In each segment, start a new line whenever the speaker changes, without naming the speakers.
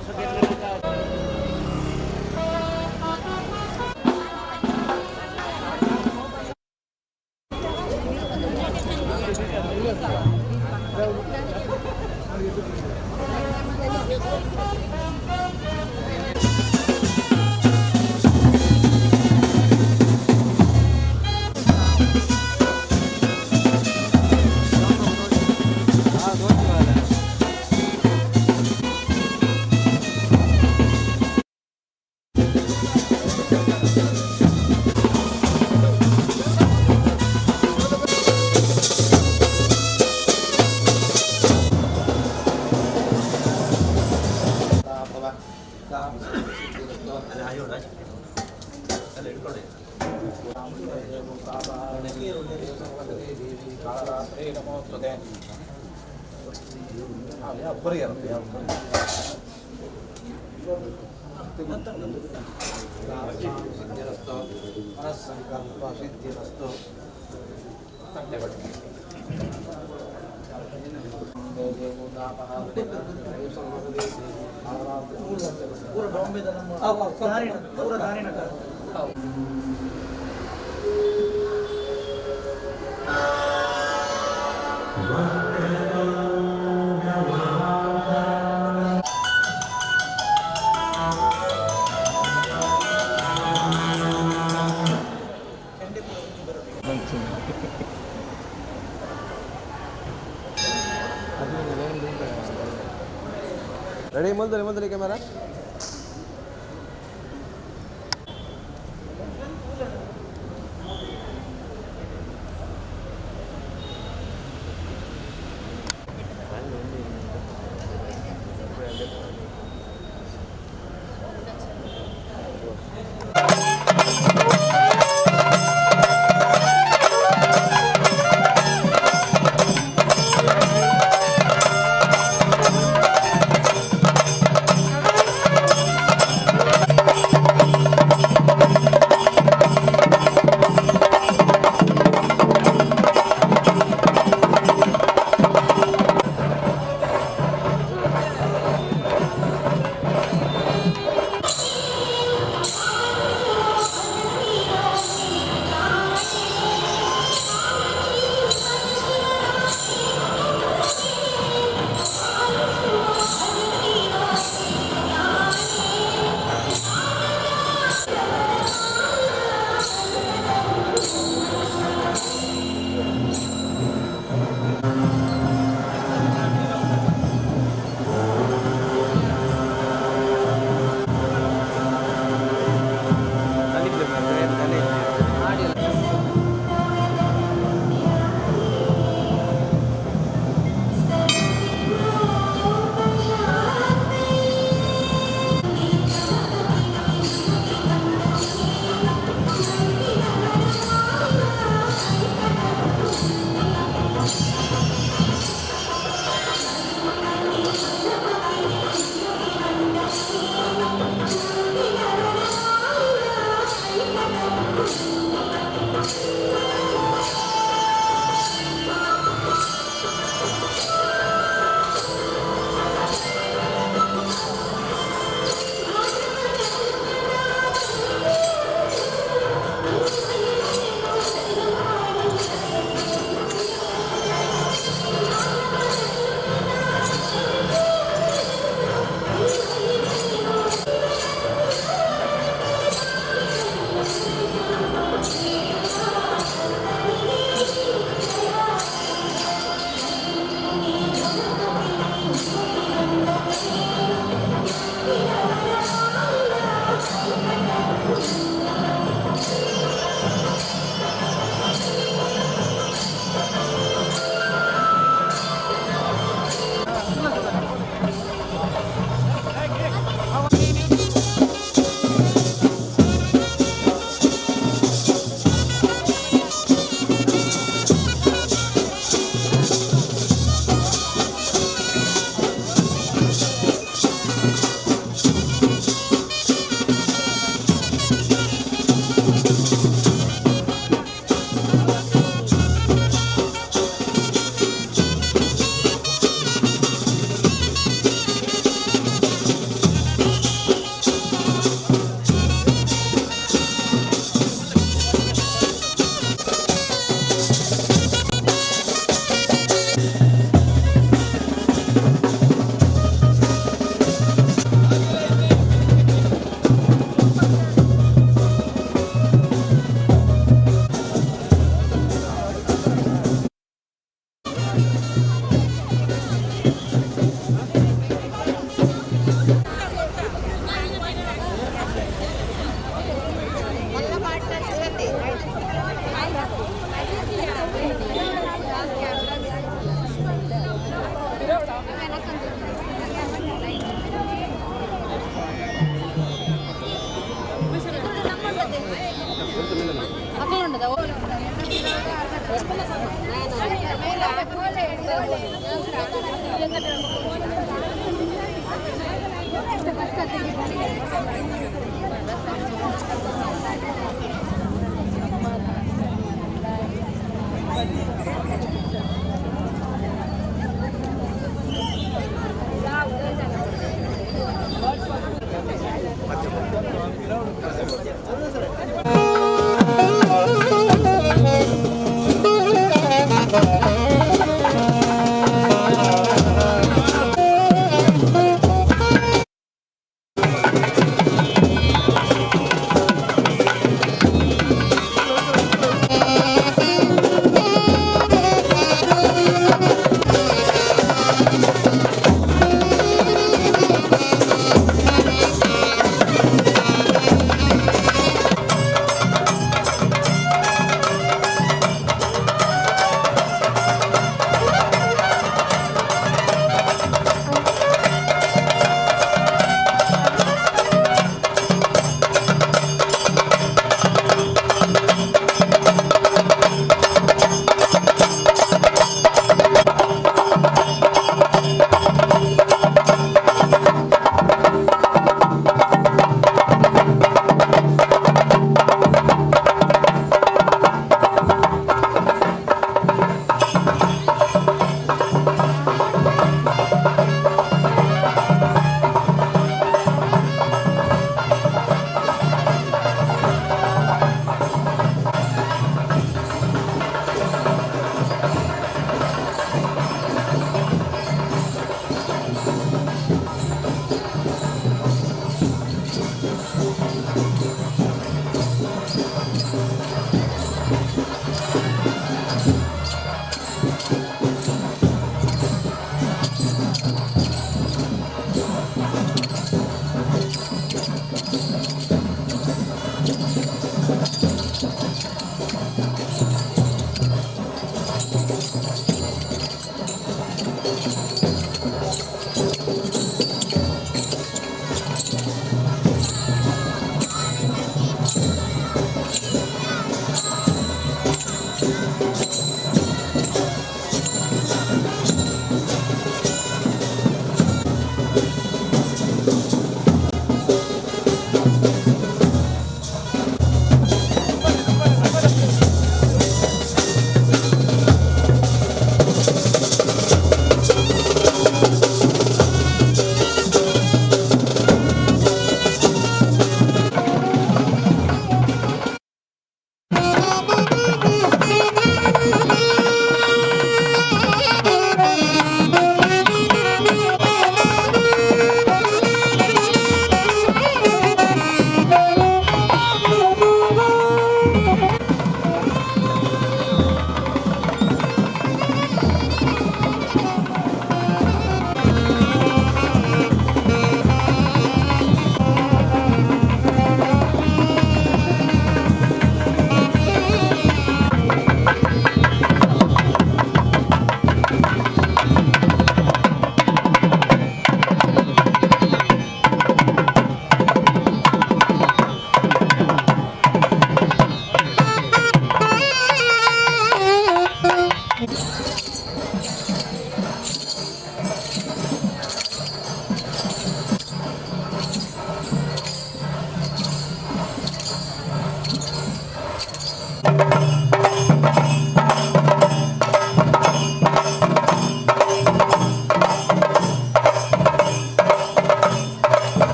ಸಿದ್ಧಿರಸ್ತು. ಪೂರ ದಾರಿನ.
ರೆಡಿ, ಮೊದಲು ಮೊದಲು ಕ್ಯಾಮರಾ.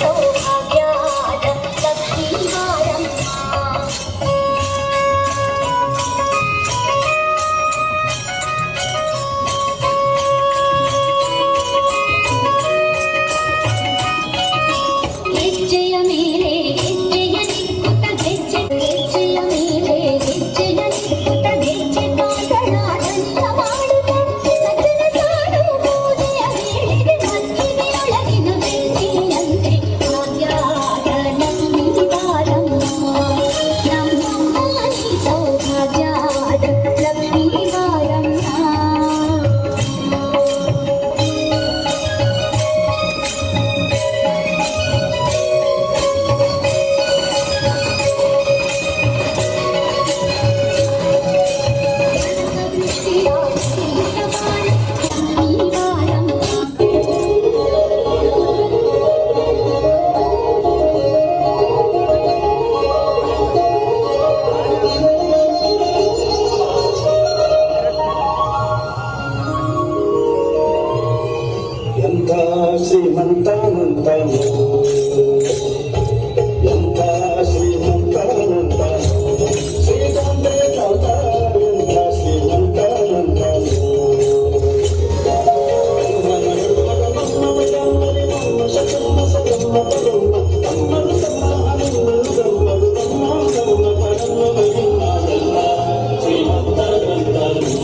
ಸೌಭಾಗ್ಯದ ಲಕ್ಷ್ಮೀ ಬಾರಮ್ಮ. ಹೆಜ್ಜೆಯ ಮೇಲೆ ಹೆಜ್ಜೆಯ ನಿಕ್ಕುತ್ತ ಹೆಜ್ಜೆ, ಹೆಜ್ಜೆಯ ಮೇಲೆ ಹೆಜ್ಜೆಯ ನಿಕ್ಕುತ್ತ ಹೆಜ್ಜೆ ಕಾದಳ ಧನ್ಯ ಮಾಡುತ್ತ ಸಜ್ಜನ ಸಾಡು ಪೂಜೆಯ ವೇಳೆಗೆ ಮಜ್ಜಿಗೆಯೊಳಗಿನ ಬೆಣ್ಣೆಯಂತೆ ಭಾಗ್ಯದ ಲಕ್ಷ್ಮೀ ಬಾರಮ್ಮ, ನಮ್ಮಮ್ಮ ನೀ ಸೌಭಾಗ್ಯದ ಲಕ್ಷ್ಮೀ ಬಾರಮ್ಮ.
ಎಂಥ ಶ್ರೀಮಂತನಂತನು, ಎಂಥ ಶ್ರೀಮಂತನಂತನು, ಶ್ರೀಕಾಂತೆ ಕಾಂತ, ಎಂಥ ಶ್ರೀಮಂತನಂತನು. ಶ್ರೀಮಂತನಂತನು.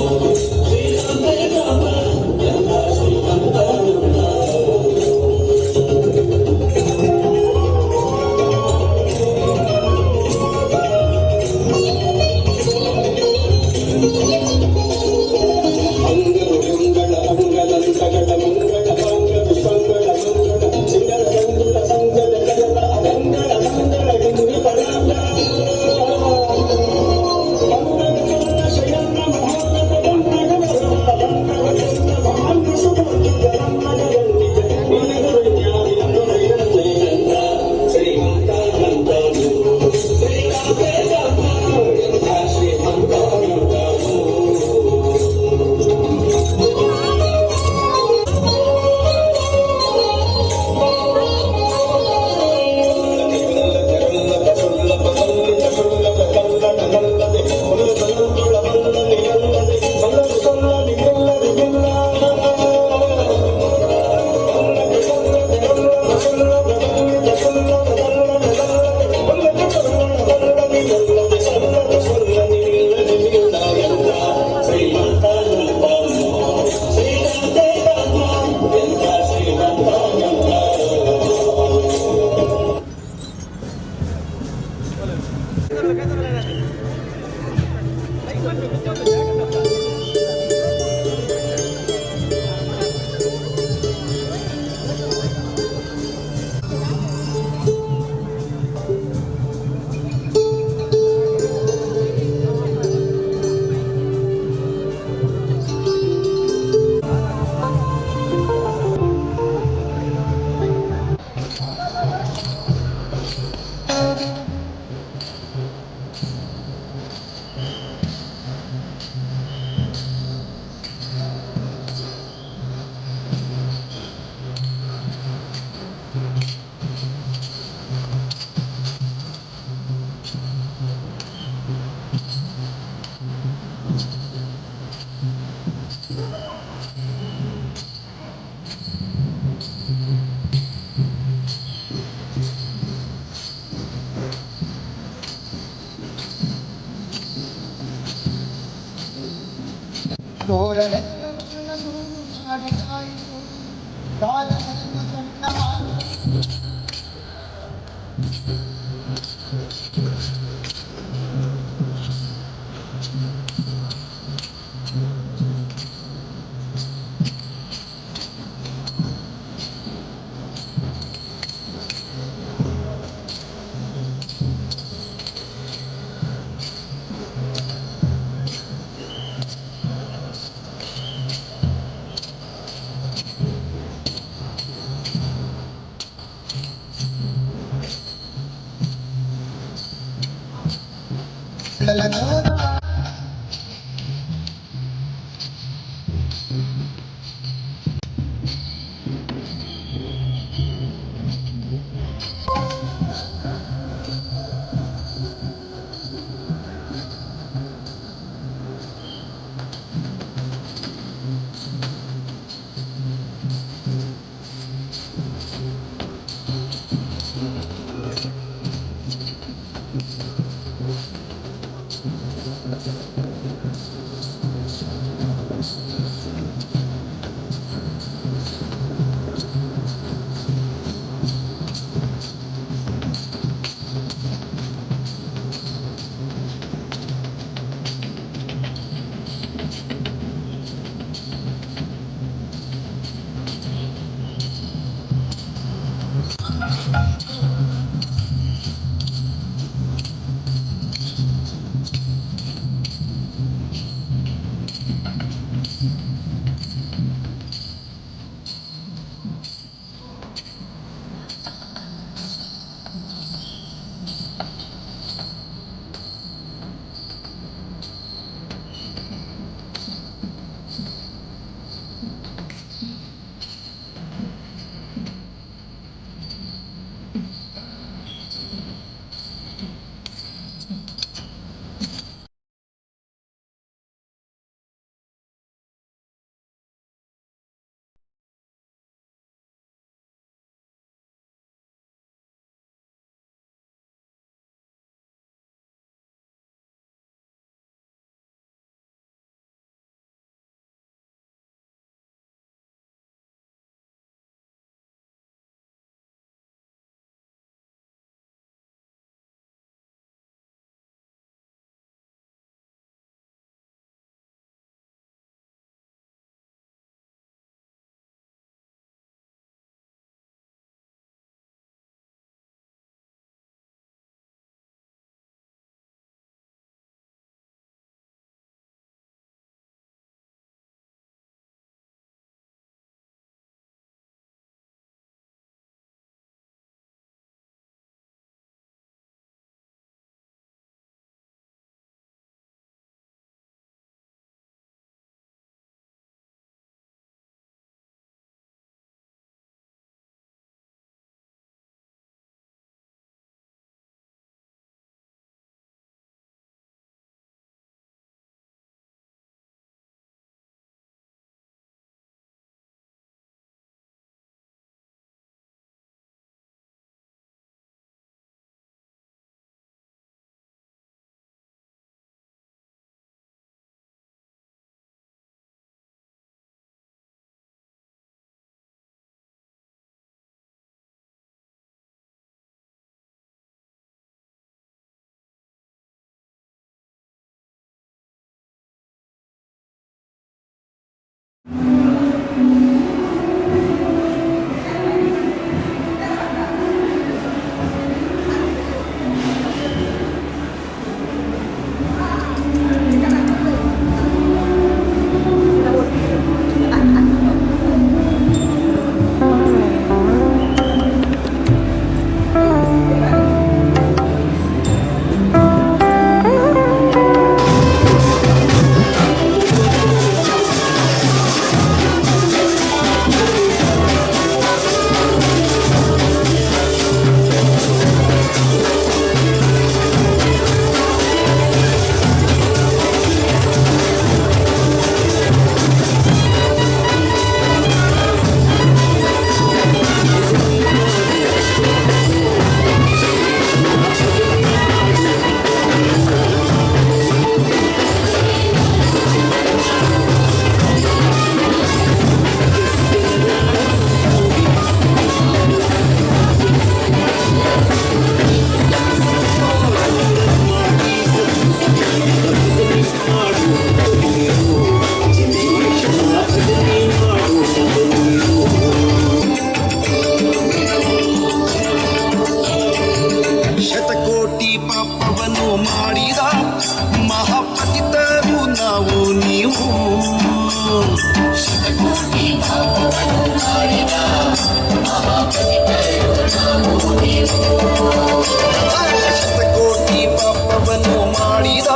ಶತಕೋಟಿ ಪಾಪವನ್ನು ಮಾಡಿದ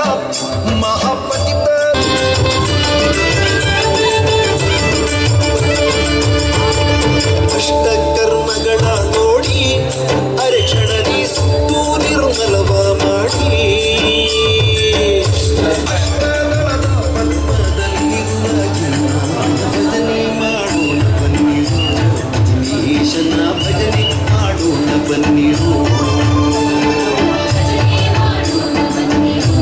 ಮಹಾಪತಿತ. ಅಷ್ಟಕರ್ಮಗಳ ನೋಡಿ ಅರೆಕ್ಷಣದಿ ಸುತ್ತು ನಿರ್ಮಲವ ಮಾಡಿ. ಅಷ್ಟದಳದ ಪದ್ಮದಲ್ಲಿರುವ ಭಜನೆ ಮಾಡೋಣ ಬನ್ನಿರೋ, ದಿನೇಶನ ಭಜನೆ ಮಾಡೋಣ ಬನ್ನಿರೋ.
ಭಜನೆ ಮಾಡೋಣ ಬನ್ನಿರೋ,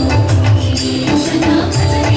ದಿನೇಶನ ಭಜನೆ.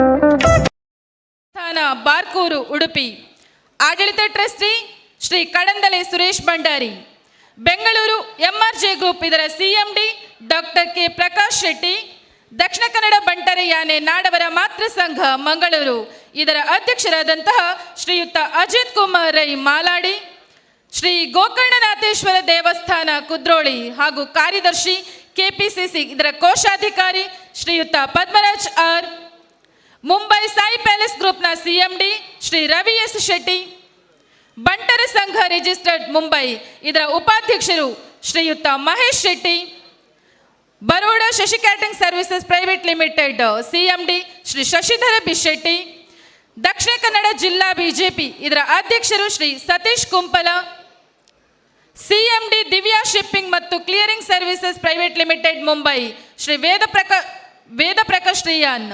ಸ್ಥಾನ ಬಾರ್ಕೂರು ಉಡುಪಿ. ಆಡಳಿತ trustee Shri Kadandale Suresh Bhandari. Bengaluru MRJ group ಇದರ CMD doctor K Prakash Shetty. Dakshina Kannada ಬಂಟರ ಯಾನೆ ನಾಡವರ ಮಾತೃ ಸಂಘ ಮಂಗಳೂರು ಇದರ ಅಧ್ಯಕ್ಷರಾದಂತಹ ಶ್ರೀಯುತ ಅಜಿತ್ ಕುಮಾರ್ ರೈ ಮಾಲಾಡಿ. ಶ್ರೀ ಗೋಕರ್ಣನಾಥೇಶ್ವರ ದೇವಸ್ಥಾನ ಕುದ್ರೋಳಿ ಹಾಗೂ ಕಾರ್ಯದರ್ಶಿ, ಕೆಪಿಸಿಸಿ ಇದರ ಕೋಶಾಧಿಕಾರಿ ಶ್ರೀಯುತ ಪದ್ಮರಾಜ್ ಆರ್. ಮುಂಬೈ ಸಾಯಿ ಪ್ಯಾಲೇಸ್ ಗ್ರೂಪ್ನ ಸಿಎಂಡಿ ಶ್ರೀ ರವಿ ಎಸ್ ಶೆಟ್ಟಿ. ಬಂಟರ ಸಂಘ ರಿಜಿಸ್ಟರ್ಡ್ ಮುಂಬೈ ಇದರ ಉಪಾಧ್ಯಕ್ಷರು ಶ್ರೀಯುತ ಮಹೇಶ್ ಶೆಟ್ಟಿ. ಬರೋಡ ಶಶಿ catering services private limited CMD Shri Shashidhara B Shetty. Dakshina Kannada ಜಿಲ್ಲಾ ಬಿಜೆಪಿ ಇದರ ಅಧ್ಯಕ್ಷರು ಶ್ರೀ ಸತೀಶ್ ಕುಂಪಲ. ಸಿಎಂಡಿ ದಿವ್ಯಾ ಶಿಪ್ಪಿಂಗ್ ಮತ್ತು clearing services private limited, Mumbai, Shri ವೇದ ಪ್ರಕಾಶ್ ರಿಯಾನ್.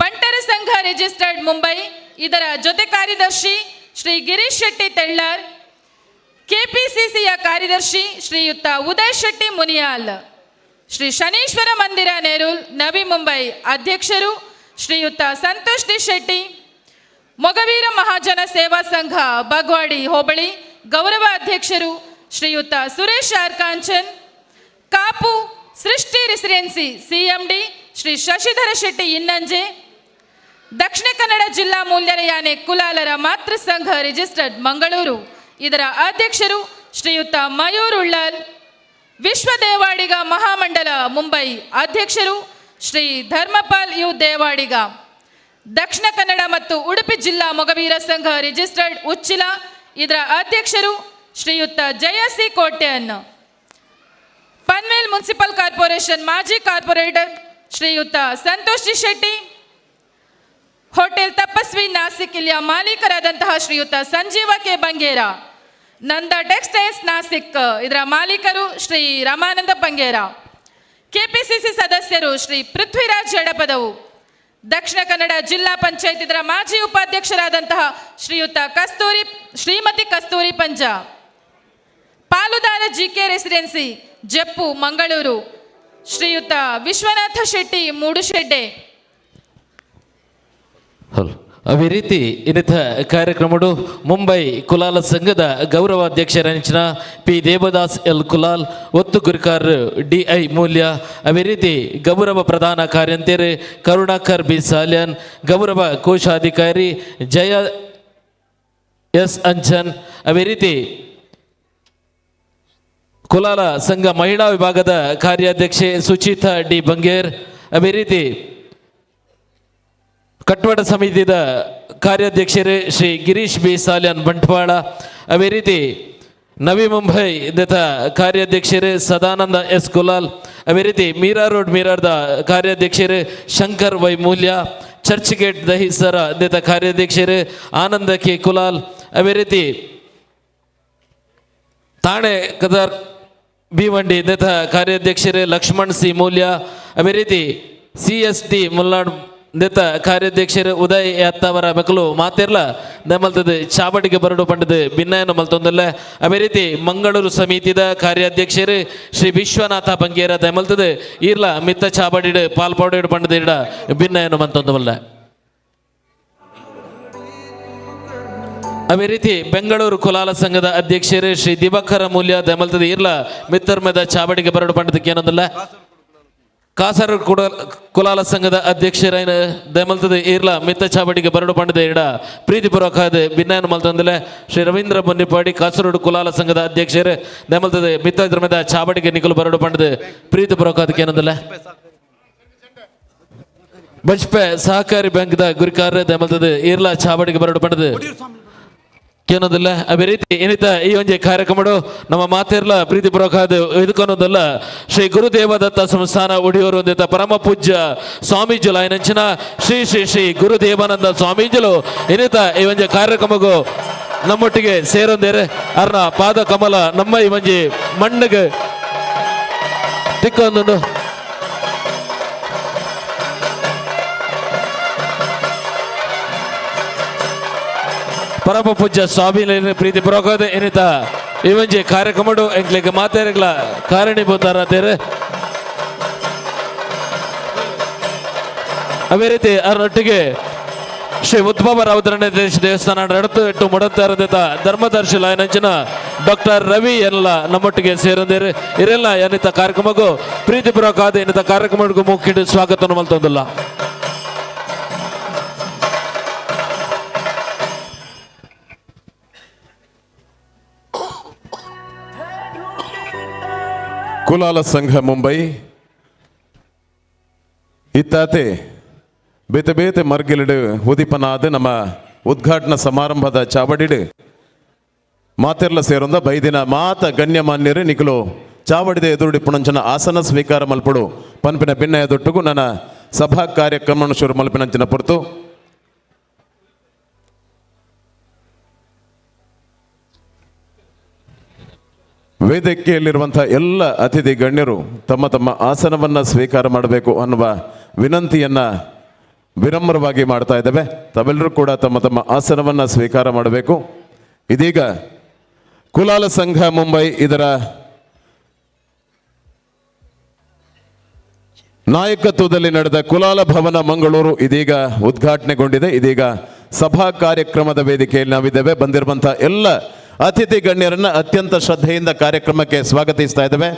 ಬಂಟರ ಸಂಘ ರಿಜಿಸ್ಟರ್ಡ್ ಮುಂಬೈ ಇದರ ಜೊತೆ ಕಾರ್ಯದರ್ಶಿ ಶ್ರೀ ಗಿರೀಶ್ ಶೆಟ್ಟಿ ತೆಳ್ಳಾರ್. ಕೆಪಿಸಿಸಿಯ ಕಾರ್ಯದರ್ಶಿ ಶ್ರೀಯುತ ಉದಯ್ ಶೆಟ್ಟಿ ಮುನಿಯಾಲ್. ಶ್ರೀ ಶನೀಶ್ವರ ಮಂದಿರ ನೆರೂಲ್, ನವಿ ಮುಂಬೈ ಅಧ್ಯಕ್ಷರು ಶ್ರೀಯುತ ಸಂತೋಷ್ ಡಿ ಶೆಟ್ಟಿ. ಮೊಗವೀರ ಮಹಾಜನ ಸೇವಾ ಸಂಘ, ಬಾಗ್ವಾಡಿ ಹೋಬಳಿ ಗೌರವ ಅಧ್ಯಕ್ಷರು ಶ್ರೀಯುತ ಸುರೇಶ್ ಆರ್ ಕಾಂಚನ್. ಕಾಪು ಸೃಷ್ಟಿ ರೆಸಿಡೆನ್ಸಿ ಸಿಎಂಡಿ ಶ್ರೀ ಶಶಿಧರ ಶೆಟ್ಟಿ ಇನ್ನಂಜೆ. ದಕ್ಷಿಣ ಕನ್ನಡ ಜಿಲ್ಲಾ ಮೂಲ್ಯರ ಯಾನೆ ಕುಲಾಲರ ಮಾತೃ ಸಂಘ ರಿಜಿಸ್ಟರ್ಡ್ ಮಂಗಳೂರು ಇದರ ಅಧ್ಯಕ್ಷರು ಶ್ರೀಯುತ ಮಯೂರ್ ಉಳ್ಳಾಲ್. ವಿಶ್ವ ದೇವಾಡಿಗ ಮಹಾಮಂಡಲ ಮುಂಬೈ ಅಧ್ಯಕ್ಷರು Shri Dharmapal you Devadiga. Dakshina Kannada ಮತ್ತು ಉಡುಪಿ ಜಿಲ್ಲಾ ಮೊಗವೀರ ಸಂಘ ರಿಜಿಸ್ಟರ್ಡ್ ಉಚ್ಚಿಲ ಇದರ ಅಧ್ಯಕ್ಷರು ಶ್ರೀಯುತ ಜಯಸಿ ಕೋಟ್ಯಾನ್. ಪನ್ವೇಲ್ ಮುನ್ಸಿಪಲ್ ಕಾರ್ಪೊರೇಷನ್ ಮಾಜಿ ಕಾರ್ಪೊರೇಟರ್ ಶ್ರೀಯುತ ಸಂತೋಷ್ ಜಿ ಶೆಟ್ಟಿ. ಹೋಟೆಲ್ ತಪಸ್ವಿ ನಾಸಿಕ್ ಇಲ್ಲಿಯ ಮಾಲೀಕರಾದಂತಹ ಶ್ರೀಯುತ ಸಂಜೀವ ಕೆ ಬಂಗೇರ. ನಂದ ಟೆಕ್ಸ್ಟೈಲ್ಸ್ ನಾಸಿಕ್ ಇದರ ಮಾಲೀಕರು ಶ್ರೀ ರಮಾನಂದ ಬಂಗೇರ. ಕೆಪಿಸಿಸಿ ಸದಸ್ಯರು ಶ್ರೀ ಪೃಥ್ವಿರಾಜ್ ಎಡಪದವು. ದಕ್ಷಿಣ ಕನ್ನಡ ಜಿಲ್ಲಾ ಪಂಚಾಯತ್ ಇದರ ಮಾಜಿ ಉಪಾಧ್ಯಕ್ಷರಾದಂತಹ ಶ್ರೀಯುತ ಕಸ್ತೂರಿ, ಶ್ರೀಮತಿ ಕಸ್ತೂರಿ ಪಂಜ. ಪಾಲುದಾರ ಜಿಕೆ ರೆಸಿಡೆನ್ಸಿ, ಜಪ್ಪು, ಮಂಗಳೂರು, ಶ್ರೀಯುತ ವಿಶ್ವನಾಥ ಶೆಟ್ಟಿ ಮೂಡುಶೆಡ್ಡೆ.
ಹಲೋ, ಅದೇ ರೀತಿ ಇನ್ನಿತ ಕಾರ್ಯಕ್ರಮಡು ಮುಂಬೈ ಕುಲಾಲ ಸಂಘದ ಗೌರವಾಧ್ಯಕ್ಷರಂಚಿನ ಪಿ ದೇವದಾಸ್ ಎಲ್ ಕುಲಾಲ್, ಒತ್ತು ಗುರುಕಾರ್ ಡಿ I ಮೂಲ್ಯ, ಅದೇ ರೀತಿ ಗೌರವ ಪ್ರಧಾನ ಕಾರ್ಯಂತೇರು ಕರುಣಾಕರ್ ಬಿ ಸಾಲ್ಯಾನ್, ಗೌರವ ಕೋಶಾಧಿಕಾರಿ ಜಯ ಎಸ್ ಅಂಚನ್, ಅದೇ ರೀತಿ ಕುಲಾಲ ಸಂಘ ಮಹಿಳಾ ವಿಭಾಗದ ಕಾರ್ಯಾಧ್ಯಕ್ಷೆ ಸುಚಿತಾ ಡಿ ಬಂಗೇರ್, ಅದೇ ರೀತಿ ಕಟ್ವಾಡ ಸಮಿತಿಯ ಕಾರ್ಯಾಧ್ಯಕ್ಷರೇ ಶ್ರೀ ಗಿರೀಶ್ ಬಿ ಸಾಲ್ಯಾನ್ ಬಂಟ್ವಾಳ, ಅದೇ ರೀತಿ ನವಿ ಮುಂಬೈ ದತ ಕಾರ್ಯಾಧ್ಯಕ್ಷರೇ ಸದಾನಂದ ಎಸ್ ಕುಲಾಲ್, ಅದೇ ರೀತಿ ಮೀರಾ ರೋಡ್ ಮೀರಾರ್ದ ಕಾರ್ಯಾಧ್ಯಕ್ಷರೇ Shankar Y Mulya, Churchgate Dahisar ದತ ಕಾರ್ಯಾಧ್ಯಕ್ಷರೇ ಆನಂದ ಕೆ ಕುಲಾಲ್, ಅದೇ ರೀತಿ ಥಾಣೆ ಕದರ್ ಭಿವಂಡಿ ದತ ಕಾರ್ಯಾಧ್ಯಕ್ಷರೇ ಲಕ್ಷ್ಮಣ್ ಸಿ ಮೂಲ್ಯ, ಅದೇ ರೀತಿ ಸಿಎಸ್ ಟಿ ಮುಲ್ನಾಡ್ ದೆತ್ತ ಕಾರ್ಯಾಧ್ಯಕ್ಷರು ಉದಯ್ ಯಾತ್ತವರ ಮೆಕಲು ಮಾತಿರ್ಲ ನಮ್ಮಲ್ತದ ಚಾವಟಿಗೆ ಬರಡು ಪಂಡದ ಭಿನ್ನಯನ ಮಲ್ತೊಂದಲ್ಲ. ಅದೇ ರೀತಿ ಮಂಗಳೂರು ಸಮಿತಿದ ಕಾರ್ಯಾಧ್ಯಕ್ಷರು ಶ್ರೀ ವಿಶ್ವನಾಥ ಬಂಗೇರ ದಮಲ್ತದ ಈರ್ಲ ಮಿತ್ತ ಚಾವಡಿಡು ಪಾಲ್ಪೌಡಿಡು ಪಂಡದ ಇಡ ಭಿನ್ನಯನ ಮಂತೊಂದವಲ್ಲ. ಅದೇ ರೀತಿ ಬೆಂಗಳೂರು ಕುಲಾಲ ಸಂಘದ ಅಧ್ಯಕ್ಷರು ಶ್ರೀ ದಿವಾಕರ ಮೂಲ್ಯ ದಮಲ್ತದ ಇರ್ಲ ಮಿತ್ತರ್ಮೆದ ಚಾವಡಿಗೆ ಬರಡು ಪಂಡದಕ್ಕೆ ಏನೊಂದಲ್ಲ. ಕಾಸರಗೋಡ ಕುಲಾಲ ಸಂಘದ ಅಧ್ಯಕ್ಷರಾಯನ ದಮಲ್ತದ ಈರ್ಲ ಮಿತ್ತ ಚಾವಡಿಗೆ ಬರಡು ಪಂಡದ ಇಡ ಪ್ರೀತಿಪೂರ್ವಕ ಭಿನ್ನಾಯನ ಮಲ್ತಂದಲೆ. ಶ್ರೀ ರವೀಂದ್ರ ಬೊನ್ನಿಪಾಡಿ, ಕಾಸರಗೋಡು ಕುಲಾಲ ಸಂಘದ ಅಧ್ಯಕ್ಷರು, ದಮಲ್ತದ ಮಿತ್ತ ಧರ್ಮದ ಚಾವಡಿಗೆ ನಿಕಲು ಬರಡು ಪಂಡದ ಪ್ರೀತಿಪೂರ್ವಕ ಅದಕ್ಕೆ ಏನಂದಲ್ಲ. ಬಜ್ಪೆ ಸಹಕಾರಿ ಬ್ಯಾಂಕ್ದ ಗುರಿಕಾರ ದಮಲ್ತದ ಈರ್ಲ ಚಾವಡಿಗೆ ಬರಡು ಪಂಡದ ಕೇನೋದಿಲ್ಲ. ಅದೇ ರೀತಿ ಏನಿತ ಈ ಒಂಜಿ ಕಾರ್ಯಕ್ರಮಡು ನಮ್ಮ ಮಾತಿರ್ಲ ಪ್ರೀತಿಪೂರ್ವಕ ಇದಕ್ಕೊನ್ನೋದಲ್ಲ. ಶ್ರೀ ಗುರುದೇವ ದತ್ತ ಸಂಸ್ಥಾನ ಒಡಿಯೂರು ಹೊಂದಿದ್ದ ಪರಮ ಪೂಜ್ಯ ಸ್ವಾಮೀಜಿಲು ಆಯನಂಚಿನ ಶ್ರೀ ಶ್ರೀ ಶ್ರೀ ಗುರುದೇವಾನಂದ ಸ್ವಾಮೀಜಿಲು ಏನಿತ ಈ ಒಂಜಿ ಕಾರ್ಯಕ್ರಮಗೂ ನಮ್ಮೊಟ್ಟಿಗೆ ಸೇರೊಂದೇರೆ. ಅರ್ನ ಪಾದ ಕಮಲ ನಮ್ಮ ಈ ಒಂಜಿ ಮಣ್ಣಿಗೆ ತಿಕ್ಕೊಂದುಂಡು. ಪರಮ ಪೂಜ್ಯ ಸ್ವಾಮಿ ಪ್ರೀತಿ ಪೂರ್ವಕದ ಏನಿತ ಈ ಒಂಜಿ ಕಾರ್ಯಕ್ರಮಡು ಎಂಕ್ಲೆಗ್ ಮಾತೆರೆಗ್ಲ ಕಾರಣೀಭೂತರ ತೇರು. ಅದೇ ರೀತಿ ಅವರೊಟ್ಟಿಗೆ ಶ್ರೀ ಉದ್ಭವ ರಾವತರಣ್ಯ ದೇವಸ್ಥಾನ ನಡತು ಇಟ್ಟು ಮುಡತ್ತಾರದ ಧರ್ಮದರ್ಶಿ ಲಾಯನಂಚಿನ ಡಾಕ್ಟರ್ ರವಿ ಎಲ್ಲ ನಮ್ಮೊಟ್ಟಿಗೆ ಸೇರಂದಿರು. ಇರೆಲ್ಲ ಏನಿತ ಕಾರ್ಯಕ್ರಮಕ್ಕೂ ಪ್ರೀತಿಪೂರ್ವಕ ಏನಿತ ಕಾರ್ಯಕ್ರಮಕ್ಕೂ ಮುಖ್ಯ ಸ್ವಾಗತ ಮಲ್ತೊಂದಿಲ್ಲ.
ಕುಲಾಲ ಸಂಘ ಮುಂಬೈ ಇತ್ತಾತೆ ಬೇತೆ ಬೇತೆ ಮರ್ಗಿಲಿಡು ಉದಿಪನಾದ ನಮ್ಮ ಉದ್ಘಾಟನಾ ಸಮಾರಂಭದ ಚಾವಡಿಡು ಮಾತೆರ್ಲ ಸೇರೊಂದ ಬೈದಿನ ಮಾತ ಗಣ್ಯಮಾನ್ಯರು ನಿಖಲು ಚಾವಡಿದ ಎದುರುಡಿ ಪುಣಂಚನ ಆಸನ ಸ್ವೀಕಾರ ಮಲ್ಪಡು ಪನ್ಪಿನ ಭಿನ್ನಯ ದೊಟ್ಟುಗು ನನ್ನ ಸಭಾ ಕಾರ್ಯಕ್ರಮ ಶುರು ಮಲ್ಪಿನಂಚಿನ ಪೊರ್ತು. ವೇದಿಕೆಯಲ್ಲಿರುವಂತಹ ಎಲ್ಲ ಅತಿಥಿ ಗಣ್ಯರು ತಮ್ಮ ತಮ್ಮ ಆಸನವನ್ನು ಸ್ವೀಕಾರ ಮಾಡಬೇಕು ಅನ್ನುವ ವಿನಂತಿಯನ್ನ ವಿನಮ್ರವಾಗಿ ಮಾಡ್ತಾ ಇದ್ದೇವೆ. ತಾವೆಲ್ಲರೂ ಕೂಡ ತಮ್ಮ ತಮ್ಮ ಆಸನವನ್ನು ಸ್ವೀಕಾರ ಮಾಡಬೇಕು. ಇದೀಗ ಕುಲಾಲ ಸಂಘ ಮುಂಬೈ ಇದರ ನಾಯಕತ್ವದಲ್ಲಿ ನಡೆದ ಕುಲಾಲ ಭವನ ಮಂಗಳೂರು ಇದೀಗ ಉದ್ಘಾಟನೆಗೊಂಡಿದೆ. ಇದೀಗ ಸಭಾ ಕಾರ್ಯಕ್ರಮದ ವೇದಿಕೆಯಲ್ಲಿ ನಾವಿದ್ದೇವೆ. ಬಂದಿರುವಂತಹ ಎಲ್ಲ ಅತಿಥಿ ಗಣ್ಯರನ್ನ ಅತ್ಯಂತ ಶ್ರದ್ಧೆಯಿಂದ ಕಾರ್ಯಕ್ರಮಕ್ಕೆ ಸ್ವಾಗತಿಸ್ತಾ ಇದ್ದೇವೆ.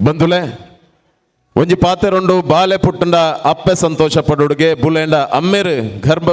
ಬಂಧುಲೆ, ಒಂಜಿ ಪಾತೆರೊಂಡು ಬಾಲೆ ಪುಟ್ಟಂಡ ಅಪ್ಪೆ ಸಂತೋಷ ಪಡುಡುಗೆ ಬುಲೇಂಡ ಅಮ್ಮೇರು ಗರ್ಭ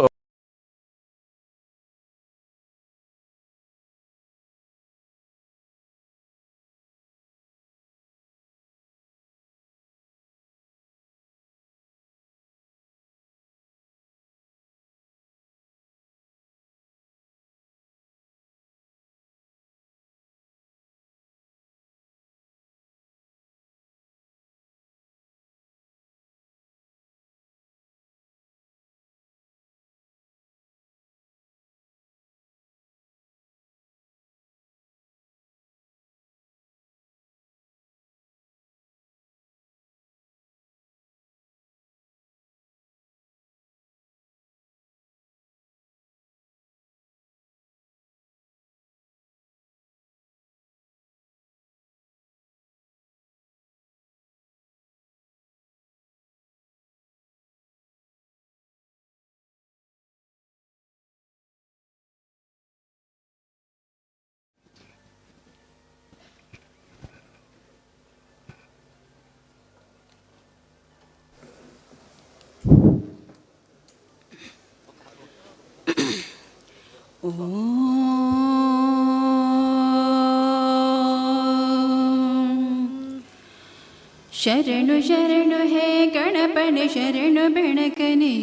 ಶರಣು ಶರಣು ಹೇ ಗಣಪನೆ, ಶರಣು ಬೆಣಕನೆ,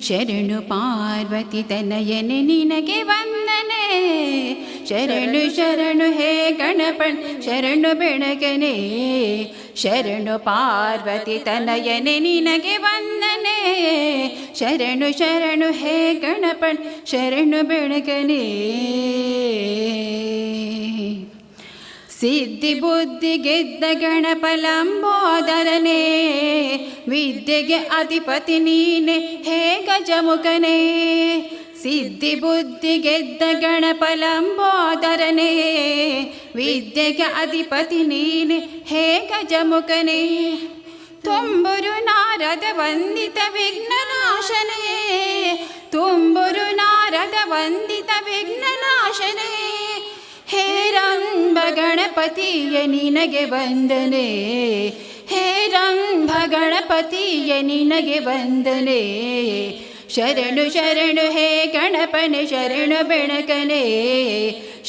ಶರಣು ಪಾರ್ವತಿ ತನಯನೆ ನಿನಗೆ ವಂದನೆ. ಶರಣು ಶರಣು ಹೇ ಗಣಪನ್, ಶರಣು ಬೆಣಕನೆ, ಶರಣು ಪಾರ್ವತಿ ತನಯನೆ ನಿನಗೆ ವಂದನೆ. ಶರಣು ಶರಣು ಹೇ ಗಣಪನ್, ಶರಣು ಬೆಣಕನೆ. ಸಿದ್ಧಿ ಬುದ್ಧಿ ಗೆದ್ದ ಗಣಪಲಂಬೋದರನೇ, ವಿದ್ಯೆಗೆ ಅಧಿಪತಿ ನೀನೆ ಹೇ ಗಜಮುಖನೇ. ಸಿದ್ಧಿ ಬುದ್ಧಿ ಗೆದ್ದ ಗಣಪಲಂಬೋದರನೇ, ವಿದ್ಯೆಗೆ ಅಧಿಪತಿ ನೀನೆ ಹೇ ಗಜಮುಖನೇ. ತುಂಬುರು ನಾರದ ವಂದಿತ ವಿಘ್ನನಾಶನೇ, ತುಂಬುರು ನಾರದ ವಂದಿತ ವಿಘ್ನನಾಶನೇ, ಹೇ ರಂಭ ಗಣಪತಿಯ ನಿನಗೆ ವಂದನೆ, ಹೇ ರಂಭ ಗಣಪತಿಯ ನಿನಗೆ ವಂದನೆ. ಶರಣು ಶರಣು ಹೇ ಗಣಪನೆ, ಶರಣು ಬೆಣಕನೆ,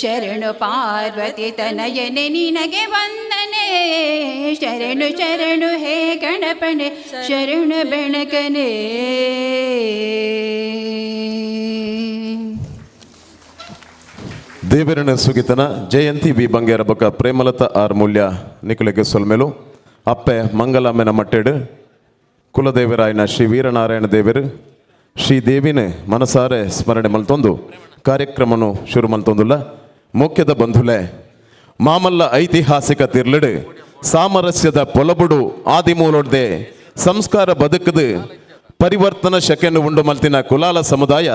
ಶರಣು ಪಾರ್ವತಿ ತನಯನೆ ನಿನಗೆ ವಂದನೆ. ಶರಣು ಶರಣು ಹೇ ಗಣಪನೆ, ಶರಣು ಬೆಣಕನೆ.
ದೇವರನ ಸುಗಿತನ ಜಯಂತಿ ವಿ ಬಂಗೇರ ಬೊಕ್ಕ ಪ್ರೇಮಲತಾ ಆರ್ ಮೂಲ್ಯ ನಿಕುಲೆಗೆ ಸೊಲ್ಮೆಲು. ಅಪ್ಪೆ ಮಂಗಲಾಮೆನ ಮಟ್ಟೆಡು ಕುಲದೇವರಾಯನ ಶ್ರೀ ವೀರನಾರಾಯಣ ದೇವರು ಶ್ರೀ ದೇವಿನ ಮನಸಾರೆ ಸ್ಮರಣೆ ಮಲ್ತೊಂದು ಕಾರ್ಯಕ್ರಮನು ಶುರು ಮಲ್ತೊಂದುಲ್ಲ. ಮುಖ್ಯದ ಬಂಧುಲೆ, ಮಾಮಲ್ಲ ಐತಿಹಾಸಿಕ ತಿರ್ಲಡು ಸಾಮರಸ್ಯದ ಪೊಲಬುಡು ಆದಿಮೂಲೊಡ್ದೆ ಸಂಸ್ಕಾರ ಬದುಕದು ಪರಿವರ್ತನ ಶಕೆಯನ್ನು ಉಂಡು ಮಲ್ತಿನ ಕುಲಾಲ ಸಮುದಾಯ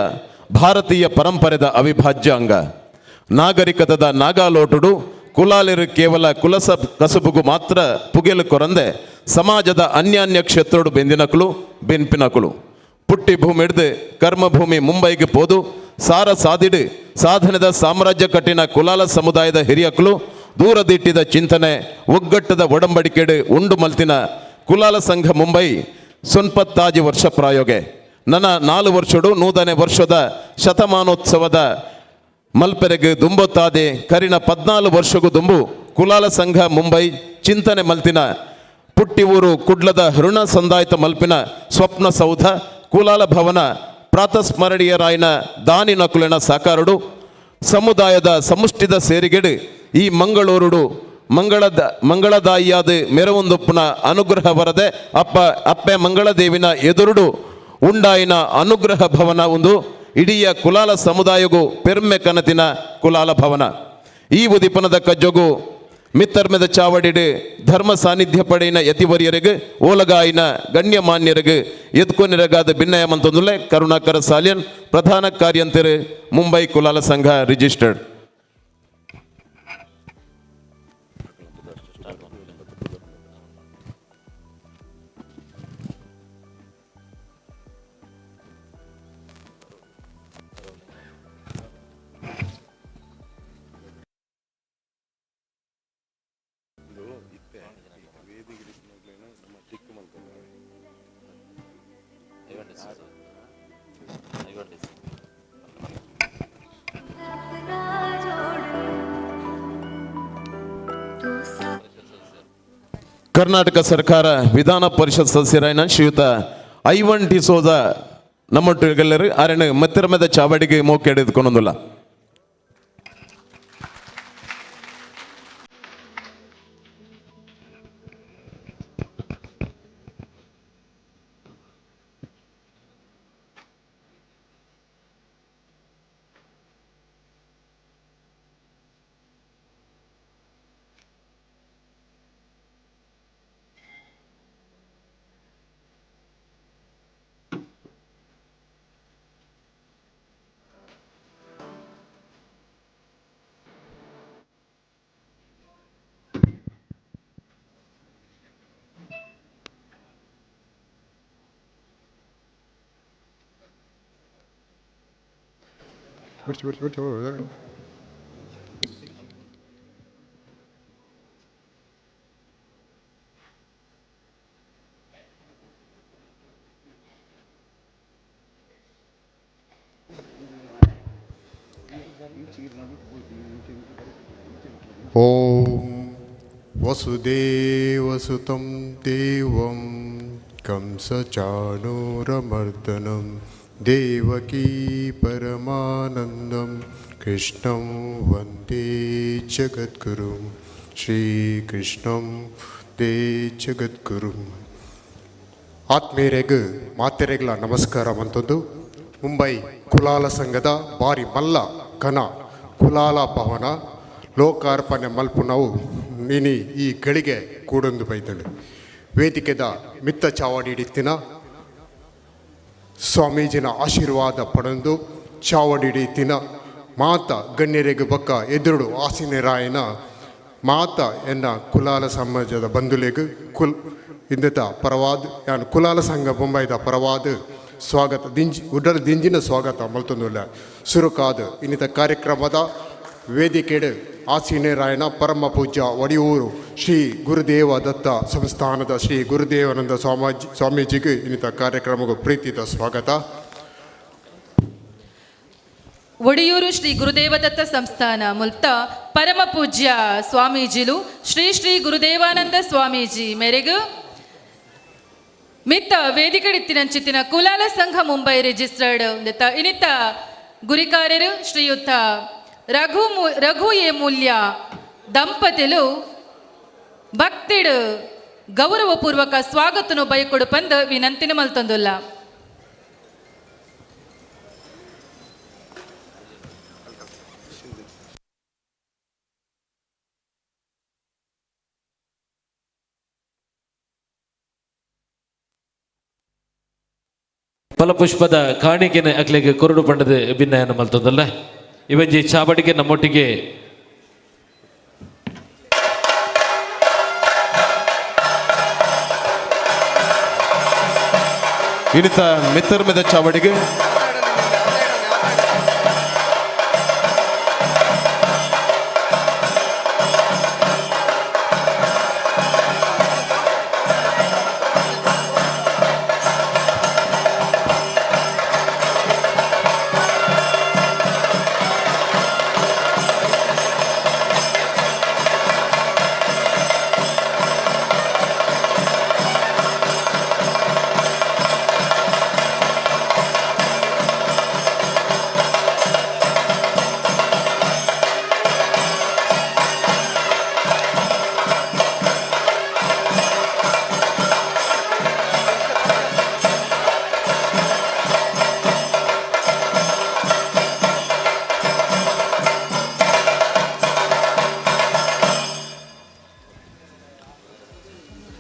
ಭಾರತೀಯ ಪರಂಪರೆದ ಅವಿಭಾಜ್ಯ ಅಂಗ. ನಾಗರಿಕತದ ನಾಗಾಲೋಟುಡು ಕುಲಾಲಿರು ಕೇವಲ ಕುಲಸ ಕಸುಬುಗು ಮಾತ್ರ ಪುಗೆಲು ಕೊರಂದೆ ಸಮಾಜದ ಅನ್ಯಾನ್ಯ ಕ್ಷೇತ್ರೋಡು ಬೆಂದಿನಕುಲು ಬೆನ್ಪಿನಕುಲು. ಪುಟ್ಟಿ ಭೂಮಿ ಹಿಡ್ದು ಕರ್ಮಭೂಮಿ ಮುಂಬೈಗೆ ಪೋದು ಸಾರ ಸಾದಿಡು ಸಾಧನೆದ ಸಾಮ್ರಾಜ್ಯ ಕಟ್ಟಿನ ಕುಲಾಲ ಸಮುದಾಯದ ಹಿರಿಯಕುಲು. ದೂರದಿಟ್ಟಿದ ಚಿಂತನೆ, ಒಗ್ಗಟ್ಟದ ಒಡಂಬಡಿಕೆಡು ಉಂಡು ಮಲ್ತಿನ ಕುಲಾಲ ಸಂಘ ಮುಂಬೈ ಸೊನ್ಪತ್ತಾಜಿ ವರ್ಷ ಪ್ರಾಯೋಗೆ. ನನ್ನ 4 ವರ್ಷಡು 100ನೇ ವರ್ಷದ ಶತಮಾನೋತ್ಸವದ ಮಲ್ಪೆರೆಗ್ ದುಂಬೊತ್ತಾದೆ. ಕರಿನ 14 ವರ್ಷಗೂ ದುಂಬು ಕುಲಾಲ ಸಂಘ ಮುಂಬೈ ಚಿಂತನೆ ಮಲ್ತಿನ ಪುಟ್ಟಿ ಊರು ಕುಡ್ಲದ ಋಣ ಸಂದಾಯಿತ ಮಲ್ಪಿನ ಸ್ವಪ್ನ ಸೌಧ ಕುಲಾಲ ಭವನ ಪ್ರಾತಸ್ಮರಣೀಯರಾಯನ ದಾನಿ ನಕುಲಿನ ಸಾಕಾರುಡು ಸಮುದಾಯದ ಸಮುಷ್ಟಿದ ಸೇರಿಗೆಡು ಈ ಮಂಗಳೂರುಡು ಮಂಗಳದ ಮಂಗಳದಾಯಿಯಾದ ಮೆರವೊಂದೊಪ್ಪುನ ಅನುಗ್ರಹ ವರದೆ ಅಪ್ಪ ಅಪ್ಪೆ ಮಂಗಳದೇವಿನ ಎದುರುಡು ಉಂಡಾಯಿನ ಅನುಗ್ರಹ ಭವನ ಒಂದು ಇಡೀ ಕುಲಾಲ ಸಮುದಾಯಗೂ ಪೆರ್ಮೆ ಕನತಿನ ಕುಲಾಲ ಭವನ. ಈ ಉದಿಪನದ ಕಜ್ಜೊಗು ಮಿತ್ತರ್ಮೆದ ಚಾವಡಿಡು ಧರ್ಮ ಸಾನ್ನಿಧ್ಯ ಪಡೆಯಿನ ಯತಿವರಿಯರಿಗೆ, ಓಲಗಾಯಿನ ಗಣ್ಯಮಾನ್ಯರಿಗೆ ಎದ್ಕೊನಿರಗಾದ ಭಿನ್ನಯ ಮಂತೊಂದುಲ್ಲೆ. ಕರುಣಾಕರ ಸಾಲಿಯನ್, ಪ್ರಧಾನ ಕಾರ್ಯಂತರು, ಮುಂಬೈ ಕುಲಾಲ ಸಂಘ ರಿಜಿಸ್ಟರ್ಡ್. ಕರ್ನಾಟಕ ಸರ್ಕಾರ ವಿಧಾನ ಪರಿಷತ್ ಸದಸ್ಯರಾಯನ ಶ್ರೀಯುತ ಐವನ್ ಡಿಸೋಜ ನಮ್ಮೊಟ್ಟಿಗೆಲ್ಲರು ಆರಣ ಮತ್ತಿರಮದ ಚಾವಡಿಗೆ ಮೋಕೆ ಹಿಡಿದುಕೊಂಡೊಂದಿಲ್ಲ.
ॐ वसुदेवसुतं देवं कंसचाणूरमर्दनं देवकी परमानन्दं कृष्णं वन्दे जगद्गुरुं श्रीकृष्णं they ಜಗದ್ಗುರುಂ. ಆತ್ಮೀಯರೆಗ್ ಮಾತೆರೆಗ್ಲ ನಮಸ್ಕಾರ ಮಂತೊಂದು ಮುಂಬೈ ಕುಲಾಲ ಸಂಘದ ಬಾರಿ ಮಲ್ಲ ಕನ ಕುಲಾಲ ಭವನ ಲೋಕಾರ್ಪಣೆ ಮಲ್ಪುನವು ಇನಿ ಈ ಗಳಿಗೆ ಕೂಡೊಂದು ಬೈದಳು. ವೇದಿಕೆದ ಮಿತ್ತ ಚಾವಡಿ ಹಿಡಿತಿನ ಸ್ವಾಮೀಜಿನ ಆಶೀರ್ವಾದ ಪಡೊಂದು ಚಾವಡಿ ಹಿಡಿತಿನ ಮಾತ ಗಣ್ಯರಿಗೆ ಬಕ್ಕ ಎದುರುಡು ಆಸಿನರಾಯನ ಮಾತ ಎನ್ನ ಕುಲಾಲ ಸಮಾಜದ ಬಂಧುಲೆಗ್ ಕುಲ್ ಇಂದತ ಪರವಾದ ಯಾನ್ ಕುಲಾಲ ಸಂಘ ಬೊಂಬೈದ ಪರವಾದ ಸ್ವಾಗತ ದಿಂಜಿ ಉಡಲ್ ದಿಂಜಿನ ಸ್ವಾಗತ ಮಲ್ತೊಂದುಲ್ಲ. ಸುರುಕಾದ ಇನ್ನಿತ ಕಾರ್ಯಕ್ರಮದ ವೇದಿಕೆಡು ಆಸೀನರಾಯನ ಪರಮ ಪೂಜ್ಯ ಒಡಿಯೂರು ಶ್ರೀ ಗುರುದೇವ ದತ್ತ ಸಂಸ್ಥಾನದ ಶ್ರೀ ಗುರುದೇವಾನಂದ ಸ್ವಾಮೀಜಿಗೆ ಇನ್ನಿತ ಕಾರ್ಯಕ್ರಮಕ್ಕೆ ಪ್ರೀತಿದ ಸ್ವಾಗತ.
ಒಡಿಯೂರು ಶ್ರೀ ಗುರುದೇವದತ್ತ ಸಂಸ್ಥಾನ ಮುಲ್ತ ಪರಮ ಪೂಜ್ಯ ಸ್ವಾಮೀಜಿಲು ಶ್ರೀ ಶ್ರೀ ಗುರುದೇವಾನಂದ ಸ್ವಾಮೀಜಿ ಮೇರೆಗು ಮಿತ್ತ ವೇದಿಕೆಡಿತ್ತಿನಂಚಿತ್ತಿನ ಕುಲಾಲ ಸಂಘ ಮುಂಬೈ ರಿಜಿಸ್ಟರ್ಡ್ ಇನಿತ ಗುರಿಕಾರ್ಯರು ಶ್ರೀಯುತ ರಘು ರಘು ಎ ಮೂಲ್ಯ ದಂಪತಿಲು ಭಕ್ತಿಡು ಗೌರವಪೂರ್ವಕ ಸ್ವಾಗತನು ಬಯಕೊಡು ಪಂದ್ ವಿನಂತಿನ ಮಲ್ತೊಂದುಲ್ಲ.
ಫಲಪುಷ್ಪದ ಕಾಣಿಕೆನೆ ಅಕ್ಲೆಗೆ ಕೊರಡು ಪಂಡದ ಭಿನ್ನಯನ ಮಲ್ತೊಂದಲ್ಲ. ಇವಂಜಿ ಚಾವಡಿಗೆ ನಮ್ಮೊಟ್ಟಿಗೆ
ಇನಿತ ಮಿತ್ತರ್ಮೆದ ಚಾವಡಿಗೆ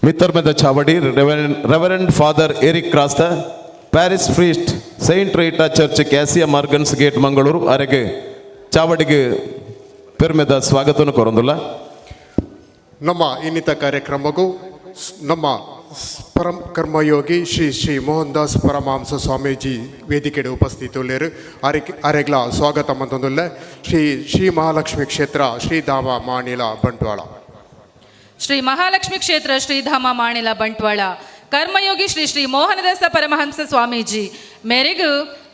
ಮಿತ್ತರ್ಮೆದ chavadi reverend father Eric Crasta, parish priest, Saint Rita church, Cassia Morgan's gate, Mangaluru ಅರೆಗೆ ಚಾವಡಿಗೆ ಪೆರ್ಮೆದ ಸ್ವಾಗತವನ್ನು ಕೊರೊಂದುಲ್ಲ.
ನಮ್ಮ ಇನ್ನಿತ ಕಾರ್ಯಕ್ರಮಕ್ಕೂ ನಮ್ಮ ಪರಂ ಕರ್ಮಯೋಗಿ ಶ್ರೀ ಶ್ರೀ ಮೋಹನ್ ದಾಸ್ ಪರಮಹಂಸ ಸ್ವಾಮೀಜಿ ವೇದಿಕೆಡೆ ಉಪಸ್ಥಿತುಲ್ಲೇರು. ಅರೆಗ್ಲ ಸ್ವಾಗತ ಮಂತೊಂದುಲ್ಲ. ಶ್ರೀ ಶ್ರೀ ಮಹಾಲಕ್ಷ್ಮಿ ಕ್ಷೇತ್ರ ಶ್ರೀಧಾಮ ಮಾಣಿಲ ಬಂಟ್ವಾಳ.
ಶ್ರೀ ಮಹಾಲಕ್ಷ್ಮಿ ಕ್ಷೇತ್ರ ಶ್ರೀಧಾಮ ಮಾಣಿಲ ಬಂಟ್ವಾಳ ಕರ್ಮಯೋಗಿ ಶ್ರೀ ಶ್ರೀ ಮೋಹನದಾಸ ಪರಮಹಂಸ ಸ್ವಾಮೀಜಿ ಮೇರೆಗೂ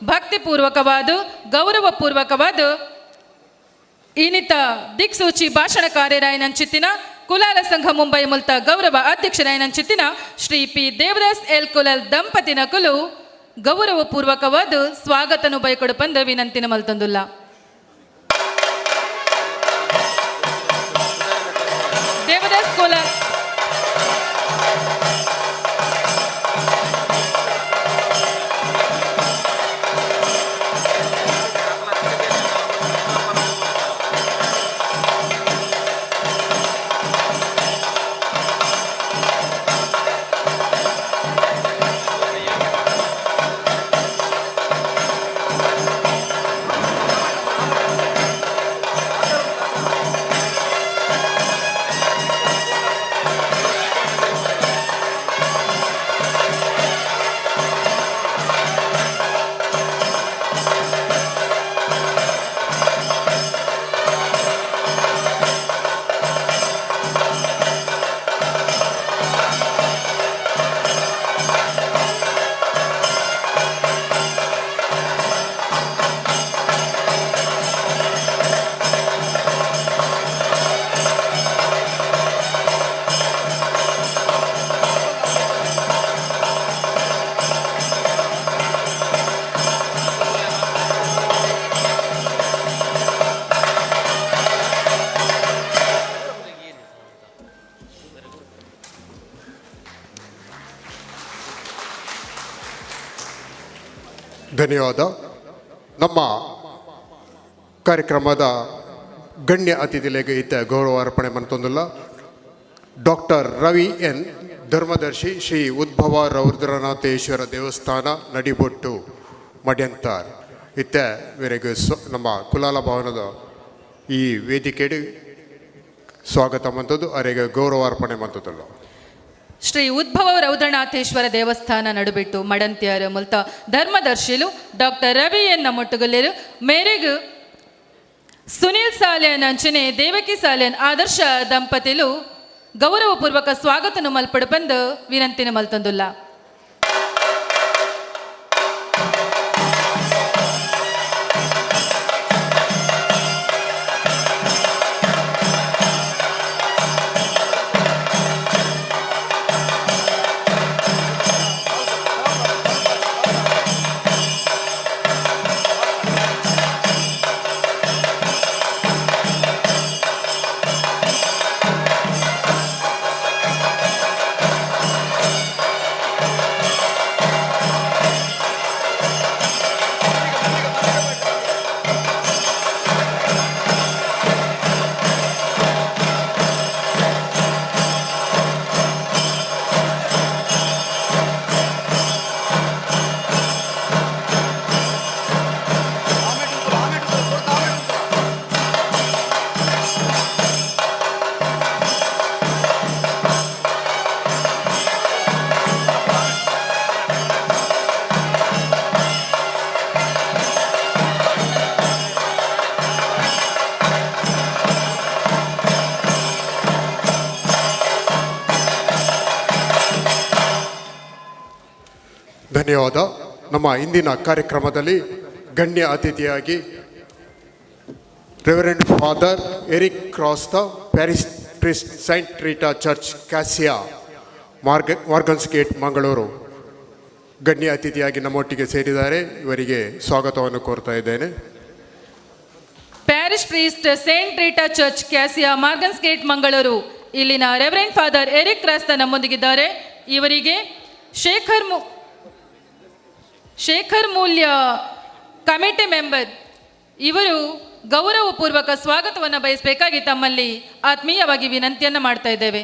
ಭಕ್ತಿಪೂರ್ವಕವಾದ ಗೌರವಪೂರ್ವಕವಾದ ಈನಿತ ದಿಕ್ಸೂಚಿ ಭಾಷಣಕಾರ್ಯರಾಯನಂಚಿತ್ತಿನ ಕುಲಾಲ ಸಂಘ ಮುಂಬೈ ಮುಲ್ತ ಗೌರವ ಅಧ್ಯಕ್ಷರಾಯನಂಚಿತ್ತಿನ ಶ್ರೀ ಪಿ ದೇವದಾಸ್ ಎಲ್ ಕುಲಾಲ್ ದಂಪತಿನ ಕುಲು ಗೌರವಪೂರ್ವಕವಾದ ಸ್ವಾಗತನು ಬೈಕೊಡುಪಂದ ವಿನಂತಿನ ಮಲ್ತಂದುಲ್ಲ. ದೇವದಾಸ್ ಕುಲಾಲ್.
ಧನ್ಯವಾದ. ನಮ್ಮ ಕಾರ್ಯಕ್ರಮದ ಗಣ್ಯ ಅತಿಥಿಗಳಿಗೆ ಇತ್ತ ಗೌರವ ಅರ್ಪಣೆ ಮಂತೊಂದುಲ್ಲ. ಡಾಕ್ಟರ್ ರವಿ ಎನ್ ಧರ್ಮದರ್ಶಿ, ಶ್ರೀ ಉದ್ಭವ ರೌದ್ರನಾಥೇಶ್ವರ ದೇವಸ್ಥಾನ, ನಡಿಬೊಟ್ಟು, ಮಡ್ಯಂತಾರ್ ಇತ್ತ ಮೇರೆಗೆ ನಮ್ಮ ಕುಲಾಲ ಭವನದ ಈ ವೇದಿಕೆಗೆ ಸ್ವಾಗತ ಮಂತದ್ದು, ಅರೆಗೆ ಗೌರವಾರ್ಪಣೆ ಮಂತದಲ್ಲ.
ಶ್ರೀ ಉದ್ಭವ ರೌದ್ರನಾಥೇಶ್ವರ ದೇವಸ್ಥಾನ ನಡುಬಿಟ್ಟು ಮಡಂತ್ಯಾರ ಮುಲ್ತ ಧರ್ಮದರ್ಶಿಲು ಡಾಕ್ಟರ್ ರವಿ ಎನ್ನ ಮೊಟ್ಟುಗಲ್ಲೇರು ಮೇರೆಗು ಸುನೀಲ್ ಸಾಲ್ಯನ್ ಅಂಚನೆ ದೇವಕಿ ಸಾಲ್ಯನ್ ಆದರ್ಶ ದಂಪತಿಲು ಗೌರವಪೂರ್ವಕ ಸ್ವಾಗತನು ಮಲ್ಪಡು ಬಂದು ವಿನಂತಿನ ಮಲ್ತಂದುಲ್ಲ.
ಧನ್ಯವಾದ. ನಮ್ಮ ಇಂದಿನ ಕಾರ್ಯಕ್ರಮದಲ್ಲಿ ಗಣ್ಯ ಅತಿಥಿಯಾಗಿ Reverend Father Eric Crasta, parish priest, Saint Rita Church, Cassia, Morgan's Gate, Mangaluru ಗಣ್ಯ ಅತಿಥಿಯಾಗಿ ನಮ್ಮೊಟ್ಟಿಗೆ ಸೇರಿದ್ದಾರೆ. ಇವರಿಗೆ ಸ್ವಾಗತವನ್ನು ಕೋರ್ತಾ ಇದ್ದೇನೆ.
Parish priest, Saint Rita Church, Cassia, Morgan's Gate, Mangaluru ಇಲ್ಲಿನ ರೆವರೆಂಡ್ ಫಾದರ್ ಎರಿಕ್ ಕ್ರಾಸ್ತ ನಮ್ಮೊಂದಿಗಿದ್ದಾರೆ. ಇವರಿಗೆ ಶೇಖರ್ ಮೂಲ್ಯ ಕಮಿಟಿ ಮೆಂಬರ್ ಇವರು ಗೌರವಪೂರ್ವಕ ಸ್ವಾಗತವನ್ನು ಬಯಸಬೇಕಾಗಿ ತಮ್ಮಲ್ಲಿ ಆತ್ಮೀಯವಾಗಿ ವಿನಂತಿಯನ್ನು ಮಾಡ್ತಾ ಇದ್ದೇವೆ.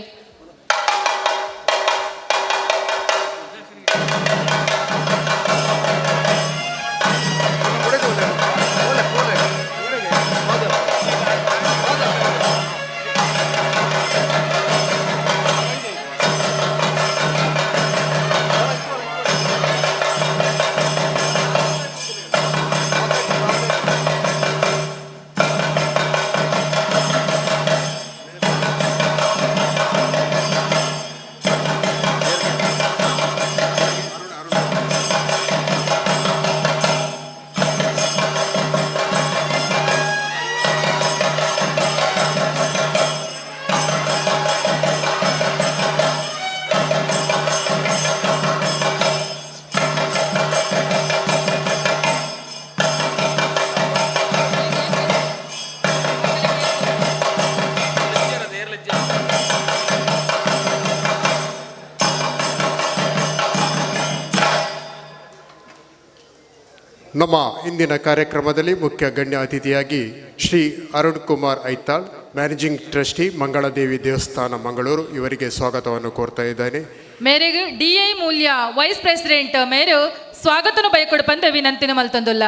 ನಮ್ಮ ಇಂದಿನ ಕಾರ್ಯಕ್ರಮದಲ್ಲಿ ಮುಖ್ಯ ಗಣ್ಯ ಅತಿಥಿಯಾಗಿ ಶ್ರೀ ಅರುಣ್ ಕುಮಾರ್ ಐತಾಳ್, ಮ್ಯಾನೇಜಿಂಗ್ ಟ್ರಸ್ಟಿ, ಮಂಗಳದೇವಿ ದೇವಸ್ಥಾನ, ಮಂಗಳೂರು ಇವರಿಗೆ ಸ್ವಾಗತವನ್ನು ಕೋರ್ತಾ ಇದ್ದೇನೆ.
ಮೇರೆಗೆ ಡಿಐ ಮೂಲ್ಯ, ವೈಸ್ ಪ್ರೆಸಿಡೆಂಟ್ ಮೇರು ಸ್ವಾಗತನು ಬಯಕೊಡು ಪಂದ ವಿನಂತಿನ ಮಲ್ತೊಂದುಲ್ಲ.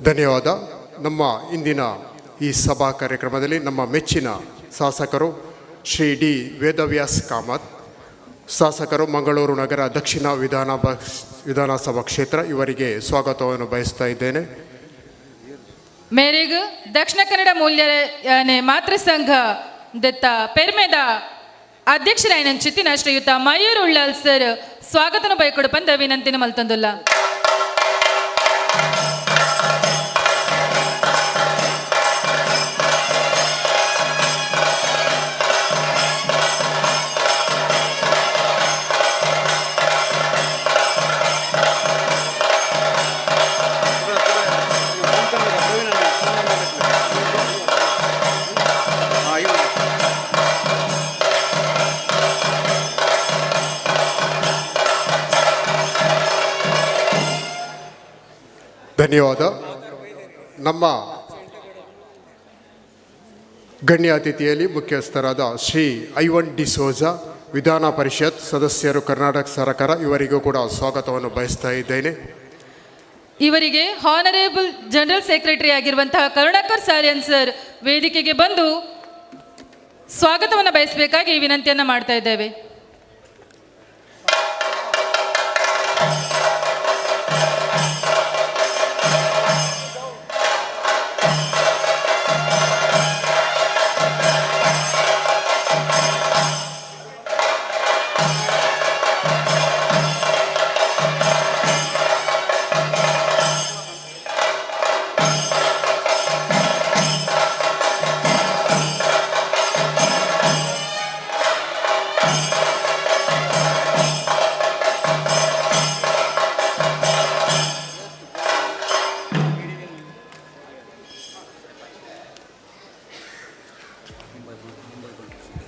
ಧನ್ಯವಾದ. ನಮ್ಮ ಇಂದಿನ ಈ ಸಭಾ ಕಾರ್ಯಕ್ರಮದಲ್ಲಿ ನಮ್ಮ ಮೆಚ್ಚಿನ ಶಾಸಕರು ಶ್ರೀ ಡಿ ವೇದವ್ಯಾಸ್ ಕಾಮತ್, ಶಾಸಕರು, ಮಂಗಳೂರು ನಗರ ದಕ್ಷಿಣ ವಿಧಾನಸಭಾ ಕ್ಷೇತ್ರ ಇವರಿಗೆ ಸ್ವಾಗತವನ್ನು ಬಯಸ್ತಾ ಇದ್ದೇನೆ.
ಮೇರೆಗ್ ದಕ್ಷಿಣ ಕನ್ನಡ ಮೂಲ್ಯ ಮಾತೃ ಸಂಘ ದತ್ತ ಪೆರ್ಮೆದ ಅಧ್ಯಕ್ಷರಾಯನ ಚಿತ್ತಿನ ಶ್ರೀಯುತ ಮಯೂರ್ ಉಳ್ಳಾಲ್ ಸರ್ ಸ್ವಾಗತನ ಬಯಕೊಡು ಪಂದ ವಿನಂತಿನ ಮಲ್ತೊಂದುಲ್ಲ.
ಧನ್ಯವಾದ. ನಮ್ಮ ಗಣ್ಯ ಅತಿಥಿಯಲ್ಲಿ ಮುಖ್ಯಸ್ಥರಾದ ಶ್ರೀ ಐವನ್ ಡಿಸೋಜಾ, ವಿಧಾನ ಪರಿಷತ್ ಸದಸ್ಯರು, ಕರ್ನಾಟಕ ಸರ್ಕಾರ ಇವರಿಗೂ ಕೂಡ ಸ್ವಾಗತವನ್ನು ಬಯಸ್ತಾ ಇದ್ದೇನೆ.
ಇವರಿಗೆ ಹಾನರೇಬಲ್ ಜನರಲ್ ಸೆಕ್ರೆಟರಿ ಆಗಿರುವಂತಹ ಕರುಣಾಕರ್ ಸಾರಿಯನ್ ಸರ್ ವೇದಿಕೆಗೆ ಬಂದು ಸ್ವಾಗತವನ್ನು ಬಯಸಬೇಕಾಗಿ ವಿನಂತಿಯನ್ನು ಮಾಡ್ತಾ ಇದ್ದೇವೆ.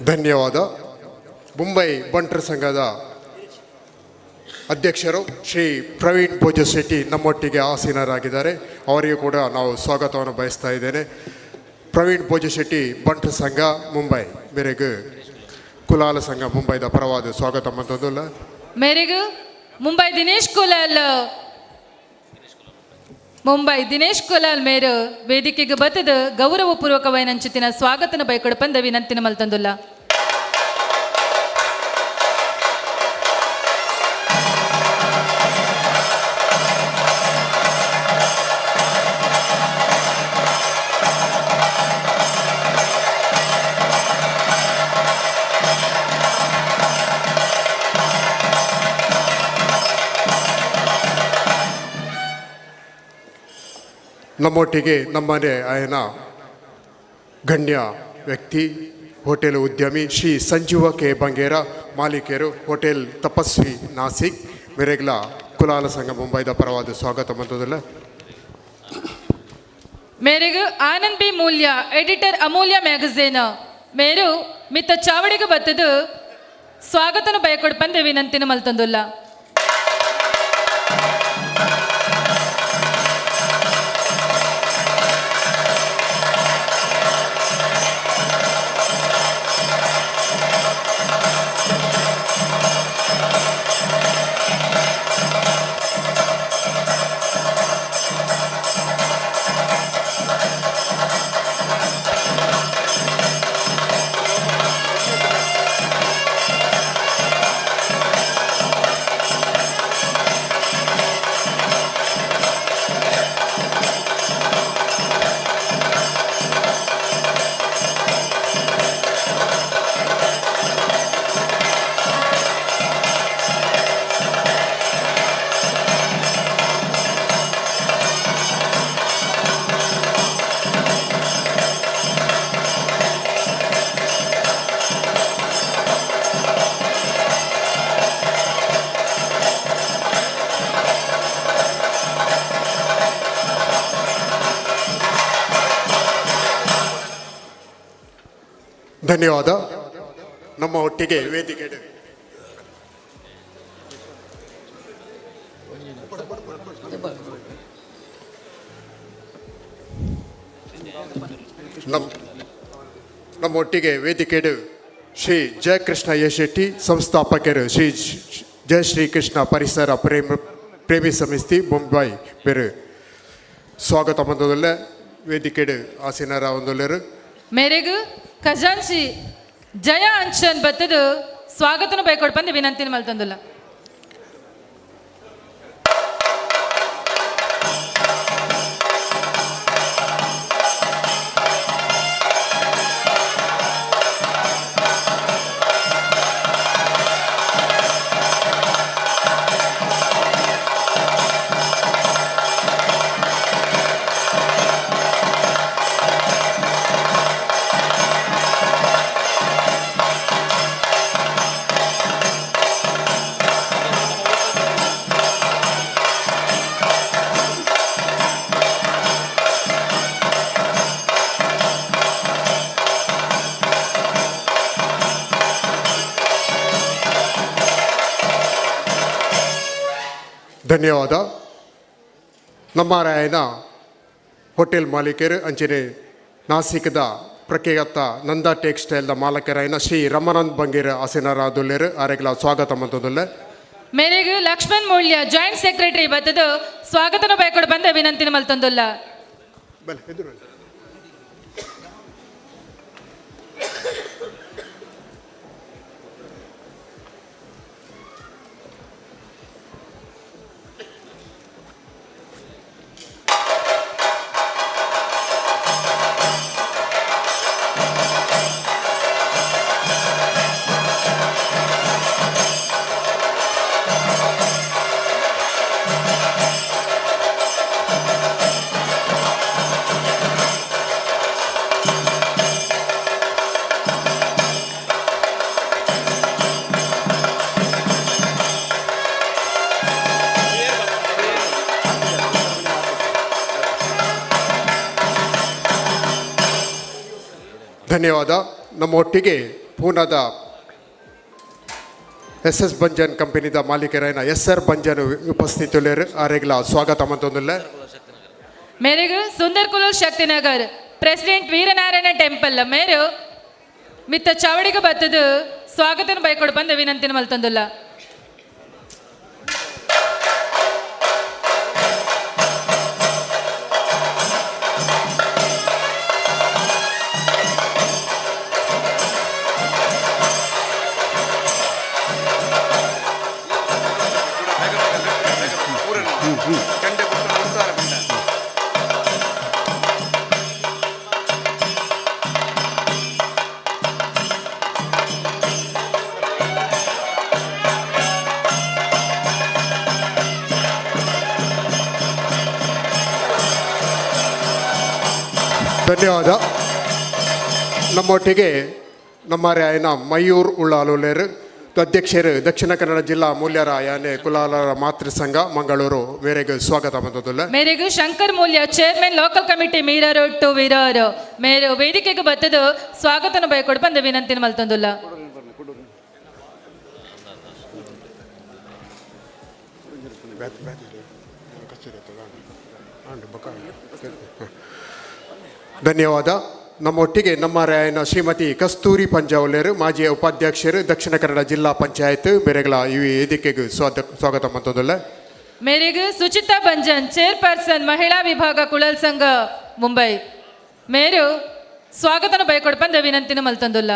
ಧನ್ಯವಾದ. ಮುಂಬೈ ಬಂಟರ ಸಂಘದ ಅಧ್ಯಕ್ಷರು ಶ್ರೀ ಪ್ರವೀಣ್ ಭೋಜ ಶೆಟ್ಟಿ ನಮ್ಮೊಟ್ಟಿಗೆ ಆಸೀನರಾಗಿದ್ದಾರೆ. ಅವರಿಗೂ ಕೂಡ ನಾವು ಸ್ವಾಗತವನ್ನು ಬಯಸ್ತಾ ಇದ್ದೇನೆ. ಪ್ರವೀಣ್ ಭೋಜಶೆಟ್ಟಿ ಬಂಟ್ರ ಸಂಘ ಮುಂಬೈ ಮೇರೆಗ್ ಕುಲಾಲ ಸಂಘ ಮುಂಬೈದ ಪರವಾದ ಸ್ವಾಗತ ಮಂತೊಂದುಲ್ಲ.
ಮೇರೆಗ್ ಮುಂಬೈ ದಿನೇಶ್ ಕುಲಾಲ್, ಮುಂಬೈ ದಿನೇಶ್ ಕುಲಾಲ್ ಮೇರು ವೇದಿಕೆಗೆ ಬತ್ತದ ಗೌರವಪೂರ್ವಕವೈನಂಚಿತಿನ ಸ್ವಾಗತನ ಬೈಕೊಡಪಂದ ವಿನಂತಿನ ಮಲ್ತಂದುಲ್ಲ.
ನಮ್ಮೊಟ್ಟಿಗೆ ನಮ್ಮನೆ ಆಯನ ಗಣ್ಯ ವ್ಯಕ್ತಿ, ಹೋಟೆಲ್ ಉದ್ಯಮಿ ಶ್ರೀ ಸಂಜೀವ ಕೆ ಬಂಗೇರ, ಮಾಲೀಕರು ಹೋಟೆಲ್ ತಪಸ್ವಿ ನಾಸಿಕ್ ಮೆರೆಗ್ಲ ಕುಲಾಲ ಸಂಘ ಮುಂಬೈದ ಪರವಾದ ಸ್ವಾಗತ ಮಂತದಲ್ಲ.
ಮೇರೆಗ್ ಆನಂದ್ ಬಿ ಮೂಲ್ಯ, ಎಡಿಟರ್ ಅಮೂಲ್ಯ ಮ್ಯಾಗಝೀನ್ ಮೇರು ಮಿತ್ತ ಚಾವಡಿಗೆ ಬತ್ತದು ಸ್ವಾಗತನ ಬಯಕೊಡ್ಪಂದೆ ವಿನಂತಿನ ಮಲ್ತಂದುಲ್ಲ.
ಧನ್ಯವಾದ. ನಮ್ಮ ಒಟ್ಟಿಗೆ ವೇದಿಕೆ ನಮ್ಮೊಟ್ಟಿಗೆ ವೇದಿಕೆಡು ಶ್ರೀ ಜಯಕೃಷ್ಣ ಎ ಶೆಟ್ಟಿ, ಸಂಸ್ಥಾಪಕರು ಶ್ರೀ ಜಯ ಶ್ರೀಕೃಷ್ಣ ಪರಿಸರ ಪ್ರೇಮಿ ಸಮಿತಿ ಮುಂಬೈ ಬೇರು ಸ್ವಾಗತ ಬಂದದಲ್ಲ ವೇದಿಕೆಡು ಆಸೀನರ ಒಂದೊಲ್ಲೆರು.
ಮೇರೆಗ್ ಖಜಾಂಚಿ ಜಯ ಅಂಚನ್ ಬತ್ತದು ಸ್ವಾಗತನ ಬೈಕೊಡ್ಪಂದು ವಿನಂತಿನ ಮಲ್ತಂದುಲ್ಲ.
ಧನ್ಯವಾದ. ನಮ್ಮ ರಾಯನ ಹೋಟೆಲ್ ಮಾಲೀಕರು ಅಂಚನೆ ನಾಸಿಕದ ಪ್ರಖ್ಯಾತ ನಂದಾ ಟೆಕ್ಸ್ಟೈಲ್ದ ಮಾಲಕರಾಯನ ಶ್ರೀ ರಮಾನಂದ್ ಬಂಗೇರ್ ಆಸೀನರಾದುಲ್ಲೇರು ಆರೆಗ್ಲ ಸ್ವಾಗತ ಮಂತದುಲ್ಲೆ.
ಮೇರೆಗ್ ಲಕ್ಷ್ಮಣ್ ಮೂಲ್ಯ ಜಾಯಿಂಟ್ ಸೆಕ್ರೆಟರಿ ಬತ್ತದು ಸ್ವಾಗತನ ಬೈಕೊಡ್ ಬಂದ ವಿನಂತಿನ ಮಲ್ತಂದುಲ್ಲ.
ಬಲೆ ಎದುರು. ಧನ್ಯವಾದ. ನಮ್ಮ ಒಟ್ಟಿಗೆ ಪೂನಾದ ಎಸ್ ಎಸ್ ಬಂಜನ್ ಕಂಪನಿದ ಮಾಲೀಕರಾಯನ ಎಸ್ ಆರ್ ಬಂಜನ್ ಉಪಸ್ಥಿತುಲ್ಲೇರು ಆರೆಗ್ಲ ಸ್ವಾಗತ ಮಂತೊಂದುಲ್ಲೆ.
ಮೇರೆಗ್ ಸುಂದರ್ ಕುಲೂರ್ ಶಕ್ತಿನಗರ್ ಪ್ರೆಸಿಡೆಂಟ್ ವೀರನಾರಾಯಣ ಟೆಂಪಲ್ ಮೇರು ಮಿತ್ತ ಚಾವಡಿಗೆ ಬತ್ತದು ಸ್ವಾಗತನ ಬೈಕೊಡು ಬಂದ ವಿನಂತಿನ ಮಲ್ತೊಂದುಲ್ಲ.
ಧನ್ಯವಾದ. ನಮ್ಮೊಟ್ಟಿಗೆ ನಮ್ಮ ರಾಯನ ಮಯೂರ್ ಉಳ್ಳಾಲುಲೇರು ಅಧ್ಯಕ್ಷರು ದಕ್ಷಿಣ ಕನ್ನಡ ಜಿಲ್ಲಾ ಮೂಲ್ಯರ ಯಾನೆ ಕುಲಾಲರ ಮಾತೃ ಸಂಘ ಮಂಗಳೂರು ಮೇರೆಗೆ ಸ್ವಾಗತ ಬಂದದಲ್ಲ.
ಮೇರೆಗೂ Shankar Moolya chairman local committee Mira road to Virar ಮೇರು ವೇದಿಕೆಗೆ ಬತ್ತದು ಸ್ವಾಗತನ ಬಯಕೊಡು ಬಂದ ವಿನಂತಿನ ಮಲ್ತೊಂದುಲ್ಲ.
ಧನ್ಯವಾದ. ನಮ್ಮೊಟ್ಟಿಗೆ ನಮ್ಮ ರಾಯನ ಶ್ರೀಮತಿ ಕಸ್ತೂರಿ ಪಂಜಾವಲೇರು ಮಾಜಿ ಉಪಾಧ್ಯಕ್ಷರು ದಕ್ಷಿಣ ಕನ್ನಡ ಜಿಲ್ಲಾ ಪಂಚಾಯತ್ ಮೇರೆಗಳ ಈ ವೇದಿಕೆಗೆ ಸ್ವಾಗತ ಮಂತದಲ್ಲ.
ಮೇರೆಗೂ ಸುಚಿತಾ ಬಂಜನ್ ಚೇರ್ಪರ್ಸನ್ ಮಹಿಳಾ ವಿಭಾಗ ಕುಳಲ್ ಸಂಘ ಮುಂಬೈ ಮೇರು ಸ್ವಾಗತನ ಬಯಕೊಡು ಬಂದ ವಿನಂತಿನ ಮಲ್ತೊಂದುಲ್ಲ.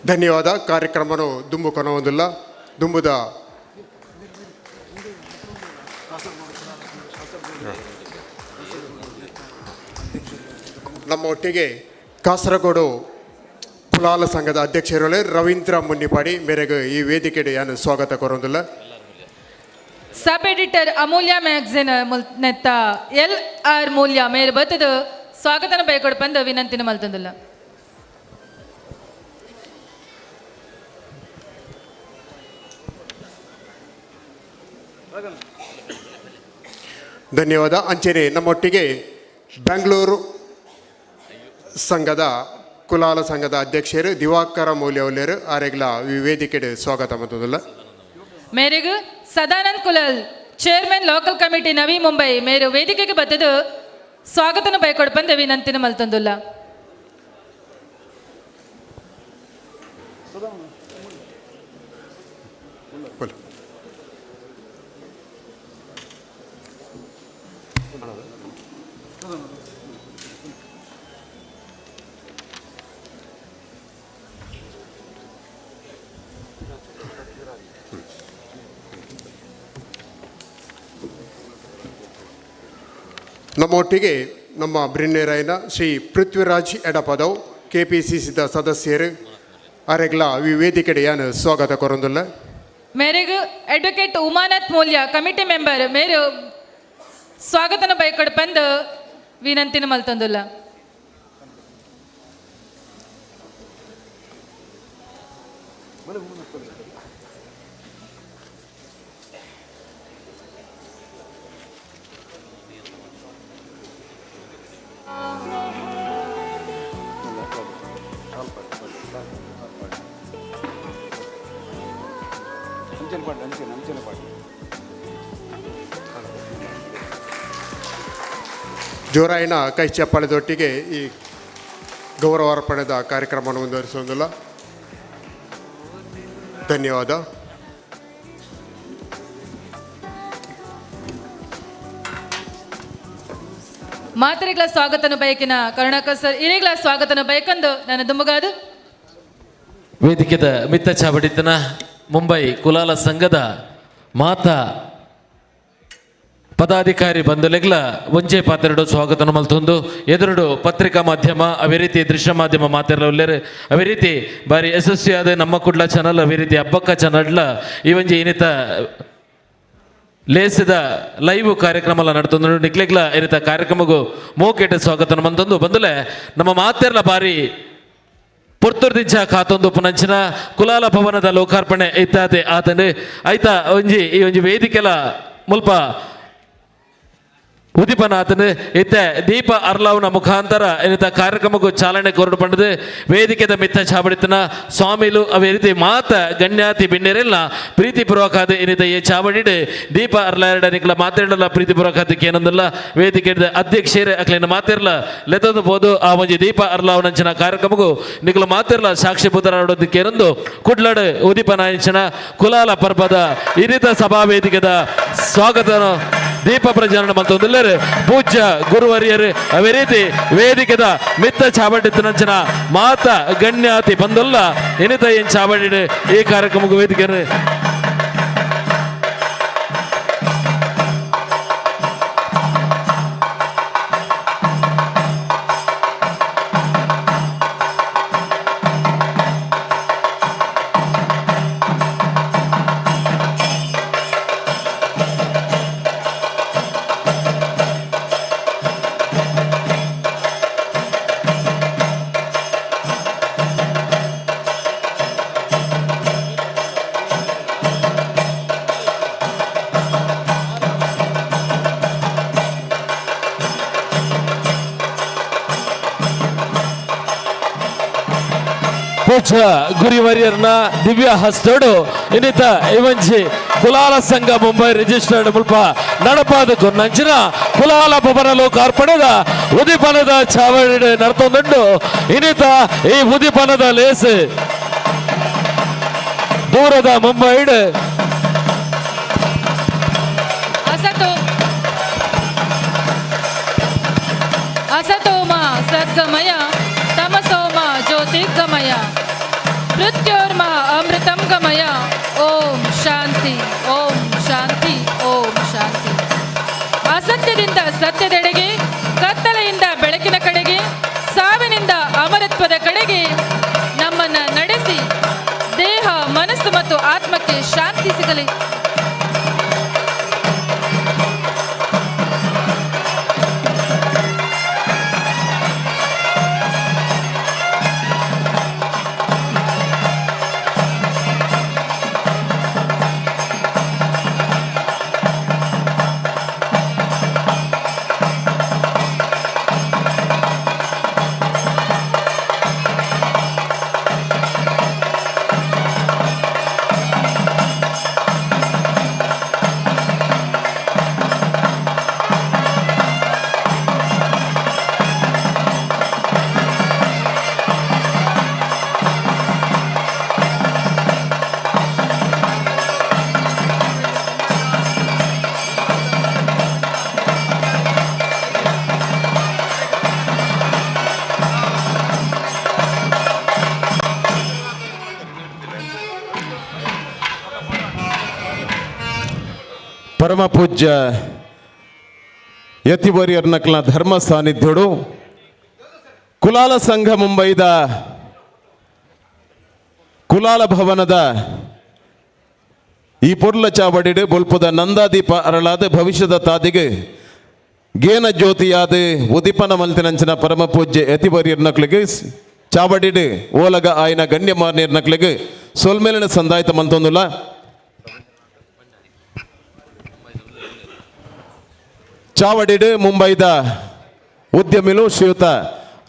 ಧನ್ಯವಾದ. ಕಾರ್ಯಕ್ರಮನು ದುಂಬು ಕೊನೊಂದಿಲ್ಲ ದುಂಬುದ ನಮ್ಮ ಒಟ್ಟಿಗೆ ಕಾಸರಗೋಡು ಕುಲಾಲ ಸಂಘದ ಅಧ್ಯಕ್ಷರು ರವೀಂದ್ರ ಮುನ್ನಿಪಾಡಿ ಮೇರೆಗೆ ಈ ವೇದಿಕೆಗೆ ಯಾನು ಸ್ವಾಗತ ಕೋರೊಂದಿಲ್ಲ.
ಸಬ್ ಎಡಿಟರ್ ಅಮೂಲ್ಯ ಮ್ಯಾಗಝಿನ್ ನೆತ್ತ ಎಲ್ ಆರ್ ಮೂಲ್ಯ ಮೇರು ಬತ್ತದು ಸ್ವಾಗತನ ಬಯಕೊಡು ಬಂದ ವಿನಂತಿನ ಮಲ್ತೊಂದುಲ್ಲ.
ಧನ್ಯವಾದ. ಅಂಚನೆ ನಮ್ಮೊಟ್ಟಿಗೆ ಬೆಂಗಳೂರು ಸಂಘದ ಕುಲಾಲ ಸಂಘದ ಅಧ್ಯಕ್ಷರು ದಿವಾಕರ ಮೌಲ್ಯವಲ್ಯರು ಆರೆಗ್ಲ ಈ ವೇದಿಕೆಗೆ ಸ್ವಾಗತ ಮಂತೊಂದುಲ್ಲ.
ಮೇರೆಗೂ Sadanand Kulal chairman local committee Navi Mumbai ಮೇರು ವೇದಿಕೆಗೆ ಬತ್ತದು ಸ್ವಾಗತನ ಬಯಕೊಡು ಬಂದ ವಿನಂತಿನ ಮಲ್ತೊಂದುಲ್ಲ.
ನಮ್ಮೊಟ್ಟಿಗೆ ನಮ್ಮ ಬ್ರಿನ್ನೇರಾಯನ ಶ್ರೀ ಪೃಥ್ವಿರಾಜ್ ಎಡಪದವ್ ಕೆಪಿಸಿಸಿದ ಸದಸ್ಯರು ಅರೆಗ್ಲ ಈ ವೇದಿಕೆಡೆ ಯಾನು ಸ್ವಾಗತ ಕೊರೊಂದುಲ್ಲ.
ಮೇರೆಗೂ advocate Umanath Mulya committee member ಮೇರು ಸ್ವಾಗತನ ಬಯಕೊಡು ಬಂದು ವಿನಂತಿನ ಮಲ್ತೊಂದುಲ್ಲ.
ಜೋರಾಯಿನ ಕೈ ಚಪ್ಪಾಳೆದೊಟ್ಟಿಗೆ ಈ ಗೌರವಾರ್ಪಣೆದ ಕಾರ್ಯಕ್ರಮವನ್ನು ಮುಂದುವರಿಸುವುದಿಲ್ಲ. ಧನ್ಯವಾದ.
ಮಾತರಿಗಳ ಸ್ವಾಗತನ ಬಯಕಿನ ಕರುಣಾಕರ್ ಸರ್ ಇರಿಗಳ ಸ್ವಾಗತನ ಬಯಕಂದು ನನ್ನ ದುಂಬುಗಾದು.
ವೇದಿಕೆದ ಮಿತ್ತ ಚಾವಡಿತನ ಮುಂಬೈ ಕುಲಾಲ ಸಂಘದ ಮಾತಾ ಪದಾಧಿಕಾರಿ ಬಂದಲೆಗ್ಲ ಒಂಜೆ ಪಾತ್ರೆಡು ಸ್ವಾಗತ ಮಲ್ತೊಂದು ಎದುರುಡು ಪತ್ರಿಕಾ ಮಾಧ್ಯಮ ಅವೇ ರೀತಿ ದೃಶ್ಯ ಮಾಧ್ಯಮ ಮಾತೆರ್ಲ ಅವೇ ರೀತಿ ಬಾರಿ ಯಶಸ್ವಿಯಾದ ನಮ್ಮ ಕುಡ್ಲ ಚಾನಲ್ ಅವೇ ರೀತಿ ಹಬ್ಬಕ್ಕ ಚಾನಲ್ಲ ಈ ಒಂಜಿ ಏನಿತ ಲೇಸಿದ ಲೈವ್ ಕಾರ್ಯಕ್ರಮ ನಡತೊಂದು ನಿಕ್ಲೆಗ್ಲ ಇರಿತ ಕಾರ್ಯಕ್ರಮಗೂ ಮೋಕೆಟ್ ಸ್ವಾಗತ ಬಂತಂದು ಬಂದಲೆ ನಮ್ಮ ಮಾತೆರ್ಲ ಬಾರಿ ಪುರ್ತುರ್ದಿಂಚ ಕಾತೊಂದು ಪುನಂಚಿನ ಕುಲಾಲ ಭವನದ ಲೋಕಾರ್ಪಣೆ ಇತ್ತಾತೆ ಆತಂಡು ಐತ ಒಂಜಿ ಈ ಒಂಜಿ ವೇದಿಕೆಲ ಮುಲ್ಪ ಉದಿಪನಾಥನ್ ಇತ್ತೆ ದೀಪ ಅರ್ಲಾವ್ನ ಮುಖಾಂತರ ಏನಿತ ಕಾರ್ಯಕ್ರಮಕ್ಕೂ ಚಾಲನೆ ಕೊರಡು ಪಂಡದು ವೇದಿಕೆದ ಮಿತ್ತ ಚಾವಡಿತನ ಸ್ವಾಮಿಲು ಅವೇ ರೀತಿ ಮಾತ ಗಣ್ಯಾತಿ ಬಿನ್ನೆರೆಲ್ಲ ಪ್ರೀತಿಪೂರ್ವಕಾದ ಏನಿತ ಈ ಚಾವಡಿಡ್ ದೀಪ ಅರ್ಲಾಯಡ ನಿಕ್ಲ ಮಾತೆರಲ್ಲ ಪ್ರೀತಿಪೂರ್ವಕಾದಕ್ಕೆ ಏನಂದಲ್ಲ ವೇದಿಕೆ ಅಧ್ಯಕ್ಷರೇ ಅಕ್ಲಿನ ಮಾತಿರ್ಲ ಲೆತ್ತೊಂದು ಪೋದು ಆ ಒಂಜಿ ದೀಪ ಅರ್ಲಾವನಂಚಿನ ಕಾರ್ಯಕ್ರಮಕ್ಕೂ ನಿಕ್ಲ ಮಾತಿರ್ಲ ಸಾಕ್ಷಿ ಪುತ್ರನಾಡೋದಕ್ಕೆ ಏನಂದು ಕುಡ್ಲಡ್ ಉದಿಪನಾಂಚಿನ ಕುಲಾಲ ಪರ್ಬದ ಇರಿತ ಸಭಾ ವೇದಿಕೆದ ಸ್ವಾಗತ ದೀಪ ಪ್ರಜ್ವಲನ ಮಲ್ತೊಂದುಲ್ಲೆರ್ ಪೂಜ್ಯ ಗುರುವರಿಯರು ಅವೇ ರೀತಿ ವೇದಿಕೆದ ಮಿತ್ತ ಚಾವಡಿತ್ತನಂಚಿನ ಮಾತ ಗಣ್ಯಾತಿ ಬಂದಲ್ಲ ಎನಿತ ಏನ್ ಚಾವಡಿ ಈ ಕಾರ್ಯಕ್ರಮಕ್ಕೆ ವೇದಿಕೆ ಪೂಜ್ಯ ಗುರಿವರಿಯರ್ನ ದಿವ್ಯ ಹಸ್ತೋಡು ಇನ್ನಿತ ಇವಂಜಿ ಕುಲಾಲ ಸಂಘ ಮುಂಬೈ ರಿಜಿಸ್ಟರ್ಡ್ ಮುಲ್ಪ ನಡಪಾದ ನಂಚಿನ ಕುಲಾಲ ಭವನ ಲೋಕಾರ್ಪಣೆದ ಉದಿಪನದ ಚಾವಡಿ ನಡ್ತೊಂದುಂಡು. ಇನ್ನಿತ ಈ ಉದಿಪನದ ಲೇಸ್ ದೂರದ ಮುಂಬೈಡ್
ಅಸತೋ ಅಸತೋಮ ಸದ್ಗಮಯ ತಮಸೋಮ ಜ್ಯೋತಿರ್ಗಮಯ ಮೃತ್ಯೋರ್ಮ ಅಮೃತಂ ಗಮಯ. ಓಂ ಶಾಂತಿ, ಓಂ ಶಾಂತಿ, ಓಂ ಶಾಂತಿ. ಅಸತ್ಯದಿಂದ ಸತ್ಯದೆಡೆಗೆ, ಕತ್ತಲೆಯಿಂದ ಬೆಳಕಿನ ಕಡೆಗೆ, ಸಾವಿನಿಂದ ಅಮರತ್ವದ ಕಡೆಗೆ ನಮ್ಮನ್ನ ನಡೆಸಿ ದೇಹ, ಮನಸ್ಸು ಮತ್ತು ಆತ್ಮಕ್ಕೆ ಶಾಂತಿ ಸಿಗಲಿ.
ಪರಮ ಪೂಜ್ಯ ಯತಿವರಿಯರ್ನಕ್ಲ ಧರ್ಮ ಸಾನ್ನಿಧ್ಯಡು ಕುಲಾಲ ಸಂಘ ಮುಂಬೈದ ಕುಲಾಲ ಭವನದ ಈ ಪೊರ್ಲ ಚಾವಡಿಡು ಬೊಲ್ಪುದ ನಂದಾದೀಪ ಅರಳಾದ ಭವಿಷ್ಯದ ತಾದಿಗೆ ಗೇನ ಜ್ಯೋತಿಯಾದ ಉದಿಪನ ಮಲ್ತಿನಂಚಿನ ಪರಮ ಪೂಜ್ಯ ಯತಿವರಿಯರ್ನಕ್ಲಿಗೆ ಚಾವಡಿಡು ಓಲಗ ಆಯ್ನ ಗಣ್ಯಮಾನ್ಯರ್ನಕ್ಲಿಗೆ ಸೊಲ್ಮೇಲಿನ ಸಂದಾಯ್ತ ಮಂತೊಂದುಲ್ಲ. ಚಾವಡಿಡು ಮುಂಬೈದ ಉದ್ಯಮಿಲು ಶ್ರೀಯುತ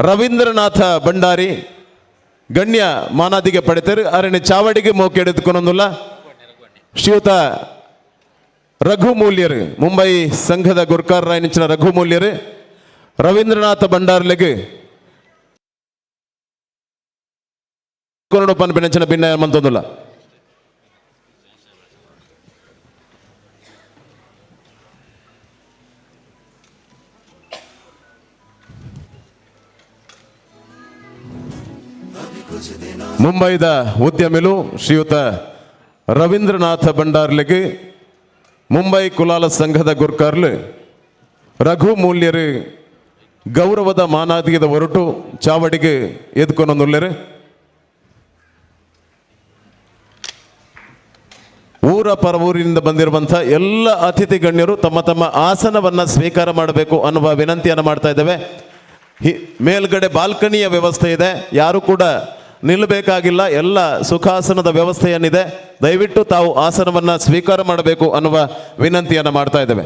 ರವೀಂದ್ರನಾಥ ಭಂಡಾರಿ ಗಣ್ಯ ಮಾನಾದಿಗೆ ಪಡೆತರು. ಅರಣ್ಯ ಚಾವಡಿಗೆ ಮೋಕೆಡೆದುಕೊಂಡೊಂದುಲ್ಲ ಶ್ರೀಯುತ ರಘು ಮೂಲ್ಯರು ಮುಂಬೈ ಸಂಘದ ಗುರ್ಕಾರ್ ರಾಯನಿಂಚಿನ ರಘು ಮೂಲ್ಯರು ರವೀಂದ್ರನಾಥ ಭಂಡಾರ್ಲೆಗೆ ಕೊರಡು ಪನ್ಪಿನಂಚಿನ ಭಿನ್ನ ಮಂತೊಂದುಲ್ಲ. ಮುಂಬೈದ ಉದ್ಯಮಿಲು ಶ್ರೀಯುತ ರವೀಂದ್ರನಾಥ ಭಂಡಾರ್ಲೆಗೆ ಮುಂಬೈ ಕುಲಾಲ ಸಂಘದ ಗುರ್ಕಾರ್ಲು ರಘು ಮೂಲ್ಯರು ಗೌರವದ ಮಾನಾದಿಗದ ಹೊರಟು ಚಾವಡಿಗೆ ಎದ್ಕೊನೊಂದುಲ್ಲೆರು. ಊರ ಪರವೂರಿನಿಂದ ಬಂದಿರುವಂಥ ಎಲ್ಲ ಅತಿಥಿ ಗಣ್ಯರು ತಮ್ಮ ತಮ್ಮ ಆಸನವನ್ನು ಸ್ವೀಕಾರ ಮಾಡಬೇಕು ಅನ್ನುವ ವಿನಂತಿಯನ್ನು ಮಾಡ್ತಾ ಇದ್ದೇವೆ. ಮೇಲ್ಗಡೆ ಬಾಲ್ಕನಿಯ ವ್ಯವಸ್ಥೆ ಇದೆ, ಯಾರು ಕೂಡ ನಿಲ್ಲಬೇಕಾಗಿಲ್ಲ, ಎಲ್ಲ ಸುಖಾಸನದ ವ್ಯವಸ್ಥೆಯನ್ನಿದೆ. ದಯವಿಟ್ಟು ತಾವು ಆಸನವನ್ನು ಸ್ವೀಕಾರ ಮಾಡಬೇಕು ಅನ್ನುವ ವಿನಂತಿಯನ್ನು ಮಾಡ್ತಾ ಇದ್ದೇವೆ.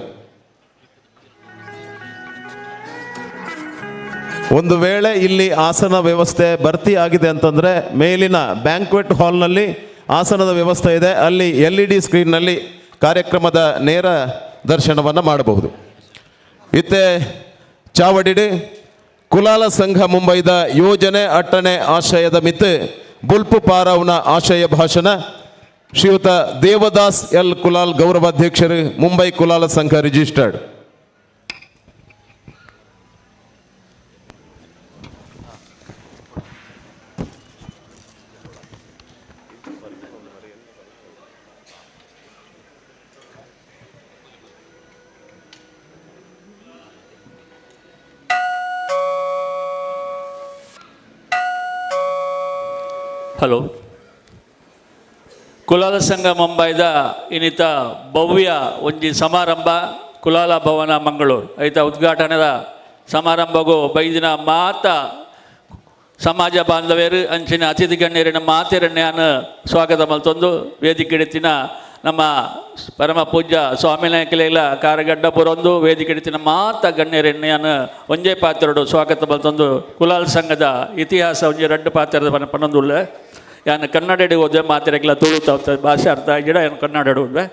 ಒಂದು ವೇಳೆ ಇಲ್ಲಿ ಆಸನ ವ್ಯವಸ್ಥೆ ಭರ್ತಿ ಆಗಿದೆ ಅಂತಂದರೆ ಮೇಲಿನ ಬ್ಯಾಂಕ್ವೆಟ್ ಹಾಲ್ನಲ್ಲಿ ಆಸನದ ವ್ಯವಸ್ಥೆ ಇದೆ, ಅಲ್ಲಿ LED ಸ್ಕ್ರೀನ್ನಲ್ಲಿ ಕಾರ್ಯಕ್ರಮದ ನೇರ ದರ್ಶನವನ್ನು ಮಾಡಬಹುದು. ಇತ್ತೆ ಚಾವಡಿಡಿ ಕುಲಾಲ ಸಂಘ ಮುಂಬೈದ ಯೋಜನೆ ಅಟ್ಟಣೆ ಆಶಯದ ಮಿತ್ ಬುಲ್ಪು ಪಾರವ್ನ ಆಶಯ ಭಾಷಣ ಶ್ರೀಯುತ ದೇವದಾಸ್ ಎಲ್ ಕುಲಾಲ್ ಗೌರವಾಧ್ಯಕ್ಷರು, ಮುಂಬೈ ಕುಲಾಲ ಸಂಘ ರಿಜಿಸ್ಟರ್ಡ್.
ಹಲೋ, ಕುಲಾಲ ಸಂಘ ಮುಂಬೈದ ಇನ್ನಿತ ಭವ್ಯ ಒಂಜಿ ಸಮಾರಂಭ ಕುಲಾಲ ಭವನ ಮಂಗಳೂರು ಐತ ಉದ್ಘಾಟನೆದ ಸಮಾರಂಭಗೂ ಬೈದಿನ ಮಾತ ಸಮಾಜ ಬಾಂಧವ್ಯರು ಅಂಚಿನ ಅತಿಥಿ ಗಣ್ಯರಿನ ಮಾತೆರಣ್ಯಾನ ಸ್ವಾಗತ ಮಲ್ತೊಂದು ವೇದಿಕೆ ಎತ್ತಿನ ನಮ್ಮ ಪರಮ ಪೂಜ್ಯ ಸ್ವಾಮಿ ನಾಯಕಲೆಲ್ಲ ಕಾರಗಡ್ಡ ಪುರೊಂದು ವೇದಿಕೆ ಎತ್ತಿನ ಮಾತ ಗಣ್ಯರೆಣ್ಣೆಯಾನ ಒಂಜೇ ಪಾತ್ರಡು ಸ್ವಾಗತ ಮಲ್ತೊಂದು ಕುಲಾಲ್ ಸಂಘದ ಇತಿಹಾಸ ಒಂಜಿ ರಡ್ಡು ಪಾತ್ರದ ಪನ್ನೊಂದುಳ್ಳ ಯಾನ್ ಕನ್ನಡ ಹೋದೆ ಮಾತಿರಕ್ಲ ತುಳು ಭಾಷೆ ಅರ್ಥ ಆಗಿಡ ಯಾನ್ ಕನ್ನಡ ಹೋದೆ.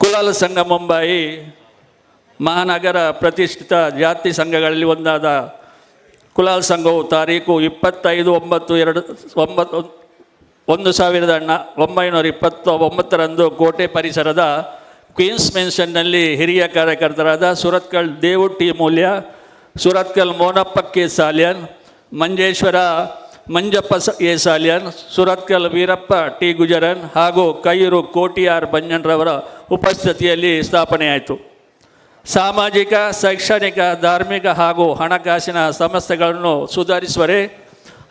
ಕುಲಾಲ ಸಂಘ ಮುಂಬೈ ಮಹಾನಗರ ಪ್ರತಿಷ್ಠಿತ ಜಾತಿ ಸಂಘಗಳಲ್ಲಿ ಒಂದಾದ ಕುಲಾಲ್ ಸಂಘವು ತಾರೀಕು 25/9/1929ರಂದು ಕೋಟೆ ಪರಿಸರದ ಕ್ವೀನ್ಸ್ ಮೆನ್ಷನ್ನಲ್ಲಿ ಹಿರಿಯ ಕಾರ್ಯಕರ್ತರಾದ Surathkal Devu T Mulya, Surathkal Monappa K Salian, Manjeshwar Manjappa A Salian, Surathkal Veerappa T Gujaran ಹಾಗೂ ಕೈಯೂರು ಕೋಟಿ ಆರ್ ಬಂಜನ್ರವರ ಉಪಸ್ಥಿತಿಯಲ್ಲಿ ಸ್ಥಾಪನೆಯಾಯಿತು. ಸಾಮಾಜಿಕ, ಶೈಕ್ಷಣಿಕ, ಧಾರ್ಮಿಕ ಹಾಗೂ ಹಣಕಾಸಿನ ಸಮಸ್ಯೆಗಳನ್ನು ಸುಧಾರಿಸುವರೆ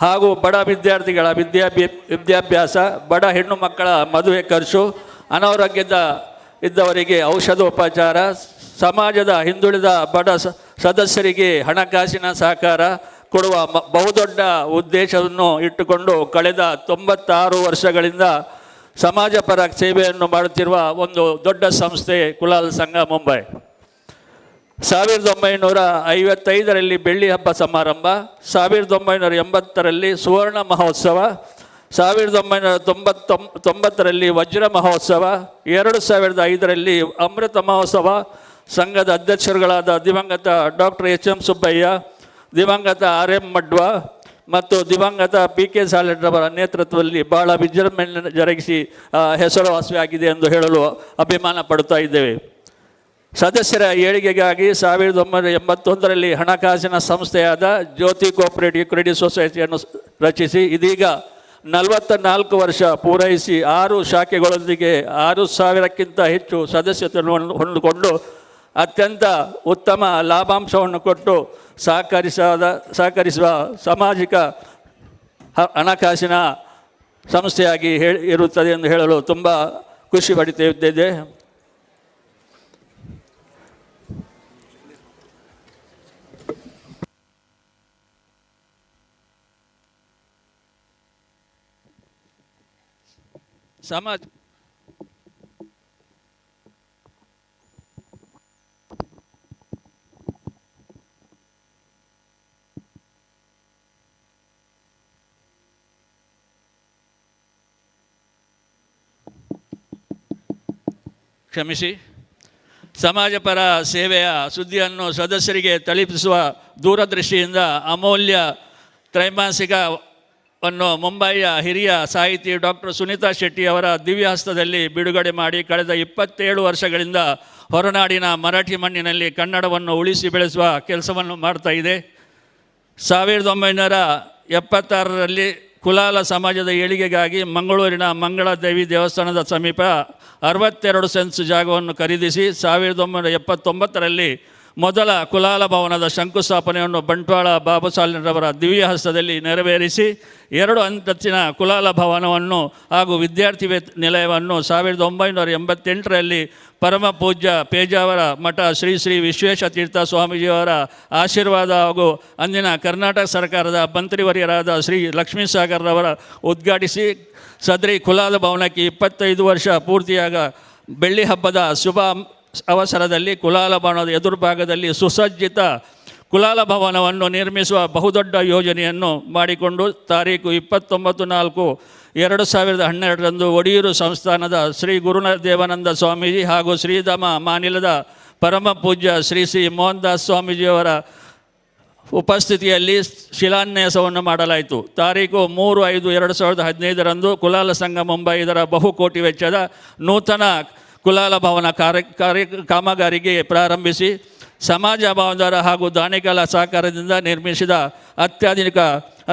ಹಾಗೂ ಬಡ ವಿದ್ಯಾರ್ಥಿಗಳ ವಿದ್ಯಾಭ್ಯಾಸ, ಬಡ ಹೆಣ್ಣು ಮಕ್ಕಳ ಮದುವೆ ಖರ್ಚು, ಅನಾರೋಗ್ಯದ ಇದ್ದವರಿಗೆ ಔಷಧೋಪಚಾರ, ಸಮಾಜದ ಹಿಂದುಳಿದ ಬಡ ಸದಸ್ಯರಿಗೆ ಹಣಕಾಸಿನ ಸಹಕಾರ ಕೊಡುವ ಬಹುದೊಡ್ಡ ಉದ್ದೇಶವನ್ನು ಇಟ್ಟುಕೊಂಡು ಕಳೆದ 96 ವರ್ಷಗಳಿಂದ ಸಮಾಜಪರ ಸೇವೆಯನ್ನು ಮಾಡುತ್ತಿರುವ ಒಂದು ದೊಡ್ಡ ಸಂಸ್ಥೆ ಕುಲಾಲ್ ಸಂಘ ಮುಂಬೈ. 1955ರಲ್ಲಿ ಬೆಳ್ಳಿ ಹಬ್ಬ ಸಮಾರಂಭ, 1980ರಲ್ಲಿ ಸುವರ್ಣ ಮಹೋತ್ಸವ, 1990ರಲ್ಲಿ ವಜ್ರ ಮಹೋತ್ಸವ, 2005ರಲ್ಲಿ ಅಮೃತ ಮಹೋತ್ಸವ. ಸಂಘದ ಅಧ್ಯಕ್ಷರುಗಳಾದ ದಿವಂಗತ doctor H M Subbaiah, ದಿವಂಗತ ಆರ್ ಎಂ ಮಡ್ವಾ ಮತ್ತು ದಿವಂಗತ ಪಿ ಕೆ ಸಾಲೆಟ್ರವರ ನೇತೃತ್ವದಲ್ಲಿ ಬಹಳ ವಿಜೃಂಭಣೆ ಜರುಗಿಸಿ ಹೆಸರುವಾಸಿಯಾಗಿದೆ ಎಂದು ಹೇಳಲು ಅಭಿಮಾನ ಪಡುತ್ತಾ ಇದ್ದೇವೆ. ಸದಸ್ಯರ ಏಳಿಗೆಗಾಗಿ 1981ರಲ್ಲಿ ಹಣಕಾಸಿನ ಸಂಸ್ಥೆಯಾದ ಜ್ಯೋತಿ ಕೋಆಪರೇಟಿವ್ ಕ್ರೆಡಿಟ್ ಸೊಸೈಟಿಯನ್ನು ರಚಿಸಿ ಇದೀಗ 44 ವರ್ಷ ಪೂರೈಸಿ 6 ಶಾಖೆಗಳೊಂದಿಗೆ 6,000ಕ್ಕಿಂತ ಹೆಚ್ಚು ಸದಸ್ಯತ್ವವನ್ನು ಹೊಂದಿಕೊಂಡು ಅತ್ಯಂತ ಉತ್ತಮ ಲಾಭಾಂಶವನ್ನು ಕೊಟ್ಟು ಸಹಕರಿಸುವ ಸಾಮಾಜಿಕ ಹಣಕಾಸಿನ ಸಂಸ್ಥೆಯಾಗಿ ಇರುತ್ತದೆ ಎಂದು ಹೇಳಲು ತುಂಬ ಖುಷಿ ಪಡುತ್ತಿದ್ದೇನೆ. ಸಮಾಜ ಕ್ಷಮಿಸಿ, ಸಮಾಜಪರ ಸೇವೆಯ ಸುದ್ದಿಯನ್ನು ಸದಸ್ಯರಿಗೆ ತಲುಪಿಸುವ ದೂರದೃಷ್ಟಿಯಿಂದ ಅಮೂಲ್ಯ ತ್ರೈಮಾಸಿಕವನ್ನು ಮುಂಬಯಿಯ ಹಿರಿಯ ಸಾಹಿತಿ ಡಾಕ್ಟರ್ ಸುನೀತಾ ಶೆಟ್ಟಿ ಅವರ ದಿವ್ಯಹಸ್ತದಲ್ಲಿ ಬಿಡುಗಡೆ ಮಾಡಿ ಕಳೆದ 27 ವರ್ಷಗಳಿಂದ ಹೊರನಾಡಿನ ಮರಾಠಿ ಮಣ್ಣಿನಲ್ಲಿ ಕನ್ನಡವನ್ನು ಉಳಿಸಿ ಬೆಳೆಸುವ ಕೆಲಸವನ್ನು ಮಾಡ್ತಾ ಇದೆ. 1976ರಲ್ಲಿ ಕುಲಾಲ ಸಮಾಜದ ಏಳಿಗೆಗಾಗಿ ಮಂಗಳೂರಿನ ಮಂಗಳದೇವಿ ದೇವಸ್ಥಾನದ ಸಮೀಪ 62 ಸೆನ್ಸ್ ಜಾಗವನ್ನು ಖರೀದಿಸಿ 1979ರಲ್ಲಿ ಮೊದಲ ಕುಲಾಲ ಭವನದ ಶಂಕುಸ್ಥಾಪನೆಯನ್ನು ಬಂಟ್ವಾಳ ಬಾಬು ಸಾಲಿನರವರ ದಿವ್ಯ ಹಸ್ತದಲ್ಲಿ ನೆರವೇರಿಸಿ 2 ಅಂತಸ್ತಿನ ಕುಲಾಲ ಭವನವನ್ನು ಹಾಗೂ ವಿದ್ಯಾರ್ಥಿ ನಿಲಯವನ್ನು 1988ರಲ್ಲಿ ಪರಮ ಪೂಜ್ಯ ಪೇಜಾವರ ಮಠ ಶ್ರೀ ಶ್ರೀ ವಿಶ್ವೇಶ ತೀರ್ಥ ಸ್ವಾಮೀಜಿಯವರ ಆಶೀರ್ವಾದ ಹಾಗೂ ಅಂದಿನ ಕರ್ನಾಟಕ ಸರ್ಕಾರದ ಮಂತ್ರಿವರ್ಯರಾದ ಶ್ರೀ ಲಕ್ಷ್ಮೀ ಸಾಗರ್ರವರ ಉದ್ಘಾಟಿಸಿ ಸದರಿ ಕುಲಾಲ ಭವನಕ್ಕೆ 25 ವರ್ಷ ಪೂರ್ತಿಯಾಗ ಬೆಳ್ಳಿ ಹಬ್ಬದ ಶುಭ ಅವಸರದಲ್ಲಿ ಕುಲಾಲ ಭವನದ ಎದುರುಭಾಗದಲ್ಲಿ ಸುಸಜ್ಜಿತ ಕುಲಾಲ ಭವನವನ್ನು ನಿರ್ಮಿಸುವ ಬಹುದೊಡ್ಡ ಯೋಜನೆಯನ್ನು ಮಾಡಿಕೊಂಡು ತಾರೀಕು 29/4/2012ರಂದು ಒಡಿಯೂರು ಸಂಸ್ಥಾನದ ಶ್ರೀ ಗುರುದೇವಾನಂದ ಸ್ವಾಮೀಜಿ ಹಾಗೂ ಶ್ರೀಧಾಮ ಮಾನಿಲದ ಪರಮ ಪೂಜ್ಯ ಶ್ರೀ ಶ್ರೀ ಮೋಹನ್ ದಾಸ್ ಸ್ವಾಮೀಜಿಯವರ ಉಪಸ್ಥಿತಿಯಲ್ಲಿ ಶಿಲಾನ್ಯಾಸವನ್ನು ಮಾಡಲಾಯಿತು. ತಾರೀಕು 3/5/2015ರಂದು ಕುಲಾಲ ಸಂಘ ಮುಂಬೈ ಇದರ ಬಹುಕೋಟಿ ವೆಚ್ಚದ ನೂತನ ಕುಲಾಲ ಭವನ ಕಾರ್ಯ ಕಾರ್ಯ ಕಾಮಗಾರಿಗೆ ಪ್ರಾರಂಭಿಸಿ ಸಮಾಜ ಬಾಂಧವರ ಹಾಗೂ ದಾನಿಗಳ ಸಹಕಾರದಿಂದ ನಿರ್ಮಿಸಿದ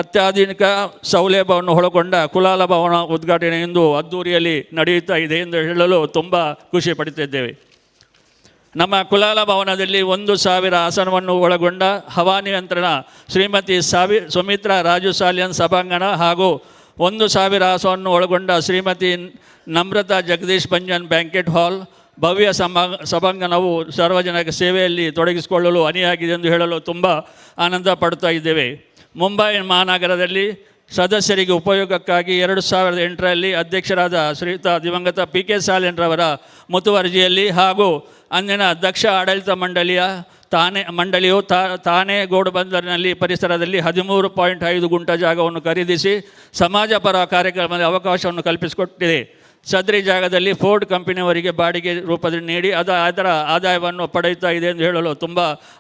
ಅತ್ಯಾಧುನಿಕ ಸೌಲಭ್ಯವನ್ನು ಒಳಗೊಂಡ ಕುಲಾಲ ಭವನ ಉದ್ಘಾಟನೆ ಇಂದು ಅದ್ದೂರಿಯಲ್ಲಿ ನಡೆಯುತ್ತಾ ಇದೆ ಎಂದು ಹೇಳಲು ತುಂಬ ಖುಷಿ ಪಡುತ್ತಿದ್ದೇವೆ. ನಮ್ಮ ಕುಲಾಲ ಭವನದಲ್ಲಿ 1000 ಆಸನವನ್ನು ಒಳಗೊಂಡ ಹವಾನಿಯಂತ್ರಣ ಶ್ರೀಮತಿ ಸುಮಿತ್ರಾ ರಾಜು ಸಾಲಿಯನ್ ಸಭಾಂಗಣ ಹಾಗೂ 1000 ಆಸನವನ್ನು ಒಳಗೊಂಡ ಶ್ರೀಮತಿ ನಮ್ರತಾ ಜಗದೀಶ್ ಬಂಜನ್ ಬ್ಯಾಂಕೆಟ್ ಹಾಲ್ ಭವ್ಯ ಸಭಾಂಗಣವು ಸಾರ್ವಜನಿಕ ಸೇವೆಯಲ್ಲಿ ತೊಡಗಿಸಿಕೊಳ್ಳಲು ಅಣಿಯಾಗಿದೆ ಎಂದು ಹೇಳಲು ತುಂಬ ಆನಂದ ಪಡುತ್ತಾ ಇದ್ದೇವೆ. ಮುಂಬೈ ಮಹಾನಗರದಲ್ಲಿ ಸದಸ್ಯರಿಗೆ ಉಪಯೋಗಕ್ಕಾಗಿ 2008ರಲ್ಲಿ ಅಧ್ಯಕ್ಷರಾದ ಶ್ರೀಯುತ ದಿವಂಗತ ಪಿ ಕೆ ಸಾಲಿಯನ್ರವರ ಮುತುವರ್ಜಿಯಲ್ಲಿ ಹಾಗೂ ಅಂದಿನ ದಕ್ಷ ಆಡಳಿತ ಮಂಡಳಿಯ ಮಂಡಳಿಯು ತಾನೇ ಗೋಡುಬಂದರಿನಲ್ಲಿ ಪರಿಸರದಲ್ಲಿ 13.5 ಗುಂಟ ಜಾಗವನ್ನು ಖರೀದಿಸಿ ಸಮಾಜಪರ ಕಾರ್ಯಕ್ರಮದ ಅವಕಾಶವನ್ನು ಕಲ್ಪಿಸಿಕೊಟ್ಟಿದೆ. ಸದರಿ ಜಾಗದಲ್ಲಿ ಫೋರ್ಡ್ ಕಂಪನಿಯವರಿಗೆ ಬಾಡಿಗೆ ರೂಪದಲ್ಲಿ ನೀಡಿ ಅದರ ಆದಾಯವನ್ನು ಪಡೆಯುತ್ತಾ ಇದೆ ಎಂದು ಹೇಳಲು ತುಂಬ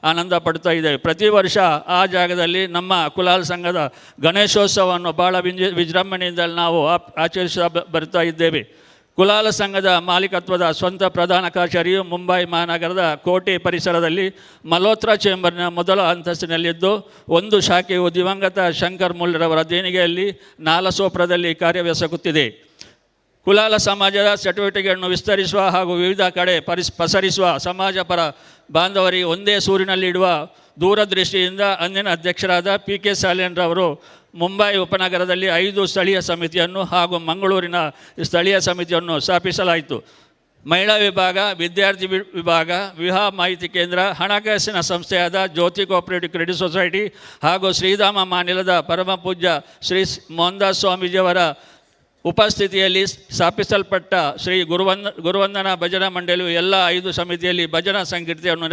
ಆನಂದ ಪಡ್ತಾ ಇದ್ದೇವೆ. ಪ್ರತಿ ವರ್ಷ ಆ ಜಾಗದಲ್ಲಿ ನಮ್ಮ ಕುಲಾಲ್ ಸಂಘದ ಗಣೇಶೋತ್ಸವವನ್ನು ಭಾಳ ವಿಜೃಂಭಣೆಯಿಂದ ನಾವು ಆಚರಿಸ್ತಾ ಬರ್ತಾ ಇದ್ದೇವೆ. ಕುಲಾಲ ಸಂಘದ ಮಾಲೀಕತ್ವದ ಸ್ವಂತ ಪ್ರಧಾನ ಕಚೇರಿಯು ಮುಂಬೈ ಮಹಾನಗರದ ಕೋಟೆ ಪರಿಸರದಲ್ಲಿ ಮಲ್ಹೋತ್ರಾ ಚೇಂಬರ್ನ ಮೊದಲ ಅಂತಸ್ತಿನಲ್ಲಿದ್ದು, ಒಂದು ಶಾಖೆಯು ದಿವಂಗತ ಶಂಕರ್ ಮುಲ್ಲರವರ ದೇಣಿಗೆಯಲ್ಲಿ ನಾಲಸೋಪ್ರದಲ್ಲಿ ಕಾರ್ಯವ್ಯಸಕುತ್ತಿದೆ. ಕುಲಾಲ ಸಮಾಜದ ಚಟುವಟಿಕೆಯನ್ನು ವಿಸ್ತರಿಸುವ ಹಾಗೂ ವಿವಿಧ ಕಡೆ ಪಸರಿಸುವ ಸಮಾಜಪರ ಬಾಂಧವರಿಗೆ ಒಂದೇ ಸೂರಿನಲ್ಲಿಡುವ ದೂರದೃಷ್ಟಿಯಿಂದ ಅಂದಿನ ಅಧ್ಯಕ್ಷರಾದ ಪಿ ಕೆ ಸಾಲಿಯನ್ರವರು ಮುಂಬೈ ಉಪನಗರದಲ್ಲಿ 5 ಸ್ಥಳೀಯ ಸಮಿತಿಯನ್ನು ಹಾಗೂ ಮಂಗಳೂರಿನ ಸ್ಥಳೀಯ ಸಮಿತಿಯನ್ನು ಸ್ಥಾಪಿಸಲಾಯಿತು. ಮಹಿಳಾ ವಿಭಾಗ, ವಿದ್ಯಾರ್ಥಿ ವಿಭಾಗ, ವಿವಾಹ ಮಾಹಿತಿ ಕೇಂದ್ರ, ಹಣಕಾಸಿನ ಸಂಸ್ಥೆಯಾದ ಜ್ಯೋತಿ ಕೋಆಪರೇಟಿವ್ ಕ್ರೆಡಿಟ್ ಸೊಸೈಟಿ ಹಾಗೂ ಶ್ರೀಧಾಮ ಮಾನಿಲದ ಪರಮ ಪೂಜ್ಯ ಶ್ರೀ ಮೋಹನದಾಸ್ ಸ್ವಾಮೀಜಿಯವರ ಉಪಸ್ಥಿತಿಯಲ್ಲಿ ಸ್ಥಾಪಿಸಲ್ಪಟ್ಟ ಶ್ರೀ ಗುರುವಂದನಾ ಭಜನಾ ಮಂಡಳಿಯು ಎಲ್ಲ 5 ಸಮಿತಿಯಲ್ಲಿ ಭಜನಾ ಸಂಕೀರ್ತನೆಯನ್ನು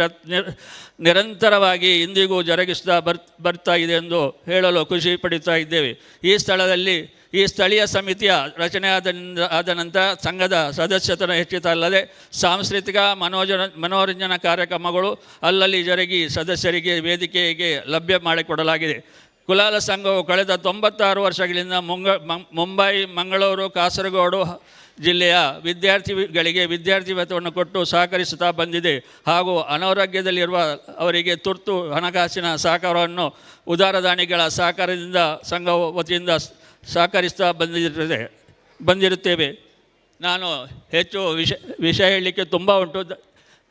ನಿರಂತರವಾಗಿ ಇಂದಿಗೂ ಜರುಗಿಸುತ್ತಾ ಬರ್ತಾ ಇದೆ ಎಂದು ಹೇಳಲು ಖುಷಿ ಪಡುತ್ತಾ ಇದ್ದೇವೆ. ಈ ಸ್ಥಳೀಯ ಸಮಿತಿಯ ರಚನೆ ಆದ ನಂತರ ಸಂಘದ ಸದಸ್ಯತನ ಹೆಚ್ಚಿತಲ್ಲದೆ ಸಾಂಸ್ಕೃತಿಕ ಮನೋರಂಜನಾ ಕಾರ್ಯಕ್ರಮಗಳು ಅಲ್ಲಲ್ಲಿ ಜರುಗಿ ಸದಸ್ಯರಿಗೆ ವೇದಿಕೆಗೆ ಲಭ್ಯ ಮಾಡಿಕೊಡಲಾಗಿದೆ. ಕುಲಾಲ ಸಂಘವು ಕಳೆದ 96 ವರ್ಷಗಳಿಂದ ಮುಂಬೈ, ಮಂಗಳೂರು, ಕಾಸರಗೋಡು ಜಿಲ್ಲೆಯ ವಿದ್ಯಾರ್ಥಿಗಳಿಗೆ ವಿದ್ಯಾರ್ಥಿ ವೇತನವನ್ನು ಕೊಟ್ಟು ಸಹಕರಿಸುತ್ತಾ ಬಂದಿದೆ ಹಾಗೂ ಅನಾರೋಗ್ಯದಲ್ಲಿರುವ ಅವರಿಗೆ ತುರ್ತು ಹಣಕಾಸಿನ ಸಹಕಾರವನ್ನು ಉದಾರದಾನಿಗಳ ಸಹಕಾರದಿಂದ ಸಂಘ ವತಿಯಿಂದ ಸಹಕರಿಸ್ತಾ ಬಂದಿರುತ್ತೇವೆ. ನಾನು ಹೆಚ್ಚು ವಿಷಯ ಹೇಳಲಿಕ್ಕೆ ತುಂಬ ಉಂಟು.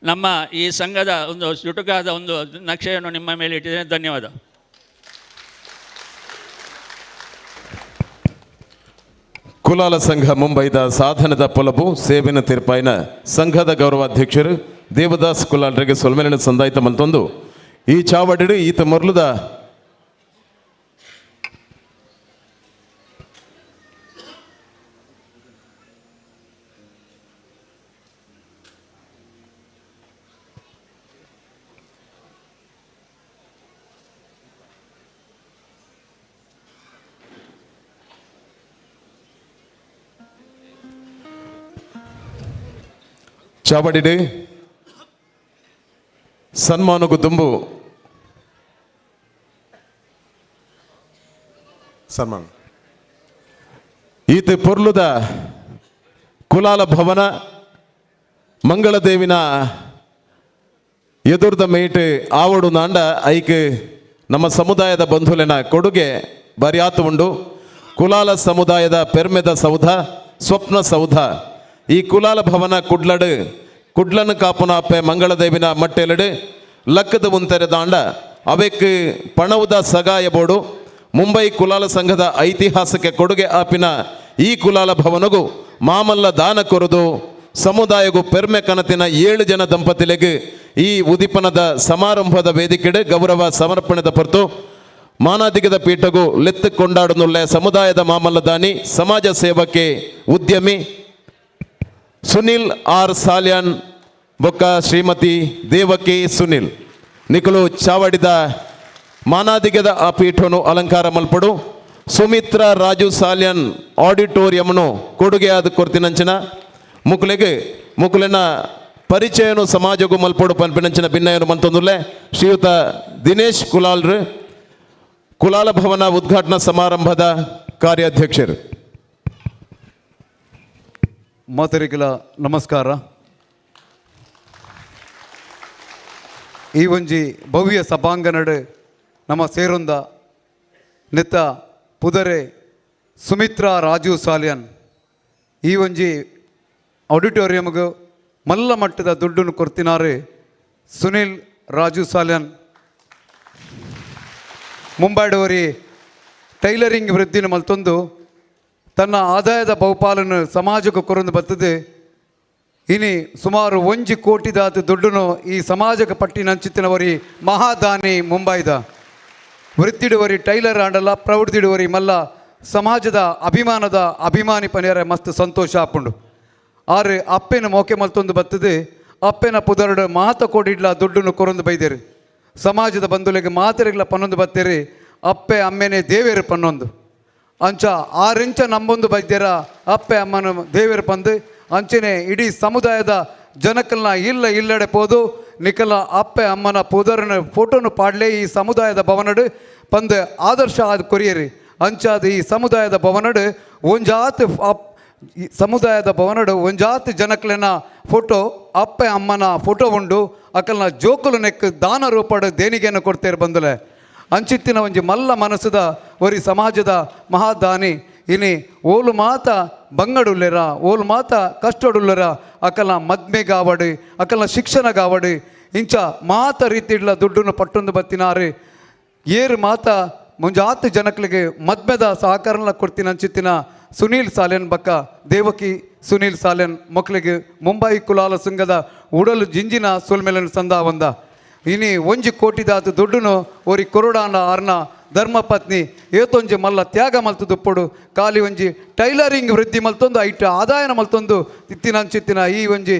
ನಮ್ಮ ಈ ಸಂಘದ ಒಂದು ಚುಟುಕಾದ ಒಂದು ನಕ್ಷೆಯನ್ನು ನಿಮ್ಮ ಮೇಲೆ ಇಟ್ಟಿದ್ದೇನೆ. ಧನ್ಯವಾದ.
ಕುಲಾಲ ಸಂಘ ಮುಂಬೈದ ಸಾಧನದ ಪೊಲಬು ಸೇವಿನ ತೀರ್ಪಾಯಿನ ಸಂಘದ ಗೌರವಾಧ್ಯಕ್ಷರು ದೇವದಾಸ್ ಕುಲಾಲ್ರಿಗೆ ಸೊಲ್ಮೆಲಿನ ಸಂದಾಯಿತ ಮಲ್ತೊಂದು ಈ ಚಾವಡಿಡು ಈತ ಮೊರ್ಲುದ ಚಾವಡಿಡು ಸನ್ಮಾನಗು ದುಂಬು ಸನ್ಮಾನ ಈತ ಪೊರ್ಲುದ ಕುಲಾಲ ಭವನ ಮಂಗಳದೇವಿನ ಎದುರ್ದ ಮೇಟ್ ಆವಡು ನಾಂಡ ಐಕ್ ನಮ್ಮ ಸಮುದಾಯದ ಬಂಧುಲೆನ ಕೊಡುಗೆ ಬರಿಯಾತು ಉಂಡು. ಕುಲಾಲ ಸಮುದಾಯದ ಪೆರ್ಮೆದ ಸೌಧ ಸ್ವಪ್ನ ಸೌಧ ಈ ಕುಲಾಲ ಭವನ ಕುಡ್ಲಡು ಕುಡ್ಲನ ಕಾಪುನ ಅಪ್ಪೆ ಮಂಗಳದೇವಿನ ಮಟ್ಟೆಲಡು ಲಕ್ಕದ ಉಂತೆರೆದಾಂಡ ಅವೆಕ್ ಪಣವುದ ಸಗಾಯ ಬೋಡು. ಮುಂಬೈ ಕುಲಾಲ ಸಂಘದ ಐತಿಹಾಸಿಕ ಕೊಡುಗೆ ಆಪಿನ ಈ ಕುಲಾಲ ಭವನಗು ಮಾಮಲ್ಲ ದಾನ ಕೊರದು ಸಮುದಾಯಗು ಪೆರ್ಮೆ ಕನತಿನ 7 ಜನ ದಂಪತಿಲೆಗ್ ಈ ಉದಿಪನದ ಸಮಾರಂಭದ ವೇದಿಕೆಡೆ ಗೌರವ ಸಮರ್ಪಣೆದ ಪೊರ್ತು ಮಾನಾದಿಗದ ಪೀಠಗು ಲೆತ್ತು ಕೊಂಡಾಡುನುಳ್ಳೆ ಸಮುದಾಯದ ಮಾಮಲ್ಲ ದಾನಿ, ಸಮಾಜ ಸೇವಕೆ, ಉದ್ಯಮಿ ಸುನಿಲ್ ಆರ್ ಸಾಲ್ಯಾನ್ ಬೊಕ್ಕ ಶ್ರೀಮತಿ ದೇವಕಿ ಸುನಿಲ್ ನಿಕುಲು ಚಾವಡಿದ ಮಾನಾದಿಗದ ಆ ಪೀಠನು ಅಲಂಕಾರ ಮಲ್ಪಡು. ಸುಮಿತ್ರ ರಾಜು ಸಾಲ್ಯಾನ್ ಆಡಿಟೋರಿಯಂನು ಕೊಡುಗೆಯಾದ ಕೊರ್ತಿನಂಚಿನ ಮುಕುಲೆಗ್ ಮುಕುಲೆನ ಪರಿಚಯನು ಸಮಾಜಗೂ ಮಲ್ಪಡು ಪನ್ಪಿನಂಚಿನ ಭಿನ್ನಯನು ಮಂತೊಂದುಲ್ಲೆ ಶ್ರೀಯುತ ದಿನೇಶ್ ಕುಲಾಲ್ರು, ಕುಲಾಲ ಭವನ ಉದ್ಘಾಟನಾ ಸಮಾರಂಭದ ಕಾರ್ಯಾಧ್ಯಕ್ಷರು.
ಮಾತರಿಗಳ ನಮಸ್ಕಾರ. ಈ ಒಂಜಿ ಭವ್ಯ ಸಭಾಂಗಣಡು ನಮ್ಮ ಸೇರೊಂದ ನೆತ್ತ ಪುದರೆ ಸುಮಿತ್ರಾ ರಾಜು ಸಾಲ್ಯಾನ್ ಈ ಒಂಜಿ ಆಡಿಟೋರಿಯಮ್ಗೆ ಮಲ್ಲ ಮಟ್ಟದ ದುಡ್ಡನ್ನು ಕೊರ್ತಿನಾರು ಸುನಿಲ್ ರಾಜು ಸಾಲ್ಯಾನ್. ಮುಂಬೈಡವರಿ ಟೈಲರಿಂಗ್ ವೃದ್ಧಿನ ಮಲ್ತೊಂದು ತನ್ನ ಆದಾಯದ ಬಹುಪಾಲನ್ನು ಸಮಾಜಕ್ಕೆ ಕೊರೊಂದು ಬರ್ತದೆ. ಇನಿ ಸುಮಾರು 1 ಕೋಟಿದಾತ ದುಡ್ಡನ್ನು ಈ ಸಮಾಜಕ್ಕೆ ಪಟ್ಟಿನಂಚಿತ್ತಿನವರಿ ಮಹಾದಾನಿ ಮುಂಬೈದ ವೃತ್ತಿಡುವರಿ ಟೈಲರ್ ಆಂಡಲ್ಲ ಪ್ರವೃತ್ತಿಡುವರಿ ಮಲ್ಲ ಸಮಾಜದ ಅಭಿಮಾನದ ಅಭಿಮಾನಿ ಪನಿಯರ ಮಸ್ತ್ ಸಂತೋಷ ಆಪುಂಡು. ಆರು ಅಪ್ಪೆನ ಮೋಕೆ ಮಲ್ತೊಂದು ಬರ್ತದೆ. ಅಪ್ಪೆನ ಪುದರಡು ಮಾತ ಕೋಡಿಡ್ಲ ದುಡ್ಡನ್ನು ಕೊರೊಂದು ಬೈದೇರು. ಸಮಾಜದ ಬಂಧುಲೆಗೆ ಮಾತೆರೆಗ್ಲ ಪನ್ನೊಂದು ಬತ್ತೇರಿ ಅಪ್ಪೆ ಅಮ್ಮೆನೆ ದೇವೇರು ಪನ್ನೊಂದು ಅಂಚ ಆರಿಂಚ ನಂಬೊಂದು ಬೈದ್ಯರ ಅಪ್ಪೆ ಅಮ್ಮನ ದೇವೇರು ಪಂದು ಅಂಚನೆ ಇಡೀ ಸಮುದಾಯದ ಜನಕಲ್ನ ಇಲ್ಲ ಇಲ್ಲಡೆ ಪೋದು ನಿಕಲ ಅಪ್ಪೆ ಅಮ್ಮನ ಪುದರನ ಫೋಟೋನು ಪಾಡ್ಲೆ ಈ ಸಮುದಾಯದ ಭವನಡು ಪಂದು ಆದರ್ಶ ಆದ ಕೊರಿಯರಿ. ಅಂಚಾದ ಈ ಸಮುದಾಯದ ಭವನಡು ಒಂಜಾತ್ ಈ ಸಮುದಾಯದ ಭವನಡು ಒಂಜಾತ್ ಜನಕ್ಲೆನ ಫೋಟೋ ಅಪ್ಪೆ ಅಮ್ಮನ ಫೋಟೋ ಉಂಡು ಅಕಲ್ನ ಜೋಕುಲು ನೆಕ್ ದಾನ ರೂಪಡು ದೇಣಿಗೆಯನ್ನು ಕೊಡ್ತೇರು ಬಂದುಲೆ. ಅಂಚಿತ್ತಿನ ಒಂಜಿ ಮಲ್ಲ ಮನಸ್ಸುದ ಒರಿ ಸಮಾಜದ ಮಹಾದಾನಿ ಇನಿ ಓಲು ಮಾತ ಬಂಗಡುಲ್ಲೆರ ಓಲು ಮಾತ ಕಷ್ಟಡುಲ್ಲೆರ ಅಕಲ್ನ ಮದ್ಮೆಗಾವಡು ಅಕಲ್ನ ಶಿಕ್ಷಣಗಾವಡು ಇಂಚ ಮಾತ ರೀತಿಡ್ಲ ದುಡ್ಡನ್ನು ಪಟ್ಟೊಂದು ಬತ್ತಿನಾರು. ಏರು ಮಾತ ಮುಂಜಾತ ಜನಕ್ಲಿಗೆ ಮದ್ಮೆದ ಸಹಕಾರನ ಕೊಡ್ತೀನಿ ಅಂಚಿತ್ತಿನ ಸುನೀಲ್ ಸಾಲ್ಯನ್ ಬಕ್ಕ ದೇವಕಿ ಸುನೀಲ್ ಸಾಲ್ಯನ್ ಮಕ್ಕಳಿಗೆ ಮುಂಬೈ ಕುಲಾಲ ಸಂಘದ ಉಡಲು ಜಿಂಜಿನ ಸೊಲ್ಮೆಲನ್ ಸಂದ ಒಂದ. ಇನಿ 1 ಕೋಟಿದಾತ ದುಡ್ಡುನು ಒರಿ ಕೊರೋಡಾನ ಆರ್ನ ಧರ್ಮಪತ್ನಿ ಏತೊಂಜಿ ಮಲ್ಲ ತ್ಯಾಗ ಮಲ್ತು ದುಪ್ಪಡು ಖಾಲಿ ಒಂಜಿ ಟೈಲರಿಂಗ್ ವೃದ್ಧಿ ಮಲ್ತೊಂದು ಐಟ್ ಆದಾಯನ ಮಲ್ತೊಂದು ತಿತ್ತಿನ ಅಂಚಿತ್ತಿನ ಈ ಒಂಜಿ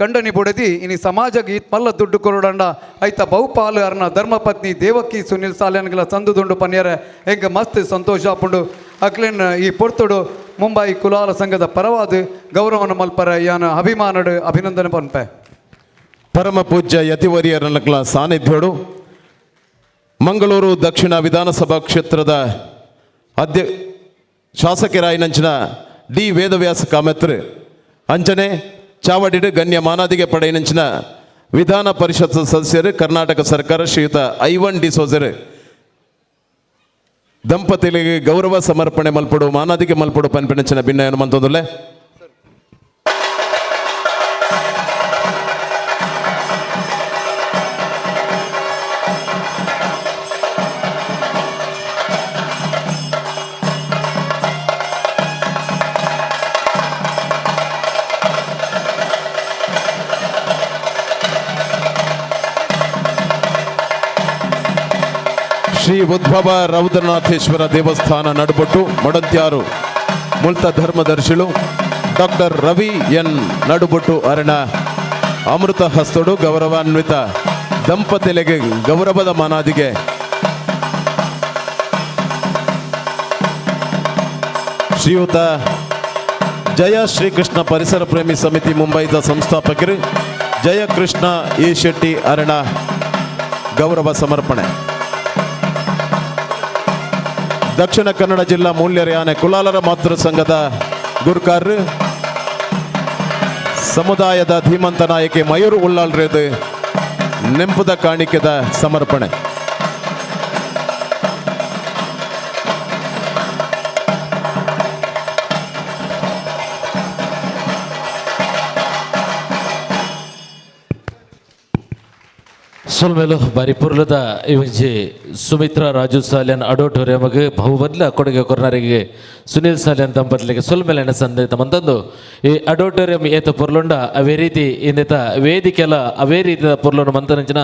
ಕಂಡನಿ ಬುಡದಿ ಇನಿ ಸಮಾಜಕ್ಕೆ ಈತ್ ಮಲ್ಲ ದುಡ್ಡು ಕೊರೋಡಂಡ ಐತ ಬಹುಪಾಲು ಅರ್ನ ಧರ್ಮಪತ್ನಿ ದೇವಕಿ ಸುನಿಲ್ ಸಾಲ್ಯನ್ಗಳ ಸಂದು ದುಂಡು ಪನ್ಯರ ಹೆಂಗೆ ಮಸ್ತ್ ಸಂತೋಷ ಆಪುಂಡು. ಅಕ್ಲೇನ್ ಈ ಪೊರ್ತುಡು ಮುಂಬೈ ಕುಲಾಲ ಸಂಘದ ಪರವಾದ ಗೌರವನ ಮಲ್ಪರ ಯಾನ ಅಭಿಮಾನಡು ಅಭಿನಂದನೆ ಪನ್ಪೆ.
ಪರಮ ಪೂಜ್ಯ ಯತಿವರಿಯರನಕ್ಲ ಸಾನ್ನಿಧ್ಯೋಡು ಮಂಗಳೂರು ದಕ್ಷಿಣ ವಿಧಾನಸಭಾ ಕ್ಷೇತ್ರದ ಶಾಸಕರಾಯಿನಂಚಿನ ಡಿ ವೇದವ್ಯಾಸ ಕಾಮತ್ರು ಅಂಚನೆ ಚಾವಡಿಡು ಗಣ್ಯ ಮಾನಾದಿಗೆ ಪಡೆಯಿನಂಚಿನ ವಿಧಾನ ಪರಿಷತ್ ಸದಸ್ಯರು ಕರ್ನಾಟಕ ಸರ್ಕಾರ ಶ್ರೀಯುತ ಐವನ್ ಡಿಸೋಜರು ದಂಪತಿಗಳಿಗೆ ಗೌರವ ಸಮರ್ಪಣೆ ಮಲ್ಪಡು ಮಾನಾದಿಗೆ ಮಲ್ಪಡು ಪನ್ಪಿನಂಚಿನ ಭಿನ್ನಯನ್ನು ಮಂತೊಂದುಲ್ಲೆ. ಶ್ರೀ ಉದ್ಭವ ರೌದ್ರನಾಥೇಶ್ವರ ದೇವಸ್ಥಾನ ನಡುಬೊಟ್ಟು ಮಡಂತ್ಯಾರು ಮುಲ್ತ ಧರ್ಮದರ್ಶಿಳು ಡಾಕ್ಟರ್ ರವಿ ಎನ್ ನಡುಬೊಟ್ಟು ಅರಣ ಅಮೃತ ಹಸ್ತುಡು ಗೌರವಾನ್ವಿತ ದಂಪತಿಲೆಗೆ ಗೌರವದ ಮಾನಾದಿಗೆ ಶ್ರೀಯುತ ಜಯ ಶ್ರೀಕೃಷ್ಣ ಪರಿಸರ ಪ್ರೇಮಿ ಸಮಿತಿ ಮುಂಬೈದ ಸಂಸ್ಥಾಪಕರು ಜಯಕೃಷ್ಣ ಎ ಶೆಟ್ಟಿ ಅರಣ ಗೌರವ ಸಮರ್ಪಣೆ. ದಕ್ಷಿಣ ಕನ್ನಡ ಜಿಲ್ಲಾ ಮೂಲ್ಯರ್ಯಾನೆ ಕುಲಾಲರ ಮಾತೃ ಸಂಘದ ಗುರುಕಾರರು ಸಮುದಾಯದ ಧೀಮಂತ ನಾಯಕಿ ಮಯೂರು ಉಳ್ಳಾಳ್ರೇದು ನೆಂಪುದ ಕಾಣಿಕೆದ ಸಮರ್ಪಣೆ.
ಸೊಲ್ಮೆಲು ಬಾರಿ ಪುರ್ಲದ ಈ ಸುಮಿತ್ರಾ ರಾಜು ಸಾಲ್ಯನ್ ಅಡೋಟೋರಿಯಮಗ್ ಬಹುಬದ್ಲ ಕೊಡುಗೆ ಕೊರ್ನರಿಗೆ ಸುನೀಲ್ ಸಾಲ್ಯನ್ ದಂಪತಿಲಿಗೆ ಸೊಲ್ಮೆಲೆನ ಸಂದೇತ ಮಂತಂದು ಈ ಅಡೋಟೋರಿಯಂ ಏತ ಪೊರ್ಲುಂಡ ಅವೇ ರೀತಿ ಇನ್ನಿತ ವೇದಿಕೆಲ ಅವೇ ರೀತಿಯ ಪೊರ್ಲುಂಡ ಮಂತನಂಚಿನ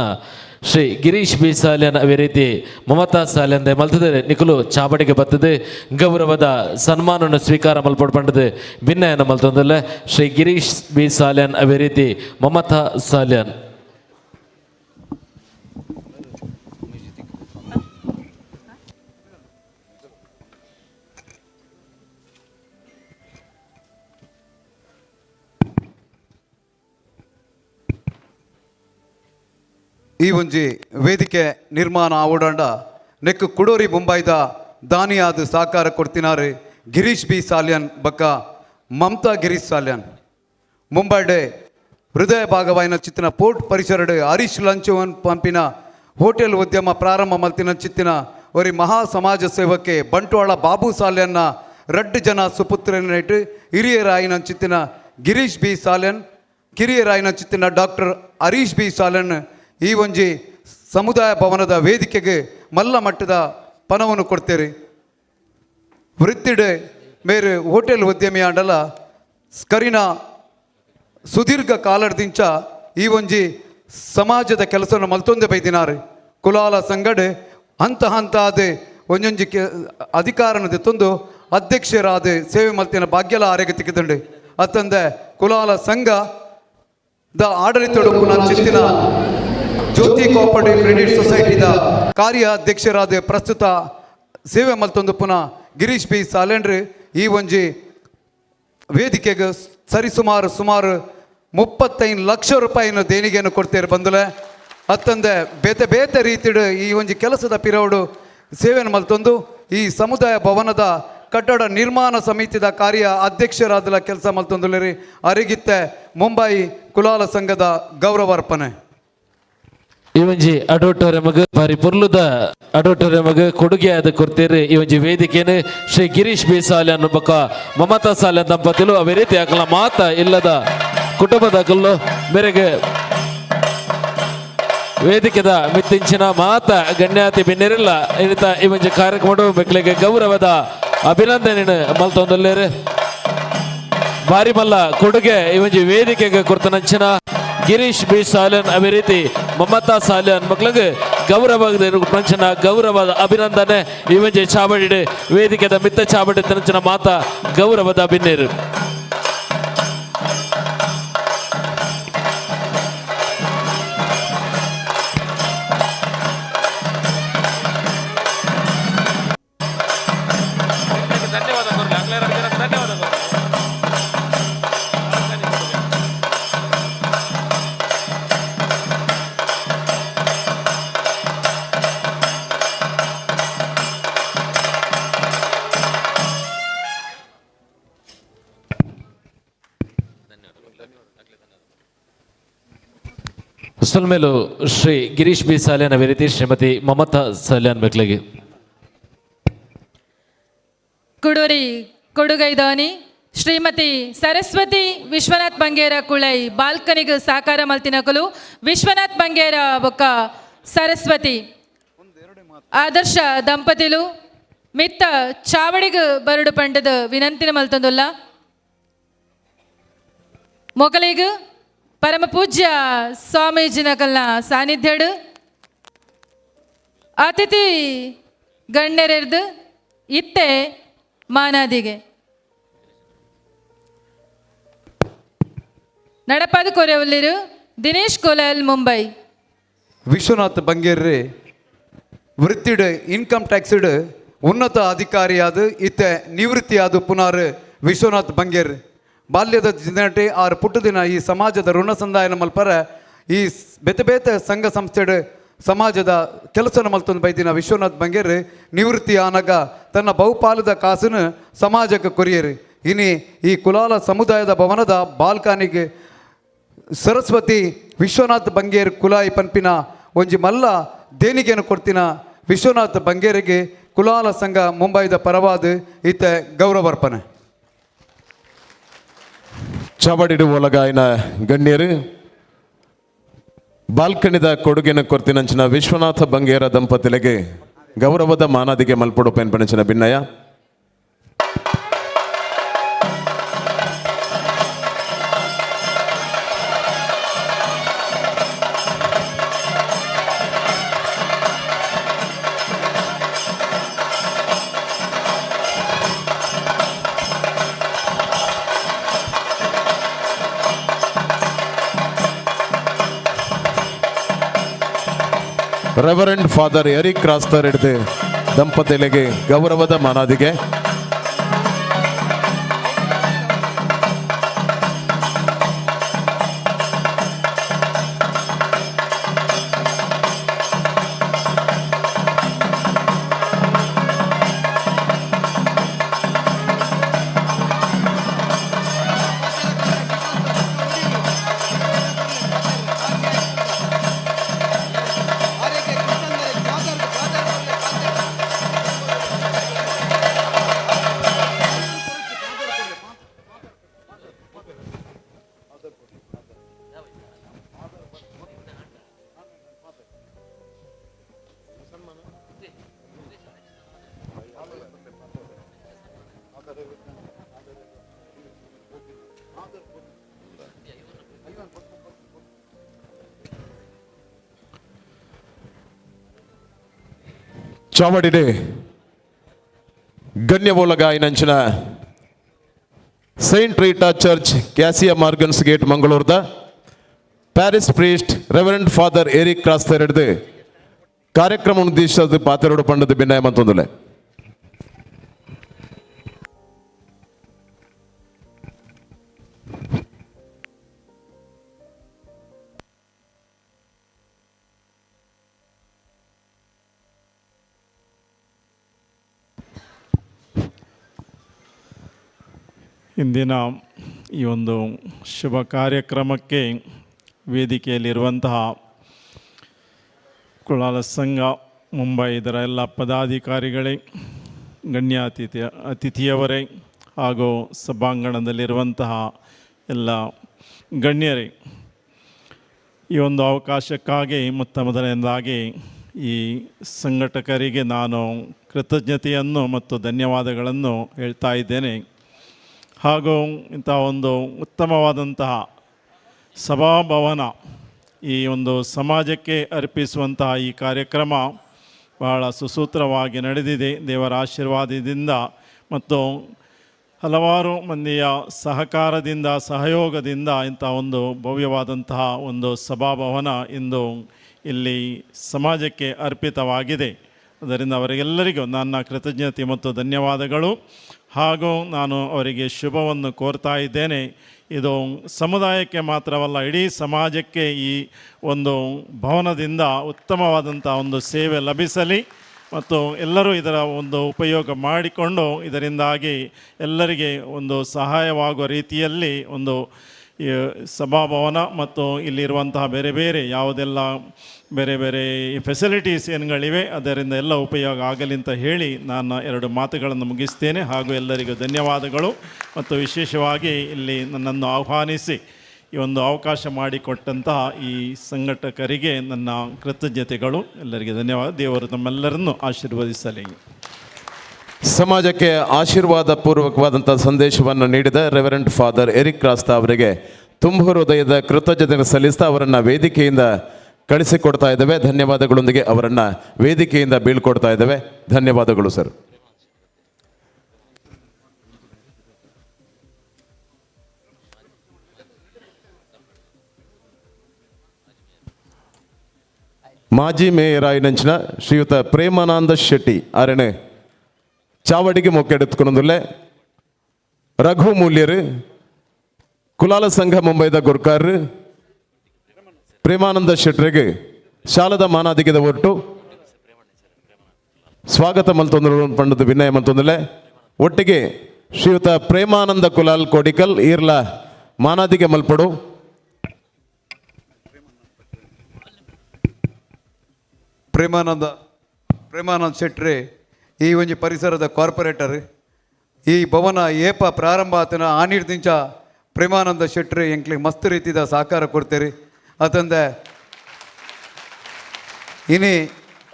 ಶ್ರೀ ಗಿರೀಶ್ ಬಿ ಸಾಲ್ಯನ್ ಅವೇ ರೀತಿ ಮಮತಾ ಸಾಲ್ಯನ್ ಮಲ್ತದೆ ನಿಕುಲು ಚಾಬಡಿಗೆ ಬರ್ತದೆ ಗೌರವದ ಸನ್ಮಾನವನ್ನು ಸ್ವೀಕಾರ ಮಲ್ಪಡ್ ಪಂಡದು ಭಿನ್ನಯನ್ನು ಮಲ್ತಂದಲ್ಲ ಶ್ರೀ ಗಿರೀಶ್ ಬಿ ಸಾಲ್ಯನ್ ಅವೇ ರೀತಿ ಮಮತಾ ಸಾಲ್ಯನ್.
ಈ ಒಂಜಿ ವೇದಿಕೆ ನಿರ್ಮಾಣ ಆವಡಂಡ ನೆಕ್ಕು ಕುಡೋರಿ ಮುಂಬೈದ ದಾನಿಯಾದ ಸಾಕಾರ ಕೊಡ್ತಿನಾರು ಗಿರೀಶ್ ಬಿ ಸಾಲ್ಯನ್ ಬಕ್ಕ ಮಮತಾ ಗಿರೀಶ್ ಸಾಲ್ಯನ್. ಮುಂಬೈಡೆ ಹೃದಯ ಭಾಗವಾಯಿನ ಚಿತ್ತಿನ ಪೋರ್ಟ್ ಪರಿಸರಡು ಹರೀಶ್ ಲಂಚವನ್ ಪಂಪಿನ ಹೋಟೆಲ್ ಉದ್ಯಮ ಪ್ರಾರಂಭ ಮಲ್ತಿನ ಚಿತ್ತಿನ ಒರಿ ಮಹಾ ಸಮಾಜ ಸೇವಕೆ ಬಂಟ್ವಾಳ ಬಾಬು ಸಾಲ್ಯನ್ನ ರಡ್ಡು ಜನ ಸುಪುತ್ರನೇಟು ಹಿರಿಯರಾಯಿನ ಚಿತ್ತಿನ ಗಿರೀಶ್ ಬಿ ಸಾಲ್ಯನ್, ಕಿರಿಯರಾಯಿನ ಚಿತ್ತಿನ ಡಾಕ್ಟರ್ ಹರೀಶ್ ಬಿ ಸಾಲ್ಯನ್ ಈ ಒಂಜಿ ಸಮುದಾಯ ಭವನದ ವೇದಿಕೆಗೆ ಮಲ್ಲ ಮಟ್ಟದ ಪಣವನ್ನು ಕೊಡ್ತೇರಿ. ವೃತ್ತಿಡೆ ಮೇರು ಹೋಟೆಲ್ ಉದ್ಯಮಿ ಆಂಡಲ ಸ್ಕರಿನ ಸುದೀರ್ಘ ಕಾಲಡ್ದಿಂಚ ಈ ಒಂಜಿ ಸಮಾಜದ ಕೆಲಸವನ್ನು ಮಲ್ತೊಂದೆ ಬೈದಿನಾರು. ಕುಲಾಲ ಸಂಗಡೆ ಹಂತ ಹಂತ ಆದ ಒಂಜೊಂಜಿ ಅಧಿಕಾರನ ತಂದು ಅಧ್ಯಕ್ಷರಾದ ಸೇವೆ ಮಲ್ತಿನ ಭಾಗ್ಯಲ ಆರೋಗ್ಯ ತಿಕ್ಕಿದಂಡೆ. ಅತ್ತಂದೆ ಕುಲಾಲ ಸಂಘ the ಆಡಳಿತೊಡಪ್ಪು ಚಿತ್ತಿನ ಜ್ಯೋತಿ ಕೋಆಪರೇಟಿವ್ ಕ್ರೆಡಿಟ್ ಸೊಸೈಟಿದ ಕಾರ್ಯ ಅಧ್ಯಕ್ಷರಾದ ಪ್ರಸ್ತುತ ಸೇವೆ ಮಲ್ತೊಂದು ಪುನಃ ಗಿರೀಶ್ ಬಿ ಸಾಲೇಂಡ್ರಿ ಈ ಒಂಜಿ ವೇದಿಕೆಗೆ ಸರಿಸುಮಾರು ಸುಮಾರು 35 ಲಕ್ಷ ರೂಪಾಯಿನ ದೇಣಿಗೆಯನ್ನು ಕೊಡ್ತೇವೆ ಬಂದುಲೆ. ಅತ್ತಂದೆ ಬೇತೆ ಬೇತೆ ರೀತಿಡು ಈ ಒಂಜಿ ಕೆಲಸದ ಪಿರವಡು ಸೇವೆಯನ್ನು ಮಲ್ತೊಂದು ಈ ಸಮುದಾಯ ಭವನದ ಕಟ್ಟಡ ನಿರ್ಮಾಣ ಸಮಿತಿದ ಕಾರ್ಯ ಅಧ್ಯಕ್ಷರಾದಲ ಕೆಲಸ ಮಲ್ತೊಂದುಲೇರಿ ಅರಿಗಿತ್ತೆ ಮುಂಬೈ ಕುಲಾಲ ಸಂಘದ ಗೌರವಾರ್ಪಣೆ.
ಈ ಒಂಜಿ ಅಡೋಟೋರಿಯಮಗ್ ಬಾರಿ ಪೊರ್ಲುದ ಅಡೋಟೋರಿಯಮಗ್ ಕೊಡುಗೆ ಆದ ಕೊಡ್ತೀರಿ. ಈ ಒಂಜಿ ವೇದಿಕೆನು ಶ್ರೀ ಗಿರೀಶ್ ಬಿ ಸಾಲ್ಯನ್ ಬೊಕ್ಕ ಮಮತಾ ಸಾಲ್ಯನ್ ದಂಪತಿಲು ಅವೇ ರೀತಿ ಅಕಲ ಮಾತ ಇಲ್ಲದ ಕುಟುಂಬದ ಕಲ್ಲು ಮೇರೆಗೆ ವೇದಿಕೆದ ಮಿತ್ತಿಂಚಿನ ಮಾತ ಗಣ್ಯಾತಿ ಬಿನ್ನೆರಿಲ್ಲ ಇನ್ನಿತ ಈ ಒಂಜಿ ಕಾರ್ಯಕ್ರಮ ಬೆಕ್ಲಿಗೆ ಗೌರವದ ಅಭಿನಂದನೆ ಮಲ್ತೊಂದುಲ್ಲೇರು. ಬಾರಿ ಮಲ್ಲ ಕೊಡುಗೆ ಈ ಒಂಜಿ ವೇದಿಕೆಗೆ ಕೊಡ್ತನಂಚಿನ ಗಿರೀಶ್ ಬಿ ಸಾಲ್ಯನ್ ಅವೇ ರೀತಿ ಮಮತಾ ಸಾಲ್ಯನ್ ಮಕ್ಕಳಿಗೆ ಗೌರವ ನಂಚಿನ ಗೌರವದ ಅಭಿನಂದನೆ. ಈ ಒಂಜಿ ಚಾವಡಿ ವೇದಿಕೆದ ಮಿತ್ತ ಚಾವಡಿ ತನಂಚಿನ ಮಾತ ಗೌರವದ ಬಿನ್ನೇರು. ಮೇಲೂ ಶ್ರೀ ಗಿರೀಶ್ ಬಿ ಸಾಲ್ಯಾನ್ ಅವೇ ರೀತಿ ಶ್ರೀಮತಿ ಮಮತಾ ಸಾಲ್ಯಾನ್ ಬೆಕ್ಲಿಗೆ.
ಕುಡೂರಿ ಕೊಡುಗೈದಾನಿ ಶ್ರೀಮತಿ ಸರಸ್ವತಿ ವಿಶ್ವನಾಥ್ ಬಂಗೇರ ಕುಳೈ ಬಾಲ್ಕನಿಗೆ ಸಾಕಾರ ಮಲ್ತಿನಕಲು ವಿಶ್ವನಾಥ್ ಬಂಗೇರ ಬೊಕ್ಕ ಸರಸ್ವತಿ ಆದರ್ಶ ದಂಪತಿಲು ಮಿತ್ತ ಚಾವಡಿಗೆ ಬರಡು ಪಂಡದ ವಿನಂತಿನ ಮಲ್ತಂದುಲ್ಲ. ಮೊಗಲಿಗ ಪರಮ ಪೂಜ್ಯ ಸ್ವಾಮೀಜಿನಕಲ್ನ ಸಾನ್ನಿಧ್ಯಡು ಅತಿಥಿ ಗಣ್ಯರೆರ್ದು ಇತ್ತೆ ಮಾನಾದಿಗೆ ನಡಪಾದ ಕೊರೆವಲ್ಲಿರು ದಿನೇಶ್ ಕೋಲಾಲ್ ಮುಂಬೈ.
ವಿಶ್ವನಾಥ್ ಬಂಗೇರ್ರಿ ವೃತ್ತಿಡ್ ಇನ್ಕಮ್ ಟ್ಯಾಕ್ಸ್ಡ್ ಉನ್ನತ ಅಧಿಕಾರಿಯಾದ ಇತ್ತೆ ನಿವೃತ್ತಿಯಾದ ಪುನಾರ್ ವಿಶ್ವನಾಥ್ ಬಂಗೇರ್. ಬಾಲ್ಯದ ದಿನಟೆ ಆರು ಪುಟ್ಟದಿನ ಈ ಸಮಾಜದ ಋಣ ಸಂದಾಯನ ಮಲ್ಪರ ಈ ಬೇತೆ ಬೇತೆ ಸಂಘ ಸಂಸ್ಥೆಡ್ ಸಮಾಜದ ಕೆಲಸನ ಮಲ್ತೊಂದು ಬೈದಿನ ವಿಶ್ವನಾಥ್ ಬಂಗೇರ್ ನಿವೃತ್ತಿ ಆನಗ ತನ್ನ ಬಹುಪಾಲದ ಕಾಸನ್ನು ಸಮಾಜಕ್ಕೆ ಕೊರಿಯರು. ಇನಿ ಈ ಕುಲಾಲ ಸಮುದಾಯದ ಭವನದ ಬಾಲ್ಕನಿಗೆ ಸರಸ್ವತಿ ವಿಶ್ವನಾಥ್ ಬಂಗೇರ್ ಕುಲಾಯಿ ಪನ್ಪಿನ ಒಂಜಿ ಮಲ್ಲ ದೇಣಿಗೆಯನ್ನು ಕೊಡ್ತಿನ ವಿಶ್ವನಾಥ್ ಬಂಗೇರಿಗೆ ಕುಲಾಲ ಸಂಘ ಮುಂಬೈದ ಪರವಾದ ಈತ ಗೌರವಾರ್ಪಣೆ.
ಚಾವಡಿಡು ಒಲಗಾಯಿನ ಗಣ್ಯರು ಬಾಲ್ಕಣಿದ ಕೊಡುಗೆನ ಕೊರ್ತಿನಂಚಿನ ವಿಶ್ವನಾಥ ಬಂಗೇರ ದಂಪತಿಲೆಗೆ ಗೌರವದ ಮಾನಾದಿಗೆ ಮಲ್ಪೊಡು ಪೆನ್ಪಣಂಚಿನ ಭಿನ್ನಯ. Reverend father Eric ರಾಸ್ತರ್ ಹಿಡಿದು ದಂಪತಿಗಳಿಗೆ ಗೌರವದ ಮಾನಾದಿಗೆ. ಚಾವಡಿಡೆ ಗಣ್ಯಬೋಲಗಾಯಿನಂಚಿನ Saint Rita church Cassia Morgan's gate ಮಂಗಳೂರ್ದ parish priest reverend father Eric ಕ್ರಾಸ್ತರೆಡ್ದು ಕಾರ್ಯಕ್ರಮ ಉದ್ದೇಶದ ಪಾತೆರಡು ಪಂಡದ ಭಿನ್ನಯ ಮಂತೊಂದುಲೆ.
ಇಂದಿನ ಈ ಒಂದು ಶುಭ ಕಾರ್ಯಕ್ರಮಕ್ಕೆ ವೇದಿಕೆಯಲ್ಲಿರುವಂತಹ ಕುಲಾಲ ಸಂಘ ಮುಂಬೈ ಇದರ ಎಲ್ಲ ಪದಾಧಿಕಾರಿಗಳೇ, ಗಣ್ಯ ಅತಿಥಿಯವರೇ ಹಾಗೂ ಸಭಾಂಗಣದಲ್ಲಿರುವಂತಹ ಎಲ್ಲ ಗಣ್ಯರೇ, ಈ ಒಂದು ಅವಕಾಶಕ್ಕಾಗಿ ಮೊತ್ತ ಮೊದಲನೇದಾಗಿ ಈ ಸಂಘಟಕರಿಗೆ ನಾನು ಕೃತಜ್ಞತೆಯನ್ನು ಮತ್ತು ಧನ್ಯವಾದಗಳನ್ನು ಹೇಳ್ತಾ ಇದ್ದೇನೆ. ಹಾಗೂ ಇಂಥ ಒಂದು ಉತ್ತಮವಾದಂತಹ ಸಭಾಭವನ ಈ ಒಂದು ಸಮಾಜಕ್ಕೆ ಅರ್ಪಿಸುವಂತಹ ಈ ಕಾರ್ಯಕ್ರಮ ಬಹಳ ಸುಸೂತ್ರವಾಗಿ ನಡೆದಿದೆ ದೇವರ ಆಶೀರ್ವಾದದಿಂದ ಮತ್ತು ಹಲವಾರು ಮಂದಿಯ ಸಹಕಾರದಿಂದ ಸಹಯೋಗದಿಂದ ಇಂಥ ಒಂದು ಭವ್ಯವಾದಂತಹ ಒಂದು ಸಭಾಭವನ ಇಂದು ಇಲ್ಲಿ ಸಮಾಜಕ್ಕೆ ಅರ್ಪಿತವಾಗಿದೆ. ಅದರಿಂದ ಅವರಿಗೆಲ್ಲರಿಗೂ ನನ್ನ ಕೃತಜ್ಞತೆ ಮತ್ತು ಧನ್ಯವಾದಗಳು ಹಾಗೂ ನಾನು ಅವರಿಗೆ ಶುಭವನ್ನು ಕೋರ್ತಾ ಇದ್ದೇನೆ. ಇದು ಸಮುದಾಯಕ್ಕೆ ಮಾತ್ರವಲ್ಲ, ಇಡೀ ಸಮಾಜಕ್ಕೆ ಈ ಒಂದು ಭವನದಿಂದ ಉತ್ತಮವಾದಂಥ ಒಂದು ಸೇವೆ ಲಭಿಸಲಿ ಮತ್ತು ಎಲ್ಲರೂ ಇದರ ಒಂದು ಉಪಯೋಗ ಮಾಡಿಕೊಂಡು ಇದರಿಂದಾಗಿ ಎಲ್ಲರಿಗೆ ಒಂದು ಸಹಾಯವಾಗುವ ರೀತಿಯಲ್ಲಿ ಒಂದು ಸಭಾಭವನ ಮತ್ತು ಇಲ್ಲಿರುವಂತಹ ಬೇರೆ ಬೇರೆ ಯಾವುದೆಲ್ಲ ಬೇರೆ ಬೇರೆ ಫೆಸಿಲಿಟೀಸ್ ಏನುಗಳಿವೆ ಅದರಿಂದ ಎಲ್ಲ ಉಪಯೋಗ ಆಗಲಿ ಅಂತ ಹೇಳಿ ನಾನು ಎರಡು ಮಾತುಗಳನ್ನು ಮುಗಿಸ್ತೇನೆ. ಹಾಗೂ ಎಲ್ಲರಿಗೂ ಧನ್ಯವಾದಗಳು ಮತ್ತು ವಿಶೇಷವಾಗಿ ಇಲ್ಲಿ ನನ್ನನ್ನು ಆಹ್ವಾನಿಸಿ ಈ ಒಂದು ಅವಕಾಶ ಮಾಡಿಕೊಟ್ಟಂತಹ ಈ ಸಂಘಟಕರಿಗೆ ನನ್ನ ಕೃತಜ್ಞತೆಗಳು. ಎಲ್ಲರಿಗೆ ಧನ್ಯವಾದ. ದೇವರು ನಮ್ಮೆಲ್ಲರನ್ನು ಆಶೀರ್ವದಿಸಲಿ.
ಸಮಾಜಕ್ಕೆ ಆಶೀರ್ವಾದ ಪೂರ್ವಕವಾದಂಥ ಸಂದೇಶವನ್ನು ನೀಡಿದ reverend father Eric Rasta ಅವರಿಗೆ ತುಂಬ ಹೃದಯದ ಕೃತಜ್ಞತೆ ಸಲ್ಲಿಸ್ತಾ ಅವರನ್ನು ವೇದಿಕೆಯಿಂದ ಕಳಿಸಿಕೊಡ್ತಾ ಇದ್ದೇವೆ. ಧನ್ಯವಾದಗಳೊಂದಿಗೆ ಅವರನ್ನು ವೇದಿಕೆಯಿಂದ ಬೀಳ್ಕೊಡ್ತಾ ಇದ್ದೇವೆ. ಧನ್ಯವಾದಗಳು ಸರ್. ಮಾಜಿ ಮೇಯರ್ ಆಯಿನಂಚಿನ ಶ್ರೀಯುತ ಪ್ರೇಮಾನಂದ ಶೆಟ್ಟಿ ಅರಣೆ ಚಾವಡಿಗೆ ಮೊಕ್ಕೆಡುತ್ತುಕೊಂದುಲ್ಲೆ ರಘು ಮೂಲ್ಯರು ಕುಲಾಲ ಸಂಘ ಮುಂಬೈದ ಗುರ್ಕಾರ್ ಪ್ರೇಮಾನಂದ ಶೆಟ್ಟರಿಗೆ ಶಾಲದ ಮಾನಾದಿಗೆದ ಒಟ್ಟು ಸ್ವಾಗತ ಮಲ್ತೊಂದು ಪಂಡದ ವಿನಯ ಮಲ್ತೊಂದುಲ್ಲೆ. ಒಟ್ಟಿಗೆ ಶ್ರೀಯುತ ಪ್ರೇಮಾನಂದ ಕುಲಾಲ್ ಕೋಡಿಕಲ್ ಈರ್ಲ ಮಾನಾದಿಗೆ ಮಲ್ಪಡು.
ಪ್ರೇಮಾನಂದ ಶೆಟ್ರೆ ಈ ಒಂಜಿ ಪರಿಸರದ ಕಾರ್ಪೊರೇಟರ್ ಈ ಭವನ ಏಪ ಪ್ರಾರಂಭ ಆತನ ಆನೀರ್ದಿಂಚ ಪ್ರೇಮಾನಂದ ಶೆಟ್ರೆ ಎಂಕ್ಲಿಗೆ ಮಸ್ತ್ ರೀತಿದ ಸಹಕಾರ ಕೊಡ್ತೀರಿ. ಅತಂದೆ ಇನಿ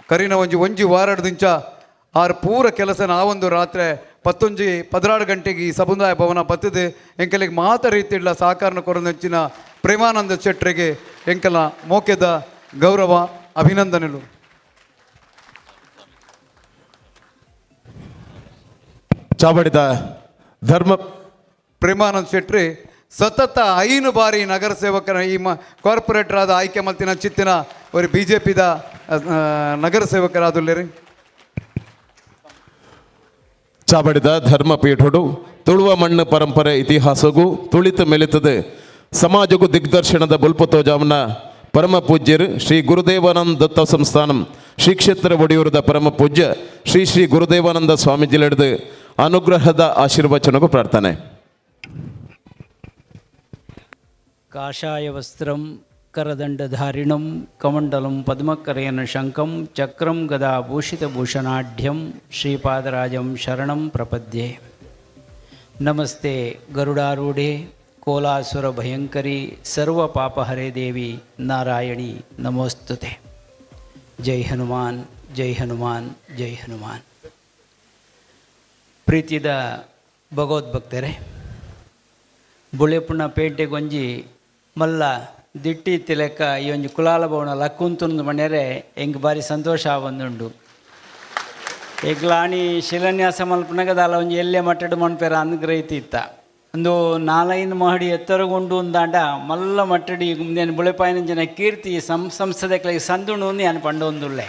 ಕರಿನ ಒಂಜಿ ಒಂಜಿ ವಾರಡ್ದಿಂಚ ಆರು ಪೂರ ಕೆಲಸನ ಆ ಒಂದು ರಾತ್ರಿ ಪತ್ತೊಂಜಿ 16 ಗಂಟೆಗೆ ಈ ಸಮುದಾಯ ಭವನ ಬತ್ತದೆ ಎಂಕಲಿಗೆ ಮಾತ ರೀತಿಯಿಲ್ಲ ಸಹಕಾರನ ಕೊರದಂಚಿನ ಪ್ರೇಮಾನಂದ ಶೆಟ್ಟರಿಗೆ ಎಂಕಲ ಮೋಕೆದ ಗೌರವ ಅಭಿನಂದನೆಗಳು.
ಚಾವಡಿದ ಧರ್ಮ
ಪ್ರೇಮಾನಂದ ಶೆಟ್ರಿ ಸತತ 5 ಬಾರಿ ನಗರ ಸೇವಕರ ಈ ಕಾರ್ಪೊರೇಟರ್ ಆದ ಆಯ್ಕೆ ಮಲ್ತಿನ ಚಿತ್ತಿನ ಅವರು ಬಿ ಜೆ ಪಿದ ನಗರ ಸೇವಕರಾದುಲ್ಲೇರಿ.
ಚಾವಡಿದ ಧರ್ಮಪೀಠಡು ತುಳುವ ಮಣ್ಣು ಪರಂಪರೆ ಇತಿಹಾಸಗೂ ತುಳಿತ ಮೆಲಿತದೆ ಸಮಾಜಗೂ ದಿಗ್ದರ್ಶನದ ಬುಲ್ಪತೋಜಾಮನ ಪರಮ ಪೂಜ್ಯರು ಶ್ರೀ ಗುರುದೇವಾನಂದ ದತ್ತ ಸಂಸ್ಥಾನಂ ಶ್ರೀ ಕ್ಷೇತ್ರ ಒಡೆಯೂರದ ಪರಮ ಪೂಜ್ಯ ಶ್ರೀ ಶ್ರೀ ಗುರುದೇವಾನಂದ ಸ್ವಾಮೀಜಿಲೆಡೆದು ಅನುಗ್ರಹದ ಆಶೀರ್ವಚನಗೂ ಪ್ರಾರ್ಥನೆ.
ಕಾಷಾಯ ವಸ್ತ್ರಂ ಕರದಂಡಧಾರಿಣಂ ಕಮಂಡಲಂ ಪದ್ಮಕರೇನ ಶಂಖಂ ಚಕ್ರಂ ಗದಾ ಭೂಷಿತಭೂಷಣಾಢ್ಯಂ ಶ್ರೀಪಾದರಾಜಂ ಶರಣಂ ಪ್ರಪದ್ಯೆ. ನಮಸ್ತೆ ಗರುಡಾರೂಢೆ ಕೋಲಾಸುರ ಭಯಂಕರಿ ಸರ್ವ ಪಾಪಹರೇ ದೇವಿ ನಾರಾಯಣಿ ನಮೋಸ್ತುತೆ. ಜೈ ಹನುಮಾನ್, ಜೈ ಹನುಮಾನ್, ಜೈ ಹನುಮಾನ್. ಪ್ರೀತಿದ ಭಗವದ್ಭಕ್ತರೇ, ಬುಳೆಪುಣ ಪೇಟೆಗೊಂಜಿ ಮಲ್ಲ ದಿಟ್ಟಿ ತಿಲಕ ಈ ಒಂಜಿ ಕುಲಾಲ ಭವನ ಲಕ್ಕುಂತುಂದು ಮಣ್ಯರೆ ಎಂಕ್ ಬಾರಿ ಸಂತೋಷ ಆವೊಂದುಂಡು. ಎಂಕ್ಲಾಣಿ ಶಿಲಾನ್ಯಾಸ ಮಲ್ಪುನಗ ದಾಲ ಒಂಜಿ ಎಲ್ಲೆ ಮಟ್ಟಡ್ ಮನ್ಪೆರ ಅಂದ್ ಗ್ರಹಿತಿ ಇತ್ತ. ಒಂದು 4-5 ಮಹಡಿ ಎತ್ತರಗೊಂಡು ಅಂದಾಂಡ ಮಲ್ಲ ಮಟ್ಟಡಿ ಉಂದೆನ್ ಬುಳೆಪಾಯಿನಂಚಿನ ಕೀರ್ತಿ ಸಂಸ್ಥೆದಕ್ಲೆಗ್ ಸಂದುಂಡು ಅಂದ್ ಯಾನ್ ಪಂಡೊಂದುಲ್ಲೆ.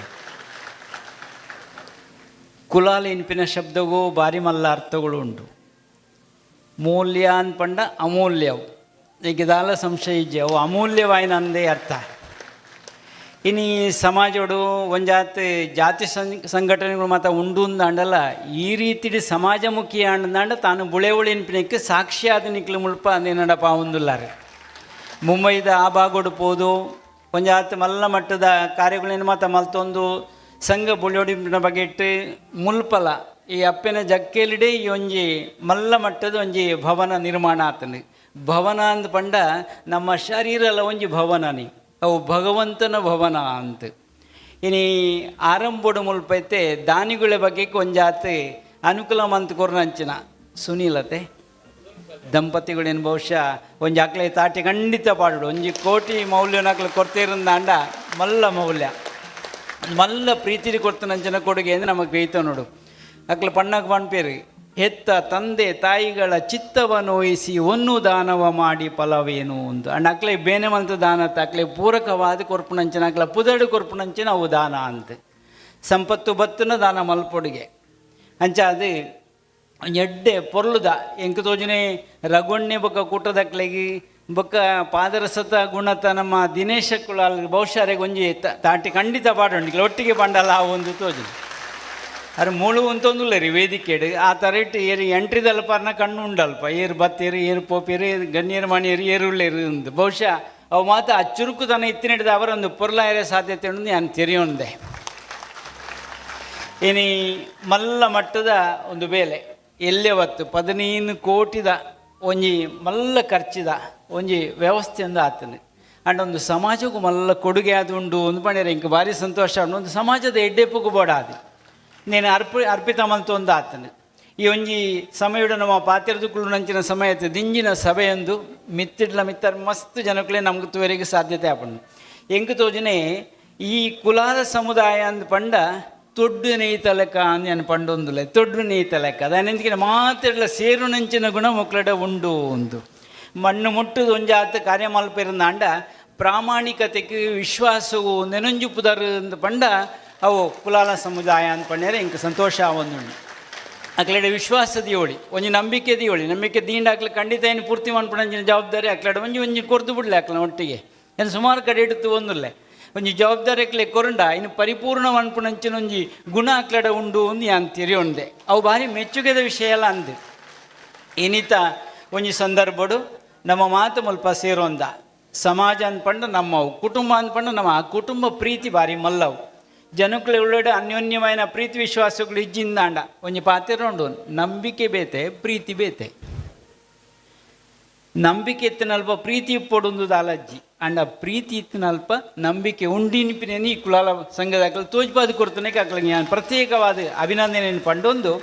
ಕುಲಾಲ ಇನ್ಪಿನ ಶಬ್ದಗೂ ಬಾರಿ ಮಲ್ಲ ಅರ್ಥಗಳು ಉಂಟು. ಮೂಲ್ಯ ಅಂದ್ ಪಂಡ ಅಮೂಲ್ಯವು, ಈಗ ದಾಲ ಸಂಶಯ ಇಜ್ಜಿ, ಅವು ಅಮೂಲ್ಯವಾಯಿನ ಅಂದೇ ಅರ್ಥ. ಇನ್ನು ಈ ಸಮಾಜೋಡು ಒಂಜಾತ್ ಜಾತಿ ಸಂಘಟನೆಗಳು ಮಾತ ಉಂಡು ಅಂದಾಂಡಲ್ಲ, ಈ ರೀತಿ ಸಮಾಜಮುಖಿ ಅಂದಾಂಡ ತಾನು ಬುಳೆ ಉಳಿನ್ಪಿನಕ್ಕೆ ಸಾಕ್ಷಿಯಾದ ನಿಕ್ಲು ಮುಲ್ಪ ಅಂದೇನಡಪ್ಪ ಒಂದುಲ್ಲಾರೆ. ಮುಂಬೈದ ಆ ಭಾಗೋಡು ಪೋದು ಒಂಜಾತ್ ಮಲ್ಲ ಮಟ್ಟದ ಕಾರ್ಯಗಳೇನು ಮಾತ ಮಲ್ತೊಂದು ಸಂಘ ಬುಳೆಯೋಡಿನ ಬಗ್ಗೆ ಇಟ್ಟು ಮುಲ್ಪಲ ಈ ಅಪ್ಪೆನ ಜಕ್ಕೇಲಿಡೆ ಈ ಒಂಜಿ ಮಲ್ಲ ಮಟ್ಟದ ಒಂಜಿ ಭವನ ನಿರ್ಮಾಣ ಆತನು. ಭವನ ಅಂದ ಪಂಡ ನಮ್ಮ ಶರೀರಲ ಒಂಜಿ ಭವನನಿ, ಅವು ಭಗವಂತನ ಭವನ ಅಂತ. ಇನಿ ಆರಂಭೋಡು ಮುಲ್ಪೈತೆ ದಾನಿಗಳ ಬಗ್ಗೆ ಒಂಜಾತ್ ಅನುಕೂಲ ಮಂತ್ ಕೊರ್ನಂಚಿನ ಸುನೀಲತೆ ದಂಪತಿಗಳೇನು ಬಹುಶಃ ಒಂಜಿ ಅಕ್ಲೆ ತಾಟಿ ಖಂಡಿತ ಪಾಡುಡು. ಒಂಜಿ ಕೋಟಿ ಮೌಲ್ಯನಕ್ಲೆ ಕೊರ್ತಿರಂದಾಂಡ ಮಲ್ಲ ಮೌಲ್ಯ ಮಲ್ಲ ಪ್ರೀತಿಲಿ ಕೊಡ್ತಾನಂಚಿನ ಕೊಡುಗೆ ಅಂದ್ರೆ ನಮಗೆ ಬೇಯ್ತ ನೋಡು. ಅಕ್ಲೆ ಪಣ್ಣಕ್ಕೆ ಪಣ್ಪೇರಿ ಹೆತ್ತ ತಂದೆ ತಾಯಿಗಳ ಚಿತ್ತವ ನೋಯಿಸಿ ಒನ್ನು ದಾನವ ಮಾಡಿ ಫಲವೇನು ಅಂತ. ಅಂಡ್ ಅಕ್ಲೆ ಬೇನೆ ಮಂತ ದಾನ ಅಕ್ಲೆ ಪೂರಕವಾದ ಕೊರ್ಪುನಂಚಿನ ಅಕ್ಲ ಪುದಡು ಕೊರ್ಪುನಂಚಿನ ಅವು ದಾನ ಅಂತ. ಸಂಪತ್ತು ಬತ್ತುನ ದಾನ ಮಲ್ಪೊಡುಗೆ ಅಂಚ ಅದು ಎಡ್ಡೆ ಪೊರ್ಲುದ ಎಂಕ್ ತೋಜನೆ ರಘುಣ್ಣೆ ಬೊಕ್ಕ ಕೂಟದಕ್ಲೆಗಿ ಬೊಕ್ಕ ಪಾದರಸತ ಗುಣತ ನಮ್ಮ ದಿನೇಶ ಕುಲಾಲ್ ಬಹುಶಃ ಒಂಜಿ ತಾಟಿ ಖಂಡಿತ ಪಾಡೊಂಡು ಒಟ್ಟಿಗೆ ಪಂಡಲ ಆ ಒಂದು ತೋಜನೆ. ಅರೆ ಮುಳು ಅಂತೊಂದುಲ್ಲ ರೀ ವೇದಿಕೆಡು ಆ ಥರ ಇಟ್ಟು ಏರು ಎಂಟ್ರಿದಲ್ಪರ್ನ ಕಣ್ಣು ಉಂಡಲ್ಪ ಏರು ಬತ್ತೇರು ಏರು ಪೋಪೇರು ಗಣ್ಯರು ಮಣಿಯರು ಏರುಳ್ಳೇರು ಅಂತ. ಬಹುಶಃ ಅವು ಮಾತ್ರ ಆ ಚುರುಕುತನ ಇತ್ತಿನಿಡ್ದು ಅವರೊಂದು ಪೊರ್ಲಾಯರೆ ಸಾಧ್ಯತೆ ಉಂಡು ನಾನು ತೆರೆಯುಂದೆ. ಇನಿ ಮಲ್ಲ ಮಟ್ಟದ ಒಂದು ಬೇಲೆ ಎಲ್ಲೇ ಹೊತ್ತು 15 ಕೋಟಿದ ಒಂಜಿ ಮಲ್ಲ ಖರ್ಚಿದ ಒಂಜಿ ವ್ಯವಸ್ಥೆಯಿಂದ ಆತನು. ಅಂಡ್ ಒಂದು ಸಮಾಜಕ್ಕೂ ಮಲ್ಲ ಕೊಡುಗೆ ಅದು ಉಂಡು ಒಂದು ಪಂಡರೆ ಇಂಕ ಭಾರಿ ಸಂತೋಷ ಉಂಡು. ಒಂದು ಸಮಾಜದ ಎಡ್ಡೆಪ್ಪಗೂ ಬೋಡಾದು నేను ಅರ್ಪಿತ ಮಂತೊಂದು ಆತನು. ಈ ಒಂಜಿ ಸಮಯಡು ನಮ್ಮ ಪಾತಿರದುಕುಲು ನಂಚಿನ ಸಮಯ ದಿಂಜಿನ ಸಭೆಯೊಂದು ಮಿತ್ತಿಡ್ಲ ಮಿತ್ತರ್ ಮಸ್ತ್ ಜನಕ್ಕಲೇ ನಮ್ಗೆ ತುವರೆಗೆ ಸಾಧ್ಯತೆ ಆಪಂಡು. ಎಂಕ್ ತೋಜನೆ ಈ ಕುಲಾಲ ಸಮುದಾಯ ಅಂದ್ ಪಂಡ ತೊಡ್ಡು ನೇಯ್ತಲೆಕ್ಕ ಅಂದ್ ನಾನು ಪಂಡೊಂದುಲೆ ತೊಡ್ಡು ನೇಯ್ತಲೆಕ್ಕ ಅದಾನೆಂದಿಗೆ ಮಾತಿಡ್ಲ ಸೇರು ನಂಚಿನ ಗುಣ ಮೊಕ್ಲಡ ಉಂಡು ಒಂದು ಮಣ್ಣು ಮುಟ್ಟುದು ಒಂಜಾತ್ ಕಾರ್ಯ ಮಲ್ಪೆರಂದಾಂಡ ಪ್ರಾಮಾಣಿಕತೆಗೆ ವಿಶ್ವಾಸವು ನೆನಂಜು ಪುದರ್ ಅಂದ್ ಪಂಡ ಅವು ಕುಲಾಲ ಸಮುದಾಯ ಅಂದ್ ಪಂಡ್ಯಾರೆ ಇಂಕ ಸಂತೋಷ ಒಂದುಂಡು. ಅಕ್ಲೆಡೆ ವಿಶ್ವಾಸ ದಿಯೋಳಿ ಒಂಜಿ ನಂಬಿಕೆ ದಿಯೋಳಿ ನಂಬಿಕೆ ದಿಂಡ ಅಕ್ಲೆ ಖಂಡಿತ ಏನು ಪೂರ್ತಿ ಮನ್ಪುನಂಚಿನ ಜವಾಬ್ದಾರಿ ಅಕ್ಲೆಡೆ ಒಂಜಿ ಒಂಜಿ ಕೊರ್ದು ಬಿಡ್ಲೆ ಅಕ್ಲೆ ಒಟ್ಟಿಗೆ ಏನು ಸುಮಾರು ಕಡೆ ಇಡ್ತು ಒಂದುಲ್ಲೆ ಒಂಜಿ ಜವಾಬ್ದಾರಿ ಅಕ್ಲೆ ಕೊರಂಡ ಇನ್ನು ಪರಿಪೂರ್ಣ ಮನ್ಪುನಂಚಿನ ಒಂಜಿ ಗುಣ ಅಕ್ಲೆಡೆ ಉಂಡು ಒಂದು ಯಾನ್ ತೆರಿಯೊಂದೆ ಅವು ಭಾರಿ ಮೆಚ್ಚುಗೆದ ವಿಷಯ ಅಲ್ಲ ಅಂದು. ಏನಿತ ಒಂಜಿ ಸಂದರ್ಭಡು ನಮ್ಮ ಮಾತು ಮುಲ್ಪ ಸೇರೋಂದ ಸಮಾಜ ಅಂದ್ಪಂಡ ನಮ್ಮವು ಕುಟುಂಬ ಅಂದ್ಪಂಡ ನಮ್ಮ ಆ ಕುಟುಂಬ ಪ್ರೀತಿ ಭಾರಿ ಮಲ್ಲವು ಜನಕ್ಕಳು ಉಳ್ಳಡೆ ಅನ್ಯೋನ್ಯమైన ಪ್ರೀತಿ ವಿಶ್ವಾಸಗಳು ಇಜ್ಜಿಂದಾಂಡ ಒಂಜಿ ಪಾತೆರ ಉಂಡು ನಂಬಿಕೆ ಬೇತೆ ಪ್ರೀತಿ ಬೇತೆ. ನಂಬಿಕೆ ಇತ್ತಿನಲ್ಪ ಪ್ರೀತಿ ಇಪ್ಪೊಡುಂದು ದಾಲಜ್ಜಿ. ಅಂಡ ಪ್ರೀತಿ ಇತ್ತಿನಲ್ಪ ನಂಬಿಕೆ ಉಂಡಿನಿಪಿನೇನು ಈ ಕುಲಾಲ ಸಂಘದ ತೋಜ್ಪಾದ ಕೊಡ್ತಾನೆ ಅಕ್ಲ ನಾನು ಪ್ರತ್ಯೇಕವಾದ ಅಭಿನಂದನೆಯನ್ನು ಪಂಡೊಂದು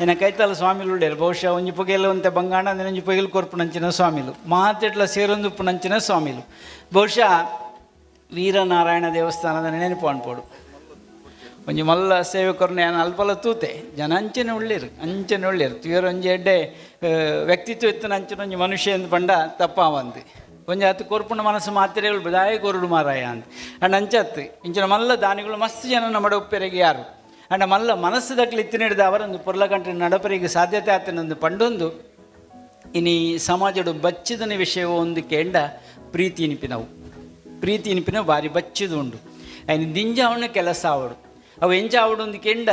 ಎನ್ನ ಕೈತಾಲ ಸ್ವಾಮಿಲು ಉಳ್ಳೇರು. ಬಹುಶಃ ಒಂಜಿ ಪೊಗೆಲ್ ಒಂತೆ ಬಂಗಾಣ ಒಂಜಿ ಪೊಗೆಲ್ ಕೊರ್ಪುನಂಚಿನ ಸ್ವಾಮಿಲು, ಮಾತೆಟ್ಲ ಸೇರೊಂದು ಉಪ್ಪುನಂಚಿನ ಸ್ವಾಮಿಲು. ಬಹುಶಃ ವೀರನಾರಾಯಣ ದೇವಸ್ಥಾನದ ನೆನಪು ಅನ್ಪೋಡು ಒಂಜಿ ಮಲ್ಲ ಸೇವಕರನ್ನ ಯಾನ್ ಅಲ್ಪಲ ತೂತೆ ಜನ ಅಂಚನೆ ಉಳ್ಳೇರು, ಅಂಚನೆ ಉಳ್ಳೇರು. ತುಯರ್ ಒಂಜಿ ಎಡ್ಡೆ ವ್ಯಕ್ತಿತ್ವ ಇತ್ತಿನ ಅಂಚಿನ ಒಂಜಿ ಮನುಷ್ಯ ಎಂದು ಪಂಡ ತಪ್ಪಾವಂದು. ಒಂಜಿ ಅತ್ತು ಕೊರ್ಪುನ ಮನಸ್ಸು ಮಾತ್ರೆ ದಾಯ ಕೊರುಡು ಮಾರಾಯ ಅಂತ ಅಂಡ್ ಅಂಚತ್ತು ಇಂಚಿನ ಮಲ್ಲ ದಾನಿಗಳು ಮಸ್ತ್ ಜನ ನಮ್ಮಡ ಉಪ್ಪೆರೆಗೆ ಯಾರು ಅಂಡ ಮಲ್ಲ ಮನಸ್ಸು ದಕ್ಲು ಇತ್ತಿನಿಡ್ದ ಅವರೊಂದು ಪೊರ್ಲಗಂಟೆ ನಡಪರಿಗೆ ಸಾಧ್ಯತೆ ಆತನೊಂದು ಪಂಡೊಂದು. ಇನಿ ಸಮಾಜಡು ಬಚ್ಚಿದನ ವಿಷಯ ಒಂದು ಕೇಂಡ ಪ್ರೀತಿ ನಿಪಿನವು, ಪ್ರೀತಿ ನಿಪಿನ ಭಾರಿ ಬಚ್ಚಿದು ಉಂಡು. ಐನ ದಿಂಜಾವಣ ಕೆಲಸ ಆವಡು ಅವು ಎಂಚ ಆವಡು ಒಂದು ಕೆಂಡ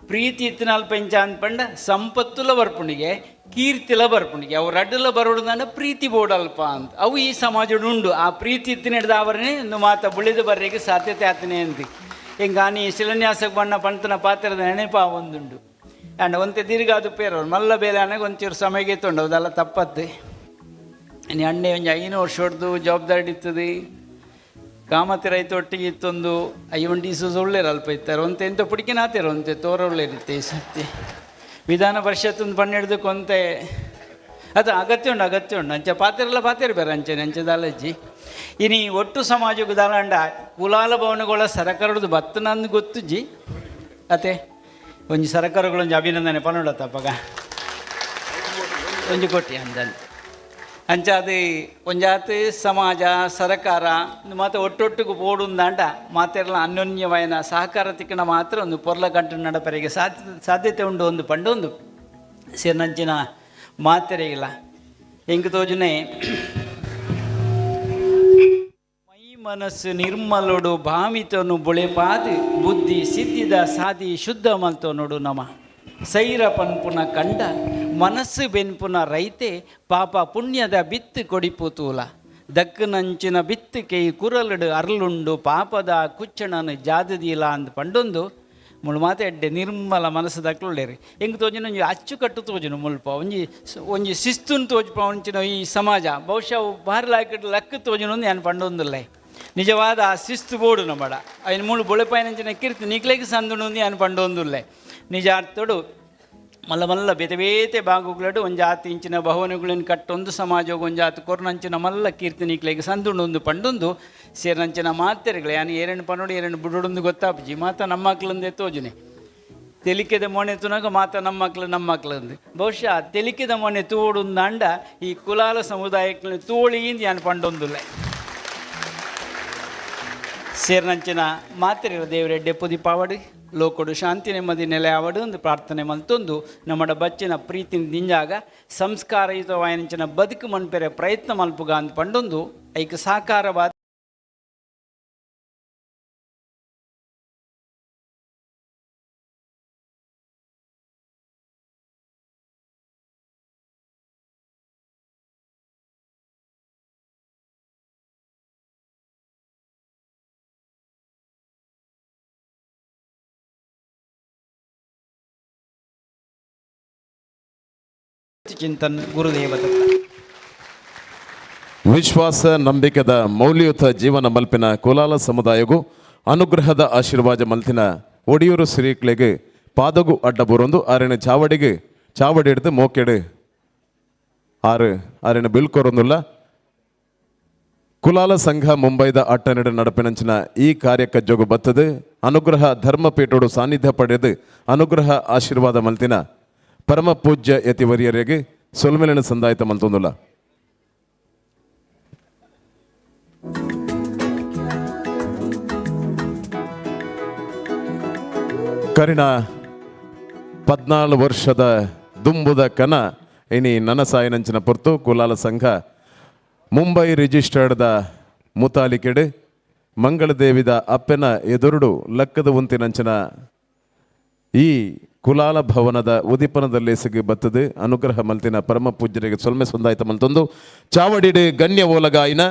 ಪ್ರೀತಿ ಇತ್ತಿನಲ್ಪ ಎಂಚ ಅಂದ್ಪಂಡ ಸಂಪತ್ತುಲ ಬರ್ಪುಣಿಗೆ ಕೀರ್ತಿಲ ಬರ್ಪುಣಿಗೆ ಅವು ರಡ್ಡುಲ ಬರೋಡು ಪ್ರೀತಿ ಬೋಡಲ್ಪ ಅಂತ ಅವು ಈ ಸಮಾಜಡು ಉಂಡು. ಆ ಪ್ರೀತಿ ಇತ್ತಿನ ಅವರನ್ನೇ ಒಂದು ಮಾತ ಬುಳಿದು ಬರ್ರಿಗೆ ಸಾಧ್ಯತೆ ಆತನೇ ಅಂತ. ಹಿಂಗಾನಿ ಶಿಲಾನ್ಯಾಸಕ್ಕೆ ಬಣ್ಣ ಪಂತನ ಪಾತ್ರದ ನೆನಪ ಒಂದುಂಡು. ಆ್ಯಂಡ್ ಒಂತೆ ದೀರ್ಘ ಅದು ಪೇರವ್ರು ಮಲ್ಲ ಬೇಲೆ ಅನಾಗ ಒಂಚೂರು ಸಮಯ ತೊಂಡು ಅದೆಲ್ಲ ತಪ್ಪತ್ತೆ. ಇನ್ನು ಅಣ್ಣೆ ಒಂಜಿ 5 ವರ್ಷ ಹೊಡೆದು ಜವಾಬ್ದಾರಿ ಇರ್ತದೆ. ಕಾಮತಿ ರೈತ ಒಟ್ಟಿಗೆ ಇತ್ತೊಂದು ಐವನ್ ಡೀಸೋಸ್ ಒಳ್ಳೇರು ಅಲ್ಪ ಇತ್ತಾರೆ ಒಂತೆ ಎಂತ ಪುಡಿಕಿನಾತೇರು ಒಂತೆ ತೋರ ಒಳ್ಳೇರಿತ್ತೆ ಈ ಸತ್ಯ ವಿಧಾನ ಪರಿಷತ್ ಒಂದು ಬಣ್ಣ ಹಿಡ್ದಕ್ಕೊಂತೆ ಅದು ಅಗತ್ಯ ಉಂಡು, ಅಗತ್ಯ ಉಂಡು. ಅಂಚೆ ಪಾತ್ರೆಲ್ಲ ಪಾತ್ರೆ ಬೇರೆ ಅಂಚೆ ಅಂಚೆ ದಾಲಜ್ಜಿ. ಇನಿ ಒಟ್ಟು ಸಮಾಜಕ್ಕೆ ದಾಲಾಂಡ ಕುಲಾಲ ಭವನಗಳ ಸರಕಾರದ ಬತ್ತ ನಂದು ಗೊತ್ತುಜ್ಜಿ ಅತೆ ಒಂಜಿ ಸರಕಾರಗಳೊಂಜಿ ಅಭಿನಂದನೆ ಪನ್ನೊಡತ್ತಪ್ಪಗ ಒಂಜಿ ಕೊಟ್ಟಿ ಅಂದನ್ ಅಂಚ ಅದು ಒಂಜಾತ್ ಸಮಾಜ ಸರಕಾರ ಮಾತ ಒಟ್ಟೊಟ್ಟಿಗೆ ಪೋಡುಂದಾಂಡ ಮಾತೆರ್ಲ ಅನ್ಯೋನ್ಯವಾಯನ ಸಹಕಾರ ತಿಕ್ಕಣ ಮಾತ್ರ ಒಂದು ಪೊರ್ಲ ಗಂಟು ನಡಪರಿಗೆ ಸಾಧ್ಯತೆ ಉಂಡು ಒಂದು ಪಂಡೊಂದು ಸೇರ್ನಂಚಿನ ಮಾತೆರೆಗಿಲ್ಲ. ಎಂಕ್ ತೋಜುನೆ ಮೈ ಮನಸ್ಸು ನಿರ್ಮಲೋಡು ಭಾಮಿತನು ಬುಳೆಪಾದು ಬುದ್ಧಿ ಸಿದ್ಧಿದ ಸಾದಿ ಶುದ್ಧ ಮಲ್ತೋ ನೋಡು ನಮ ಸೈರ ಪನ್ಪುನ ಕಂಡ ಮನಸ್ಸು ಬೆನ್ಪುನ ರೈತೆ ಪಾಪ ಪುಣ್ಯದ ಬಿತ್ತು ಕೊಡಿಪು ತೂಲ ದಕ್ಕನಂಚಿನ ಬಿತ್ತು ಕೈ ಕುರಲುಡು ಅರ್ಲುಂಡು ಪಾಪದ ಕುಚ್ಚಣನು ಜಾದದೀಲ ಅಂದ್ ಪಂಡೊಂದು ಮುಳು ಮಾತೆ ಎಡ್ಡೆ ನಿರ್ಮಲ ಮನಸ್ಸು ದಕ್ಕಲುಳ್ಳೇರಿ. ಎಂಕ್ ತೋಜಿನ ಒಂಜಿ ಅಚ್ಚುಕಟ್ಟು ತೋಜುನು ಮುಲ್ಪ ಒಂಜಿ ಒಂಜಿ ಶಿಸ್ತುನ್ ತೋಜುಪ ಒಂಚಿನ ಈ ಸಮಾಜ ಬಹುಶಃ ಭಾರಿ ಲಾಯ್ಕಡ್ ಲಕ್ಕ ತೋಜುನು ಯಾನ್ ಪಂಡೊಂದುಲ್ಲೆ. ನಿಜವಾದ ಆ ಶಿಸ್ತು ಬೋಡು ನಮ್ಮಡ ಐನ್ ಮುಳು ಬೊಳೆಪಾಯಿನಂಚಿನ ಕೀರ್ತಿ ನಿಕ್ಲೆಗ್ ಸಂದುನು ಯಾನ್ ಪಂಡೊಂದುಲ್ಲೆ. ನಿಜ ಅರ್ಥಡು ಮಲ್ಲ ಮಲ್ಲ ಬೇತೆ ಬೇತೆ ಭಾಗಗಳಡು ಒಂಜಾತಿ ಇಂಚಿನ ಭವನಗಳನ್ನು ಕಟ್ಟೊಂದು ಸಮಾಜ ಒಂಜಾತಿ ಕೊರ್ನಂಚಿನ ಮಲ್ಲ ಕೀರ್ತಿ ನಿಕ್ಲೆಗ್ ಸಂದುಂಡು ಪಂಡೊಂದು ಸೇರ್ನಂಚಿನ ಮಾತೆರೆಗಳು ಯಾನ್ ಏರೆಣ್ಣು ಪನ್ನೋಡು ಏರೆಣ್ಣು ಬುಡುಡೊಂದು ಗೊತ್ತಾಪುಜಿ ಮಾತ ನಮ್ಮಕ್ಲಂದೇ ತೋಜುನೆ ತೆಲಿಕೆದ ಮೊಣೆ ತುನಗ ಮಾತ ನಮ್ಮಕ್ಲು ನಮ್ಮಕ್ಲಂದು ಬಹುಶಃ ತೆಲಿಕೆದ ಮೊಣೆ ತೋಡುಂದಾಂಡ ಈ ಕುಲಾಲ ಸಮುದಾಯಕ್ಕೆ ತೋಳಿಯಿಂದ ಯಾನ್ ಪಂಡೊಂದುಲ್ಲೆ. ಸೇರ್ನಂಚಿನ ಮಾತೆರೆಗಳ ದೇವರೆಡ್ಡೆ ಪುದಿಪಾವಡು ಲೋಕಡು ಶಾಂತಿ ನೆಮ್ಮದಿ ನೆಲೆ ಆವಡು ಒಂದು ಪ್ರಾರ್ಥನೆ ಮಲ್ತೊಂದು ನಮ್ಮಡ ಬಚ್ಚಿನ ಪ್ರೀತಿನ ದಿಂಜಾಗ ಸಂಸ್ಕಾರಯುತವಾಯಿನಂಚಿನ ಬದುಕು ಮನ್ಪೆರೆ ಪ್ರಯತ್ನ ಮಲ್ಪುಗ ಅಂದ್ ಪಂಡೊಂದು ಐಕ್ ಸಾಕಾರವಾದ ಚಿಂತನ್ ಗುರುದೇವ ದತ್ತ.
ವಿಶ್ವಾಸ ನಂಬಿಕೆದ ಮೌಲ್ಯಯುತ ಜೀವನ ಮಲ್ಪಿನ ಕುಲಾಲ ಸಮುದಾಯಗೂ ಅನುಗ್ರಹದ ಆಶೀರ್ವಾದ ಮಲ್ತಿನ ಒಡಿಯೂರು ಶ್ರೀಕ್ಲೆಗೆ ಪಾದಗು ಅಡ್ಡ ಬರೊಂದು ಆರೆನ ಚಾವಡಿಗೆ ಚಾವಡಿ ಹಿಡ್ದು ಮೋಕೆಡು ಆರು ಆರೆನ ಬಿಲ್ಕೊರೊಂದುಲ್ಲ. ಕುಲಾಲ ಸಂಘ ಮುಂಬೈದ ಅಟ್ಟನೆಡು ನಡಪಿನಂಚಿನ ಈ ಕಾರ್ಯಕ್ಕಜ್ಜೋಗು ಬತ್ತದು ಅನುಗ್ರಹ ಧರ್ಮಪೀಠೋಡು ಸಾನ್ನಿಧ್ಯ ಪಡೆದು ಅನುಗ್ರಹ ಆಶೀರ್ವಾದ ಮಲ್ತಿನ ಪರಮ ಪೂಜ್ಯ ಯತಿವರಿಯರಿಗೆ ಸೊಲ್ಮೆಲಿನ ಸಂದಾಯಿತ ಮಲ್ತೊಂದುಲ್ಲ. ಕರಿಣ 14 ವರ್ಷದ ದುಂಬುದ ಕನ ಇನಿ ನನಸಾಯಿನಂಚಿನ ಪೊರ್ತು ಕುಲಾಲ ಸಂಘ ಮುಂಬೈ ರಿಜಿಸ್ಟರ್ಡ್ದ ಮುತಾಲಿಕೆಡೆ ಮಂಗಳದೇವಿದ ಅಪ್ಪೆನ ಎದುರುಡು ಲಕ್ಕದ ಉಂತಿನಂಚಿನ ಈ ಕುಲಾಲ ಭವನದ ಉದಿಪನದಲ್ಲಿ ಸಿಗಿ ಬತ್ತದು ಅನುಗ್ರಹ ಮಲ್ತಿನ ಪರಮ ಪೂಜ್ಯರಿಗೆ ಸೊಲ್ಮೆ ಸಂದಾಯಿತ ಮಲ್ತೊಂದು ಚಾವಡಿಡು ಗಣ್ಯ ಓಲಗಾಯಿನ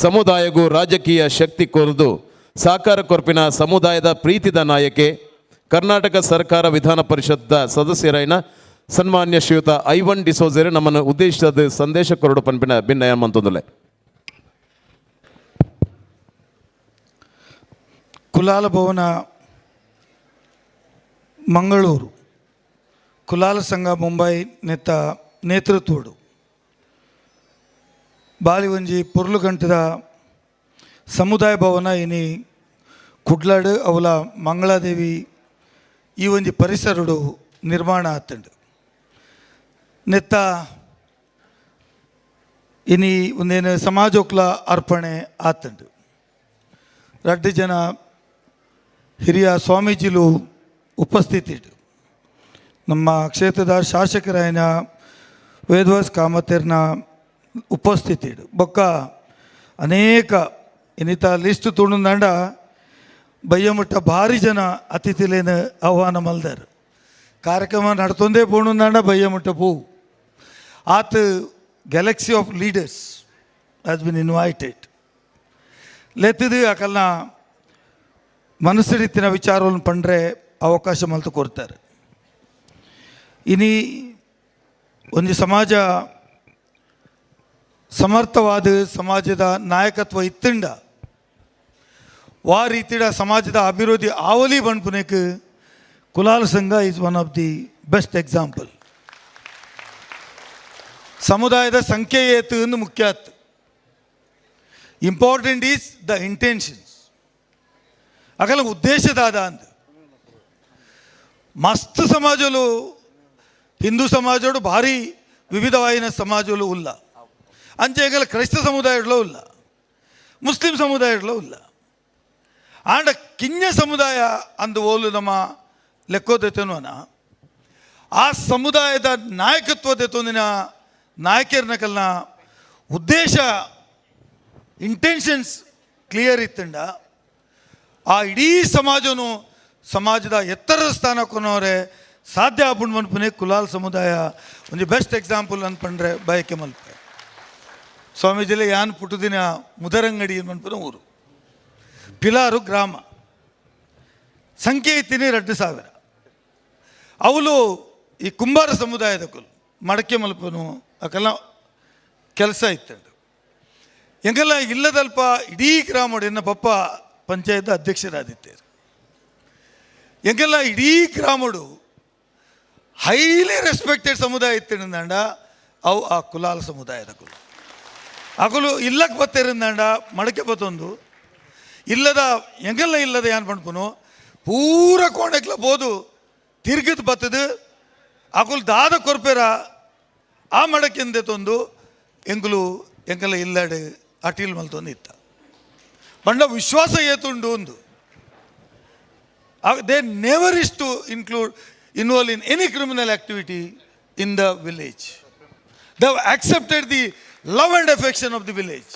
ಸಮುದಾಯಗೂ ರಾಜಕೀಯ ಶಕ್ತಿ ಕೋರ್ದು ಸಾಕಾರ ಕೊರ್ಪಿನ ಸಮುದಾಯದ ಪ್ರೀತಿದ ನಾಯಕೆ ಕರ್ನಾಟಕ ಸರ್ಕಾರ ವಿಧಾನ ಪರಿಷತ್ದ ಸದಸ್ಯರಾಯಿನ ಸನ್ಮಾನ್ಯ ಶ್ರೀಯುತ ಐವನ್ ಡಿಸೋಜರ್ ನಮ್ಮನ್ನು ಉದ್ದೇಶಿಸಿದ ಸಂದೇಶ ಕೊರಡು ಪನ್ಪಿನ ಭಿನ್ನಯ ಮಂತೊಂದುಲೆ.
ಕುಲಾಲ ಭವನ ಮಂಗಳೂರು ಕುಲಾಲ ಸಂಘ ಮುಂಬೈ ನೆತ್ತ ನೇತೃತ್ವಡು ಬಾಲಿವಂಜಿ ಪೊರ್ಲುಗಂಟದ ಸಮುದಾಯ ಭವನ ಇನಿ ಕುಡ್ಲಾಡು ಅವಲ ಮಂಗಳಾದೇವಿ ಈ ಒಂಜಿ ಪರಿಸರಡು ನಿರ್ಮಾಣ ಆತಂಡು. ನೆತ್ತ ಇನಿ ಒಂದೇನು ಸಮಾಜೋಕ್ಲ ಅರ್ಪಣೆ ಆತಂಡು. ರಡ್ಡು ಜನ ಹಿರಿಯ ಸ್ವಾಮೀಜಿಲು ಉಪಸ್ಥಿತಿ. ನಮ್ಮ ಕ್ಷೇತ್ರದ ಶಾಸಕರಾಯನ ವೇದವಾಸ್ ಕಾಮತೇರ್ನ ಉಪಸ್ಥಿತಿ. ಬೊಕ್ಕ ಅನೇಕ ಇನ್ನಿತ ಲಿಸ್ಟ್ ತುಣುಂದಾಂಡ ಬಯ್ಯಮುಟ್ಟ ಭಾರಿ ಜನ ಅತಿಥಿಲೇನ ಆಹ್ವಾನ ಮಲ್ದಾರ್. ಕಾರ್ಯಕ್ರಮ ನಡ್ತೊಂದೇ ಪೋಣುಂದಾಂಡ ಬಯ್ಯಮುಟ್ಟ ಪೂ ಆತ galaxy of leaders has been invited. ಲೆತ್ತಿದು ಅಕಲ್ನ ಮನಸ್ಸಿಡಿತ್ತಿನ ವಿಚಾರವನ್ನು ಪಂಡ್ರೆ ಅವಕಾಶ ಮಲ್ತು ಕೊಡ್ತಾರೆ. ಇನಿ ಒಂದು ಸಮಾಜ ಸಮರ್ಥವಾದ ಸಮಾಜದ ನಾಯಕತ್ವ ಇತ್ತಂಡ ವಾ ರೀತಿಯ ಸಮಾಜದ ಅಭಿವೃದ್ಧಿ ಆವಲಿ ಬಣ್ಪುನೇಕ್ Kulala Sangha is one of the best example. ಸಮುದಾಯದ ಸಂಖ್ಯೆ ಏತು ಎಂದು ಮುಖ್ಯ ಆತು. Important is the intentions. ಅಗಲ ಉದ್ದೇಶದಾದ ಅಂದ ಮಸ್ತ್ ಸಮಾಜಲು ಹಿಂದೂ ಸಮಾಜೋಡು ಭಾರಿ ವಿವಿಧವಾಯಿನ ಸಮಾಜಲು ಉಲ್ಲ, ಅಂಚೆಗಲ ಕ್ರೈಸ್ತ ಸಮುದಾಯಡ್ಲೂ ಉಲ್ಲ, ಮುಸ್ಲಿಂ ಸಮುದಾಯಡ್ಲೂ ಉಲ್ಲ. ಆಂಡ ಕಿಂಜ ಸಮುದಾಯ ಅಂದು ಓಲು ನಮ್ಮ ಲೆಕ್ಕೋದೆತನೋನ ಆ ಸಮುದಾಯದ ನಾಯಕತ್ವದ ನಾಯಕರ್ನಕಲ್ನ ಉದ್ದೇಶ ಇಂಟೆನ್ಷನ್ಸ್ ಕ್ಲಿಯರ್ ಇತ್ತಂಡ ಆ ಇಡೀ ಸಮಾಜನು ಸಮಾಜದ ಎತ್ತರದ ಸ್ಥಾನ ಕೊನೋರೆ ಸಾಧ್ಯ ಆಪುಂಡು ಮನ್ಪುನೆ ಕುಲಾಲ್ ಸಮುದಾಯ ಒಂದು ಬೆಸ್ಟ್ ಎಕ್ಸಾಂಪಲ್ ಅನ್ಪಂಡ್ರೆ ಬಯಕೆ ಮಲ್ಪೆ. ಸ್ವಾಮೀಜಿಲೆ ಯಾನ್ ಪುಟ್ಟುದಿನ ಮುದರಂಗಡಿ ಮನ್ಪುನ ಊರು ಪಿಲಾರು ಗ್ರಾಮ, ಸಂಖ್ಯೆ ಇತ್ತೀನಿ 2000. ಅವಳು ಈ ಕುಂಬಾರ ಸಮುದಾಯದ ಕುಲ್ ಮಡಕೆ ಮಲ್ಪನು ಅಕೆಲ್ಲ ಕೆಲಸ ಇತ್ತು. ಎಂಗೆಲ್ಲ ಇಲ್ಲದಲ್ಪ ಇಡೀ ಗ್ರಾಮ ಎನ್ನ ಪಪ್ಪ ಪಂಚಾಯತ್ ಅಧ್ಯಕ್ಷರಾದಿತ್ತೇರು. ಎಂಗೆಲ್ಲ ಇಡೀ ಗ್ರಾಮಡು ಹೈಲಿ ರೆಸ್ಪೆಕ್ಟೆಡ್ ಸಮುದಾಯ ಇತ್ತಿಂದಾಂಡ ಅವು ಆ ಕುಲಾಲ ಸಮುದಾಯದ ಕುಲ. ಅಕಲು ಇಲ್ಲಕ್ಕೆ ಬತ್ತೇರಿಂದಾಂಡ ಮಡಕೆ ಬತ್ತೊಂದು ಇಲ್ಲದ ಎಂಗೆಲ್ಲ ಇಲ್ಲದ ಏನು ಪಣ್ಪುನು ಪೂರ ಕೋಣೆಕ್ಲ ಬೋದು ತಿರ್ಗಿದ್ ಬತ್ತದು ಅಕುಲು ದಾದ ಕೊರ್ಪೆರ ಆ ಮಡಕೆಂದೆ ತೊಂದು ಎಂಗುಲು ಎಂಗೆಲ್ಲ ಇಲ್ಲಡೆ ಅಟೀಲ್ ಮಲ್ತೊಂದು ಇತ್ತ ಬಂಡ ವಿಶ್ವಾಸ ಏತುಂಡು ಒಂದು. They never is to include involve in any criminal activity in the village. They have accepted the love and affection of the village.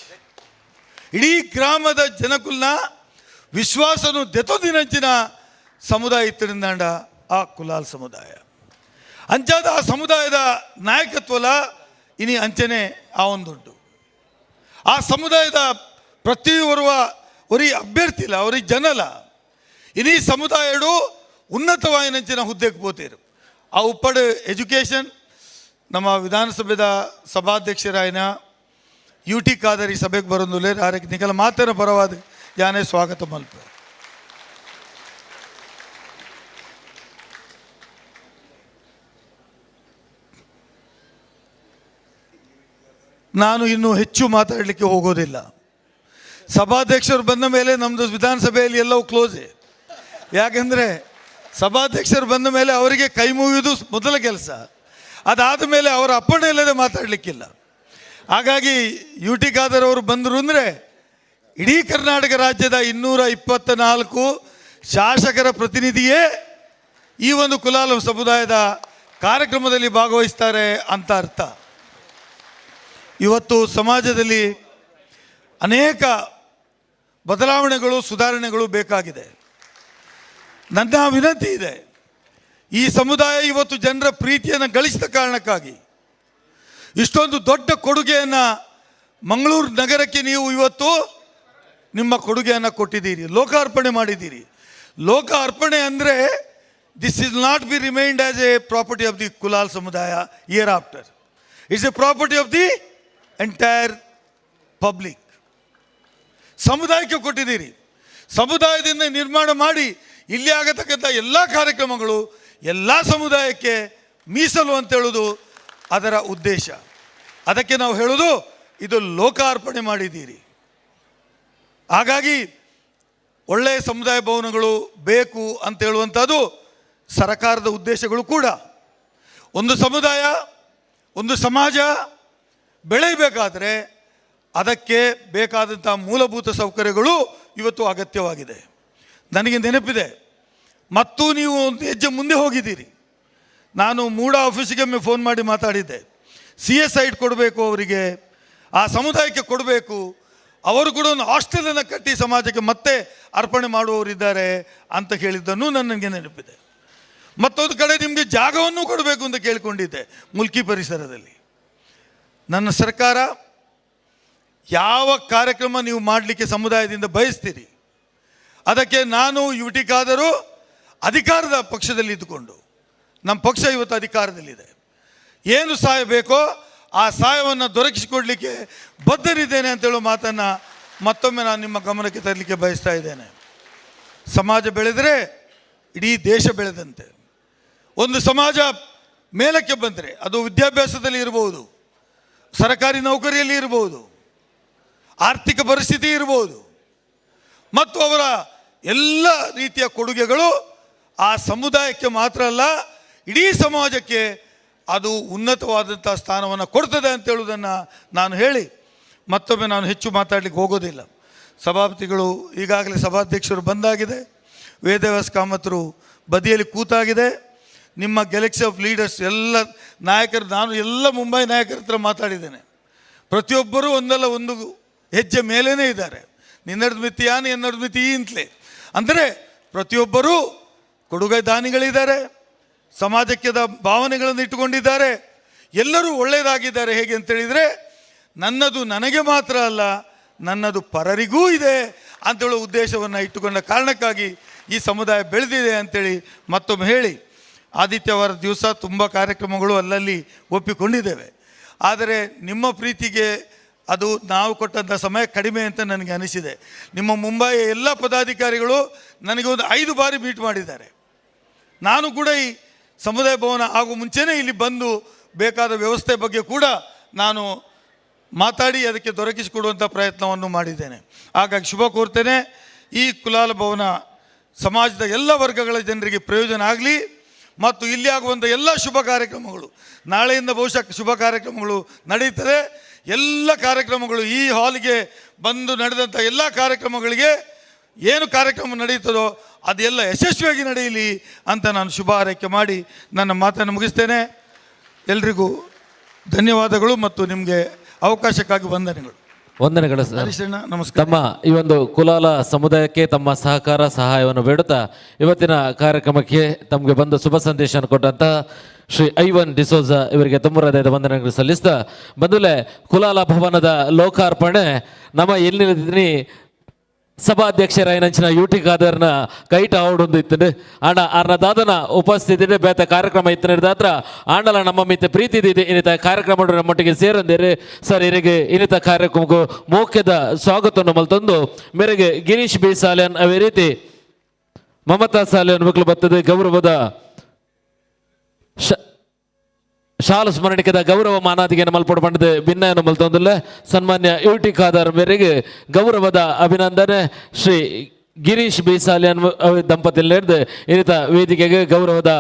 ಇಡೀ ಗ್ರಾಮದ ಜನಕುಲ್ನ ವಿಶ್ವಾಸನು ದೆತೊದಿನಂಚಿನ ಸಮುದಾಯ ಇತ್ತಿರಿಂದಾಂಡ ಆ ಕುಲಾಲ್ ಸಮುದಾಯ. ಅಂಚಾದ ಆ ಸಮುದಾಯದ ನಾಯಕತ್ವಲ ಇನಿ ಅಂಚನೆ ಆ ಒಂದುಂಟು. ಆ ಸಮುದಾಯದ ಪ್ರತಿಯೊರುವ ಒರಿ ಅಭ್ಯರ್ಥಿಲ್ಲ ಅವರಿ ಜನಲ ಇಡೀ ಸಮುದಾಯಡು ಉನ್ನತವಾಯಿನಂಚಿನ ಹುದ್ದೆಗೆ ಪೋತೇರು. ಆ ಉಪ್ಪಡು ಎಜುಕೇಷನ್ ನಮ್ಮ ವಿಧಾನಸಭೆದ ಸಭಾಧ್ಯಕ್ಷರಾಯನ ಯು ಟಿ ಖಾದರಿ ಸಭೆಗೆ ಬರೋದುಲ್ಲೇರ್ ಆರಕ್ಕೆ ನಿಕಲ ಮಾತಿನ ಪರವಾದ ಯಾನೇ ಸ್ವಾಗತ ಮಲ್ಪ. ನಾನು ಇನ್ನೂ ಹೆಚ್ಚು ಮಾತಾಡಲಿಕ್ಕೆ ಹೋಗೋದಿಲ್ಲ. ಸಭಾಧ್ಯಕ್ಷರು ಬಂದ ಮೇಲೆ ನಮ್ಮದು ವಿಧಾನಸಭೆಯಲ್ಲಿ ಎಲ್ಲವೂ ಕ್ಲೋಸೇ. ಯಾಕೆಂದರೆ ಸಭಾಧ್ಯಕ್ಷರು ಬಂದ ಮೇಲೆ ಅವರಿಗೆ ಕೈ ಮುಗಿಯುವುದು ಮೊದಲ ಕೆಲಸ, ಅದಾದ ಮೇಲೆ ಅವರ ಅಪ್ಪಣೆ ಇಲ್ಲದೆ ಮಾತಾಡಲಿಕ್ಕಿಲ್ಲ. ಹಾಗಾಗಿ ಯು ಟಿ ಖಾದರ್ ಅವರು ಬಂದರು ಅಂದರೆ ಇಡೀ ಕರ್ನಾಟಕ ರಾಜ್ಯದ 224 ಶಾಸಕರ ಪ್ರತಿನಿಧಿಯೇ ಈ ಒಂದು ಕುಲಾಲ ಸಮುದಾಯದ ಕಾರ್ಯಕ್ರಮದಲ್ಲಿ ಭಾಗವಹಿಸ್ತಾರೆ ಅಂತ ಅರ್ಥ. ಇವತ್ತು ಸಮಾಜದಲ್ಲಿ ಅನೇಕ ಬದಲಾವಣೆಗಳು ಸುಧಾರಣೆಗಳು ಬೇಕಾಗಿದೆ. ನನ್ನ ವಿನಂತಿ ಇದೆ, ಈ ಸಮುದಾಯ ಇವತ್ತು ಜನರ ಪ್ರೀತಿಯನ್ನು ಗಳಿಸಿದ ಕಾರಣಕ್ಕಾಗಿ ಇಷ್ಟೊಂದು ದೊಡ್ಡ ಕೊಡುಗೆಯನ್ನು ಮಂಗಳೂರು ನಗರಕ್ಕೆ ನೀವು ಇವತ್ತು ನಿಮ್ಮ ಕೊಡುಗೆಯನ್ನು ಕೊಟ್ಟಿದ್ದೀರಿ, ಲೋಕಾರ್ಪಣೆ ಮಾಡಿದ್ದೀರಿ. ಲೋಕಾರ್ಪಣೆ ಅಂದರೆ this is not be remained as a property of the Kulal ಸಮುದಾಯ year after. It's a property of the entire public. ಸಮುದಾಯಕ್ಕೆ ಕೊಟ್ಟಿದ್ದೀರಿ. ಸಮುದಾಯದಿಂದ ನಿರ್ಮಾಣ ಮಾಡಿ ಇಲ್ಲಿ ಆಗತಕ್ಕಂಥ ಎಲ್ಲ ಕಾರ್ಯಕ್ರಮಗಳು ಎಲ್ಲ ಸಮುದಾಯಕ್ಕೆ ಮೀಸಲು ಅಂತೇಳೋದು ಅದರ ಉದ್ದೇಶ. ಅದಕ್ಕೆ ನಾವು ಹೇಳೋದು ಇದು ಲೋಕಾರ್ಪಣೆ ಮಾಡಿದ್ದೀರಿ. ಹಾಗಾಗಿ ಒಳ್ಳೆಯ ಸಮುದಾಯ ಭವನಗಳು ಬೇಕು ಅಂತ ಹೇಳುವಂಥದ್ದು ಸರಕಾರದ ಉದ್ದೇಶಗಳು ಕೂಡ. ಒಂದು ಸಮುದಾಯ, ಒಂದು ಸಮಾಜ ಬೆಳೆಯಬೇಕಾದರೆ ಅದಕ್ಕೆ ಬೇಕಾದಂಥ ಮೂಲಭೂತ ಸೌಕರ್ಯಗಳು ಇವತ್ತು ಅಗತ್ಯವಾಗಿದೆ. ನನಗೆ ನೆನಪಿದೆ, ಮತ್ತು ನೀವು ಒಂದು ಹೆಜ್ಜೆ ಮುಂದೆ ಹೋಗಿದ್ದೀರಿ. ನಾನು ಮೂಡ ಆಫೀಸಿಗೆ ಒಮ್ಮೆ ಫೋನ್ ಮಾಡಿ ಮಾತಾಡಿದ್ದೆ. CS site ಕೊಡಬೇಕು ಅವರಿಗೆ, ಆ ಸಮುದಾಯಕ್ಕೆ ಕೊಡಬೇಕು, ಅವರು ಕೂಡ ಒಂದು ಹಾಸ್ಟೆಲನ್ನು ಕಟ್ಟಿ ಸಮಾಜಕ್ಕೆ ಮತ್ತೆ ಅರ್ಪಣೆ ಮಾಡುವವರಿದ್ದಾರೆ ಅಂತ ಹೇಳಿದ್ದನ್ನು ನನಗೆ ನೆನಪಿದೆ. ಮತ್ತೊಂದು ಕಡೆ ನಿಮಗೆ ಜಾಗವನ್ನು ಕೊಡಬೇಕು ಅಂತ ಕೇಳಿಕೊಂಡಿದ್ದೆ ಮುಲ್ಕಿ ಪರಿಸರದಲ್ಲಿ. ನನ್ನ ಸರ್ಕಾರ ಯಾವ ಕಾರ್ಯಕ್ರಮ ನೀವು ಮಾಡಲಿಕ್ಕೆ ಸಮುದಾಯದಿಂದ ಬಯಸ್ತೀರಿ ಅದಕ್ಕೆ ನಾನು ಯುಟಿಕಾದರೂ ಅಧಿಕಾರದ ಪಕ್ಷದಲ್ಲಿ ಇದ್ದುಕೊಂಡು, ನಮ್ಮ ಪಕ್ಷ ಇವತ್ತು ಅಧಿಕಾರದಲ್ಲಿದೆ, ಏನು ಸಹಾಯ ಬೇಕೋ ಆ ಸಹಾಯವನ್ನು ದೊರಕಿಸಿಕೊಡಲಿಕ್ಕೆ ಬದ್ಧರಿದ್ದೇನೆ ಅಂತೇಳೋ ಮಾತನ್ನು ಮತ್ತೊಮ್ಮೆ ನಾನು ನಿಮ್ಮ ಗಮನಕ್ಕೆ ತರಲಿಕ್ಕೆ ಬಯಸ್ತಾ ಇದ್ದೇನೆ. ಸಮಾಜ ಬೆಳೆದರೆ ಇಡೀ ದೇಶ ಬೆಳೆದಂತೆ. ಒಂದು ಸಮಾಜ ಮೇಲಕ್ಕೆ ಬಂದರೆ ಅದು ವಿದ್ಯಾಭ್ಯಾಸದಲ್ಲಿ ಇರ್ಬೋದು, ಸರಕಾರಿ ನೌಕರಿಯಲ್ಲಿ ಇರ್ಬೋದು, ಆರ್ಥಿಕ ಪರಿಸ್ಥಿತಿ ಇರ್ಬೋದು, ಮತ್ತು ಅವರ ಎಲ್ಲ ರೀತಿಯ ಕೊಡುಗೆಗಳು ಆ ಸಮುದಾಯಕ್ಕೆ ಮಾತ್ರ ಅಲ್ಲ, ಇಡೀ ಸಮಾಜಕ್ಕೆ ಅದು ಉನ್ನತವಾದಂಥ ಸ್ಥಾನವನ್ನು ಕೊಡ್ತದೆ ಅಂತೇಳುವುದನ್ನು ನಾನು ಹೇಳಿ ಮತ್ತೊಮ್ಮೆ ನಾನು ಹೆಚ್ಚು ಮಾತಾಡಲಿಕ್ಕೆ ಹೋಗೋದಿಲ್ಲ. ಸಭಾಪತಿಗಳು ಈಗಾಗಲೇ ಸಭಾಧ್ಯಕ್ಷರು ಬಂದಾಗಿದೆ, ವೇದವ್ಯಾಸ ಕಾಮತರು ಬದಿಯಲ್ಲಿ ಕೂತಾಗಿದೆ. ನಿಮ್ಮ Galaxy of leaders ಎಲ್ಲ ನಾಯಕರು, ನಾನು ಎಲ್ಲ ಮುಂಬೈ ನಾಯಕರ ಹತ್ರ ಮಾತಾಡಿದ್ದೇನೆ, ಪ್ರತಿಯೊಬ್ಬರೂ ಒಂದಲ್ಲ ಒಂದು ಹೆಜ್ಜೆ ಮೇಲೇ ಇದ್ದಾರೆ. ನಿನ್ನಡ್ದು ಮಿತಿ ಯಾನು, ಎನ್ನಡ್ದು ಮಿತಿ ಈ ಅಂತಲೇ. ಅಂದರೆ ಪ್ರತಿಯೊಬ್ಬರೂ ಕೊಡುಗೆ ದಾನಿಗಳಿದ್ದಾರೆ, ಸಮಾಜಕ್ಕೆ ಭಾವನೆಗಳನ್ನು ಇಟ್ಟುಕೊಂಡಿದ್ದಾರೆ, ಎಲ್ಲರೂ ಒಳ್ಳೆಯದಾಗಿದ್ದಾರೆ. ಹೇಗೆ ಅಂತೇಳಿದರೆ, ನನ್ನದು ನನಗೆ ಮಾತ್ರ ಅಲ್ಲ, ನನ್ನದು ಪರರಿಗೂ ಇದೆ ಅಂತೇಳೋ ಉದ್ದೇಶವನ್ನು ಇಟ್ಟುಕೊಂಡ ಕಾರಣಕ್ಕಾಗಿ ಈ ಸಮುದಾಯ ಬೆಳೆದಿದೆ ಅಂಥೇಳಿ ಮತ್ತೊಮ್ಮೆ ಹೇಳಿ, ಆದಿತ್ಯವಾರ ದಿವಸ ತುಂಬ ಕಾರ್ಯಕ್ರಮಗಳು ಅಲ್ಲಲ್ಲಿ ಒಪ್ಪಿಕೊಂಡಿದ್ದೇವೆ. ಆದರೆ ನಿಮ್ಮ ಪ್ರೀತಿಗೆ ಅದು ನಾವು ಕೊಟ್ಟಂಥ ಸಮಯ ಕಡಿಮೆ ಅಂತ ನನಗೆ ಅನಿಸಿದೆ. ನಿಮ್ಮ ಮುಂಬೈಯ ಎಲ್ಲ ಪದಾಧಿಕಾರಿಗಳು ನನಗೆ ಒಂದು 5 ಬಾರಿ ಮೀಟ್ ಮಾಡಿದ್ದಾರೆ. ನಾನು ಕೂಡ ಈ ಸಮುದಾಯ ಭವನ ಆಗುವ ಮುಂಚೆನೇ ಇಲ್ಲಿ ಬಂದು ಬೇಕಾದ ವ್ಯವಸ್ಥೆ ಬಗ್ಗೆ ಕೂಡ ನಾನು ಮಾತಾಡಿ ಅದಕ್ಕೆ ದೊರಕಿಸಿಕೊಡುವಂಥ ಪ್ರಯತ್ನವನ್ನು ಮಾಡಿದ್ದೇನೆ. ಹಾಗಾಗಿ ಶುಭ ಕೋರ್ತೇನೆ. ಈ ಕುಲಾಲ ಭವನ ಸಮಾಜದ ಎಲ್ಲ ವರ್ಗಗಳ ಜನರಿಗೆ ಪ್ರಯೋಜನ ಆಗಲಿ ಮತ್ತು ಇಲ್ಲಿ ಆಗುವಂಥ ಎಲ್ಲ ಶುಭ ಕಾರ್ಯಕ್ರಮಗಳು, ನಾಳೆಯಿಂದ ಬಹುಶಃ ಶುಭ ಕಾರ್ಯಕ್ರಮಗಳು ನಡೆಯುತ್ತದೆ. ಎಲ್ಲ ಕಾರ್ಯಕ್ರಮಗಳು ಈ ಹಾಲಿಗೆ ಬಂದು ನಡೆದಂಥ ಎಲ್ಲ ಕಾರ್ಯಕ್ರಮಗಳಿಗೆ ಏನು ಕಾರ್ಯಕ್ರಮ ನಡೆಯುತ್ತದೋ ಅದೆಲ್ಲ ಯಶಸ್ವಿಯಾಗಿ ನಡೆಯಲಿ ಅಂತ ನಾನು ಶುಭ ಹಾರೈಕೆ ಮಾಡಿ ನನ್ನ ಮಾತನ್ನು ಮುಗಿಸ್ತೇನೆ. ಎಲ್ರಿಗೂ ಧನ್ಯವಾದಗಳು ಮತ್ತು ನಿಮಗೆ ಅವಕಾಶಕ್ಕಾಗಿ ವಂದನೆಗಳು.
ವಂದನೆಗಳು ಸರ್.
ಹರೀಶಣ್ಣ, ನಮಸ್ಕಾರ.
ತಮ್ಮ ಈ ಒಂದು ಕುಲಾಲ ಸಮುದಾಯಕ್ಕೆ ತಮ್ಮ ಸಹಕಾರ ಸಹಾಯವನ್ನು ಬೇಡುತ್ತಾ ಇವತ್ತಿನ ಕಾರ್ಯಕ್ರಮಕ್ಕೆ ತಮಗೆ ಬಂದು ಶುಭ ಸಂದೇಶವನ್ನು ಕೊಟ್ಟಂತ ಶ್ರೀ ಐವನ್ ಡಿಸೋಜ ಇವರಿಗೆ ತುಂಬ ಹೃದಯದ ವಂದನೆಗಳು ಸಲ್ಲಿಸ್ತಾ, ಬಂದುಲೆ ಕುಲಾಲ ಭವನದ ಲೋಕಾರ್ಪಣೆ ನಮ್ಮ ಎಲ್ಲಿದ್ದೀನಿ ಸಭಾಧ್ಯಕ್ಷರಾಯಿನಂಚಿನ ಯೂಟಿ ಖಾದರ್ನ ಕೈಟ ಆವಡೊಂದು ಇತ್ತಂಡು ಆಂಡ ಆರ್ನ ದಾದನ ಉಪಸ್ಥಿತಿ ಬೇತ ಕಾರ್ಯಕ್ರಮ ಇತ್ತನಿರ್ದಾತ್ರ ಆಂಡಲ ನಮ್ಮ ಮಿತ್ತ ಪ್ರೀತಿ ಇದೆ ಇನ್ನಿತ ಕಾರ್ಯಕ್ರಮ ನಮ್ಮೊಟ್ಟಿಗೆ ಸೇರಂದಿರಿ ಸರ್. ಇರಿಗೆ ಇನ್ನಿತ ಕಾರ್ಯಕ್ರಮಕ್ಕೂ ಮೋಕ್ಯದ ಸ್ವಾಗತವನ್ನು ಮಲ್ತೊಂದು ಮೇರೆಗೆ ಗಿರೀಶ್ ಬಿ ಸಾಲಿಯನ್ ಅವೇ ರೀತಿ ಮಮತಾ ಸಾಲಿಯನ್ ಮಕ್ಕಳು ಬರ್ತದೆ ಗೌರವದ ಶಾಲು ಸ್ಮರಣಿಕದ ಗೌರವ ಮಾನಾದಿಗೆ ಮಲ್ಪಡು ಪಂಡದ ಭಿನ್ನಯನ್ನು ಮಲ್ತೊಂದಿಲ್ಲ ಸನ್ಮಾನ್ಯ ಯು ಟಿ ಖಾದರ್ ಮೇರೆಗೆ ಗೌರವದ ಅಭಿನಂದನೆ. ಶ್ರೀ ಗಿರೀಶ್ ಬಿ ಸಾಲಿಯನ್ ದಂಪತಿ ನೇರ್ದು ಇನ್ನಿತ ವೇದಿಕೆಗೆ ಗೌರವದ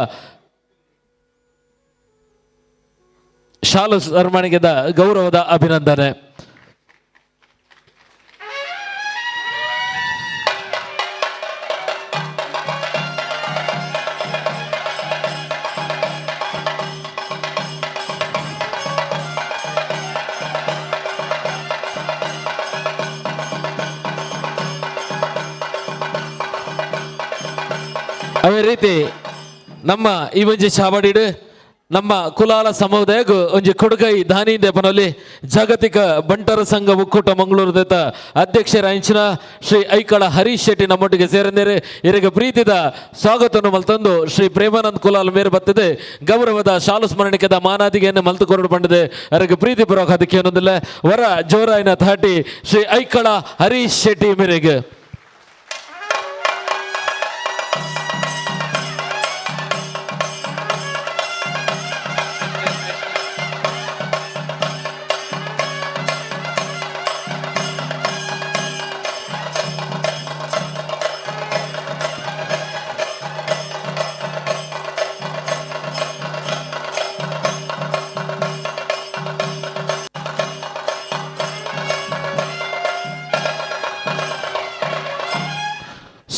ಶಾಲು ಸ್ಮರಣಿಕದ ಗೌರವದ ಅಭಿನಂದನೆ. ಅದೇ ರೀತಿ ನಮ್ಮ ಈ ಒಂಜಿ ಚಾವಡಿಡು ನಮ್ಮ ಕುಲಾಲ ಸಮುದಾಯಕ್ಕೂ ಒಂಜಿ ಕೊಡುಗೈ ದಾನಿ ದೇಪನಲ್ಲಿ ಜಾಗತಿಕ ಬಂಟರ ಸಂಘ ಒಕ್ಕೂಟ ಮಂಗಳೂರು ದೇತ ಅಧ್ಯಕ್ಷರ ಶ್ರೀ ಐಕಳ ಹರೀಶ್ ಶೆಟ್ಟಿ ನಮ್ಮೊಟ್ಟಿಗೆ ಸೇರಂದಿರೆ. ಇರಿಗೆ ಪ್ರೀತಿದ ಸ್ವಾಗತವನ್ನು ಮಲ್ತಂದು ಶ್ರೀ ಪ್ರೇಮಾನಂದ್ ಕುಲಾಲ್ ಮೇರೆ ಬತ್ತದೆ ಗೌರವದ ಶಾಲು ಸ್ಮರಣಿಕದ ಮಾನಾದಿಗೆಯನ್ನು ಮಲ್ತು ಕೊರಡು ಬಂದಿದೆ. ಅವರಿಗೆ ಪ್ರೀತಿ ಪೂರ್ವಕ ಅದಕ್ಕೆ ಏನೊಂದಿಲ್ಲ ವರ ಜೋರಾಯಿನ ಥಾಟಿ ಶ್ರೀ ಐಕಳ ಹರೀಶ್ ಶೆಟ್ಟಿ ಮೇರೆಗೆ.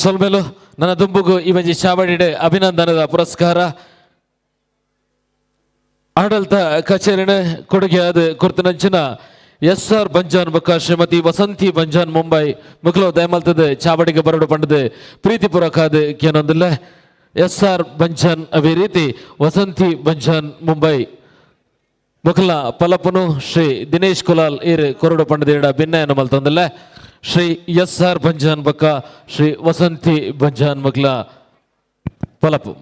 ಸೊಲ್ಮೆಲು. ನನ್ನ ದುಂಬುಗು ಈ ಒಂಜಿ ಚಾವಡಿಡೆ ಅಭಿನಂದನದ ಪುರಸ್ಕಾರ ಆಡಳಿತ ಕಚೇರಿನ ಕೊಡುಗೆಯಾದ ಕೊರ್ತನಂಚಿನ ಎಸ್ ಆರ್ ಬಂಜಾನ್ ಬೊಕ್ಕ ಶ್ರೀಮತಿ ವಸಂತಿ ಬಂಜಾನ್ ಮುಂಬೈ ಮುಕ್ಲು ದಯಮಲ್ತದೆ ಚಾವಡಿಗೆ ಬರಡು ಪಂಡದೆ ಪ್ರೀತಿಪೂರ್ವಕಾದ ಕೇನೊಂದಿಲ್ಲ. ಎಸ್ ಆರ್ ಬಂಜಾನ್ ಅದೇ ರೀತಿ ವಸಂತಿ ಬಂಜಾನ್ ಮುಂಬೈ ಮುಖಲ ಪಲಪುನು ಶ್ರೀ ದಿನೇಶ್ ಕುಲಾಲ್ ಇರ್ ಕೊರಡು ಪಂಡದಿಡ ಭಿನ್ನಯನ್ನು ಮಲ್ತೊಂದಿಲ್ಲ. ಶ್ರೀ ಎಸ್ ಆರ್ ಬಂಜಾನ್ ಬೊಕ್ಕ ಶ್ರೀ ವಸಂತಿ ಬಂಜಾನ್ ಮುಕ್ಲ ಪಲಪು.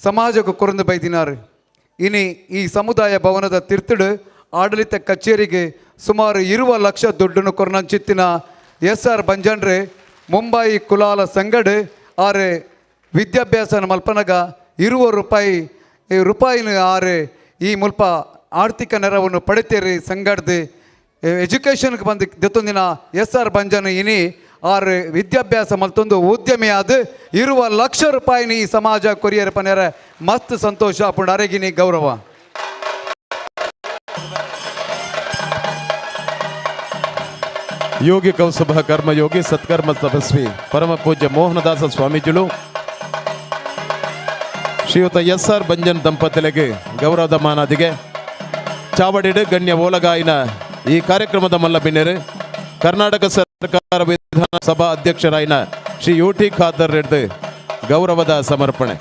ಸಮಾಜಕ್ಕೆ ಕೊರಂದು ಬೈದಿನಾರು. ಇನಿ ಈ ಸಮುದಾಯ ಭವನದ ತಿರ್ತುಡು ಆಡಳಿತ ಕಚೇರಿಗೆ ಸುಮಾರು 20 ಲಕ್ಷ ದುಡ್ಡನ್ನು ಕೊರನಂಚಿತ್ತಿನ ಎಸ್ ಆರ್ ಬಂಜನ್ರೆ ಮುಂಬೈ ಕುಲಾಲ ಸಂಗಡ್ ಆರೆ ವಿದ್ಯಾಭ್ಯಾಸನ ಮಲ್ಪನಗ 20 ರೂಪಾಯಿ ರೂಪಾಯಿನ ಆರೆ ಈ ಮುಲ್ಪ ಆರ್ಥಿಕ ನೆರವನ್ನು ಪಡೆತೇರಿ ಸಂಗಡ್ದು ಎಜುಕೇಷನ್ಗೆ ಬಂದು ದೆತ್ತೊಂದಿನ ಎಸ್ ಆರ್ ಬಂಜನ್ ಇನಿ ಆರು ವಿದ್ಯಾಭ್ಯಾಸ ಮಲ್ತೊಂದು ಉದ್ಯಮಿಯಾದ 20 ಲಕ್ಷ ರೂಪಾಯಿನ ಈ ಸಮಾಜ ಕೊರಿಯರ್ ಪನೇರ ಮಸ್ತ್ ಸಂತೋಷ ಅಪ್ಪುಂಡು ಅರೆಗಿನಿ ಗೌರವ.
ಯೋಗಿ ಕೌಸಭ ಕರ್ಮಯೋಗಿ ಸತ್ಕರ್ಮ ತಪಸ್ವಿ ಪರಮ ಪೂಜ್ಯ ಮೋಹನದಾಸ ಸ್ವಾಮೀಜಿಗಳು ಶ್ರೀಯುತ ಎಸ್ ಆರ್ ಬಂಜನ್ ದಂಪತಿಗಳಿಗೆ ಗೌರವದ ಮಾನಾದಿಗೆ ಚಾವಡಿಡು ಗಣ್ಯ ಓಲಗಾಯಿನ ಈ ಕಾರ್ಯಕ್ರಮದ ಮಲ್ಲ ಬಿನ್ನೆರು ಕರ್ನಾಟಕ ಸರ್ಕಾರ ವಿಧಾನಸಭಾ ಅಧ್ಯಕ್ಷರಾಯಿನ ಶ್ರೀ ಯು ಟಿ ಖಾದರ್ ರೆಡ್ಡಿ ಗೌರವದ ಸಮರ್ಪಣೆ.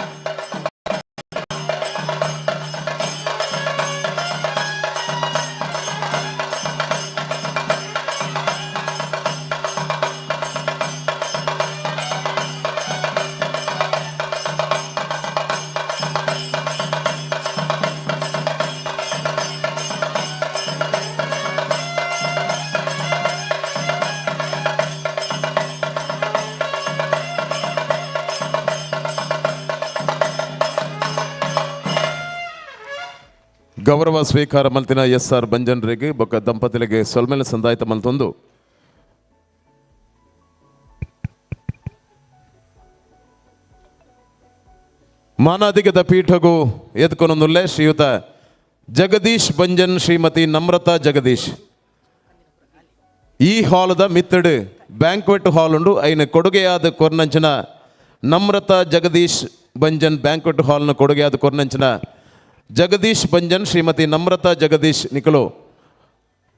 ಗೌರವ ಸ್ವೀಕಾರ ಮಲ್ತಿನ ಎಸ್ ಆರ್ ಬಂಜನ್ರಿಗೆ ಬೊಕ್ಕ ದಂಪತಿಲಿಗೆ ಸೊಲ್ಮೆಲೆ ಸಂದಾಯಿತ ಮಲ್ತೊಂದು ಮಾನಾದಿಗದ ಪೀಠಗೂ ಎದ್ಕೊನೊಂದುಲ್ಲೆ ಶ್ರೀಯುತ ಜಗದೀಶ್ ಬಂಜನ್ ಶ್ರೀಮತಿ ನಮ್ರತಾ ಜಗದೀಶ್. ಈ ಹಾಲ್ದ ಮಿತ್ತಡು ಬ್ಯಾಂಕ್ವೆಟ್ ಹಾಲ್ ಉಂಡು. ಐನ ಕೊಡುಗೆಯಾದ ಕೊರ್ನಂಚಿನ ನಮ್ರತಾ ಜಗದೀಶ್ ಬಂಜನ್ ಬ್ಯಾಂಕ್ವೆಟ್ ಹಾಲ್ನ ಕೊಡುಗೆಯಾದ ಕೊರ್ನಂಚಿನ ಜಗದೀಶ್ ಬಂಜನ್ ಶ್ರೀಮತಿ ನಮ್ರತಾ ಜಗದೀಶ್ ನಿಕಲು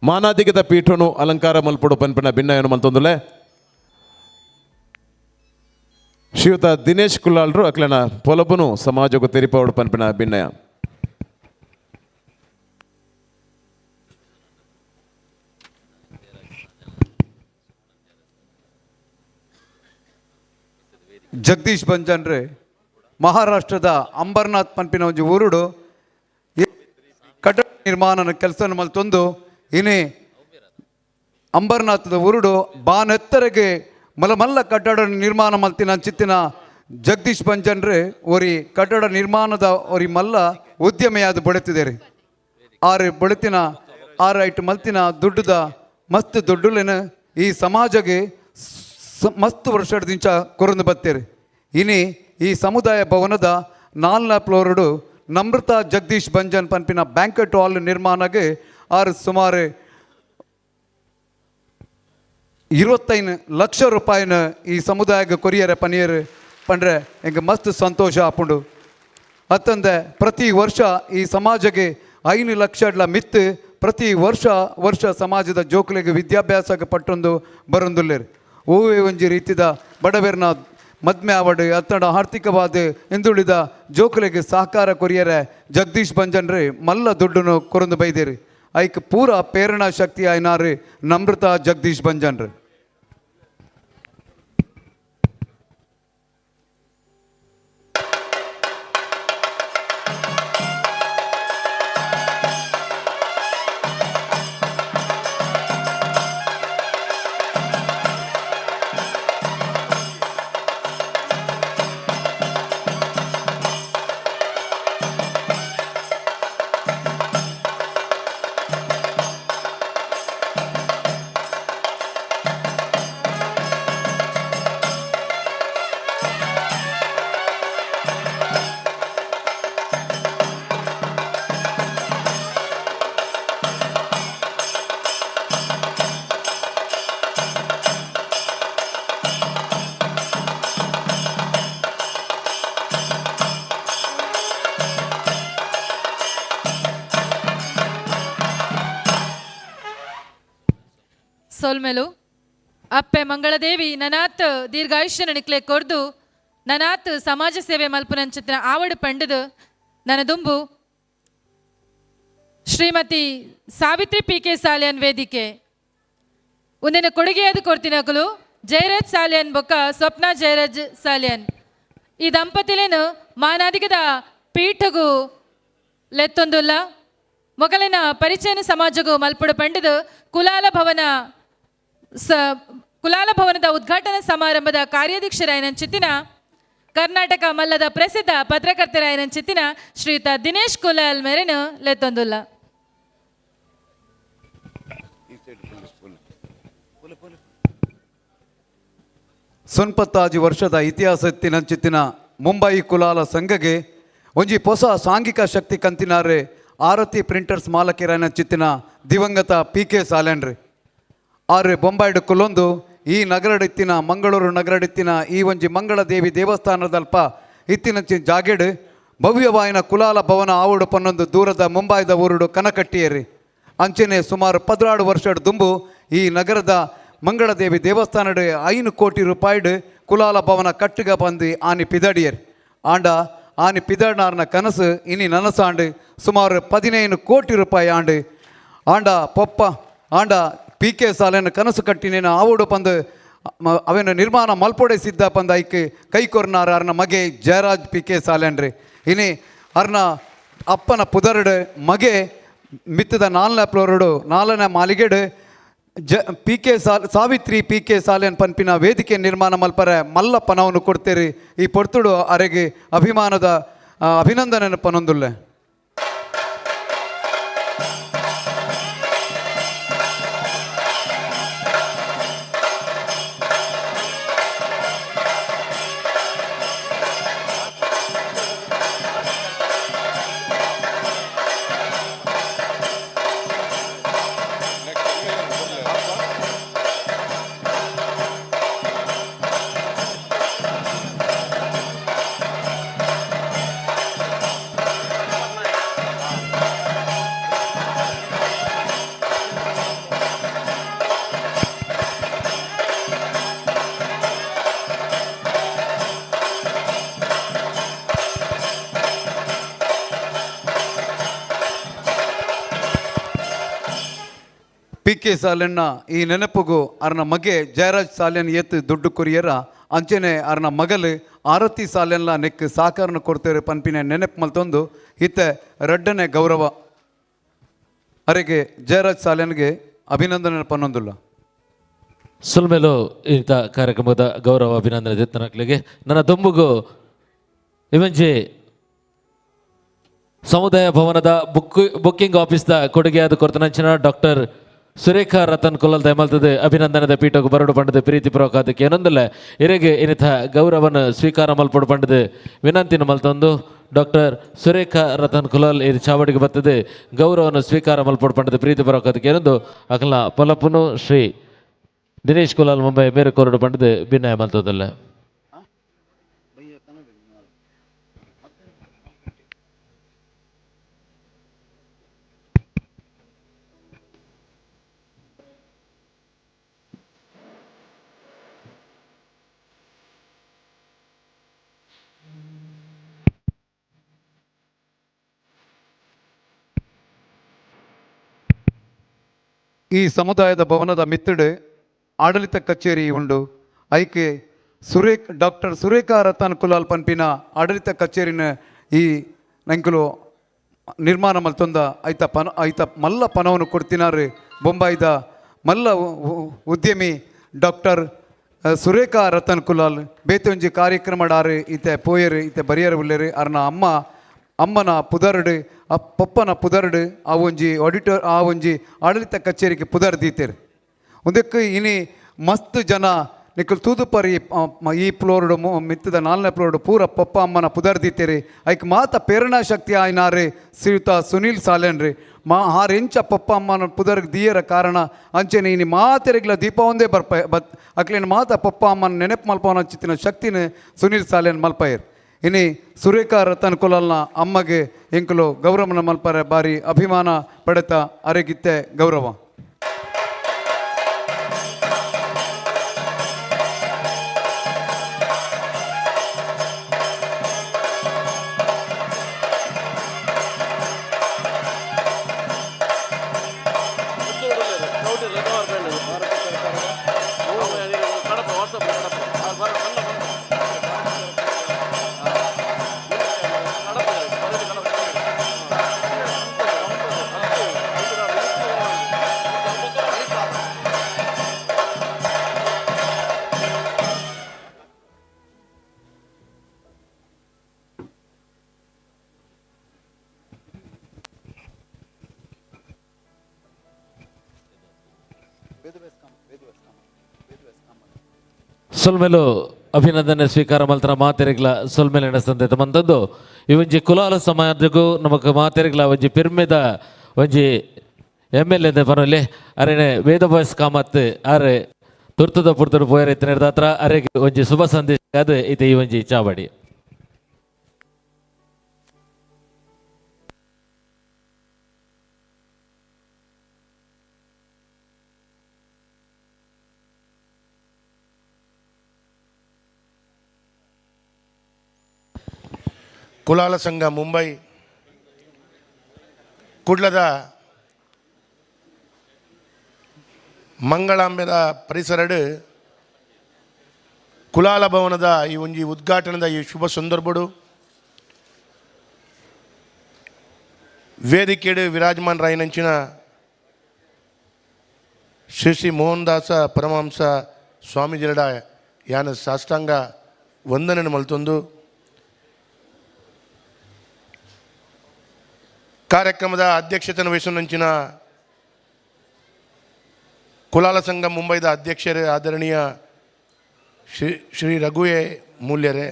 ಮಾನಾದಿಗದ ಪೀಠನು ಅಲಂಕಾರ ಮಲ್ಪಡು ಪನ್ಪಿನ ಭಿನ್ನಯನ್ನು ಮಲ್ತೊಂದುಲೆ ಶ್ರೀಯುತ ದಿನೇಶ್ ಕುಲ್ಲಾಲ್ರು ಅಕ್ಲನ ಪೊಲಬುನು ಸಮಾಜಕ್ಕೂ ತೆರಿಪಾವಡು ಪನ್ಪಿನ ಭಿನ್ನಯ.
ಜಗದೀಶ್ ಬಂಜನ್ರೆ ಮಹಾರಾಷ್ಟ್ರದ ಅಂಬರ್ನಾಥ್ ಪನ್ಪಿನ ಒಂಜಿ ಊರುಡು ಕಟ್ಟಡ ನಿರ್ಮಾಣನ ಕೆಲಸ ಮಲ್ತೊಂದು ಇನಿ ಅಂಬರ್ನಾಥದ ಊರುಡು ಬಾನೆತ್ತರೆಗೆ ಮಲಮಲ್ಲ ಕಟ್ಟಡ ನಿರ್ಮಾಣ ಮಲ್ತಿನ ಅಂಚಿತ್ತಿನ ಜಗದೀಶ್ ಬಂಜನ್ರೆ ಒರಿ ಕಟ್ಟಡ ನಿರ್ಮಾಣದ ಒರಿ ಮಲ್ಲ ಉದ್ಯಮಿಯಾದ ಬಡತಿದ್ದೇರಿ. ಆರು ಬಡತಿನ ಆರು ಐಟು ಮಲ್ತಿನ ದುಡ್ಡುದ ಮಸ್ತ್ ದುಡ್ಡುಲೇನ ಈ ಸಮಾಜಗೆ ಮಸ್ತ್ ವರ್ಷದಿಂಚ ಕೊರಂದು ಬತ್ತೇರಿ. ಇನಿ ಈ ಸಮುದಾಯ ಭವನದ 4ನೇ ಫ್ಲೋರುಡು ನಮ್ರತಾ ಜಗದೀಶ್ ಬಂಜನ್ ಪನ್ಪಿನ ಬ್ಯಾಂಕ್ವೆಟ್ ಹಾಲ್ ನಿರ್ಮಾಣಗೆ ಆರು ಸುಮಾರು 25 ಲಕ್ಷ ರೂಪಾಯಿನ ಈ ಸಮುದಾಯಕ್ಕೆ ಕೊರಿಯರ ಪನಿಯರ್ ಪಂಡ್ರೆ ಎಂಗೆ ಮಸ್ತ್ ಸಂತೋಷ ಆಪುಂಡು. ಅತ್ತಂದೆ ಪ್ರತಿ ವರ್ಷ ಈ ಸಮಾಜಕ್ಕೆ 5 ಲಕ್ಷ ಮಿತ್ತು ಪ್ರತಿ ವರ್ಷ ವರ್ಷ ಸಮಾಜದ ಜೋಕುಲಿಗೆ ವಿದ್ಯಾಭ್ಯಾಸಕ್ಕೆ ಪಟ್ಟೊಂದು ಬರೊಂದುಲ್ಲೇರು. ಓವೇ ಒಂಜಿ ರೀತಿದ ಬಡವೆರ್ನ ಮದ್ಮೆ ಆವಡು ಅತ್ತಡ ಆರ್ಥಿಕವಾದ ಹಿಂದುಳಿದ ಜೋಕುಲಿಗೆ ಸಹಕಾರ ಕೊರಿಯರೆ ಜಗದೀಶ್ ಬಂಜನ್ರಿ ಮಲ್ಲ ದುಡ್ಡನ್ನು ಕೊರಂದು ಬೈದೇರಿ. ಐಕ್ ಪೂರ ಪ್ರೇರಣಾ ಶಕ್ತಿ ಆಯ್ನಾರು ನಮ್ರತಾ ಜಗದೀಶ್ ಬಂಜನ್ರಿ.
ಸೊಲ್ಮೆಲು. ಅಪ್ಪೆ ಮಂಗಳದೇವಿ ನನಾತ್ ದೀರ್ಘಾಯುಷ್ಯನ ನಿಕ್ಲೆ ಕೊರ್ದು ನನಾತ್ ಸಮಾಜ ಸೇವೆ ಮಲ್ಪುನಂಚಿತ್ತಿನ ಆವಡು ಪಂಡದು ನನದುಂಬು ಶ್ರೀಮತಿ ಸಾವಿತ್ರಿ ಪಿ ಕೆ ಸಾಲಿಯನ್ ವೇದಿಕೆ ಒಂದಿನ ಕೊಡುಗೆಯಾದ ಕೊಡ್ತಿನಕಲು ಜಯರಾಜ್ ಸಾಲಿಯನ್ ಬೊಕ್ಕ ಸ್ವಪ್ನ ಜಯರಾಜ್ ಸಾಲಿಯನ್ ಈ ದಂಪತಿಲೇನು ಮಾನಾದಿಗದ ಪೀಠಗೂ ಲೆತ್ತೊಂದುಲ್ಲ. ಮೊಗಲಿನ ಪರಿಚಯನ ಸಮಾಜಗೂ ಮಲ್ಪುಡು ಪಂಡದು ಕುಲಾಲ ಭವನ ಕುಲಾಲ ಭವನದ ಉದ್ಘಾಟನಾ ಸಮಾರಂಭದ ಕಾರ್ಯಾಧ್ಯಕ್ಷರಾಯನಂಚಿತ್ತಿನ ಕರ್ನಾಟಕ ಮಲ್ಲದ ಪ್ರಸಿದ್ಧ ಪತ್ರಕರ್ತರಾಯನಂಚಿತ್ತಿನ ಶ್ರೀಯುತ ದಿನೇಶ್ ಕುಲಾಲ್ ಮೇರೆನು ಲೆತ್ತೊಂದುಲ್ಲ.
ಸೊನ್ಪತ್ತಾಜಿ ವರ್ಷದ ಇತಿಹಾಸ ತಿನಂಚಿತ್ತಿನ ಮುಂಬೈ ಕುಲಾಲ ಸಂಘಗೆ ಒಂಜಿ ಹೊಸ ಸಾಂಘಿಕ ಶಕ್ತಿ ಕಂತಿನಾರೆ ಆರತಿ ಪ್ರಿಂಟರ್ಸ್ ಮಾಲಕಿರನಂಚಿತ್ತಿನ ದಿವಂಗತ ಪಿ ಕೆ ಸಾಲೆನ್ರಿ. ಆರು ಬೊಂಬಾಯ್ಡು ಕುಲೊಂದು ಈ ನಗರಡಿತ್ತಿನ ಮಂಗಳೂರು ನಗರಡಿತ್ತಿನ ಈ ಒಂಜಿ ಮಂಗಳದೇವಿ ದೇವಸ್ಥಾನದಲ್ಪ ಇತ್ತಿನಂಚಿನ ಜಾಗೆಡು ಭವ್ಯವಾಯಿನ ಕುಲಾಲ ಭವನ ಆವುಡು ಪನ್ನೊಂದು ದೂರದ ಮುಂಬಾಯ್ದ ಊರುಡು ಕನಕಟ್ಟಿಯರಿ. ಅಂಚನೆ ಸುಮಾರು 16 ವರ್ಷದ ದುಂಬು ಈ ನಗರದ ಮಂಗಳದೇವಿ ದೇವಸ್ಥಾನಡ್ 5 ಕೋಟಿ ರೂಪಾಯಿಡ್ ಕುಲಾಲ ಭವನ ಕಟ್ಟಿಗ ಬಂದು ಆನಿ ಪಿದಡಿಯರ್. ಆಂಡ ಆನಿ ಪಿದಡ್ನಾರ್ನ ಕನಸು ಇನಿ ನನಸಾಂಡು ಸುಮಾರು 15 ಕೋಟಿ ರೂಪಾಯಿ ಆಂಡು. ಆಂಡ ಪೊಪ್ಪ ಆಂಡ ಪಿ ಕೆ ಸಾಲೆನ ಕನಸು ಕಟ್ಟಿನೇನು ಆವುಡು ಪಂದು ಅವೇನು ನಿರ್ಮಾಣ ಮಲ್ಪೊಡೆ ಸಿದ್ದ ಪಂದು ಐಕ್ ಕೈ ಕೊರ್ನಾರ ಅರ್ನ ಮಗೆ ಜಯರಾಜ್ ಪಿ ಕೆ ಸಾಲೆನ್ರಿ. ಇನಿ ಅರ್ನ ಅಪ್ಪನ ಪುದರ್ಡು ಮಗೆ ಮಿತ್ತದ 4ನೇ ಫ್ಲೋರುಡು 4ನೇ ಮಾಲಿಗೆಡು ಜ P K Savitri P K Salian ಪನ್ಪಿನ ವೇದಿಕೆ ನಿರ್ಮಾಣ ಮಲ್ಪರೆ ಮಲ್ಲ ಪನವನ್ನು ಕೊಡ್ತೀರಿ. ಈ ಪೊರ್ತುಡು ಅರೆಗೆ ಅಭಿಮಾನದ ಅಭಿನಂದನೆ ಪನೊಂದುಲ್ಲೆ. ಪಿ ಕೆ ಸಾಲನ್ನ ಈ ನೆನಪುಗು ಅರ್ನ ಮಗೆ ಜಯರಾಜ್ ಸಾಲನ್ ಏತ್ ದುಡ್ಡು ಕೊರಿಯರ ಅಂಚನೆ ಅರ್ನ ಮಗಲು ಆರತಿ ಸಾಲೆಲ್ಲ ನೆಕ್ ಸಾಕಾರನ ಕೊಡ್ತೇವೆ ಪನ್ಪಿನ ನೆನಪು ಮಲ್ತೊಂದು ಇತ್ತ ರಡ್ಡನೆ ಗೌರವ ಅರೆಗೆ ಜಯರಾಜ್ ಸಾಲನ್ಗೆ ಅಭಿನಂದನೆ ಪನ್ನೊಂದುಲ್ಲ.
ಸುಲ್ಮೇಲು ಇಂಥ ಕಾರ್ಯಕ್ರಮದ ಗೌರವ ಅಭಿನಂದನೆ ಜೊತೆಗೆ ನನ್ನ ದುಂಬುಗು ಇವಂಜಿ ಸಮುದಾಯ ಭವನದ ಬುಕ್ಕಿಂಗ್ ಆಫೀಸ್ದ ಕೊಡುಗೆಯಾದ ಕೊರತನಂಚಿನ ಡಾಕ್ಟರ್ ಸುರೇಖಾ ರತನ್ ಕುಲಲ್ ದಯಮಲ್ತದೆ ಅಭಿನಂದನದ ಪೀಠకు ಬರಡು ಪಂಡದ ಪ್ರೀತಿ ಪೂರ್ವಕ ಅದಕ್ಕೆ ಏನೊಂದಲ್ಲ ಇರೆಗೆ ಇನ್ನಿತ ಗೌರವನ ಸ್ವೀಕಾರ ಮಲ್ಪಡು ಪಂಡದ ವಿನಂತಿನ ಮಲ್ತೊಂದು ಡಾಕ್ಟರ್ ಸುರೇಖಾ ರತನ್ ಕುಲಾಲ್ ಇದು ಚಾವಡಿಗೆ ಬರ್ತದೆ ಗೌರವನ ಸ್ವೀಕಾರ ಮಲ್ಪಡು ಪಂಡದ ಪ್ರೀತಿ ಪೂರ್ವಕ ಅದಕ್ಕೆ ಏನೊಂದು ಅಕಲ ಪಲಪುನು ಶ್ರೀ ದಿನೇಶ್ ಕುಲಾಲ್ ಮುಂಬೈ ಮೇರೆ ಕೊರಡು ಪಂಡದ ಭಿನ್ನಯ ಮಲ್ತದಲ್ಲ.
ಈ ಸಮುದಾಯದ ಭವನದ ಮಿತ್ತಡು ಆಡಳಿತ ಕಚೇರಿ ಉಂಡು. ಐಕೆ ಡಾಕ್ಟರ್ ಸುರೇಖಾ ರತನ್ ಕುಲಾಲ್ ಪನ್ಪಿನ ಆಡಳಿತ ಕಚೇರಿನ ಈ ನಂಕುಲು ನಿರ್ಮಾಣ ಮಲ್ತೊಂದ ಐತ ಪನ ಐತ ಮಲ್ಲ ಪನವನ್ನು ಕೊಡ್ತಿನಾರು ಬೊಂಬಾಯ್ದ ಮಲ್ಲ ಉದ್ಯಮಿ ಡಾಕ್ಟರ್ ಸುರೇಖಾ ರತನ್ ಕುಲಾಲ್. ಬೇತೆ ಒಂಜಿ ಕಾರ್ಯಕ್ರಮ ಡಾರು ಈತೆ ಪೋಯರು ಈತೆ ಬರಿಯರು ಉಲ್ಲೇರು. ಅರ್ನ ಅಮ್ಮ ಅಮ್ಮನ ಪುದರ್ಡು ಪಪ್ಪನ ಪುದರ್ಡು ಆ ಒಂಜಿ ಆಡಿಟರ್ ಆ ಒಂಜಿ ಆಡಳಿತ ಕಚೇರಿಗೆ ಪುದರ್ ದೀತೇರು. ಒಂದಕ್ಕೆ ಇನಿ ಮಸ್ತ್ ಜನ ನಿಕ್ಕಲು ತೂದುಪರಿ ಈ ಫ್ಲೋರ್ಡು ಮಿತ್ತದ 4ನೇ ಫ್ಲೋರ್ಡು ಪೂರ ಪಪ್ಪ ಅಮ್ಮನ ಪುದರ್ ದೀತೇರಿ. ಐಕ್ ಮಾತ ಪ್ರೇರಣಾ ಶಕ್ತಿ ಆಯ್ನಾರೆ ಶ್ರೀಯುತ ಸುನೀಲ್ ಸಾಲೇನ್ರಿ. ಮಾ ಆರೆಂಚ ಪಪ್ಪ ಅಮ್ಮನ ಪುದರ್ಗೆ ದೀಯರ ಕಾರಣ ಅಂಚೆನೆ ಇನಿ ಮಾತೆರಿಗ್ಲ ದೀಪ ಒಂದೇ ಬರ್ಪ ಬತ್ ಅಕ್ಲೇನು ಮಾತ ಪಪ್ಪ ಅಮ್ಮನ ನೆನಪು ಮಲ್ಪವನ ಚಿತ್ತಿನ ಶಕ್ತಿನ ಸುನೀಲ್ ಸಾಲೇನ್ ಮಲ್ಪಯರ್. ಇನಿ ಸುರೇಖಾ ರತನ್ ಕುಲಾಲ್ನ ಅಮ್ಮಗೆ ಎಂಕುಲು ಗೌರವನ ಮಲ್ಪರೆ ಬಾರಿ ಅಭಿಮಾನ ಪಡೆತ ಅರೆಗಿತ್ತೆ ಗೌರವ.
ಸೊಲ್ಮೆಲು ಅಭಿನಂದನೆ ಸ್ವೀಕಾರ ಮಲ್ತರ ಮಾತೆರೆಗ್ಲ ಸೊಲ್ಮೆಲೆ ನಡೆಸ್ತಂತೆ ಮಂತದ್ದು ಈ ಒಂಜಿ ಕುಲಾಲ ಸಮಾಜಕ್ಕೂ ನಮಕ್ ಮಾತೆರೆಗ್ಲ ಒಂಜಿ ಪೆರ್ಮೆದ ಒಂಜಿ M L A ಪನೊಲಿ ಅರೆನೆ ವೇದಭಾಸ್ ಕಾಮತ್ ಅರೆ ತುರ್ತದ ಪುರ್ತದ ಪೋಯರ ಇತ್ತಿನ ಅರೆಗೆ ಒಂಜಿ ಶುಭ ಸಂದೇಶ ಅದು ಇತ್ತೆ ಈ ಒಂಜಿ ಚಾವಡಿ.
ಕುಲಾಲ ಸಂಘ ಮುಂಬೈ ಕುಡ್ಲದ ಮಂಗಳಾಂಬೆದ ಪರಿಸರಡು ಕುಲಾಲ ಭವನದ ಈ ಒಂಜಿ ಉದ್ಘಾಟನೆದ ಈ ಶುಭ ಸಂದರ್ಭಡು ವೇದಿಕೆಡು ವಿರಾಜಮಾನ್ ರಾಯನಂಚಿನ ಶ್ರೀ ಶ್ರೀ ಮೋಹನದಾಸ ಪರಮಹಂಸ ಸ್ವಾಮೀಜಿರಡ ಯಾನ ಸಾಷ್ಟಾಂಗ ವಂದನೆ ಮಲ್ತೊಂದು ಕಾರ್ಯಕ್ರಮದ ಅಧ್ಯಕ್ಷತೆಯನ್ನು ವಹಿಸಿನಂಚಿನ ಕುಲಾಲ ಸಂಘ ಮುಂಬೈದ ಅಧ್ಯಕ್ಷರೇ ಆದರಣೀಯ ಶ್ರೀ ಶ್ರೀ ರಘುಯೆ ಮೂಲ್ಯರೇ,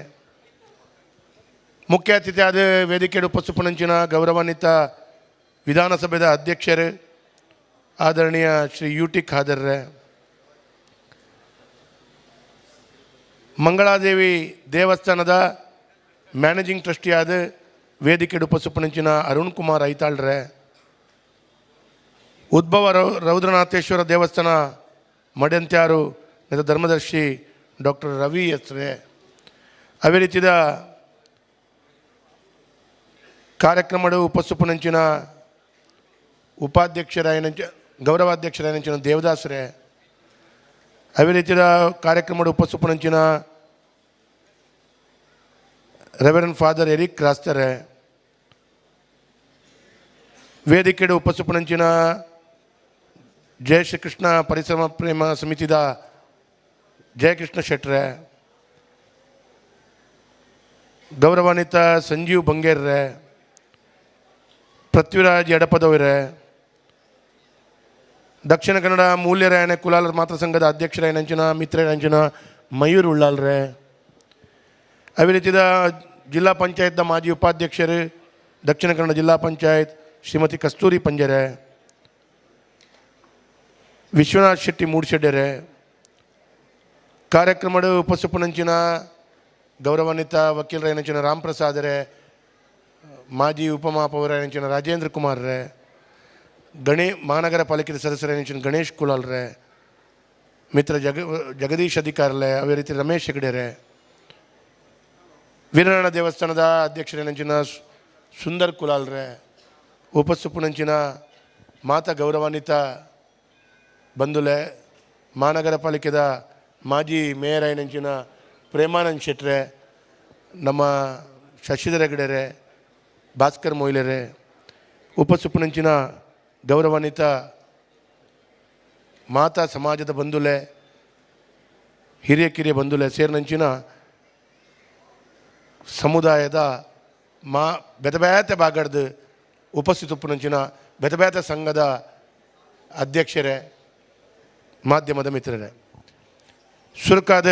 ಮುಖ್ಯ ಅತಿಥಿ ಆದ ವೇದಿಕೆ ಉಪಸ್ಥಿಪನಂಚಿನ ಗೌರವಾನ್ವಿತ ವಿಧಾನಸಭೆಯ ಅಧ್ಯಕ್ಷರೇ ಆದರಣೀಯ ಶ್ರೀ ಯು ಟಿ ಖಾದರ್ರೆ, ಮಂಗಳಾದೇವಿ ದೇವಸ್ಥಾನದ ಮ್ಯಾನೇಜಿಂಗ್ ಟ್ರಸ್ಟಿಯಾದ ವೇದಿಕೆ ಉಪಸ್ಥಿಪನಂಚಿನ ಅರುಣ್ ಕುಮಾರ್ ಐತಾಳ್ರೆ, ಉದ್ಭವ ರೌದ್ರನಾಥೇಶ್ವರ ದೇವಸ್ಥಾನ ಮಡಂತ್ಯಾರು ಧರ್ಮದರ್ಶಿ ಡಾಕ್ಟರ್ ರವಿ ಹೆಸ್ರೆ, ಅದೇ ರೀತಿಯ ಕಾರ್ಯಕ್ರಮದ ಉಪಸ್ಥಿಪನಂಚಿನ ಉಪಾಧ್ಯಕ್ಷರಾಯನಂಚ ಗೌರವಾಧ್ಯಕ್ಷರಾಯನಂಚಿನ ದೇವದಾಸರೇ, ಅದೇ ರೀತಿಯ ಕಾರ್ಯಕ್ರಮದ ಉಪಸ್ಥಿಪನಂಚಿನ reverend father Eric ಕ್ರಾಸ್ತರೆ, ವೇದಿಕೆಡೆ ಉಪಸ್ಥಿಪನಂಚಿನ ಜಯ ಶ್ರೀಕೃಷ್ಣ ಪರಿಸರ ಪ್ರೇಮ ಸಮಿತಿದ ಜಯಕೃಷ್ಣ ಶೆಟ್ರೆ, ಗೌರವಾನ್ವಿತ ಸಂಜೀವ್ ಬಂಗೇರ್ರೆ, ಪೃಥ್ವಿರಾಜ್ ಎಡಪದವರೇ, ದಕ್ಷಿಣ ಕನ್ನಡ ಮೂಲ್ಯರಾಯಣ ಕುಲಾಲರ ಮಾತೃ ಸಂಘದ ಅಧ್ಯಕ್ಷರಾಯನಂಚಿನ ಮಿತ್ರರಾಯನಂಚಿನ ಮಯೂರ್ ಉಳ್ಳಾಲ್ರೆ, ಅದೇ ರೀತಿಯ ಜಿಲ್ಲಾ ಪಂಚಾಯತ್ನ ಮಾಜಿ ಉಪಾಧ್ಯಕ್ಷರು ದಕ್ಷಿಣ ಕನ್ನಡ ಜಿಲ್ಲಾ ಪಂಚಾಯತ್ ಶ್ರೀಮತಿ ಕಸ್ತೂರಿ ಪಂಜರೆ, ವಿಶ್ವನಾಥ್ ಶೆಟ್ಟಿ ಮೂಡ್ಶೆಡ್ಡೆರೆ, ಕಾರ್ಯಕ್ರಮದ ಉಪಸ್ಥಿಪನಂಚಿನ ಗೌರವಾನ್ವಿತ ವಕೀಲರಾಯನಂಚಿನ ರಾಮಪ್ರಸಾದರೇ, ಮಾಜಿ ಉಪಮಹಾಪೌರರಾಯನಂಚಿನ ರಾಜೇಂದ್ರ ಕುಮಾರ್ರೆ, ಮಹಾನಗರ ಪಾಲಿಕೆ ಸದಸ್ಯರಾಯನಂಚಿನ ಗಣೇಶ್ ಕುಲಾಲ್ರೆ, ಮಿತ್ರ ಜಗದೀಶ್ ಅಧಿಕಾರ್ಲೆ, ಅದೇ ರೀತಿ ರಮೇಶ್ ಹೆಗಡೆರೆ, ವೀರನಾರಾಯಣ ದೇವಸ್ಥಾನದ ಅಧ್ಯಕ್ಷರೇನಂಚಿನ ಸುಂದರ್ ಕುಲಾಲ್ರೆ, ಉಪಸ್ಥಿಪನಂಚಿನ ಮಾತಾ ಗೌರವಾನ್ವಿತ ಬಂಧುಲೆ, ಮಹಾನಗರ ಪಾಲಿಕೆದ ಮಾಜಿ ಮೇಯರ್ ಆಯನಂಚಿನ ಪ್ರೇಮಾನಂದ್ ಶೆಟ್ರೆ, ನಮ್ಮ ಶಶಿಧರ ಹೆಗಡೆರೆ, ಭಾಸ್ಕರ್ ಮೊಯ್ಲೆರೆ, ಉಪಸುಪನಂಚಿನ ಗೌರವಾನ್ವಿತ ಮಾತಾ ಸಮಾಜದ ಬಂಧುಲೆ, ಹಿರಿಯ ಕಿರಿಯ ಬಂಧುಲೆ ಸೇರಿನಂಚಿನ ಸಮುದಾಯದ ಮಾ ಬೆತಬೇತೆ ಬಾಗಡ್ದು ಉಪಸ್ಥಿತುಪ್ಪುನಂಚಿನ ಬೆತಬೇತೆ ಸಂಘದ ಅಧ್ಯಕ್ಷರೇ, ಮಾಧ್ಯಮದ ಮಿತ್ರರೇ, ಸುರುಕಾದ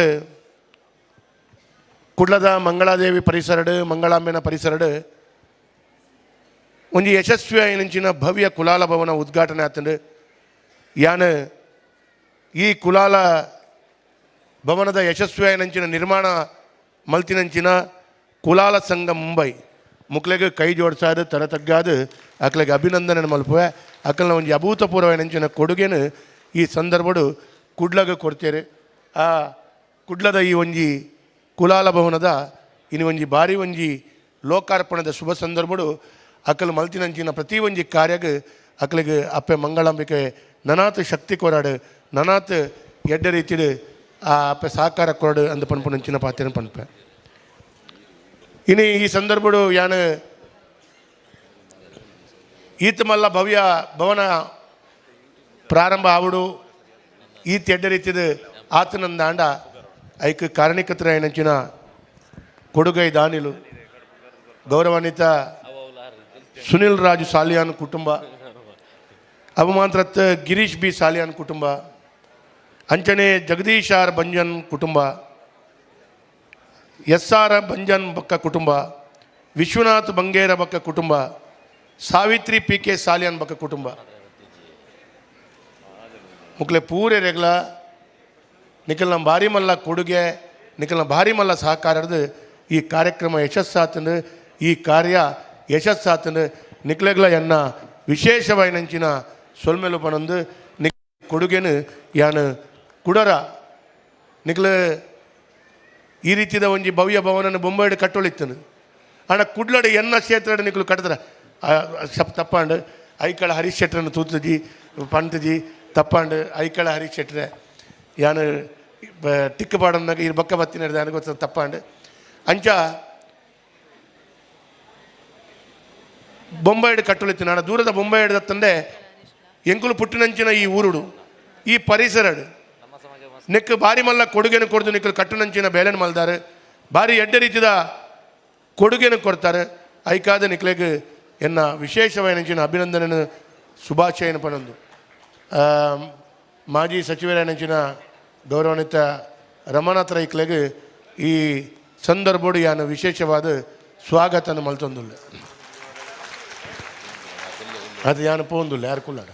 ಕುಡ್ಲದ ಮಂಗಳಾದೇವಿ ಪರಿಸರಡು ಮಂಗಳಾಂಬೆನ ಪರಿಸರಡು ಒಂಜಿ ಯಶಸ್ವಿ ಆಯಿನಂಚಿನ ಭವ್ಯ ಕುಲಾಲ ಭವನ ಉದ್ಘಾಟನೆ ಆತಂಡು. ಯಾನ್ ಈ ಕುಲಾಲ ಭವನದ ಯಶಸ್ವಿ ಆಯಿನಂಚಿನ ನಿರ್ಮಾಣ ಮಲ್ತಿನಂಚಿನ ಕುಲಾಲ ಸಂಘ ಮುಂಬೈ ಮುಕ್ಲೆಗ್ ಕೈ ಜೋಡಿಸಾದು ತಲೆ ತಗ್ಗಾದು ಅಕ್ಲೆಗ್ ಅಭಿನಂದನೆ ಮಲ್ಪುವೆ. ಅಕಲ್ನ ಒಂಜಿ ಅಭೂತಪೂರ್ವವಾಯಿನಂಚಿನ ಕೊಡುಗೆನು ಈ ಸಂದರ್ಭಡು ಕುಡ್ಲಗ ಕೊಡ್ತೇರೆ. ಆ ಕುಡ್ಲದ ಈ ಒಂಜಿ ಕುಲಾಲ ಭವನದ ಇನ್ನು ಒಂಜಿ ಭಾರಿ ಒಂಜಿ ಲೋಕಾರ್ಪಣದ ಶುಭ ಸಂದರ್ಭಡು ಅಕಲ್ ಮಲ್ತಿನಂಚಿನ ಪ್ರತಿ ಒಂಜಿ ಕಾರ್ಯಗ್ ಅಕಲಿಗೆ ಅಪ್ಪೆ ಮಂಗಳಾಂಬಿಕೆ ನನಾತ್ ಶಕ್ತಿ ಕೊರಾಡು, ನನಾತ್ ಎಡ್ಡೆ ರೀತಿಡು ಅಪ್ಪೆ ಸಹಕಾರ ಕೊರಡು ಅಂದು ಪನ್ಪುನಂಚಿನ ಪಾತ್ರನ ಪನ್ಪೆ. ಇನಿ ಈ ಸಂದರ್ಭಡು ಯಾನ್ ಈತ ಮಲ್ಲ ಭವ್ಯ ಭವನ ಪ್ರಾರಂಭ ಆವಡು ಈತ ಎಡ್ಡೆ ರೀತಿದ ಆತನಂದಾಂಡ ಐಕ್ ಕಾರಣಿಕತ್ರ ಕೊಡುಗೈ ದಾನಿಲು ಗೌರವಾನ್ವಿತ ಸುನಿಲ್ ರಾಜು ಸಾಲಿಯಾನ್ ಕುಟುಂಬ, ಅವಮಾತ್ರತ್ ಗಿರೀಶ್ ಬಿ ಸಾಲಿಯಾನ್ ಕುಟುಂಬ, ಅಂಚನೆ ಜಗದೀಶ್ ಆರ್ ಬಂಜನ್ ಕುಟುಂಬ, ಎಸ್ ಆರ್ ಬಂಜನ್ ಬಕ್ಕ ಕುಟುಂಬ, ವಿಶ್ವನಾಥ್ ಬಂಗೇರ ಬಕ್ಕ ಕುಟುಂಬ, ಸಾವಿತ್ರಿ ಪಿ ಕೆ ಸಾಲಿಯಾನ್ ಬಕ್ಕ ಕುಟುಂಬ. ಮುಕ್ಲೆ ಪೂರೆ ರೆಗ್ಲ ನಿಖಲ್ನ ಭಾರಿ ಮಲ್ಲ ಕೊಡುಗೆ, ನಿಖಲ್ನ ಭಾರಿ ಮಲ್ಲ ಸಹಕಾರದ ಈ ಕಾರ್ಯಕ್ರಮ ಯಶಸ್ಸಾತನು, ಈ ಕಾರ್ಯ ಯಶಸ್ಸಾತನು. ನಿಕ್ಲೆಗ್ಲ ಎನ್ನ ವಿಶೇಷವಾಯಿನಂಚಿನ ಸೊಲ್ಮೆಲು ಪನೊಂದು ನಿಕ್ ಕೊಡುಗೆನು ಯಾನು ಕುಡರ ನಿಕ್ಲ ಈ ರೀತಿದ ಒಂಜಿ ಭವ್ಯ ಭವನನ ಬೊಂಬೈಡ್ ಕಟ್ಟೊಳಿತ್ತನು. ಆಂಡ ಕುಡ್ಲಡು ಎನ್ನ ಕ್ಷೇತ್ರಡ್ ನಿಕ್ಲು ಕಟ್ಟದ್ರ ಸಪ್ ತಪ್ಪಾಂಡ್ ಐಕಳ ಹರೀಶ್ ಶೆಟ್ರನ್ನು ತೂತುಜಿ ಪಂತುಜಿ ತಪ್ಪಾಂಡ್ ಐಕಳ ಹರೀಶ್ ಶೆಟ್ರೆ ಯಾನು ಟಿಕ್ಕ ಪಾಡನ್ನಾಗ ಈ ಬಕ್ಕ ಬತ್ತಿನ ಗೊತ್ತ ತಪ್ಪಾಂಡ್. ಅಂಚ ಬೊಂಬೈಡ್ ಕಟ್ಟೊಳಿತ್ತು ನಾನು ದೂರದ ಬೊಂಬೈಡ್ ತಂದೆ ಎಂಕುಲು ಪುಟ್ಟಿನಂಚಿನ ಈ ಊರುಡು ಈ ಪರಿಸರಡು ನೆಕ್ ಬಾರಿ ಮಲ್ಲ ಕೊಡುಗೆನು ಕೊಡ್ದು ನಿಕ್ಕಲು ಕಟ್ಟುನಂಚಿನ ಬೇಲೆನ ಮಲ್ದಾರೆ ಬಾರಿ ಎಡ್ಡೆ ರೀತಿದ ಕೊಡುಗೆನು ಕೊಡ್ತಾರೆ. ಐಕಾದ ನಿಕ್ಲೆಗ್ ಎನ್ನ ವಿಶೇಷವಾಯಿನಂಚಿನ ಅಭಿನಂದನೆನು ಶುಭಾಶಯನ ಪನೊಂದು. ಮಾಜಿ ಸಚಿವರಾಯಿನಂಚಿನ ಗೌರವಾನ್ವಿತ ರಮಾನಾಥ ರೈಕ್ಲೆಗ್ ಈ ಸಂದರ್ಭಡು ಯಾನು ವಿಶೇಷವಾದ ಸ್ವಾಗತನ ಮಲ್ತೊಂದುಲ್ಲೆ. ಅದು ಯಾನು ಪೋಂದುಲ್ಲೆ ಯಾರು ಕುಲ್ಲಾಡ.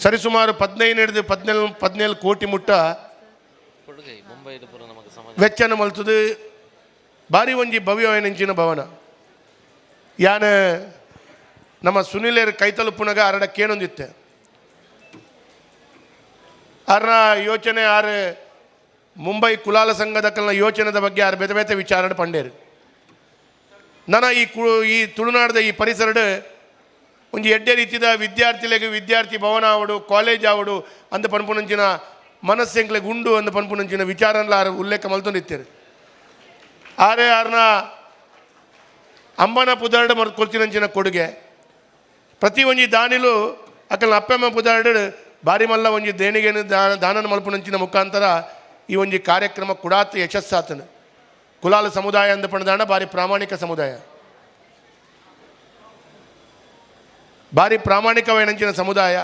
ಸರಿಸುಮಾರು 15 ಹಿಡಿದು 17 ಕೋಟಿ ಮುಟ್ಟ ವೆಚ್ಚನ ಮಲ್ತದು ಬಾರಿ ಒಂಜಿ ಭವ್ಯವಾಯಿನಂಚಿನ ಭವನ. ಯಾನ ನಮ್ಮ ಸುನಿಲೇರ್ ಕೈತಲುಪುನಗ ಅರಡ ಕೇನೊಂದಿತ್ತೆ ಅರ್ನ ಯೋಚನೆ ಆರು ಮುಂಬೈ ಕುಲಾಲ ಸಂಘದ ಕಲ್ನ ಯೋಚನೆದ ಬಗ್ಗೆ ಆರು ಬೇತೆ ಬೇತೆ ವಿಚಾರಣೆ ಪಂಡೇರು. ನನ್ನ ಈ ತುಳುನಾಡದ ಈ ಪರಿಸರಡು ಒಂಜಿ ಎಡ್ಡೆ ರೀತಿದ ವಿದ್ಯಾರ್ಥಿಲೆಗ್ ವಿದ್ಯಾರ್ಥಿ ಭವನ ಆವಡು ಕಾಲೇಜ್ ಆವಡು ಅಂದ ಪನ್ಪುನಂಚಿನ ಮನಸ್ಸೆಂಕ್ಲೆಗ್ ಉಂಡು ಅಂದ ಪನ್ಪುನಂಚಿನ ವಿಚಾರನ್ಲ ಆರು ಉಲ್ಲೇಖ ಮಲ್ತೊಂದಿತ್ತೇರು. ಆರೆ ಆರ್ನ ಅಂಬನ ಪುದಾರ್ಡ್ ಮರ್ ಕೊಲ್ತಿನಂಚಿನ ಕೊಡುಗೆ ಪ್ರತಿ ಒಂಜಿ ದಾನಿಲು ಅಕಲ್ನ ಅಪ್ಪೆಮ್ಮ ಪುದಾರ್ಡ್ ಬಾರಿ ಮಲ್ಲ ಒಂಜಿ ದೇಣಿಗೆನು ದಾನನ ಮಲ್ಪುನಂಚಿನ ಮುಖಾಂತರ ಈ ಒಂಜಿ ಕಾರ್ಯಕ್ರಮ ಕುಡಾತ್ ಯಶಸ್ಸಾತನು. ಕುಲಾಲ ಸಮುದಾಯ ಅಂದ ಪಂಡದಾಣ ಬಾರಿ ಪ್ರಾಮಾಣಿಕ ಸಮುದಾಯ, ಬಾರಿ ಪ್ರಾಮಾಣಿಕವಾಯಿನಂಚಿನ ಸಮುದಾಯ.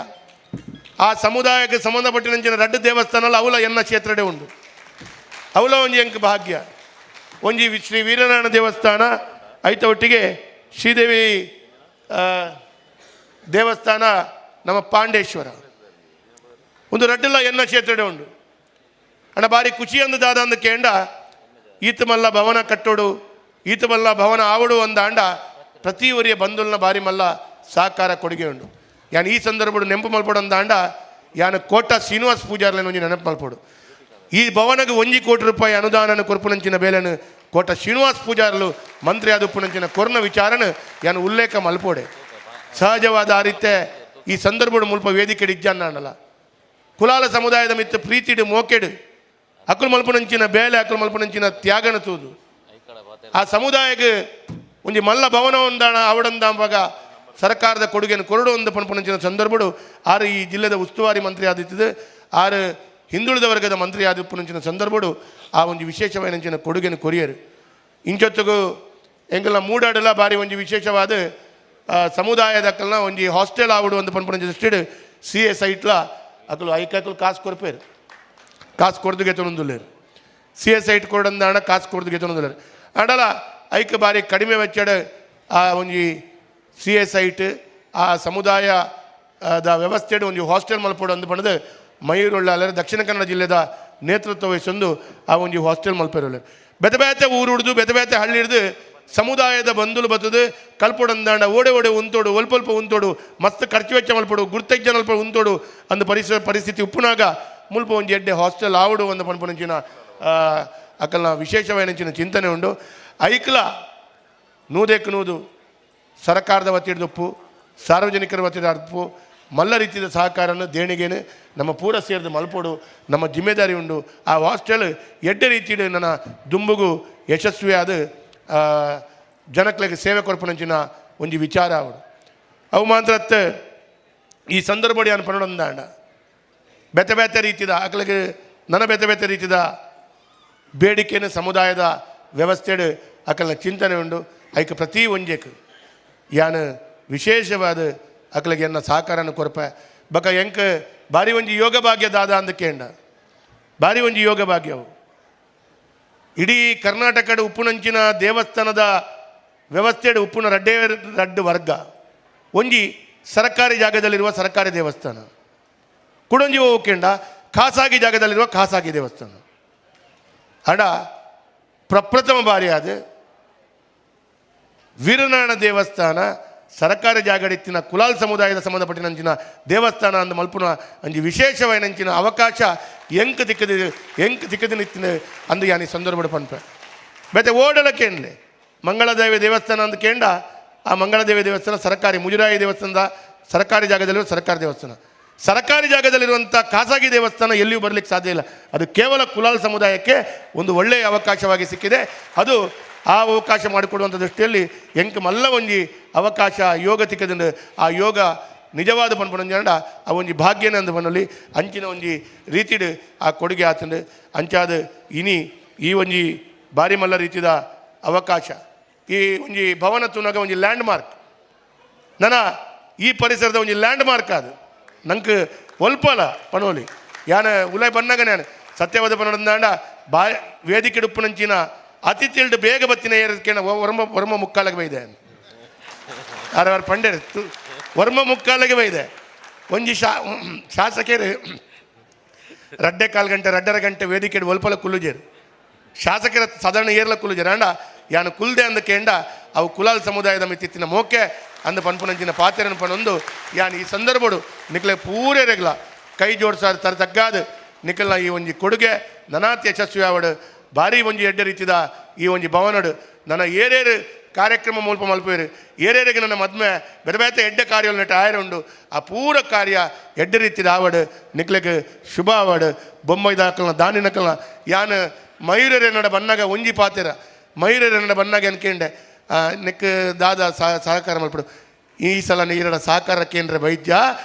ಆ ಸಮುದಾಯಕ್ಕೆ ಸಂಬಂಧಪಟ್ಟಿನಂಚಿನ ರಡ್ಡು ದೇವಸ್ಥಾನಲ ಅವಲ ಎನ್ನ ಕ್ಷೇತ್ರಡೆ ಉಂಡು. ಅವಲ ಒಂಜಿ ಎಂಕ್ ಭಾಗ್ಯ ಒಂಜಿ ಶ್ರೀ ವೀರನಾರಾಯಣ ದೇವಸ್ಥಾನ ಐತ ಒಟ್ಟಿಗೆ ಶ್ರೀದೇವಿ ದೇವಸ್ಥಾನ ನಮ್ಮ ಪಾಂಡೇಶ್ವರ ಒಂದು ರಡ್ಡುಲ ಎನ್ನ ಕ್ಷೇತ್ರಡೆ ಉಂಡು. ಅಣ್ಣ ಬಾರಿ ಖುಷಿ ಅಂದು ದಾದ ಅಂದ ಕೇಂಡ ಈತ ಮಲ್ಲ ಭವನ ಕಟ್ಟೋಡು ಈತ ಮಲ್ಲ ಭವನ ಆವಡು ಅಂದಾಂಡ ಪ್ರತಿ ಊರಿಯ ಬಂಧುಲ್ನ ಬಾರಿ ಮಲ್ಲ ಸಹಕಾರ ಕೊಡುಗೆ ಉಂಡು. ಯಾನ್ ಈ ಸಂದರ್ಭಡು ನೆಂಪು ಮಲ್ಪಡು ಅಂದಾಂಡ ಯಾನ್ ಕೋಟ ಶ್ರೀನಿವಾಸ್ ಪೂಜಾರ್ಲೆನ್ ಒಂಜಿ ನೆನಪು ಮಲ್ಪಡು. ಈ ಭವನಗೆ 1 ಕೋಟಿ ರೂಪಾಯಿ ಅನುದಾನನ ಕೊರ್ಪುನಂಚಿನ ಬೇಲೆನು ಕೋಟ ಶ್ರೀನಿವಾಸ್ ಪೂಜಾರ್ಲು ಮಂತ್ರಿ ಆದುಪ್ಪುನಂಚಿನ ಕೊರ್ನ ವಿಚಾರನ ಯಾನ್ ಉಲ್ಲೇಖ ಮಲ್ಪೋಡೆ. ಸಹಜವಾದ ಆ ರೀತಿ ಈ ಸಂದರ್ಭಡು ಮುಲ್ಪ ವೇದಿಕೆ ಇಜ್ಜಾನಲ್ಲ ಕುಲಾಲ ಸಮುದಾಯದ ಮಿತ್ತ ಪ್ರೀತಿಡು ಮೋಕೆಡು ಅಕುಲು ಮಲ್ಪುನಂಚಿನ ಬೇಲೆ ಅಕುಲು ಮಲ್ಪುನಂಚಿನ ತ್ಯಾಗನ ತೂದು ಆ ಸಮುದಾಯಕ್ಕೆ ಒಂಜಿ ಮಲ್ಲ ಭವನ ಒಂದಾಣ ಅವಡಂದಾಂಬಾಗ ಸರ್ಕಾರದ ಕೊಡುಗೆಯನ್ನು ಕೊರಡು ಒಂದು ಪನ್ಪುನಂಚಿನ ಸಂದರ್ಭಡು ಆರು ಈ ಜಿಲ್ಲೆದ ಉಸ್ತುವಾರಿ ಮಂತ್ರಿ ಆದಿತ್ತಿದ್ದು ಆರು ಹಿಂದುಳಿದ ವರ್ಗದ ಮಂತ್ರಿ ಆದಿಪ್ಪುನಂಚಿನ ಸಂದರ್ಭಡು ಆ ಒಂದು ವಿಶೇಷವಾಯಿನಂಚಿನ ಕೊಡುಗೆಯನ್ನು ಕೊರಿಯರು. ಇಂಚೊತ್ತುಗು ಎಂಗಲ್ನ ಮೂಡಾಡಲ ಬಾರಿ ಒಂಜಿ ವಿಶೇಷವಾದ ಸಮುದಾಯದಕ್ಕಲ್ನ ಒಂಜಿ ಹಾಸ್ಟೆಲ್ ಆವಡು ಒಂದು ಪನ್ಪುನಂಚಿನ ದೃಷ್ಟಿಡ್ ಸಿ ಎ ಸೈಟ್ಲ ಅಕಲು ಐಕಲು ಕಾಸು ಕೊರ್ಪೇರು ಕಾಸು ಕೊಡ್ದು ಗೆತೊಂದುಲ್ಲೇರು C S ಐಟ್ ಕೊಡಂದಾಣ ಕಾಸು ಕೊಡ್ದು ಗೆತೊಂದುಲ್ಲೇರು ಅಂಡಲ ಐಕ್ ಬಾರಿ ಕಡಿಮೆ ವೆಚ್ಚಡ್ ಆ ಒಂಜಿ C S ಐಟ್ ಆ ಸಮುದಾಯ the ವ್ಯವಸ್ಥೆಡ್ ಒಂಜಿ ಹಾಸ್ಟೆಲ್ ಮಲ್ಪೊಡು ಅಂದು ಪಂಡದು ಮಯೂರುಳ್ಳಾಲರ ದಕ್ಷಿಣ ಕನ್ನಡ ಜಿಲ್ಲೆದ ನೇತೃತ್ವ ವಹಿಸೊಂದು ಆ ಒಂಜಿ ಹಾಸ್ಟೆಲ್ ಮಲ್ಪೆರುಳ್ಳ. ಬೇತೆ ಬೇತೆ ಊರು ಹಿಡ್ದು ಬೇತೆ ಬೇತೆ ಹಳ್ಳಿ ಹಿಡ್ದು ಸಮುದಾಯದ ಬಂಧುಲು ಬತ್ತದು ಕಲ್ಪೊಡಂದಾಂಡ ಓಡೆ ಓಡೆ ಉಂತೋಡು ಒಲ್ಪಲ್ಪ ಉಂತೋಡು ಮಸ್ತ್ ಖರ್ಚು ವೆಚ್ಚ ಮಲ್ಪೊಡು ಗುರ್ತಜ್ಜ ಮಲ್ಪ ಉಂತೋಡು ಅಂದು ಪರಿಸ್ಥಿತಿ ಉಪ್ಪುನಾಗ ಮುಲ್ಪ ಒಂಜಿ ಎಡ್ಡೆ ಹಾಸ್ಟೆಲ್ ಆವಡು ಒಂದು ಪನ್ಪುನಂಚಿನ ಅಕಲ್ನ ವಿಶೇಷವಾಯಿನಂಚಿನ ಚಿಂತನೆ ಉಂಡು. ಐಕ್ಲ ನೂದೆಕ್ ನೂದು ಸರಕಾರದ ವತಿಡ್ದೊಪ್ಪು, ಸಾರ್ವಜನಿಕರ ವತಿದ ಅರ್ಪು ಮಲ್ಲ ರೀತಿಯ ಸಹಕಾರನ ದೇಣಿಗೆನು ನಮ್ಮ ಪೂರ ಸೇರಿದ ಮಲ್ಪೋಡು ನಮ್ಮ ಜಿಮ್ಮೆದಾರಿ ಉಂಡು. ಆ ಹಾಸ್ಟೆಲ್ ಎಡ್ಡೆ ರೀತಿಯ ನನ್ನ ದುಂಬುಗು ಯಶಸ್ವಿಯಾದ ಜನಕ್ಲೆಗ್ ಸೇವೆ ಕೊರ್ಪುನಂಚಿನ ಒಂಜಿ ವಿಚಾರ ಅವಡು. ಅವು ಮಾತ್ರ ಈ ಸಂದರ್ಭ ಯಾನ್ ಪನೊಡೊಂದಾಂಡ ಬೇತೆ ಬೇತೆ ರೀತಿದ ಅಕ್ಲೆಗ್ ನನ ಬೇತೆ ಬೇತೆ ರೀತಿದ ಬೇಡಿಕೆನ ಸಮುದಾಯದ ವ್ಯವಸ್ಥೆಡ್ ಅಕಲ್ನ ಚಿಂತನೆ ಉಂಡು. ಐಕ್ ಪ್ರತಿ ಒಂಜೆಕ್ ಯಾನ್ ವಿಶೇಷವಾದ ಅಕ್ಲೆಗ್ ಎನ್ನ ಸಹಕಾರನ ಕೊರ್ಪೆ. ಬಕ ಎಂಕ್ ಬಾರಿ ಒಂಜಿ ಯೋಗ ಭಾಗ್ಯ ದಾದ ಅಂದ್ ಕೇಂಡ, ಬಾರಿ ಒಂಜಿ ಯೋಗ ಭಾಗ್ಯವು ಇಡೀ ಕರ್ನಾಟಕದ ಉಪ್ಪುನಂಚಿನ ದೇವಸ್ಥಾನದ ವ್ಯವಸ್ಥೆಡ್ ಉಪ್ಪುನ ರಡ್ಡೇ ರಡ್ಡು ವರ್ಗ. ಒಂಜಿ ಸರಕಾರಿ ಜಾಗದಲ್ಲಿರುವ ಸರಕಾರಿ ದೇವಸ್ಥಾನ, ಕುಡೊಂಜಿ ಹೋಗೇಂಡ ಖಾಸಗಿ ಜಾಗದಲ್ಲಿರುವ ಖಾಸಗಿ ದೇವಸ್ಥಾನ. ಅಡ ಪ್ರಪ್ರಥಮ ಬಾರಿಯಾದ ವೀರನಾರಾಯಣ ದೇವಸ್ಥಾನ ಸರಕಾರಿ ಜಾಗಡಿತ್ತಿನ ಕುಲಾಲ್ ಸಮುದಾಯದ ಸಂಬಂಧಪಟ್ಟಿನಂಚಿನ ದೇವಸ್ಥಾನ ಅಂದು ಮಲ್ಪುನ ಅಂಜಿ ವಿಶೇಷವಾಯಿನಂಚಿನ ಅವಕಾಶ ಎಂಕ್ ತಿಕ್ಕದಿ ಎಂಕ್ ತಿಕ್ಕದಿನಿತ್ತಿನ ಅಂದು ಯಾನಿ ಸಂದರ್ಭ ಪನ್ಪೆ. ಬೇತೆ ಓಡಲ ಕೇಂಡ್ಲೆ ಮಂಗಳದೇವಿ ದೇವಸ್ಥಾನ ಅಂದು ಕೇಂಡ, ಆ ಮಂಗಳದೇವಿ ದೇವಸ್ಥಾನ ಸರಕಾರಿ ಮುಜರಾಯಿ ದೇವಸ್ಥಾನದ ಸರಕಾರಿ ಜಾಗದಲ್ಲಿರುವ ಸರಕಾರಿ ದೇವಸ್ಥಾನ. ಸರಕಾರಿ ಜಾಗದಲ್ಲಿರುವಂಥ ಖಾಸಗಿ ದೇವಸ್ಥಾನ ಎಲ್ಲಿಯೂ ಬರಲಿಕ್ಕೆ ಸಾಧ್ಯ ಇಲ್ಲ. ಅದು ಕೇವಲ ಕುಲಾಲ್ ಸಮುದಾಯಕ್ಕೆ ಒಂದು ಒಳ್ಳೆಯ ಅವಕಾಶವಾಗಿ ಸಿಕ್ಕಿದೆ. ಅದು ಆ ಅವಕಾಶ ಮಾಡಿಕೊಡುವಂಥ ದೃಷ್ಟಿಯಲ್ಲಿ ಎಂಕ್ ಮಲ್ಲ ಒಂಜಿ ಅವಕಾಶ ಯೋಗ ತಿಕ್ಕದಿಂದ ಆ ಯೋಗ ನಿಜವಾದ ಪನ್ಪುನಂಜಾಂಡ ಆ ಒಂಜಿ ಭಾಗ್ಯನ ಅಂದ್ ಪನೊಲಿ ಅಂಚಿನ ಒಂಜಿ ರೀತಿಡ್ ಆ ಕೊಡುಗೆ ಆತಂಡು. ಅಂಚಾದ ಇನಿ ಈ ಒಂಜಿ ಬಾರಿ ಮಲ್ಲ ರೀತಿದ ಅವಕಾಶ ಈ ಒಂಜಿ ಭವನ ತುನಗ ಒಂಜಿ ಲ್ಯಾಂಡ್ ಮಾರ್ಕ್, ನನ್ನ ಈ ಪರಿಸರದ ಒಂಜಿ ಲ್ಯಾಂಡ್ ಮಾರ್ಕ್ ಅದು ನಂಗೆ ಒಲ್ಪಲ ಪನೋಲಿ. ಯಾನ ಉಲೈ ಬನ್ನಾಗ ನಾನು ಸತ್ಯವಾದ ಪನೋಡಂದಾಂಡ ಬಾ ವೇದಿಕೆ ಉಪ್ಪುನಂಚಿನ ಅತಿಥಿಲ್ಡು ಬೇಗ ಬತ್ತಿನ ಏರಕ್ಕೆ ವರ್ಮ ವರ್ಮ ಮುಕ್ಕಾಲಗೆ ಬೈದೆ ಆರು ಪಂಡೇರು ವರ್ಮ ಮುಕ್ಕಾಲಗೆ ಬೈದೆ. ಒಂಜಿ ಶಾಸಕರು ರಡ್ಡೆ ಕಾಲು ಗಂಟೆ ರಡ್ಡರ ಗಂಟೆ ವೇದಿಕೆ ಒಲ್ಪಲ ಕುಲ್ಲುಜೇರು, ಶಾಸಕರ ಸಾಧಾರಣ ಏರ್ಲ ಕುಲ್ಲುಜೇರು. ಅಂಡ ಯಾನು ಕುಲ್ದೆ ಅಂದ ಕೇಂಡ ಅವು ಕುಲಾಲ್ ಸಮುದಾಯದ ಮಿತ್ತಿತ್ತಿನ ಮೋಕೆ ಅಂದ ಪನ್ಪುನಂಚಿನ ಪಾತೆರನು ಪನೊಂದು ಯಾನ್ ಈ ಸಂದರ್ಭಡು ನಿಕ್ಲೆ ಪೂರೇರೆಗ್ಲ ಕೈ ಜೋಡ್ಸಾದ ತರ ತಗ್ಗಾದು ನಿಕಲ್ನ ಈ ಒಂಜಿ ಕೊಡುಗೆ ನನಾತಿ ಯಶಸ್ವಿ ಆವಡು. ಭಾರಿ ಒಂಜಿ ಎಡ್ಡೆ ರೀತಿದ ಈ ಒಂಜಿ ಭವನಡು ನನ್ನ ಏರೇರು ಕಾರ್ಯಕ್ರಮ ಮೂಲ್ಪ ಮಲ್ಪೇರು ಏರೇರಿಗೆ ನನ್ನ ಮದ್ಮೆ ಬೇರೆ ಬೇತೆ ಎಡ್ಡೆ ಕಾರ್ಯ ನೆಟ್ಟು ಆಯರ ಉಂಡು. ಆ ಪೂರ ಕಾರ್ಯ ಎಡ್ಡೆ ರೀತಿದ ಆವಡು ನಿಕ್ಲೆಗ್ ಶುಭ ಆವಡು. ಬೊಂಬೈದಾಕಲ್ನ ದಾನಿನಕಲ್ನ ಯಾನ್ ಮಯೂರರೆ ನಡ ಬನ್ನಾಗ ಒಂಜಿ ಪಾತೆರ ಮಯೂರರೆ ನಡ ಬನ್ನಾಗ ಅನ್ಕೇಂಡೆ ನಿಕ್ ದಾದ ಸಹಕಾರ ಮಲ್ಪಡು. ಈ ಸಲ ನೀರಡ ಸಹಕಾರ ಕೇಂದ್ರ ವೈದ್ಯ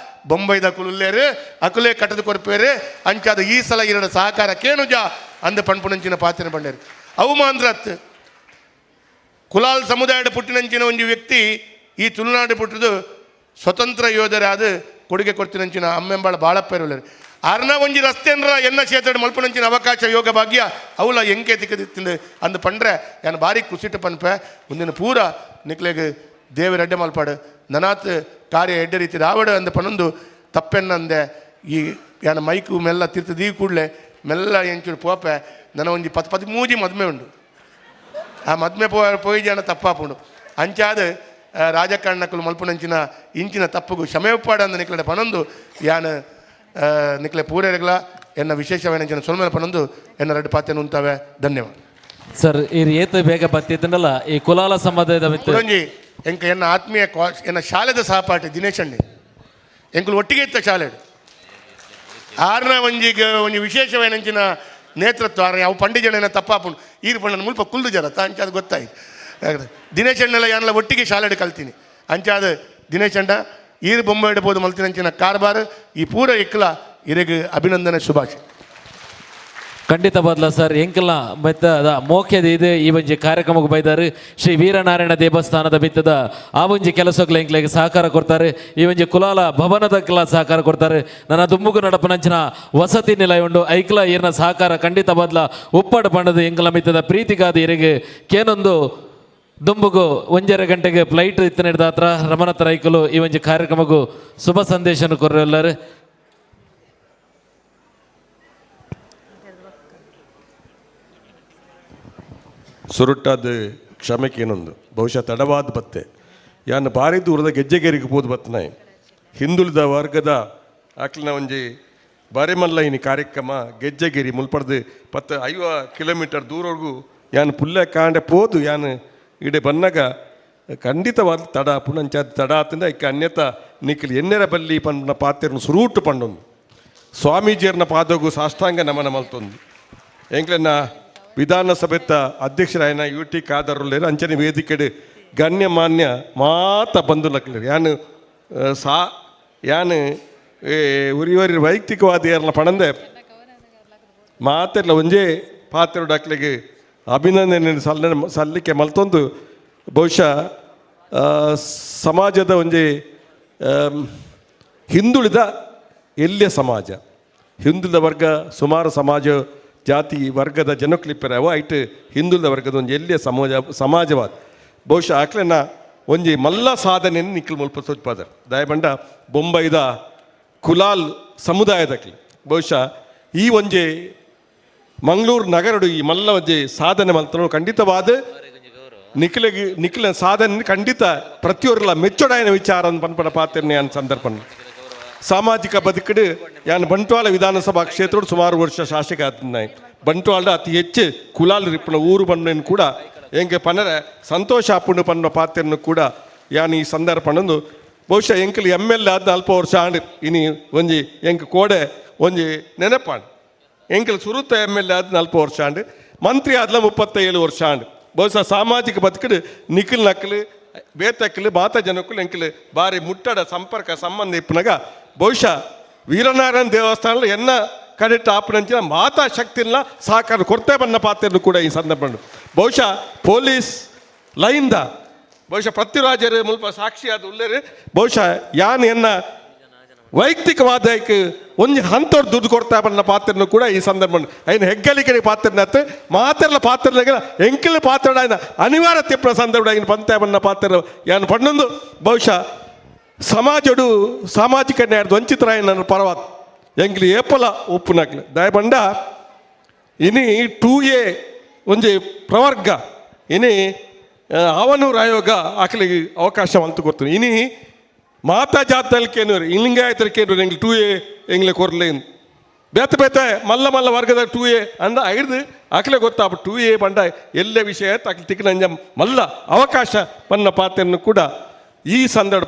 ಬೊಂಬೈದ ಕುಲುಲ್ಲೇರು ಅಕುಲೇ ಕಟ್ಟದ ಕೊರ್ಪೇರು ಅಂಚಾದ ಈ ಸಲ ಈರಡ ಸಹಕಾರ ಕೇನುಜ ಅಂದ ಪಣ್ಪುನಂಚಿನ ಪಾತ್ರ ಬಂಡೇರು. ಅವು ಮಾಂದ್ರತ್ ಕುಲಾಲ್ ಸಮುದಾಯದ ಪುಟ್ಟಿನಂಚಿನ ಒಂಜಿ ವ್ಯಕ್ತಿ ಈ ತುಳುನಾಡು ಪುಟ್ಟದು ಸ್ವತಂತ್ರ ಯೋಧರಾದ ಕೊಡುಗೆ ಕೊಡ್ತಿನಂಚಿನ ಅಮ್ಮೆಂಬಾಳ ಬಾಳಪ್ಪೇರುಳ್ಳೇರು. ಅರ್ನ ಒಂಜಿ ರಸ್ತೆನ್ರ ಎನ್ನ ಕ್ಷೇತ್ರ ಮಲ್ಪುನಂಚಿನ ಅವಕಾಶ ಯೋಗ ಭಾಗ್ಯ ಅವಲ ಎಂಕೆ ತಿಕ್ಕದಿತ್ತಿಂದು ಅಂದು ಪಂಡ್ರೆ ಯಾನ್ ಭಾರಿ ಕುಸಿಟ್ಟು ಪನ್ಪೆ. ಮುಂದಿನ ಪೂರ ನಿಕ್ಲೆಗ್ ದೇವರ ಎಡ್ಡೆ ಮಲ್ಪಾಡು ನನಾತ್ ಕಾರ್ಯ ಎಡ್ಡೆ ರೀತಿ ರಾವಡು ಅಂದ ಪನೊಂದು ತಪ್ಪೆನ್ನಂದೆ ಈ ಯಾನ ಮೈಕು ಮೆಲ್ಲ ತಿರ್ತದೀ ಕೂಡಲೇ ಮೆಲ್ಲ ಎಂಚೂರು ಪೋಪೆ. ನನ್ನ ಒಂಜಿ ಪತ್ತು ಪದಿಮೂಜಿ ಮದ್ಮೆ ಉಂಡು, ಆ ಮದ್ಮೆ ಪೋಯಿ ಜನ ತಪ್ಪಾಪುಂಡು. ಅಂಚಾದ ರಾಜಕಾರಣಕ್ಕಲು ಮಲ್ಪುನಂಚಿನ ಇಂಚಿನ ತಪ್ಪುಗು ಕ್ಷಮೆಯೊಪ್ಪಾಡ ಅಂದ ನಿಕ್ಲೆಡ ಪನೊಂದು ಯಾನ್ ನಿಕ್ಲೆ ಪೂರೇರೆಗ್ಲ ಎನ್ನ ವಿಶೇಷವಾಯಿನಂಚಿನ ಸೊಲ್ಮೆಲ ಪನೊಂದು ಎನ್ನ ರೆಡ್ ಪಾತೆನ ಉಂತಾವೆ. ಧನ್ಯವಾದ
ಸರ್. ಈ ಏತ್ ಬೇಗ ಬತ್ತಿತ್ತಂಡಲ್ಲ ಈ ಕುಲಾಲ ಸಮುದಾಯದ
ಒಂಜಿ ಎಂಕ ಎನ್ನ ಆತ್ಮೀಯ ಎನ್ನ ಶಾಲೆದ ಸಹಪಾಠಿ ದಿನೇಶ್ ಅಣ್ಣೆ ಎಂಕುಲು ಒಟ್ಟಿಗೆ ಇತ್ತ ಶಾಲೆಡು. ಆರ್ನ ಒಂಜಿ ಒಂಜಿ ವಿಶೇಷವಾಯಿನಂಚಿನ ನೇತೃತ್ವ ಆರ್ನ ಅವು ಪಂಡಿಜನ ತಪ್ಪಾಪುಂಡು ಈರು ಪಂಡ ಮುಲ್ಪ ಕುಲ್ದು ಜರ ಅಂಚಾದ ಗೊತ್ತಾಯ್ತು. ದಿನೇಶ್ ಅಣ್ಣೆಲ್ಲ ಯಾನೆಲ್ಲ ಒಟ್ಟಿಗೆ ಶಾಲೆಡು ಕಲ್ತೀನಿ. ಅಂಚಾದ ದಿನೇಶ್ ಅಣ್ಣ ಈರು ಬೊಂಬೆ ಇಡ್ಬೋದು ಮಲ್ತಿನಂಚಿನ ಕಾರ್ಬಾರ್ ಈ ಪೂರ ಇಕ್ಲ ಇರೆಗ್ ಅಭಿನಂದನೆ ಶುಭಾಶಯ.
ಖಂಡಿತ ಬದಲ ಸರ್. ಎಂಕಲ್ನ ಮೆತ್ತದ ಮೋಕ್ಯದ ಇದೆ ಈ ಒಂಜಿ ಕಾರ್ಯಕ್ರಮಕ್ಕೆ ಬೈದಾರು ಶ್ರೀ ವೀರನಾರಾಯಣ ದೇವಸ್ಥಾನದ ಬಿತ್ತದ ಆ ಒಂಜಿ ಕೆಲಸಕ್ಕೆ ಎಂಕ್ಲೆಗ್ ಸಹಕಾರ ಕೊಡ್ತಾರೆ. ಈ ಒಂಜಿ ಕುಲಾಲ ಭವನದಕ್ಕೆಲ್ಲ ಸಹಕಾರ ಕೊಡ್ತಾರೆ. ನನ್ನ ದುಮ್ಮುಗು ನಡಪನಂಚಿನ ವಸತಿ ನಿಲಯ ಉಂಡು ಐಕ್ಲ ಈರ್ನ ಸಹಕಾರ ಖಂಡಿತ ಬದಲ ಉಪ್ಪಾಡು ಪಂಡದ ಎಂಕಲ ಮಿತ್ತದ ಪ್ರೀತಿಗಾದ ಇರೆಗೆ ಕೇನೊಂದು ದುಂಬುಗು ಒಂಜರೆ ಗಂಟೆಗೆ ಫ್ಲೈಟ್ ಇತ್ತು ಹಿಡ್ದ ಹತ್ರ ರಮಣತ ರೈಕಲು ಈ ಒಂಜಿ ಕಾರ್ಯಕ್ರಮಕ್ಕೂ ಶುಭ ಸಂದೇಶನ ಕೊರ್ರು ಎಲ್ಲರೂ.
ಸುರುಟ್ಟಾದ ಕ್ಷಮೆಕೇನೊಂದು ಬಹುಶಃ ತಡವಾದ ಬತ್ತೆ ಯಾನ್ ಬಾರಿ ದೂರದ ಗೆಜ್ಜೆಗೇರಿಗೆ ಪೋದು ಬತ್ತನಾಯ್ ಹಿಂದುಳಿದ ವರ್ಗದ ಆಕ್ಲಿನ ಒಂಜಿ ಬಾರಿ ಮಲ್ಲ ಇನಿ ಕಾರ್ಯಕ್ರಮ ಗೆಜ್ಜೆಗಿರಿ ಮುಲ್ಪಡ್ದು 10-50 ಕಿಲೋಮೀಟರ್ ದೂರವರೆಗೂ ಯಾನ್ ಪುಲ್ಲೆ ಕಾಂಡೆ ಪೋದು ಯಾನ್ ಇಡೆ ಬನ್ನಗ ಖಂಡಿತವಾದ ತಡ ಪುನಂಚ ತಡ ಆತಂದ ಇಕ್ಕ ಅನ್ಯತ ನಿಖಿಲ್ ಎನ್ನೆರ ಬಲ್ಲಿ ಪನ್ನ ಪಾತ್ರನ ಸುರೂಟು ಪಂಡೊಂದು ಸ್ವಾಮೀಜಿಯರ್ನ ಪಾದಗು ಸಾಷ್ಟಾಂಗ ನಮನ ಮಲ್ತೊಂದು ಎಂಕ್ಲೆನ ವಿಧಾನಸಭೆತ ಅಧ್ಯಕ್ಷರಾಯನ ಯು ಟಿ ಖಾದರುಲ್ಲೇರು ಅಂಚನೆ ವೇದಿಕೆಡು ಗಣ್ಯಮಾನ್ಯ ಮಾತ ಬಂಧು ನಕ್ಲೇರು ಯಾನು ಸಾ ಯಾನು ಉರಿವರಿ ವೈಯಕ್ತಿಕವಾದ ಯಾರನ್ನ ಪಣಂದೆ ಮಾತೆಲ್ಲ ಒಂಜೇ ಪಾತ್ರ ಡಾಕ್ಲೆಗೆ ಅಭಿನಂದನೆ ಸಲ್ಲಿಕೆ ಮಲ್ತೊಂದು ಬಹುಶಃ ಸಮಾಜದ ಒಂಜಿ ಹಿಂದುಳಿದ ಎಲ್ಲಿಯ ಸಮಾಜ ಹಿಂದುಳಿದ ವರ್ಗ ಸುಮಾರು ಸಮಾಜ ಜಾತಿ ವರ್ಗದ ಜನಕ್ಲಿಪ್ಪರವ ಐಟ್ ಹಿಂದುಳಿದ ವರ್ಗದ ಒಂಜಿ ಎಲ್ಲಿಯ ಸಮಾಜವಾದ ಬಹುಶಃ ಆಕ್ಲೆನ ಒಂಜಿ ಮಲ್ಲ ಸಾಧನೆಯನ್ನು ನಿಖಿಲ್ ಮುಲ್ಪ ಸೋಚ್ಪಾದರ್ ದಯಬಂಡ ಬೊಂಬೈದ ಕುಲಾಲ್ ಸಮುದಾಯದಕ್ಲಿ ಬಹುಶಃ ಈ ಒಂಜಿ ಮಂಗಳೂರು ನಗರಡು ಈ ಮಲ್ಲ ಒಂಜಿ ಸಾಧನೆ ಮಲ್ತನು ಖಂಡಿತವಾದ ನಿಖಿಲಿಗೆ ನಿಖಿಲ ಸಾಧನೆ ಖಂಡಿತ ಪ್ರತಿಯೊರ್ಲ ಮೆಚ್ಚೊಡಾಯನ ವಿಚಾರ ಪನ್ಪನ ಪಾತ್ರನೆ ಅನ್ ಸಂದರ್ಭ ಸಾಮಾಜಿಕ ಬದುಕಡು ಯಾನ್ ಬಂಟ್ವಾಳ ವಿಧಾನಸಭಾ ಕ್ಷೇತ್ರದ ಸುಮಾರು ವರ್ಷ ಶಾಸಕ ಆತನಾಯ್ ಬಂಟ್ವಾಳ ಅತಿ ಹೆಚ್ಚು ಕುಲಾಲ್ ರಿಪ್ಪನ ಊರು ಬಣ್ಣನು ಕೂಡ ಎಂಕೆ ಪನರೆ ಸಂತೋಷ ಆಪುಂಡು ಪನ್ನ ಪಾತ್ರನು ಕೂಡ ಯಾನ್ ಈ ಸಂದರ್ಭನೊಂದು ಬಹುಶಃ ಎಂಕಲ್ ಎಮ್ ಎಲ್ ಆದ ಅಲ್ಪ ವರ್ಷ ಆಂಡ್ ಇನಿ ಒಂಜಿ ಎಂಕ್ ಕೋಡೆ ಒಂಜಿ ನೆನಪಾಂಡ್ ಎಂಕಲ್ ಸುರುತ ಎಮ್ ಎಲ್ ಆದ 40 ವರ್ಷ ಆಂಡ್ ಮಂತ್ರಿ ಆದ್ಲ 37 ವರ್ಷ ಆಂಡ್ ಬಹುಶಃ ಸಾಮಾಜಿಕ ಬದುಕಡು ನಿಖಿಲ್ ನಕಲು ಬೇತಕ್ಕಲು ಮಾತ ಜನಕ್ಕಲು ಎಂಕಲು ಬಾರಿ ಮುಟ್ಟಡ ಸಂಪರ್ಕ ಸಂಬಂಧ ಇಪ್ಪನಾಗ ಬಹುಶಃ ವೀರನಾರಾಯಣ ದೇವಸ್ಥಾನ ಎನ್ನ ಕಡೆಟ್ ಆಪನಂಚಿನ ಮಾತಾ ಶಕ್ತಿಲ್ಲ ಸಹಕಾರ ಕೊರತೆ ಬನ್ನ ಪಾತ್ರನು ಕೂಡ ಈ ಸಂದರ್ಭ ಬಹುಶಃ ಪೊಲೀಸ್ ಲೈನ್ದ ಬಹುಶಃ ಪೃಥ್ವಿರಾಜರು ಮುಲ್ಪ ಸಾಕ್ಷಿಯಾದ ಉಲ್ಲೇರು ಬಹುಶಃ ಯಾನ್ ಎನ್ನ ವೈಯಕ್ತಿಕವಾದ ಒಂಜಿ ಹಂತವ್ರು ದುಡ್ಡು ಕೊಡ್ತಾ ಬನ್ನ ಪಾತ್ರನು ಕೂಡ ಈ ಸಂದರ್ಭ ಐನ ಹೆಗ್ಗಲಿಕೆ ಪಾತ್ರನತ್ತು ಮಾತೆಲ್ಲ ಪಾತ್ರ ಎಂಕಿಲ್ ಪಾತ್ರ ಆಯ್ನ ಅನಿವಾರ್ಯ ತಿಪ್ಪನ ಸಂದರ್ಭ ಐನ ಪಂತ ಬನ್ನ ಪಾತ್ರ ಯಾನ್ ಪಣ್ಣೊಂದು ಬಹುಶಃ ಸಮಾಜಡು ಸಾಮಾಜಿಕ ನ್ಯಾಯದ ವಂಚಿತರಾಯ ಪರವಾದ ಎಂಕ್ಲಿ ಏಪಲ ಉಪ್ಪುನಕ್ಲು ದಯಬಂಡ ಇನಿ 2A ಒಂಜಿ ಪ್ರವರ್ಗ ಇನಿ ಆವನೂರು ಆಯೋಗ ಆಕಲಿಗೆ ಅವಕಾಶ ಅಂತ ಕೊಡ್ತೀನಿ ಇನಿ ಮಾತಾ ಜಾತಲ್ಲಿ ಕೇನೂರು ಲಿಂಗಾಯತರ ಕೇನೂರು ಎಂಗ್ಲಿ 2A ಎಂಗ್ಲೆ ಕೊರ್ಲೆ ಬೇತ ಬೇತ ಮಲ್ಲ ಮಲ್ಲ ವರ್ಗದ 2A ಅಂದ ಐದು ಆಕಲೆ ಗೊತ್ತಾಪ 2A ಬಂಡ ಎಲ್ಲೇ ವಿಷಯ ಆಕಲಿ ತಿಕ್ಕನಂಜ ಮಲ್ಲ ಅವಕಾಶ ಪನ್ನ ಪಾತ್ರನ್ನು ಕೂಡ ಈ ಸಂದರ್ಭ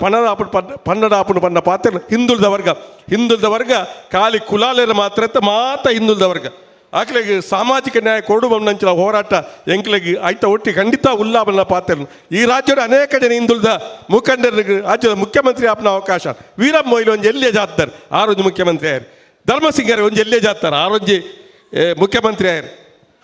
ಪನ್ನಡ ಆಪುನ ಪನ್ನ ಪಾತ್ರ ಹಿಂದುಳಿದ ವರ್ಗ ಹಿಂದುಳಿದ ವರ್ಗ ಖಾಲಿ ಕುಲಾಲರ ಮಾತ್ರ ಮಾತ ಹಿಂದುಳಿದ ವರ್ಗ ಆಕಲೆಗೆ ಸಾಮಾಜಿಕ ನ್ಯಾಯ ಕೊಡು ನಂಚಿನ ಹೋರಾಟ ಎಂಕ್ಲೆಗೆ ಆಯ್ತ ಒಟ್ಟಿ ಖಂಡಿತ ಉಲ್ಲಾಬನ ಪಾತ್ರ ಈ ರಾಜ್ಯದ ಅನೇಕ ಜನ ಹಿಂದುಳಿದ ಮುಖಂಡರಿಗೆ ರಾಜ್ಯದ ಮುಖ್ಯಮಂತ್ರಿ ಆಪನ ಅವಕಾಶ ವೀರಪ್ಪ ಮೊಯ್ಲಿ ಒಂಜಿ ಎಲ್ಲೇ ಜಾತ್ತಾರೆ ಆರೊಂಜಿ ಮುಖ್ಯಮಂತ್ರಿ ಆಯರು ಧರ್ಮಸಿಂಗರ್ ಒಂಜಿ ಎಲ್ಲೇ ಜಾತ್ತಾರೆ ಆರೊಂಜಿ ಮುಖ್ಯಮಂತ್ರಿ ಆಯರು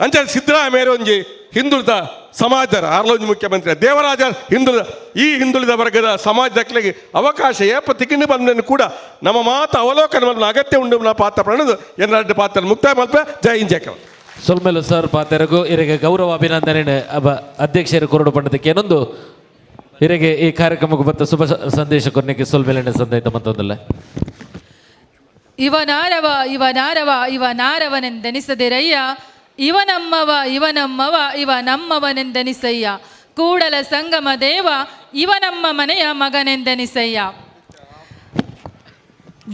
ಅಂಚ ಸಿದ್ದರಾಮಯ್ಯ ಒಂಜಿ ಹಿಂದುಳಿದ ಸಮಾಜದ ಆರ್ಲೊಂಜಿ ಮುಖ್ಯಮಂತ್ರಿ ದೇವರಾಜ ಹಿಂದುಳಿದ ಈ ಹಿಂದುಳಿದ ವರ್ಗದ ಸಮಾಜದಕ್ಲೆಗೆ ಅವಕಾಶ ಏಪ ತಿಕ್ಕಿನ ಬಂದನ್ನು ಕೂಡ ನಮ್ಮ ಮಾತು ಅವಲೋಕನ ಅಗತ್ಯ ಉಂಡು ನಮ್ಮ ಪಾತ್ರ ಪ್ರಣದು ಎನ್ನ ಪಾತ್ರ ಮುಕ್ತಾಯ ಮಲ್ಪ ಜೈ ಹಿಂದ್ ಜೈ ಕರ್ನಾಟಕ.
ಸೊಲ್ಮೆಲು ಸರ್ ಪಾತೆರಗು ಇರೆಗೆ ಗೌರವ ಅಭಿನಂದನೆ ಅಧ್ಯಕ್ಷರು ಕೊರಡು ಪಂಡದಕ್ಕೆ ಏನೊಂದು ಇರೆಗೆ ಈ ಕಾರ್ಯಕ್ರಮಕ್ಕೆ ಬತ್ತ ಶುಭ ಸಂದೇಶ ಕೊರ್ನಿಕ್ಕೆ ಸೊಲ್ಮೆಲೆಣ್ಣೆ ಸಂದೇಶ ಮತ್ತೊಂದಲ್ಲ.
ಇವನಾರವ ಇವನಾರವ ಇವನಾರವನೆಂದೆನಿಸದಿರಯ್ಯ ಇವನಮ್ಮವ ಇವನಮ್ಮವ ಇವ ನಮ್ಮವನೆಂದೆನಿಸಯ್ಯ ಕೂಡಲ ಸಂಗಮ ದೇವ ಇವನಮ್ಮ ಮನೆಯ ಮಗನೆಂದೆನಿಸಯ್ಯ.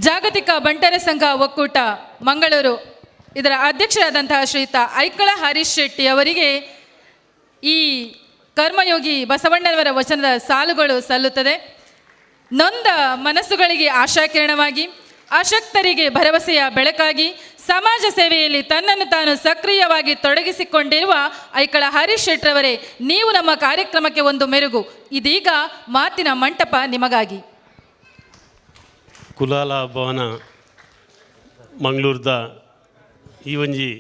ಜಾಗತಿಕ ಬಂಟರ ಸಂಘ ಒಕ್ಕೂಟ ಮಂಗಳೂರು ಇದರ ಅಧ್ಯಕ್ಷರಾದಂತಹ ಶ್ರೀಯುತ ಐಕಳ ಹರೀಶ್ ಶೆಟ್ಟಿ ಅವರಿಗೆ ಈ ಕರ್ಮಯೋಗಿ ಬಸವಣ್ಣನವರ ವಚನದ ಸಾಲುಗಳು ಸಲ್ಲುತ್ತದೆ. ನೊಂದ ಮನಸ್ಸುಗಳಿಗೆ ಆಶಾಕಿರಣವಾಗಿ, ಅಶಕ್ತರಿಗೆ ಭರವಸೆಯ ಬೆಳಕಾಗಿ, ಸಮಾಜ ಸೇವೆಯಲ್ಲಿ ತನ್ನನ್ನು ತಾನು ಸಕ್ರಿಯವಾಗಿ ತೊಡಗಿಸಿಕೊಂಡಿರುವ ಐಕಳ ಹರೀಶ್ ಶೆಟ್ಟರವರೇ, ನೀವು ನಮ್ಮ ಕಾರ್ಯಕ್ರಮಕ್ಕೆ ಒಂದು ಮೆರುಗು. ಇದೀಗ ಮಾತಿನ ಮಂಟಪ ನಿಮಗಾಗಿ.
ಕುಲಾಲ ಭವನ ಮಂಗಳೂರದ ಈ ಒಂಜಿ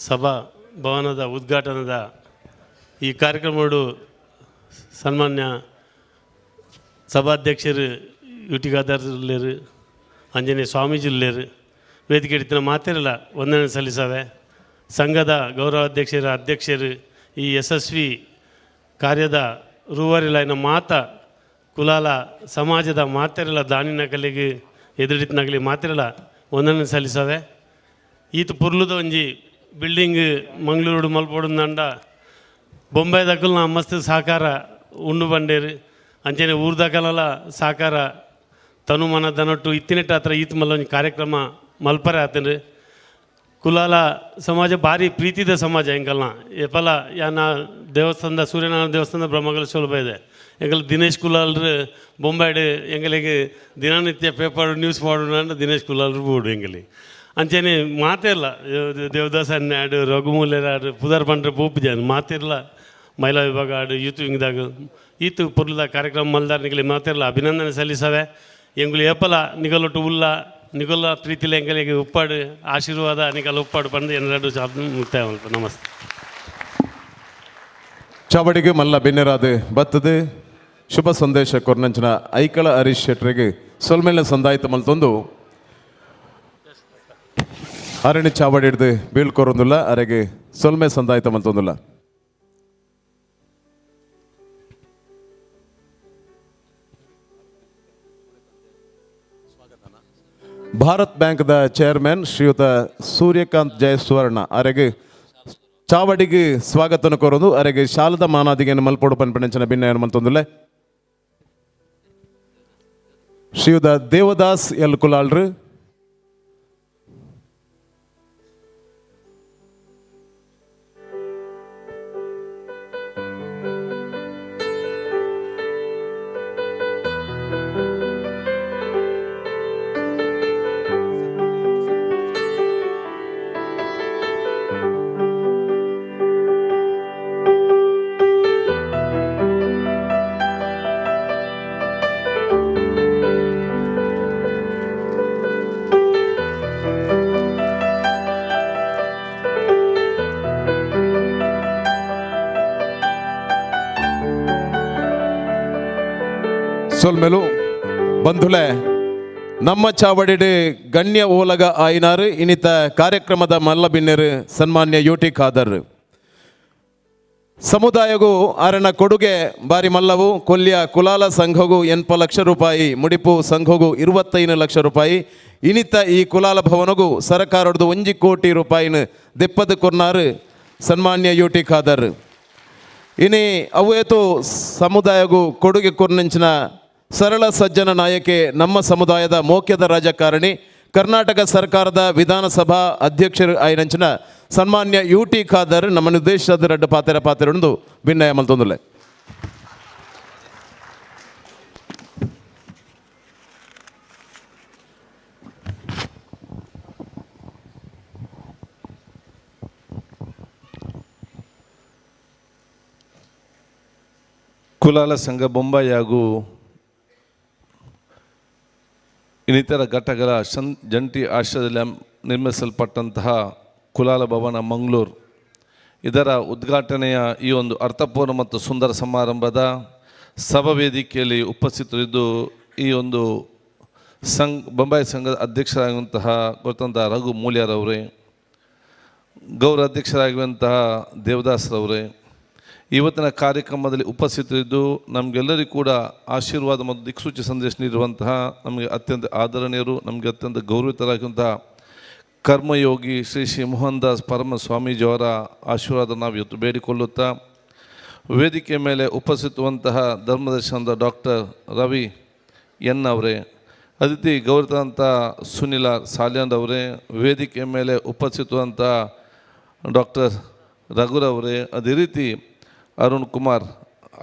ಸಭಾ ಭವನದ ಉದ್ಘಾಟನದ ಈ ಕಾರ್ಯಕ್ರಮಡು ಸನ್ಮಾನ್ಯ ಸಭಾಧ್ಯಕ್ಷರು ಯುಟಿಗಾದಾರರು ಆಂಜನೇಯ ಸ್ವಾಮೀಜಿಲ್ಲೇರು ವೇದಿಕೆ ಹಿಡಿತಿನ ಮಾತಿರಲ್ಲ ವಂದನೆ ಸಲ್ಲಿಸವೆ. ಸಂಘದ ಗೌರವಾಧ್ಯಕ್ಷರು ಅಧ್ಯಕ್ಷರು ಈ ಯಶಸ್ವಿ ಕಾರ್ಯದ ರೂವಾರಿಲಾಯಿನ ಮಾತ ಕುಲಾಲ ಸಮಾಜದ ಮಾತೆರಲ್ಲ ದಾನಿನ ಕಲೆಗೆ ಎದುರಿತ್ನಗಲಿ ಮಾತಿರಲ್ಲ ವಂದನೆ ಸಲ್ಲಿಸವೆ. ಈತ ಪುರ್ಲುದ ಒಂಜಿ ಬಿಲ್ಡಿಂಗ್ ಮಂಗಳೂರು ಮಲ್ಪೋಡು ಬೊಂಬೈ ದಕ್ಕಲ್ ಮಸ್ತ್ ಸಹಕಾರ ಉಂಡು ಬಂಡೇರು ಅಂಚನೆ ಊರ್ದಕಲಲ ಸಹಕಾರ ತನುಮನ ದನೊಟ್ಟು ಇತ್ತಿನೆಟ್ಟ ಹತ್ರ ಈತ್ ಮಲ್ಲ ಒಂಜಿ ಕಾರ್ಯಕ್ರಮ ಮಲ್ಪರೆ ಆತಂದ್ರೆ. ಕುಲಾಲ ಸಮಾಜ ಭಾರಿ ಪ್ರೀತಿದ ಸಮಾಜ ಎಂಕಲ್ನ. ಏಪಲ ಯಾನ ದೇವಸ್ಥಾನದ ಸೂರ್ಯನಾರಾಯಣ ದೇವಸ್ಥಾನದ ಬ್ರಹ್ಮಗಲ ಸುಲಭ ಇದೆ. ಎಂಕಲ್ ದಿನೇಶ್ ಕುಲಾಲ್ರು ಬೊಂಬಾಯ್ಡ್ ಎಂಗಳಿಗೆ ದಿನನಿತ್ಯ ಪೇಪರ್ ನ್ಯೂಸ್ ಪಾಡು ದಿನೇಶ್ ಕುಲಾಲ್ರು ಬೋಡು ಎಂಗಲಿ. ಅಂಚೆನೆ ಮಾತೆಲ್ಲ ದೇವದಾಸ ಆಡು ರಘುಮೂಲ್ಯರ ಆಡು ಪುದರ್ ಪಂಡ್ರೆ ಪೋಪು ಜನ ಮಾತೆಲ್ಲ ಮಹಿಳಾ ವಿಭಾಗ ಆಡು ಯೂತ್ ವಿಂಗ್ದಾಗ ಈತು ಪೊರ್ಲದ ಕಾರ್ಯಕ್ರಮ ಮಲ್ದಾರ್ ನಿಗಲಿ ಮಾತೆಲ್ಲ ಅಭಿನಂದನೆ ಸಲ್ಲಿಸವೆ. ಎಂಗುಲು ಏಪಲ ನಿಗಲೊಟ್ಟು ಉಲ್ಲ ನಿಗಲ ಪ್ರೀತಿಲೆ ಎಂಗಲಿಗೆ ಉಪ್ಪಾಡು ಆಶೀರ್ವಾದ ನಿಗಲ ಉಪ್ಪಾಡು ಬಂದು ಎಲ್ಲರೂ ಮುಕ್ತಾಯ. ನಮಸ್ತೆ.
ಚಾವಡಿಗೆ ಮಲ್ಲ ಬೆನ್ನೆರಾದ ಬತ್ತದು ಶುಭ ಸಂದೇಶ ಕೊರ್ನಂಚಿನ ಐಕಳ ಹರೀಶ್ ಶೆಟ್ಟರಿಗೆ ಸೊಲ್ಮೆಲ್ಲ ಸಂದಾಯಿತ ಮಲ್ತೊಂದು ಅರಣಿ ಚಾವಡಿ ಹಿಡ್ದು ಬೀಳ್ಕೊರೊಂದುಲ್ಲ ಅರೆಗೆ ಸೊಲ್ಮೆ ಸಂದಾಯಿತ ಮಲ್ತೊಂದುಲ್ಲ. ಭಾರತ್ ಬ್ಯಾಂಕ್ದ ಚೇರ್ಮನ್ ಶ್ರೀಯುತ ಸೂರ್ಯಕಾಂತ್ ಜಯಸುವರ್ಣ ಅರೆಗೆ ಚಾವಡಿಗೆ ಸ್ವಾಗತನ ಕೋರೋದು ಅರೆಗೆ ಶಾಲದ ಮಾನಾದಿಗೆಯನ್ನು ಮಲ್ಪೋಡು ಪನ್ಪಣಂಚಿನ ಭಿನ್ನಯನ್ನು ಮಲ್ತೊಂದುಲ್ಲ. ಶ್ರೀಯುತ ದೇವದಾಸ್ ಎಲ್ ಕುಲಾಲ್ರು ಸೊಲ್ಮೆಲು ಬಂಧುಲೆ ನಮ್ಮ ಚಾವಡಿಡು ಗಣ್ಯ ಓಲಗ ಆಯಿನಾರು ಇನ್ನಿತ ಕಾರ್ಯಕ್ರಮದ ಮಲ್ಲಬಿನ್ನೆರು ಸನ್ಮಾನ್ಯ ಯುಟಿ ಖಾದರ್ ಸಮುದಾಯಗೂ ಆರಣ ಕೊಡುಗೆ ಬಾರಿ ಮಲ್ಲವು. ಕೊಲ್ಯ ಕುಲಾಲ ಸಂಘಗೂ 80 ಲಕ್ಷ ರೂಪಾಯಿ, ಮುಡಿಪು ಸಂಘಗೂ 25 ಲಕ್ಷ ರೂಪಾಯಿ, ಇನ್ನಿತ ಈ ಕುಲಾಲ ಭವನಗೂ ಸರಕಾರದ್ದು 1 ಕೋಟಿ ರೂಪಾಯಿನ ದೆಪ್ಪದ ಕೊರ್ನಾರು ಸನ್ಮಾನ್ಯ ಯುಟಿ ಖಾದರ್. ಇನಿ ಅವೇತು ಸಮುದಾಯಗೂ ಕೊಡುಗೆ ಕೊರ್ನಂಚಿನ ಸರಳ ಸಜ್ಜನ ನಾಯಕೆ ನಮ್ಮ ಸಮುದಾಯದ ಮೋಕ್ಯದ ರಾಜಕಾರಣಿ ಕರ್ನಾಟಕ ಸರ್ಕಾರದ ವಿಧಾನಸಭಾ ಅಧ್ಯಕ್ಷರು ಆಯ್ನಂಚಿನ ಸನ್ಮಾನ್ಯ ಯು ಟಿ ಖಾದರ್ ನಮ್ಮ ನಿರ್ದೇಶದ ರಡ್ಡು ಪಾತೆರ ಪಾತೆರೊಂದು ಭಿನ್ನಯ ಮಲ್ತೊಂದುಲ್ಲೆ.
ಕುಲಾಲ ಸಂಘ ಬೊಂಬಾಯಿ ಹಾಗೂ ಇನ್ನಿತರ ಘಟಕಗಳ ಜಂಟಿ ಆಶ್ರಯದಲ್ಲಿ ನಿರ್ಮಿಸಲ್ಪಟ್ಟಂತಹ ಕುಲಾಲ ಭವನ ಮಂಗಳೂರು ಇದರ ಉದ್ಘಾಟನೆಯ ಈ ಒಂದು ಅರ್ಥಪೂರ್ಣ ಮತ್ತು ಸುಂದರ ಸಮಾರಂಭದ ಸಭಾವೇದಿಕೆಯಲ್ಲಿ ಉಪಸ್ಥಿತರಿದ್ದು ಈ ಒಂದು ಬೊಂಬಾಯಿ ಸಂಘದ ಅಧ್ಯಕ್ಷರಾಗಿರುವಂತಹ ಗೊತ್ತಂತಹ ರಘು ಮೂಲ್ಯರವರೇ, ಗೌರವ ಅಧ್ಯಕ್ಷರಾಗಿರುವಂತಹ ದೇವದಾಸ್ರವರೇ, ಇವತ್ತಿನ ಕಾರ್ಯಕ್ರಮದಲ್ಲಿ ಉಪಸ್ಥಿತರಿದ್ದು ನಮಗೆಲ್ಲರಿಗೂ ಕೂಡ ಆಶೀರ್ವಾದ ಮತ್ತು ದಿಕ್ಸೂಚಿ ಸಂದೇಶ ನೀಡುವಂತಹ ನಮಗೆ ಅತ್ಯಂತ ಆದರಣೀಯರು, ನಮಗೆ ಅತ್ಯಂತ ಗೌರವಿತರಾಗಿರುವಂತಹ ಕರ್ಮಯೋಗಿ ಶ್ರೀ ಶ್ರೀ ಮೋಹನ್ ದಾಸ್ ಪರಮ ಸ್ವಾಮೀಜಿಯವರ ಆಶೀರ್ವಾದ ನಾವು ಇವತ್ತು ಬೇಡಿಕೊಳ್ಳುತ್ತಾ, ವೇದಿಕೆ ಮೇಲೆ ಉಪಸ್ಥಿತರುವಂತಹ ಧರ್ಮದರ್ಶನದ ಡಾಕ್ಟರ್ ರವಿ ಎನ್ ಅವರೇ, ಅತಿಥಿ ಗೌರವಿತರಂಥ ಸುನಿಲ ಸಾಲ್ಯಾನ್ ಅವರೇ, ವೇದಿಕೆ ಮೇಲೆ ಉಪಸ್ಥಿತರುವಂಥ ಡಾಕ್ಟರ್ ರಘುರವರೇ, ಅದೇ ರೀತಿ ಅರುಣ್ ಕುಮಾರ್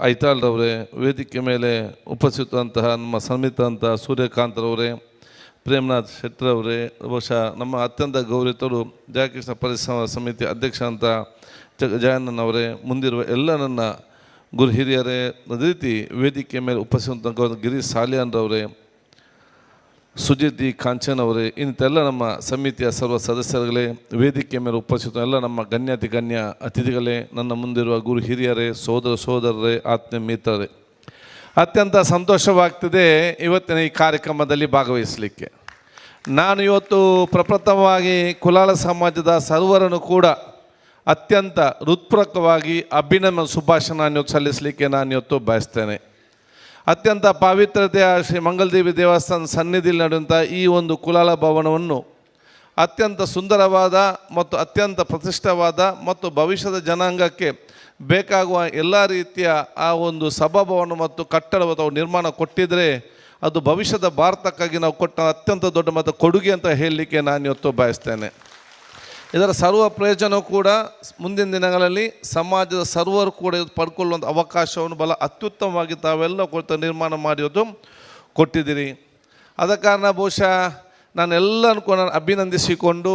ಐತಾಳ್ರವರೇ, ವೇದಿಕೆ ಮೇಲೆ ಉಪಸ್ಥಿತರಂತಹ ನಮ್ಮ ಸನ್ಮಿತಂಥ ಸೂರ್ಯಕಾಂತ್ರವರೇ, ಪ್ರೇಮನಾಥ್ ಶೆಟ್ಟರವರೇ, ಬಹುಶಃ ನಮ್ಮ ಅತ್ಯಂತ ಗೌರವಿತರು ಜಯಕೃಷ್ಣ ಪರಿಸರ ಸಮಿತಿ ಅಧ್ಯಕ್ಷ ಅಂತ ಜಯಣ್ಣನವರೇ, ಮುಂದಿರುವ ಎಲ್ಲ ನನ್ನ ಗುರು ಹಿರಿಯರೇ, ಅದೇ ರೀತಿ ವೇದಿಕೆ ಮೇಲೆ ಉಪಸ್ಥಿತ ಗೌರವ ಗಿರೀಶ್ ಸಾಲಿಯಾನ್ರವರೇ, ಸುಜಿತ್ ಡಿ ಕಾಂಚನ್ ಅವರೇ, ಇಂತೆಲ್ಲ ನಮ್ಮ ಸಮಿತಿಯ ಸರ್ವ ಸದಸ್ಯರುಗಳೇ, ವೇದಿಕೆ ಮೇಲೆ ಉಪಸ್ಥಿತ ಎಲ್ಲ ನಮ್ಮ ಗಣ್ಯಾತಿ ಗಣ್ಯ ಅತಿಥಿಗಳೇ, ನನ್ನ ಮುಂದಿರುವ ಗುರು ಹಿರಿಯರೇ, ಸೋದರ ಸೋದರರೇ, ಆತ್ಮೀಯ ಮಿತ್ರರೇ, ಅತ್ಯಂತ ಸಂತೋಷವಾಗ್ತದೆ ಇವತ್ತಿನ ಈ ಕಾರ್ಯಕ್ರಮದಲ್ಲಿ ಭಾಗವಹಿಸಲಿಕ್ಕೆ. ನಾನು ಇವತ್ತು ಪ್ರಪ್ರಥಮವಾಗಿ ಕುಲಾಲ ಸಮಾಜದ ಸರ್ವರನ್ನು ಕೂಡ ಅತ್ಯಂತ ಹೃತ್ಪೂರ್ವಕವಾಗಿ ಅಭಿನಂದನೆ ಶುಭಾಶಯ ನಾನು ಸಲ್ಲಿಸಲಿಕ್ಕೆ ನಾನು ಇವತ್ತು ಬಯಸ್ತೇನೆ. ಅತ್ಯಂತ ಪಾವಿತ್ರ್ಯತೆಯ ಶ್ರೀ ಮಂಗಲದೇವಿ ದೇವಸ್ಥಾನ ಸನ್ನಿಧಿಯಲ್ಲಿ ನಡೆಯುವಂಥ ಈ ಒಂದು ಕುಲಾಲ ಭವನವನ್ನು ಅತ್ಯಂತ ಸುಂದರವಾದ ಮತ್ತು ಅತ್ಯಂತ ಪ್ರತಿಷ್ಠವಾದ ಮತ್ತು ಭವಿಷ್ಯದ ಜನಾಂಗಕ್ಕೆ ಬೇಕಾಗುವ ಎಲ್ಲ ರೀತಿಯ ಆ ಒಂದು ಸಭಾಭವನ ಮತ್ತು ಕಟ್ಟಡವನ್ನು ತಾವು ನಿರ್ಮಾಣ ಕೊಟ್ಟಿದ್ದರೆ ಅದು ಭವಿಷ್ಯದ ಭಾರತಕ್ಕಾಗಿ ನಾವು ಕೊಟ್ಟ ಅತ್ಯಂತ ದೊಡ್ಡ ಮತ್ತು ಕೊಡುಗೆ ಅಂತ ಹೇಳಲಿಕ್ಕೆ ನಾನು ಇವತ್ತು ಬಯಸ್ತೇನೆ. ಇದರ ಸರ್ವ ಪ್ರಯೋಜನ ಕೂಡ ಮುಂದಿನ ದಿನಗಳಲ್ಲಿ ಸಮಾಜದ ಸರ್ವರು ಕೂಡ ಇದು ಪಡ್ಕೊಳ್ಳುವಂಥ ಅವಕಾಶವನ್ನು ಬಲ ಅತ್ಯುತ್ತಮವಾಗಿ ತಾವೆಲ್ಲ ಕೊಡ್ತಾ ನಿರ್ಮಾಣ ಮಾಡಿರೋದು ಕೊಟ್ಟಿದ್ದೀರಿ. ಆದ ಕಾರಣ ಬಹುಶಃ ನಾನೆಲ್ಲನೂ ಕೂಡ ಅಭಿನಂದಿಸಿಕೊಂಡು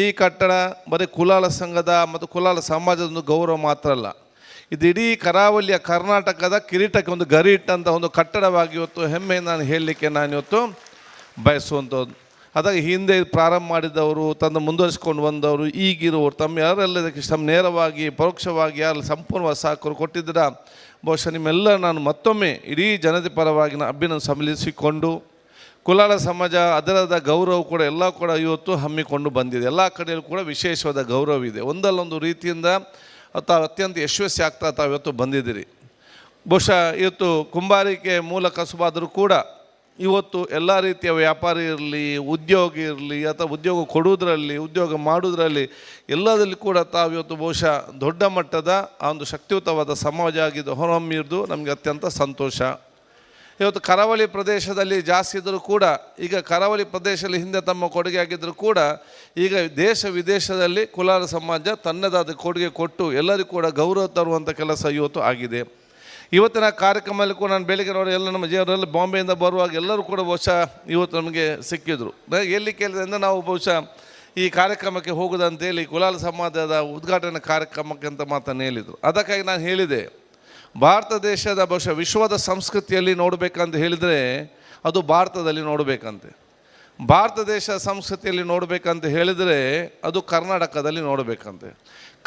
ಈ ಕಟ್ಟಡ ಬರೀ ಕುಲಾಲ ಸಂಘದ ಮತ್ತು ಕುಲಾಲ ಸಮಾಜದ ಒಂದು ಗೌರವ ಮಾತ್ರ ಅಲ್ಲ, ಇದು ಇಡೀ ಕರಾವಳಿಯ ಕರ್ನಾಟಕದ ಕಿರೀಟಕ್ಕೆ ಒಂದು ಗರಿ ಇಟ್ಟಂಥ ಒಂದು ಕಟ್ಟಡವಾಗಿ ಇವತ್ತು ಹೆಮ್ಮೆ ನಾನು ಹೇಳಲಿಕ್ಕೆ ನಾನಿವತ್ತು ಬಯಸುವಂಥದ್ದು. ಅದಾಗಿ ಹಿಂದೆ ಪ್ರಾರಂಭ ಮಾಡಿದವರು, ತಂದು ಮುಂದುವರಿಸ್ಕೊಂಡು ಬಂದವರು, ಈಗಿರುವವರು, ತಮ್ಮ ಯಾರೆಲ್ಲ ಇದಕ್ಕೆ ತಮ್ಮ ನೇರವಾಗಿ ಪರೋಕ್ಷವಾಗಿ ಯಾರು ಸಂಪೂರ್ಣವಾದ ಸಹಕಾರ ಕೊಟ್ಟಿದ್ದೀರಾ, ಬಹುಶಃ ನಿಮ್ಮೆಲ್ಲ ನಾನು ಮತ್ತೊಮ್ಮೆ ಇಡೀ ಜನತೆ ಪರವಾಗಿ ನಾನು ಅಭಿನಂದನೆ ಸಲ್ಲಿಸಿಕೊಂಡು, ಕುಲಾಲ ಸಮಾಜ ಅದರದ ಗೌರವ ಕೂಡ ಎಲ್ಲ ಕೂಡ ಇವತ್ತು ಹಮ್ಮಿಕೊಂಡು ಬಂದಿದೆ. ಎಲ್ಲ ಕಡೆಯಲ್ಲೂ ಕೂಡ ವಿಶೇಷವಾದ ಗೌರವ ಇದೆ. ಒಂದಲ್ಲೊಂದು ರೀತಿಯಿಂದ ತಾವು ಅತ್ಯಂತ ಯಶಸ್ವಿ ಆಗ್ತಾ ತಾವು ಇವತ್ತು ಬಂದಿದ್ದೀರಿ. ಬಹುಶಃ ಇವತ್ತು ಕುಂಬಾರಿಕೆ ಮೂಲ ಕಸುಬಾದರೂ ಕೂಡ ಇವತ್ತು ಎಲ್ಲ ರೀತಿಯ ವ್ಯಾಪಾರಿ ಇರಲಿ, ಉದ್ಯೋಗಿ ಇರಲಿ, ಅಥವಾ ಉದ್ಯೋಗ ಕೊಡುವುದರಲ್ಲಿ, ಉದ್ಯೋಗ ಮಾಡುವುದರಲ್ಲಿ ಎಲ್ಲದರಲ್ಲಿ ಕೂಡ ತಾವು ಇವತ್ತು ಬಹುಶಃ ದೊಡ್ಡ ಮಟ್ಟದ ಆ ಒಂದು ಶಕ್ತಿಯುತವಾದ ಸಮಾಜ ಆಗಿದ್ದು ಹೊರಹೊಮ್ಮಿದ್ದು ನಮಗೆ ಅತ್ಯಂತ ಸಂತೋಷ. ಇವತ್ತು ಕರಾವಳಿ ಪ್ರದೇಶದಲ್ಲಿ ಜಾಸ್ತಿ ಇದ್ದರೂ ಕೂಡ, ಈಗ ಕರಾವಳಿ ಪ್ರದೇಶದಲ್ಲಿ ಹಿಂದೆ ತಮ್ಮ ಕೊಡುಗೆ ಆಗಿದ್ದರೂ ಕೂಡ, ಈಗ ದೇಶ ವಿದೇಶದಲ್ಲಿ ಕುಲಾಲ ಸಮಾಜ ತನ್ನದಾದ ಕೊಡುಗೆ ಕೊಟ್ಟು ಎಲ್ಲರಿಗೂ ಕೂಡ ಗೌರವ ತರುವಂಥ ಕೆಲಸ ಇವತ್ತು ಆಗಿದೆ. ಇವತ್ತಿನ ಕಾರ್ಯಕ್ರಮದಲ್ಲಿ ಕೂಡ ನಾನು ಬೆಳಿಗ್ಗೆ ನೋಡಿ ಎಲ್ಲ ನಮ್ಮ ಜೀವನದಲ್ಲಿ ಬಾಂಬೆಯಿಂದ ಬರುವಾಗ ಎಲ್ಲರೂ ಕೂಡ ಬಹುಶಃ ಇವತ್ತು ನಮಗೆ ಸಿಕ್ಕಿದ್ರು. ಎಲ್ಲಿ ಕೇಳಿದೆ ಅಂದರೆ ನಾವು ಬಹುಶಃ ಈ ಕಾರ್ಯಕ್ರಮಕ್ಕೆ ಹೋಗುದಂತೇಳಿ ಕುಲಾಲ ಸಮಾಜದ ಉದ್ಘಾಟನೆ ಕಾರ್ಯಕ್ರಮಕ್ಕೆ ಅಂತ ಮಾತನ್ನು ಹೇಳಿದರು. ಅದಕ್ಕಾಗಿ ನಾನು ಹೇಳಿದೆ, ಭಾರತ ದೇಶದ ಬಹುಶಃ ವಿಶ್ವದ ಸಂಸ್ಕೃತಿಯಲ್ಲಿ ನೋಡಬೇಕಂತ ಹೇಳಿದರೆ ಅದು ಭಾರತದಲ್ಲಿ ನೋಡಬೇಕಂತೆ, ಭಾರತ ದೇಶದ ಸಂಸ್ಕೃತಿಯಲ್ಲಿ ನೋಡಬೇಕಂತ ಹೇಳಿದರೆ ಅದು ಕರ್ನಾಟಕದಲ್ಲಿ ನೋಡಬೇಕಂತೆ,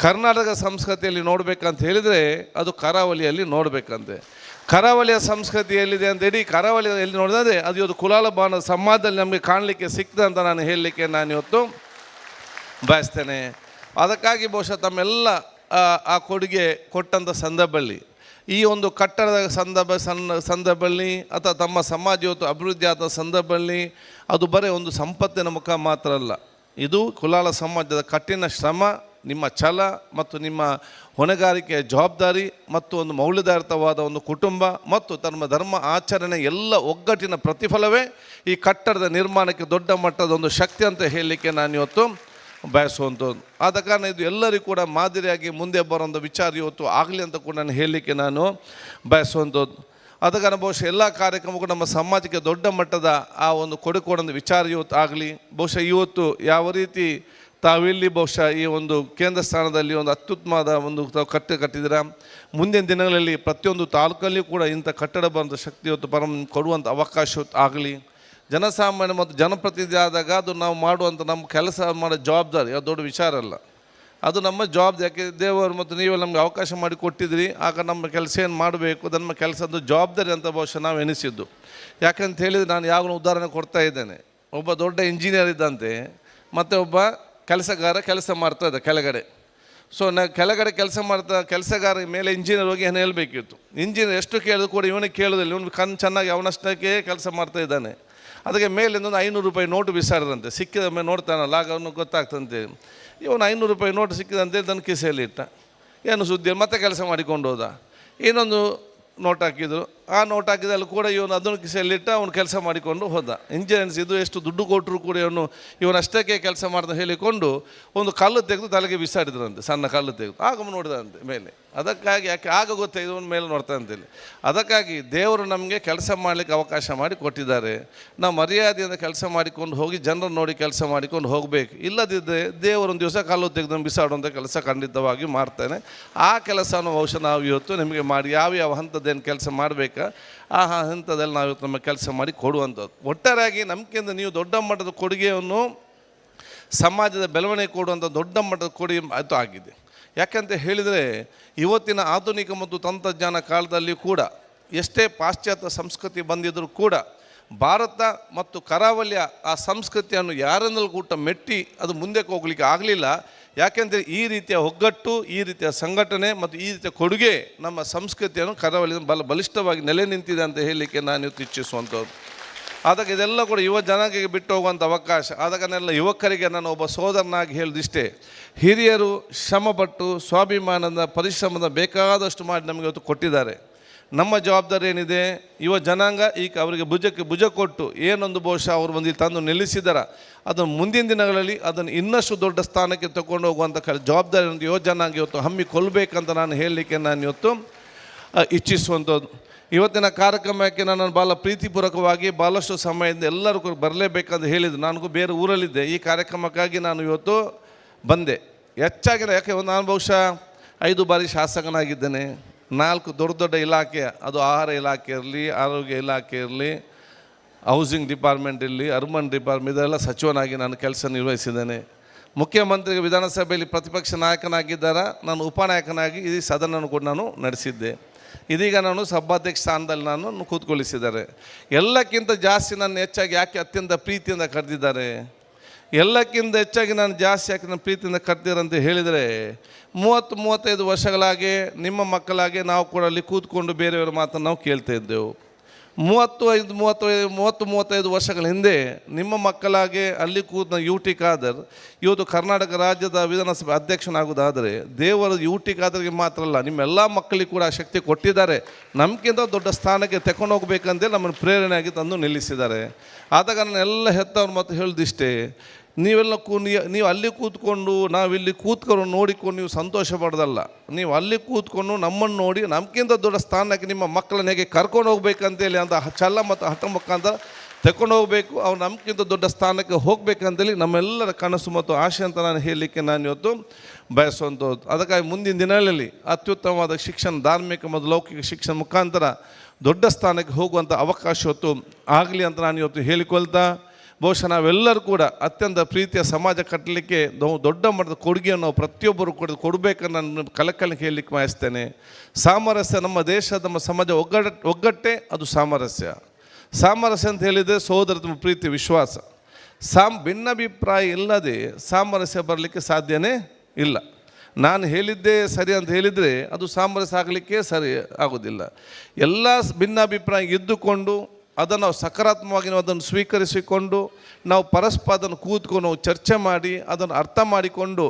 ಕರ್ನಾಟಕ ಸಂಸ್ಕೃತಿಯಲ್ಲಿ ನೋಡಬೇಕಂತ ಹೇಳಿದರೆ ಅದು ಕರಾವಳಿಯಲ್ಲಿ ನೋಡಬೇಕಂತೆ, ಕರಾವಳಿಯ ಸಂಸ್ಕೃತಿ ಎಲ್ಲಿದೆ ಅಂತ ಇಡೀ ಕರಾವಳಿ ಎಲ್ಲಿ ನೋಡಿದ್ರೆ ಅದು ಇವತ್ತು ಕುಲಾಲ ಭವನ ಸಮಾಜದಲ್ಲಿ ನಮಗೆ ಕಾಣಲಿಕ್ಕೆ ಸಿಕ್ತದೆ ಅಂತ ನಾನು ಹೇಳಲಿಕ್ಕೆ ನಾನು ಇವತ್ತು ಬಯಸ್ತೇನೆ. ಅದಕ್ಕಾಗಿ ಬಹುಶಃ ತಮ್ಮೆಲ್ಲ ಆ ಕೊಡುಗೆ ಕೊಟ್ಟಂಥ ಸಂದರ್ಭದಲ್ಲಿ, ಈ ಒಂದು ಕಟ್ಟಡದ ಸಂದರ್ಭದಲ್ಲಿ ಅಥವಾ ತಮ್ಮ ಸಮಾಜ ಇವತ್ತು ಅಭಿವೃದ್ಧಿ ಆದ ಸಂದರ್ಭದಲ್ಲಿ ಅದು ಬರೀ ಒಂದು ಸಂಪತ್ತಿನ ಮುಖ ಮಾತ್ರ ಅಲ್ಲ, ಇದು ಕುಲಾಲ ಸಮಾಜದ ಕಠಿಣ ಶ್ರಮ, ನಿಮ್ಮ ಛಲ ಮತ್ತು ನಿಮ್ಮ ಹೊಣೆಗಾರಿಕೆಯ ಜವಾಬ್ದಾರಿ ಮತ್ತು ಒಂದು ಮೌಲ್ಯಾಧಾರಿತವಾದ ಒಂದು ಕುಟುಂಬ ಮತ್ತು ತಮ್ಮ ಧರ್ಮ ಆಚರಣೆ ಎಲ್ಲ ಒಗ್ಗಟ್ಟಿನ ಪ್ರತಿಫಲವೇ ಈ ಕಟ್ಟಡದ ನಿರ್ಮಾಣಕ್ಕೆ ದೊಡ್ಡ ಮಟ್ಟದ ಒಂದು ಶಕ್ತಿ ಅಂತ ಹೇಳಲಿಕ್ಕೆ ನಾನು ಇವತ್ತು ಬಯಸುವಂಥದ್ದು. ಆದ ಕಾರಣ ಇದು ಎಲ್ಲರಿಗೂ ಕೂಡ ಮಾದರಿಯಾಗಿ ಮುಂದೆ ಬರುವಂಥ ವಿಚಾರ ಇವತ್ತು ಆಗಲಿ ಅಂತ ಕೂಡ ನಾನು ಹೇಳಲಿಕ್ಕೆ ನಾನು ಬಯಸುವಂಥದ್ದು. ಆದ ಕಾರಣ ಬಹುಶಃ ಎಲ್ಲ ಕಾರ್ಯಕ್ರಮಕ್ಕೂ ನಮ್ಮ ಸಮಾಜಕ್ಕೆ ದೊಡ್ಡ ಮಟ್ಟದ ಆ ಒಂದು ಕೊಡುಗೆ ಕೊಡೋಂಥ ವಿಚಾರ ಇವತ್ತು ಆಗಲಿ. ಬಹುಶಃ ಇವತ್ತು ಯಾವ ರೀತಿ ತಾವಿಲ್ಲಿ ಬಹುಶಃ ಈ ಒಂದು ಕೇಂದ್ರ ಸ್ಥಾನದಲ್ಲಿ ಒಂದು ಅತ್ಯುತ್ತಮವಾದ ಒಂದು ತಾವು ಕಟ್ಟಿದ್ದೀರಾ, ಮುಂದಿನ ದಿನಗಳಲ್ಲಿ ಪ್ರತಿಯೊಂದು ತಾಲೂಕಲ್ಲಿಯೂ ಕೂಡ ಇಂಥ ಕಟ್ಟಡ ಬಂದ ಶಕ್ತಿ ಇವತ್ತು ಪರಮ ಕೊಡುವಂಥ ಅವಕಾಶ ಆಗಲಿ. ಜನಸಾಮಾನ್ಯ ಮತ್ತು ಜನಪ್ರತಿನಿಧಿ ಆದಾಗ ಅದು ನಾವು ಮಾಡುವಂಥ ನಮ್ಮ ಕೆಲಸ ಮಾಡೋ ಜವಾಬ್ದಾರಿ, ಅದು ದೊಡ್ಡ ವಿಚಾರ ಅಲ್ಲ, ಅದು ನಮ್ಮ ಜವಾಬ್ದಾರಿ. ಯಾಕೆ ದೇವರು ಮತ್ತು ನೀವೆಲ್ಲ ನಮಗೆ ಅವಕಾಶ ಮಾಡಿ ಕೊಟ್ಟಿದ್ದೀರಿ, ಆಗ ನಮ್ಮ ಕೆಲಸ ಏನು ಮಾಡಬೇಕು, ನಮ್ಮ ಕೆಲಸದ್ದು ಜವಾಬ್ದಾರಿ ಅಂತ ಬಹುಶಃ ನಾವು ಎನಿಸಿದ್ದು. ಯಾಕಂತ ಹೇಳಿದರೆ ನಾನು ಯಾವಾಗಲೂ ಉದಾಹರಣೆ ಕೊಡ್ತಾ ಇದ್ದೇನೆ, ಒಬ್ಬ ದೊಡ್ಡ ಇಂಜಿನಿಯರ್ ಇದ್ದಂತೆ ಮತ್ತು ಒಬ್ಬ ಕೆಲಸಗಾರ ಕೆಲಸ ಮಾಡ್ತಾ ಇದ್ದ ಕೆಳಗಡೆ. ಸೊ ನಾ ಕೆಳಗಡೆ ಕೆಲಸ ಮಾಡ್ತಾ ಕೆಲಸಗಾರ ಮೇಲೆ ಇಂಜಿನಿಯರ್ ಹೋಗಿ ಏನು ಹೇಳಬೇಕಿತ್ತು, ಇಂಜಿನಿಯರ್ ಎಷ್ಟು ಕೇಳಿದ್ರು ಕೂಡ ಇವನಿಗೆ ಕೇಳೋದಿಲ್ಲ, ಇವನು ಕಣ್ಣು ಚೆನ್ನಾಗಿ ಅವನಷ್ಟಕ್ಕೆ ಕೆಲಸ ಮಾಡ್ತಾ ಇದ್ದಾನೆ. ಅದಕ್ಕೆ ಮೇಲಿಂದ ಒಂದು 500 ರೂಪಾಯಿ ನೋಟು ಬಿಸಾಡಿದಂತೆ, ಸಿಕ್ಕಿದ ಮೇಲೆ ನೋಡ್ತಾನಲ್ಲ, ಆಗ ಅವನು ಗೊತ್ತಾಗ್ತಂತೆ ಇವನು 500 ರೂಪಾಯಿ ನೋಟು ಸಿಕ್ಕಿದಂತೆ ತನ್ನ ಕಿಸೆಯಲ್ಲಿ ಇಟ್ಟ, ಏನು ಸುದ್ದಿ, ಮತ್ತೆ ಕೆಲಸ ಮಾಡಿಕೊಂಡು ಹೋದ. ಇನ್ನೊಂದು ನೋಟ್ ಹಾಕಿದರು, ಆ ನೋಟ್ ಹಾಕಿದಲ್ಲಿ ಕೂಡ ಇವನು ಅದನ್ನು ಕಿಸೆಯಲ್ಲಿಟ್ಟ, ಅವನು ಕೆಲಸ ಮಾಡಿಕೊಂಡು ಹೋದ. ಇಂಜಿನಿಯರ್ಸ್ ಇದು ಎಷ್ಟು ದುಡ್ಡು ಕೊಟ್ಟರು ಕೂಡ ಇವನಷ್ಟಕ್ಕೆ ಕೆಲಸ ಮಾಡ್ದ ಹೇಳಿಕೊಂಡು ಒಂದು ಕಲ್ಲು ತೆಗೆದು ತಲೆಗೆ ಬಿಸಾಡಿದ್ರಂತೆ, ಸಣ್ಣ ಕಲ್ಲು ತೆಗೆದು. ಆಗ ನೋಡಿದಂತೆ ಮೇಲೆ, ಅದಕ್ಕಾಗಿ ಯಾಕೆ ಆಗ ಗೊತ್ತಾಯ್ತು ಇವನು ಮೇಲೆ ನೋಡ್ತಾ ಅಂತೇಳಿ. ಅದಕ್ಕಾಗಿ ದೇವರು ನಮಗೆ ಕೆಲಸ ಮಾಡಲಿಕ್ಕೆ ಅವಕಾಶ ಮಾಡಿ ಕೊಟ್ಟಿದ್ದಾರೆ. ನಾವು ಮರ್ಯಾದೆಯಿಂದ ಕೆಲಸ ಮಾಡಿಕೊಂಡು ಹೋಗಿ ಜನರನ್ನು ನೋಡಿ ಕೆಲಸ ಮಾಡಿಕೊಂಡು ಹೋಗಬೇಕು. ಇಲ್ಲದಿದ್ದರೆ ದೇವರೊಂದು ದಿವಸ ಕಲ್ಲು ತೆಗೆದು ಬಿಸಾಡುವಂಥ ಕೆಲಸ ಖಂಡಿತವಾಗಿ ಮಾಡ್ತಾನೆ. ಆ ಕೆಲಸವನ್ನು ಬಹುಶಃ ನಾವು ಇವತ್ತು ನಿಮಗೆ ಮಾಡಿ ಯಾವ ಯಾವ ಹಂತದ್ದೇನು ಕೆಲಸ ಮಾಡಬೇಕಾ ಆ ಹಂತದಲ್ಲಿ ನಾವು ಇವತ್ತು ನಮ್ಮ ಕೆಲಸ ಮಾಡಿ ಕೊಡುವಂಥದ್ದು. ಒಟ್ಟಾರೆಯಾಗಿ ನಮಗಿಂತ ನೀವು ದೊಡ್ಡ ಮಟ್ಟದ ಕೊಡುಗೆಯನ್ನು ಸಮಾಜದ ಬೆಳವಣಿಗೆ ಕೊಡುವಂಥ ದೊಡ್ಡ ಮಟ್ಟದ ಕೊಡುಗೆ ಅದು ಆಗಿದೆ. ಯಾಕಂತ ಹೇಳಿದರೆ ಇವತ್ತಿನ ಆಧುನಿಕ ಮತ್ತು ತಂತ್ರಜ್ಞಾನ ಕಾಲದಲ್ಲಿ ಕೂಡ ಎಷ್ಟೇ ಪಾಶ್ಚಾತ್ಯ ಸಂಸ್ಕೃತಿ ಬಂದಿದ್ದರೂ ಕೂಡ ಭಾರತ ಮತ್ತು ಕರಾವಳಿಯ ಆ ಸಂಸ್ಕೃತಿಯನ್ನು ಯಾರನ್ನೂ ಕೂಡ ಮೆಟ್ಟಿ ಅದು ಮುಂದಕ್ಕೆ ಹೋಗಲಿಕ್ಕೆ ಆಗಲಿಲ್ಲ. ಯಾಕೆಂದರೆ ಈ ರೀತಿಯ ಒಗ್ಗಟ್ಟು, ಈ ರೀತಿಯ ಸಂಘಟನೆ ಮತ್ತು ಈ ರೀತಿಯ ಕೊಡುಗೆ ನಮ್ಮ ಸಂಸ್ಕೃತಿಯನ್ನು ಕರಾವಳಿ ಬಲಿಷ್ಠವಾಗಿ ನೆಲೆ ನಿಂತಿದೆ ಅಂತ ಹೇಳಲಿಕ್ಕೆ ನಾನು ಇವತ್ತು ಇಚ್ಛಿಸುವಂಥದ್ದು. ಆದಾಗ ಇದೆಲ್ಲ ಕೂಡ ಯುವ ಜನಾಂಗಕ್ಕೆ ಬಿಟ್ಟು ಹೋಗುವಂಥ ಅವಕಾಶ. ಆದಾಗ ನಾನೆಲ್ಲ ಯುವಕರಿಗೆ ನಾನು ಒಬ್ಬ ಸೋದರನಾಗಿ ಹೇಳಿದಿಷ್ಟೇ, ಹಿರಿಯರು ಶ್ರಮಪಟ್ಟು ಸ್ವಾಭಿಮಾನದ ಪರಿಶ್ರಮದ ಬೇಕಾದಷ್ಟು ಮಾಡಿ ನಮಗೆ ಇವತ್ತು ಕೊಟ್ಟಿದ್ದಾರೆ. ನಮ್ಮ ಜವಾಬ್ದಾರಿ ಏನಿದೆ, ಯುವ ಜನಾಂಗ ಈಗ ಅವರಿಗೆ ಭುಜಕ್ಕೆ ಭುಜ ಕೊಟ್ಟು ಏನೊಂದು ಬಹುಶಃ ಅವರು ಬಂದು ತಂದು ನಿಲ್ಲಿಸಿದಾರ, ಅದನ್ನು ಮುಂದಿನ ದಿನಗಳಲ್ಲಿ ಅದನ್ನು ಇನ್ನಷ್ಟು ದೊಡ್ಡ ಸ್ಥಾನಕ್ಕೆ ತಗೊಂಡು ಹೋಗುವಂಥ ಜವಾಬ್ದಾರಿ ಒಂದು ಯುವ ಜನಾಂಗ ಇವತ್ತು ಹಮ್ಮಿಕೊಳ್ಬೇಕಂತ ನಾನು ಹೇಳಲಿಕ್ಕೆ ನಾನು ಇವತ್ತು ಇಚ್ಛಿಸುವಂಥದ್ದು. ಇವತ್ತಿನ ಕಾರ್ಯಕ್ರಮಕ್ಕೆ ನಾನು ಭಾಳ ಪ್ರೀತಿಪೂರ್ವಕವಾಗಿ ಭಾಳಷ್ಟು ಸಮಯದಿಂದ ಎಲ್ಲರೂ ಕೂಡ ಬರಲೇಬೇಕಂತ ಹೇಳಿದರು. ನನಗೂ ಬೇರೆ ಊರಲ್ಲಿದ್ದೆ, ಈ ಕಾರ್ಯಕ್ರಮಕ್ಕಾಗಿ ನಾನು ಇವತ್ತು ಬಂದೆ. ಹೆಚ್ಚಾಗಿ ಯಾಕೆ ನಾನು ಬಹುಶಃ 5 ಬಾರಿ ಶಾಸಕನಾಗಿದ್ದೇನೆ. 4 ದೊಡ್ಡ ದೊಡ್ಡ ಇಲಾಖೆ, ಅದು ಆಹಾರ ಇಲಾಖೆ ಇರಲಿ, ಆರೋಗ್ಯ ಇಲಾಖೆ ಇರಲಿ, ಹೌಸಿಂಗ್ ಡಿಪಾರ್ಟ್ಮೆಂಟ್ ಇರಲಿ, ಅರ್ಬನ್ ಡಿಪಾರ್ಟ್ಮೆಂಟ್, ಇದೆಲ್ಲ ಸಚಿವನಾಗಿ ನಾನು ಕೆಲಸ ನಿರ್ವಹಿಸಿದ್ದೇನೆ. ಮುಖ್ಯಮಂತ್ರಿಗೆ ವಿಧಾನಸಭೆಯಲ್ಲಿ ಪ್ರತಿಪಕ್ಷ ನಾಯಕನಾಗಿದ್ದಾರ, ನಾನು ಉಪನಾಯಕನಾಗಿ ಈ ಸದನವನ್ನು ಕೂಡ ನಾನು ನಡೆಸಿದ್ದೆ. ಇದೀಗ ನಾನು ಸಭಾಧ್ಯಕ್ಷ ಸ್ಥಾನದಲ್ಲಿ ನಾನು ಕೂತ್ಕೊಳ್ಳಿಸಿದ್ದಾರೆ. ಎಲ್ಲಕ್ಕಿಂತ ಜಾಸ್ತಿ ನನ್ನ ಹೆಚ್ಚಾಗಿ ಯಾಕೆ ಅತ್ಯಂತ ಪ್ರೀತಿಯಿಂದ ಕರೆದಿದ್ದಾರೆ, ಎಲ್ಲಕ್ಕಿಂತ ಹೆಚ್ಚಾಗಿ ನಾನು ಜಾಸ್ತಿ ಯಾಕೆ ನನ್ನ ಪ್ರೀತಿಯಿಂದ ಕರೆದಿರಂತ ಹೇಳಿದರೆ, 30-35 ವರ್ಷಗಳಾಗಿ ನಿಮ್ಮ ಮಕ್ಕಳಾಗಿ ನಾವು ಕೂಡ ಅಲ್ಲಿ ಕೂತ್ಕೊಂಡು ಬೇರೆಯವರ ಮಾತನ್ನು ನಾವು ಕೇಳ್ತಾ ಇದ್ದೆವು. 30-35 ವರ್ಷಗಳ ಹಿಂದೆ ನಿಮ್ಮ ಮಕ್ಕಳಾಗೆ ಅಲ್ಲಿ ಕೂತ ಯು ಟಿ ಖಾದರ್ ಇವತ್ತು ಕರ್ನಾಟಕ ರಾಜ್ಯದ ವಿಧಾನಸಭೆ ಅಧ್ಯಕ್ಷನಾಗುವುದಾದರೆ, ದೇವರು ಯು ಟಿ ಖಾದರ್ಗೆ ಮಾತ್ರ ಅಲ್ಲ, ನಿಮ್ಮೆಲ್ಲ ಮಕ್ಕಳಿಗೆ ಕೂಡ ಆ ಶಕ್ತಿ ಕೊಟ್ಟಿದ್ದಾರೆ. ನಮಗಿಂತ ದೊಡ್ಡ ಸ್ಥಾನಕ್ಕೆ ತಗೊಂಡು ಹೋಗ್ಬೇಕಂತೇಳಿ ನಮ್ಮನ್ನು ಪ್ರೇರಣೆಯಾಗಿ ತಂದು ನಿಲ್ಲಿಸಿದ್ದಾರೆ. ಆದಾಗ ನಾನು ಎಲ್ಲ ಹೆತ್ತವ್ರು ಮತ್ತು ಹೇಳೋದಿಷ್ಟೇ, ನೀವೆಲ್ಲ ನೀವು ಅಲ್ಲಿ ಕೂತ್ಕೊಂಡು ನಾವಿಲ್ಲಿ ಕೂತ್ಕೊಂಡು ನೋಡಿಕೊಂಡು ನೀವು ಸಂತೋಷ ಪಡೋದಲ್ಲ, ನೀವು ಅಲ್ಲಿ ಕೂತ್ಕೊಂಡು ನಮ್ಮನ್ನು ನೋಡಿ ನಮಗಿಂತ ದೊಡ್ಡ ಸ್ಥಾನಕ್ಕೆ ನಿಮ್ಮ ಮಕ್ಕಳನ್ನ ಹೇಗೆ ಕರ್ಕೊಂಡು ಹೋಗ್ಬೇಕಂತೇಳಿ ಅಂತ ಛಲ ಮತ್ತು ಹಠ ಮುಖಾಂತರ ತಗೊಂಡು ಹೋಗಬೇಕು. ಅವ್ರು ನಮಗಿಂತ ದೊಡ್ಡ ಸ್ಥಾನಕ್ಕೆ ಹೋಗ್ಬೇಕಂತೇಳಿ ನಮ್ಮೆಲ್ಲರ ಕನಸು ಮತ್ತು ಆಶೆ ಅಂತ ನಾನು ಹೇಳಲಿಕ್ಕೆ ನಾನು ಇವತ್ತು ಬಯಸುವಂಥದ್ದು. ಅದಕ್ಕಾಗಿ ಮುಂದಿನ ದಿನಗಳಲ್ಲಿ ಅತ್ಯುತ್ತಮವಾದ ಶಿಕ್ಷಣ, ಧಾರ್ಮಿಕ ಮತ್ತು ಲೌಕಿಕ ಶಿಕ್ಷಣ ಮುಖಾಂತರ ದೊಡ್ಡ ಸ್ಥಾನಕ್ಕೆ ಹೋಗುವಂಥ ಅವಕಾಶ ಇವತ್ತು ಆಗಲಿ ಅಂತ ನಾನು ಇವತ್ತು ಹೇಳಿಕೊಳ್ತಾ, ಬಹುಶಃ ನಾವೆಲ್ಲರೂ ಕೂಡ ಅತ್ಯಂತ ಪ್ರೀತಿಯ ಸಮಾಜ ಕಟ್ಟಲಿಕ್ಕೆ ದೊಡ್ಡ ಮಟ್ಟದ ಕೊಡುಗೆಯನ್ನು ನಾವು ಪ್ರತಿಯೊಬ್ಬರು ಕೂಡ ಕೊಡಬೇಕಂತ ನಾನು ಕಲಕಲಿಗೆ ಹೇಳಲಿಕ್ಕೆ ಬಯಸ್ತೇನೆ. ಸಾಮರಸ್ಯ ನಮ್ಮ ದೇಶದ, ನಮ್ಮ ಸಮಾಜ ಒಗ್ಗಟ್ಟೇ ಅದು ಸಾಮರಸ್ಯ. ಸಾಮರಸ್ಯ ಅಂತ ಹೇಳಿದರೆ ಸಹೋದರತ್ವ, ಪ್ರೀತಿ, ವಿಶ್ವಾಸ. ಭಿನ್ನಾಭಿಪ್ರಾಯ ಇಲ್ಲದೆ ಸಾಮರಸ್ಯ ಬರಲಿಕ್ಕೆ ಸಾಧ್ಯನೇ ಇಲ್ಲ. ನಾನು ಹೇಳಿದ್ದೇ ಸರಿ ಅಂತ ಹೇಳಿದರೆ ಅದು ಸಾಮರಸ್ಯ ಆಗಲಿಕ್ಕೆ ಸರಿ ಆಗೋದಿಲ್ಲ. ಎಲ್ಲ ಭಿನ್ನಾಭಿಪ್ರಾಯ ಇದ್ದುಕೊಂಡು ಅದನ್ನು ನಾವು ಸಕಾರಾತ್ಮಕವಾಗಿ ನಾವು ಅದನ್ನು ಸ್ವೀಕರಿಸಿಕೊಂಡು ನಾವು ಪರಸ್ಪರ ಅದನ್ನು ಕೂತ್ಕೊಂಡು ನಾವು ಚರ್ಚೆ ಮಾಡಿ ಅದನ್ನು ಅರ್ಥ ಮಾಡಿಕೊಂಡು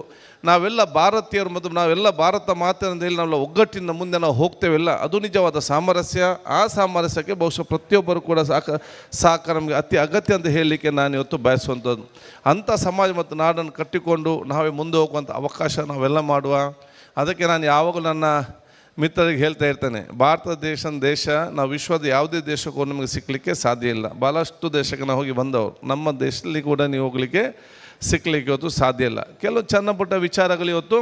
ನಾವೆಲ್ಲ ಭಾರತೀಯರು ಮತ್ತು ನಾವೆಲ್ಲ ಭಾರತ ಮಾತೆ ಅಂತ ಹೇಳಿ ನಾವೆಲ್ಲ ಒಗ್ಗಟ್ಟಿನ ಮುಂದೆ ನಾವು ಹೋಗ್ತೇವೆಲ್ಲ, ಅದು ನಿಜವಾದ ಸಾಮರಸ್ಯ. ಆ ಸಾಮರಸ್ಯಕ್ಕೆ ಬಹುಶಃ ಪ್ರತಿಯೊಬ್ಬರು ಕೂಡ ಸಹಕಾರ ನಮಗೆ ಅತಿ ಅಗತ್ಯ ಅಂತ ಹೇಳಲಿಕ್ಕೆ ನಾನು ಇವತ್ತು ಬಯಸುವಂಥದ್ದು. ಅಂಥ ಸಮಾಜ ಮತ್ತು ನಾಡನ್ನು ಕಟ್ಟಿಕೊಂಡು ನಾವೇ ಮುಂದೆ ಹೋಗುವಂಥ ಅವಕಾಶ ನಾವೆಲ್ಲ ಮಾಡುವ. ಅದಕ್ಕೆ ನಾನು ಯಾವಾಗಲೂ ನನ್ನ ಮಿತ್ರರಿಗೆ ಹೇಳ್ತಾ ಇರ್ತೇನೆ, ಭಾರತ ದೇಶ ದೇಶ ನಾವು ವಿಶ್ವದ ಯಾವುದೇ ದೇಶಕ್ಕೂ ನಮಗೆ ಸಿಕ್ಕಲಿಕ್ಕೆ ಸಾಧ್ಯ ಇಲ್ಲ. ಭಾಳಷ್ಟು ದೇಶಕ್ಕೆ ನಾವು ಹೋಗಿ ಬಂದವರು, ನಮ್ಮ ದೇಶದಲ್ಲಿ ಕೂಡ ನೀವು ಹೋಗಲಿಕ್ಕೆ ಸಿಕ್ಕಲಿಕ್ಕೆ ಇವತ್ತು ಸಾಧ್ಯ ಇಲ್ಲ. ಕೆಲವು ಸಣ್ಣ ಪುಟ್ಟ ವಿಚಾರಗಳು ಇವತ್ತು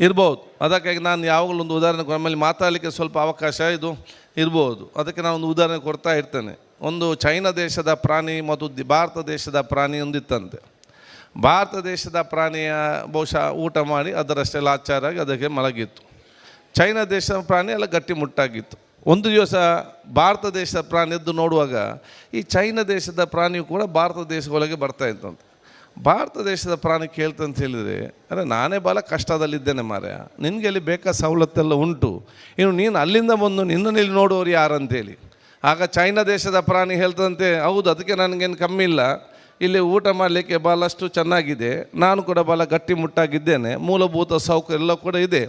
ಇರ್ಬೋದು. ಅದಕ್ಕಾಗಿ ನಾನು ಯಾವಾಗಲೂ ಒಂದು ಉದಾಹರಣೆ, ಆಮೇಲೆ ಮಾತಾಡಲಿಕ್ಕೆ ಸ್ವಲ್ಪ ಅವಕಾಶ ಇದು ಇರ್ಬೋದು, ಅದಕ್ಕೆ ನಾನು ಒಂದು ಉದಾಹರಣೆ ಕೊಡ್ತಾ ಇರ್ತೇನೆ. ಒಂದು ಚೈನಾ ದೇಶದ ಪ್ರಾಣಿ ಮತ್ತು ಭಾರತ ದೇಶದ ಪ್ರಾಣಿ ಒಂದಿತ್ತಂತೆ. ಭಾರತ ದೇಶದ ಪ್ರಾಣಿಯ ಬಹುಶಃ ಊಟ ಮಾಡಿ ಅದರಷ್ಟೇ ಲಾಚಾರಾಗಿ ಅದಕ್ಕೆ ಮಲಗಿತ್ತು. ಚೈನಾ ದೇಶದ ಪ್ರಾಣಿ ಎಲ್ಲ ಗಟ್ಟಿಮುಟ್ಟಾಗಿತ್ತು. ಒಂದು ದಿವಸ ಭಾರತ ದೇಶದ ಪ್ರಾಣಿ ಎದ್ದು ನೋಡುವಾಗ ಈ ಚೈನಾ ದೇಶದ ಪ್ರಾಣಿಯು ಕೂಡ ಭಾರತ ದೇಶದ ಒಳಗೆ ಬರ್ತಾ ಇತ್ತಂತೆ. ಭಾರತ ದೇಶದ ಪ್ರಾಣಿ ಕೇಳ್ತಂತ ಹೇಳಿದರೆ, ಅರೆ ನಾನೇ ಭಾಳ ಕಷ್ಟದಲ್ಲಿದ್ದೇನೆ ಮಾರಾಯ, ನಿನಗೆ ಅಲ್ಲಿ ಬೇಕಾದ ಸವಲತ್ತೆಲ್ಲ ಉಂಟು, ಇನ್ನು ನೀನು ಅಲ್ಲಿಂದ ಬಂದು ನಿನ್ನನ್ನು ಇಲ್ಲಿ ನೋಡುವವರು ಯಾರಂತೇಳಿ. ಆಗ ಚೈನಾ ದೇಶದ ಪ್ರಾಣಿ ಹೇಳ್ತಂತೆ, ಹೌದು ಅದಕ್ಕೆ ನನಗೇನು ಕಮ್ಮಿ ಇಲ್ಲ, ಇಲ್ಲಿ ಊಟ ಮಾಡಲಿಕ್ಕೆ ಭಾಳಷ್ಟು ಚೆನ್ನಾಗಿದೆ, ನಾನು ಕೂಡ ಭಾಳ ಗಟ್ಟಿಮುಟ್ಟಾಗಿದ್ದೇನೆ, ಮೂಲಭೂತ ಸೌಕರ್ಯ ಎಲ್ಲ ಕೂಡ ಇದೆ,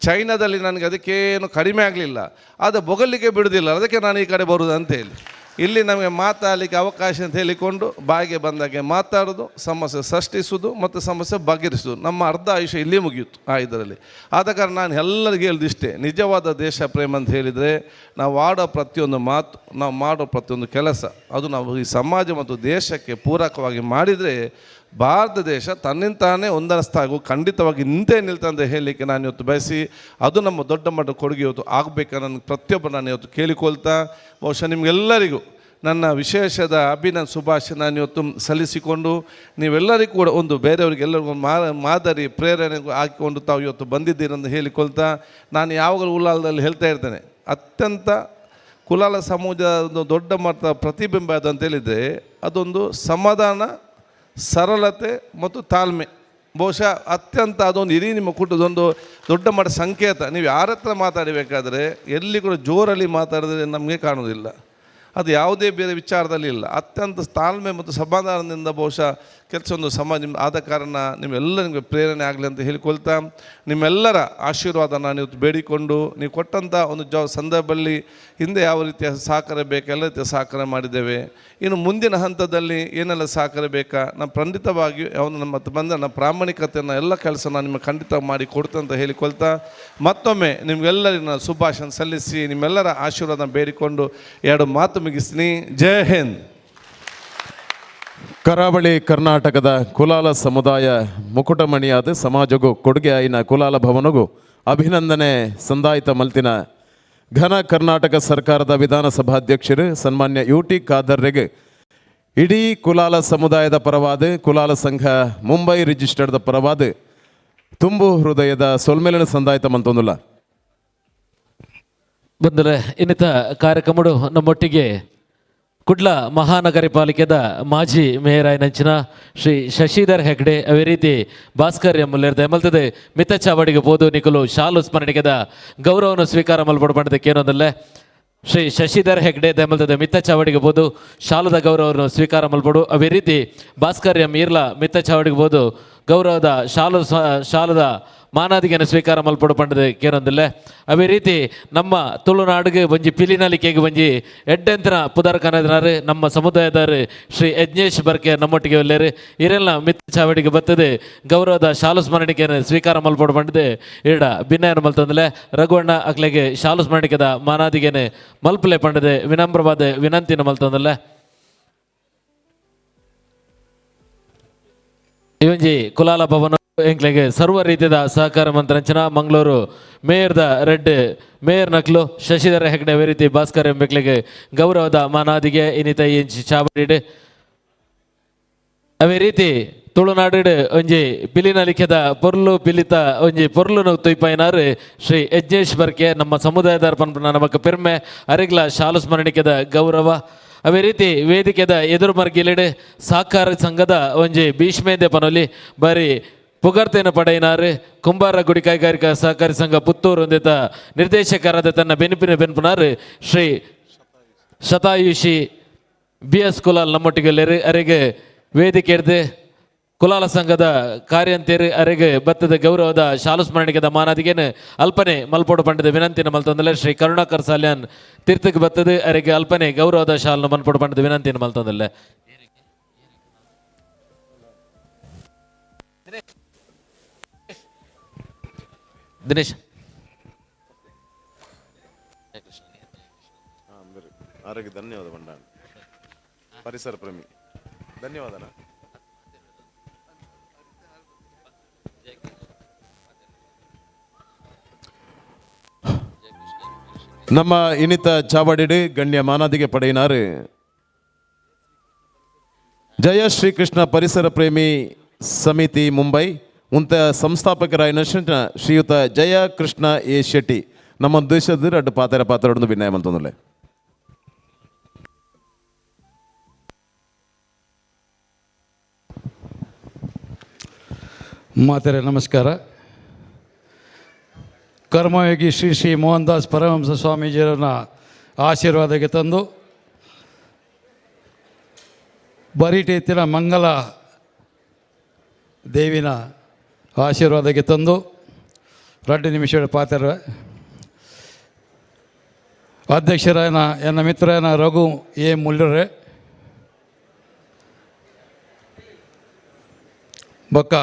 ಚೈನಾದಲ್ಲಿ ನನಗೆ ಅದಕ್ಕೇನು ಕಡಿಮೆ ಆಗಲಿಲ್ಲ, ಆದರೆ ಬೊಗಲಿಕ್ಕೆ ಬಿಡೋದಿಲ್ಲ, ಅದಕ್ಕೆ ನಾನು ಈ ಕಡೆ ಬರೋದು ಅಂತೇಳಿ. ಇಲ್ಲಿ ನಮಗೆ ಮಾತಾಡಲಿಕ್ಕೆ ಅವಕಾಶ ಅಂತ ಹೇಳಿಕೊಂಡು ಬಾಯಿಗೆ ಬಂದಾಗೆ ಮಾತಾಡೋದು, ಸಮಸ್ಯೆ ಸೃಷ್ಟಿಸೋದು ಮತ್ತು ಸಮಸ್ಯೆ ಬಗೆಹರಿಸೋದು, ನಮ್ಮ ಅರ್ಧ ಆಯುಷ್ಯ ಇಲ್ಲಿ ಮುಗಿಯಿತು ಆ ಇದರಲ್ಲಿ. ಆದ ಕಾರಣ ನಾನು ಎಲ್ಲರಿಗೂ ಹೇಳಿದಿಷ್ಟೇ, ನಿಜವಾದ ದೇಶ ಪ್ರೇಮ ಅಂತ ಹೇಳಿದರೆ ನಾವು ಆಡೋ ಪ್ರತಿಯೊಂದು ಮಾತು, ನಾವು ಮಾಡೋ ಪ್ರತಿಯೊಂದು ಕೆಲಸ, ಅದು ನಾವು ಈ ಸಮಾಜ ಮತ್ತು ದೇಶಕ್ಕೆ ಪೂರಕವಾಗಿ ಮಾಡಿದರೆ ಭಾರತ ದೇಶ ತನ್ನಿಂದ ತಾನೇ ಒಂದರಸ್ತಾಗು ಖಂಡಿತವಾಗಿ ನಿಂತೇ ನಿಲ್ತಂತ ಹೇಳಲಿಕ್ಕೆ ನಾನು ಇವತ್ತು ಬಯಸಿ, ಅದು ನಮ್ಮ ದೊಡ್ಡ ಮಟ್ಟದ ಕೊಡುಗೆ ಇವತ್ತು ಆಗಬೇಕು ನನ್ನ ಪ್ರತಿಯೊಬ್ಬರು ನಾನು ಇವತ್ತು ಕೇಳಿಕೊಳ್ತಾ, ಬಹುಶಃ ನಿಮಗೆಲ್ಲರಿಗೂ ನನ್ನ ವಿಶೇಷದ ಅಭಿನಂದ ಶುಭಾಶಯ ನಾನು ಇವತ್ತು ಸಲ್ಲಿಸಿಕೊಂಡು, ನೀವೆಲ್ಲರಿಗೂ ಕೂಡ ಒಂದು ಬೇರೆಯವರಿಗೆಲ್ಲರಿಗೂ ಮಾದರಿ ಪ್ರೇರಣೆ ಹಾಕಿಕೊಂಡು ತಾವು ಇವತ್ತು ಬಂದಿದ್ದೀರಂತ ಹೇಳಿಕೊಳ್ತಾ, ನಾನು ಯಾವಾಗಲೂ ಉಲ್ಲಾಲದಲ್ಲಿ ಹೇಳ್ತಾ ಇರ್ತೇನೆ, ಅತ್ಯಂತ ಕುಲಾಲ ಸಮುದಾಯದ ಒಂದು ದೊಡ್ಡ ಮಟ್ಟದ ಪ್ರತಿಬಿಂಬ ಅದು ಅಂತೇಳಿದರೆ ಅದೊಂದು ಸಮಾಧಾನ, ಸರಳತೆ ಮತ್ತು ತಾಳ್ಮೆ. ಬಹುಶಃ ಅತ್ಯಂತ ಅದೊಂದು ಇಡೀ ನಿಮ್ಮ ಕೂಟದೊಂದು ದೊಡ್ಡ ಮಟ್ಟ ಸಂಕೇತ. ನೀವು ಯಾರ ಹತ್ರ ಮಾತಾಡಬೇಕಾದ್ರೆ ಎಲ್ಲಿ ಕೂಡ ಜೋರಲ್ಲಿ ಮಾತಾಡಿದ್ರೆ ನಮಗೆ ಕಾಣೋದಿಲ್ಲ. ಅದು ಯಾವುದೇ ಬೇರೆ ವಿಚಾರದಲ್ಲಿ ಇಲ್ಲ. ಅತ್ಯಂತ ತಾಳ್ಮೆ ಮತ್ತು ಸಮಾಧಾನದಿಂದ ಬಹುಶಃ ಕೆಲಸ ಒಂದು ಸಮಾಜ ನಿಮ್ಮ ಆದ ಕಾರಣ ನಿಮ್ಮೆಲ್ಲ ನಿಮಗೆ ಪ್ರೇರಣೆ ಆಗಲಿ ಅಂತ ಹೇಳಿಕೊಳ್ತಾ, ನಿಮ್ಮೆಲ್ಲರ ಆಶೀರ್ವಾದ ನಾನು ಇವತ್ತು ಬೇಡಿಕೊಂಡು, ನೀವು ಕೊಟ್ಟಂಥ ಒಂದು ಸಂದರ್ಭದಲ್ಲಿ ಹಿಂದೆ ಯಾವ ರೀತಿಯ ಸಹಕಾರ ಬೇಕು ಎಲ್ಲ ರೀತಿಯ ಸಹಕಾರ ಮಾಡಿದ್ದೇವೆ. ಇನ್ನು ಮುಂದಿನ ಹಂತದಲ್ಲಿ ಏನೆಲ್ಲ ಸಹಕಾರ ಬೇಕಾ ನಾವು ಖಂಡಿತವಾಗಿಯೂ ಯಾವುದು ನಮ್ಮ ಬಂದ ನಮ್ಮ ಪ್ರಾಮಾಣಿಕತೆಯನ್ನು ಎಲ್ಲ ಕೆಲಸ ನಾನು ನಿಮಗೆ ಖಂಡಿತ ಮಾಡಿ ಕೊಡ್ತೇನೆ ಅಂತ ಹೇಳಿಕೊಳ್ತಾ, ಮತ್ತೊಮ್ಮೆ ನಿಮಗೆಲ್ಲರಿಗೂ ನಾನು ಶುಭಾಶಯ ಸಲ್ಲಿಸಿ ನಿಮ್ಮೆಲ್ಲರ ಆಶೀರ್ವಾದ ಬೇಡಿಕೊಂಡು ಎರಡು ಮಾತು ಮುಗಿಸ್ತೀನಿ. ಜೈ ಹಿಂದ್.
ಕರಾವಳಿ ಕರ್ನಾಟಕದ ಕುಲಾಲ ಸಮುದಾಯ ಮುಕುಟಮಣಿಯಾದ ಸಮಾಜಗೂ ಕೊಡುಗೆ ಆಯಿನ ಕುಲಾಲ ಭವನಗೂ ಅಭಿನಂದನೆ ಸಂದಾಯಿತ ಮಲ್ತಿನ ಘನ ಕರ್ನಾಟಕ ಸರ್ಕಾರದ ವಿಧಾನಸಭಾಧ್ಯಕ್ಷರು ಸನ್ಮಾನ್ಯ ಯು ಟಿ ಖಾದರ್ರಿಗೆ ಇಡೀ ಕುಲಾಲ ಸಮುದಾಯದ ಪರವಾದ ಕುಲಾಲ ಸಂಘ ಮುಂಬೈ ರಿಜಿಸ್ಟರ್ಡ್ ಪರವಾದ ತುಂಬು ಹೃದಯದ ಸೊಲ್ಮೆಲಿನ ಸಂದಾಯಿತ ಮಂತೊಂದುಲ್ಲ.
ಬಂದರೆ ಇನ್ನಿತ ಕಾರ್ಯಕ್ರಮಡು ನಮ್ಮೊಟ್ಟಿಗೆ ಕುಡ್ಲ ಮಹಾನಗರ ಪಾಲಿಕೆದ ಮಾಜಿ ಮೇಯರ್ ಆಯಿನಂಚಿನ ಶ್ರೀ ಶಶಿಧರ್ ಹೆಗ್ಡೆ, ಅದೇ ರೀತಿ ಭಾಸ್ಕರ್ ಎಂ ಎಮಲ್ತದೆ ಮಿತ ಚಾವಡಿಗೆ ಪೋದು ನಿಕುಲು ಶಾಲು ಸ್ಮರಣಿಕೆದ ಗೌರವವನ್ನು ಸ್ವೀಕಾರ ಮಲ್ಪಡು ಪಂಡದಕ್ಕೆ ಏನೊಂದಲ್ಲೇ ಶ್ರೀ ಶಶಿಧರ್ ಹೆಗ್ಡೆ ದೆಮಲ್ತದೆ ಮಿತ್ತ ಚಾವಡಿಗೆ ಬೋದು ಶಾಲದ ಗೌರವವನ್ನು ಸ್ವೀಕಾರ ಮಲ್ಪಡು. ಅದೇ ರೀತಿ ಭಾಸ್ಕರ್ ಎಂ ಈರ್ಲ ಮಿತ್ತ ಚಾವಡಿಗೆ ಬೋದು ಗೌರವದ ಶಾಲದ ಮಾನಾದಿಗೆಯನ್ನು ಸ್ವೀಕಾರ ಮಲ್ಪಡು ಪಂಡದ ಕೇರೊಂದಿಲ್ಲ. ಅದೇ ರೀತಿ ನಮ್ಮ ತುಳುನಾಡಿಗೆ ಬಂಜಿ ಪಿಲಿನಲಿಕೆಗೆ ಬಂಜಿ ಎಡ್ಡೆಂತನ ಪುದರ್ ಕನದಿನಾರು ನಮ್ಮ ಸಮುದಾಯದವರು ಶ್ರೀ ಯಜ್ಞೇಶ್ ಬರ್ಕೆ ನಮ್ಮೊಟ್ಟಿಗೆ ಒಲ್ಲೇರು ಇರೆಲ್ಲ ಮಿತ್ತ ಚಾವಡಿಗೆ ಬರ್ತದೆ ಗೌರವದ ಶಾಲು ಸ್ಮರಣಿಕೆಯನ್ನು ಸ್ವೀಕಾರ ಮಲ್ಪಡು ಪಂಡದೆ ಇರಡ ಭಿನ್ನಯನ್ನು ಮಲ್ತಂದಲೆ ರಘುವಣ್ಣ ಅಕ್ಲೆಗೆ ಶಾಲು ಸ್ಮರಣಿಕೆದ ಮಾನಾದಿಗೆನೆ ಮಲ್ಪಲೆ ಪಂಡದೆ ವಿನಮ್ರವಾದ ವಿನಂತಿನ ಮಲ್ತಂದಲೆ. ಇವಂಜಿ ಕುಲಾಲ ಭವನ ಎಂಕ್ಲೆಗೆ ಸರ್ವ ರೀತಿಯ ಸಹಕಾರ ಮಂತ್ರಂಚನ ಮಂಗಳೂರು ಮೇಯರ್ದ ರೆಡ್ ಮೇಯರ್ ನಕ್ಲು ಶಶಿಧರ ಹೆಗ್ಡೆ ಅದೇ ರೀತಿ ಭಾಸ್ಕರ್ ಎಂಬೆಕ್ಲೆಗೆ ಗೌರವದ ಮಾನಾದಿಗೆ ಇನ್ನಿತ ಇಂಚಿ ಚಾವಡಿಡ್. ಅದೇ ರೀತಿ ತುಳುನಾಡು ಒಂಜಿ ಪಿಲಿನ ಲಿಖಿತ ಪೊರ್ಲು ಪಿಲಿತ ಒಂಜಿ ಪೊರ್ಲುನು ತುಯ್ಪಾಯಿನಾರು ಶ್ರೀ ಯಜ್ಞೇಶ್ ಬರ್ಕೆ ನಮ್ಮ ಸಮುದಾಯದ ಪನ್ಪುನ ನಮಕ್ ಪೆರ್ಮೆ ಅರಿಗ್ಲ ಶಾಲು ಸ್ಮರಣಿಕೆದ ಗೌರವ. ಅದೇ ರೀತಿ ವೇದಿಕೆದ ಎದುರು ಮರ್ಗಿಲಿಡ್ ಸಹಕಾರ ಸಂಘದ ಒಂಜಿ ಭೀಷ್ಮೇಂದೆ ಪನೊಲಿ ಬಾರಿ ಪುಗರ್ತೆಯನ್ನು ಪಡೆಯಿನಾರು ಕುಂಬಾರ ಗುಡಿ ಕೈಗಾರಿಕಾ ಸಹಕಾರಿ ಸಂಘ ಪುತ್ತೂರು ಹೊಂದಿತ ನಿರ್ದೇಶಕರಾದ ತನ್ನ ಬೆನ್ಪಿನ ಬೆನ್ಪುನಾರು ಶ್ರೀ ಶತಾಯುಷಿ ಬಿ ಎಸ್ ಕುಲಾಲ್ ನಮ್ಮೊಟ್ಟಿಗೆ ಅರೆಗೆ ವೇದಿಕೆ ಹಿಡ್ದು ಕುಲಾಲ ಸಂಘದ ಕಾರ್ಯಂತೇರು ಅರೆಗೆ ಭತ್ತದ ಗೌರವದ ಶಾಲು ಸ್ಮರಣಿಕೆದ ಮಾನಾದಿಗೇನು ಅಲ್ಪನೆ ಮಲ್ಪೋಡು ಪಂಡದ ವಿನಂತಿನ ಮಲ್ತೊಂದಲೆ ಶ್ರೀ ಕರುಣಾಕರ್ ಸಾಲ್ಯಾನ್ ತೀರ್ಥಕ್ಕೆ ಬತ್ತದ ಅರೆಗೆ ಅಲ್ಪನೆ ಗೌರವದ ಶಾಲನ್ನು ಮಲ್ಪೋಡು ಪಂಡದ ವಿನಂತಿನ ಮಲ್ತೊಂದಲೆ. ದಿನೇಶ್
ಆರೋಗ್ಯ ಧನ್ಯವಾದ ಬಂಡಾಣ ಪರಿಸರ ಪ್ರೇಮಿ ಧನ್ಯವಾದ. ನಮ್ಮ ಇನ್ನಿತ ಚಾವಡಿಡು ಗಣ್ಯ ಮಾನಾದಿಗೆ ಪಡೆಯಿನಾರು ಜಯ ಶ್ರೀಕೃಷ್ಣ ಪರಿಸರ ಪ್ರೇಮಿ ಸಮಿತಿ ಮುಂಬೈ ಉಂತ ಸಂಸ್ಥಾಪಕರಾಯ ಶ್ರೀಯುತ ಜಯ ಕೃಷ್ಣ ಎ ಶೆಟ್ಟಿ ನಮ್ಮ ದೇಶದ ಅಡ್ಡು ಪಾತ್ರ ಪಾತ್ರ ವಿನಯ ಮಂತಂದ್ರೆ.
ಮಾತರೆ ನಮಸ್ಕಾರ. ಕರ್ಮಯೋಗಿ ಶ್ರೀ ಶ್ರೀ ಮೋಹನ್ ದಾಸ್ ಪರಮಹಂಸ ಸ್ವಾಮೀಜಿಯವರನ್ನ ಆಶೀರ್ವಾದಕ್ಕೆ ತಂದು ಬರಿಟೇತಿನ ಮಂಗಲ ದೇವಿನ ಆಶೀರ್ವಾದಕ್ಕೆ ತಂದು 2 ನಿಮಿಷಗಳ ಪಾತ್ರ ಅಧ್ಯಕ್ಷರಾಯನ ಎನ್ನ ಮಿತ್ರನ ರಘು ಎ ಮುಲ್ಲರೆ ಬೊಕ್ಕ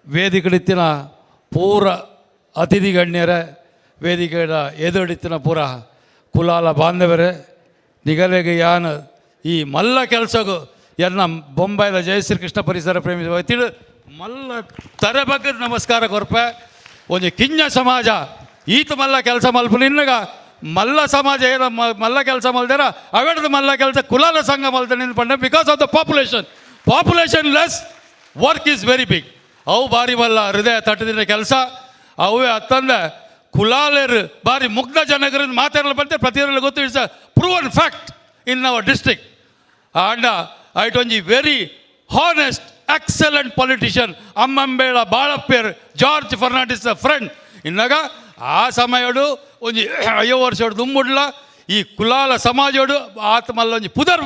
ವೇದಿಕೆಡಿತ್ತಿನ ಪೂರ ಅತಿಥಿ ಗಣ್ಯರೇ, ವೇದಿಕೆಯ ಎದುರಿತ್ತಿನ ಪೂರ ಕುಲಾಲ ಬಾಂಧವರೇ, ನಿಗಲೆಗೆ ಯಾನ್ ಈ ಮಲ್ಲ ಕೆಲಸಗೂ ಎನ್ನ ಬೊಂಬಾಯಿದ ಜಯಶ್ರೀ ಕೃಷ್ಣ ಪರಿಸರ ಪ್ರೇಮಿ ತಿಳು ಮಲ್ಲ ತರೆ ಬಗ್ಗೆ ನಮಸ್ಕಾರ ಕೊರ್ಪೆ. ಒಂಜಿ ಕಿಂಜ ಸಮಾಜ ಈತ ಮಲ್ಲ ಕೆಲಸ ಮಲ್ಪುನ ಇನ್ನಗ ಮಲ್ಲ ಸಮಾಜ ಏನ ಮಲ್ಲ ಕೆಲಸ ಮಲ್ದೇರ ಅವೆಡದ ಮಲ್ಲ ಕೆಲಸ ಕುಲಾಲ ಸಂಘ ಮಲ್ದ ಪಂಡ because of the population, population less work is very big. ಅವು ಭಾರಿ ಮಲ್ಲ ಹೃದಯ ತಟ್ಟದಿನ ಕೆಲಸ ಅವೇ ಅತ್ತಂದೆ ಕುಲಾಲರು ಭಾರಿ ಮುಗ್ಧ ಜನಗರಿಂದ ಮಾತಾಡಲು ಬಂತೆ ಪ್ರತಿಯೊಂದರಲ್ಲಿ ಗೊತ್ತು. It's a proven fact in our district. And ಐಟ್ ಒಂಜಿ very honest excellent politician ಅಮ್ಮಂಬೇಳ ಬಾಳಪ್ಪೇರ್ George Fernandes friend. ಇನ್ನಾಗ ಆ ಸಮಯಡು ಒಂಜಿ 50 ವರ್ಷ ದುಂಬುಡ್ಲ
ಈ ಕುಲಾಲ ಸಮಾಜೋಡು ಆತ್ಮಲ್ಲೊಂಜಿ ಪುದರ್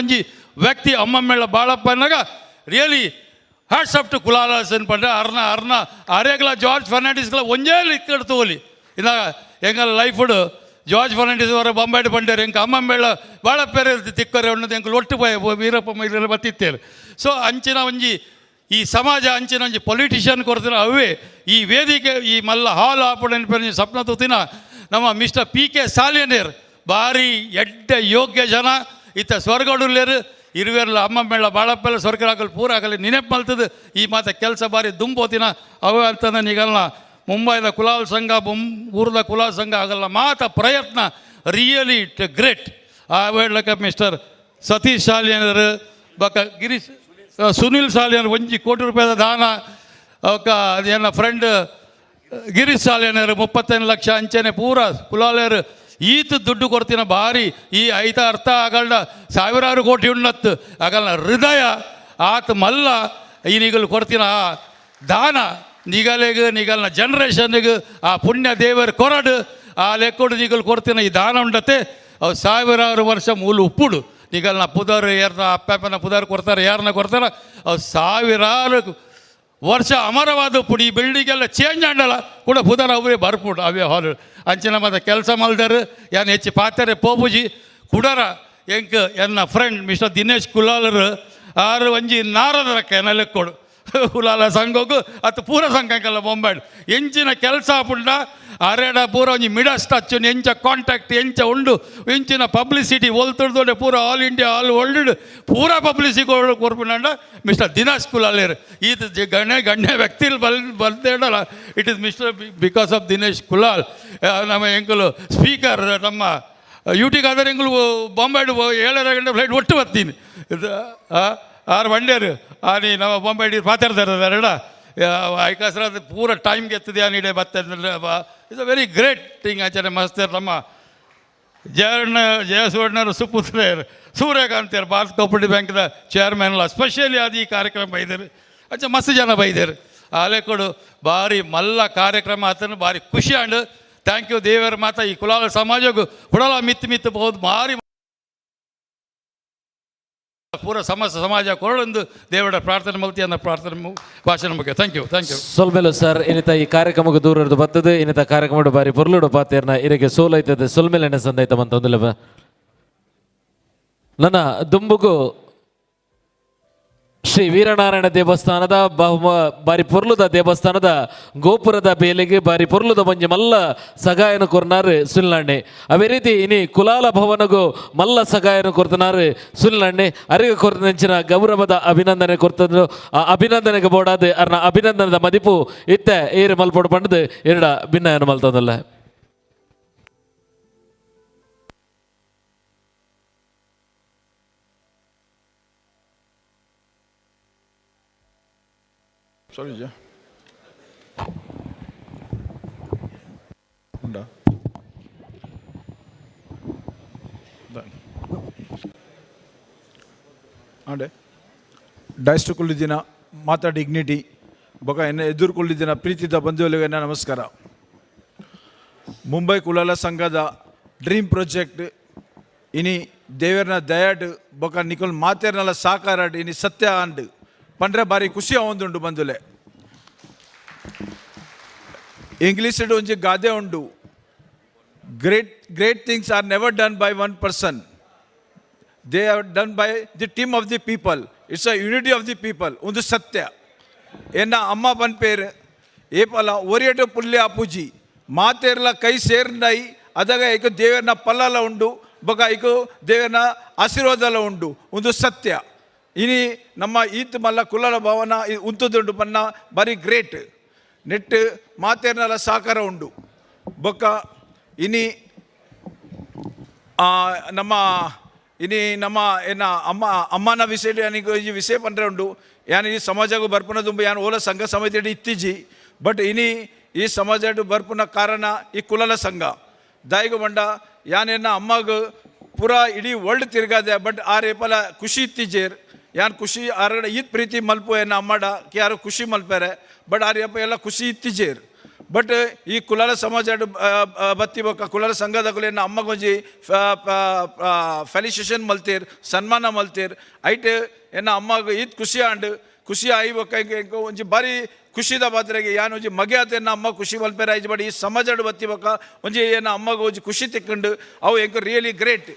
ಒಂಜಿ ವ್ಯಕ್ತಿ ಅಮ್ಮಮ್ಮೆಳ್ಳ ಬಾಳಪ್ಪನಾಗ really hats off to Kulalas ಪಂಡ ಅರ್ನ ಅರ್ನ ಅರೇಗ್ಲ ಜಾರ್ಜ್ ಫರ್ನಾಂಡಿಸ್ಗಳ ಒಂಜೇ ಇಕ್ಕಡ್ ತೋಲಿ. ಇನ್ನ ಎಂಗಲ್ ಲೈಫುಡು ಜಾರ್ಜ್ ಫರ್ನಾಂಡಿಸ್ ಅವರ ಬೊಂಬಾಯ್ಡ್ ಪಂಡೇರು ಎಂಕ ಅಮ್ಮಮ್ಮೇಳ ಭಾಳ ಪೇರೆ ತಿಕ್ಕರೆ ಉಣ್ಣದು ಎಂಕಲ್ ಒಟ್ಟು ಪೋಯ ವೀರಪ್ಪ ಮೊಯ್ಲಿ ಬತ್ತಿತ್ತೇರು. ಸೊ ಅಂಚಿನ ಒಂಜಿ ಈ ಸಮಾಜ ಅಂಚಿನ ಒಂಜಿ ಪೊಲಿಟಿಷಿಯನ್ ಕೊಡ್ತಿನ ಅವೇ ಈ ವೇದಿಕೆ ಈ ಮಲ್ಲ ಹಾಲ್ ಆಪುಣ ಸ್ವಪ್ನ ತೂತಿನ ನಮ್ಮ mister P K ಸಾಲಿಯನೇರ್ ಭಾರಿ ಎಡ್ಡೆ ಯೋಗ್ಯ ಜನ ಇತ್ತ ಸ್ವರ್ಗಡುಲ್ಲೇರು ಇರುವೆರ್ಲ ಅಮ್ಮಮ್ಮೇಳ ಬಾಳಪ್ಪೆಲ್ಲ ಸ್ವರ್ಗರಾಗಲು ಪೂರ ಆಗಲಿ ನೆನಪು ಮಲ್ತದ ಈ ಮಾತ ಕೆಲಸ ಬಾರಿ ದುಂಬೋತಿನ ಅವ ಅಂತಂದ ನೀಗಲ್ಲ ಮುಂಬೈದ ಕುಲಾಲ್ ಸಂಘ ಊರದ ಕುಲಾಲ್ ಸಂಘ ಆಗಲ್ಲ ಮಾತ ಪ್ರಯತ್ನ really it great. ಆ ಹೇಳಕ್ಕೆ ಮಿಸ್ಟರ್ ಸತೀಶ್ ಸಾಲಿಯನರು ಬಕ ಗಿರೀಶ್ ಸುನಿಲ್ ಸಾಲಿಯನ್ 1 ಕೋಟಿ ರೂಪಾಯಿದ ದಾನ ಅವಕ್ಕ ಅದೇನ ಫ್ರೆಂಡ್ ಗಿರೀಶ್ ಸಾಲಿಯನರು 35 ಲಕ್ಷ ಅಂಚನೆ ಪೂರ ಕುಲಾಲರು ಈತ ದುಡ್ಡು ಕೊಡ್ತೀನ ಭಾರಿ ಈ ಐತ ಅರ್ಥ ಆಗಲ್ಡ ಸಾವಿರಾರು ಕೋಟಿ ಉಣ್ಣತ್ತು ಆಗಲ್ಲ ಹೃದಯ ಆತ ಮಲ್ಲ ಈ ನಿಗಲು ಕೊಡ್ತೀನ ಆ ದಾನ ನಿಗಲಿಗೆ ನಿಗಲ್ನ ಜನ್ರೇಷನ್ಗೆ ಆ ಪುಣ್ಯ ದೇವರ ಕೊರಡು ಆ ಲೆಕ್ಕೊಡು ನಿಗಲು ಕೊಡ್ತೀನ ಈ ದಾನ ಉಂಡತೆ ಅವು ಸಾವಿರಾರು ವರ್ಷ ಮೂಲ ಉಪ್ಪುಡು ನಿಗಲ್ನ ಪುದರ್ ಯಾರನ್ನ ಅಪ್ಪನ ಪುದರ್ ಕೊಡ್ತಾರೆ ಯಾರನ್ನ ಕೊಡ್ತಾರೆ ಅವು ಸಾವಿರಾರು ವರ್ಷ ಅಮರವಾದ ಪುಡಿ ಈ ಬಿಲ್ಡಿಂಗ್ ಎಲ್ಲ ಚೇಂಜ್ ಆಂಡಲ್ಲ ಕೂಡ ಪುದರ್ ಅವೇ ಬರ್ಪುಡು ಅವೇ ಹಾಲು ಅಂಚಿನ ಮತ್ತೆ ಕೆಲಸ ಮಲ್ದರು ಯಾನ್ ಹೆಚ್ಚು ಪಾತ್ರೆ ಪೋಪುಜಿ ಕುಡರ ಎಂಕ್ ಎನ್ನ ಫ್ರೆಂಡ್ ಮಿಸ್ಟರ್ ದಿನೇಶ್ ಕುಲಾಲರು ಆರು ಒಂಜಿ ನಾರದರಕ್ಕ ಎನ್ನ ಲೆಕ್ಕೊಡು ಕುಲಾಲ ಸಂಘಕ್ಕೂ ಅತ್ತು ಪೂರ ಸಂಘಕ್ಕೆಲ್ಲ ಬೊಂಬಾಯ್ಡ್ ಎಂಚಿನ ಕೆಲಸ ಪುಂಡ ಅರೆಡ ಪೂರ ಒಂಜಿ ಮಿಡಸ್ ಟಚ್ ಎಂಚ ಕಾಂಟ್ಯಾಕ್ಟ್ ಎಂಚ ಉಂಡು ಎಂಚಿನ ಪಬ್ಲಿಸಿಟಿ ಒಲ್ತುಡ್ದೋಡೆ ಪೂರ all India all world ಪೂರ ಪಬ್ಲಿಸಿಟಿ ಕೊರ್ಪುಂಡ ಮಿಸ್ಟರ್ ದಿನೇಶ್ ಕುಲಾಲೇರ್ ಈತ ಗಣ್ಯ ಗಣ್ಯ ವ್ಯಕ್ತಿ ಬಲ್ ಬಂದೇಡಲ್ಲ it is mister because of Dinesh Kulal. ನಮ್ಮ ಎಂಕಲು ಸ್ಪೀಕರ್ ನಮ್ಮ ಯೂಟಿಗಾದರೆ ಎಂಕಲು ಬಾಂಬೆ 7 ಗಂಟೆ ಫ್ಲೈಟ್ ಒಟ್ಟು ಬರ್ತೀನಿ ಇದು ಆರು ಬಂಡೇರು ಆನಿ ನಮ್ಮ ಬಾಂಬೆ ಮಾತಾಡ್ತಾರೆ ಐಕಾಸ್ರ ಅದು ಪೂರ ಟೈಮ್ಗೆ ಎತ್ತದೆ ಆನಿಡೆ ಬತ್ತೆ it's a very great thing. ಆಚಾರ್ಯ ಮಸ್ತರ್ ನಮ್ಮ ಜಯಣ್ಣ ಜಯಸುವರ್ಣರು ಸುಪುತ್ರರು ಸೂರ್ಯಕಾಂತಿಯರು ಭಾರತ್ ಕೋಪರೇಟಿವ್ ಬ್ಯಾಂಕ್ದ ಚೇರ್ಮನ್ ಎಲ್ಲ ಸ್ಪೆಷಲಿ ಅದು ಈ ಕಾರ್ಯಕ್ರಮ ಬೈದರು ಅಚ್ಚ ಮಸ್ತ್ ಜನ ಬೈದರು ಆಲೆ ಕೊಡು ಭಾರಿ ಮಲ್ಲ ಕಾರ್ಯಕ್ರಮ ಆತನು ಭಾರಿ ಖುಷಿ and thank you ದೇವರ ಮಾತ ಈ ಕುಲಾಲ ಸಮಾಜಕ್ಕೂ ಕುಡಲ ಮಿತ್ತು ಮಿತ್ತು ಬಹುದು ಭಾರಿ ಪೂರ ಸಮಾಜ ಕೊರಳೊಂದು ದೇವರ ಪ್ರಾರ್ಥನೆ ಮಲ್ತಿ ಅನ್ನೋ ಪ್ರಾರ್ಥನೆ ಭಾಷಣ ಮುಖ್ಯ. Thank you thank you.
ಸೊಲ್ಮೆಲು sir ಇನ್ನಿತ ಈ ಕಾರ್ಯಕ್ರಮಕ್ಕೆ ದೂರ ಇರೋದು ಬರ್ತದೆ ಇನ್ನಿತ ಕಾರ್ಯಕ್ರಮ ಬಾರಿ ಪೊರ್ಲುಡು ಪಾತೇರ್ನ ಇರಗೆ ಸೋಲೈತದೆ ಸೊಲ್ಮೆಲೆ ಸಂದೈತ ಮಂತೊಂದುಲವ ನನ್ನ ದುಂಬುಗು ಶ್ರೀ ವೀರನಾರಾಯಣ ದೇವಸ್ಥಾನದ ಬಾರಿ ಪೊರ್ಲುದ ದೇವಸ್ಥಾನದ ಗೋಪುರದ ಬೇಲೆಗೆ ಬಾರಿ ಪೊರ್ಲುದ ಒಂಜಿ ಮಲ್ಲ ಸಗಾಯನ ಕೊರ್ನಾರು ಸುಲ್ನಾಣ್ಣೆ. ಅದೇ ರೀತಿ ಇನಿ ಕುಲಾಲ ಭವನಗೂ ಮಲ್ಲ ಸಗಾಯನ ಕೊರ್ತನಾರು ಸುಲ್ನಾಣ್ಣೆ. ಅರಿಗೆ ಕೊರ್ತಂಚಿನ ಗೌರವದ ಅಭಿನಂದನೆ ಕೊರ್ತಂದು ಆ ಅಭಿನಂದನೆಗೆ ಬೋಡಾದ ಅರ್ನ ಅಭಿನಂದನದ ಮದಿಪು ಇತ್ತೆ ಏರು ಮಲ್ಪೊಡು ಪಂಡದು ಎರಡ ಭಿನ್ನಯನ ಮಲ್ತದಲ್ಲ.
Sorry, ja. ಉಂಡಾ? ಆಂಡೆ ಡೈಸ್ಟುಕೊಳ್ಳಿದ್ದಿನ ಮಾತಾ ಡಿಗ್ನಿಟಿ ಬೊಕ ಎನ್ನ ಎದುರುಕೊಳ್ಳಿದ್ದಿನ ಪ್ರೀತಿದ ಬಂಧುಗಳಿಗೆ ನಮಸ್ಕಾರ. ಮುಂಬೈ ಕುಲಾಲ ಸಂಘದ ಡ್ರೀಮ್ ಪ್ರಾಜೆಕ್ಟ್ ಇನಿ ದೇವರನ ದಯಾಡ್ ಬೊಕ ನಿಕೊಲ್ ಮಾತೇರ್ನಲ ಸಾಕಾರಾಡ್ ಇನಿ ಸತ್ಯ ಅಂಡ್ ಪಂಡ್ರೆ ಬಾರಿ ಖುಷಿ ಆವೊಂದುಂಡು ಬಂದುಲೆ. ಇಂಗ್ಲೀಷ್ ಒಂಜಿ ಗಾದೆ ಉಂಡು, great great things are never done by one person, they are done by the team of the people, it's a unity of the people. ಒಂದು ಸತ್ಯ. ಎನ್ನ ಅಮ್ಮ ಪನ್ಪೇರು ಏಪಲ ಒರಿಯಟು ಪುಲ್ಯ ಅಪೂಜಿ ಮಾತೇರ್ಲ ಕೈ ಸೇರ್ನೈ ಅದಾಗ ಐಕು ದೇವರನ ಪಲ್ಲಲ ಉಂಡು ಬೊಕ ಐಕು ದೇವರನ ಆಶೀರ್ವಾದಲ ಉಂಡು. ಒಂದು ಸತ್ಯ. ಇನಿ ನಮ್ಮ ಈತ್ ಮಲ್ಲ ಕುಲ್ಲಲ ಭವನ ಉಂತುದುಂಡು ಪನ್ನ ಬಾರಿ ಗ್ರೇಟ್ ನೆಟ್ ಮಾತೇರ್ನಲ ಸಾಕಾರ ಉಂಡು. ಬೊಕ್ಕ ಇನಿ ನಮ್ಮ ಇನಿ ನಮ್ಮ ಏನ ಅಮ್ಮ ಅಮ್ಮನ ವಿಷಯ ಯಾನಿಗೆ ಈ ವಿಷಯ ಪಂಡ್ರೆ ಉಂಡು. ಯಾನ್ ಈ ಸಮಾಜಗೂ ಬರ್ಪುನ ದುಂಬು ಯಾನ್ ಓಲ ಸಂಘ ಸಮಿತಿ ಇತ್ತೀಜಿ, ಬಟ್ ಇನಿ ಈ ಸಮಾಜ ಬರ್ಪುನ ಕಾರಣ ಈ ಕುಲಲ ಸಂಘ ದಾಯಿಗು ಬಂಡ ಯಾನೇನ ಅಮ್ಮಗ ಪೂರಾ ಇಡೀ ವರ್ಲ್ಡ್ ತಿರ್ಗಾದೆ, ಬಟ್ ಆ ರೇಪಲ ಖುಷಿ ಇತ್ತೀಜೇರ್ ಯಾನ್ ಖುಷಿ ಆರಗಡೆ ಈತ್ ಪ್ರೀತಿ ಮಲ್ಪು ಏನ ಅಮ್ಮಡ ಕೆ ಯಾರು ಖುಷಿ ಮಲ್ಪೇರೆ, ಬಟ್ ಆ ರೇಪ ಎಲ್ಲ ಖುಷಿ ಇತ್ತೀಜೇರ್. ಬಟ್ ಈ ಕುಲಾಲ ಸಮಾಜ ಬತ್ತಿ ಬೊಕ್ಕ ಕುಲಾಲ ಸಂಘದಕುಲು ಎನ್ನ ಅಮ್ಮಗೊಂಜಿ ಫೆಲಿಸಿಟೇಷನ್ ಮಲ್ತೇರ್, ಸನ್ಮಾನ ಮಲ್ತೇರ್. ಐಟ್ ಎನ್ನ ಅಮ್ಮಗ್ ಈತ್ ಖುಷಿ ಆಂಡ್. ಖುಷಿ ಆಯಿ ಬೊಕ್ಕ ಎಂಕ್ ಒಂಜಿ ಬಾರಿ ಖುಷಿದ ಪಾತ್ರೆಗೆ ಯಾನ್ ಒಂಜಿ ಮಗೆ ಆತ ಎನ್ನ ಅಮ್ಮ ಖುಷಿ ಮಲ್ಪೆರೆ ಆಯ್ತು. ಬಟ್ ಈ ಸಮಾಜಡ್ ಬತ್ತಿ ಬೊಕ್ಕ ಒಂಜಿ ಎನ್ನ ಅಮ್ಮಗ್ ಒಂಜಿ ಖುಷಿ ತಿಕ್ಕಂಡು, ಅವು ಎಂಕ್ ರಿಯಲಿ ಗ್ರೇಟ್.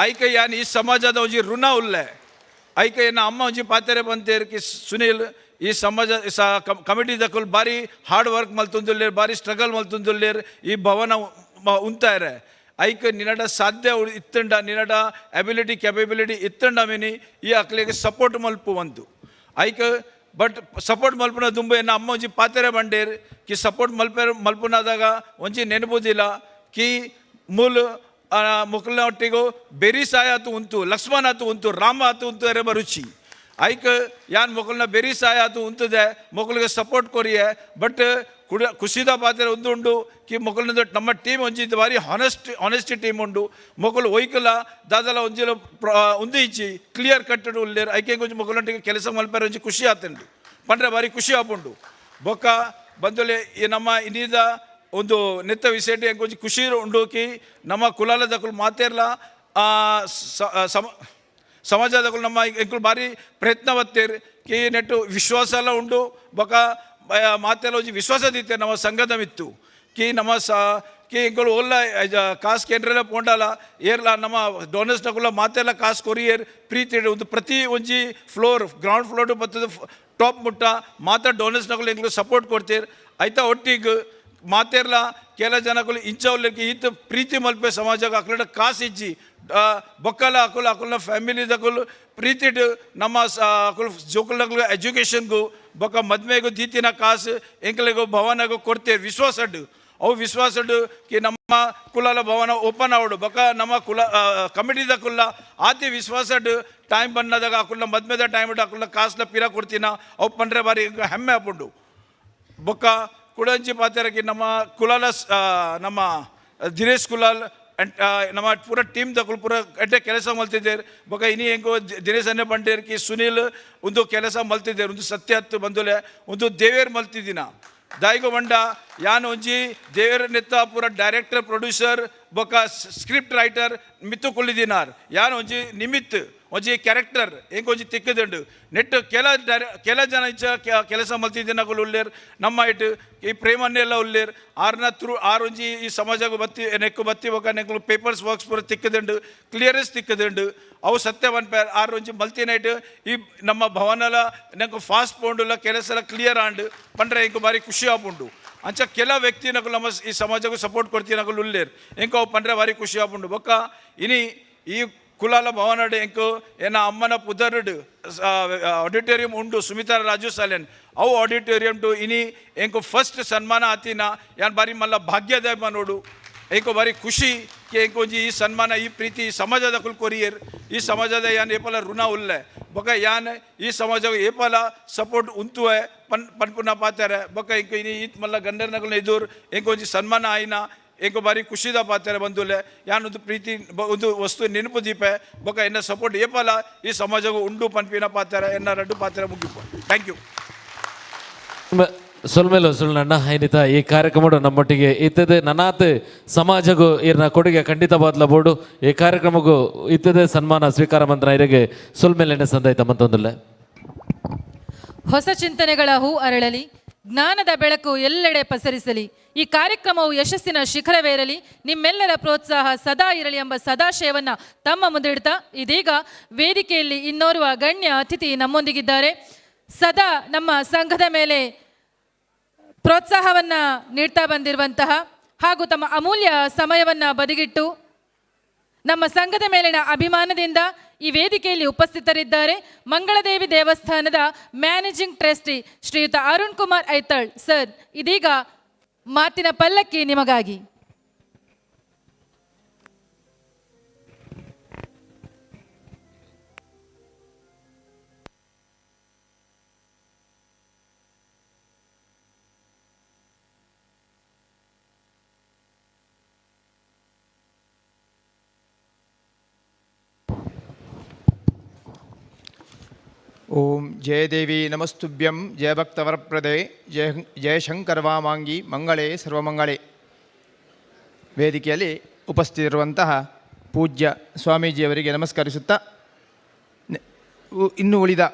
ಐಕ ಯಾನ್ ಈ ಸಮಾಜದ ಒಂಜಿ ಋಣ ಉಲ್ಲೆ. ಐಕ ಎನ್ನ ಅಮ್ಮ ಒಂಜಿ ಪಾತೆರೆ ಬಂತೇರ್ ಕಿ ಸುನೀಲ್, ಈ ಸಮಾಜ ಕಮಿಟಿ ದಕುಲು ಬಾರಿ ಹಾರ್ಡ್ ವರ್ಕ್ ಮಲ್ತೊಂದುಲ್ಲೇರ್, ಬಾರಿ ಸ್ಟ್ರಗಲ್ ಮಲ್ತೊಂದುಲ್ಲೇರ್, ಈ ಭವನ ಉಂತಾರೆ. ಐಕ್ ನಿನ್ನಡ ಸಾಧ್ಯ ಇತ್ತಂಡ, ನಿನ್ನಡ ಅಬಿಲಿಟಿ ಕೆಪಬಿಲಿಟಿ ಇತ್ತಂಡ ಮಿನಿ ಈ ಅಕ್ಲೆಗ್ ಸಪೋರ್ಟ್ ಮಲ್ಪುವಂತು. ಐಕ್ ಬಟ್ ಸಪೋರ್ಟ್ ಮಲ್ಪುನ ದುಂಬು ಎನ್ನ ಅಮ್ಮ ಒಂಜಿ ಪಾತೆರೆ ಬಂಡೇರ್ ಕಿ ಸಪೋರ್ಟ್ ಮಲ್ಪೆರ್ ಮಲ್ಪುನಾದಾಗ ಒಂಜಿ ನೆನಪುದಿಲ್ಲ ಕಿ ಮೂಲ ಮೊಕಲ್ನ ಒಟ್ಟಿಗೂ ಬೆರಿ ಸಾಯ ಆತು ಉಂತು, ಲಕ್ಷ್ಮಣ ಆತು ಉಂತು, ರಾಮ ಆತು ಉಂತು ಎರೆ ಬರುಚಿ. ಐಕ್ ಯಾನ್ ಮೊಕಲ್ನ ಬೆರಿ ಸಾಯ ಆತು ಉಂತದೆ ಮೊಕಲಿಗೆ ಸಪೋರ್ಟ್ ಕೊರಿಯೆ. ಬಟ್ ಕುಡ ಖುಷಿದ ಪಾತ್ರೆ ಒಂದು ಉಂಡು ಕಿ ಮೊಕಲ್ನ ನಮ್ಮ ಟೀಮ್ ಒಂಜಿ ಬಾರಿ ಹಾನೆಸ್ಟಿ ಟೀಮ್ ಉಂಡು. ಮೊಕಲು ಒಯ್ಕಲ ದಾದಲ ಒಂಜಿಲ ಉಂದು ಇಚ್ಚಿ ಕ್ಲಿಯರ್ ಕಟ್ಟಡ್ ಉಲ್ಲೇರ್. ಐಕೆ ಒಂಜಿ ಮೊಕಲೊಟ್ಟಿಗೆ ಕೆಲಸ ಮಲ್ಪೆರೆ ಒಂಜಿ ಖುಷಿ ಆತುಂಡು ಪಂಡ್ರೆ ಬಾರಿ ಖುಷಿ ಆಪುಂಡು. ಬೊಕ್ಕ ಬಂದುಲೆ ಈ ನಮ್ಮ ಇನ್ನಿದ ಒಂದು ನೆತ್ತ ವಿಷಯ ಒಂಜಿ ಖುಷಿ ಉಂಡು ಕಿ ನಮ್ಮ ಕುಲಾಲದಕುಲು ಮಾತೇರ್ಲ ಸಮಾಜದಕುಲು ನಮ್ಮ ಎಂಕುಲು ಬಾರಿ ಪ್ರಯತ್ನ ಬತ್ತೇರ್ ಕಿ ನೆಟ್ಟು ವಿಶ್ವಾಸ ಎಲ್ಲ ಉಂಡು. ಬೊಕ್ಕ ಮಾತೆಲ್ಲ ಒಂಜಿ ವಿಶ್ವಾಸ ದೀತೆ ನಮ್ಮ ಸಂಘದ ಮಿತ್ತು ಕಿ ನಮ್ಮ ಸ ಕಿ ಎಂಕುಲು ಒಲ್ಲ ಕಾಸು ಕೇಂದ್ರೆಲ್ಲ ಪೋಂಡಲ ಏರ್ಲ ನಮ್ಮ ಡೋನರ್ಸ್ನಕುಲ ಮಾತೆಲ್ಲ ಕಾಸು ಕೊರಿಯರ್ ಪ್ರೀತಿ ಒಂದು ಪ್ರತಿ ಒಂಜಿ ಫ್ಲೋರ್ ಗ್ರೌಂಡ್ ಫ್ಲೋರ್ ಬತ್ತದ ಟಾಪ್ ಮುಟ್ಟ ಮಾತ್ರ ಡೋನರ್ಸ್ನಕುಲು ಎಂಕುಲು ಸಪೋರ್ಟ್ ಕೊಡ್ತೀರ್. ಐತ ಒಟ್ಟಿಗೆ ಮಾತೇರ್ಲ ಕೆಲ ಜನಕುಲು ಇಂಚವ್ಲಕ್ಕೆ ಈತ ಪ್ರೀತಿ ಮಲ್ಪೆ ಸಮಾಜಕ್ಕೆ ಅಕ್ಲಡ ಕಾಸು ಇಜ್ಜಿ ಬೊಕ್ಕಲ ಅಕುಲು ಅಕುಲ್ನ ಫ್ಯಾಮಿಲಿದಕುಲು ಪ್ರೀತಿಡ್ ನಮ್ಮ ಅಕುಲು ಜೋಕುಲ್ನಕುಲು ಎಜುಕೇಷನ್ಗೂ ಬೊಕ್ಕ ಮದ್ಮೆಗೂ ದೀತಿನ ಕಾಸು ಎಂಕಲೆಗೂ ಭವನಗೂ ಕೊಡ್ತೇವೆ ವಿಶ್ವಾಸಡ್. ಅವು ವಿಶ್ವಾಸಡ್ ಕಿ ನಮ್ಮ ಕುಲಾಲ ಭವನ ಓಪನ್ ಆವಡು ಬೊಕ್ಕ ನಮ್ಮ ಕುಲ ಕಮಿಟಿದ ಕುಲ್ಲ ಆತಿ ವಿಶ್ವಾಸಡ್ ಟೈಮ್ ಬಂದಾಗ ಅಕುಲ್ನ ಮದ್ಮೆದ ಟೈಮ್ ಅಕುಲ್ನ ಕಾಸ್ಲ ಪಿರ ಕೊಡ್ತೀನ ಅವು ಪಂಡ್ರೆ ಬಾರಿ ಹೆಮ್ಮೆ ಆಪುಂಡು. ಬೊಕ್ಕ ಕುಡಂಚಿ ಪಾತೆರಕ್ಕೆ ನಮ್ಮ ಕುಲಾಲ ನಮ್ಮ ದಿನೇಶ್ ಕುಲಾಲ್ ನಮ್ಮ ಪೂರ ಟೀಮ್ ದಕುಲು ಪೂರ ಎಡ್ಡೆ ಕೆಲಸ ಮಲ್ತಿದ್ದೇರು. ಬೊಕ್ಕ ಇನಿ ಎಂಕು ದಿನೇಶ್ ಅನ್ನೆ ಬಂಡೇರ್ ಕಿ ಸುನೀಲ್ ಒಂದು ಕೆಲಸ ಮಲ್ತಿದ್ದೇರು. ಒಂದು ಸತ್ಯ ಹತ್ತು ಬಂದುಲೆ ಒಂದು ದೇವೇರ್ ಮಲ್ತಿದ್ದಿನ ದಾಯಿಗೋ ಬಂಡ ಯಾನ್ ಒಂಜಿ ದೇವೇರ್ ನೆತ್ತ ಪೂರ ಡೈರೆಕ್ಟರ್ ಪ್ರೊಡ್ಯೂಸರ್ ಬೊಕ್ಕ ಸ್ಕ್ರಿಪ್ಟ್ ರೈಟರ್ ಮಿತ್ತು ಕುಳ್ಳಿದಿನಾರ್. ಯಾನ್ ಒಂಜಿ ನಿಮಿತ್ ಒಂಜಿ ಕ್ಯಾರೆಕ್ಟರ್ ಎಂಕ್ ಒಂಜಿ ತಿಕ್ಕದುಂಡು. ನೆಟ್ ಕೆಲ ಡೈರೆ ಕೆಲ ಜನ ಇಂಚ ಕೆಲಸ ಮಲ್ತಿದ್ದಿನಕುಲು ಉಲ್ಲೇರ್ ನಮ್ಮ ಇಟ್ಟು ಈ ಪ್ರೇಮನ್ನೆಲ್ಲ ಉಲ್ಲೇರ್. ಆರ್ನ ತ್ರೂ ಆರ್ ಒಂಜಿ ಈ ಸಮಾಜಕ್ಕೆ ಬತ್ತಿ ನೆಕ್ಕು ಬತ್ತಿ ಬೊಕ್ಕ ನೆಕ್ಲು ಪೇಪರ್ಸ್ ವರ್ಕ್ಸ್ ಪೂರ ತಿಕ್ಕದುಂಡು, ಕ್ಲಿಯರೆನ್ಸ್ ತಿಕ್ಕದುಂಡು. ಅವು ಸತ್ಯ ಪನ್ಪೆ ಆರ್ ಒಂಜಿ ಮಲ್ತಿ ನೈಟ್ ಈ ನಮ್ಮ ಭವನಲ ನೆಕ್ಕು ಫಾಸ್ಟ್ ಪೋಂಡುಲ ಕೆಲಸ ಎಲ್ಲ ಕ್ಲಿಯರ್ ಆಂಡ್ ಪಂಡ್ರೆ ಎಂಕ್ ಬಾರಿ ಖುಷಿ ಆಪುಂಡು. ಅಂಚ ಕೆಲ ವ್ಯಕ್ತಿನಕುಲು ನಮ್ಮ ಈ ಸಮಾಜಕ್ಕೂ ಸಪೋರ್ಟ್ ಕೊಡ್ತೀನಕುಲು ಉಲ್ಲೇರ್ ಎಂಕ್ ಅವು ಪಂಡ್ರೆ ಬಾರಿ ಖುಷಿ ಆಪುಂಡು. ಬೊಕ್ಕ ಇನಿ ಈ ಕುಲಾಲ ಭವನಡ್ ಎಂಕು ಎನ್ನ ಅಮ್ಮನ ಪುದರ್ಡ್ ಆಡಿಟೋರಿಯಂ ಉಂಡು ಸುಮಿತಾ ರಾಜು ಸಾಲೆನ್ ಅವು ಆಡಿಟೋರಿಯಂ ಟು ಇನಿ ಎಂಕು ಫಸ್ಟ್ ಸನ್ಮಾನ ಆತಿನ ಯಾನ್ ಬಾರಿ ಮಲ್ಲ ಭಾಗ್ಯದ ನೋಡು. ಎಂಕು ಬಾರಿ ಖುಷಿ ಕಿ ಎಂಕು ಒಂಜಿ ಈ ಸನ್ಮಾನ ಈ ಪ್ರೀತಿ ಈ ಸಮಾಜದ ಕುಲ್ ಕೊರಿಯರ್. ಈ ಸಮಾಜದ ಯಾನ್ ಏಪಲ ಋಣ ಉಲ್ಲೆ ಬೊಕ್ಕ ಯಾನ್ ಈ ಸಮಾಜ ಏಪಲ ಸಪೋರ್ಟ್ ಉಂತುವೆ ಪನ್ಪುನ ಪಾತಾರೆ. ಬೊಕ್ಕ ಎಂಕು ಇನಿ ಈತ್ ಮಲ್ಲ ಗಂಡರ್ನಗುಲ್ನ ಎದುರು ಎಂಕು ಒಂಜಿ ಸನ್ಮಾನ ಆಯಿನ ಎಂಕು ಬಾರಿ ಖುಷಿದ ಪಾತಾರೆ ಬಂದುಲೆ. ಯಾನ್ ಒಂದು ಪ್ರೀತಿ ಒಂದು ವಸ್ತು ನೆನಪು ದೀಪೆ ಬೊಕ್ಕ ಎನ್ನ ಸಪೋರ್ಟ್ ಏಪಲ ಈ ಸಮಾಜಗೂ ಉಂಡು ಪನ್ಪಿನ ಪಾತಾರೆ ಎನ್ನ ರಡ್ಡು ಪಾತ್ರ ಮುಗಿಪ. Thank you.
ಸೊಲ್ಮೆಲು ಸುಳ್ನಣ್ಣ ಏನಿತ ಈ ಕಾರ್ಯಕ್ರಮ ನಮ್ಮೊಟ್ಟಿಗೆ ಇತ್ತದೆ ನನಾತ್ ಸಮಾಜಗೂ ಇರ್ನ ಕೊಡುಗೆ ಖಂಡಿತ ಬೋಡು. ಈ ಕಾರ್ಯಕ್ರಮಕ್ಕೂ ಇತ್ತದೆ ಸನ್ಮಾನ ಸ್ವೀಕಾರ ಮಂತ್ರ ಇರಿಗೆ ಸೊಲ್ಮೆಲೆನೆ ಸಂದಾಯ್ತ ಮಂತೊಂದುಲ್ಲ.
ಹೊಸ ಚಿಂತನೆಗಳ ಹೂ ಅರಳಲಿ, ಜ್ಞಾನದ ಬೆಳಕು ಎಲ್ಲೆಡೆ ಪಸರಿಸಲಿ, ಈ ಕಾರ್ಯಕ್ರಮವು ಯಶಸ್ಸಿನ ಶಿಖರವೇರಲಿ, ನಿಮ್ಮೆಲ್ಲರ ಪ್ರೋತ್ಸಾಹ ಸದಾ ಇರಲಿ ಎಂಬ ಸದಾಶಯವನ್ನ ತಮ್ಮ ಮುಂದಿಡ್ತಾ ಇದೀಗ ವೇದಿಕೆಯಲ್ಲಿ ಇನ್ನೋರ್ವ ಗಣ್ಯ ಅತಿಥಿ ನಮ್ಮೊಂದಿಗಿದ್ದಾರೆ. ಸದಾ ನಮ್ಮ ಸಂಘದ ಮೇಲೆ ಪ್ರೋತ್ಸಾಹವನ್ನ ನೀಡ್ತಾ ಬಂದಿರುವಂತಹ ಹಾಗೂ ತಮ್ಮ ಅಮೂಲ್ಯ ಸಮಯವನ್ನ ಬದಿಗಿಟ್ಟು ನಮ್ಮ ಸಂಘದ ಮೇಲಿನ ಅಭಿಮಾನದಿಂದ ಈ ವೇದಿಕೆಯಲ್ಲಿ ಉಪಸ್ಥಿತರಿದ್ದಾರೆ ಮಂಗಳದೇವಿ ದೇವಸ್ಥಾನದ ಮ್ಯಾನೇಜಿಂಗ್ ಟ್ರಸ್ಟಿ ಶ್ರೀಯುತ ಅರುಣ್ ಕುಮಾರ್ ಐತಾಳ್ ಸರ್. ಇದೀಗ ಮಾತಿನ ಪಲ್ಲಕ್ಕಿ ನಿಮಗಾಗಿ.
ಓಂ ಜಯದೇವಿ ನಮಸ್ತುಭ್ಯಂ ಜಯಭಕ್ತವರಪ್ರದೆ ಜಯ ಜಯಶಂಕರವಾಮಾಂಗಿ ಮಂಗಳೇ ಸರ್ವಮಂಗಳೇ. ವೇದಿಕೆಯಲ್ಲಿ ಉಪಸ್ಥಿತರಿರುವಂತಹ ಪೂಜ್ಯ ಸ್ವಾಮೀಜಿಯವರಿಗೆ ನಮಸ್ಕರಿಸುತ್ತಾ, ಇನ್ನು ಉಳಿದ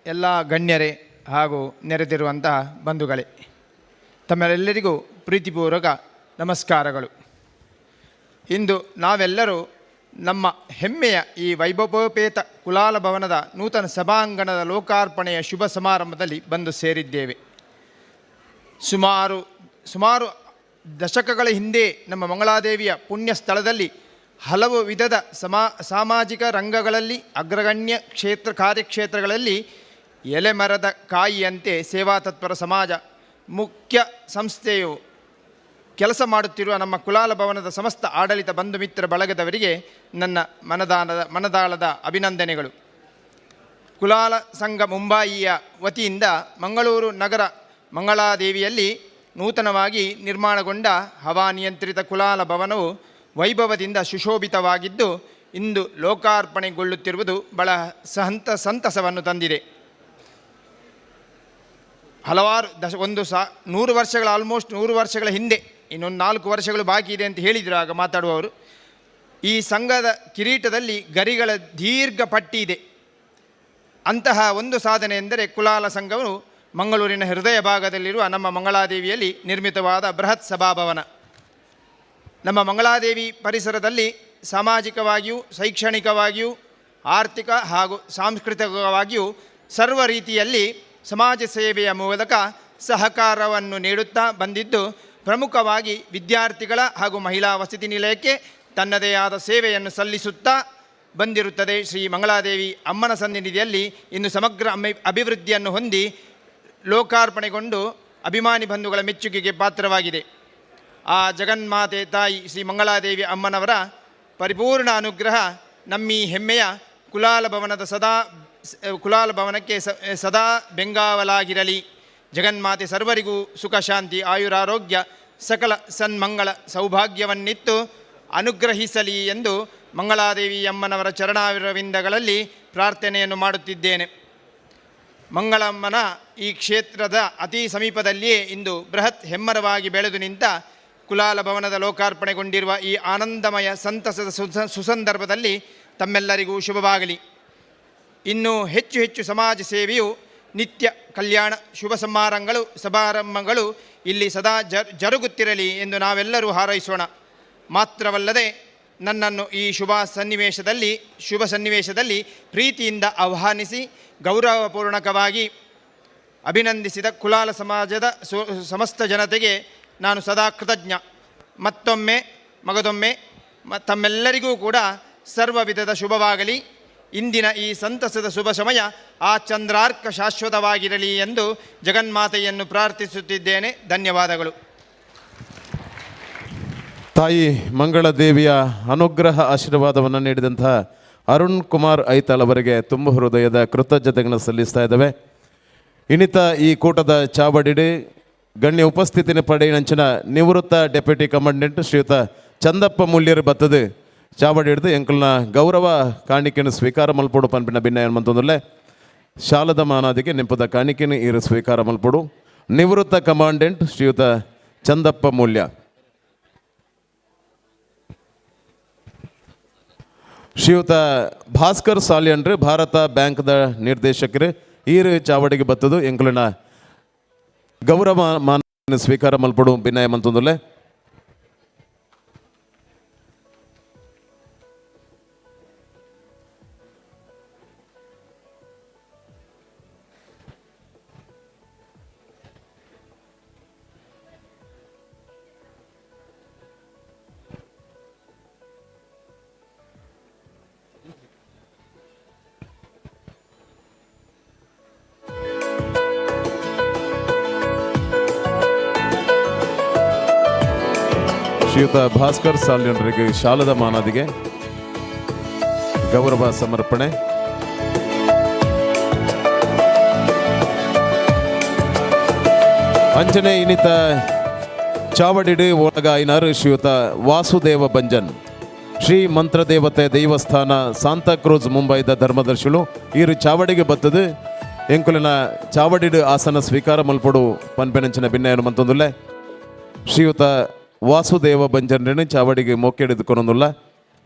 ಎಲ್ಲ ಗಣ್ಯರೇ ಹಾಗೂ ನೆರೆದಿರುವಂತಹ ಬಂಧುಗಳೇ, ತಮ್ಮೆಲ್ಲರಿಗೂ ಪ್ರೀತಿಪೂರ್ವಕ ನಮಸ್ಕಾರಗಳು. ಇಂದು ನಾವೆಲ್ಲರೂ ನಮ್ಮ ಹೆಮ್ಮೆಯ ಈ ವೈಭವೋಪೇತ ಕುಲಾಲ ಭವನದ ನೂತನ ಸಭಾಂಗಣದ ಲೋಕಾರ್ಪಣೆಯ ಶುಭ ಸಮಾರಂಭದಲ್ಲಿ ಬಂದು ಸೇರಿದ್ದೇವೆ. ಸುಮಾರು ಸುಮಾರು ದಶಕಗಳ ಹಿಂದೆ ನಮ್ಮ ಮಂಗಳಾದೇವಿಯ ಪುಣ್ಯ ಸ್ಥಳದಲ್ಲಿ ಹಲವು ವಿಧದ ಸಾಮಾಜಿಕ ರಂಗಗಳಲ್ಲಿ ಅಗ್ರಗಣ್ಯ ಕ್ಷೇತ್ರ ಕಾರ್ಯಕ್ಷೇತ್ರಗಳಲ್ಲಿ ಎಲೆಮರದ ಕಾಯಿಯಂತೆ ಸೇವಾ ತತ್ಪರ ಸಮಾಜ ಮುಖ್ಯ ಸಂಸ್ಥೆಯು ಕೆಲಸ ಮಾಡುತ್ತಿರುವ ನಮ್ಮ ಕುಲಾಲ ಭವನದ ಸಮಸ್ತ ಆಡಳಿತ ಬಂಧು ಮಿತ್ರ ಬಳಗದವರಿಗೆ ನನ್ನ ಮನದಾಳದ ಅಭಿನಂದನೆಗಳು. ಕುಲಾಲ ಸಂಘ ಮುಂಬಯಿಯ ವತಿಯಿಂದ ಮಂಗಳೂರು ನಗರ ಮಂಗಳಾದೇವಿಯಲ್ಲಿ ನೂತನವಾಗಿ ನಿರ್ಮಾಣಗೊಂಡ ಹವಾನಿಯಂತ್ರಿತ ಕುಲಾಲ ಭವನವು ವೈಭವದಿಂದ ಸುಶೋಭಿತವಾಗಿದ್ದು ಇಂದು ಲೋಕಾರ್ಪಣೆಗೊಳ್ಳುತ್ತಿರುವುದು ಬಹಳ ಸಂತಸವನ್ನು ತಂದಿದೆ. ಹಲವಾರು ದಶ ಒಂದು ಸಾ ನೂರು ವರ್ಷಗಳ ಆಲ್ಮೋಸ್ಟ್ 100 ವರ್ಷಗಳ ಹಿಂದೆ, ಇನ್ನೊಂದು 4 ವರ್ಷಗಳು ಬಾಕಿ ಇದೆ ಅಂತ ಹೇಳಿದರು ಆಗ ಮಾತಾಡುವವರು. ಈ ಸಂಘದ ಕಿರೀಟದಲ್ಲಿ ಗರಿಗಳ ದೀರ್ಘ ಪಟ್ಟಿ ಇದೆ. ಅಂತಹ ಒಂದು ಸಾಧನೆ ಎಂದರೆ ಕುಲಾಲ ಸಂಘವು ಮಂಗಳೂರಿನ ಹೃದಯ ಭಾಗದಲ್ಲಿರುವ ನಮ್ಮ ಮಂಗಳಾದೇವಿಯಲ್ಲಿ ನಿರ್ಮಿತವಾದ ಬೃಹತ್ ಸಭಾಭವನ. ನಮ್ಮ ಮಂಗಳಾದೇವಿ ಪರಿಸರದಲ್ಲಿ ಸಾಮಾಜಿಕವಾಗಿಯೂ ಶೈಕ್ಷಣಿಕವಾಗಿಯೂ ಆರ್ಥಿಕ ಹಾಗೂ ಸಾಂಸ್ಕೃತಿಕವಾಗಿಯೂ ಸರ್ವ ರೀತಿಯಲ್ಲಿ ಸಮಾಜ ಸೇವೆಯ ಮೂಲಕ ಸಹಕಾರವನ್ನು ನೀಡುತ್ತಾ ಬಂದಿದ್ದು, ಪ್ರಮುಖವಾಗಿ ವಿದ್ಯಾರ್ಥಿಗಳ ಹಾಗೂ ಮಹಿಳಾ ವಸತಿ ನಿಲಯಕ್ಕೆ ತನ್ನದೇ ಆದ ಸೇವೆಯನ್ನು ಸಲ್ಲಿಸುತ್ತಾ ಬಂದಿರುತ್ತದೆ. ಶ್ರೀ ಮಂಗಳಾದೇವಿ ಅಮ್ಮನ ಸನ್ನಿಧಿಯಲ್ಲಿ ಇಂದು ಸಮಗ್ರ ಅಭಿವೃದ್ಧಿಯನ್ನು ಹೊಂದಿ ಲೋಕಾರ್ಪಣೆಗೊಂಡು ಅಭಿಮಾನಿ ಬಂಧುಗಳ ಮೆಚ್ಚುಗೆಗೆ ಪಾತ್ರವಾಗಿದೆ. ಆ ಜಗನ್ಮಾತೆ ತಾಯಿ ಶ್ರೀ ಮಂಗಳಾದೇವಿ ಅಮ್ಮನವರ ಪರಿಪೂರ್ಣ ಅನುಗ್ರಹ ನಮ್ಮೀ ಹೆಮ್ಮೆಯ ಕುಲಾಲ ಭವನದ ಸದಾ ಕುಲಾಲ ಭವನಕ್ಕೆ ಸದಾ ಬೆಂಗಾವಲಾಗಿರಲಿ. ಜಗನ್ಮಾತೆ ಸರ್ವರಿಗೂ ಸುಖ ಶಾಂತಿ ಆಯುರಾರೋಗ್ಯ ಸಕಲ ಸನ್ಮಂಗಳ ಸೌಭಾಗ್ಯವನ್ನಿತ್ತು ಅನುಗ್ರಹಿಸಲಿ ಎಂದು ಮಂಗಳಾದೇವಿ ಅಮ್ಮನವರ ಚರಣಾರವಿಂದಗಳಲ್ಲಿ ಪ್ರಾರ್ಥನೆಯನ್ನು ಮಾಡುತ್ತಿದ್ದೇನೆ. ಮಂಗಳಮ್ಮನ ಈ ಕ್ಷೇತ್ರದ ಅತಿ ಸಮೀಪದಲ್ಲಿಯೇ ಇಂದು ಬೃಹತ್ ಹೆಮ್ಮರವಾಗಿ ಬೆಳೆದು ನಿಂತ ಕುಲಾಲ ಭವನದ ಲೋಕಾರ್ಪಣೆಗೊಂಡಿರುವ ಈ ಆನಂದಮಯ ಸಂತಸದ ಸುಸಂದರ್ಭದಲ್ಲಿ ತಮ್ಮೆಲ್ಲರಿಗೂ ಶುಭವಾಗಲಿ. ಇನ್ನೂ ಹೆಚ್ಚು ಹೆಚ್ಚು ಸಮಾಜ ಸೇವೆಯು ನಿತ್ಯ ಕಲ್ಯಾಣ ಶುಭ ಸಮಾರಂಭಗಳು ಇಲ್ಲಿ ಸದಾ ಜರುಗುತ್ತಿರಲಿ ಎಂದು ನಾವೆಲ್ಲರೂ ಹಾರೈಸೋಣ. ಮಾತ್ರವಲ್ಲದೆ ನನ್ನನ್ನು ಈ ಶುಭ ಸನ್ನಿವೇಶದಲ್ಲಿ ಪ್ರೀತಿಯಿಂದ ಆಹ್ವಾನಿಸಿ ಗೌರವಪೂರ್ಣಕವಾಗಿ ಅಭಿನಂದಿಸಿದ ಕುಲಾಲ ಸಮಾಜದ ಸಮಸ್ತ ಜನತೆಗೆ ನಾನು ಸದಾ ಕೃತಜ್ಞ. ಮತ್ತೊಮ್ಮೆ ಮಗದೊಮ್ಮೆ ತಮ್ಮೆಲ್ಲರಿಗೂ ಕೂಡ ಸರ್ವ ವಿಧದ ಶುಭವಾಗಲಿ. ಇಂದಿನ ಈ ಸಂತಸದ ಶುಭ ಸಮಯ ಆ ಚಂದ್ರಾರ್ಕ ಶಾಶ್ವತವಾಗಿರಲಿ ಎಂದು ಜಗನ್ಮಾತೆಯನ್ನು ಪ್ರಾರ್ಥಿಸುತ್ತಿದ್ದೇನೆ. ಧನ್ಯವಾದಗಳು.
ತಾಯಿ ಮಂಗಳದೇವಿಯ ಅನುಗ್ರಹ ಆಶೀರ್ವಾದವನ್ನು ನೀಡಿದಂತಹ ಅರುಣ್ ಕುಮಾರ್ ಐತಾಳ್ ಅವರಿಗೆ ತುಂಬ ಹೃದಯದ ಕೃತಜ್ಞತೆಗಳನ್ನು ಸಲ್ಲಿಸ್ತಾ ಇದ್ದಾವೆ. ಇನ್ನಿತ ಈ ಕೂಟದ ಚಾವಡಿಡಿ ಗಣ್ಯ ಉಪಸ್ಥಿತಿನ ಪಡೆಯಿನಂಚಿನ ನಿವೃತ್ತ ಡೆಪ್ಯೂಟಿ ಕಮಾಂಡೆಂಟ್ ಶ್ರೀಯುತ ಚಂದಪ್ಪ ಮೂಲ್ಯರು ಬತ್ತದೆ ಚಾವಡಿ ಹಿಡಿದು ಎಂಕಲ್ನ ಗೌರವ ಕಾಣಿಕೆಯನ್ನು ಸ್ವೀಕಾರ ಮಲ್ಪೊಡು ಪನ್ಪಿನ ಭಿನ್ನ ಏನ್ಮಂತಂದ್ರೆ ಶಾಲದ ಮಾನಾದಿಗೆ ನಿಂಪದ ಕಾಣಿಕೆಯನ್ನು ಈರು ಸ್ವೀಕಾರ ಮಲ್ಪೊಡು. ನಿವೃತ್ತ ಕಮಾಂಡೆಂಟ್ ಶ್ರೀಯುತ ಚಂದಪ್ಪ ಮೂಲ್ಯ. ಶ್ರೀಯುತ ಭಾಸ್ಕರ್ ಸಾಲಿಯನ್ರು ಭಾರತ ಬ್ಯಾಂಕ್ದ ನಿರ್ದೇಶಕರು ಈರು ಚಾವಡಿಗೆ ಬತ್ತದು ಎಂಕುಲಿನ ಗೌರವ ಮಾನ ಸ್ವೀಕಾರ ಮಲ್ಪೊಡು ಭಿನ್ನಯ ಮಂತಂದುಲ್ಲೆ. ಶ್ರೀಯುತ ಭಾಸ್ಕರ್ ಸಾಲಿಯನ್ರಿಗೆ ಶಾಲದ ಮಾನದಿಗೆ ಗೌರವ ಸಮರ್ಪಣೆ. ಅಂಜನೆ ಇನ್ನಿತ ಚಾವಡಿಡು ಒಳಗಾಯಿನಾರು ಶ್ರೀಯುತ ವಾಸುದೇವ ಬಂಜನ್ ಶ್ರೀ ಮಂತ್ರದೇವತೆ ದೇವಸ್ಥಾನ ಸಾಂತಾಕ್ರೂಜ್ ಮುಂಬೈದ ಧರ್ಮದರ್ಶಿಗಳು ಈರು ಚಾವಡಿಗೆ ಬತ್ತದು. ಎಂಕುಲಿನ ಚಾವಡಿಡು ಆಸನ ಸ್ವೀಕಾರ ಮಲ್ಪೊಡು ಪನ್ಪೆನಂಚಿನ ಭಿನ್ನಯನು ಮಂತೊಂದುಲ್ಲೆ. ಶ್ರೀಯುತ ವಾಸುದೇವ ಬಂಜನ್ರೆನು ಚಾವಡಿಗೆ ಮೋಕೆಡಿದುಕೊನೊಂದುಲ್ಲ.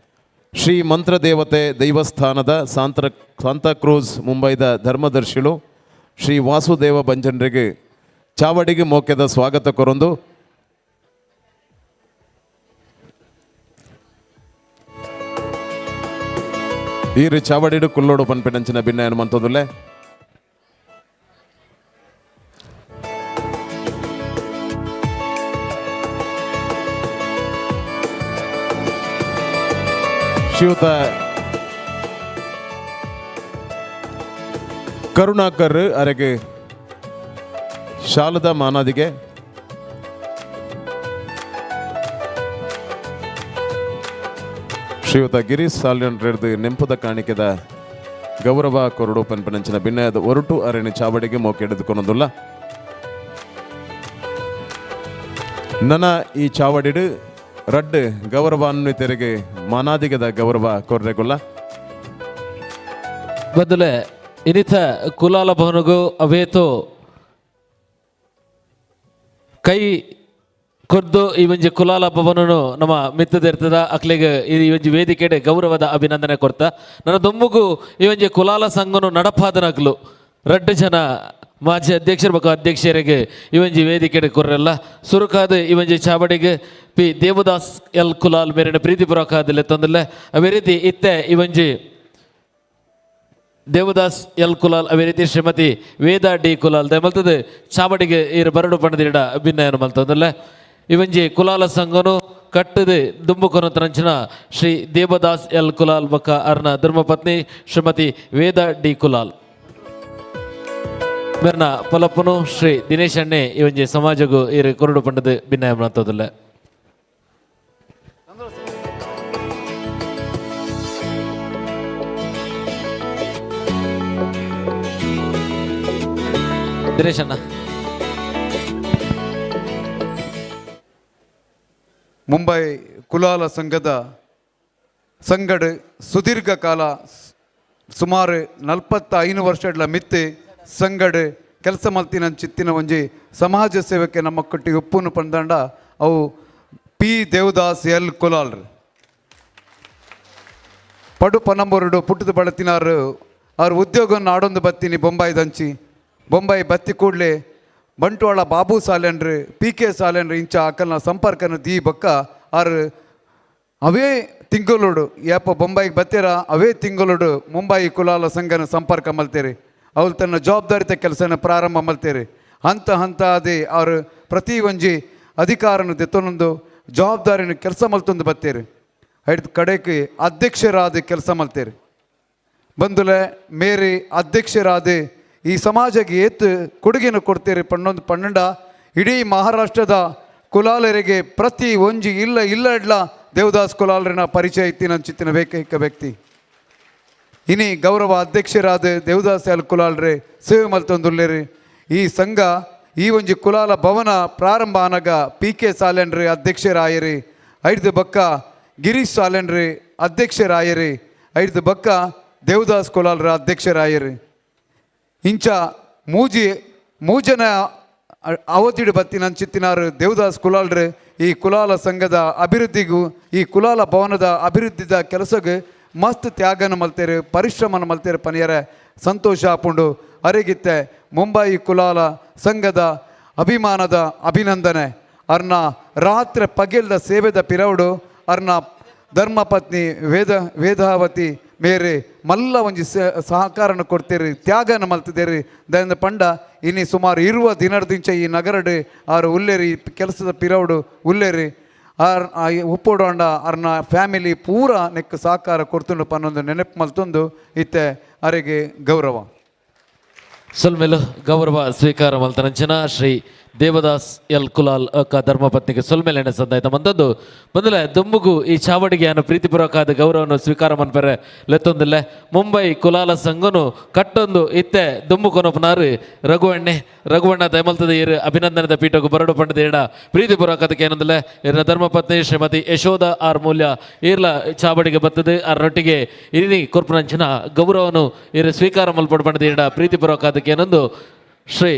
ಶ್ರೀ ಮಂತ್ರದೇವತೆ ದೈವಸ್ಥಾನದ ಸಾಂತಾಕ್ರೂಸ್ ಮುಂಬೈದ ಧರ್ಮದರ್ಶಿಲು ಶ್ರೀ ವಾಸುದೇವ ಬಂಜನ್ರಿಗೆ ಚಾವಡಿಗೆ ಮೋಕೆದ ಸ್ವಾಗತ ಕೊರೊಂದು ಈರು ಚಾವಡಿಡು ಕುಲ್ಲೋಡು ಪನ್ಪೆನಂಚಿನ ಭಿನ್ನಯನು ಮಂತೊಂದುಲ್ಲೆ. ಶ್ರೀಯುತ ಕರುಣಾಕರ್ ಅರೆಗೆ ಶಾಲದ ಮಾನಾದಿಗೆ ಶ್ರೀಯುತ ಗಿರೀಶ್ ಸಾಲ್ಯನ್ ರೆಡ್ದು ನೆಂಪುದ ಕಾಣಿಕೆದ ಗೌರವ ಕೊರಡು ಪನ್ಪನಂಚಿನ ಭಿನ್ನಯದ ಒರಟು ಅರಣಿ ಚಾವಡಿಗೆ ಮೋಕೆಡೆದುಕೊನೊಂದುಲ್ಲ. ನನ ಈ ಚಾವಡಿಡು ರಡ್ಡು ಗೌರವಾನ್ವಿತರಿಗೆ ಮಾನಾದಿಗದ ಗೌರವ ಕೊರ್ರೆಗುಲ್ಲ.
ಬದಲೆ ಇನ್ನಿತ ಕುಲಾಲ ಭವನಗೂ ಅವೇತೋ ಕೈ ಕೊರ್ದು ಈ ಒಂಜಿ ಕುಲಾಲ ಭವನನು ನಮ್ಮ ಮಿತ್ತದಿರ್ತದ ಅಕ್ಲೆಗ್ ಈ ಒಂಜಿ ವೇದಿಕೆಡೆ ಗೌರವದ ಅಭಿನಂದನೆ ಕೊರ್ತ. ನನ್ನ ದೊಮ್ಮುಗು ಈ ಒಂಜಿ ಕುಲಾಲ ಸಂಘನು ನಡಪಾದನಕ್ಲು ರಡ್ಡು ಜನ ಮಾಜಿ ಅಧ್ಯಕ್ಷರು ಬೊಕ ಅಧ್ಯಕ್ಷರಿಗೆ ಈ ಒಂಜಿ ವೇದಿಕೆಡೆ ಕೊರ್ರೆಲ್ಲ. ಸುರುಕಾದ ಈ ಒಂಜಿ ಚಾವಡಿಗೆ ಪಿ ದೇವದಾಸ್ ಎಲ್ ಕುಲಾಲ್ ಮೇರಿನ ಪ್ರೀತಿಪೂರ್ವಕ ತಂದಲ್ಲ. ಅವೇ ರೀತಿ ಇತ್ತೆ ಈ ಒಂಜಿ ದೇವದಾಸ್ ಎಲ್ ಕುಲಾಲ್ ಅವೇ ರೀತಿ ಶ್ರೀಮತಿ ವೇದಾ ಡಿ ಕುಲಾಲ್ ದಯಮಲ್ತದೆ ಚಾವಡಿಗೆ ಈರು ಬರಡು ಪಣದಿಡ ಭಿನ್ನಯನ್ನು ಮಲ್ತದಲ್ಲ. ಈ ಒಂಜಿ ಕುಲಾಲ ಸಂಘನು ಕಟ್ಟದೆ ದುಂಬುಕೊನತರಂಚಿನ ಶ್ರೀ ದೇವದಾಸ್ ಎಲ್ ಕುಲಾಲ್ ಬೊಕ್ಕ ಅರ್ನ ಧರ್ಮಪತ್ನಿ ಶ್ರೀಮತಿ ವೇದಾ ಡಿ ಕುಲಾಲ್ ಮೇರ್ನ ಪಲಪ್ಪನು ಶ್ರೀ ದಿನೇಶ್ ಅಣ್ಣೆ ಈ ಒಂಜಿ ಸಮಾಜಗೂ ಈರು ಕೊರಡು ಪಂಡದು ಭಿನ್ನಯ ಮಲ್ತದಲ್ಲ. ದಿನೇಶ್ ಅಣ್ಣ.
ಮುಂಬೈ ಕುಲಾಲ ಸಂಘದ ಸಂಗಡ ಸುದೀರ್ಘ ಕಾಲ ಸುಮಾರು 45 ವರ್ಷಗಳ ಮಿತ್ತೆ ಸಂಗಡ ಕೆಲಸ ಮಲ್ತಿನ ಚಿತ್ತಿನ ಒಂಜಿ ಸಮಾಜ ಸೇವಕ್ಕೆ ನಮ್ಮ ಕಟ್ಟಿ ಉಪ್ಪುನು ಪಂದಂಡ ಅವು ಪಿ ದೇವದಾಸ್ ಎಲ್ ಕುಲಾಲ್ರು. ಪಡು ಪನಂಬರುಡು ಪುಟ್ಟದ ಬಳತಿನಾರು ಅವ್ರ ಉದ್ಯೋಗವನ್ನು ಆಡೊಂದು ಬತ್ತೀನಿ ಬೊಂಬಾಯ್ದಂಚಿ. ಬೊಂಬಾಯಿ ಬತ್ತಿ ಕೂಡಲೇ ಬಂಟ್ವಾಳ ಬಾಬು ಸಾಲೆನ್ರು ಪಿ ಕೆ ಸಾಲೆನ್ರು ಇಂಚ ಅಕ್ಕಲ್ನ ಸಂಪರ್ಕನ ದೀ ಬಕ್ಕ ಆರು ಅವೇ ತಿಂಗಳೋಡು ಯಾಪ ಬೊಂಬಾಯಿಗೆ ಬತ್ತೀರ ಅವೇ ತಿಂಗಳೋಡು ಮುಂಬೈ ಕುಲಾಲ ಸಂಘನ ಸಂಪರ್ಕ ಮಲ್ತೀರಿ. ಅವ್ರು ತನ್ನ ಜವಾಬ್ದಾರಿತ ಕೆಲಸನ ಪ್ರಾರಂಭ ಮಲ್ತೀರಿ. ಹಂತ ಹಂತ ಅದೇ ಅವರು ಪ್ರತಿ ಒಂಜಿ ಅಧಿಕಾರನ ದೆತ್ತೊಂದು ಜವಾಬ್ದಾರಿನ ಕೆಲಸ ಮಲ್ತೊಂದು ಬತ್ತೀರಿ. ಹಿಡ್ದು ಕಡೆಗೆ ಅಧ್ಯಕ್ಷರಾದ ಕೆಲಸ ಮಲ್ತೀರಿ. ಬಂದುಲೆ ಮೇರಿ ಅಧ್ಯಕ್ಷರಾದ ಈ ಸಮಾಜಕ್ಕೆ ಏತು ಕೊಡುಗೆಯನ್ನು ಕೊಡ್ತೀರಿ ಪನ್ನೊಂದು ಪನ್ನೊಂಡ ಇಡೀ ಮಹಾರಾಷ್ಟ್ರದ ಕುಲಾಲರಿಗೆ ಪ್ರತಿ ಒಂಜಿ ಇಲ್ಲ ಇಲ್ಲ ಇಡ್ಲ ದೇವದಾಸ್ ಕುಲಾಲರಿನ ಪರಿಚಯ ಇತ್ತಿನ ಚಿತ್ತಿನ ಏಕೈಕ ವ್ಯಕ್ತಿ. ಇನಿ ಗೌರವ ಅಧ್ಯಕ್ಷರಾದ ದೇವದಾಸ್ ಎಲ್ ಕುಲಾಲ್ರೆ ಸೇವೆ ಮಲ್ತೊಂದುಲ್ಲೇರಿ. ಈ ಸಂಘ ಈ ಒಂಜಿ ಕುಲಾಲ ಭವನ ಪ್ರಾರಂಭ ಆನಗ ಪಿ ಕೆ ಸಾಲೆನ್ರಿ ಅಧ್ಯಕ್ಷರಾಯರಿ, ಐದು ಬಕ್ಕ ಗಿರೀಶ್ ಸಾಲೆನ್ರಿ ಅಧ್ಯಕ್ಷರಾಯರಿ, ಐದು ಬಕ್ಕ ದೇವದಾಸ್ ಕುಲಾಲ್ರ ಅಧ್ಯಕ್ಷರಾಯರಿ. ಇಂಚ ಮೂಜನ ಅವಧಿಡು ಬತ್ತಿನ ಚಿತ್ತಿನಾರು ದೇವದಾಸ್ ಕುಲಾಲ್ರು ಈ ಕುಲಾಲ ಸಂಘದ ಅಭಿವೃದ್ಧಿಗೂ ಈ ಕುಲಾಲ ಭವನದ ಅಭಿವೃದ್ಧಿದ ಕೆಲಸಗೆ ಮಸ್ತ್ ತ್ಯಾಗನ ಮಲ್ತೇರು ಪರಿಶ್ರಮನ ಮಲ್ತೇರು ಪನಿಯರ ಸಂತೋಷ ಆಪುಂಡು. ಅರೆಗಿತ್ತೆ ಮುಂಬೈ ಕುಲಾಲ ಸಂಘದ ಅಭಿಮಾನದ ಅಭಿನಂದನೆ. ಅರ್ನ ರಾತ್ರಿ ಪಗೆಲ್ದ ಸೇವೆದ ಪಿರವುಡು ಅರ್ನ ಧರ್ಮಪತ್ನಿ ವೇದಾವತಿ ಮೇರೆ ಮಲ್ಲ ಒಂಜಿ ಸಹಕಾರನ ಕೊಡ್ತೀರಿ ತ್ಯಾಗನ ಮಲ್ತಿದ್ದೀರಿ. ದಯಿಂದ ಪಂಡ ಇನಿ ಸುಮಾರು ಇರುವ ದಿನದಿಂಚ ಈ ನಗರಡು ಆರು ಉಲ್ಲೇರಿ ಕೆಲಸದ ಪಿರವುಡು ಉಲ್ಲೇರಿ ಆರ್ ಉಪ್ಪೋಡು ಅಂಡ ಅರ್ನ ಫ್ಯಾಮಿಲಿ ಪೂರ ನೆಕ್ ಸಹಕಾರ ಕೊಡ್ತುಂಡು ಪನ್ನೊಂದು ನೆನಪು ಮಲ್ತೊಂದು ಇತ್ತೆ ಅರೆಗೆ ಗೌರವ.
ಸೊಲ್ಮೆಲು ಗೌರವ ಸ್ವೀಕಾರ ಮಲ್ತನಂಚಿನ ಶ್ರೀ ದೇವದಾಸ್ ಎಲ್ ಕುಲಾಲ್ ಅಕ್ಕ ಧರ್ಮಪತ್ನಿಗೆ ಸೊಲ್ಮೆಲೆಣ್ಣೆ ಸಂದಾಯ್ತ ಮಂತದ್ದು ಬಂದಲೆ ದುಂಬುಗು ಈ ಚಾವಡಿಗೆ ಅನ್ನು ಪ್ರೀತಿಪೂರ್ವಕವಾದ ಗೌರವವನ್ನು ಸ್ವೀಕಾರ ಮನ್ಪೆರೆ ಲೆತ್ತೊಂದಿಲ್ಲ. ಮುಂಬೈ ಕುಲಾಲ ಸಂಘನು ಕಟ್ಟೊಂದು ಇತ್ತೆ ದುಂಬು ಕೊನೊಪನಾರು ರಘುವಣ್ಣೆ ರಘುವಣ್ಣ ದಯಮಲ್ತದ ಇರು ಅಭಿನಂದನದ ಪೀಠకు ಬರಡು ಪಂಡದ ಏಡ ಪ್ರೀತಿಪೂರ್ವಕದಕ್ಕೆ ಏನಂದಿಲ್ಲ. ಇರ ಧರ್ಮಪತ್ನಿ ಶ್ರೀಮತಿ ಯಶೋಧ ಆರ್ ಮೂಲ್ಯ ಈರ್ಲ ಚಾವಡಿಗೆ ಬರ್ತದೆ. ಆರೊಟ್ಟಿಗೆ ಇರಿನಿ ಕೊರ್ಪುನಂಚಿನ ಗೌರವನು ಇರು ಸ್ವೀಕಾರ ಮಲ್ಪಡು ಪಂಡದ ಏಡ ಪ್ರೀತಿಪೂರ್ವಕದಕ್ಕೆ ಏನೊಂದು ಶ್ರೀ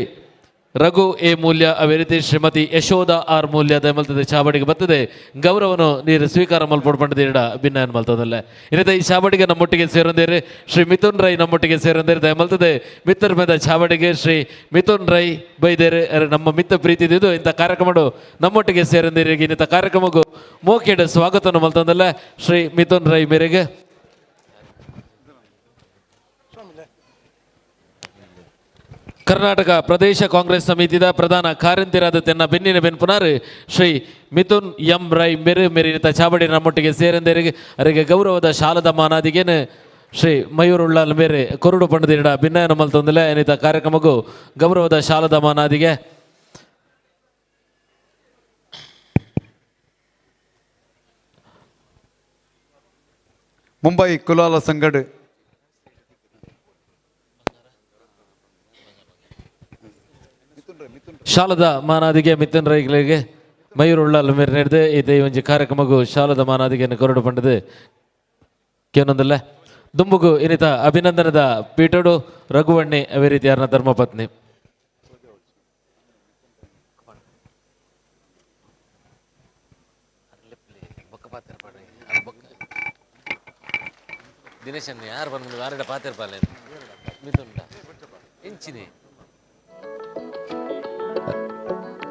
ರಘು ಎ ಮೂಲ್ಯ ಅವೇ ರೀತಿ ಶ್ರೀಮತಿ ಯಶೋಧ ಆರ್ ಮೂಲ್ಯ ದಯಮಲ್ತದೆ ಚಾವಡಿಗೆ ಬರ್ತದೆ. ಗೌರವನು ನೀರು ಸ್ವೀಕಾರ ಮಲ್ಪಡು ಪಂಡದ ಭಿನ್ನ ಮಲ್ತದಲ್ಲ. ಇನ್ನಿತ ಈ ಚಾವಡಿಗೆ ನಮ್ಮೊಟ್ಟಿಗೆ ಸೇರೊಂದೇರಿ ಶ್ರೀ ಮಿಥುನ್ ರೈ ನಮ್ಮೊಟ್ಟಿಗೆ ಸೇರೊಂದೇರಿ ದಯಮಲ್ತದೆ ಮಿತ್ರರ ಮೇಲೆ ಚಾವಡಿಗೆ ಶ್ರೀ ಮಿಥುನ್ ರೈ ಬೈದೇರೆ ನಮ್ಮ ಮಿತ್ರ ಪ್ರೀತಿ ಇದ್ದು ಇಂಥ ಕಾರ್ಯಕ್ರಮ ನಮ್ಮೊಟ್ಟಿಗೆ ಸೇರೊಂದೇರಿ. ಇನ್ನಿತ ಕಾರ್ಯಕ್ರಮಕ್ಕೂ ಮೋಕೆಡ್ ಸ್ವಾಗತವನ್ನು ಮಲ್ತಂದಲ್ಲ ಶ್ರೀ ಮಿಥುನ್ ರೈ ಮೇರೆಗೆ. ಕರ್ನಾಟಕ ಪ್ರದೇಶ ಕಾಂಗ್ರೆಸ್ ಸಮಿತಿದ ಪ್ರಧಾನ ಕಾರ್ಯಂತಿರಾದ ತೆನ್ನ ಬೆನ್ನಿನ ಬೆನ್ಪುನಾರ್ ಶ್ರೀ ಮಿಥುನ್ ಎಂ ರೈ ಮೆರು ಮೆರಿನಿತ ಚಾವಡಿ ನಮ್ಮೊಟ್ಟಿಗೆ ಸೇರಂದೇರಿಗೆ ಅವರಿಗೆ ಗೌರವದ ಶಾಲದ ಮಾನಾದಿಗೇನು ಶ್ರೀ ಮಯೂರುಳ್ಳಾಲ್ ಮೇರೆ ಕೊರಡು ಪಂಡದಿರಡ ಭಿನ್ನಯನ ಮಲ್ತೊಂದಿಲ್ಲ. ಏನಿತ ಕಾರ್ಯಕ್ರಮಕ್ಕೂ ಗೌರವದ ಶಾಲದ ಮಾನಾದಿಗೆ
ಮುಂಬೈ ಕುಲಾಲ ಸಂಗಡ್
ಶಾಲದ ಮಾನಾದಿಗೆ ಮಿಥುನ್ ರೈಗಳಿಗೆ ಮಯೂರುಳ್ಳಾಲ್ ಮೇರೆ ನಡೆದು ಇದೆ ಈ ಒಂಜಿ ಕಾರ್ಯಕ್ರಮಗೂ ಶಾಲದ ಮಾನಾದಿಗೆಯನ್ನು ಕೊರಡು ಪಂಡದು ಕೇನೊಂದಲ್ಲ. ದುಂಬುಗು ಇನ್ನಿತ ಅಭಿನಂದನದ ಪೀಠಡು ರಘುವಣ್ಣಿ ಅವೇ ರೀತಿ ಯಾರನ್ನ ಧರ್ಮಪತ್ನಿ. ದಿನೇಶನ್ ಯಾರು ಬಂದು ಯಾರ ಪಾತಿರ್ಪಾಲೆ ಮಿಥುನ್ ಇಂಚಿನಿ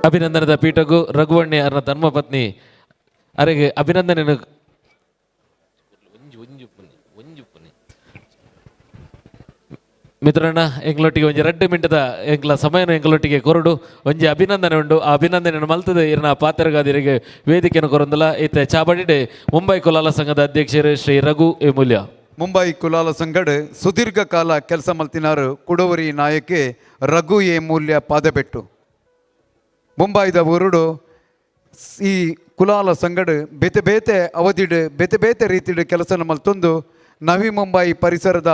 ಅಭಿನಂದನದ ಪೀಠಗೂ ರಘುವಣ್ಣಿ ಅವರ ಧರ್ಮಪತ್ನಿ ಅರೆಗೆ ಅಭಿನಂದನೆ. ಮಿತ್ರಣ್ಣ ಎಂಗ್ಲೊಟ್ಟಿಗೆ ಒಂಜಿ ರಡ್ಡು ಮಿಂಟದ ಎಂಗ್ಲ ಸಮಯನ ಎಂಗ್ಲೊಟ್ಟಿಗೆ ಕೊರಡು ಒಂಜಿ ಅಭಿನಂದನೆ ಉಂಡು. ಆ ಅಭಿನಂದನೆಯನ್ನು ಮಲ್ತದೆ ಇರನ ಪಾತ್ರಗಾದಿರಿಗೆ ವೇದಿಕೆಯನ್ನು ಕೊರೊಂದಲ. ಇತ್ತೆ ಚಾಬಡಿಡೆ ಮುಂಬೈ ಕುಲಾಲ ಸಂಘದ ಅಧ್ಯಕ್ಷರು ಶ್ರೀ ರಘು ಎ ಮೂಲ್ಯ.
ಮುಂಬೈ ಕುಲಾಲ ಸಂಘಡ್ ಸುದೀರ್ಘ ಕಾಲ ಕೆಲಸ ಮಲ್ತಿನಾರು ಕುಡವರಿ ನಾಯಕೆ ರಘು ಎ ಮೂಲ್ಯ ಪಾದಬೆಟ್ಟು. ಮುಂಬೈದ ಊರುಡು ಈ ಕುಲಾಲ ಸಂಗಡ್ ಬೇತೆ ಬೇತೆ ಅವಧಿಡ್ ಬೇತೆ ಬೇತೆ ರೀತಿಡ್ ಕೆಲಸನ ಮಲ್ತೊಂದು ನವಿ ಮುಂಬೈ ಪರಿಸರದ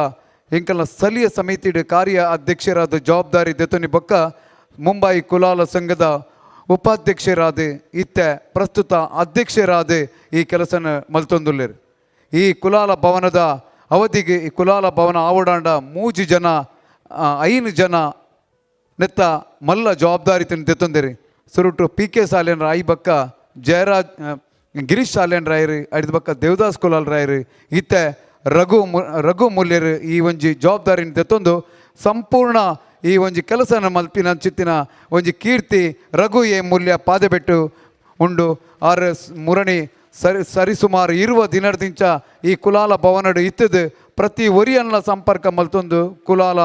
ಎಂಕಲ್ನ ಸ್ಥಳೀಯ ಸಮಿತಿಡ್ ಕಾರ್ಯ ಅಧ್ಯಕ್ಷರಾದ ಜವಾಬ್ದಾರಿ ದೆತೊನಿ ಬೊಕ್ಕ ಮುಂಬೈ ಕುಲಾಲ ಸಂಘದ ಉಪಾಧ್ಯಕ್ಷರಾದ ಇತ್ತೆ ಪ್ರಸ್ತುತ ಅಧ್ಯಕ್ಷರಾದ ಈ ಕೆಲಸನ ಮಲ್ತೊಂದುಲ್ಲೆರ್. ಈ ಕುಲಾಲ ಭವನದ ಅವಧಿಗೆ ಈ ಕುಲಾಲ ಭವನ ಆವಡಾಂಡ ಮೂಜಿ ಜನ ಐನು ಜನ ನೆತ್ತ ಮಲ್ಲ ಜವಾಬ್ದಾರಿ ದೆತ್ತೊಂದಿರಿ. ಸುರುಟು ಪಿ ಕೆ ಸಾಲೇನ್ ರಾಯ್ ಬಕ್ಕ ಜಯರಾಜ್ ಗಿರೀಶ್ ಸಾಲೇನ್ ರಾಯರು ಐದು ಬಕ್ಕ ದೇವದಾಸ್ ಕುಲಾಲ್ ರಾಯರು ಇತ್ತೆ ರಘು ಮೂಲ್ಯರು ಈ ಒಂಜಿ ಜವಾಬ್ದಾರಿನ ದೆತ್ತೊಂದು ಸಂಪೂರ್ಣ ಈ ಒಂಜಿ ಕೆಲಸನ ಮಲ್ಪಿನ ಚಿತ್ತಿನ ಒಂಜಿ ಕೀರ್ತಿ ರಘು ಎ ಮೂಲ್ಯ ಪಾದೆಬೆಟ್ಟು ಉಂಡು. ಆರ್ ಮುರಣಿ ಸರಿಸುಮಾರು ಇರುವ ದಿನದಿಂಚ ಈ ಕುಲಾಲ ಭವನಡು ಇತ್ತದು ಪ್ರತಿ ಒರಿಯನ್ನ ಸಂಪರ್ಕ ಮಲ್ತೊಂದು ಕುಲಾಲ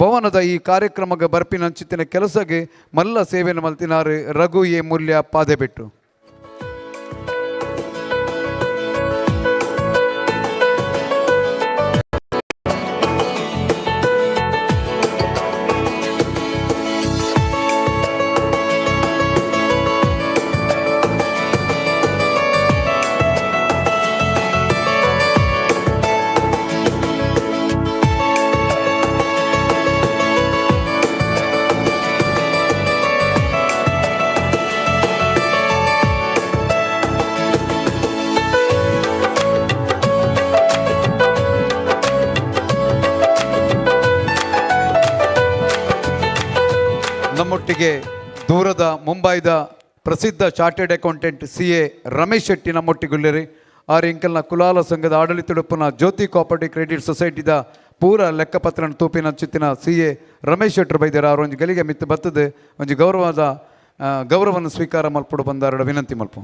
ಭವನದ ಈ ಕಾರ್ಯಕ್ರಮಕ್ಕೆ ಬರ್ಪಿನ ಅಂಚಿತ್ತಿನ ಕೆಲಸಗೆ ಮಲ್ಲ ಸೇವೆಯನ್ನು ಮಲ್ತಿನಾರು ರಘು ಎ ಮೂಲ್ಯ ಪಾದೆಬೆಟ್ಟು. ನಮ್ಮೊಟ್ಟಿಗೆ ದೂರದ ಮುಂಬೈದ ಪ್ರಸಿದ್ಧ chartered accountant C A Ramesh Shetty ನಮ್ಮೊಟ್ಟಿಗುಲ್ಲೇರಿ. R ಎಂಕಲ್ನ Kulala ಸಂಘದ ಆಡಳಿತಡುಪ್ಪನ ಜ್ಯೋತಿ ಕೋಪರೇಟಿವ್ ಕ್ರೆಡಿಟ್ ಸೊಸೈಟಿದ ಪೂರ ಲೆಕ್ಕಪತ್ರನ ತೂಪಿನ ಚಿತ್ತಿನ ಸಿ ಎ ರಮೇಶ್ ಶೆಟ್ಟರು ಬೈದಾರ. ಅವ್ರ ಒಂಜಿ ಗಲಿಗೆ ಮಿತ್ತು ಬರ್ತದೆ ಒಂಜಿ ಗೌರವವನ್ನು ಸ್ವೀಕಾರ ಮಲ್ಪಡು ಬಂದಾರಡ ವಿನಂತಿ ಮಲ್ಪು.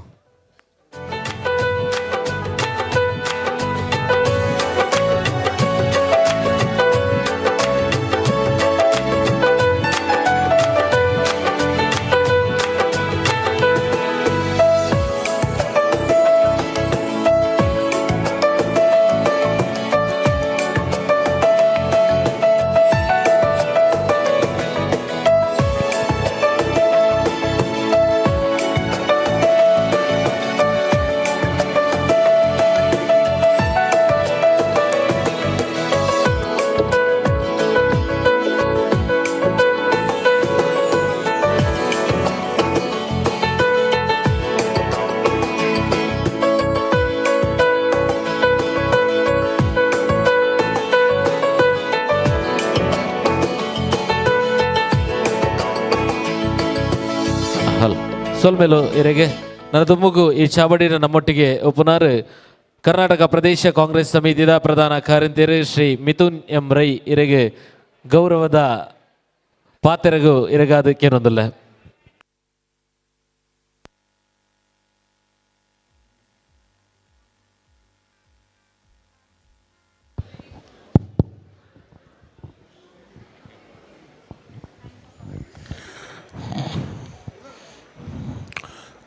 ಸೊಲ್ಮೆಲು ಇರೆಗೆ. ನನ್ನ ತುಮ್ಮಗು ಈ ಚಾವಡಿನ ನಮ್ಮೊಟ್ಟಿಗೆ ಉಪನಾರು ಕರ್ನಾಟಕ ಪ್ರದೇಶ ಕಾಂಗ್ರೆಸ್ ಸಮಿತಿಯ ಪ್ರಧಾನ ಕಾರ್ಯಂತೇರು ಶ್ರೀ ಮಿಥುನ್ ಎಂ ರೈ ಇರೆಗೆ ಗೌರವದ ಪಾತೆರಗು ಇರೆಗಾದ ಕೇನೊಂದಿಲ್ಲ.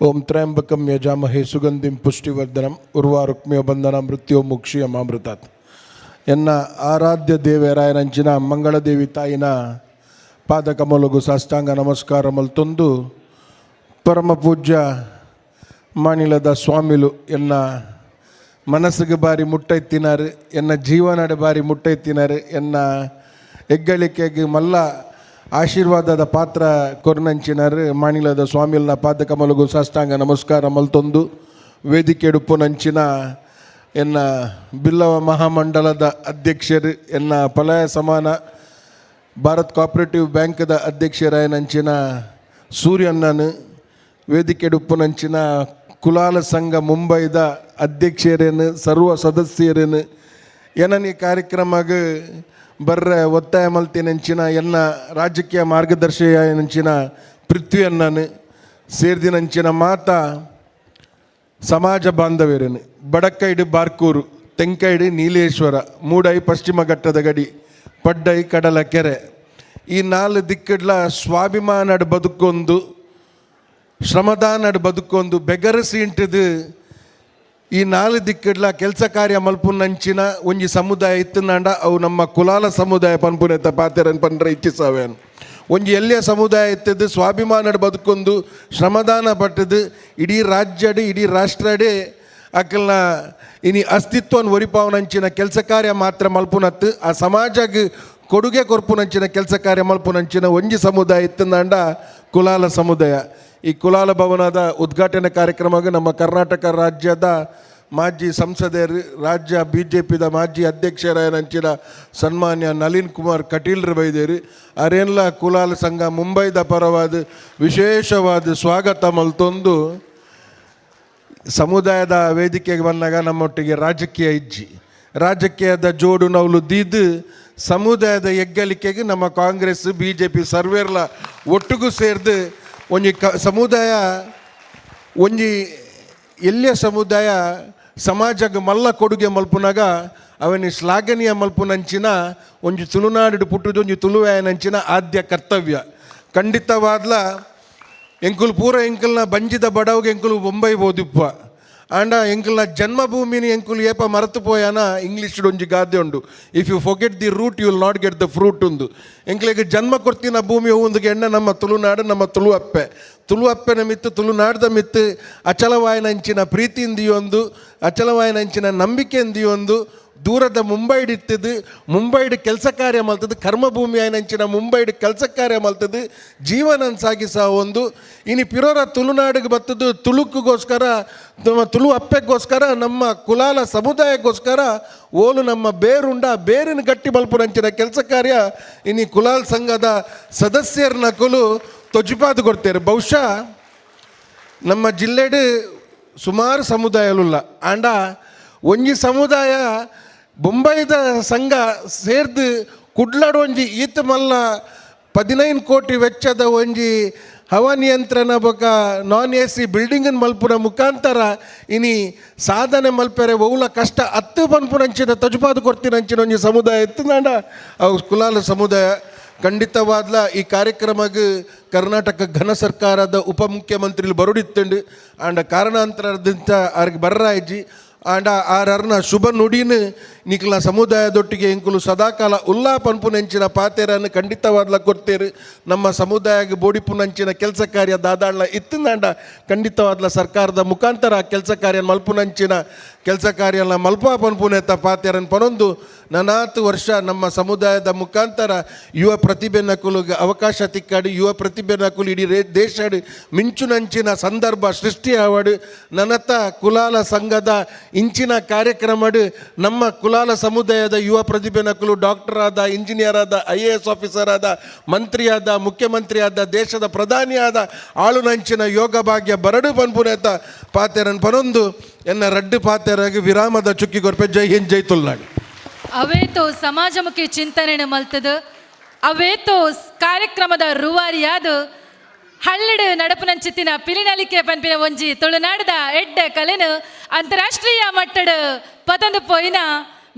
ಓಂ ತ್ರಯಂಬಕಂ ಯಜಾಮಹೇ ಸುಗಂಧಿಂ ಪುಷ್ಟಿವರ್ಧನಂ ಉರ್ವಾರುಕ್ಮಿಯ ಬಂಧನ ಮೃತ್ಯೋ ಮುಕ್ಷಿಯ ಮಾಮೃತಾತ್. ಎನ್ನ ಆರಾಧ್ಯ ದೇವರಾಯನಂಚಿನ ಮಂಗಳದೇವಿ ತಾಯಿನ ಪಾದಕಮಲಗು ಸಾಷ್ಟಾಂಗ ನಮಸ್ಕಾರ ಮಲ್ತೊಂದು ಪರಮ ಪೂಜ್ಯ ಮಾನಿಲದ ಸ್ವಾಮಿಲು ಎನ್ನ ಮನಸ್ಸಿಗೆ ಬಾರಿ ಮುಟ್ಟೈತಿನಾರು, ಎನ್ನ ಜೀವನದ ಬಾರಿ ಮುಟ್ಟೈತಿನಾರು, ಎನ್ನ ಹೆಗ್ಗಳಿಕೆಗೆ ಮಲ್ಲ ಆಶೀರ್ವಾದದ ಪಾತ್ರ ಕೊರ್ನಂಚಿನಾರು ಮಾನಿಲದ ಸ್ವಾಮಿಲ್ನ ಪಾದಕಮಲಗು ಸಾಷ್ಟಾಂಗ ನಮಸ್ಕಾರ ಮಲ್ತೊಂದು ವೇದಿಕೆಡುಪ್ಪುನಂಚಿನ ಎನ್ನ ಬಿಲ್ಲವ ಮಹಾಮಂಡಲದ ಅಧ್ಯಕ್ಷರು, ಎನ್ನ ಫಲಯ ಸಮಾನ ಭಾರತ್ ಕೋಆಪರೇಟಿವ್ ಬ್ಯಾಂಕ್ದ ಅಧ್ಯಕ್ಷರಾಯನಂಚಿನ ಸೂರ್ಯಣ್ಣನು, ವೇದಿಕೆಡುಪ್ಪುನಂಚಿನ ಕುಲಾಲ ಸಂಘ ಮುಂಬೈದ ಅಧ್ಯಕ್ಷರೇನು, ಸರ್ವ ಸದಸ್ಯರೇನು, ಏನನ್ ಈ ಕಾರ್ಯಕ್ರಮಕ್ಕೆ ಬರ್ರೆ ಒತ್ತಾಯ ಮಲ್ತಿನಂಚಿನ ಎನ್ನ ರಾಜಕೀಯ ಮಾರ್ಗದರ್ಶಿಯಂಚಿನ ಪೃಥ್ವಿಯಣ್ಣನು ಸೇರ್ದಿನಂಚಿನ ಮಾತಾ ಸಮಾಜ ಬಾಂಧವ್ಯರೇನು. ಬಡಕೈಡು ಬಾರ್ಕೂರು, ತೆಂಕೈಡು ನೀಲೇಶ್ವರ, ಮೂಡೈ ಪಶ್ಚಿಮ ಘಟ್ಟದ ಗಡಿ, ಪಡ್ಡೈ ಕಡಲ ಕೆರೆ, ಈ ನಾಲ್ ದಿಕ್ಕಡ್ಲ ಸ್ವಾಭಿಮಾನಡ್ ಬದುಕೊಂದು ಶ್ರಮದಾನಡ್ ಬದುಕೊಂದು ಬೆಗರಸಿ ಇಂಟದು ಈ ನಾಲ್ ದಿಕ್ಕಡ್ಲ ಕೆಲಸ ಕಾರ್ಯ ಮಲ್ಪುನಂಚಿನ ಒಂಜಿ ಸಮುದಾಯ ಇತ್ತುನಾಂಡ ಅವು ನಮ್ಮ ಕುಲಾಲ ಸಮುದಾಯ ಪನ್ಪುನೆತ್ತ ಪಾತೆರನ್ ಪನ್ರೆ ಇಚ್ಛಿಸವೇನು. ಒಂಜಿ ಎಲ್ಲಿಯ ಸಮುದಾಯ ಇತ್ತದು ಸ್ವಾಭಿಮಾನಡ್ ಬದುಕೊಂದು ಶ್ರಮದಾನ ಪಟ್ಟದು ಇಡೀ ರಾಜ್ಯಡ್ ಇಡೀ ರಾಷ್ಟ್ರಡೇ ಅಕಲ್ನ ಇನಿ ಅಸ್ತಿತ್ವನ್ ಒರಿಪಾವನಂಚಿನ ಕೆಲಸ ಕಾರ್ಯ ಮಾತ್ರ ಮಲ್ಪುನತ್ತು ಆ ಸಮಾಜಗ್ ಕೊಡುಗೆ ಕೊರ್ಪುನಂಚಿನ ಕೆಲಸ ಕಾರ್ಯ ಮಲ್ಪುನಂಚಿನ ಒಂಜಿ ಸಮುದಾಯ ಇತ್ತುನಾಂಡ ಕುಲಾಲ ಸಮುದಾಯ. ಈ ಕುಲಾಲ ಭವನದ ಉದ್ಘಾಟನೆ ಕಾರ್ಯಕ್ರಮಕ್ಕೆ ನಮ್ಮ ಕರ್ನಾಟಕ ರಾಜ್ಯದ ಮಾಜಿ ಸಂಸದರು, ರಾಜ್ಯ ಬಿ ಜೆ ಪಿದ ಮಾಜಿ ಅಧ್ಯಕ್ಷರಾಯನಂಚಿನ ಸನ್ಮಾನ್ಯ ನಳಿನ್ ಕುಮಾರ್ ಕಟೀಲ್ರು ಬೈದೇರು. ಅರೇನ್ಲ ಕುಲಾಲ ಸಂಘ ಮುಂಬೈದ ಪರವಾದ ವಿಶೇಷವಾದ ಸ್ವಾಗತ ಮಲ್ತೊಂದು ಸಮುದಾಯದ ವೇದಿಕೆಗೆ ಬಂದಾಗ ನಮ್ಮೊಟ್ಟಿಗೆ ರಾಜಕೀಯ ಇಜ್ಜಿ, ರಾಜಕೀಯದ ಜೋಡು ನವಲು ದೀದು ಸಮುದಾಯದ ಹೆಗ್ಗಳಿಕೆಗೆ ನಮ್ಮ ಕಾಂಗ್ರೆಸ್ B J P ಸರ್ವೇರ್ಲ ಒಟ್ಟಿಗೂ ಸೇರ್ದು ಒಂಜಿ ಸಮುದಾಯ ಒಂಜಿ ಎಲ್ಲಿಯ ಸಮುದಾಯ ಸಮಾಜಕ್ಕೆ ಮಲ್ಲ ಕೊಡುಗೆ ಮಲ್ಪುನಾಗ ಅವನಿ ಶ್ಲಾಘನೀಯ ಮಲ್ಪುನಂಚಿನ ಒಂಜಿ ತುಳುನಾಡು ಪುಟ್ಟುದು ಒಂಜಿ ತುಳುವಾಯನಂಚಿನ ಆದ್ಯ ಕರ್ತವ್ಯ. ಖಂಡಿತವಾದ್ಲ ಎಂಕುಲು ಪೂರ ಎಂಕಲ್ನ ಬಂಜಿದ ಬಡವ್ಗೆ ಎಂಕುಲು ಬೊಂಬೈ ಬೋದಿಪ್ಪ ಆಂಡ ಎಂಕಲ್ನ ಜನ್ಮಭೂಮಿని ಎಂಕುಲು ಏಪ ಮರೆತು ಪೋಯಾನ ಇಂಗ್ಲೀಷ್ ಒಂಜಿ ಗಾದೆ ಉಂಡು, if you forget the root you will not get the fruit ಉಂದು. ಎಂಕ್ಲೆಗ್ ಜನ್ಮ ಕೊರ್ತಿನ ಭೂಮಿ ಒಂದು ಎಣ್ಣ ನಮ್ಮ ತುಳುನಾಡು, ನಮ್ಮ ತುಳು ಅಪ್ಪೆ, ತುಳು ಅಪ್ಪೆನ ಮಿತ್ತು ತುಳುನಾಡ್ದ ಮಿತ್ತು ಅಚಲವಾಯನಂಚಿನ ಪ್ರೀತಿಯಿಂದಿಯೊಂದು, ಅಚಲವಾಯನಂಚಿನ ನಂಬಿಕೆಯಿಂದಿಯೊಂದು ದೂರದ ಮುಂಬೈಡ್ ಇತ್ತದು, ಮುಂಬೈಡ್ ಕೆಲಸ ಕಾರ್ಯ ಮಲ್ತದ್ದು, ಕರ್ಮಭೂಮಿ ಆಯ್ನಂಚಿನ ಮುಂಬೈಡ್ ಕೆಲಸ ಕಾರ್ಯ ಮಲ್ತದ್ದು ಜೀವನ ಸಾಗಿಸ ಒಂದು ಇನಿ ಪಿರೋರ ತುಳುನಾಡಿಗೆ ಬತ್ತದು ತುಳುಕ್ಕೋಸ್ಕರ, ನಮ್ಮ ತುಳು ಅಪ್ಪೆಗೋಸ್ಕರ, ನಮ್ಮ ಕುಲಾಲ ಸಮುದಾಯಕ್ಕೋಸ್ಕರ ಓಲು ನಮ್ಮ ಬೇರುಂಡ ಬೇರಿನ ಗಟ್ಟಿ ಬಲ್ಪುನಂಚಿನ ಕೆಲಸ ಕಾರ್ಯ ಇನಿ ಕುಲಾಲ್ ಸಂಘದ ಸದಸ್ಯರನ್ನ ಕುಲು ತೊಜಿಪಾದು ಕೊಡ್ತೇವೆ. ಬಹುಶಃ ನಮ್ಮ ಜಿಲ್ಲೆಡು ಸುಮಾರು ಸಮುದಾಯಲುಲ್ಲ ಆಂಡ ಒಂಜಿ ಸಮುದಾಯ ಬೊಂಬೈದ ಸಂಘ ಸೇರ್ದು ಕುಡ್ಲಾಡು ಒಂಜಿ ಈತ ಮಲ್ಲ 15 ಕೋಟಿ ವೆಚ್ಚದ ಒಂಜಿ ಹವಾನಿಯಂತ್ರಣ ಬೊಕ non A C ಬಿಲ್ಡಿಂಗನ್ ಮಲ್ಪುನ ಮುಖಾಂತರ ಇನಿ ಸಾಧನೆ ಮಲ್ಪೆರೆ ಒವ್ಲ ಕಷ್ಟ ಅತ್ತು ಪನ್ಪುನಂಚಿನ ತಜುಪಾದು ಕೊರ್ತಿನಂಚಿನ ಒಂಜಿ ಸಮುದಾಯ ಇತ್ತುಂದಾಂಡ ಅವು ಕುಲಾಲ ಸಮುದಾಯ. ಖಂಡಿತವಾದ್ಲ ಈ ಕಾರ್ಯಕ್ರಮಕ್ಕೆ ಕರ್ನಾಟಕ ಘನ ಸರ್ಕಾರದ ಉಪಮುಖ್ಯಮಂತ್ರಿಲು ಬರುಡಿತ್ತಂಡು ಆಂಡ ಕಾರಣಾಂತರದಿಂದ ಅವ್ರಿಗೆ ಬರ್ರಾಯ್ಜಿ ಆಂಡ ಆರರ್ನ ಶುಭ ನುಡಿನ ನಿಕ್ಲ ಸಮುದಾಯದೊಟ್ಟಿಗೆ ಎಂಕುಲು ಸದಾಕಾಲ ಉಲ್ಲಾ ಪನ್ಪುನೆಂಚಿನ ಪಾತೆರನ್ನು ಖಂಡಿತವಾದ್ಲ ಕೊಡ್ತೇರು. ನಮ್ಮ ಸಮುದಾಯಕ್ಕೆ ಬೋಡಿಪುನಂಚಿನ ಕೆಲಸ ಕಾರ್ಯ ದಾದಾಳ್ನ ಇತ್ತಿಂದಾಂಡ ಖಂಡಿತವಾದ್ಲ ಸರ್ಕಾರದ ಮುಖಾಂತರ ಕೆಲಸ ಕಾರ್ಯ ಮಲ್ಪುನಂಚಿನ ಕೆಲಸ ಕಾರ್ಯನ ಮಲ್ಪ ಪನ್ಪುನೆತ್ತ ಪಾತೆರನ್ ಪನೊಂದು ನನಾತು ವರ್ಷ ನಮ್ಮ ಸಮುದಾಯದ ಮುಖಾಂತರ ಯುವ ಪ್ರತಿಭೆ ನಕುಲಿಗೆ ಅವಕಾಶ ತಿಕ್ಕಾಡಿ ಯುವ ಪ್ರತಿಭೆ ನಕುಲು ಇಡೀ ದೇಶಡ್ ಮಿಂಚುನಂಚಿನ ಸಂದರ್ಭ ಸೃಷ್ಟಿ ಆವಡು. ನನತ ಕುಲಾಲ ಸಂಘದ ಇಂಚಿನ ಕಾರ್ಯಕ್ರಮಡ್ ನಮ್ಮ ಕುಲಾಲ ಸಮುದಾಯದ ಯುವ ಪ್ರತಿಭೆನಕುಲು ಡಾಕ್ಟರ್ ಆದ, ಇಂಜಿನಿಯರ್ ಆದ, IAS officer ಆದ, ಮಂತ್ರಿಯಾದ, ಮುಖ್ಯಮಂತ್ರಿಯಾದ, ದೇಶದ ಪ್ರಧಾನಿಯಾದ ಆಳುನಂಚಿನ ಯೋಗ ಭಾಗ್ಯ ಬರಡು ಪನ್ಪುನೇತ ಪಾತೆರನ್ ಪನೊಂದು ಎನ್ನ ರಡ್ಡು ಪಾತೆರಾಗಿ ವಿರಾಮದ ಚುಕ್ಕಿ ಕೊರ್ಪೆ. ಜೈ ಹಿಂದ್, ಜೈ ತುಳುನಾಡು.
ಅವೇತೋ ಸಮಾಜಮುಖಿ ಚಿಂತನೆ ಮಲ್ತದ, ಅವೇತೋ ಕಾರ್ಯಕ್ರಮದ ರೂವಾರಿಯಾದ ಹಳ್ಳಿಡು ನಡಪುನಂಚಿತ್ತಿನ ಪಿಲಿನಲಿಕೆ ಪನ್ಪಿನ ಒಂಜಿ ತುಳುನಾಡದ ಎಡ್ಡೆ ಕಲೆನು ಅಂತಾರಾಷ್ಟ್ರೀಯ ಮಟ್ಟಡ್ ಪತಂದು ಪೋಯಿನ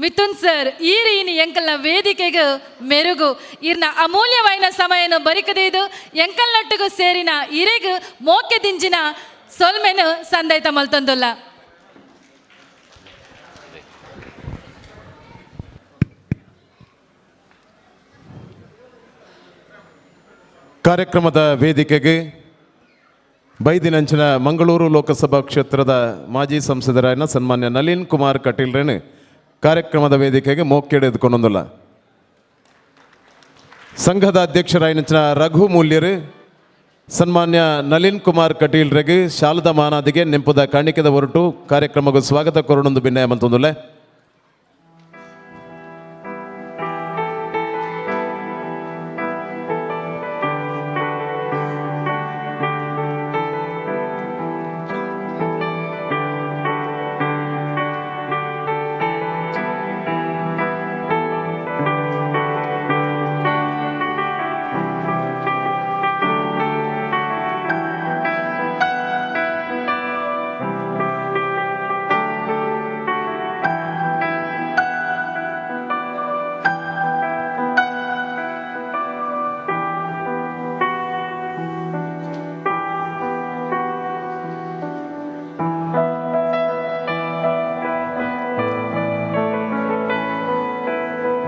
ಮಿಥುನ್ ಸರ್ ಈರೀನಿ ಎಂಕಲ್ನ ವೇದಿಕೆಗೆ ಮೆರುಗು. ಈರ್ನ ಅಮೂಲ್ಯವಾಯಿನ ಸಮಯನು ಬರಿಕದೆಯ್ದು ಎಂಕಲ್ನೊಟ್ಟಿಗೂ ಸೇರಿನ ಇರೆಗ್ ಮೋಕೆ ದಿಂಜಿನ ಸೊಲ್ಮೆನು ಸಂದೈತ ಮಲ್ತೊಂದುಲ್ಲ.
ಕಾರ್ಯಕ್ರಮದ ವೇದಿಕೆಗೆ ಬೈದಿನಂಚಿನ ಮಂಗಳೂರು ಲೋಕಸಭಾ ಕ್ಷೇತ್ರದ ಮಾಜಿ ಸಂಸದರಾಯನ ಸನ್ಮಾನ್ಯ ನಳಿನ್ ಕುಮಾರ್ ಕಟೀಲ್ರೇನು ಕಾರ್ಯಕ್ರಮದ ವೇದಿಕೆಗೆ ಮೋಕೆಡೆ ಎದ್ಕೊಂಡೊಂದಿಲ್ಲ. ಸಂಘದ ಅಧ್ಯಕ್ಷರಾಯನಂಚಿನ ರಘು ಮೂಲ್ಯರು ಸನ್ಮಾನ್ಯ ನಳಿನ್ ಕುಮಾರ್ ಕಟೀಲ್ರೆಗೆ ಶಾಲದ ಮಾನಾದಿಗೆ ನೆಂಪುದ ಕಾಣಿಕೆದ ಹೊರಟು ಕಾರ್ಯಕ್ರಮಕ್ಕೆ ಸ್ವಾಗತ ಕೊರೊಂದು ಭಿನ್ನಯ ಮಂತೊಂದುಲ್ಲ.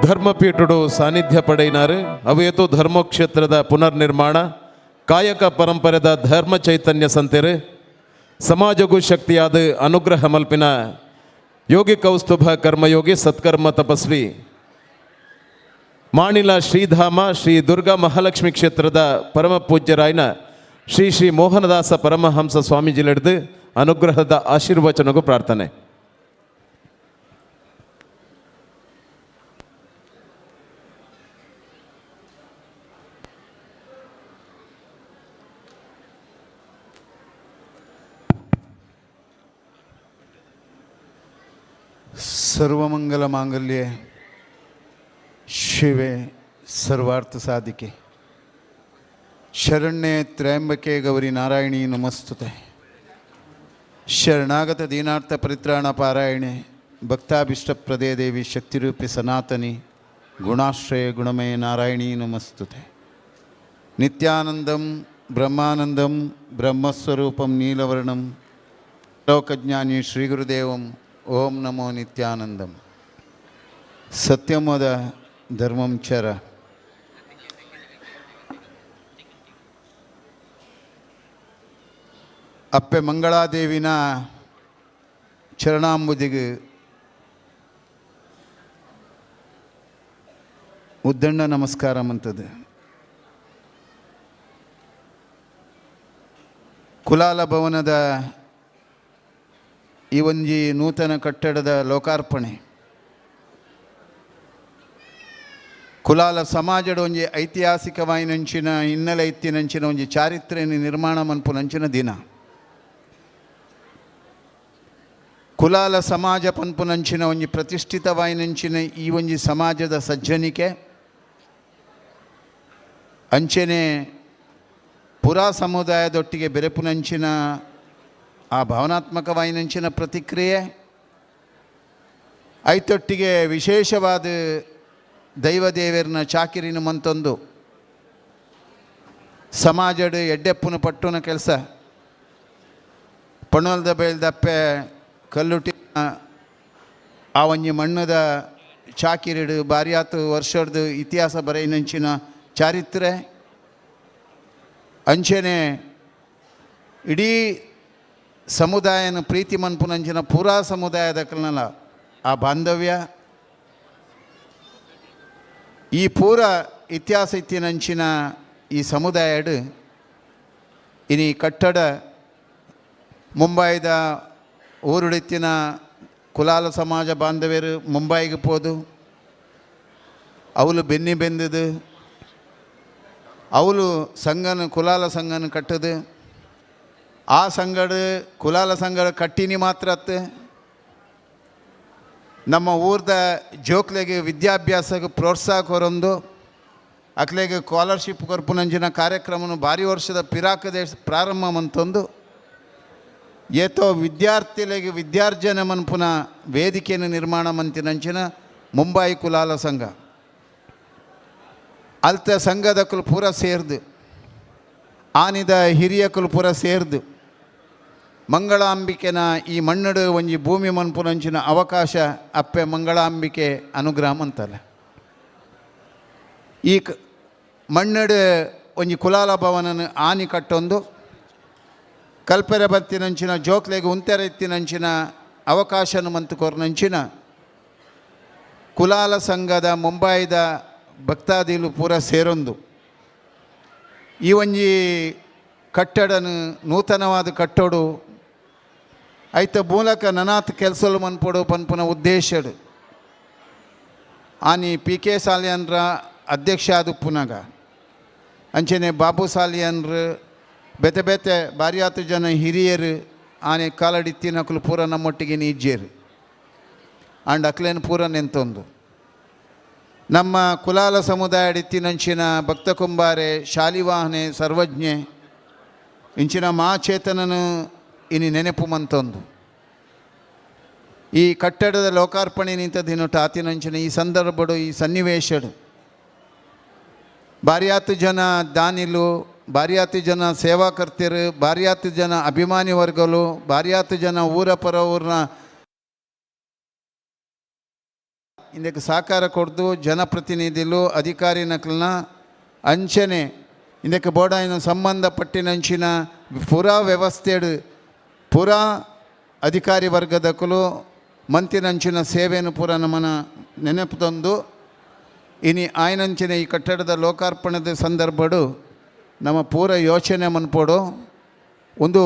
ಧರ್ಮಪೀಠುಡು ಸಾನ್ನಿಧ್ಯ ಪಡೆಯಿನಾರು. ಅವೇತು ಧರ್ಮಕ್ಷೇತ್ರದ ಪುನರ್ನಿರ್ಮಾಣ ಕಾಯಕ ಪರಂಪರೆದ ಧರ್ಮ ಚೈತನ್ಯ ಸಂತೆರು ಸಮಾಜಗೂ ಶಕ್ತಿಯಾದ ಅನುಗ್ರಹ ಮಲ್ಪಿನ ಯೋಗಿ ಕೌಸ್ತುಭ ಕರ್ಮಯೋಗಿ ಸತ್ಕರ್ಮ ತಪಸ್ವಿ ಮಾಣಿಲ ಶ್ರೀಧಾಮ ಶ್ರೀ ದುರ್ಗಾ ಮಹಾಲಕ್ಷ್ಮಿ ಕ್ಷೇತ್ರದ ಪರಮ ಪೂಜ್ಯರಾಯನ ಶ್ರೀ ಶ್ರೀ ಮೋಹನದಾಸ ಪರಮಹಂಸ ಸ್ವಾಮೀಜಿಲೆಡ್ದು ಅನುಗ್ರಹದ ಆಶೀರ್ವಚನಗೂ ಪ್ರಾರ್ಥನೆ.
ಸರ್ವಮಂಗಲ ಮಾಂಗಲ್ಯೆ ಶಿವೆ ಸರ್ವಾರ್ಥ ಸಾಧಿಕೆ ಶರಣ್ಯೆ ತ್ರಯಂಬಕೆ ಗೌರಿ ನಾರಾಯಣಿ ನಮಸ್ತುತೆ. ಶರಣಾಗತ ದೀನಾರ್ಥ ಪರಿತ್ರಾಣ ಪಾರಾಯಣೆ ಭಕ್ತಾಭೀಷ್ಟಪ್ರದೇ ದೇವಿ ಶಕ್ತಿರೂಪಿ ಸನಾತನಿ ಗುಣಾಶ್ರಯ ಗುಣಮಯ ನಾರಾಯಣಿ ನಮಸ್ತುತೆ. ನಿತ್ಯಾನಂದಂ ಬ್ರಹ್ಮಾನಂದಂ ಬ್ರಹ್ಮಸ್ವರೂಪಂ ನೀಲವರ್ಣಂ ಲೋಕಜ್ಞಾನಿ ಶ್ರೀಗುರುದೇವಂ ಓಂ ನಮೋ ನಿತ್ಯಾನಂದಂ. ಸತ್ಯಮದ ಧರ್ಮಂ ಚರ. ಅಪ್ಪೆ ಮಂಗಳಾದೇವಿನ ಚರಣಾಂಬುದಿಗೆ ಉದ್ದಂಡ ನಮಸ್ಕಾರ ಮಂತದೆ. ಕುಲಾಲ ಭವನದ ಈ ಒಂಜಿ ನೂತನ ಕಟ್ಟಡದ ಲೋಕಾರ್ಪಣೆ ಕುಲಾಲ ಸಮಾಜದ ಒಂಜಿ ಐತಿಹಾಸಿಕವಾಯಿನಂಚಿನ ಹಿನ್ನೆಲೆ ಇತ್ತಿನಂಚಿನ ಒಂಜಿ ಚಾರಿತ್ರ್ಯ ನಿರ್ಮಾಣ ಮನ್ಪುನಂಚಿನ ದಿನ. ಕುಲಾಲ ಸಮಾಜ ಪನ್ಪುನಂಚಿನ ಒಂಜಿ ಪ್ರತಿಷ್ಠಿತವಾಯಿನಂಚಿನ ಈ ಒಂಜಿ ಸಮಾಜದ ಸಜ್ಜನಿಕೆ ಅಂಚೆನೆ ಪುರಾ ಸಮುದಾಯದೊಟ್ಟಿಗೆ ಬೆರೆಪುನಂಚಿನ ಆ ಭಾವನಾತ್ಮಕವಾಯಿನಂಚಿನ ಪ್ರತಿಕ್ರಿಯೆ ಐತೊಟ್ಟಿಗೆ ವಿಶೇಷವಾದ ದೈವದೇವರನ ಚಾಕಿರಿನ ಮಂತೊಂದು ಸಮಾಜದ ಎಡ್ಡೆಪ್ಪುನ ಪಟ್ಟುನ ಕೆಲಸ ಪಣೋಲ್ದ ಬೇಲ್ದಪ್ಪೆ ಕಲ್ಲುಟಿನ ಆ ಒಂಜಿ ಮಣ್ಣದ ಚಾಕಿರಿಡು ಬಾರಿಯಾತು ವರ್ಷದ ಇತಿಹಾಸ ಬರೆಯಿನಂಚಿನ ಚಾರಿತ್ರೆ ಅಂಚೆನೆ ಇಡೀ ಸಮುದಾಯನ ಪ್ರೀತಿ ಮನ್ಪುನಂಚಿನ ಪೂರಾ ಸಮುದಾಯದ ಕಲ್ನಲ ಆ ಬಾಂಧವ್ಯ ಈ ಪೂರ ಇತಿಹಾಸ ಇತ್ತಿನಂಚಿನ ಈ ಸಮುದಾಯಡು ಇನಿ ಕಟ್ಟಡ ಮುಂಬೈದ ಊರುಡಿತ್ತಿನ Kulala ಸಮಾಜ ಬಾಂಧವ್ಯರು ಮುಂಬೈಗೆ ಪೋದು ಅವಳು ಬೆನ್ನಿ ಬೆಂದದು ಅವಳು ಸಂಘನ ಕುಲಾಲ ಸಂಘನ ಕಟ್ಟದು ಆ ಸಂಗಡ ಕುಲಾಲ ಸಂಘ ಕಟ್ಟಿನಿ ಮಾತ್ರ ಅತ್ತೆ ನಮ್ಮ ಊರ್ದ ಜೋಕ್ಲೆಗೆ ವಿದ್ಯಾಭ್ಯಾಸಕ್ಕೆ ಪ್ರೋತ್ಸಾಹ ಕೊರೊಂದು ಅಕ್ಲೆಗೆ ಸ್ಕಾಲರ್ಶಿಪ್ ಕೊರ್ಪುನಂಚಿನ ಕಾರ್ಯಕ್ರಮನು ಭಾರಿ ವರ್ಷದ ಪಿರಾಕ ದೇಶ ಪ್ರಾರಂಭ ಮಂತೊಂದು ಏತೋ ವಿದ್ಯಾರ್ಥಿಲೆಗೆ ವಿದ್ಯಾರ್ಜನೆ ಮನ್ಪುನ ವೇದಿಕೆಯನ್ನು ನಿರ್ಮಾಣ ಮಂತಿನಂಚಿನ ಮುಂಬೈ ಕುಲಾಲ ಸಂಘ ಅಲ್ತ ಸಂಘದಕ್ಕಲು ಪೂರ ಸೇರ್ದು ಆನಿದ ಹಿರಿಯಕುಲು ಪೂರ ಸೇರ್ದು ಮಂಗಳಾಂಬಿಕೆನ ಈ ಮಣ್ಣಡು ಒಂಜಿ ಭೂಮಿ ಮನ್ಪುನಂಚಿನ ಅವಕಾಶ ಅಪ್ಪೆ ಮಂಗಳಾಂಬಿಕೆ ಅನುಗ್ರಹ ಅಂತಲ್ಲ. ಈ ಮಣ್ಣಡು ಒಂಜಿ ಕುಲಾಲ ಭವನನ ಆನಿ ಕಟ್ಟೊಂದು ಕಲ್ಪೆರೆ ಬತ್ತಿನಂಚಿನ ಜೋಕ್ಲೆಗೆ ಉಂತೆರೆ ಇತ್ತಿನಂಚಿನ ಅವಕಾಶನ ಮಂತು ಕೊರ್ನಂಚಿನ ಕುಲಾಲ ಸಂಘದ ಮುಂಬೈದ ಭಕ್ತಾದಿಲು ಪೂರ ಸೇರೊಂದು ಈ ಒಂಜಿ ಕಟ್ಟಡನು ನೂತನವಾದ ಕಟ್ಟೋಡು ಐತ ಮೂಲಕ ನನಾತ್ ಕೆಲಸಲು ಮನ್ಪೊಡು ಪನ್ಪುನ ಉದ್ದೇಶಡು ಆನಿ ಪಿ ಕೆ ಸಾಲಿಯನ್ರ ಅಧ್ಯಕ್ಷ ಆದುಪ್ಪುನಾಗ ಅಂಚನೆ ಬಾಬು ಸಾಲಿಯನ್ರು ಬೇತೆ ಬೇತೆ ಬಾರಿಯಾತು ಜನ ಹಿರಿಯರು ಆನೆ ಕಾಲಡಿತ್ತಿನಕುಲು ಪೂರ ನಮ್ಮೊಟ್ಟಿಗೆ ನೀಜ್ಜೇರು ಆಂಡ್ ಅಕ್ಲೇನು ಪೂರ ನೆಂತೊಂದು ನಮ್ಮ ಕುಲಾಲ ಸಮುದಾಯ ಇತ್ತಿನಂಚಿನ ಭಕ್ತ ಕುಂಬಾರೆ ಶಾಲಿವಾಹನೆ ಸರ್ವಜ್ಞೆ ಇಂಚಿನ ಮಾಚೇತನನು ಇನಿ ನೆನಪು ಮಂತೊಂದು ಈ ಕಟ್ಟಡದ ಲೋಕಾರ್ಪಣೆ ನಿಂತ ದಿನೊಟ್ಟು ಆತಿನಂಚಿನ ಈ ಸಂದರ್ಭಡು ಈ ಸನ್ನಿವೇಶಡು ಬಾರಿಯಾತು ಜನ ದಾನಿಲು ಬಾರಿಯಾತು ಜನ ಸೇವಾಕರ್ತಿರು ಬಾರಿಯಾತು ಜನ ಅಭಿಮಾನಿ ವರ್ಗಲು ಬಾರಿಯಾತು ಜನ ಊರ ಪರ ಊರಿನ ಇದಕ್ಕೆ ಸಹಕಾರ ಕೊಡ್ದು ಜನಪ್ರತಿನಿಧಿಲು ಅಧಿಕಾರಿ ನಕಲ್ನ ಅಂಚನೆ ಇದಕ್ಕೆ ಬೋಡಾಯಿನ ಸಂಬಂಧಪಟ್ಟಿನಂಚಿನ ಪೂರಾ ವ್ಯವಸ್ಥೆಡು ಪೂರಾ ಅಧಿಕಾರಿ ವರ್ಗದಕಲು ಮಂತಿನಂಚಿನ ಸೇವೆಯನ್ನು ಪೂರ ನಮ್ಮನ ನೆನಪು ತಂದು ಇನಿ ಆಯನಂಚಿನ ಈ ಕಟ್ಟಡದ ಲೋಕಾರ್ಪಣದ ಸಂದರ್ಭಡು ನಮ್ಮ ಪೂರ ಯೋಚನೆ ಮನ್ಪೋಡು ಒಂದು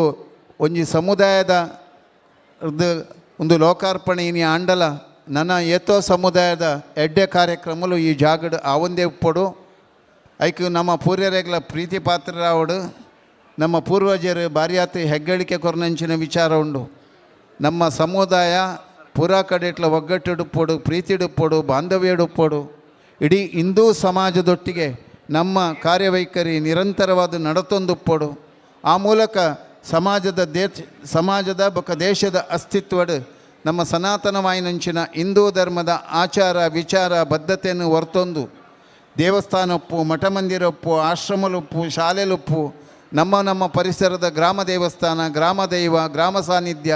ಒಂಜಿ ಸಮುದಾಯದ ಒಂದು ಲೋಕಾರ್ಪಣೆ ಇನಿ ಆಂಡಲ ನನ್ನ ಏತೋ ಸಮುದಾಯದ ಎಡ್ಡೆ ಕಾರ್ಯಕ್ರಮಲು ಈ ಜಾಗಡ್ ಆವಂದೇ ಉಪ್ಪೊಡು ಐಕ್ ನಮ್ಮ ಪೂರ್ಯರೆಗ್ಲ ಪ್ರೀತಿ ಪಾತ್ರರಾವಡು ನಮ್ಮ ಪೂರ್ವಜರು ಬಾರಿಯಾತು ಹೆಗ್ಗಳಿಕೆ ಕೊರನಂಚಿನ ವಿಚಾರ ಉಂಡು. ನಮ್ಮ ಸಮುದಾಯ ಪೂರಾ ಕಡೆಟ್ಲ ಒಗ್ಗಟ್ಟಿಡುಪ್ಪೊಡು, ಪ್ರೀತಿಡುಪ್ಪೊಡು, ಬಾಂಧವ್ಯಡುಪ್ಪೊಡು. ಇಡೀ ಹಿಂದೂ ಸಮಾಜದೊಟ್ಟಿಗೆ ನಮ್ಮ ಕಾರ್ಯವೈಖರಿ ನಿರಂತರವಾದ ನಡತೊಂದುಪ್ಪೊಡು. ಆ ಮೂಲಕ ಸಮಾಜದ ಸಮಾಜದ ಬೊಕ ದೇಶದ ಅಸ್ತಿತ್ವಡು ನಮ್ಮ ಸನಾತನವಾಯಿನಂಚಿನ ಹಿಂದೂ ಧರ್ಮದ ಆಚಾರ ವಿಚಾರ ಬದ್ಧತೆಯನ್ನು ಹೊರತೊಂದು ದೇವಸ್ಥಾನೊಪ್ಪು, ಮಠ ಮಂದಿರೊಪ್ಪು, ಆಶ್ರಮಲೊಪ್ಪು, ಶಾಲೆಲೊಪ್ಪು, ನಮ್ಮ ನಮ್ಮ ಪರಿಸರದ ಗ್ರಾಮ ದೇವಸ್ಥಾನ, ಗ್ರಾಮ ದೈವ, ಗ್ರಾಮ ಸಾನ್ನಿಧ್ಯ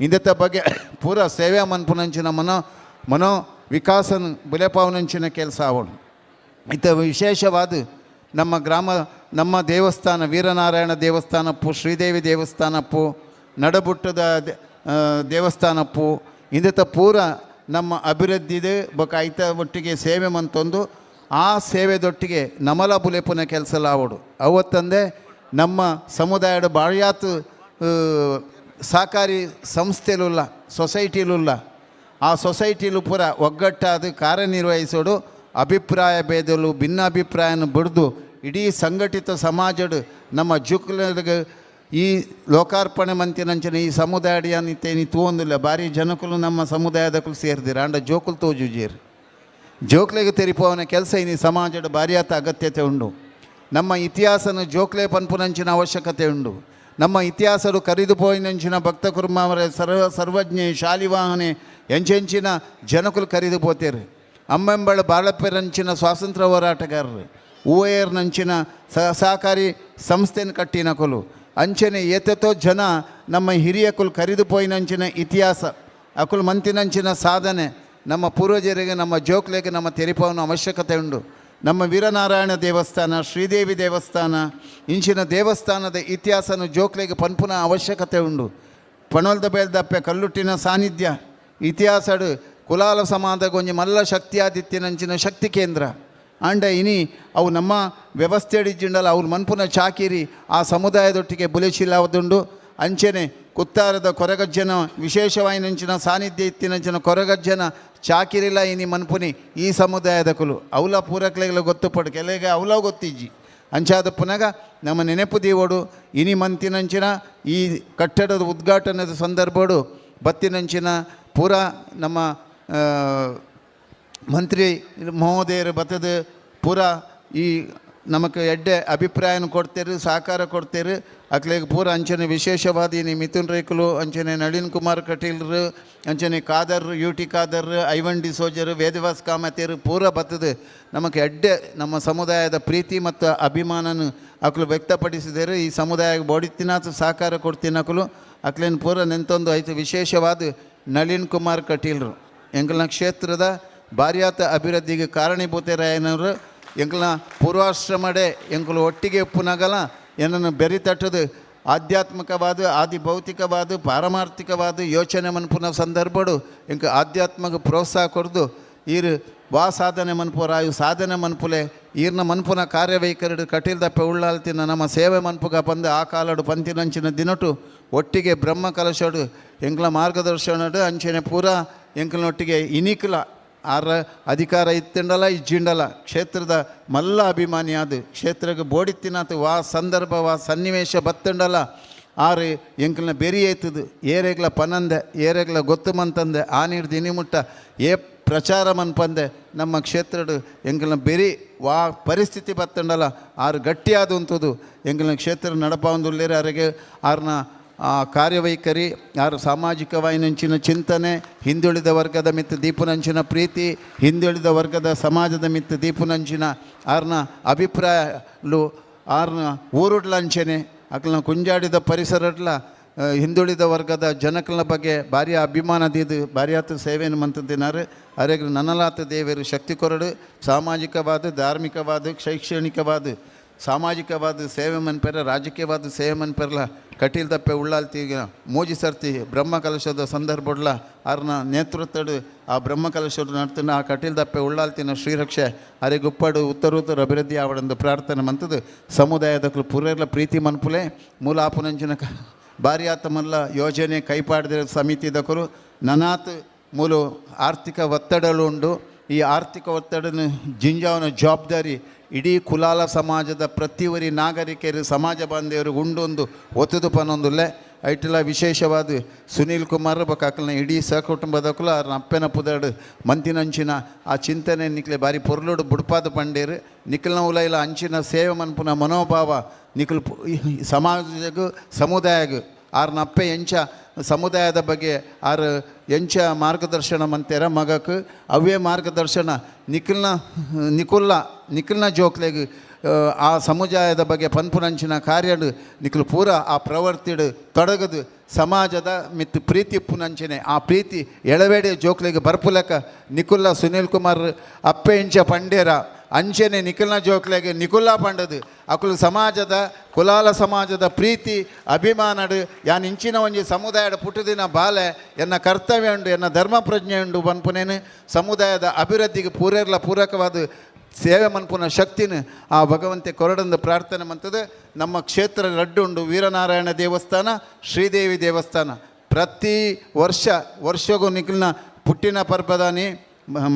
ಇಂದತ ಬಗ್ಗೆ ಪೂರ ಸೇವೆ ಮನ್ಪುನಂಚಿನ ಮನೋ ಮನೋ ವಿಕಾಸನ ಬುಲೆಪಾವನಂಚಿನ ಕೆಲಸ ಅವಳು. ಇತ ವಿಶೇಷವಾದ ನಮ್ಮ ಗ್ರಾಮ ನಮ್ಮ ದೇವಸ್ಥಾನ ವೀರನಾರಾಯಣ ದೇವಸ್ಥಾನಪ್ಪು, ಶ್ರೀದೇವಿ ದೇವಸ್ಥಾನಪ್ಪು, ನಡಬುಟ್ಟದ ದೇವಸ್ಥಾನಪ್ಪು ಇಂದತ ಪೂರ ನಮ್ಮ ಅಭಿವೃದ್ಧಿದೆ ಬೊಕ ಐತ ಒಟ್ಟಿಗೆ ಸೇವೆ ಮಂತೊಂದು ಆ ಸೇವೆದೊಟ್ಟಿಗೆ ನಮಲ ಬುಲೆಪುನ ಕೆಲಸ ಲಾವಡು. ಅವತ್ತಂದೆ ನಮ್ಮ ಸಮುದಾಯದ ಬಾಳ್ಯಾತು ಸಹಕಾರಿ ಸಂಸ್ಥೆಲುಲ್ಲ, ಸೊಸೈಟಿಲುಲ್ಲ, ಆ ಸೊಸೈಟಿಲು ಪೂರ ಒಗ್ಗಟ್ಟಾದ ಕಾರ್ಯನಿರ್ವಹಿಸೋಡು ಅಭಿಪ್ರಾಯ ಭೇದಲು ಭಿನ್ನಾಭಿಪ್ರಾಯನ ಬಿಡ್ದು ಇಡೀ ಸಂಘಟಿತ ಸಮಾಜಡು ನಮ್ಮ ಜುಕ್ಲಗೆ ಈ ಲೋಕಾರ್ಪಣೆ ಮಂತಿನಂಚಿನ ಈ ಸಮುದಾಯ ನಿತ್ತೇನಿ ತೂವೊಂದಿಲ್ಲ. ಭಾರಿ ಜನಕುಲು ನಮ್ಮ ಸಮುದಾಯದಕುಲು ಸೇರ್ದಿರ ಅಂಡ ಜೋಕುಲು ತೋಜುಜೀರ್ ಜೋಕ್ಲೆಗೆ ತೆರಿಪೋವನ ಕೆಲಸ ಇನಿ ಸಮಾಜದ ಭಾರಿಯಾತ ಅಗತ್ಯತೆ ಉಂಡು. ನಮ್ಮ ಇತಿಹಾಸನ ಜೋಕ್ಲೆ ಪನ್ಪುನಂಚಿನ ಅವಶ್ಯಕತೆ ಉಂಡು. ನಮ್ಮ ಇತಿಹಾಸರು ಕರಿದು ಪೋಯಿನಂಚಿನ ಭಕ್ತ ಕುರ್ಮಾವರ ಸರ್ವಜ್ಞೆ ಶಾಲಿವಾಹನೆ ಎಂಚೆಂಚಿನ ಜನಕುಲು ಕರಿದು ಪೋತೇರು. ಅಮ್ಮೆಂಬಳ ಬಾಳಪ್ಪೆರಂಚಿನ ಸ್ವಾತಂತ್ರ್ಯ ಹೋರಾಟಗಾರರು, ಊಯರ್ನಂಚಿನ ಸಹಕಾರಿ ಸಂಸ್ಥೆನ ಕಟ್ಟಿನಕುಲು ಅಂಚನೆ ಏತೆತೋ ಜನ ನಮ್ಮ ಹಿರಿಯಕುಲು ಕರಿದು ಪೋಯಿನಂಚಿನ ಇತಿಹಾಸ ಅಕುಲು ಮಂತಿನಂಚಿನ ಸಾಧನೆ ನಮ್ಮ ಪೂರ್ವಜರಿಗೆ ನಮ್ಮ ಜೋಕ್ಲೆಗೆ ನಮ್ಮ ತೆರಿಪವನ ಅವಶ್ಯಕತೆ ಉಂಡು. ನಮ್ಮ ವೀರನಾರಾಯಣ ದೇವಸ್ಥಾನ, ಶ್ರೀದೇವಿ ದೇವಸ್ಥಾನ ಇಂಚಿನ ದೇವಸ್ಥಾನದ ಇತಿಹಾಸನ ಜೋಕ್ಲೆಗೆ ಪನ್ಪುನ ಅವಶ್ಯಕತೆ ಉಂಡು. ಪಣೋಲ್ದ ಬೇಲ್ದಪ್ಪೆ ಕಲ್ಲುಟ್ಟಿನ ಸಾನ್ನಿಧ್ಯ ಇತಿಹಾಸಡು ಕುಲಾಲ ಸಮಾಧ ಗೊಂಜಿ ಮಲ್ಲ ಶಕ್ತಿಯಾದಿತ್ಯನಂಚಿನ ಶಕ್ತಿ ಕೇಂದ್ರ ಅಂಡ ಇನಿ ಅವು ನಮ್ಮ ವ್ಯವಸ್ಥೆ ಜಿಂಡಲ ಅವ್ರ ಮನ್ಪುನ ಚಾಕಿರಿ ಆ ಸಮುದಾಯದೊಟ್ಟಿಗೆ ಬುಲೆಶಿಲಾವದುಂಡು. ಅಂಚೆನೆ ಕುತ್ತಾರದ ಕೊರಗಜ್ಜನ ವಿಶೇಷವಾಯಿನಂಚಿನ ಸಾನ್ನಿಧ್ಯ ಇತ್ತಿನಂಚಿನ ಕೊರಗಜ್ಜನ ಚಾಕಿರಿಲ ಇನಿ ಮನ್ಪುನಿ ಈ ಸಮುದಾಯದ ಕುಲು ಅವಲ ಪೂರಕ್ಲೆಗ್ಲ ಗೊತ್ತುಪಡು ಕೆಲಗೆ ಅವಲ ಗೊತ್ತಿಜ್ಜಿ ಅಂಚಾದ ಪುನಗ ನಮ್ಮ ನೆನಪು ದೀವೋಡು ಇನಿ ಮಂತಿನಂಚಿನ ಈ ಕಟ್ಟಡದ ಉದ್ಘಾಟನೆದ ಸಂದರ್ಭಡು ಬತ್ತಿನಂಚಿನ ಪೂರ ನಮ್ಮ ಮಂತ್ರಿ ಮಹೋದಯರು ಬತ್ತದ ಪೂರ ಈ ನಮಕ್ ಎಡ್ಡೆ ಅಭಿಪ್ರಾಯನ ಕೊಡ್ತೇರು, ಸಹಕಾರ ಕೊಡ್ತೇರು. ಅಕ್ಲೆಗ್ ಪೂರ ಅಂಚನೆ ವಿಶೇಷವಾದ ಇನಿ ಮಿಥುನ್ ರೇಖಲು ಅಂಚನೆ ನಳಿನ್ ಕುಮಾರ್ ಕಟೀಲ್ರು ಅಂಚನೆ ಖಾದರ್ ಯು ಟಿ ಖಾದರ್ ಐವನ್ ಡಿಸೋಜರು ವೇದವಾಸ್ ಕಾಮತೇರು ಪೂರ ಬತ್ತದ ನಮಕ್ ಎಡ್ಡೆ ನಮ್ಮ ಸಮುದಾಯದ ಪ್ರೀತಿ ಮತ್ತು ಅಭಿಮಾನನ ಅಕ್ಲು ವ್ಯಕ್ತಪಡಿಸಿದರು. ಈ ಸಮುದಾಯ ಬೋಡಿತ್ತಿನಾಥ ಸಹಕಾರ ಕೊಡ್ತೀನಿ ಅಕ್ಲು ಅಕ್ಲೇನು ಪೂರ ನೆಂತೊಂದು ಐತು. ವಿಶೇಷವಾದ ನಳಿನ್ ಕುಮಾರ್ ಕಟೀಲ್ರು ಎಂಕಲ್ನ ಕ್ಷೇತ್ರದ ಬಾರ್ಯಾತ ಅಭಿವೃದ್ಧಿಗೆ ಕಾರಣೀಭೂತರಾಯನವರು. ಎಂಕಲ್ನ ಪೂರ್ವಾಶ್ರಮಡೆ ಎಂಕಲು ಒಟ್ಟಿಗೆ ಉಪ್ಪುನಗಲ ಏನನ್ನು ಬೆರಿತಟ್ಟದು ಆಧ್ಯಾತ್ಮಿಕವಾದ ಆದಿ ಭೌತಿಕವಾದ ಪಾರಮಾರ್ಥಿಕವಾದ ಯೋಚನೆ ಮನ್ಪುನ ಸಂದರ್ಭಡು ಎಂಕ ಆಧ್ಯಾತ್ಮಕ ಪ್ರೋತ್ಸಾಹ ಕೊಡ್ದು ಈರು ವಾ ಸಾಧನೆ ಮನ್ಪುರಾಯು ಸಾಧನೆ ಮನ್ಪುಲೆ ಈರ್ನ ಮನ್ಪುನ ಕಾರ್ಯವೈಖರಿ ಕಟೀಲ್ ದಪ್ಪೆ ಉಳ್ಳಾಲ್ತಿನ ನಮ್ಮ ಸೇವೆ ಮನ್ಪುಗ ಬಂದು ಆ ಕಾಲಡು ಪಂತಿನಂಚಿನ ದಿನಟು ಒಟ್ಟಿಗೆ ಬ್ರಹ್ಮ ಕಲಶಡು ಎಂಕ್ಲ ಮಾರ್ಗದರ್ಶನಡು ಅಂಚನೆ ಪೂರ ಎಂಕ್ಲನೊಟ್ಟಿಗೆ ಇನಿಕ್ಲ ಆರ ಅಧಿಕಾರ ಇತ್ತಿಂಡಲ ಇಜ್ಜಿಂಡಲ ಕ್ಷೇತ್ರದ ಮಲ್ಲ ಅಭಿಮಾನಿ ಅದು ಕ್ಷೇತ್ರಕ್ಕೆ ಬೋಡಿತ್ತಿನಾತು ವಾ ಸಂದರ್ಭ ವಾ ಸನ್ನಿವೇಶ ಬತ್ತಂಡಲ ಆರು ಎಂಕಲ್ನ ಬೆರಿ ಐತದು ಏರೆಗ್ಲ ಪನಂದೆ ಏರೆಗ್ಲ ಗೊತ್ತು ಮಂತಂದೆ ಆ ನೀರು ದಿನಿಮುಟ್ಟ ಏ ಪ್ರಚಾರ ಮನ್ಪಂದೆ ನಮ್ಮ ಕ್ಷೇತ್ರಡು ಎಂಕಲ್ನ ಬೆರಿ ವಾ ಪರಿಸ್ಥಿತಿ ಬತ್ತಂಡಲ ಆರು ಗಟ್ಟಿಯಾದ ಉಂತದು ಎಂಕಲ್ನ ಕ್ಷೇತ್ರ ನಡಪಾವಂದುಲ್ಲೇರು ಅರೆಗೆ ಆರ್ನ ಕಾರ್ಯವೈಖರಿ ಆರು ಸಾಮಾಜಿಕವಾಯಿನಂಚಿನ ಚಿಂತನೆ ಹಿಂದುಳಿದ ವರ್ಗದ ಮಿತ್ತ ದೀಪುನಂಚಿನ ಪ್ರೀತಿ ಹಿಂದುಳಿದ ವರ್ಗದ ಸಮಾಜದ ಮಿತ್ತ ದೀಪುನಂಚಿನ ಆರ್ನ ಅಭಿಪ್ರಾಯಲು ಆರ್ನ ಊರುಡ್ಲಂಚನೆ ಅಕ್ಲನ ಕುಂಜಾಡಿದ ಪರಿಸರಡ್ಲ ಹಿಂದುಳಿದ ವರ್ಗದ ಜನಕಲ್ನ ಬಗ್ಗೆ ಭಾರಿ ಅಭಿಮಾನ ದೀದು ಭಾರಿ ಸೇವೆಯನ್ನು ಮಂತಿದ್ದಾರೆ. ಅರೆಗ್ರ ನನಲಾತ ದೇವರು ಶಕ್ತಿ ಕೊರಡು ಸಾಮಾಜಿಕವಾದ ಧಾರ್ಮಿಕವಾದ ಶೈಕ್ಷಣಿಕವಾದ ಸಾಮಾಜಿಕವಾದ ಸೇವೆ ಮನ್ಪೆರ ರಾಜಕೀಯವಾದ ಸೇವೆ ಮನ್ಪೆರಲ ಕಟೀಲ್ ದಪ್ಪೆ ಉಳ್ಳಾಲ್ತಿ ಮೋಜಿ ಸರ್ತಿ ಬ್ರಹ್ಮ ಕಲಶದ ಸಂದರ್ಭಡ್ಲ ಆರ್ನ ನೇತೃತ್ವಡು ಆ ಬ್ರಹ್ಮ ಕಲಶದ ನಡ್ತಿನ ಆ ಕಟೀಲ್ ದಪ್ಪೆ ಉಳ್ಳಾಲ್ತಿನ ಶ್ರೀರಕ್ಷೆ ಅರೆಗುಪ್ಪಡು ಉತ್ತರೋತ್ತರ ಅಭಿವೃದ್ಧಿ ಆವಡಂದು ಪ್ರಾರ್ಥನೆ ಮಂತದು ಸಮುದಾಯದ ಪೂರೆಲ್ಲ ಪ್ರೀತಿ ಮನ್ಪುಲೆ ಮೂಲ ಆಪುನಂಚಿನ ಭಾರಿ ಮಲ್ಲ ಯೋಜನೆ ಕೈಪಾಡಿದ ಸಮಿತಿದಕರು ನನಾತ್ ಮೂಲ ಆರ್ಥಿಕ ಒತ್ತಡಲು ಉಂಡು. ಈ ಆರ್ಥಿಕ ಒತ್ತಡನ ಜಿಂಜಾವನ ಜವಾಬ್ದಾರಿ ಇಡೀ ಕುಲಾಲ ಸಮಾಜದ ಪ್ರತಿಯೊರಿ ನಾಗರಿಕರು ಸಮಾಜ ಬಾಂಧವರು ಉಂಡೊಂದು ಒತ್ತದು ಪನೊಂದುಲ್ಲೆ ಐಟಲ ವಿಶೇಷವಾದ ಸುನೀಲ್ ಕುಮಾರ್ ಬೊಕ್ಕ ಇಡೀ ಸಹಕುಟುಂಬದಕುಲು ಆರ್ನ ಅಪ್ಪೆನ ಪುದರ್ಡು ಮಂತಿನಂಚಿನ ಆ ಚಿಂತನೆ ನಿಕ್ಲೆ ಬಾರಿ ಪೊರ್ಲುಡು ಬುಡ್ಪಾದ ಪಂಡೇರು ನಿಕ್ಲ್ನ ಉಲೈಲ ಅಂಚಿನ ಸೇವೆ ಮನ್ಪುನ ಮನೋಭಾವ ನಿಕ್ಲು ಸಮಾಜಗೂ ಸಮುದಾಯಗೂ ಆರ್ನ ಅಪ್ಪೆ ಎಂಚ ಸಮುದಾಯದ ಬಗ್ಗೆ ಆರು ಎಂಚ ಮಾರ್ಗದರ್ಶನ ಮಂತೇರ ಮಗಕ್ಕೆ ಅವೇ ಮಾರ್ಗದರ್ಶನ ನಿಖಿಲ್ನ ನಿಕುಲ್ಲ ನಿಖಿಲ್ನ ಜೋಕ್ಲೆಗ್ ಆ ಸಮುದಾಯದ ಬಗ್ಗೆ ಪನ್ಪುನಂಚಿನ ಕಾರ್ಯಡು ನಿಖಿಲ್ ಪೂರ ಆ ಪ್ರವೃತ್ತಿಡು ತೊಡಗದು ಸಮಾಜದ ಮಿತ್ತು ಪ್ರೀತಿ ಪುನಂಚಿನೆ ಆ ಪ್ರೀತಿ ಎಳವೇಡೆ ಜೋಕ್ಲೆಗ್ ಬರ್ಪುಲಕ ನಿಕುಲ್ಲ ಸುನೀಲ್ ಕುಮಾರ್ ಅಪ್ಪೆ ಎಂಚ ಪಂಡೇರ ಅಂಚನೆ ನಿಖಿಲ್ನ ಜೋಕ್ಲೆಗೆ ನಿಕುಲ್ಲ ಪಂಡದು ಅಕುಲು ಸಮಾಜದ ಕುಲಾಲ ಸಮಾಜದ ಪ್ರೀತಿ ಅಭಿಮಾನಡು ಯಾನ್ ಇಂಚಿನ ಒಂಜಿ ಸಮುದಾಯದ ಪುಟ್ಟುದಿನ ಬಾಲೆ ಎನ್ನ ಕರ್ತವ್ಯ ಉಂಡು ಎನ್ನ ಧರ್ಮ ಪ್ರಜ್ಞೆ ಉಂಡು ಪನ್ಪುನೇನು ಸಮುದಾಯದ ಅಭಿವೃದ್ಧಿಗೆ ಪೂರೆರ್ಲ ಪೂರಕವಾದ ಸೇವೆ ಮನ್ಪುನ ಶಕ್ತಿನ ಆ ಭಗವಂತೆ ಕೊರಡಂದು ಪ್ರಾರ್ಥನೆ ಮಂತದೆ. ನಮ್ಮ ಕ್ಷೇತ್ರ ರಡ್ಡು ಉಂಡು ವೀರನಾರಾಯಣ ದೇವಸ್ಥಾನ ಶ್ರೀದೇವಿ ದೇವಸ್ಥಾನ ಪ್ರತಿ ವರ್ಷ ವರ್ಷಗೂ ನಿಖಿಲ್ನ ಪುಟ್ಟಿನ ಪರ್ಬದಾನಿ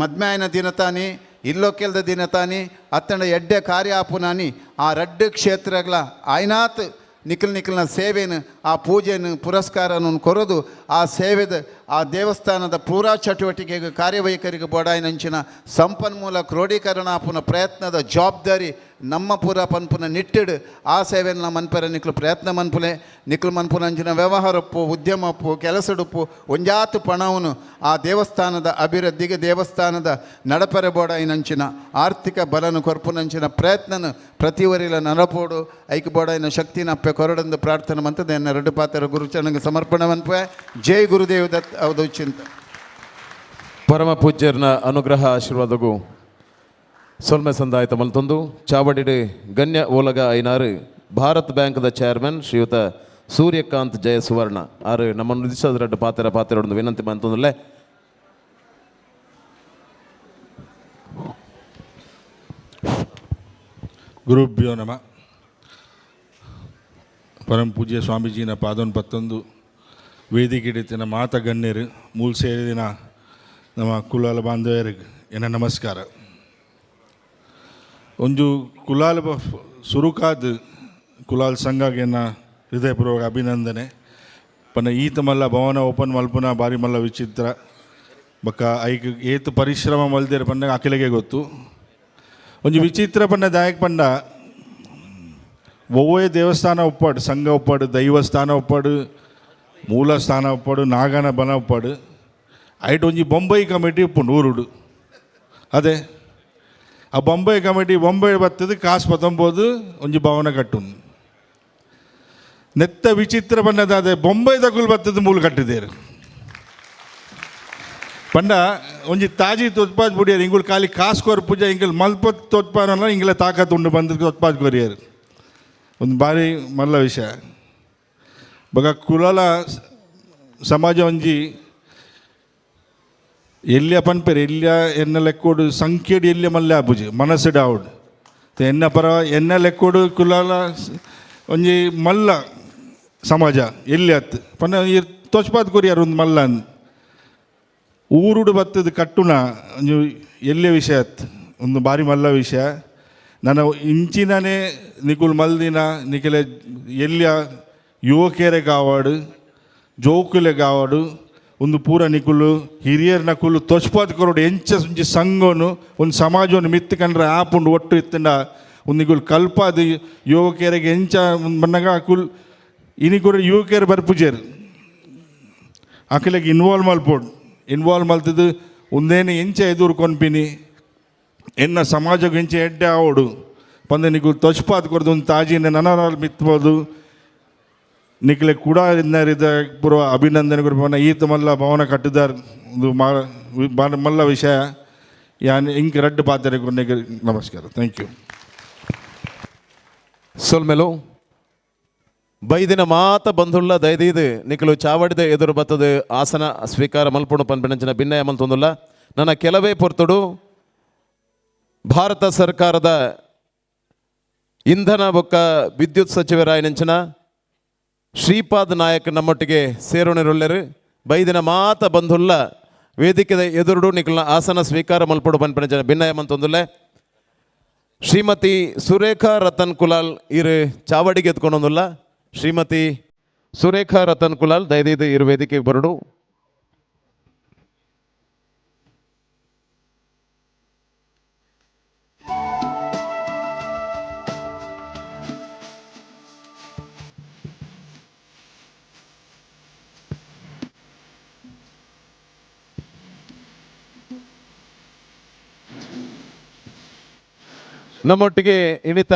ಮದ್ಮ್ಯಾಯನ ದಿನತಾನಿ ಇಲ್ಲೊಕ್ಕೆಲ್ದ ದಿನತಾನಿ ಅತ್ತಂಡ ಎಡ್ಡೆ ಕಾರ್ಯ ಆಪುನಾನಿ ಆ ರಡ್ಡು ಕ್ಷೇತ್ರಗಳ ಆಯ್ನಾತ್ ನಿಖಿಲ್ ನಿಖಿಲ್ನ ಸೇವೆನು ಆ ಪೂಜೆನು ಪುರಸ್ಕಾರನು ಕೊರದು ಆ ಸೇವೆದ ಆ ದೇವಸ್ಥಾನದ ಪೂರಾ ಚಟುವಟಿಕೆಗೆ ಕಾರ್ಯವೈಖರಿಗೆ ಬೋಡಾಯಿನಂಚಿನ ಸಂಪನ್ಮೂಲ ಕ್ರೋಢೀಕರಣ ಆಪುನ ಪ್ರಯತ್ನದ ಜವಾಬ್ದಾರಿ ನಮ್ಮ ಪೂರ ಪನ್ಪುನ ನಿಟ್ಟಿಡು ಆ ಸೇವೆನ ಮನ್ಪೆರ ನಿಕ್ಲು ಪ್ರಯತ್ನ ಮನ್ಪುಲೆ ನಿಕ್ಲು ಮನ್ಪುನಂಚಿನ ವ್ಯವಹಾರಪ್ಪು ಉದ್ಯಮಪ್ಪು ಕೆಲಸಡುಪ್ಪು ಒಂಜಾತು ಪಣವನು ಆ ದೇವಸ್ಥಾನದ ಅಭಿವೃದ್ಧಿಗೆ ದೇವಸ್ಥಾನದ ನಡಪರೆ ಬೋಡಾಯಿನಂಚಿನ ಆರ್ಥಿಕ ಬಲನು ಕೊರ್ಪುನಂಚಿನ ಪ್ರಯತ್ನನು ಪ್ರತಿವರಿಲ ನಡಪೋಡು ಐಕ್ ಬೋಡಾಯಿನ ಶಕ್ತಿನ ಅಪ್ಪೆ ಕೊರಡಂದು ಪ್ರಾರ್ಥನೆ ಮಂತದೆ. ಎನ್ನ ಎರಡು ಪಾತ್ರ ಗುರುಚರಣಗೆ ಸಮರ್ಪಣೆ ಮನ್ಪೆ. ಜೈ ಗುರುದೇವ್ ದತ್ ಅವಧು ಚಿಂತ.
ಪರಮ ಪೂಜ್ಯರ್ನ ಅನುಗ್ರಹ ಆಶೀರ್ವಾದಗೂ ಸೊಲ್ಮೆ ಸಂದಾಯಿತ ಮಲ್ತೊಂದು ಚಾವಡಿಡು ಗಣ್ಯ ಓಲಗ ಐನಾರು ಭಾರತ್ ಬ್ಯಾಂಕ್ದ ಚೇರ್ಮನ್ ಶ್ರೀಯುತ ಸೂರ್ಯಕಾಂತ್ ಜಯ ಸುವರ್ಣ ಆರು ನಮ್ಮನ್ನು ನುಡಿಸೋದ್ರಡ್ಡು ಪಾತ್ರ ಪಾತ್ರ ವಿನಂತಿ ಮಂತೊಂದುಲ್ಲೆ.
ಗುರುಭ್ಯೋ ನಮಃ. ಪರಮ ಪೂಜ್ಯ ಸ್ವಾಮೀಜಿನ ಪಾದೋನ್ ಪತ್ತೊಂದು ವೇದಿಕೆ ಮಾತ ಗಣ್ಯರು ಮೂಲ ಸೇರಿದಿನ ನಮ್ಮ ಕುಲಾಲ ಬಾಂಧವ್ಯರಿಗೆ ಎನ್ನ ನಮಸ್ಕಾರ. ಒಂದು ಕುಲಾಲ ಸುರುಕಾದ ಕುಲಾಲ್ ಸಂಘಗೆ ಎನ್ನ ಹೃದಯಪೂರ್ವಕ ಅಭಿನಂದನೆ. ಪನ್ನ ಈತ ಮಲ್ಲ ಭವನ ಓಪನ್ ಮಲ್ಪುನ ಬಾರಿ ಮಲ್ಲ ವಿಚಿತ್ರ ಬೊಕ್ಕ ಐಕ್ ಏತ್ ಪರಿಶ್ರಮ ಮಲ್ದೇರ್ ಪಂಡ ಅಖಿಲಗೆ ಗೊತ್ತು. ಒಂಜಿ ವಿಚಿತ್ರ ಪಂಡ ದಾಯಕ್ ಪಂಡ ಒವ್ವೇ ದೇವಸ್ಥಾನ ಒಪ್ಪಾಡು, ಸಂಘ ಒಪ್ಪಾಡು, ದೈವಸ್ಥಾನ ಒಪ್ಪಾಡು, ಮೂಲ ಸ್ಥಾನ ಒಪ್ಪಾಡು, ನಾಗನ ಬನ ಒಪ್ಪಾಡು, ಐಟ್ ಒಂಜಿ ಬೊಂಬೈ ಕಮಿಟಿ ಉಪ್ಪುಂಡು ಊರುಡು. ಅದೇ ಆ ಬೊಂಬೈ ಕಮಿಟಿ ಬೊಂಬೈ ಬತ್ತದು ಕಾಸು ಪತ್ತೊಂಬೋದು ಒಂಜಿ ಭವನ ಕಟ್ಟುಂಡು. ನೆತ್ತ ವಿಚಿತ್ರ ಪಂಡದ ಅದೇ ಬೊಂಬೈ ತಗುಲ್ ಬತ್ತದು ಮೂಲ ಕಟ್ಟಿದ್ದೇರು ಪಂಡ ಒಂಜಿ ತಾಜಿ ತೊತ್ಪಾದ್ ಬುಡಿಯರು ಇಂಗುಳು ಖಾಲಿ ಕಾಸು ಕೊರ್ ಪೂಜೆ ಇಂಗುಳು ಮಲ್ಪತ್ ತೊತ್ಪಾನಲ್ಲ ಇಂಗ್ಲ ತಾಕತ್ ಉಂಡು ಬಂದು ತೊತ್ಪಾದ್ ಕೊರಿಯರು. ಒಂದು ಭಾರಿ ಮಲ್ಲ ವಿಷಯ. ಬಗ ಕುಲಾಲ ಸಮಾಜ ಒಂಜಿ ಎಲ್ಲಿಯ ಪನ್ಪೇರು ಎಲ್ಲಿಯ ಎನ್ನ ಲೆಕ್ಕೋಡು ಸಂಖ್ಯೆಡು ಎಲ್ಲಿಯ ಮಲ್ಲೆ ಆಪುಜಿ ಮನಸ್ಸುಡು ಆವಡು ಎನ್ನ ಪರ ಎನ್ನ ಲೆಕ್ಕೋಡು ಕುಲಾಲ ಒಂಜಿ ಮಲ್ಲ ಸಮಾಜ ಎಲ್ಲಿ ಅತ್ತು ಪಂಡ ತೋಚ್ಪಾತ್ ಕೊರಿಯರು ಒಂದು ಮಲ್ಲ ಅಂದ್ ಊರುಡು ಬತ್ತದ ಕಟ್ಟುನ ಒಂಜಿ ಎಲ್ಲಿಯ ವಿಷಯ ಅತ್ತು ಒಂದು ಭಾರಿ ಮಲ್ಲ ವಿಷಯ. ನನ್ನ ಇಂಚಿನನೇ ನಿಕುಲ್ ಮಲ್ದಿನ ನಿಖಿಲ ಎಲ್ಲಿಯ ಯುವಕರೆ ಕಾವಾಡು ಜೋಕುಲೆ ಕಾವಾಡು ಒಂದು ಪೂರ ನಿಕುಲು ಹಿರಿಯರ್ ನಕುಲು ತೊಚ್ಪಾತ್ ಕೊರೋಡು ಎಂಚ ಒಂಜಿ ಸಂಘನು ಒಂದು ಸಮಾಜವನ್ನು ಮಿತ್ತು ಕಂಡ್ರೆ ಆಪುಂಡು ಒಟ್ಟು ಇತ್ತಂಡ ಒಂದು ನಿಕುಲು ಕಲ್ಪಾದ ಯುವಕರಿಗೆ ಎಂಚ ಬಣ್ಣಗ ಅಕುಲ್ ಇನಿಕುರು ಯುವಕರು ಬರ್ಪುಜೇರು ಅಕಲೆಗೆ ಇನ್ವಾಲ್ವ್ ಮಲ್ಪೋಡು ಇನ್ವಾಲ್ವ್ ಮಲ್ತದ್ದು ಒಂದೇನೆ ಎಂಚ ಎದುರು ಕೊನ್ಪಿನಿ ಎನ್ನ ಸಮಾಜಕ್ಕೆ ಎಂಚ ಎಡ್ಡೆ ಆವಡು ಪಂದ ನಿಕುಲು ತೊಚ್ಪಾತ್ ಕೊರ್ದು ಒಂದು ತಾಜಿನ ನನ್ನ ಮಿತ್ಬೋದು ನಿಖಲೆ ಕೂಡ ಪೂರ್ವ ಅಭಿನಂದನೆ ಕೊರ್ಪನ ಈತ ಮಲ್ಲ ಭವನ ಕಟ್ಟಿದಾರ್ ಒಂದು ಮಲ್ಲ ವಿಷಯ. ಯಾನ್ ಇಂಕ್ ರಡ್ಡು ಪಾತ್ರೆ ನಮಸ್ಕಾರ. Thank you.
ಸೊಲ್ಮೆಲು ಬೈದಿನ ಮಾತ ಬಂಧುಳ್ಳ ದಯದೀದು ನಿಖಲು ಚಾವಡಿದ ಎದುರು ಬತ್ತದ ಆಸನ ಸ್ವೀಕಾರ ಮಲ್ಪುಣು ಪನ್ಪಿನಂಚಿನ ಭಿನ್ನಯ ಮಲ್ತೊಂದುಲ್ಲ. ನನ್ನ ಕೆಲವೇ ಪೊರ್ತುಡು ಭಾರತ ಸರ್ಕಾರದ ಇಂಧನ ಬೊಕ್ಕ ವಿದ್ಯುತ್ ಸಚಿವರಾಯನಂಚಿನ ಶ್ರೀಪಾದ್ ನಾಯಕ್ ನಮ್ಮೊಟ್ಟಿಗೆ ಸೇರೋಣಿರುಳ್ಳೆರು. ಬೈದಿನ ಮಾತ ಬಂಧುಳ್ಳ ವೇದಿಕೆದ ಎದುರುಡು ನಿಖಲ್ನ ಆಸನ ಸ್ವೀಕಾರ ಮಲ್ಪಡು ಪನ್ಪಿನಂಚಿನ ಭಿನ್ನಯ ಮಲ್ತೊಂದುಲ್ಲೆ. ಶ್ರೀಮತಿ ಸುರೇಖಾ ರತನ್ ಕುಲಾಲ್ ಇರು ಚಾವಡಿಗೆ ಎತ್ಕೊಂಡೊಂದುಲ್ಲ. ಶ್ರೀಮತಿ ಸುರೇಖಾ ರತನ್ ಕುಲಾಲ್ ದಯದೀದು ಇರು ವೇದಿಕೆಗೆ ಬರಡು. ನಮ್ಮೊಟ್ಟಿಗೆ ಇನ್ನಿತ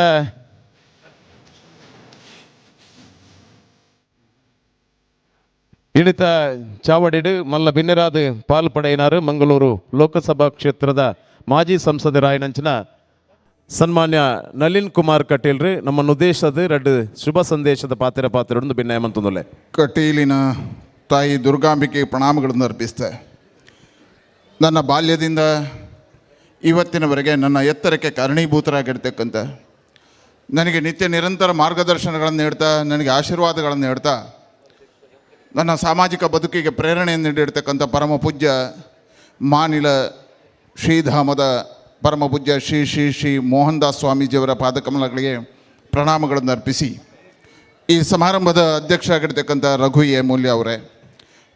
ಇಣಿತ ಚಾವಡಿಡು ಮಲ್ಲ ಬಿನ್ನೆರಾದ ಪಾಲ್ ಪಡೆಯಿನಾರು ಮಂಗಳೂರು ಲೋಕಸಭಾ ಕ್ಷೇತ್ರದ ಮಾಜಿ ಸಂಸದರಾಯನಂಚಿನ ಸನ್ಮಾನ್ಯ ನಳಿನ್ ಕುಮಾರ್ ಕಟೀಲ್ರು ನಮ್ಮ ಉದ್ದೇಶದ ರಡ್ಡು ಶುಭ ಸಂದೇಶದ ಪಾತ್ರ ಪಾತ್ರ ಭಿನ್ನಯಮಂತಂದುಲ್ಲೆ.
ಕಟೀಲಿನ ತಾಯಿ ದುರ್ಗಾಂಬಿಕೆ ಪ್ರಣಾಮಗಳನ್ನು ಅರ್ಪಿಸ್ತೆ. ನನ್ನ ಬಾಲ್ಯದಿಂದ ಇವತ್ತಿನವರೆಗೆ ನನ್ನ ಎತ್ತರಕ್ಕೆ ಕಾರಣೀಭೂತರಾಗಿರ್ತಕ್ಕಂಥ, ನನಗೆ ನಿತ್ಯ ನಿರಂತರ ಮಾರ್ಗದರ್ಶನಗಳನ್ನು ನೀಡ್ತಾ, ನನಗೆ ಆಶೀರ್ವಾದಗಳನ್ನು ನೀಡ್ತಾ, ನನ್ನ ಸಾಮಾಜಿಕ ಬದುಕಿಗೆ ಪ್ರೇರಣೆಯನ್ನು ನೀಡಿರ್ತಕ್ಕಂಥ ಪರಮ ಪೂಜ್ಯ ಮಾನಿಲ ಶ್ರೀಧಾಮದ ಪರಮ ಪೂಜ್ಯ ಶ್ರೀ ಶ್ರೀ ಶ್ರೀ ಮೋಹನ್ ದಾಸ್ ಸ್ವಾಮೀಜಿಯವರ ಪಾದಕಮಲಗಳಿಗೆ ಪ್ರಣಾಮಗಳನ್ನು ಅರ್ಪಿಸಿ, ಈ ಸಮಾರಂಭದ ಅಧ್ಯಕ್ಷರಾಗಿರ್ತಕ್ಕಂಥ ರಘು ಎ ಮೂಲ್ಯ ಅವರೇ,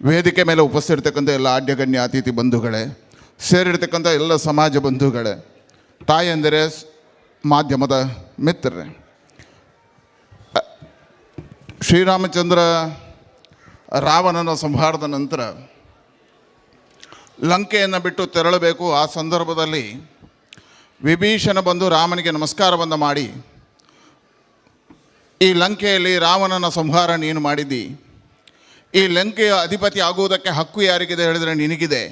ವೇದಿಕೆ ಮೇಲೆ ಉಪಸ್ಥಿರ್ತಕ್ಕಂಥ ಎಲ್ಲ ಆಡ್ಯಗಣ್ಯ ಅತಿಥಿ ಬಂಧುಗಳೇ, ಸೇರಿರ್ತಕ್ಕಂಥ ಎಲ್ಲ ಸಮಾಜ ಬಂಧುಗಳೇ, ತಾಯಂದಿರೇ, ಮಾಧ್ಯಮದ ಮಿತ್ರರೇ, ಶ್ರೀರಾಮಚಂದ್ರ ರಾವಣನ ಸಂಹಾರದ ನಂತರ ಲಂಕೆಯನ್ನು ಬಿಟ್ಟು ತೆರಳಬೇಕು. ಆ ಸಂದರ್ಭದಲ್ಲಿ ವಿಭೀಷಣ ಬಂದು ರಾಮನಿಗೆ ನಮಸ್ಕಾರವನ್ನು ಮಾಡಿ, ಈ ಲಂಕೆಯಲ್ಲಿ ರಾವಣನ ಸಂಹಾರ ನೀನು ಮಾಡಿದ್ದಿ, ಈ ಲಂಕೆಯ ಅಧಿಪತಿ ಆಗುವುದಕ್ಕೆ ಹಕ್ಕು ಯಾರಿಗಿದೆ ಹೇಳಿದರೆ ನಿನಗಿದೆ,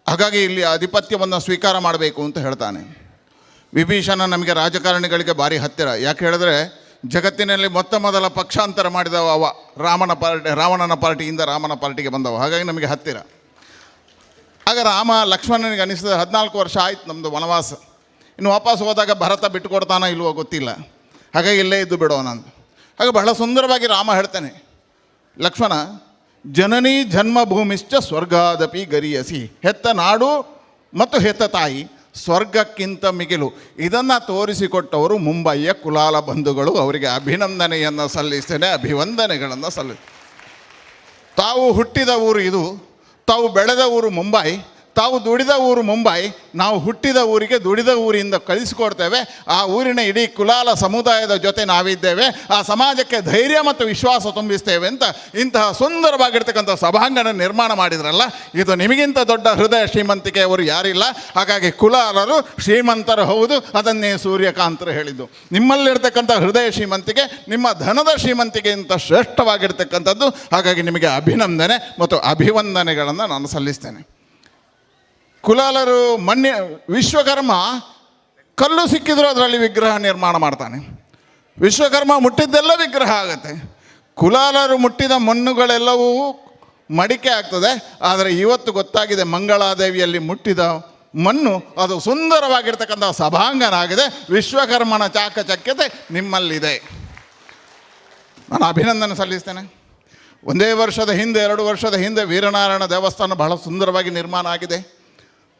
ಹಾಗಾಗಿ ಇಲ್ಲಿ ಆಧಿಪತ್ಯವನ್ನು ಸ್ವೀಕಾರ ಮಾಡಬೇಕು ಅಂತ ಹೇಳ್ತಾನೆ. ವಿಭೀಷಣ ನಮಗೆ ರಾಜಕಾರಣಿಗಳಿಗೆ ಭಾರಿ ಹತ್ತಿರ. ಯಾಕೆ ಹೇಳಿದ್ರೆ ಜಗತ್ತಿನಲ್ಲಿ ಮೊತ್ತ ಮೊದಲ ಪಕ್ಷಾಂತರ ಮಾಡಿದವ ಅವ, ರಾಮನ ಪಾರ್ಟಿ, ರಾವಣನ ಪಾರ್ಟಿಯಿಂದ ರಾಮನ ಪಾರ್ಟಿಗೆ ಬಂದವ, ಹಾಗಾಗಿ ನಮಗೆ ಹತ್ತಿರ. ಆಗ ರಾಮ ಲಕ್ಷ್ಮಣನಿಗೆ ಅನಿಸಿದ 14 ವರ್ಷ ಆಯ್ತು ನಮ್ಮದು ವನವಾಸ, ಇನ್ನು ವಾಪಸ್ ಹೋದಾಗ ಭರತ ಬಿಟ್ಟುಕೊಡ್ತಾನೋ ಇಲ್ವೋ ಗೊತ್ತಿಲ್ಲ, ಹಾಗಾಗಿ ಇಲ್ಲೇ ಇದ್ದು ಬಿಡೋಣ ಅಂತ. ಹಾಗೆ ಬಹಳ ಸುಂದರವಾಗಿ ರಾಮ ಹೇಳ್ತಾನೆ, ಲಕ್ಷ್ಮಣ ಜನನೀ ಜನ್ಮಭೂಮಿಶ್ಚ ಸ್ವರ್ಗಾದಪಿ ಗರಿಯಸಿ. ಹೆತ್ತ ನಾಡು ಮತ್ತು ಹೆತ್ತ ತಾಯಿ ಸ್ವರ್ಗಕ್ಕಿಂತ ಮಿಗಿಲು. ಇದನ್ನು ತೋರಿಸಿಕೊಟ್ಟವರು ಮುಂಬಯಿಯ ಕುಲಾಲ ಬಂಧುಗಳು. ಅವರಿಗೆ ಅಭಿನಂದನೆಯನ್ನು ಸಲ್ಲಿಸ್ತೇನೆ, ಅಭಿವಂದನೆಗಳನ್ನು ತಾವು ಹುಟ್ಟಿದ ಊರು ಇದು, ತಾವು ಬೆಳೆದ ಊರು ಮುಂಬೈ, ತಾವು ದುಡಿದ ಊರು ಮುಂಬೈ. ನಾವು ಹುಟ್ಟಿದ ಊರಿಗೆ ದುಡಿದ ಊರಿಂದ ಕಳಿಸಿಕೊಡ್ತೇವೆ. ಆ ಊರಿನ ಇಡೀ ಕುಲಾಲ ಸಮುದಾಯದ ಜೊತೆ ನಾವಿದ್ದೇವೆ, ಆ ಸಮಾಜಕ್ಕೆ ಧೈರ್ಯ ಮತ್ತು ವಿಶ್ವಾಸ ತುಂಬಿಸ್ತೇವೆ ಅಂತ ಇಂತಹ ಸುಂದರವಾಗಿರ್ತಕ್ಕಂಥ ಸಭಾಂಗಣ ನಿರ್ಮಾಣ ಮಾಡಿದ್ರಲ್ಲ, ಇದು ನಿಮಗಿಂತ ದೊಡ್ಡ ಹೃದಯ ಶ್ರೀಮಂತಿಕೆ ಅವರು ಯಾರಿಲ್ಲ. ಹಾಗಾಗಿ ಕುಲಾಲರು ಶ್ರೀಮಂತರು ಹೌದು, ಅದನ್ನೇ ಸೂರ್ಯಕಾಂತರು ಹೇಳಿದ್ದು. ನಿಮ್ಮಲ್ಲಿರ್ತಕ್ಕಂಥ ಹೃದಯ ಶ್ರೀಮಂತಿಕೆ ನಿಮ್ಮ ಧನದ ಶ್ರೀಮಂತಿಕೆ ಇಂಥ ಶ್ರೇಷ್ಠವಾಗಿರ್ತಕ್ಕಂಥದ್ದು. ಹಾಗಾಗಿ ನಿಮಗೆ ಅಭಿನಂದನೆ ಮತ್ತು ಅಭಿವಂದನೆಗಳನ್ನು ನಾನು ಸಲ್ಲಿಸ್ತೇನೆ. ಕುಲಾಲರು ಮಣ್ಣಿ ವಿಶ್ವಕರ್ಮ ಕಲ್ಲು ಸಿಕ್ಕಿದ್ರು ಅದರಲ್ಲಿ ವಿಗ್ರಹ ನಿರ್ಮಾಣ ಮಾಡ್ತಾನೆ. ವಿಶ್ವಕರ್ಮ ಮುಟ್ಟಿದ್ದೆಲ್ಲ ವಿಗ್ರಹ ಆಗುತ್ತೆ. ಕುಲಾಲರು ಮುಟ್ಟಿದ ಮಣ್ಣುಗಳೆಲ್ಲವೂ ಮಡಿಕೆ ಆಗ್ತದೆ. ಆದರೆ ಇವತ್ತು ಗೊತ್ತಾಗಿದೆ, ಮಂಗಳಾದೇವಿಯಲ್ಲಿ ಮುಟ್ಟಿದ ಮಣ್ಣು ಅದು ಸುಂದರವಾಗಿರ್ತಕ್ಕಂಥ ಸಭಾಂಗಣ ಆಗಿದೆ. ವಿಶ್ವಕರ್ಮನ ಚಾಕಚಕ್ಯತೆ ನಿಮ್ಮಲ್ಲಿದೆ. ನಾನು ಅಭಿನಂದನೆ ಸಲ್ಲಿಸ್ತೇನೆ. ಒಂದೇ ವರ್ಷದ ಹಿಂದೆ, 2 ವರ್ಷದ ಹಿಂದೆ ವೀರನಾರಾಯಣ ದೇವಸ್ಥಾನ ಬಹಳ ಸುಂದರವಾಗಿ ನಿರ್ಮಾಣ ಆಗಿದೆ.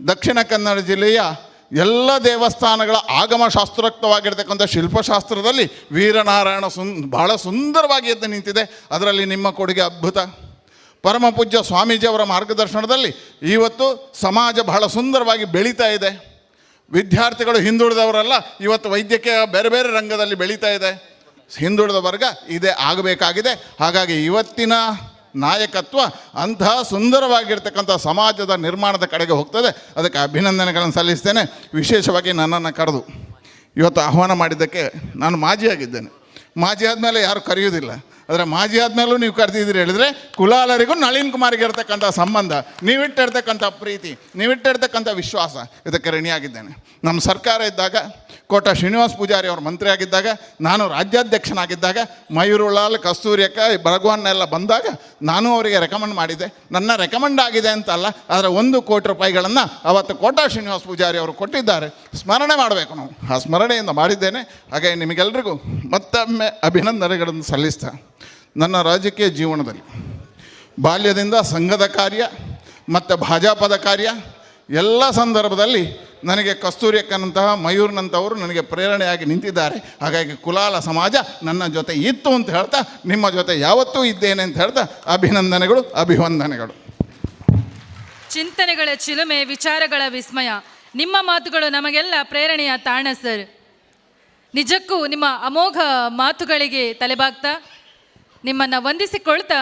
ದಕ್ಷಿಣ ಕನ್ನಡ ಜಿಲ್ಲೆಯ ಎಲ್ಲ ದೇವಸ್ಥಾನಗಳ ಆಗಮಶಾಸ್ತ್ರೋಕ್ತವಾಗಿರ್ತಕ್ಕಂಥ ಶಿಲ್ಪಶಾಸ್ತ್ರದಲ್ಲಿ ವೀರನಾರಾಯಣ ಬಹಳ ಸುಂದರವಾಗಿ ಎದ್ದು ನಿಂತಿದೆ. ಅದರಲ್ಲಿ ನಿಮ್ಮ ಕೊಡುಗೆ ಅದ್ಭುತ. ಪರಮಪೂಜ್ಯ ಸ್ವಾಮೀಜಿಯವರ ಮಾರ್ಗದರ್ಶನದಲ್ಲಿ ಇವತ್ತು ಸಮಾಜ ಬಹಳ ಸುಂದರವಾಗಿ ಬೆಳೀತಾ ಇದೆ. ವಿದ್ಯಾರ್ಥಿಗಳು ಹಿಂದುಳಿದವರಲ್ಲ, ಇವತ್ತು ವೈದ್ಯಕೀಯ ಬೇರೆ ಬೇರೆ ರಂಗದಲ್ಲಿ ಬೆಳೀತಾ ಇದೆ. ಹಿಂದುಳಿದ ವರ್ಗ ಇದೇ ಆಗಬೇಕಾಗಿದೆ. ಹಾಗಾಗಿ ಇವತ್ತಿನ ನಾಯಕತ್ವ ಅಂತಹ ಸುಂದರವಾಗಿರ್ತಕ್ಕಂಥ ಸಮಾಜದ ನಿರ್ಮಾಣದ ಕಡೆಗೆ ಹೋಗ್ತದೆ. ಅದಕ್ಕೆ ಅಭಿನಂದನೆಗಳನ್ನು ಸಲ್ಲಿಸ್ತೇನೆ. ವಿಶೇಷವಾಗಿ ನನ್ನನ್ನು ಕರೆದು ಇವತ್ತು ಆಹ್ವಾನ ಮಾಡಿದ್ದಕ್ಕೆ, ನಾನು ಮಾಜಿಯಾಗಿದ್ದೇನೆ, ಮಾಜಿ ಆದಮೇಲೆ ಯಾರೂ ಕರೆಯುವುದಿಲ್ಲ. ಆದರೆ ಮಾಜಿ ಆದಮೇಲೂ ನೀವು ಕರೆದಿದ್ದೀರಿ ಹೇಳಿದರೆ ಕುಲಾಲರಿಗೂ ನಳಿನ್ ಕುಮಾರ್ಗೆ ಇರತಕ್ಕಂಥ ಸಂಬಂಧ, ನೀವಿಟ್ಟಿರ್ತಕ್ಕಂಥ ಪ್ರೀತಿ, ನೀವಿಟ್ಟಿರ್ತಕ್ಕಂಥ ವಿಶ್ವಾಸ, ಇದಕ್ಕೆ ಋಣಿಯಾಗಿದ್ದೇನೆ. ನಮ್ಮ ಸರ್ಕಾರ ಇದ್ದಾಗ, ಕೋಟ ಶ್ರೀನಿವಾಸ ಪೂಜಾರಿ ಅವರು ಮಂತ್ರಿ ಆಗಿದ್ದಾಗ, ನಾನು ರಾಜ್ಯಾಧ್ಯಕ್ಷನಾಗಿದ್ದಾಗ, ಮಯೂರುಲಾಲ್, ಕಸ್ತೂರಿಯಕ್ಕ, ಭಗವಾನ್ನೆಲ್ಲ ಬಂದಾಗ ನಾನು ಅವರಿಗೆ ರೆಕಮೆಂಡ್ ಮಾಡಿದ್ದೆ. ನನ್ನ ರೆಕಮೆಂಡ್ ಆಗಿದೆ ಅಂತಲ್ಲ, ಆದರೆ 1 ಕೋಟಿ ರೂಪಾಯಿಗಳನ್ನು ಅವತ್ತು ಕೋಟ ಶ್ರೀನಿವಾಸ ಪೂಜಾರಿ ಅವರು ಕೊಟ್ಟಿದ್ದಾರೆ. ಸ್ಮರಣೆ ಮಾಡಬೇಕು ನಾವು, ಆ ಸ್ಮರಣೆಯಿಂದ ಮಾಡಿದ್ದೇನೆ. ಹಾಗೆ ನಿಮಗೆಲ್ರಿಗೂ ಮತ್ತೊಮ್ಮೆ ಅಭಿನಂದನೆಗಳನ್ನು ಸಲ್ಲಿಸ್ತಾ, ನನ್ನ ರಾಜಕೀಯ ಜೀವನದಲ್ಲಿ ಬಾಲ್ಯದಿಂದ ಸಂಘದ ಕಾರ್ಯ ಮತ್ತು ಭಾಜಪದ ಕಾರ್ಯ ಎಲ್ಲ ಸಂದರ್ಭದಲ್ಲಿ ನನಗೆ ಕಸ್ತೂರಿಯಕ್ಕನಂತಹ, ಮಯೂರ್ನಂಥವರು ನನಗೆ ಪ್ರೇರಣೆಯಾಗಿ ನಿಂತಿದ್ದಾರೆ. ಹಾಗಾಗಿ ಕುಲಾಲ ಸಮಾಜ ನನ್ನ ಜೊತೆ ಇತ್ತು ಅಂತ ಹೇಳ್ತಾ, ನಿಮ್ಮ ಜೊತೆ ಯಾವತ್ತೂ ಇದ್ದೇನೆ ಅಂತ ಹೇಳ್ತಾ ಅಭಿನಂದನೆಗಳು, ಅಭಿವಂದನೆಗಳು.
ಚಿಂತನೆಗಳ ಚಿಲುಮೆ, ವಿಚಾರಗಳ ವಿಸ್ಮಯ, ನಿಮ್ಮ ಮಾತುಗಳು ನಮಗೆಲ್ಲ ಪ್ರೇರಣೆಯ ತಾಣ ಸರ್. ನಿಜಕ್ಕೂ ನಿಮ್ಮ ಅಮೋಘ ಮಾತುಗಳಿಗೆ ತಲೆಬಾಗ್ತಾ ನಿಮ್ಮನ್ನು ವಂದಿಸಿಕೊಳ್ತಾ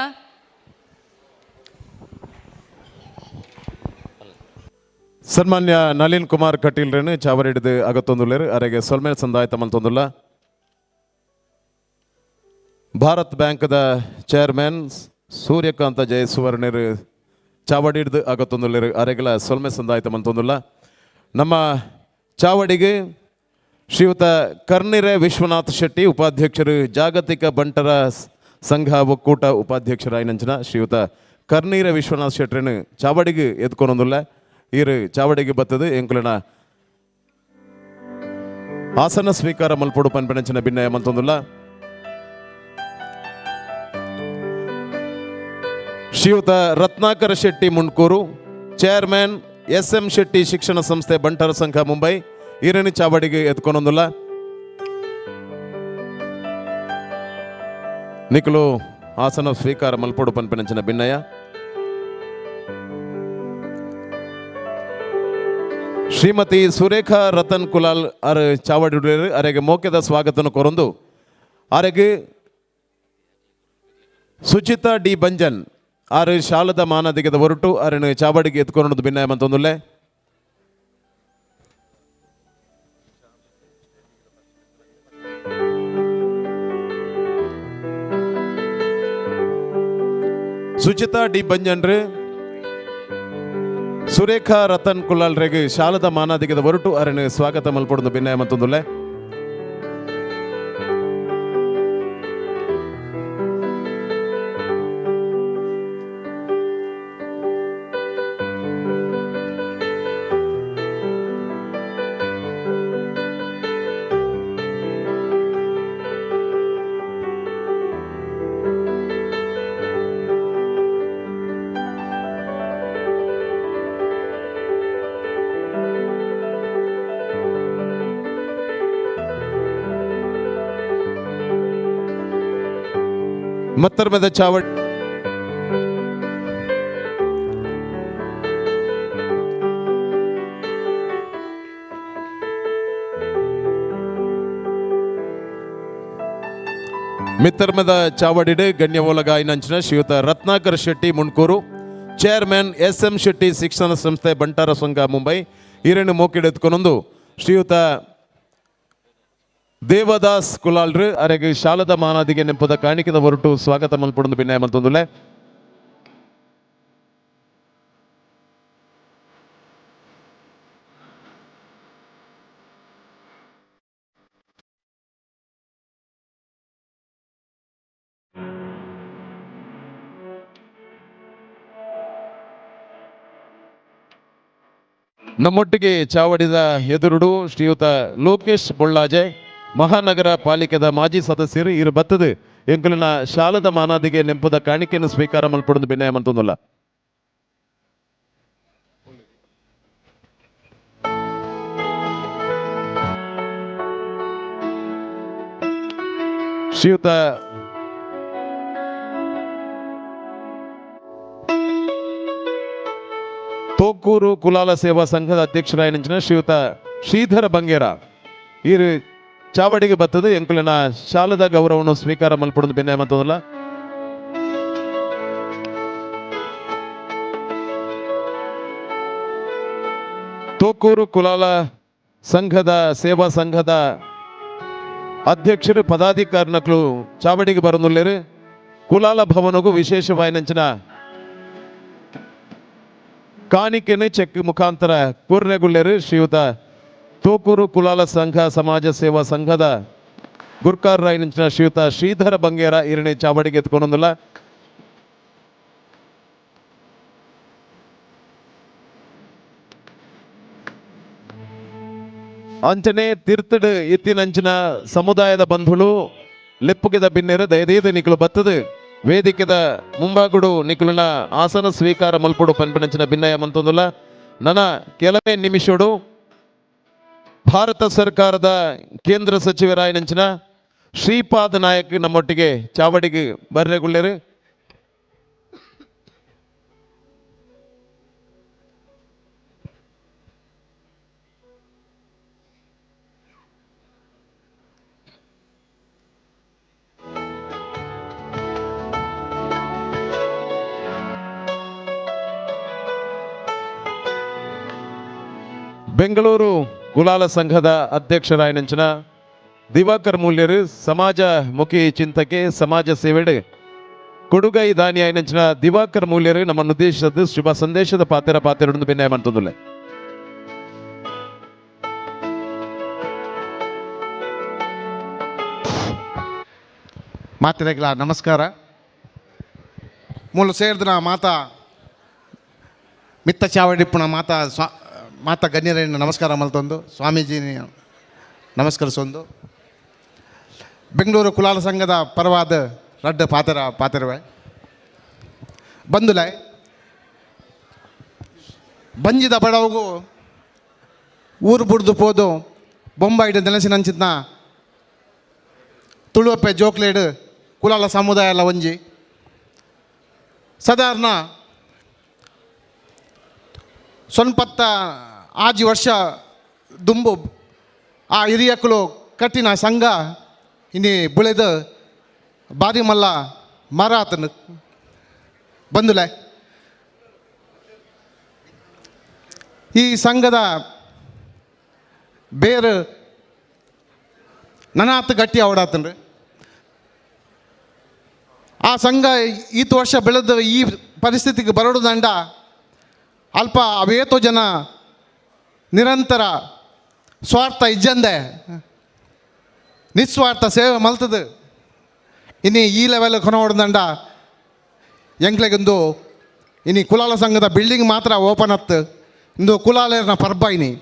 ಸನ್ಮಾನ್ಯ ನಳಿನ್ ಕುಮಾರ್ ಕಟೀಲ್ರೇನು ಚಾವರಿಡಿದು ಅಗತ್ತೊಂದುಲ್ಲೇರು ಅರೆಗೆ ಸೊಲ್ಮೇಲ್ ಸಂದಾಯ ತಮ್ಮಂತೊಂದುಲ್ಲ. ಭಾರತ್ ಬ್ಯಾಂಕ್ದ ಚೇರ್ಮನ್ ಸೂರ್ಯಕಾಂತ ಜಯಸುವರ್ಣರು ಚಾವಡಿಡ್ದು ಅಗತ್ತೊಂದುಲ್ಲೇರು ಅರೆಗಳ ಸೊಲ್ಮೆ ಸಂದಾಯ ತಮ್ಮಂತೊಂದುಲ್ಲ. ನಮ್ಮ ಚಾವಡಿಗೆ ಶ್ರೀಯುತ ಕರ್ನಿರೆ ವಿಶ್ವನಾಥ್ ಶೆಟ್ಟಿ ಉಪಾಧ್ಯಕ್ಷರು, ಜಾಗತಿಕ ಬಂಟರ ಸಂಘ ಒಕ್ಕೂಟ ಉಪಾಧ್ಯಕ್ಷರಾಯಿನಂಚಿನ ಶ್ರೀಯುತ ಕರ್ನೀರ ವಿಶ್ವನಾಥ್ ಶೆಟ್ಟರನ್ನು ಚಾವಡಿಗೆ ಎದ್ಕೊನೊಂದುಲ್ಲ. ಈರು ಚಾವಡಿಗೆ ಬತ್ತದು ಎಂಕುಲನ ಆಸನ ಸ್ವೀಕಾರ ಮಲ್ಪೊಡು ಪನ್ಪೆನಂಚಿನ ಭಿನ್ನಯ ಮಲ್ತೊಂದುಲ್ಲ. ಶ್ರೀಯುತ Ratnakar Shetty Mundkur, chairman S M Shetty ಶಿಕ್ಷಣ ಸಂಸ್ಥೆ ಬಂಟರ ಸಂಘ ಮುಂಬೈ, ಈರನಿ ಚಾವಡಿಗೆ ಎತ್ಕೊನೊಂದುಲ್ಲ. ನಿಖಲು ಆಸನ ಸ್ವೀಕಾರ ಮಲ್ಪೊಡು ಪನ್ಪೆನಂಚಿನ ಭಿನ್ನಯ. ಶ್ರೀಮತಿ ಸುರೇಖಾ ರತನ್ ಕುಲಾಲ್ ಅರ್ ಚಾವಡಿ ಅರೆಗೆ ಮೋಕೆದ ಸ್ವಾಗತನ ಕೊರೊಂದು ಅರೆಗೆ ಸುಚಿತಾ ಡಿ ಬಂಜನ್ ಆರು ಶಾಲದ ಮಾನದಿಗದ ಹೊರಟು ಅರಣ ಚಾವಡಿಗೆ ಎತ್ಕೊಂಡು ಭಿನ್ನಯ ಮಂತೊಂದುಲ್ಲೆ. ಸುಚಿತಾ ಡಿ ಬಂಜನ್ರು ಸುರೇಖಾ ರತನ್ ಕುಲಾಲ್ ರೆಗ್ ಶಾಲದ ಮಾನಾದಿಗದ ಹೊರಟು ಅರಣ ಸ್ವಾಗತ ಮಲ್ಪೊಡೊಂದು ಭಿನ್ನಯ ಮತ್ತೊಂದುಲ್ಲೆ. ಮತ್ತರ್ಮೆದ ಚಾವಡಿ ಮಿತ್ತರ್ಮದ ಚಾವಡಿಡ್ ಗಣ್ಯವೋಲಗಾಯಿನಂಚಿನ ಶ್ರೀಯುತ Ratnakar Shetty Mundkur, chairman S M Shetty ಶಿಕ್ಷಣ ಸಂಸ್ಥೆ ಬಂಟಾರ ಸಂಘ ಮುಂಬೈ, ಈರಣ್ಣು ಮೋಕಿಡೆತ್ಕೊನೊಂದು ಶ್ರೀಯುತ ದೇವದಾಸ್ ಕುಲಾಲ್ರು ಅರೆಗೆ ಶಾಲದ ಮಾನಾದಿಗೆ ನೆಂಪದ ಕಾಣಿಕೆದ ಹೊರಟು ಸ್ವಾಗತ ಮಲ್ಪಡೊಂದು ಬಿನ್ನಯ ಮಲ್ತೊಂದುಲ್ಲೆ. ನಮ್ಮೊಟ್ಟಿಗೆ ಚಾವಡಿದ ಎದುರುಡು ಶ್ರೀಯುತ ಲೋಕೇಶ್ ಬೊಳ್ಳಾಜೆ, ಮಹಾನಗರ ಪಾಲಿಕೆದ ಮಾಜಿ ಸದಸ್ಯರು ಇರು ಬತ್ತದು ಎಂಕುಲಿನ ಶಾಲದ ಮಾನಾದಿಗೆ ನೆಂಪುದ ಕಾಣಿಕೆಯನ್ನು ಸ್ವೀಕಾರ ಮಲ್ಪಡೊಂದು ಬಿನ್ನಯ ಮಲ್ತೊಂದುಲ್ಲ. ಶ್ರೀಯುತ ತೋಕೂರು ಕುಲಾಲ ಸೇವಾ ಸಂಘದ ಅಧ್ಯಕ್ಷರಾಯಿನಂಚಿನ ಶ್ರೀಯುತ ಶ್ರೀಧರ ಬಂಗೇರ ಈರು ಚಾವಡಿಗೆ ಬತ್ತದು ಎಂಕುಲಿನ ಶಾಲದ ಗೌರವವನ್ನು ಸ್ವೀಕಾರ ಮಲ್ಪಡೊಂದು ಬಿನ್ನಯ ಮಲ್ತೊಂದುಲ್ಲ. ತೋಕೂರು ಕುಲಾಲ ಸಂಘದ ಸೇವಾ ಸಂಘದ ಅಧ್ಯಕ್ಷರು ಪದಾಧಿಕಾರಿನಕ್ಲು ಚಾವಡಿಗೆ ಬರನುಲ್ಲೇರು. ಕುಲಾಲ ಭವನಗೂ ವಿಶೇಷವಾಯಿನಂಚಿನ ಕಾಣಿಕೆಯನ್ನು ಚೆಕ್ ಮುಖಾಂತರ ಪೂರ್ಣಗುಲ್ಲೇರು ಶ್ರೀಯುತ ತೋಕೂರು ಕುಲಾಲ ಸಂಘ ಸಮಾಜ ಸೇವಾ ಸಂಘದ ಗುರ್ಕಾರ್ ರಾಯನಂಚಿನ ಶ್ರೀಯುತ ಶ್ರೀಧರ ಬಂಗೇರ ಇರಣೆ ಚಾವಡಿಗೆ ಎತ್ಕೊಂಡೊಂದಿಲ್ಲ. ಅಂಚನೆ ತೀರ್ಥಡು ಇತ್ತಿನಂಚಿನ ಸಮುದಾಯದ ಬಂಧುಳು ಲೆಪ್ಪುಗೆದ ಬಿನ್ನೆರು ದಯದೀದ ನಿಕುಲು ಬತ್ತದು ವೇದಿಕೆದ ಮುಂಬಾಗುಡು ನಿಕುಲಿನ ಆಸನ ಸ್ವೀಕಾರ ಮಲ್ಪುಡು ಪನ್ಪಿನಂಚಿನ ಭಿನ್ನಯ ಮಂತೊಂದುಲ್ಲ. ನನ್ನ ಕೆಲವೇ ನಿಮಿಷಡು ಭಾರತ ಸರ್ಕಾರದ ಕೇಂದ್ರ ಸಚಿವರಾಯನಂಚಿನ ಶ್ರೀಪಾದ ನಾಯಕ್ ನಮ್ಮೊಟ್ಟಿಗೆ ಚಾವಡಿಗೆ ಬರ್ರೆಗುಳ್ಳೇರು. ಬೆಂಗಳೂರು ಕುಲಾಲ ಸಂಘದ ಅಧ್ಯಕ್ಷರಾಯನಂಚಿನ ದಿವಾಕರ್ ಮೂಲ್ಯರು, ಸಮಾಜ ಮುಖಿ ಚಿಂತಕೆ, ಸಮಾಜ ಸೇವೆಡೆ ಕೊಡುಗೈ ದಾನಿಯಾಯನಂಚಿನ ದಿವಾಕರ್ ಮೂಲ್ಯರು ನಮ್ಮ ಉದ್ದೇಶದ ಶುಭ ಸಂದೇಶದ ಪಾತ್ರ ಪಾತ್ರರನ್ನು ಭಿನ್ನಯ ಮಂತೊಂದುಲ್ಲೆ.
ಮಾತಿರಗಿಲ್ಲ ನಮಸ್ಕಾರ. ಮೂಲ ಸೇರಿದ ಮಾತಾ ಮಿತ್ತ ಚಾವಡಿಪ್ಪುನ ಮಾತಾ ಮಾತಾ ಗಣ್ಯರನ್ನು ನಮಸ್ಕಾರ ಮಲ್ತೊಂದು ಸ್ವಾಮೀಜಿ ನಮಸ್ಕರಿಸೊಂದು ಬೆಂಗಳೂರು ಕುಲಾಲ ಸಂಘದ ಪರವಾದ ರಡ್ಡ ಪಾತ್ರ ಪಾತ್ರವೆ ಬಂದುಲೆ ಬಂಜಿದ ಬಡವಗು ಊರು ಬುಡ್ದು ಪೋದು ಬೊಂಬಾಯಿಡು ನೆಲೆಸಿನಂಚಿತ್ನ ತುಳುವಪ್ಪೆ ಜೋಕ್ಲೇಡು ಕುಲಾಲ ಸಮುದಾಯ ಎಲ್ಲ ಒಂಜಿ ಸಾಧಾರಣ ಸೊನ್ಪತ್ತ ಆಜಿ ವರ್ಷ ದುಂಬು ಆ ಹಿರಿಯಕ್ಕಲು ಕಟ್ಟಿನ ಸಂಘ ಇನಿ ಬುಳೆದ ಬಾರಿ ಮಲ್ಲ ಮರ ಆತನ ಬಂದುಲೆ. ಈ ಸಂಘದ ಬೇರು ನನಾತ್ ಗಟ್ಟಿ ಅವಡಾತನ್ರಿ. ಆ ಸಂಘ ಈತ ವರ್ಷ ಬೆಳೆದ ಈ ಪರಿಸ್ಥಿತಿಗೆ ಬರೋದಂಡ ಅಲ್ಪ ಅವೇತೋ ಜನ ನಿರಂತರ ಸ್ವಾರ್ಥ ಇಜ್ಜಂದೆ ನಿಸ್ವಾರ್ಥ ಸೇವೆ ಮಲ್ತದ ಇನ್ನು ಈ ಲೆವೆಲ್ ಕೊನೋಡ್ದಂಡ ಎಂಕ್ಲೆಗೊಂದು ಇನಿ ಕುಲಾಲ ಸಂಘದ ಬಿಲ್ಡಿಂಗ್ ಮಾತ್ರ ಓಪನ್ ಅತ್ತು ಇಂದು ಕುಲಾಲೇರ್ನ ಪರ್ಬ ಇನಿ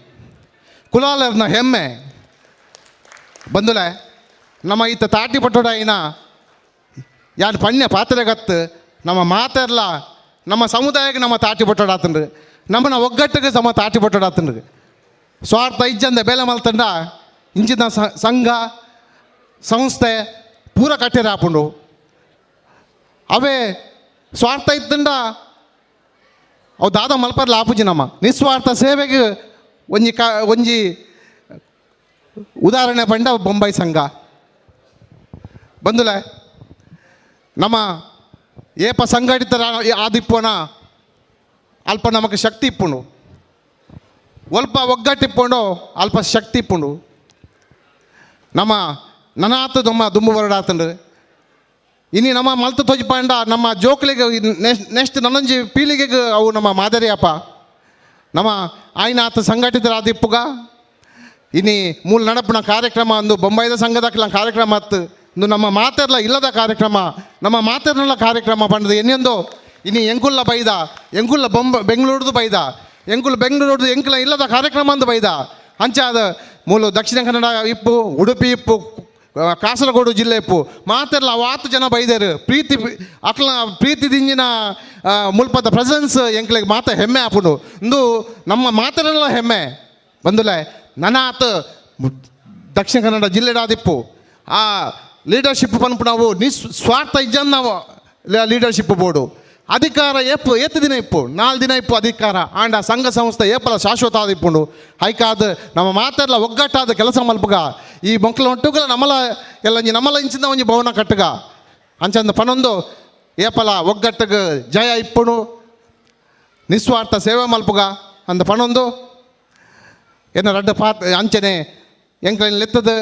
ಕುಲಾಲೇರ್ನ ಹೆಮ್ಮೆ ಬಂದುಲೆ ನಮ್ಮ ಈತ ತಾಟಿ ಪಟ್ಟೋಡ ಇನ ಯಾರು ಪಣ್ಯ ಪಾತ್ರೆಗತ್ತು ನಮ್ಮ ಮಾತೆಲ್ಲ ನಮ್ಮ ಸಮುದಾಯಕ್ಕೆ ನಮ್ಮ ತಾಟಿ ಪಟ್ಟೋಡಾತನ್ರಿ, ನಮ್ಮನ್ನ ಒಗ್ಗಟ್ಟಿಗೆ ಸಮ ತಾಟಿ ಪಟ್ಟೋಡಾತನ್ರಿ. ಸ್ವಾರ್ಥ ಇಜ್ಜಂದೆ ಬೇಲೆ ಮಲ್ತಂಡ ಇಂಚಿನ ಸಂಘ ಸಂಸ್ಥೆ ಪೂರ ಕಟ್ಟಿರ ಹಾಪುಂಡು. ಅವೇ ಸ್ವಾರ್ಥ ಇತ್ತಂಡ ಅವು ದಾದ ಮಲ್ಪರ್ಲ ಆಪುಜಿ ನಮ್ಮ ನಿಸ್ವಾರ್ಥ ಸೇವೆಗೆ ಒಂಜಿ ಒಂಜಿ ಉದಾಹರಣೆ ಪಂಡ ಬೊಂಬೈ ಸಂಘ ಬಂದುಲೆ ನಮ್ಮ ಏಪ ಸಂಘಟಿತರ ಆದಿಪ್ಪೋನ ಅಲ್ಪ ನಮಗೆ ಶಕ್ತಿ ಇಪ್ಪುಂಡು ಒಲ್ಪ ಒಗ್ಗಟ್ಟಿಪ್ಪುಂಡು ಅಲ್ಪ ಶಕ್ತಿ ಇಪ್ಪುಂಡು ನಮ್ಮ ನನಾತು ನಮ್ಮ ದುಂಬು ಬರಡಾತಂಡು ಇನಿ ನಮ್ಮ ಮಲ್ತು ತೋಜಿಪಂಡ ನಮ್ಮ ಜೋಕ್ಲಿಗೆ ನೆಕ್ಸ್ಟ್ ನನ್ನೊಂಜಿ ಪೀಳಿಗೆಗೆ ಅವು ನಮ್ಮ ಮಾದರಿಯಪ್ಪ ನಮ್ಮ ಆಯ್ನಾತ ಸಂಘಟಿತರಾದಿಪ್ಪುಗ ಇನಿ ಮೂಲ ನಡಪುನ ಕಾರ್ಯಕ್ರಮ ಒಂದು ಬೊಂಬೈದ ಸಂಘದ ಕಾರ್ಯಕ್ರಮ ಅತ್ತು ಇಂದು ನಮ್ಮ ಮಾತೆರ್ಲ ಇಲ್ಲದ ಕಾರ್ಯಕ್ರಮ ನಮ್ಮ ಮಾತೆರ್ನಲ್ಲ ಕಾರ್ಯಕ್ರಮ ಪಂಡದು ಎನ್ನೆಂದು ಇನಿ ಎಂಕುಲ್ಲ ಬೈದ ಎಂಕುಲ್ಲ ಬೆಂಗಳೂರ್ದು ಬೈದ ಎಂಕುಲ್ ಬೆಂಗಳೂರ್ದು ಎಂಕುಲ ಇಲ್ಲದ ಕಾರ್ಯಕ್ರಮ ಅಂದು ಬೈದ ಅಂಚಾದ ಮೂಲ ದಕ್ಷಿಣ ಕನ್ನಡ ಇಪ್ಪು ಉಡುಪಿ ಇಪ್ಪು ಕಾಸರಗೋಡು ಜಿಲ್ಲೆ ಇಪ್ಪು ಮಾತೆರ್ಲ ಅವಾತು ಜನ ಬೈದೇರು ಪ್ರೀತಿ ಅಕ್ಲ ಪ್ರೀತಿ ದಿಂಜಿನ ಮುಲ್ಪದ ಪ್ರೆಸೆನ್ಸ್ ಎಂಕ್ಲೆಗ್ ಮಾತ ಹೆಮ್ಮೆ ಆಪುಂಡು ಇಂದು ನಮ್ಮ ಮಾತೆರೆಲ್ಲ ಹೆಮ್ಮೆ ಬಂದುಲೆ ನನಾತ್ ದಕ್ಷಿಣ ಕನ್ನಡ ಜಿಲ್ಲೆಡಾದಿಪ್ಪು ಆ ಲೀಡರ್ಶಿಪ್ ಪನ್ಪು ನಾವು ನಿಸ್ವಾರ್ಥ ಇಜ್ಜನ್ ನಾವು ಲೀಡರ್ಶಿಪ್ ಬೋರ್ಡು ಅಧಿಕಾರ ಏಪು ಏತ್ ದಿನ ಇಪ್ಪು 4 ದಿನ ಇಪ್ಪು ಅಧಿಕಾರ ಆಂಡ ಸಂಘ ಸಂಸ್ಥೆ ಏಪಲ ಶಾಶ್ವತ ಆದಿಪ್ಪುಂಡು ಹೈಕಾದ ನಮ್ಮ ಮಾತೆಲ್ಲ ಒಗ್ಗಟ್ಟಾದ ಕೆಲಸ ಮಲ್ಪುಗ ಈ ಮೊಕ್ಕಲ ಒಟ್ಟುಗಲ ನಮ್ಮಲ ಎಲ್ಲ ನಮ್ಮಲ ಇಂಚಿನ ಒಂಜಿ ಭವನ ಕಟ್ಟುಗ ಅಂಚಂದ ಪನೊಂದು ಏಪಲ ಒಗ್ಗಟ್ಟಗ ಜಯ ಇಪ್ಪುಣು ನಿಸ್ವಾರ್ಥ ಸೇವೆ ಮಲ್ಪುಗ ಅಂದ ಪನೊಂದು ಎನ್ನ ರಡ್ಡ ಪಾತ್ ಅಂಚನೆ ಎಂಕ್ಲೆನ್ ಲೆತ್ತದ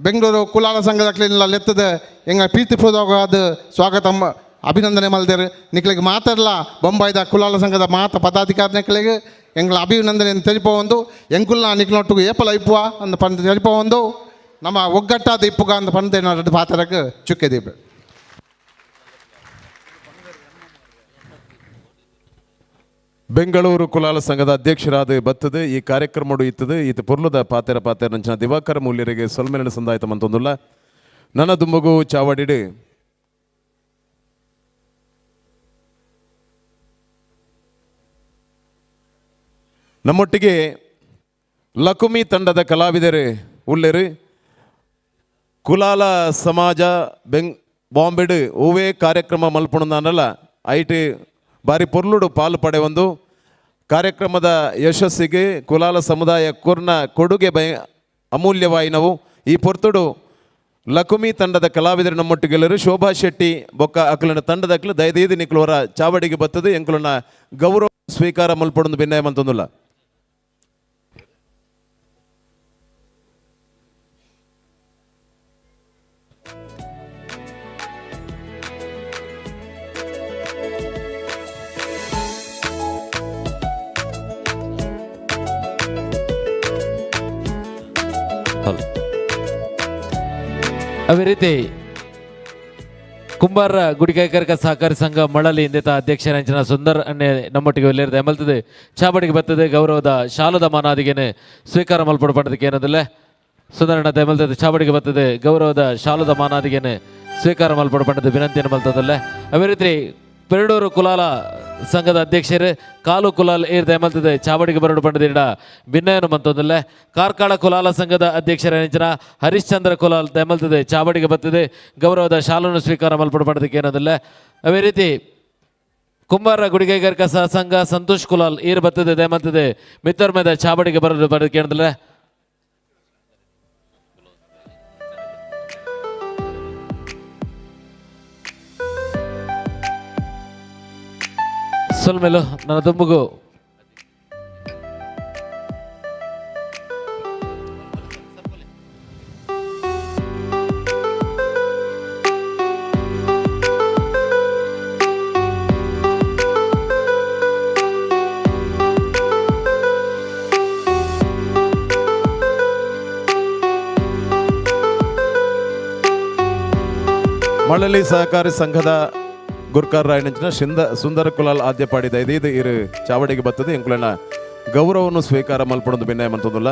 ಬೆಂಗಳೂರು ಕುಲಾಲ ಸಂಘದ ಕ್ಲೀನ್ಲ ಲೆತ್ತದ ಎಂಗ ಪ್ರೀತಿಪೂರ್ವಕವಾದ ಸ್ವಾಗತ ಅಭಿನಂದನೆ ಮಲ್ದೇರು ನಿಕ್ಲೆಗ್ ಮಾತಾಡಲ ಬೊಂಬಾಯ್ದ ಕುಲಾಲ ಸಂಘದ ಮಾತ ಪದಾಧಿಕಾರಿ ನಿಕ್ಲೆಗ್ ಎಂಗ್ಲ ಅಭಿನಂದನೆ ತೆರಿಪೊಂದು ಎಂಕುಲ್ನ ನಿಕ್ಲೊಟ್ಟಿಗೆ ಏಪಲ ಇಪ್ಪುವ ಅಂದ ಪಂದ್ ತೆರಿಪೊಂದು ನಮ್ಮ ಒಗ್ಗಟ್ಟಾದ ಇಪ್ಪುಗ ಅಂದ ಪಂದ್ ರಡ್ಡು ಪಾತ್ರಕ್ಕೆ ಚುಕ್ಕೆದೀಪ.
ಬೆಂಗಳೂರು ಕುಲಾಲ ಸಂಘದ ಅಧ್ಯಕ್ಷರಾದ ಬತ್ತದು ಈ ಕಾರ್ಯಕ್ರಮ ಇತ್ತದು ಈತ ಪೊರ್ಲುದ ಪಾತೆರ ಪಾತೆರ ನಂಚಿನ ದಿವಾಕರ ಮೂಲ್ಯರಿಗೆ ಸೊಲ್ಮೆಲನ ಸಂದಾಯಿತ ಮಂತೊಂದುಲ್ಲ ನನ್ನ ದುಂಬಗು ಚಾವಡಿಡು ನಮ್ಮೊಟ್ಟಿಗೆ ಲಕುಮಿ ತಂಡದ ಕಲಾವಿದರು ಉಲ್ಲೆರು ಕುಲಾಲ ಸಮಾಜ ಬಾಂಬೆಡು ಹೂವೇ ಕಾರ್ಯಕ್ರಮ ಮಲ್ಪುಣದಾನಲ್ಲ ಐಟ್ ಬಾರಿ ಪೊರ್ಲುಡು ಪಾಲು ಪಡೆವೊಂದು ಕಾರ್ಯಕ್ರಮದ ಯಶಸ್ಸಿಗೆ ಕುಲಾಲ ಸಮುದಾಯ ಕೊರ್ನ ಕೊಡುಗೆ ಬಯ ಅಮೂಲ್ಯವಾಯಿನವು ಈ ಪೊರ್ತುಡು ಲಕುಮಿ ತಂಡದ ಕಲಾವಿದರು ನಮ್ಮೊಟ್ಟಿಗೆಲ್ಲರು ಶೋಭಾ ಶೆಟ್ಟಿ ಬೊಕ್ಕ ಅಕ್ಲನ ತಂಡದ ಅಕ್ಲು ದಯದೀದಿ ನಿಕ್ಲೋರ ಚಾವಡಿಗೆ ಬತ್ತದು ಎಂಕುಲನ ಗೌರವ ಸ್ವೀಕಾರ ಮಲ್ಪಡೊಂದು ಭಿನ್ನಯ ಮಂತೊಂದುಲ್ಲ.
ಅದೇ ರೀತಿ ಕುಂಬಾರ ಗುಡಿಕೈಕರ್ಕ ಸಹಕಾರಿ ಸಂಘ ಮಳಲಿ ಇಂದಿತ ಅಧ್ಯಕ್ಷರಂಚನ ಸುಂದರ್ ಅನ್ನೆ ನಮ್ಮೊಟ್ಟಿಗೆ ಒಲ್ಲೇರ್ದ ಎಮಲ್ತದೆ ಚಾಬಡಿಗೆ ಬರ್ತದೆ ಗೌರವದ ಶಾಲದ ಮಾನಾದಿಗೆನೆ ಸ್ವೀಕಾರ ಮಲ್ಪಡು ಪಡೆದಕ್ಕೆ ಏನದಲ್ಲ ಸುಂದರಣ್ಣ ದಯಮಲ್ತದೆ ಚಾಬಡಿಗೆ ಬರ್ತದೆ ಗೌರವದ ಶಾಲದ ಮಾನಾದಿಗೆನೆ ಸ್ವೀಕಾರ ಮಲ್ಪಡು ಪಡೆದ ವಿನಂತಿಯನ್ನು ಮಲ್ತದಲ್ಲ. ಅದೇ ರೀತಿ ಪೆರಡೂರು ಕುಲಾಲ ಸಂಘದ ಅಧ್ಯಕ್ಷರು ಕಾಲು ಕುಲಾಲ್ ಏರ್ ದಯಮಲ್ತದೆ ಚಾವಡಿಗೆ ಬರಡು ಪಡೆದಿಡ ಭಿನ್ನಯನ್ನು ಮಂತೊಂದಲ್ಲ. ಕಾರ್ಕಳ ಕುಲಾಲ ಸಂಘದ ಅಧ್ಯಕ್ಷರ ನೆಂಚಿನ ಹರಿಶ್ಚಂದ್ರ ಕುಲಾಲ್ ದಯಮಲ್ತದೆ ಚಾವಡಿಗೆ ಬರ್ತದೆ ಗೌರವದ ಶಾಲನ್ನು ಸ್ವೀಕಾರ ಮಲ್ಪಡು ಪಡೆದಕ್ಕೆ ಏನದಲ್ಲ. ಅದೇ ರೀತಿ ಕುಂಬಾರ ಗುಡಿಗೈಗಾರಿಕಾ ಸಹ ಸಂಘ ಸಂತೋಷ್ ಕುಲಾಲ್ ಏರ್ ಬರ್ತದೆ ದಯಮಲ್ತದೆ ಮಿತ್ತರ್ ಮೇಲೆ ಚಾವಡಿಗೆ ಬರಲು ಪಡೆದಕ್ಕೆ ಏನದಲ್ಲ. ಸೊಲ್ಮೆಲು ನನ್ನ ದುಂಬುಗು
ಮಳಲಿ ಸಹಕಾರಿ ಸಂಘದ ಗುರ್ಕಾರ್ ರಾಯನಂಚಿನ ಸುಂದರ ಕುಲಾಲ್ ಆದ್ಯ ಪಾಡಿದ ಇದು ಇರು ಚಾವಡಿಗೆ ಬರ್ತದೆ ಎಂಕುಲನ ಗೌರವವನ್ನು ಸ್ವೀಕಾರ ಮಲ್ಪಡೊಂದು ಭಿನ್ನಯ ಮಂತೊಂದುಲ್ಲ.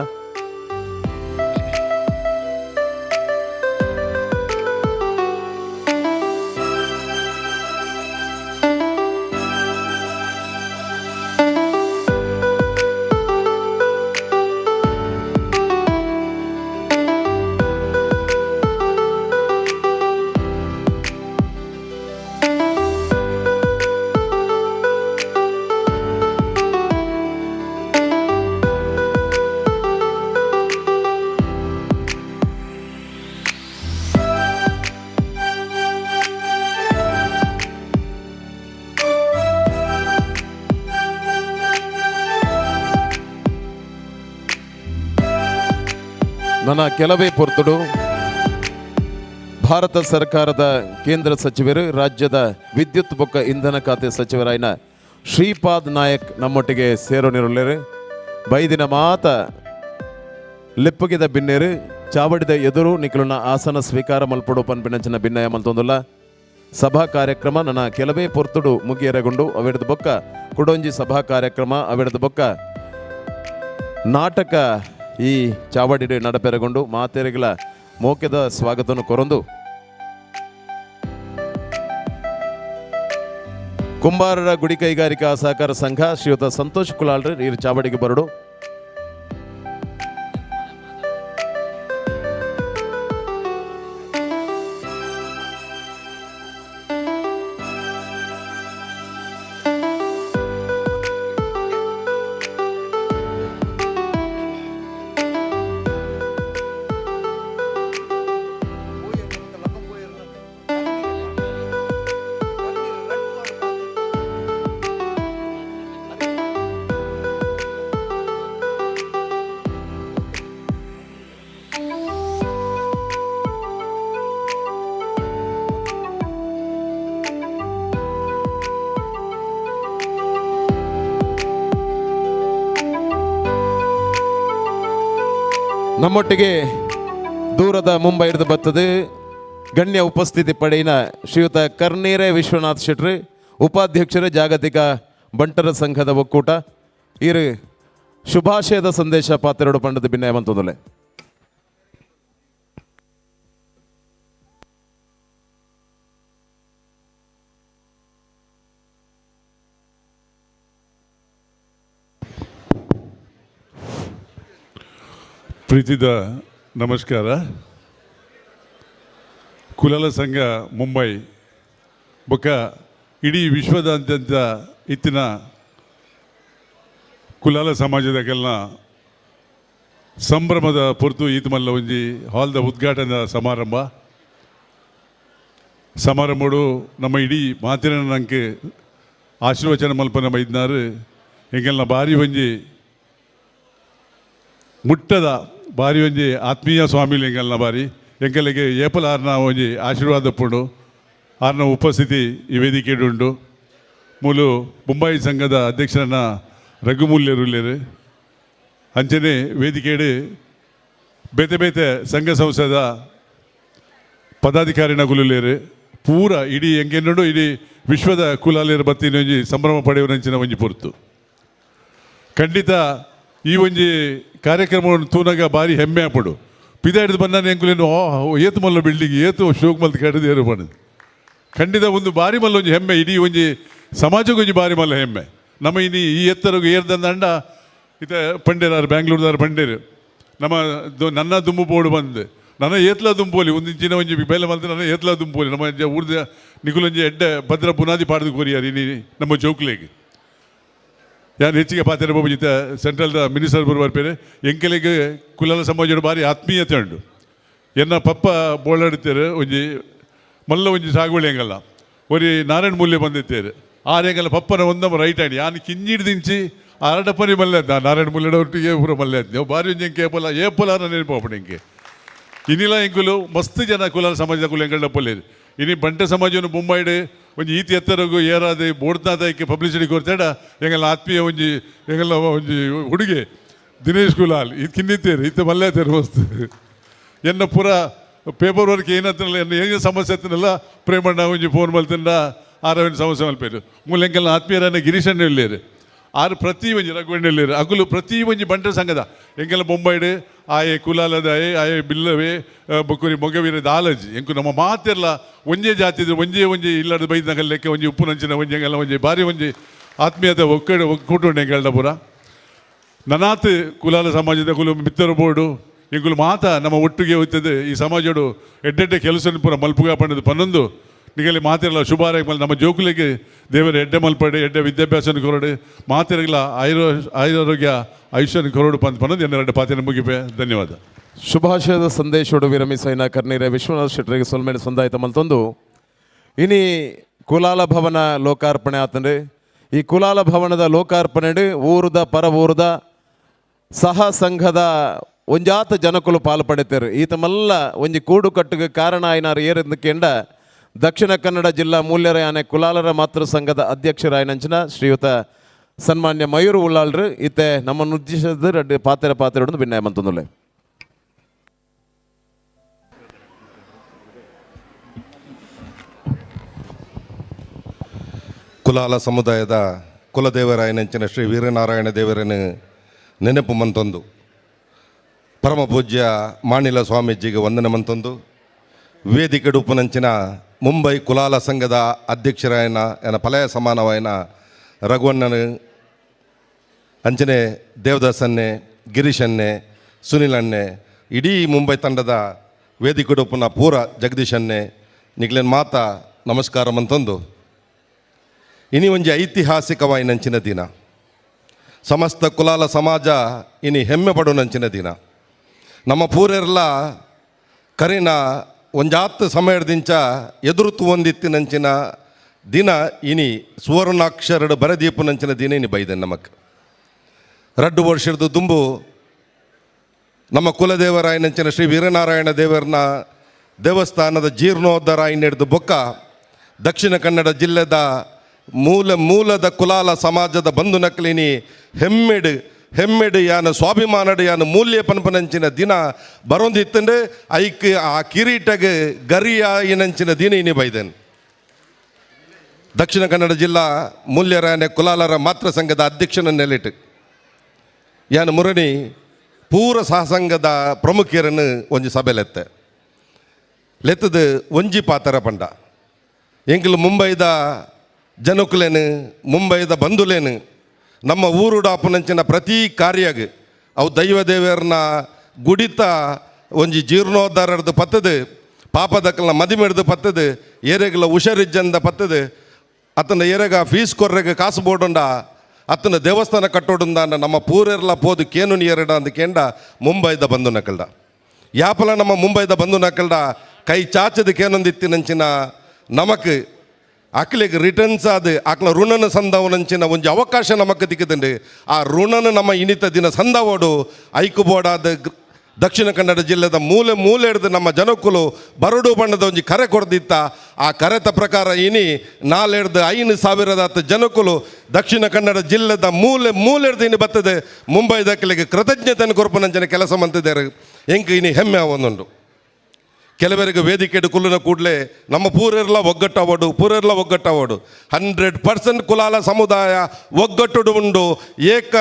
ನನ್ನ ಕೆಲವೇ ಪೊರ್ತುಡು ಭಾರತ ಸರ್ಕಾರದ ಕೇಂದ್ರ ಸಚಿವರು, ರಾಜ್ಯದ ವಿದ್ಯುತ್ ಬೊಕ್ಕ ಇಂಧನ ಖಾತೆ ಸಚಿವರಾಯಿನ ಶ್ರೀಪಾದ್ ನಾಯಕ್ ನಮ್ಮೊಟ್ಟಿಗೆ ಸೇರೋನಿರುಳ್ಳೇರು. ಬೈದಿನ ಮಾತ ಲೆಪ್ಪುಗಿದ ಬಿನ್ನೇರು ಚಾವಡಿದ ಎದುರು ನಿಖಲುನ ಆಸನ ಸ್ವೀಕಾರ ಮಲ್ಪಡು ಪನ್ಪಿನಂಚಿನ ಭಿನ್ನಯ ಮಲ್ತೊಂದುಲ್ಲ. ಸಭಾ ಕಾರ್ಯಕ್ರಮ ನನ್ನ ಕೆಲವೇ ಪೊರ್ತುಡು ಮುಗಿಯರಗೊಂಡು ಅವೆಡ್ದ ಬೊಕ್ಕ ಕುಡೊಂಜಿ ಸಭಾ ಕಾರ್ಯಕ್ರಮ, ಅವೆಡ್ದ ಬೊಕ್ಕ ನಾಟಕ ಈ ಚಾವಡಿಡು ನಡಪೆರಗೊಂಡು ಮಾತೆರೆಗಳ ಮೋಕೆದ ಸ್ವಾಗತವನ್ನು ಕೊರೊಂದು ಕುಂಬಾರರ ಗುಡಿ ಕೈಗಾರಿಕಾ ಸಹಕಾರ ಸಂಘ ಶ್ರೀಯುತ ಸಂತೋಷ್ ಕುಲಾಲ್ರು ನೀರು ಚಾವಡಿಗೆ ಬರಡು. ನಮ್ಮೊಟ್ಟಿಗೆ ದೂರದ ಮುಂಬೈ ಹಿಡಿದು ಬರ್ತದೆ ಗಣ್ಯ ಉಪಸ್ಥಿತಿ ಪಡೆಯಿನ ಶ್ರೀಯುತ ಕರ್ನೀರೆ ವಿಶ್ವನಾಥ್ ಶೆಟ್ರು, ಉಪಾಧ್ಯಕ್ಷರು ಜಾಗತಿಕ ಬಂಟರ ಸಂಘದ ಒಕ್ಕೂಟ, ಇರು ಶುಭಾಶಯದ ಸಂದೇಶ ಪಾತ್ರೆಡು ಪಂಡದ ಭಿನ್ನಯವಂತದೊಲೆ.
ಪ್ರೀತಿದ ನಮಸ್ಕಾರ. ಕುಲಾಲ ಸಂಘ ಮುಂಬೈ ಬೊಕ್ಕ ಇಡೀ ವಿಶ್ವದಾದ್ಯಂತ ಇತ್ತಿನ ಕುಲಾಲ ಸಮಾಜದ ಕೆಲ ಸಂಭ್ರಮದ ಪೊರ್ತು ಈತಮಲ್ಲ ಒಂಜಿ ಹಾಲ್ದ ಉದ್ಘಾಟನಾ ಸಮಾರಂಭ. ಸಮಾರಂಭಡು ನಮ್ಮ ಇಡೀ ಮಾತಿನ ನಂಗೆ ಆಶೀರ್ವಚನ ಮಲ್ಪನ ಬೈದ್ನಾರು ಎಂಗೆಲ್ಲ ಭಾರಿ ಒಂಜಿ ಮುಟ್ಟದ ಭಾರಿ ಒಂಜಿ ಆತ್ಮೀಯ ಸ್ವಾಮಿ ಎಂಗಲ್ನ ಭಾರಿ ಎಂಕಲಿಗೆ ಏಪಲ್ ಆರ್ನ ಒಂಜಿ ಆಶೀರ್ವಾದ ಪುಂಡು ಆರ್ನ ಉಪಸ್ಥಿತಿ ಈ ವೇದಿಕೆಡುಂಡು. ಮೂಲು ಮುಂಬೈ ಸಂಘದ ಅಧ್ಯಕ್ಷರನ್ನ ರಘುಮೂಲ್ಯರುಲ್ಲೇರು ಅಂಚನೆ ವೇದಿಕೆಡು ಬೇತೆ ಬೇತೆ ಸಂಘ ಸಂಸ್ಥೆದ ಪದಾಧಿಕಾರಿನ ಗುಲುಲೇರು ಪೂರ ಇಡೀ ಎಂಗೆನ್ನೋಡು ಇಡೀ ವಿಶ್ವದ ಕುಲಾಲೇರು ಬತ್ತಿನ ಒಂಜಿ ಸಂಭ್ರಮ ಪಡೆಯುವ ಒಂಜಿ ಪೊರ್ತು. ಖಂಡಿತ ಈ ಒಂಜಿ ಕಾರ್ಯಕ್ರಮವನ್ನು ತೂನಾಗ ಭಾರಿ ಹೆಮ್ಮೆ ಆಪಡು. ಪಿದ ಹಿಡಿದು ಬಂದ ಎಂಕುಲೇನು ಏತು ಮಲ್ಲ ಬಿಲ್ಡಿಂಗ್ ಏತು ಶೋಕ್ ಮಲ್ತು ಕಡಿದು ಏರು ಬಂದು ಖಂಡಿತ ಒಂದು ಭಾರಿ ಮಲ್ಲ ಒಂಜಿ ಹೆಮ್ಮೆ, ಇಡೀ ಒಂಜಿ ಸಮಾಜಕ್ಕೆ ಒಂಜಿ ಭಾರಿ ಮಲ್ಲ ಹೆಮ್ಮೆ. ನಮ್ಮ ಇನಿ ಈ ಎತ್ತರಗು ಏರ್ದಂಡ ಇತ ಪಂಡೇರಾರು ಬ್ಯಾಂಗ್ಳೂರ್ದಾರು ಪಂಡೇರು ನಮ್ಮ ನನ್ನ ದುಂಬು ಬೋರ್ಡು ಬಂದು ನನ್ನ ಏತ್ಲ ದುಂಬೋಲಿ ಒಂದು ಇಂಚಿನ ಒಂಜಿ ಬೇಲೆ ಮಲ್ತು ನನ್ನ ಏತ್ಲ ದುಂಬೋಲಿ ನಮ್ಮ ಊರ್ದ ನಿಕುಲೊಂಜಿ ಎಡ್ಡೆ ಭದ್ರ ಬುನಾದಿ ಪಾಡ್ದು ಕೋರಿಯಾರು ಇನಿ ನಮ್ಮ ಜೋಕ್ಲೇಗೆ. ಯಾರು ಹೆಚ್ಚಿಗೆ ಪಾತ್ರ ಬಾಬು ಜಿತ ಸೆಂಟ್ರಲ್ದ ಮಿನಿಸ್ಟರ್ ಬರುವ ಪೇರೆ ಎಂಕಲಿಗೆ ಕುಲಾಲ ಸಮಾಜದ ಭಾರಿ ಆತ್ಮೀಯತೆ ಉಂಟು. ಎನ್ನ ಪಪ್ಪ ಬೋಳಾಡ್ತೇರು ಒಂಜಿ ಮಲ್ಲ ಒಂಜಿ ಸಾಗುವಳಿ ಹೆಂಗಲ್ಲ ಒರಿ ನಾರಾಯಣ ಮೂಲ್ಯ ಬಂದಿತ್ತೇರು ಆರು ಹೆಂಗಲ್ಲ ಪಪ್ಪನ ಒಂದಮ್ಮ ರೈಟ್ ಹ್ಯಾಂಡ್ ಯಾನು ಕಿಂಜಿಡ್ದಿಂಚಿ ಆರಡಪ್ಪನಿ ಮಲ್ಲೆ ಆಯ್ತು ನಾರಾಯಣ ಮೂಲ್ಯಡ ಒಟ್ಟಿಗೆ ಪೂರ ಮಲ್ಲೆ ಆಯ್ತು ನೀವು ಭಾರಿ ಒಂಜಿ ಎಂಕೆ ಏಪಲ ಏಪಲ ನೆನಪು ಎಂಕೆ ಇನ್ನಿಲ್ಲ ಎಂಕುಲು ಮಸ್ತ್ ಜನ ಕುಲಾಲ ಸಮಾಜದ ಕುಲ ಎಂಕಲ್ಡಪ್ಪಲೇರು. ಇನಿ ಬಂಟ ಸಮಾಜವನ್ನು ಮುಂಬೈಡ್ ಒಂಜಿ ಈತಿ ಎತ್ತರಗು ಏರಾದೆ ಬೋಡ್ನಾದಕ್ಕೆ ಪಬ್ಲಿಸಿಟಿ ಕೊಡ್ತೇಡ ಎಂಗೆಲ್ಲ ಆತ್ಮೀಯ ಒಂಜಿ ಎಂಗೆಲ್ಲ ಒಂಜಿ ಹುಡುಗೆ ದಿನೇಶ್ ಕುಲಾಲ್ ಇದು ಕಿನ್ನಿತ್ತೇರು ಇತ್ತ ಮಲ್ಲೇತೇರು ಮಸ್ತ್ ಎನ್ನ ಪೂರ ಪೇಪರ್ ವರ್ಕ್ ಏನತ್ತನಲ್ಲ ಎನ್ನ ಏನೇ ಸಮಸ್ಯೆ ಹತ್ತನಲ್ಲ ಪ್ರೇಮಣ್ಣ ಒಂಜಿ ಫೋನ್ ಮಲ್ತಂಡ ಆರವಿನ ಸಮಸ್ಯೆ ಮಲ್ಪೇರು ಮೂಲ ಎಂಕೆಲ್ಲ ಆತ್ಮೀಯರನ್ನ ಗಿರೀಶಣ್ಣ ಇಲ್ಲೇರು ಆರು ಪ್ರತಿ ಒಂಜಿ ರಘುವಣ್ಣ ಇಲ್ಲೇರು ಅಗುಲು ಪ್ರತಿ ಒಂಜಿ ಬಂಟರ ಸಂಘದ ಎಂಕೆಲ್ಲ ಬೊಂಬೈಡ್ ಆಯೆ ಕುಲಾಲದಾಯೆ ಆಯೆ ಬಿಲ್ಲವೇ ಬೊಕ್ಕುರಿ ಮೊಗವೀರ ದಾಲಜಿ ಎಂಕು ನಮ್ಮ ಮಾತೆಲ್ಲ ಒಂಜೇ ಜಾತಿದ ಒಂಜೇ ಒಂಜಿ ಇಲ್ಲದ ಬೈದ್ನಾಗ ಲೆಕ್ಕ ಒಂಜಿ ಉಪ್ಪು ನಂಚಿನ ಒಂಜಿ ಎಂಗೆಲ್ಲ ಒಂಜಿ ಭಾರಿ ಒಂಜಿ ಆತ್ಮೀಯತೆ ಒಕ್ಕಡೆ ಒಕ್ಕೂಟುಂಡು ಎಂಕೆಲ್ಲ ಪೂರ ನನಾತ್ ಕುಲಾಲ ಸಮಾಜದ ಕುಲು ಮಿತ್ತರು ಬೋರ್ಡು ಎಂಕುಲು ಮಾತ ನಮ್ಮ ಒಟ್ಟಿಗೆ ಹೋಗ್ತದೆ ಈ ಸಮಾಜಡು ಎಡ್ಡೆಡ್ಡೆ ಕೆಲಸ ಪೂರ ಮಲ್ಪುಗ ಪಂಡದು ಪನ್ನೊಂದು ನಿಗಲಿ ಮಾತಿರಲ್ಲ ಶುಭಾರಯ ನಮ್ಮ ಜೋಕುಲಿಗೆ ದೇವರ ಎಡ್ಡೆ ಮಲ್ಪಡೆ ಎಡ್ಡೆ ವಿದ್ಯಾಭ್ಯಾಸನ ಕೊರಡು ಮಾತಿರಲ್ಲ ಆಯುರಾರೋಗ್ಯ ಆಯುಷ್ಯನ ಕೊರಡು ಪಂದ್ ಪನ್ನೊಂದು ಎನ್ನೆರಡು ಪಾತಿನ ಮುಗಿಪೆ. ಧನ್ಯವಾದ.
ಶುಭಾಶಯದ ಸಂದೇಶೋಡು ವಿರಮಿಸೈನ ಕರ್ನೀರೆ ವಿಶ್ವನಾಥ್ ಶೆಟ್ಟರಿಗೆ ಸೊಲ್ಮೇಲೆ ಸಂದಾಯಿತ ಮಲ್ತೊಂದು ಇನಿ ಕುಲಾಲ ಭವನ ಲೋಕಾರ್ಪಣೆ ಆತಂದ್ರೆ ಈ ಕುಲಾಲ ಭವನದ ಲೋಕಾರ್ಪಣೆ ಊರುದ ಪರ ಊರುದ ಸಹ ಸಂಘದ ಒಂಜಾತ ಜನಕುಲು ಪಾಲು ಪಡೆತೇರು. ಈತ ಮಲ್ಲ ಒಂಜಿ ಕೂಡು ಕಟ್ಟುಗೆ ಕಾರಣ ಆಯ್ನಾರು ಏರೆಂದು ದಕ್ಷಿಣ ಕನ್ನಡ ಜಿಲ್ಲಾ ಮೂಲ್ಯರ ಯಾನೆ ಕುಲಾಲರ ಮಾತೃ ಸಂಘದ ಅಧ್ಯಕ್ಷರಾಯನಂಚಿನ ಶ್ರೀಯುತ ಸನ್ಮಾನ್ಯ ಮಯೂರು ಉಳ್ಳಾಲ್ರು ಇತ್ತೆ ನಮ್ಮನ್ನು ಉದ್ದೇಶದ ರಡ್ಡು ಪಾತ್ರ ಪಾತ್ರ ಭಿನ್ನಾಯ ಮಂತಂದುಲ್ಲೆ.
ಕುಲಾಲ ಸಮುದಾಯದ ಕುಲದೇವರಾಯನಂಚಿನ ಶ್ರೀ ವೀರನಾರಾಯಣ ದೇವರನ್ನು ನೆನಪು ಮಂತೊಂದು ಪರಮ ಪೂಜ್ಯ ಮಾಣಿಲ ಸ್ವಾಮೀಜಿಗೆ ವಂದನೆ ಮಂತೊಂದು ವೇದಿಕೆ ಉಪನಂಚಿನ ಮುಂಬೈ ಕುಲಾಲ ಸಂಘದ ಅಧ್ಯಕ್ಷರಾಯನ ಎನ ಫಲಯ ಸಮಾನವಾಯನ ರಘುವಣ್ಣನ ಅಂಚನೆ ದೇವದಾಸನ್ನೇ ಗಿರೀಶನ್ನೇ ಸುನಿಲನ್ನೇ ಇಡೀ ಮುಂಬೈ ತಂಡದ ವೇದಿಕೆ ಉಪನ ಪೂರ ಜಗದೀಶನ್ನೇ ನಿಗ್ಲೇನ್ ಮಾತಾ ನಮಸ್ಕಾರ ಮಂತೊಂದು. ಇನಿ ಒಂಜಿ ಐತಿಹಾಸಿಕವಾಯಿನಂಚಿನ ದಿನ, ಸಮಸ್ತ ಕುಲಾಲ ಸಮಾಜ ಇನಿ ಹೆಮ್ಮೆ ಪಡುನಂಚಿನ ದಿನ. ನಮ್ಮ ಪೂರೆರ್ಲ ಕರಿನ ಒಂಜಾತ್ ಸಮಯದಿಂಚ ಎದುರುತು ಒಂದಿತ್ತಿನಂಚಿನ ದಿನ ಇನಿ ಸುವರ್ಣಾಕ್ಷರಡು ಬರದೀಪುನಂಚಿನ ದಿನ ಇನಿ ಬೈದೆ. ನಮಕ್ ರಡ್ಡು ವರ್ಷದ ದುಂಬು ನಮ್ಮ ಕುಲದೇವರಾಯನಂಚಿನ ಶ್ರೀ ವೀರನಾರಾಯಣ ದೇವರನ ದೇವಸ್ಥಾನದ ಜೀರ್ಣೋದ್ಧಾರ ಹಿಡಿದು ಬೊಕ್ಕ ದಕ್ಷಿಣ ಕನ್ನಡ ಜಿಲ್ಲೆದ ಮೂಲ ಮೂಲದ ಕುಲಾಲ ಸಮಾಜದ ಬಂಧು ನಕಲಿನಿ ಹೆಮ್ಮೆಡು ಹೆಮ್ಮೆಡು ಯಾನ ಸ್ವಾಭಿಮಾನಡು ಯಾನ ಮೂಲ್ಯ ಪನ್ಪನಂಚಿನ ದಿನ ಬರೋಂದಿತ್ತಂಡು ಐಕ್ ಆ ಕಿರೀಟಗೆ ಗರಿಯಾಯಿನಂಚಿನ ದಿನ ಇನಿ ಬೈದೆನ್. ದಕ್ಷಿಣ ಕನ್ನಡ ಜಿಲ್ಲಾ ಮೂಲ್ಯರಾಯನೆ ಕುಲಾಲರ ಮಾತೃ ಸಂಘದ ಅಧ್ಯಕ್ಷನ ನೆಲೆಟು ಯಾನ ಮುರಣಿ ಪೂರ ಸಹಸಂಘದ ಪ್ರಮುಖರನ್ನು ಒಂಜಿ ಸಭೆ ಲೆತ್ತೆ ಲೆತ್ತದು ಒಂಜಿ ಪಾತರ ಪಂಡ ಎಂಕಲು ಮುಂಬೈದ ಜನಕುಲೇನು ಮುಂಬೈದ ಬಂಧುಲೇನು ನಮ್ಮ ಊರುಡಾಪುನಂಚಿನ ಪ್ರತಿ ಕಾರ್ಯಗ್ ಅವು ದೈವ ದೇವರನ್ನ ಗುಡಿತ ಒಂಜಿ ಜೀರ್ಣೋದ್ಧಾರದ ಪತ್ತದು ಪಾಪದಕ್ಕಲ್ನ ಮದಿಮೆಡ್ದು ಪತ್ತದು ಏರೆಗಲ ಹುಷಾರಿಜ್ಜಂದ ಪತ್ತದು ಅತನ ಏರೆಗ ಫೀಸ್ ಕೊರ್ರೆಗ ಕಾಸು ಬೋಡುಂಡ ಅತನ ದೇವಸ್ಥಾನ ಕಟ್ಟೋಡುಂದ ನಮ್ಮ ಪೂರೆರ್ಲ ಪೋದು ಕೇನು ನೀರಡ ಅಂದ ಕೇಂಡ ಮುಂಬೈದ ಬಂಧು ನಕಲ್ಡ ಯಾಪಲ ನಮ್ಮ ಮುಂಬೈದ ಬಂಧು ನಕಲ್ಡ ಕೈ ಚಾಚದ ಕೇನೊಂದಿತ್ತಿನಂಚಿನ ನಮಕ್ ಅಕ್ಲಿಗೆ ರಿಟರ್ನ್ಸ್ ಅದು ಆಕ್ಲ ಋಣನ ಸಂದವನಂಚಿನ ಒಂಜಿ ಅವಕಾಶ ನಮಕ್ ದಿಕ್ಕದಂಡು. ಆ ಋಣನ ನಮ್ಮ ಇನಿತ ದಿನ ಸಂದವೋಡು ಐಕುಬೋಡಾದ ದಕ್ಷಿಣ ಕನ್ನಡ ಜಿಲ್ಲೆದ ಮೂಲೆ ಮೂಲೆ ಹಿಡಿದು ನಮ್ಮ ಜನಕ್ಕುಲು ಬರಡು ಬಣ್ಣದ ಒಂಜಿ ಕರೆ ಕೊಡ್ದಿತ್ತ. ಆ ಕರೆತ ಪ್ರಕಾರ ಇನಿ ನಾಲೆಡ್ದು 5,000 ಜನಕ್ಕುಲು ದಕ್ಷಿಣ ಕನ್ನಡ ಜಿಲ್ಲೆದ ಮೂಲೆ ಮೂಲೆ ಹಿಡ್ದು ಇನಿ ಬರ್ತದೆ ಮುಂಬೈ ದಕ್ಕಲಿಗೆ ಕೃತಜ್ಞತೆಯನ್ನು ಕೊರಪುನಂಚಿನ ಕೆಲಸ ಮಂತಿದ್ದಾರೆ. ಎಂಕ್ ಇನಿ ಹೆಮ್ಮೆ ಒಂದುಂಡು. ಕೆಲವರಿಗೆ ವೇದಿಕೆ ಕುಲ್ಲುನ ಕೂಡಲೇ ನಮ್ಮ ಪೂರೆರ್ಲ ಒಗ್ಗಟ್ಟವಡು ಪೂರೆರ್ಲ ಒಗ್ಗಟ್ಟವಡು 100% ಕುಲಾಲ ಸಮುದಾಯ ಒಗ್ಗಟ್ಟುಡು ಉಂಡು ಏಕ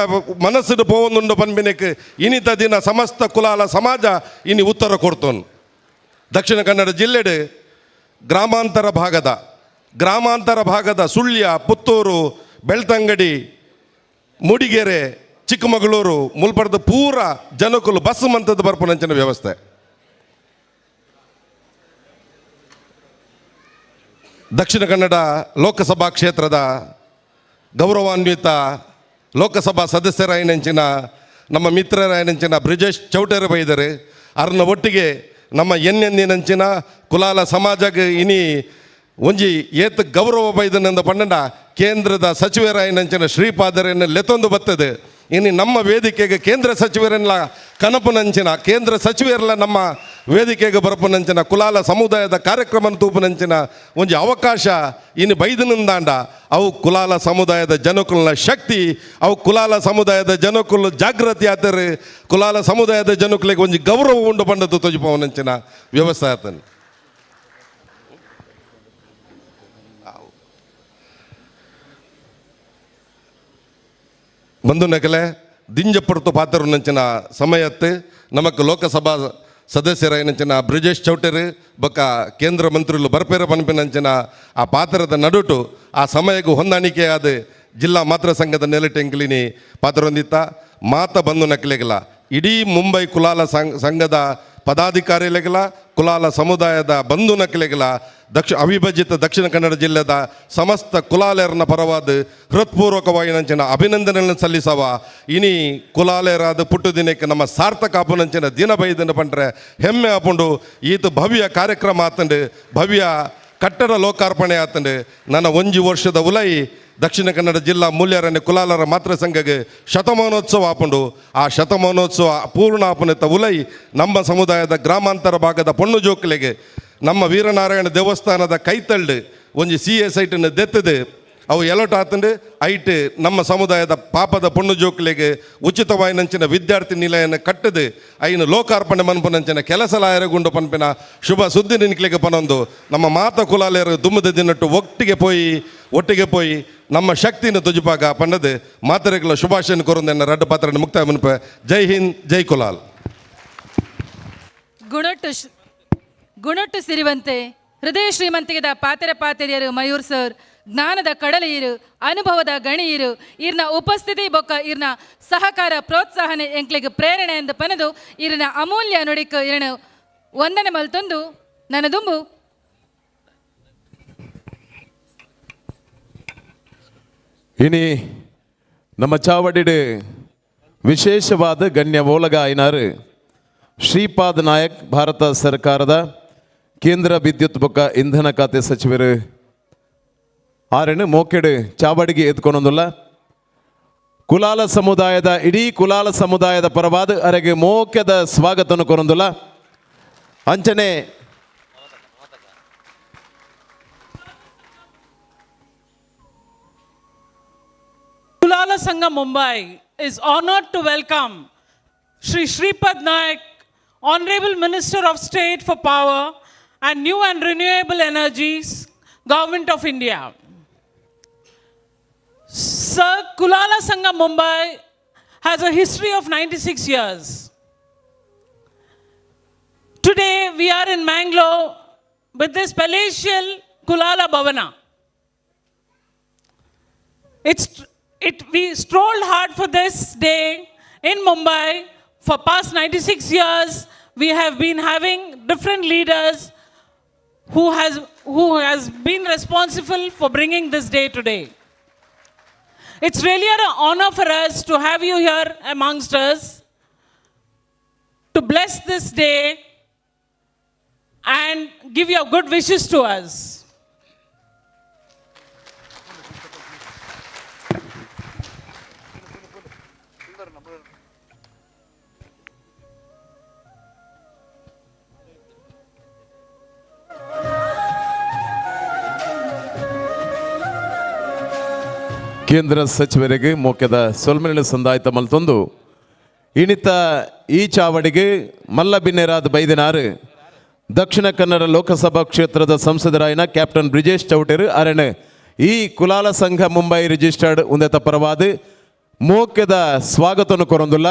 ಮನಸ್ಸುಡು ಪೋವೊಂದುಂಡು ಪನ್ಪಿನಕ್ಕೆ ಇನಿತ ದಿನ ಸಮಸ್ತ ಕುಲಾಲ ಸಮಾಜ ಇನಿ ಉತ್ತರ ಕೊಡ್ತೋನು. ದಕ್ಷಿಣ ಕನ್ನಡ ಜಿಲ್ಲೆಡು ಗ್ರಾಮಾಂತರ ಭಾಗದ ಸುಳ್ಯ, ಪುತ್ತೂರು, ಬೆಳ್ತಂಗಡಿ, ಮೂಡಿಗೆರೆ, ಚಿಕ್ಕಮಗಳೂರು ಮುಲ್ಪರ್ದ ಪೂರ ಜನಕುಲು ಬಸ್ ಮಂತದ ಬರ್ಪುನಂಚಿನ ವ್ಯವಸ್ಥೆ. ದಕ್ಷಿಣ ಕನ್ನಡ ಲೋಕಸಭಾ ಕ್ಷೇತ್ರದ ಗೌರವಾನ್ವಿತ ಲೋಕಸಭಾ ಸದಸ್ಯರಾಯನಂಚಿನ ನಮ್ಮ ಮಿತ್ರರಾಯನಂಚಿನ ಬ್ರಿಜೇಶ್ ಚೌಟೇರು ಬೈದರು. ಅರ್ನ ಒಟ್ಟಿಗೆ ನಮ್ಮ ಎನ್ನೆಂದಿನಂಚಿನ ಕುಲಾಲ ಸಮಾಜಕ್ಕೆ ಇನಿ ಒಂಜಿ ಏತ್ ಗೌರವ ಬೈದನೆಂದ ಪಂಡಂಡ ಕೇಂದ್ರದ ಸಚಿವರಾಯನಂಚಿನ ಶ್ರೀಪಾದರನ್ನು ಲೆತ್ತೊಂದು ಬರ್ತದೆ. ಇನ್ನು ನಮ್ಮ ವೇದಿಕೆಗೆ ಕೇಂದ್ರ ಸಚಿವರೆಲ್ಲ ಕನಪುನಂಚಿನ ಕೇಂದ್ರ ಸಚಿವರೆಲ್ಲ ನಮ್ಮ ವೇದಿಕೆಗೆ ಬರಪುನಂಚಿನ ಕುಲಾಲ ಸಮುದಾಯದ ಕಾರ್ಯಕ್ರಮ ತೂಪುನಂಚಿನ ಒಂಜಿ ಅವಕಾಶ ಇನ್ನು ಬೈದನಿಂದಾಂಡ ಅವು ಕುಲಾಲ ಸಮುದಾಯದ ಜನಕುಲನ ಶಕ್ತಿ, ಅವು ಕುಲಾಲ ಸಮುದಾಯದ ಜನಕುಲು ಜಾಗೃತಿ ಆತರು, ಕುಲಾಲ ಸಮುದಾಯದ ಜನಕುಲಿಗೆ ಒಂಜಿ ಗೌರವ ಉಂಡು ಬಂಡದ್ದು ತೊಜುಪವನಂಚಿನ ವ್ಯವಸ್ಥೆ ಆತನು. ಬಂದು ನಕಲೆ ದಿಂಜಪುರ್ತು ಪಾತ್ರನಂಚಿನ ಸಮಯತ್ತು ನಮಕ್ ಲೋಕಸಭಾ ಸದಸ್ಯರಾಯನಂಚಿನ ಬ್ರಿಜೇಶ್ ಚೌಟೇರು ಬೊಕ್ಕ ಕೇಂದ್ರ ಮಂತ್ರಿಲು ಬರ್ಪೇರ ಪನ್ಪಿನಂಚಿನ ಆ ಪಾತ್ರದ ನಡುಟು ಆ ಸಮಯಕ್ಕೆ ಹೊಂದಾಣಿಕೆಯಾದ ಜಿಲ್ಲಾ ಮಾತೃ ಸಂಘದ ನೆಲೆಟೆಂಕ್ಲಿನಿ ಪಾತ್ರೊಂದಿತ್ತ ಮಾತ ಬಂದು ನಕಲೆಗಲ ಇಡೀ ಮುಂಬೈ ಕುಲಾಲ ಸಂಘದ ಪದಾಧಿಕಾರಿಗಳಿಗೆಲ್ಲ ಕುಲಾಲ ಸಮುದಾಯದ ಬಂಧು ನಕಲೆಗಲ ಅವಿಭಜಿತ ದಕ್ಷಿಣ ಕನ್ನಡ ಜಿಲ್ಲೆದ ಸಮಸ್ತ ಕುಲಾಲೆರನ ಪರವಾದ ಹೃತ್ಪೂರ್ವಕವಾಗಿ ನಂಚಿನ ಅಭಿನಂದನೆಗಳನ್ನು ಸಲ್ಲಿಸವ. ಇನಿ ಕುಲಾಲೆರಾದ ಪುಟ್ಟು ದಿನಕ್ಕೆ ನಮ್ಮ ಸಾರ್ಥಕ ಅಪುನಂಚಿನ ದಿನ ಬೈದನ್ನು ಪಂಡ್ರೆ ಹೆಮ್ಮೆ ಆಪುಂಡು. ಈತ ಭವ್ಯ ಕಾರ್ಯಕ್ರಮ ಆತಂಡು, ಭವ್ಯ ಕಟ್ಟಡ ಲೋಕಾರ್ಪಣೆ ಆತಂಡು. ನನ್ನ ಒಂಜಿ ವರ್ಷದ ಉಲೈ ದಕ್ಷಿಣ ಕನ್ನಡ ಜಿಲ್ಲಾ ಮೂಲ್ಯರನೆ ಕುಲಾಲರ ಮಾತೃ ಸಂಘಕ್ಕೆ ಶತಮಾನೋತ್ಸವ ಆಪುಂಡು. ಆ ಶತಮಾನೋತ್ಸವ ಪೂರ್ಣ ಆಪುನೆತ್ತ ಉಲೈ ನಮ್ಮ ಸಮುದಾಯದ ಗ್ರಾಮಾಂತರ ಭಾಗದ ಪೊಣ್ಣು ಜೋಕುಲೆಗೆ ನಮ್ಮ ವೀರನಾರಾಯಣ ದೇವಸ್ಥಾನದ ಕೈತಳ್ಳು ಒಂಜಿ ಸಿ ಎ ಸೈಟನ್ನು ದೆತ್ತದೆ ಅವು ಎಲೋಟ್ ಆತಂಡು ಐಟ್ ನಮ್ಮ ಸಮುದಾಯದ ಪಾಪದ ಪೊಣ್ಣು ಜೋಕುಲೆಗೆ ಉಚಿತವಾಯಿನಂಚಿನ ವಿದ್ಯಾರ್ಥಿ ನಿಲಯನ ಕಟ್ಟದು ಐನು ಲೋಕಾರ್ಪಣೆ ಮನ್ಪುನಂಚಿನ ಕೆಲಸಲಾಯರಗುಂಡು ಪನ್ಪಿನ ಶುಭ ಸುದ್ದಿ ನಿನ್ಕ್ಲೆಗೆ ಪನೊಂದು ನಮ್ಮ ಮಾತ ಕುಲಾಲೆಯರು ದುಮ್ಮದ ದಿನಟ್ಟು ಒಟ್ಟಿಗೆ ಪೋಯಿ ನಮ್ಮ ಶಕ್ತಿನ ತುಜುಪಾಗ ಪನ್ನದು ಮಾತರೆಗಳ ಶುಭಾಶಯ ಕೊರೊಂದೆನ್ನ ರಡ್ಡು ಪಾತ್ರ ಮುಕ್ತಾಯ ಮನ್ಪ. ಜೈ ಹಿಂದ್, ಜೈ ಕುಲಾಲ್.
ಗುಣೊಟ್ಟು ಗುಣೊಟ್ಟು ಸಿರಿವಂತೆ ಹೃದಯ ಶ್ರೀಮಂತಿಗೆದ ಪಾತೆರ ಪಾತೆರಿಯರು ಮಯೂರ್ ಸರ್, ಜ್ಞಾನದ ಕಡಲೆಯಿರು, ಅನುಭವದ ಗಣಿಯಿರು, ಇರ್ನ ಉಪಸ್ಥಿತಿ ಬೊಕ್ಕ ಇರ್ನ ಸಹಕಾರ ಪ್ರೋತ್ಸಾಹನೆ ಎಂಕ್ಲೆಗ್ ಪ್ರೇರಣೆ ಎಂದು ಪನದು ಇರ್ನ ಅಮೂಲ್ಯ ನುಡಿಕ್ ಇರಣ ವಂದನೆ ಮಲ್ತೊಂದು ನನದುಂಬು.
ಇನಿ ನಮ್ಮ ಚಾವಡಿಡು ವಿಶೇಷವಾದ ಗಣ್ಯ ಓಲಗ ಐನಾರು ಶ್ರೀಪಾದ್ ನಾಯಕ್, ಭಾರತ ಸರ್ಕಾರದ ಕೇಂದ್ರ ವಿದ್ಯುತ್ ಬೊಕ್ಕ ಇಂಧನ ಖಾತೆ ಸಚಿವರು ಆರೆನು ಮೋಕೆಡು ಚಾವಡಿಗೆ ಎತ್ಕೊಂಡೊಂದುಲ್ಲ. ಕುಲಾಲ ಸಮುದಾಯದ ಇಡೀ ಕುಲಾಲ ಸಮುದಾಯದ ಪರವಾದ ಅರೆಗೆ ಮೋಕೆದ ಸ್ವಾಗತವನ್ನು ಕೊರೊಂದುಲ್ಲ. ಅಂಚನೆ
Kulala Sangha Mumbai is honored to welcome Shri Shripad Naik, Honorable Minister of State for Power and New and Renewable Energies, Government of India. Sir, Kulala Sangha Mumbai has a history of 96 years. Today, we are in Mangalore with this palatial Kulala Bhavana. We strolled hard for this day in Mumbai. For past 96 years, we have been having different leaders who has been responsible for bringing this day today. It's really an honor for us to have you here amongst us, to bless this day and give your good wishes to us.
ಕೇಂದ್ರ ಸಚಿವರಿಗೆ ಮೋಕ್ಯದ ಸೊಲ್ಮೆನ ಸಂದಾಯ್ತ ಮಲ್ತೊಂದು ಇಣಿತ ಈ ಚಾವಡಿಗೆ ಮಲ್ಲ ಬಿನ್ನೆರಾದ ಬೈದಿನಾರು ದಕ್ಷಿಣ ಕನ್ನಡ ಲೋಕಸಭಾ ಕ್ಷೇತ್ರದ ಸಂಸದರಾಯಿನ captain Brijesh ಚೌಟೇರು ಅರಣೆ ಈ ಕುಲಾಲ ಸಂಘ Mumbai registered ಉಂದೆತ ಪರವಾದ ಮೋಕ್ಯದ ಸ್ವಾಗತವನ್ನು ಕೊರೊಂದುಲ್ಲ.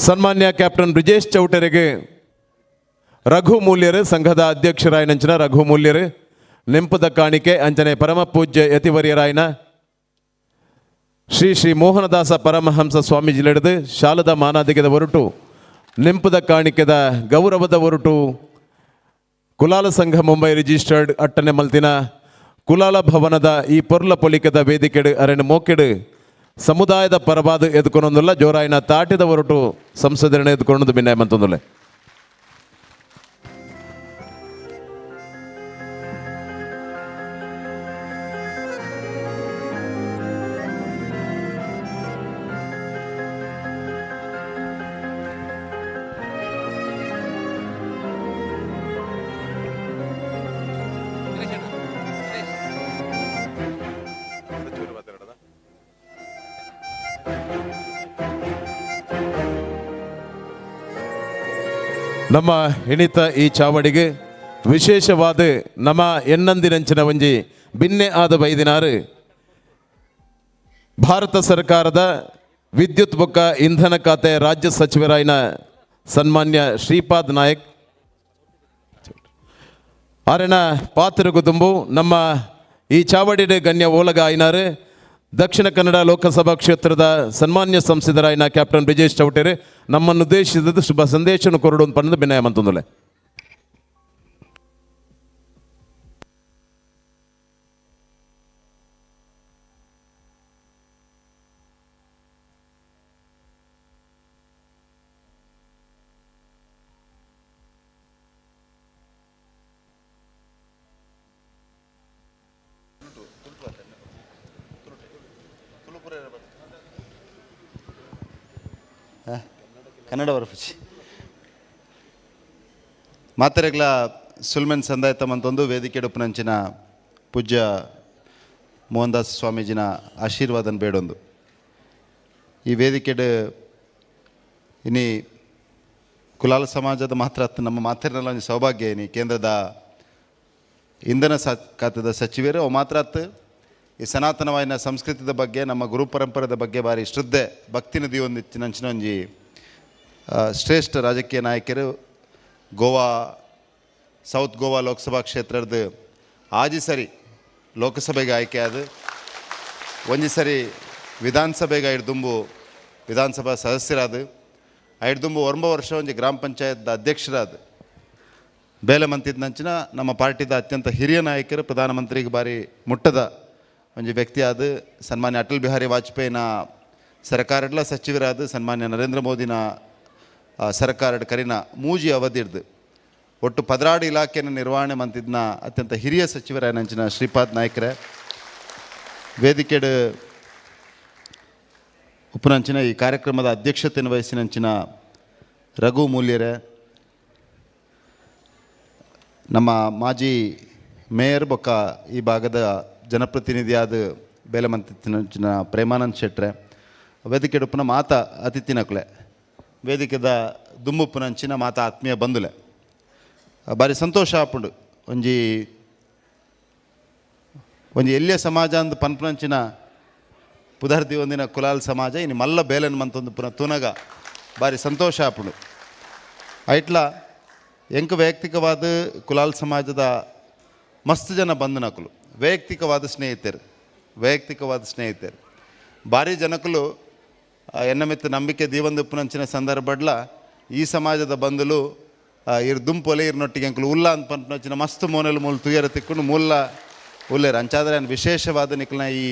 ಸನ್ಮಾನ್ಯ ಕ್ಯಾಪ್ಟನ್ ಬ್ರಿಜೇಶ್ ಚೌಟರಿಗೆ ರಘು ಮೂಲ್ಯರು ಸಂಘದ ಅಧ್ಯಕ್ಷರಾಯನಂಚಿನ ರಘು ಮೂಲ್ಯರು ನೆಂಪದ ಕಾಣಿಕೆ ಅಂಚನೆ ಪರಮ ಪೂಜ್ಯ ಯತಿವರ್ಯರಾಯನ ಶ್ರೀ ಶ್ರೀ ಮೋಹನದಾಸ ಪರಮಹಂಸ ಸ್ವಾಮೀಜಿ ನಡೆದು ಶಾಲದ ಮಾನಾದಿಗೆದ ಹೊರಟು ನೆಂಪದ ಕಾಣಿಕೆದ ಗೌರವದ ಹೊರಟು ಕುಲಾಲ ಸಂಘ ಮುಂಬೈ ರಿಜಿಸ್ಟರ್ಡ್ ಅಟ್ಟನೆ ಮಲ್ತಿನ ಕುಲಾಲ ಭವನದ ಈ ಪೊರ್ಲ ಪೊಲಿಕೆದ ವೇದಿಕೆಡು ಅರೆಣು ಮೋಕೆಡು ಸಮುದಾಯದ ಪರವಾದ ಎದ್ಕೊನೊಂದುಲ್ಲ ಜೋರಾಯಿನ ತಾಟಿದ ಹೊರಟು ಸಂಸದರನ್ನ ಎದ್ಕೊಂಡು ಭಿನ್ನಾಯ ಮಂತೊಂದುಲ್ಲ. ನಮ್ಮ ಹಿಣಿತ ಈ ಚಾವಡಿಗೆ ವಿಶೇಷವಾದ ನಮ್ಮ ಎನ್ನಂದಿನಂಚಿನ ಒಂಜಿ ಬಿನ್ನೆ ಆದ ಬೈದಿನಾರು ಭಾರತ ಸರ್ಕಾರದ ವಿದ್ಯುತ್ ಬೊಕ್ಕ ಇಂಧನ ಖಾತೆ ರಾಜ್ಯ ಸಚಿವರಾಯಿನ ಸನ್ಮಾನ್ಯ ಶ್ರೀಪಾದ್ ನಾಯಕ್ ಆರೆನ ಪಾತ್ರಗುದುಂಬು ನಮ್ಮ ಈ ಚಾವಡಿಡೆ ಗಣ್ಯ ಓಲಗ ಆಯ್ನಾರು ದಕ್ಷಿಣ ಕನ್ನಡ ಲೋಕಸಭಾ ಕ್ಷೇತ್ರದ ಸನ್ಮಾನ್ಯ ಸಂಸದರಾಯಿನ ಕ್ಯಾಪ್ಟನ್ ಬ್ರಿಜೇಶ್ ಚೌಟೇರು ನಮ್ಮನ್ನು ಉದ್ದೇಶಿಸಿದ ಶುಭ ಸಂದೇಶವನ್ನು ಕೊರಡು ಪನ್ನದ ವಿನಯ ಮಂತಂದುಲೆ.
ಕನ್ನಡ ಬರ್ಪುಜಿ ಮಾತೆರೆಗ್ಲ ಸುಲ್ಮೆನ್ ಸಂದಾಯತ ಮಂತೊಂದು ವೇದಿಕೆ ಪೂಜ್ಯ ಮೋಹನದಾಸ್ ಸ್ವಾಮೀಜಿನ ಆಶೀರ್ವಾದನ ಬೇಡೊಂದು ಈ ವೇದಿಕೆಡ್ ಇನಿ ಕುಲಾಲ ಸಮಾಜದ ಮಾತ್ರ ಅತ್ತು ನಮ್ಮ ಮಾತೆರ್ನಲ ಒಂಜಿ ಸೌಭಾಗ್ಯ ಇನಿ ಕೇಂದ್ರದ ಇಂಧನ ಖಾತೆದ ಸಚಿವರು ಅವು ಮಾತ್ರ ಅತ್ತು ಈ ಸನಾತನವಾಯಿನ ಸಂಸ್ಕೃತಿದ ಬಗ್ಗೆ ನಮ್ಮ ಗುರು ಪರಂಪರೆದ ಬಗ್ಗೆ ಭಾರಿ ಶ್ರದ್ಧೆ ಭಕ್ತಿ ನದಿಯೊಂದಿತ್ತಿನಂಚಿನ ಒಂಜಿ ಶ್ರೇಷ್ಠ ರಾಜಕೀಯ ನಾಯಕರು ಗೋವಾ ಸೌತ್ ಗೋವಾ ಲೋಕಸಭಾ ಕ್ಷೇತ್ರದ ಆಜಿ ಸರಿ ಲೋಕಸಭೆಗೆ ಆಯ್ಕೆಯಾದ ಒಂಜಿ ಸರಿ ವಿಧಾನಸಭೆಗೆ ಐಡ್ದುಂಬು ವಿಧಾನಸಭಾ ಸದಸ್ಯರಾದ ಐಡ್ದುಂಬು 9 ವರ್ಷ ಒಂಜಿ ಗ್ರಾಮ ಪಂಚಾಯತ್ ಅಧ್ಯಕ್ಷರಾದ ಬೇಲೆ ಮಂತಿದ್ನಂಚಿನ ನಮ್ಮ ಪಾರ್ಟಿದ ಅತ್ಯಂತ ಹಿರಿಯ ನಾಯಕರು ಪ್ರಧಾನಮಂತ್ರಿಗೆ ಭಾರಿ ಮುಟ್ಟದ ಒಂಜಿ ವ್ಯಕ್ತಿಯಾದ ಸನ್ಮಾನ್ಯ ಅಟಲ್ ಬಿಹಾರಿ ವಾಜಪೇಯಿನ ಸರ್ಕಾರಡ್ಲ ಸಚಿವರಾದ ಸನ್ಮಾನ್ಯ ನರೇಂದ್ರ ಮೋದಿನ ಸರ್ಕಾರದ ಕರಿನ ಮೂಜಿ ಅವಧಿರ್ದು ಒಟ್ಟು 16 ಇಲಾಖೆಯನ್ನು ನಿರ್ವಹಣೆ ಮಂತಿದ್ನ ಅತ್ಯಂತ ಹಿರಿಯ ಸಚಿವರಾಯನಂಚಿನ ಶ್ರೀಪಾದ್ ನಾಯ್ಕರೇ ವೇದಿಕೆಡ್ ಉಪನಂಚಿನ ಈ ಕಾರ್ಯಕ್ರಮದ ಅಧ್ಯಕ್ಷತೆಯನ್ನು ವಹಿಸಿನಂಚಿನ ರಘು ಮೂಲ್ಯರೇ, ನಮ್ಮ ಮಾಜಿ ಮೇಯರ್ ಬೊಕ್ಕ ಈ ಭಾಗದ ಜನಪ್ರತಿನಿಧಿಯಾದ ಬೇಲೆಮಂತಿನಂಚಿನ ಪ್ರೇಮಾನಂದ್ ಶೆಟ್ರೆ, ವೇದಿಕೆಡ್ ಉಪ್ಪುನ ಮಾತಾ ಅತಿಥಿನಕುಲೆ, ವೇದಿಕೆದ ದುಂಬುಪ್ಪುನಂಚಿನ ಮಾತಾ ಆತ್ಮೀಯ ಬಂಧುಲೆ, ಭಾರಿ ಸಂತೋಷ ಆಪುಂಡು. ಒಂಜಿ ಒಂಜಿ ಎಲ್ಲಿಯ ಸಮಾಜ ಅಂದ್ ಪನ್ಪುನಂಚಿನ ಪುದರ್ದಿ ಒಂದಿನ ಕುಲಾಲ್ ಸಮಾಜ ಇನ್ನು ಮಲ್ಲ ಬೇಲೆನ್ ಮಂತೊಂದು ಪುನಃ ತುನಗ ಭಾರಿ ಸಂತೋಷ ಆಪುಂಡು. ಐಟ್ಲ ಎಂಕ್ ವೈಯಕ್ತಿಕವಾದ ಕುಲಾಲ್ ಸಮಾಜದ ಮಸ್ತ್ ಜನ ಬಂಧುನಕುಲು ವೈಯಕ್ತಿಕವಾದ ಸ್ನೇಹಿತರು ಭಾರಿ ಜನಕುಲು ಎನ್ನ ಮಿತ್ತ ನಂಬಿಕೆ ದೀವಂದುಪ್ಪುನಂಚಿನ ಸಂದರ್ಭಡ್ಲ ಈ ಸಮಾಜದ ಬಂಧುಲು ಇರ್ ದುಂಪೊಲೆ ಇರ್ನೊಟ್ಟಿಗೆ ಅಂಕಲು ಉಲ್ಲ ಅಂತ ಪನ್ಪುನಂಚಿನ ಮಸ್ತ್ ಮೋನೆಲು ಮೂಲ ತುಯರ ತಿಕ್ಕೊಂಡು ಮೂಲ ಉಲ್ಲೇರು. ಅಂಚಾದರೆ ವಿಶೇಷವಾದ ನಿಕ್ಲಿನ ಈ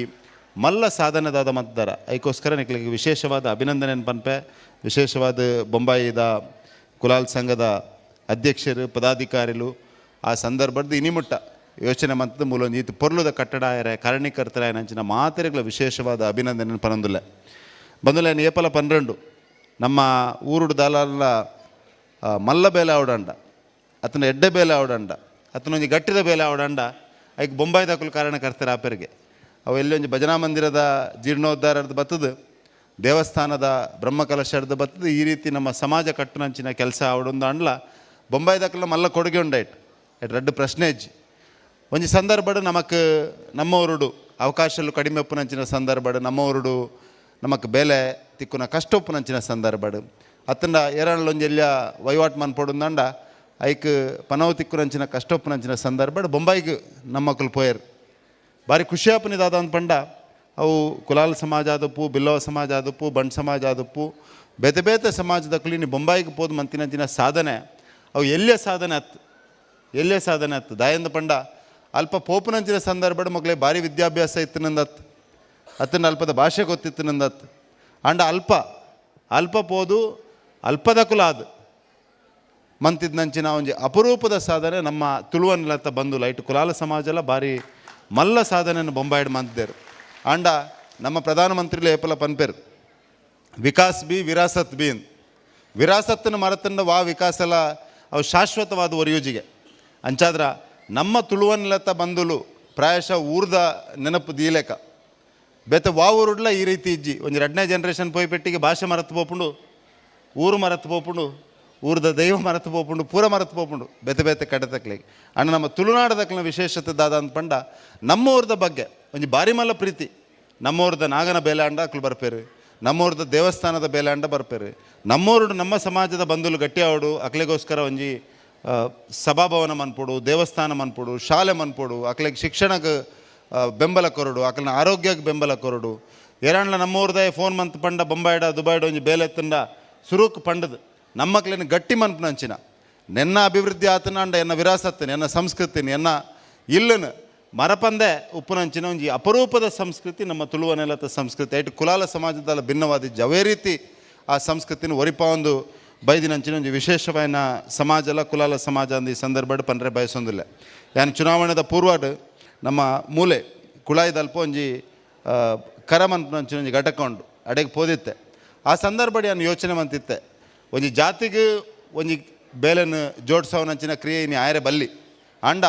ಮಲ್ಲ ಸಾಧನೆದಾದ ಮತದಾರ ಐಕೋಸ್ಕರ ನಿಕ್ಲಿಗೆ ವಿಶೇಷವಾದ ಅಭಿನಂದನೆ ಪನ್ಪೆ. ವಿಶೇಷವಾದ ಬೊಂಬಾಯಿದ ಕುಲಾಲ್ ಸಂಘದ ಅಧ್ಯಕ್ಷರು ಪದಾಧಿಕಾರಿಗಳು ಆ ಸಂದರ್ಭದ ಇನಿಮುಟ್ಟ ಯೋಚನೆ ಮಂತದ ಮೂಲ ಈತ ಪೊರ್ಲುದ ಕಟ್ಟಡ ಆಯರೆ ಕಾರಣೀಕರ್ತರಾಯನಂಚಿನ ಮಾತೆರೆಗಳ ವಿಶೇಷವಾದ ಅಭಿನಂದನೆ ಪನೊಂದುಲ್ಲೆ. ಬಂದುಲೆ ಏಪಲ 12 ನಮ್ಮ ಊರುಡು ದಾಲಾಲ ಮಲ್ಲ ಬೇಲೆ ಆವಡಂಡ ಅತನ ಎಡ್ಡೆ ಬೇಲೆ ಆವಡಂಡ ಅತನೊಂಜಿ ಗಟ್ಟಿದ ಬೇಲೆ ಆವಡಂಡ ಐಕ್ ಬೊಂಬಾಯಿ ದಾಕುಲು ಕಾರಣಕರ್ತರ ಆಪೆರಿಗೆ ಅವು ಎಲ್ಲಿ ಒಂಜಿ ಭಜನಾ ಮಂದಿರದ ಜೀರ್ಣೋದ್ಧಾರದ ಬತ್ತದು ದೇವಸ್ಥಾನದ ಬ್ರಹ್ಮಕಲಶದ ಬತ್ತದು ಈ ರೀತಿ ನಮ್ಮ ಸಮಾಜ ಕಟ್ಟುನಂಚಿನ ಕೆಲಸ ಆವಡೊಂದು ಅಂಡ್ಲ ಬೊಂಬಾಯಿ ದಾಕುಲ ಮಲ್ಲ ಕೊಡುಗೆ ಉಂಡಾಯ್ತು ಎಟ್ ರಡ್ಡು ಪ್ರಶ್ನೆ ಇಜ್ಜಿ. ಒಂಜಿ ಸಂದರ್ಭಡು ನಮಕ್ ನಮ್ಮ ಊರುಡು ಅವಕಾಶಲು ಕಡಿಮೆ ಉಪ್ಪುನಂಚಿನ ಸಂದರ್ಭಡು ನಮ್ಮ ಊರುಡು ನಮಕ್ ಬೇಲೆ ತಿಕ್ಕುನ ಕಷ್ಟ ಉಪ್ಪುನಂಚಿನ ಸಂದರ್ಭಡು ಅತ್ತಂಡ ಏರಣ್ಣಲೊಂಜಿ ಎಲ್ಲಿಯ ವಹಿವಾಟು ಮನ್ಪೊಡುಂದಂಡ ಐಕ್ ಪನವು ತಿಕ್ಕುನಂಚಿನ ಕಷ್ಟ ಉಪ್ಪುನಂಚಿನ ಸಂದರ್ಭಡು ಬೊಂಬಾಯಿಗೆ ನಮ್ಮಕ್ಕಳು ಪೋಯರು. ಭಾರಿ ಖುಷಿಯಾಪನಿದಾದ ಅಂದ್ ಪಂಡ ಅವು ಕುಲಾಲ್ ಸಮಾಜ ಆದಪ್ಪು ಬಿಲ್ಲವ ಸಮಾಜ ಆದಪ್ಪು ಬಂಡ್ ಸಮಾಜ ಆದಪ್ಪು ಬೇತೆ ಬೇತೆ ಸಮಾಜದ ಕುಲಿನಿ ಬೊಂಬಾಯಿಗೆ ಪೋದು ಮಂತಿನಂಚಿನ ಸಾಧನೆ ಅವು ಎಲ್ಲಿಯ ಸಾಧನೆ ಅತ್ತು ಎಲ್ಲಿಯ ಸಾಧನೆ ಅತ್ತು ದಾಯಂದ ಪಂಡ ಅಲ್ಪ ಪೋಪುನಂಚಿನ ಸಂದರ್ಭಡು ಮಕ್ಕಳೇ ಭಾರಿ ವಿದ್ಯಾಭ್ಯಾಸ ಇತ್ತು ನಂದತ್ತು ಅತ್ತನ ಅಲ್ಪದ ಭಾಷೆ ಗೊತ್ತಿತ್ತು ನಂದತ್ತು ಅಂಡ ಅಲ್ಪ ಅಲ್ಪ ಪೋದು ಅಲ್ಪದ ಕುಲಾದ ಮಂತಿದ್ನಂಚಿನ ಒಂಜಿ ಅಪರೂಪದ ಸಾಧನೆ ನಮ್ಮ ತುಳುವನ್ಲತ್ತ ಬಂದು ಲೈಟ್ ಕುಲಾಲ ಸಮಾಜಲ ಭಾರಿ ಮಲ್ಲ ಸಾಧನೆಯನ್ನು ಬೊಂಬಾಯಿಡ್ ಮಂತಿದ್ದೇರು. ಅಂಡ ನಮ್ಮ ಪ್ರಧಾನಮಂತ್ರಿಲು ಏಪಲ ಪನ್ಪೇರು ವಿಕಾಸ್ ಬಿ ವಿರಾಸತ್ ಬಿ ವಿರಾಸತ್ತನ್ನು ಮರತಂಡ ವಾ ವಿಕಾಸಲ ಅವು ಶಾಶ್ವತವಾದ ಒರಿಯೂಜಿಗೆ. ಅಂಚಾದ್ರ ನಮ್ಮ ತುಳುವನ್ಲತ್ತ ಬಂದುಲು ಪ್ರಾಯಶಃ ಊರ್ದ ನೆನಪು ದೀಲೆಕ ಬೇತೆ ವಾ ಊರುಡ್ಲ ಈ ರೀತಿ ಇಜ್ಜಿ ಒಂಜಿ ಎರಡನೇ ಜನ್ರೇಷನ್ ಪೋಯ್ಪೆಟ್ಟಿಗೆ ಭಾಷೆ ಮರತ್ ಪೋಪುಂಡು ಊರು ಮರತ್ ಪೋಪುಂಡು ಊರ್ದ ದೈವ ಮರತ್ ಪೋಪುಂಡು ಪೂರ ಮರತ್ ಪೋಪುಂಡು ಬೇತೆ ಬೇತೆ ಕಡೆ ತಕ್ಲಿಗೆ. ಅಣ್ಣ ನಮ್ಮ ತುಳುನಾಡದಕ್ಲಿನ ವಿಶೇಷತೆ ದಾದ ಅಂದ್ ಪಂಡ ನಮ್ಮ ಊರ್ದ ಬಗ್ಗೆ ಒಂಜಿ ಭಾರಿ ಮಲ್ಲ ಪ್ರೀತಿ. ನಮ್ಮೂರ್ದ ನಾಗನ ಬೇಲಾಂಡ ಅಕ್ಲು ಬರ್ಪೇರು, ನಮ್ಮೂರ್ದ ದೇವಸ್ಥಾನದ ಬೇಲಾಂಡ ಬರ್ಪೇರು, ನಮ್ಮೂರು ನಮ್ಮ ಸಮಾಜದ ಬಂಧುಲು ಗಟ್ಟಿಯಾವಡು ಅಕ್ಲೆಗೋಸ್ಕರ ಒಂಜಿ ಸಭಾಭವನ ಮನ್ಪೊಡು ದೇವಸ್ಥಾನ ಮನ್ಪೊಡು ಶಾಲೆ ಮನ್ಪೊಡು ಅಕ್ಲೆಗ್ ಶಿಕ್ಷಣಕ್ಕೆ ಬೆಂಬಲ ಕೊರಡು ಅಕ್ಲೆನ ಆರೋಗ್ಯಕ್ಕೆ ಬೆಂಬಲ ಕೊರಡು. ಏರಾಂಡ್ಲ ನಮ್ಮೂರ್ದ ಫೋನ್ ಮಂತ್ ಪಂಡ ಬೊಂಬಾಯಿಡ ದುಬಾಯ್ಡ ಒಂಜಿ ಬೇಲೆ ಎತ್ತಂಡ ಸುರುಕ್ ಪಂಡದು ನಮ್ಮಕ್ಲೇನು ಗಟ್ಟಿ ಮನ್ಪುನಂಚಿನ ನೆನ್ನ ಅಭಿವೃದ್ಧಿ ಆತನಾಂಡ ಎನ್ನ ವಿರಾಸತ್ತನ ಎನ್ನ ಸಂಸ್ಕೃತಿನ ಎನ್ನ ಇಲ್ಲನ ಮರಪಂದೆ ಉಪ್ಪುನಂಚಿನ ಒಂಜಿ ಅಪರೂಪದ ಸಂಸ್ಕೃತಿ ನಮ್ಮ ತುಳುವ ನೆಲದ ಸಂಸ್ಕೃತಿ ಐಟ್ ಕುಲಾಲ ಸಮಾಜದಲ್ಲ ಭಿನ್ನವಾದ ಅವೇ ರೀತಿ ಆ ಸಂಸ್ಕೃತಿನ ಒರಿಪ ಒಂದು ಬೈದಿನಂಚಿನ ಒಂಜಿ ವಿಶೇಷವಾದ ಸಮಾಜಲ ಕುಲಾಲ ಸಮಾಜ ಅಂದ ಈ ಸಂದರ್ಭಡ್ ಪನ್ರೆ ಬಯಸೊಂದಿಲ್ಲ. ಯಾನ್ ಚುನಾವಣೆದ ಪೂರ್ವಾಡ್ ನಮ್ಮ ಮೂಲೆ ಕುಳಾಯಿದಲ್ಪ ಒಂಜಿ ಕರಮನ್ಪುನಂಚಿನ ಒಂಜಿ ಘಟಕ ಉಂಡು ಅಡೆಗೆ ಪೋದಿತ್ತೆ. ಆ ಸಂದರ್ಭಡ್ ಯಾನ್ ಯೋಚನೆ ಮಂತಿತ್ತೆ ಒಂಜಿ ಜಾತಿಗೆ ಒಂಜಿ ಬೇಲೆನ್ ಜೋಡಿಸೋನಂಚಿನ ಕ್ರಿಯೆ ಇನಿ ಆಯರೆ ಬಲ್ಲಿ ಆಂಡ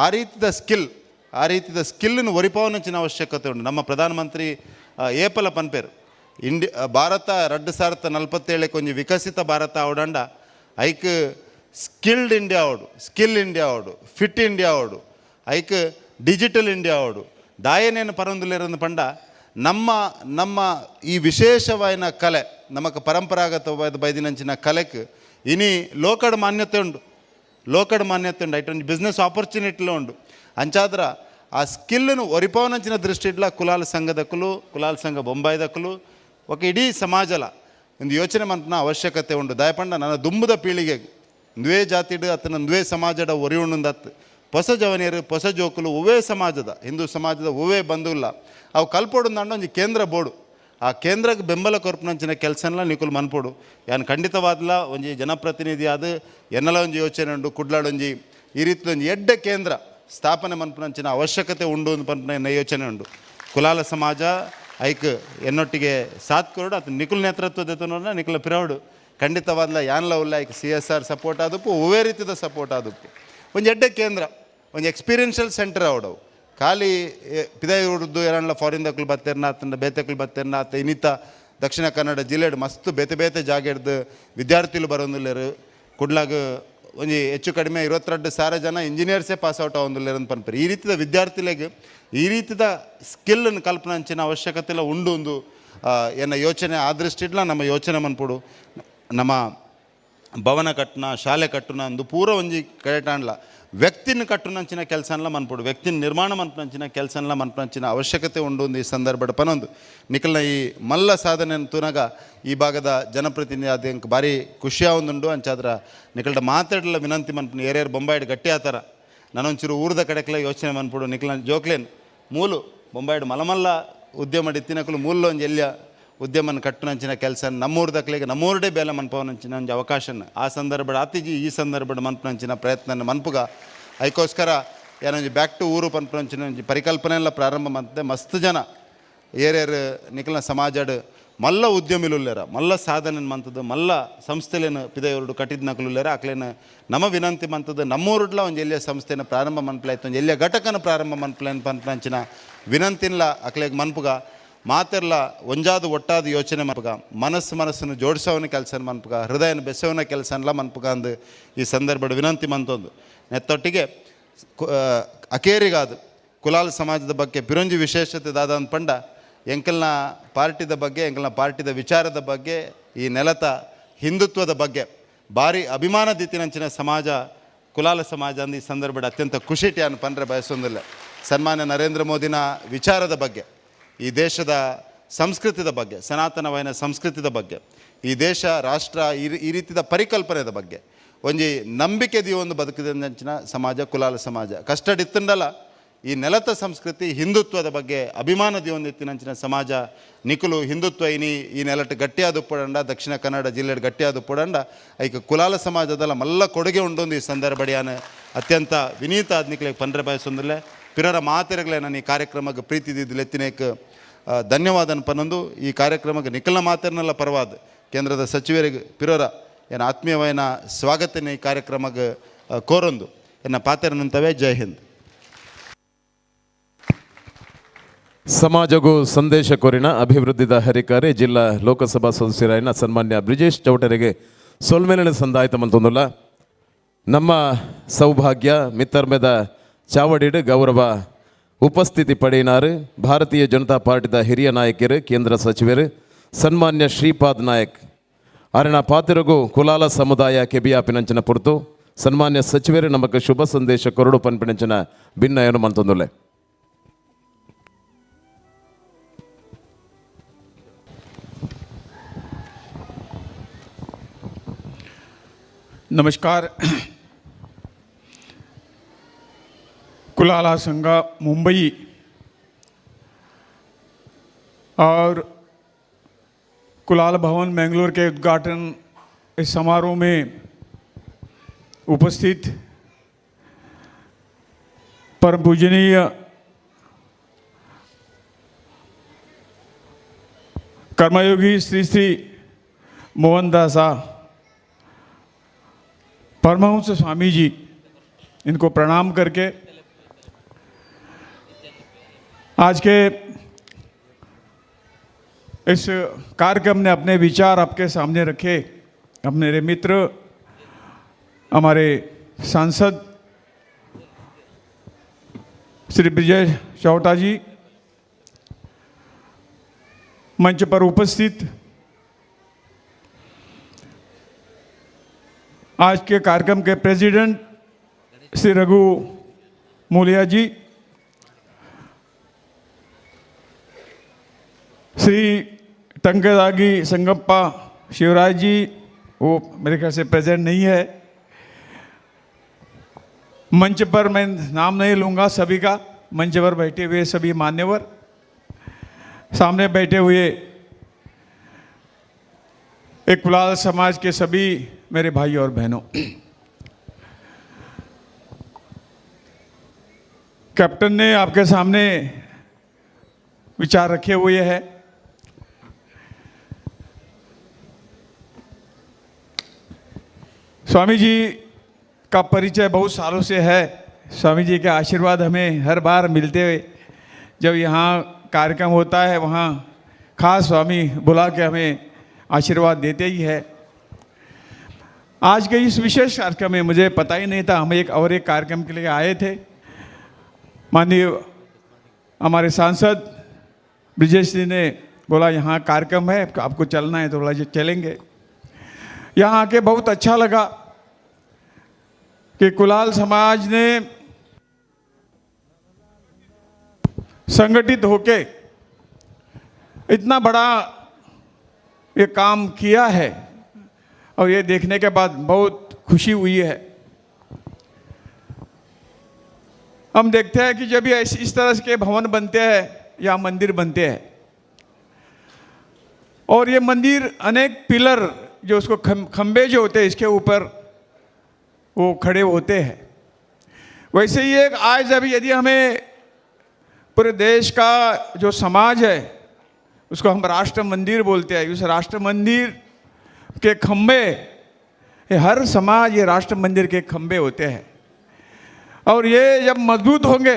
ಆ ರೀತಿದ ಸ್ಕಿಲ್ ಆ ರೀತಿದ ಸ್ಕಿಲ್ಲನ್ನು ಒರಿಪಾವನಂಚಿನ ಅವಶ್ಯಕತೆ ಉಂಡು. ನಮ್ಮ ಪ್ರಧಾನಮಂತ್ರಿ ಏಪಲ ಪನ್ಪೇರು ಭಾರತ 2047 ಒಂಜಿ ವಿಕಸಿತ ಭಾರತ ಅವಡಂಡ ಐಕ್ ಸ್ಕಿಲ್ಡ್ ಇಂಡಿಯಾ ಅವಡು, ಸ್ಕಿಲ್ ಇಂಡಿಯಾ ಅವಡು, ಫಿಟ್ ಇಂಡಿಯಾ ಅವಡು, ಐಕ್ ಡಿಜಿಟಲ್ ಇಂಡಿಯಾ ಅವಡು. ದಾಯನೇನು ಪರೊಂದುಲ್ಲೆರಂದು ಪಂಡ ನಮ್ಮ ನಮ್ಮ ಈ ವಿಶೇಷವಾಯಿನ ಕಲೆ ನಮಕ್ ಪರಂಪರಾಗತವಾದ ಬೈದಿನಂಚಿನ ಕಲೆಕ್ ಇನಿ ಲೋಕಡ್ ಮಾನ್ಯತೆ ಉಂಡು, ಲೋಕಡ್ ಮಾನ್ಯತೆ ಉಂಡು, ಐಟ್ ಒಂಜಿ ಬಿಸ್ನೆಸ್ ಆಪರ್ಚುನಿಟಿಲೂ ಉಂಡು. ಅಂಚಾದ್ರ ಆ ಸ್ಕಿಲ್ಲನ್ನು ಒರಿಪವನಂಚಿನ ದೃಷ್ಟಿ ಇಡ್ಲ ಕುಲಾಲ ಸಂಘದಕ್ಕಲು, ಕುಲಾಲ ಸಂಘ ಬೊಂಬಾಯಿದಕ್ಕಲು ఒక ಇಡೀ ಸಮಾಜಲ ಒಂದು ಯೋಚನೆ ಮನ್ಪುನ ಅವಶ್ಯಕತೆ ಉಂಡು. ದಯಪಂಡ ನನ್ನ ದುಂಬುದ ಪೀಳಿಗೆಗೆ ಒಂದುವೇ ಜಾತಿಡು ಅತ್ತನ ಒಂದುವೇ ಸಮಾಜದ ಒರಿ ಉಂಡತ್ ಹೊಸ ಜವನಿಯರು ಹೊಸ ಜೋಕುಲು ಒವ್ವೇ ಸಮಾಜದ ಹಿಂದೂ ಸಮಾಜದ ಒವ್ವೇ ಬಂಧುಲ್ಲ ಅವು ಕಲ್ಪೋಡು ಅಂಡ ಒಂಜಿ ಕೇಂದ್ರ ಬೋರ್ಡು ಆ ಕೇಂದ್ರಕ್ಕೆ ಬೆಂಬಲ ಕೊರ್ಪುನಂಚಿನ ಕೆಲಸನ ನಿಕುಲು ಮನ್ಪೋಡು. ಯಾನ್ ಖಂಡಿತವಾದ್ಲ ಒಂಜಿ ಜನಪ್ರತಿನಿಧಿ ಆದ ಎನ್ನಲ ಒಂಜಿ ಯೋಚನೆ ಉಂಡು. ಕುಡ್ಲಾಡೊಂಜಿ ಈ ರೀತಿ ಒಂಜಿ ಎಡ್ಡೆ ಕೇಂದ್ರ ಸ್ಥಾಪನೆ ಮನ್ಪುನಂಚಿನ ಅವಶ್ಯಕತೆ ಉಂಡು ಅಂತ ಪನ್ಪುನ ಎನ್ನ ಯೋಚನೆ ಉಂಡು. ಕುಲಾಲ ಸಮಾಜ ಐಕ್ ಎನ್ನೊಟ್ಟಿಗೆ ಸಾಥ್ ಕೊರಡು ಅದು ನಿಕುಲ್ ನೇತೃತ್ವದ ನಿಕುಲ ಪಿರವಡು ಖಂಡಿತವಾದ್ಲ ಯಾನ್ಲ ಉಲ್ಲ ಐಕ್ CSR support ಆದಪ್ಪು ಒವ್ವೇ ರೀತಿದ ಸಪೋರ್ಟ್ ಆದಪ್ಪು ಒಂಜಿ ಎಡ್ಡೆ ಕೇಂದ್ರ ಒಂಜಿ ಎಕ್ಸ್ಪೀರಿಯನ್ಷಿಯಲ್ ಸೆಂಟರ್ ಅವಡವು. ಖಾಲಿ ಪಿದಾಯಿ ಉರ್ದು ಏರನ್ಲ ಫಾರಿನ್ ದಕ್ಕಲು ಬತ್ತೇರ್ನ ಅತ್ತಂಡ ಬೇತೆಕ್ಲು ಬತ್ತೇರ್ನ ಅತ್ತ ಇನ್ನಿತ ದಕ್ಷಿಣ ಕನ್ನಡ ಜಿಲ್ಲೆಡ್ ಮಸ್ತ್ ಬೇತೆ ಬೇತೆ ಜಾಗೆಡ್ದು ವಿದ್ಯಾರ್ಥಿಗಳು ಬರೋಂದುಲ್ಲೇರು. ಕುಡ್ಲಾಗ ಒಂಜಿ ಹೆಚ್ಚು ಕಡಿಮೆ 22,000 ಜನ ಇಂಜಿನಿಯರ್ಸೇ ಪಾಸ್ ಔಟ್ ಆವೊಂದುಲ್ಲೇರು ಅಂತ ಪನ್ಪೆರ್. ಈ ರೀತಿದ ವಿದ್ಯಾರ್ಥಿಲೆಗ್ ಈ ರೀತಿದ ಸ್ಕಿಲ್ಲನ್ನು ಕಲ್ಪನಂಚಿನ ಅವಶ್ಯಕತೆ ಎಲ್ಲ ಉಂಡು ಒಂದು ಎನ್ನ ಯೋಚನೆ. ಆ ದೃಷ್ಟಿಡ್ಲ ನಮ್ಮ ಯೋಚನೆ ಮನ್ಪೊಡು. ನಮ್ಮ ಭವನ ಕಟ್ಟುನ ಶಾಲೆ ಕಟ್ಟುನ ಅಂದು ಪೂರ ಒಂಜಿ ಕಡೆಟಾಂಡ್ಲ ವ್ಯಕ್ತಿನ ಕಟ್ಟುನಂಚಿನ ಕೆಲಸನ್ಲ ಮನ್ಪೊಡು, ವ್ಯಕ್ತಿನ ನಿರ್ಮಾಣ ಮನ್ಪುನಂಚಿನ ಕೆಲಸನ್ಲ ಮನ್ಪುನಂಚಿನ ಅವಶ್ಯಕತೆ ಉಂಡು ಒಂದು ಈ ಸಂದರ್ಭದ ಪನೊಂದು. ನಿಖಲ್ನ ಈ ಮಲ್ಲ ಸಾಧನೆಯನ್ನು ತೂನಗ ಈ ಭಾಗದ ಜನಪ್ರತಿನಿಧಿ ಆದ ಎಂಕ್ ಭಾರಿ ಖುಷಿಯಾವೊಂದುಂಡು. ಅಂಚಾದ್ರ ನಿಖಲ್ಡ ಮಾತಾಡಲ ವಿನಂತಿ ಮನ್ಪುನ ಏರ್ಯಾರು ಬೊಂಬಾಯಿಡ್ ಗಟ್ಟಿ ಆತಾರ ನಾನೊಂಚೂರು ಊರ್ದ ಕಡೆಕ್ಲ ಯೋಚನೆ ಮನ್ಪೊಡು. ನಿಖಲ್ನ ಜೋಕ್ಲೇನ್ ಮೂಲು ಬೊಂಬಾಯಿಡ್ ಮಲಮಲ್ಲ ಉದ್ಯಮ ಇತ್ತಿನಕುಲು ಮೂಲ ಒಂಜಿ ಎಲ್ಯ ಉದ್ಯಮನ ಕಟ್ಟುನಂಚಿನ ಕೆಲಸ ನಮ್ಮೂರ್ದಕ್ಲಿಗೆ ನಮ್ಮೂರಡೆ ಬೇಲೆ ಮನ್ಪವನಂಚಿನ ಒಂಜಿ ಅವಕಾಶನ ಆ ಸಂದರ್ಭದ ಆತಿಜಿ ಈ ಸಂದರ್ಭದ ಮನ್ಪನಂಚಿನ ಪ್ರಯತ್ನ ಮನ್ಪುಗ. ಅದಕ್ಕೋಸ್ಕರ ಏನೊಂಜಿ ಬ್ಯಾಕ್ ಟು ಊರು ಪನ್ಪನಂಚಿನ ಒಂಜಿ ಪರಿಕಲ್ಪನೆ ಎಲ್ಲ ಪ್ರಾರಂಭ ಮಂತೆ ಮಸ್ತ್ ಜನ ಏರ್ಯಾರು ನಿಖಲ್ನ ಸಮಾಜಡ್ ಮಲ್ಲ ಉದ್ಯಮಿಲುಲ್ಲೇರ ಮಲ್ಲ ಸಾಧನೆ ಮಂತದ್ದು ಮಲ್ಲ ಸಂಸ್ಥೆಲೇನು ಪಿದೆಯವರು ಕಟ್ಟಿದ್ನಕಲುಲ್ಲೇರ ಅಕ್ಲೇನು ನಮ್ಮ ವಿನಂತಿ ಮಂತದ್ದು ನಮ್ಮೂರುಡ್ಲ ಒಂಜಿ ಎಲ್ಲಿಯ ಸಂಸ್ಥೆನ ಪ್ರಾರಂಭ ಮನ್ಪಲಾಯ್ತು ಒಂಜಿ ಎಲ್ಲಿಯ ಘಟಕನ ಪ್ರಾರಂಭ ಮನ್ಪಲೆ ಪನ್ಪನಂಚಿನ ವಿನಂತಿನ್ಲ ಅಕ್ಲೇಗ್ ಮನ್ಪುಗ. ಮಾತೆರ್ಲ ಒಂಜಾದ ಒಟ್ಟಾದ ಯೋಚನೆ ಮನ್ಪುಗ, ಮನಸ್ಸು ಮನಸ್ಸನ್ನು ಜೋಡಿಸೋವನ ಕೆಲಸ ಮನ್ಪುಗ, ಹೃದಯನ ಬೆಸವನ ಕೆಲಸನ್ಲ ಮನ್ಪುಗ ಅಂದು ಈ ಸಂದರ್ಭದ ವಿನಂತಿ ಮಂತೊಂದು. ನೆತ್ತೊಟ್ಟಿಗೆ ಅಕೇರಿಗಾದ ಕುಲಾಲ ಸಮಾಜದ ಬಗ್ಗೆ ಪಿರೊಂಜಿ ವಿಶೇಷತೆ ದಾದ ಅಂದ್ ಪಂಡ ಎಂಕಲ್ನ ಪಾರ್ಟಿದ ಬಗ್ಗೆ ಎಂಕಲ್ನ ಪಾರ್ಟಿದ ವಿಚಾರದ ಬಗ್ಗೆ ಈ ನೆಲತ ಹಿಂದುತ್ವದ ಬಗ್ಗೆ ಭಾರಿ ಅಭಿಮಾನ ದಿತ್ತಿನಂಚಿನ ಸಮಾಜ ಕುಲಾಲ ಸಮಾಜ ಅಂದು ಈ ಸಂದರ್ಭದ ಅತ್ಯಂತ ಖುಷಿಟಿ ಅನ್ನು ಪಂಡ್ರೆ ಬಯಸೊಂದಿಲ್ಲ. ಸನ್ಮಾನ್ಯ ನರೇಂದ್ರ ಮೋದಿನ ವಿಚಾರದ ಬಗ್ಗೆ, ಈ ದೇಶದ ಸಂಸ್ಕೃತಿದ ಬಗ್ಗೆ, ಸನಾತನವಾದ ಸಂಸ್ಕೃತಿದ ಬಗ್ಗೆ, ಈ ದೇಶ ರಾಷ್ಟ್ರ ಈ ರೀತಿಯ ಪರಿಕಲ್ಪನೆದ ಬಗ್ಗೆ ಒಂಜಿ ನಂಬಿಕೆ ಒಂದು ಬದುಕಿದಂಚಿನ ಸಮಾಜ ಕುಲಾಲ ಸಮಾಜ. ಕಷ್ಟಡಿತ್ತಂಡಲ ಈ ನೆಲತ ಸಂಸ್ಕೃತಿ ಹಿಂದುತ್ವದ ಬಗ್ಗೆ ಅಭಿಮಾನ ದಿವೊಂದಿತ್ತಿನಂಚಿನ ಸಮಾಜ ನಿಕುಲು ಹಿಂದುತ್ವ ಇನಿ ಈ ನೆಲಟ್ ಗಟ್ಟಿಯಾದ ಉಪ್ಪಡಂಡ ದಕ್ಷಿಣ ಕನ್ನಡ ಜಿಲ್ಲೆ ಗಟ್ಟಿಯಾದ ಉಪ್ಪಡಂಡ ಐಕ ಕುಲಾಲ ಸಮಾಜದಲ್ಲ ಮಲ್ಲ ಕೊಡುಗೆ ಉಂಡೊಂದು ಈ ಸಂದರ್ಭಡಿಯಾನ ಅತ್ಯಂತ ವಿನೀತ ಆದ್ನಿಕ್ಲೆ ಪಂಡ್ರೆ ಬಯಸೊಂದಿಲ್ಲ. ಪಿರರ ಮಾತಿರಗಲೇ ನಾನು ಈ ಕಾರ್ಯಕ್ರಮಕ್ಕೆ ಪ್ರೀತಿ ಲೆತ್ತಿನೇಕ್ ಧನ್ಯವಾದನ ಪನ್ನೊಂದು. ಈ ಕಾರ್ಯಕ್ರಮಕ್ಕೆ ನಿಖಲ್ನ ಮಾತಿರನೆಲ್ಲ ಪರವಾದ ಕೇಂದ್ರದ ಸಚಿವರಿಗೆ ಪಿರರ ಏನು ಆತ್ಮೀಯವಾದ ಸ್ವಾಗತನೇ ಈ ಕಾರ್ಯಕ್ರಮಕ್ಕೆ ಕೋರೊಂದು ಎನ್ನ ಪಾತ್ರ. ಜೈ ಹಿಂದ್.
ಸಮಾಜಗೂ ಸಂದೇಶ ಕೋರಿನ ಅಭಿವೃದ್ಧಿದ ಹರಿಕಾರಿ ಜಿಲ್ಲಾ ಲೋಕಸಭಾ ಸದಸ್ಯರಾಯಿನ ಸನ್ಮಾನ್ಯ ಬ್ರಿಜೇಶ್ ಚೌಟರಿಗೆ ಸೊಲ್ಮೇಲಿನ ಸಂದಾಯಿತ ಮಂತೊಂದುಲ್ಲ. ನಮ್ಮ ಸೌಭಾಗ್ಯ ಮಿತ್ತರ್ಮೆದ ಚಾವಡಿಡು ಗೌರವ ಉಪಸ್ಥಿತಿ ಪಡೆಯಿನಾರು ಭಾರತೀಯ ಜನತಾ ಪಾರ್ಟಿದ ಹಿರಿಯ ನಾಯಕರು ಕೇಂದ್ರ ಸಚಿವರು ಸನ್ಮಾನ್ಯ ಶ್ರೀಪಾದ್ ನಾಯಕ್ ಅರಣ ಪಾತಿರಗು ಕುಲಾಲ ಸಮುದಾಯ ಕೆಬಿಯಾಪಿನಂಚಿನ ಪುರ್ತು ಸನ್ಮಾನ್ಯ ಸಚಿವರು ನಮಕ್ ಶುಭ ಸಂದೇಶ ಕೊರಡು ಪನ್ಪಿನಂಚಿನ ಭಿನ್ನಯನು ಮಂತೊಂದುಲ್ಲೆ.
नमस्कार. कुलाला संघ मुंबई और कुलाल भवन बेंगलोर के उद्घाटन इस समारोह में उपस्थित परम पूजनीय कर्मयोगी Shri Shri मोहनदासा Paramhans Swami ji, इनको प्रणाम करके आज के इस कार्यक्रम ने अपने विचार आपके सामने रखे। अपने मेरे मित्र हमारे सांसद श्री विजय चौटा जी, मंच पर उपस्थित आज के कार्यक्रम के प्रेसिडेंट श्री रघु मोलिया जी, श्री टंकेदागी संगप्पा शिवराज जी, वो मेरे ख्याल से प्रेजेंट नहीं है। मंच पर मैं नाम नहीं लूँगा सभी का, मंच पर बैठे हुए सभी मान्यवर, सामने बैठे हुए एक कुलाल समाज के सभी मेरे भाई और बहनों, कैप्टन ने आपके सामने विचार रखे हुए हैं। स्वामी जी का परिचय बहुत सालों से है। स्वामी जी के आशीर्वाद हमें हर बार मिलते हुए, जब यहाँ कार्यक्रम होता है वहाँ खास स्वामी बुला के हमें आशीर्वाद देते ही है। आज के इस विशेष कार्यक्रम में मुझे पता ही नहीं था, हम एक और एक कार्यक्रम के लिए आए थे। माननीय हमारे सांसद ब्रिजेश जी ने बोला यहाँ कार्यक्रम है, आपको चलना है, तो बोला जी चलेंगे। यहाँ आके बहुत अच्छा लगा कि कुलाल समाज ने संगठित होके इतना बड़ा ये काम किया है और ये देखने के बाद बहुत खुशी हुई है। हम देखते हैं कि जब ये इस तरह के भवन बनते हैं या मंदिर बनते हैं, और ये मंदिर अनेक पिलर जो उसको खंबे जो होते हैं इसके ऊपर वो खड़े होते हैं। वैसे ही एक आज अभी यदि हमें पूरे देश का जो समाज है उसको हम राष्ट्र मंदिर बोलते हैं, उस राष्ट्र मंदिर के खंबे, ये हर समाज ये राष्ट्र मंदिर के खंबे होते हैं, और ये जब मजबूत होंगे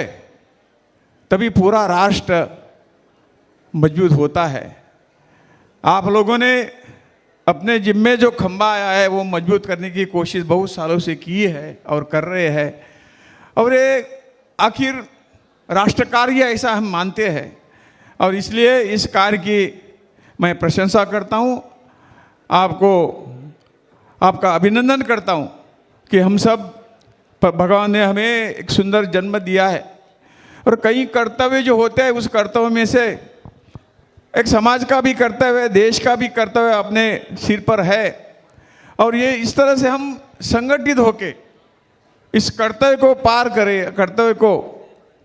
तभी पूरा राष्ट्र मजबूत होता है। आप लोगों ने अपने जिम्मे जो खंबा आया है वो मजबूत करने की कोशिश बहुत सालों से की है और कर रहे हैं, और ये आखिर राष्ट्र कार्य ऐसा हम मानते हैं, और इसलिए इस कार्य की मैं प्रशंसा करता हूँ, आपको आपका अभिनंदन करता हूँ कि हम सब भगवान ने हमें एक सुंदर जन्म दिया है, और कई कर्तव्य जो होते हैं उस कर्तव्य में से एक समाज का भी कर्तव्य है, देश का भी कर्तव्य अपने सिर पर है, और ये इस तरह से हम संगठित होके इस कर्तव्य को पार करें, कर्तव्य को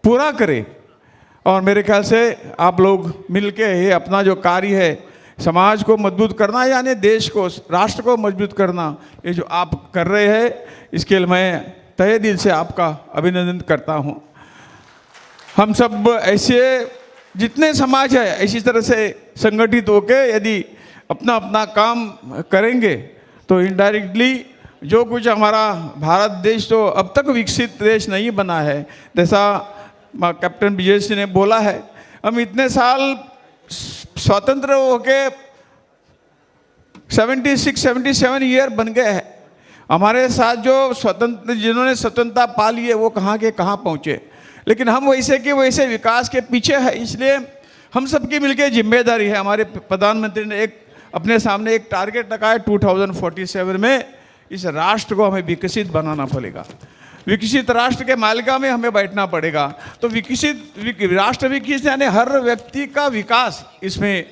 पूरा करें। और मेरे ख्याल से आप लोग मिलके ये अपना जो कार्य है समाज को मजबूत करना, यानी देश को, राष्ट्र को मजबूत करना, ये जो आप कर रहे हैं, इसके लिए मैं तहे दिल से आपका अभिनंदन करता हूँ। हम सब ऐसे जितने समाज है इसी तरह से संगठित होके यदि अपना अपना काम करेंगे तो इनडायरेक्टली जो कुछ हमारा भारत देश तो अब तक विकसित देश नहीं बना है, जैसा कैप्टन विजय सिंह ने बोला है, हम इतने साल स्वतंत्र होके 76-77 ईयर बन गए हैं। हमारे साथ जो स्वतंत्र, जिन्होंने स्वतंत्रता पा ली है वो कहाँ के कहाँ पहुँचे, लेकिन हम वैसे के वैसे विकास के पीछे है। इसलिए हम सबकी मिलके जिम्मेदारी है। हमारे प्रधानमंत्री ने एक अपने सामने एक टारगेट रखा है, 2047 में इस राष्ट्र को हमें विकसित बनाना पड़ेगा, विकसित राष्ट्र के मालिका में हमें बैठना पड़ेगा। तो विकसित राष्ट्र विकसित यानी हर व्यक्ति का विकास इसमें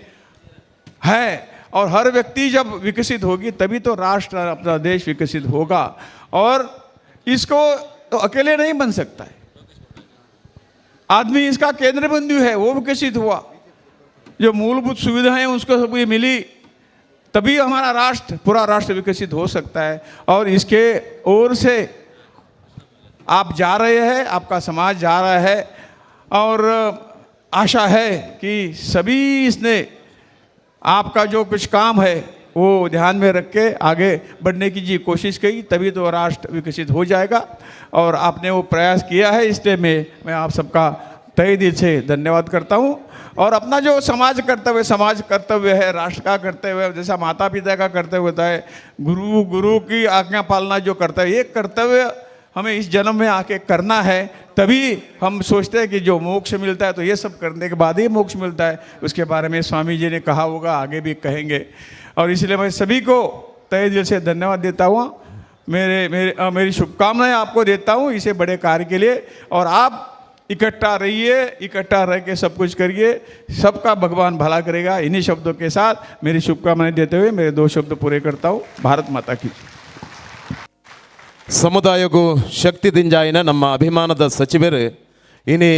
है, और हर व्यक्ति जब विकसित होगी तभी तो राष्ट्र, अपना देश विकसित होगा। और इसको तो अकेले नहीं बन सकता है आदमी, इसका केंद्र बिंदु है, वो विकसित हुआ, जो मूलभूत सुविधाएं उसको सब ये मिली, तभी हमारा राष्ट्र, पूरा राष्ट्र विकसित हो सकता है। और इसके ओर से आप जा रहे हैं, आपका समाज जा रहा है, और आशा है कि सभी इसने आपका जो कुछ काम है वो ध्यान में रख के आगे बढ़ने की जी कोशिश की, तभी तो राष्ट्र विकसित हो जाएगा। और आपने वो प्रयास किया है, इसलिए मैं आप सबका तहे दिल से धन्यवाद करता हूँ। और अपना जो समाज कर्तव्य है, राष्ट्र का कर्तव्य है, जैसा माता पिता का कर्तव्य होता है, गुरु की आज्ञा पालना जो कर्तव्य, ये कर्तव्य हमें इस जन्म में आके करना है, तभी हम सोचते हैं कि जो मोक्ष मिलता है तो ये सब करने के बाद ही मोक्ष मिलता है। उसके बारे में स्वामी जी ने कहा होगा, आगे भी कहेंगे। और इसलिए मैं सभी को तहे दिल से धन्यवाद देता हूँ, मेरे मेरे मेरी शुभकामनाएं आपको देता हूँ इसे बड़े कार्य के लिए। और आप इकट्ठा रहिए, इकट्ठा रह के सब कुछ करिए, सबका भगवान भला करेगा। इन्हीं शब्दों के साथ मेरी शुभकामनाएं देते हुए मेरे 2 शब्द पूरे करता हूँ। भारत माता की।
ಸಮುದಾಯಕ್ಕೂ ಶಕ್ತಿ ದಿಂಜಾಯಿನ ನಮ್ಮ ಅಭಿಮಾನದ ಸಚಿವರು ಇನಿ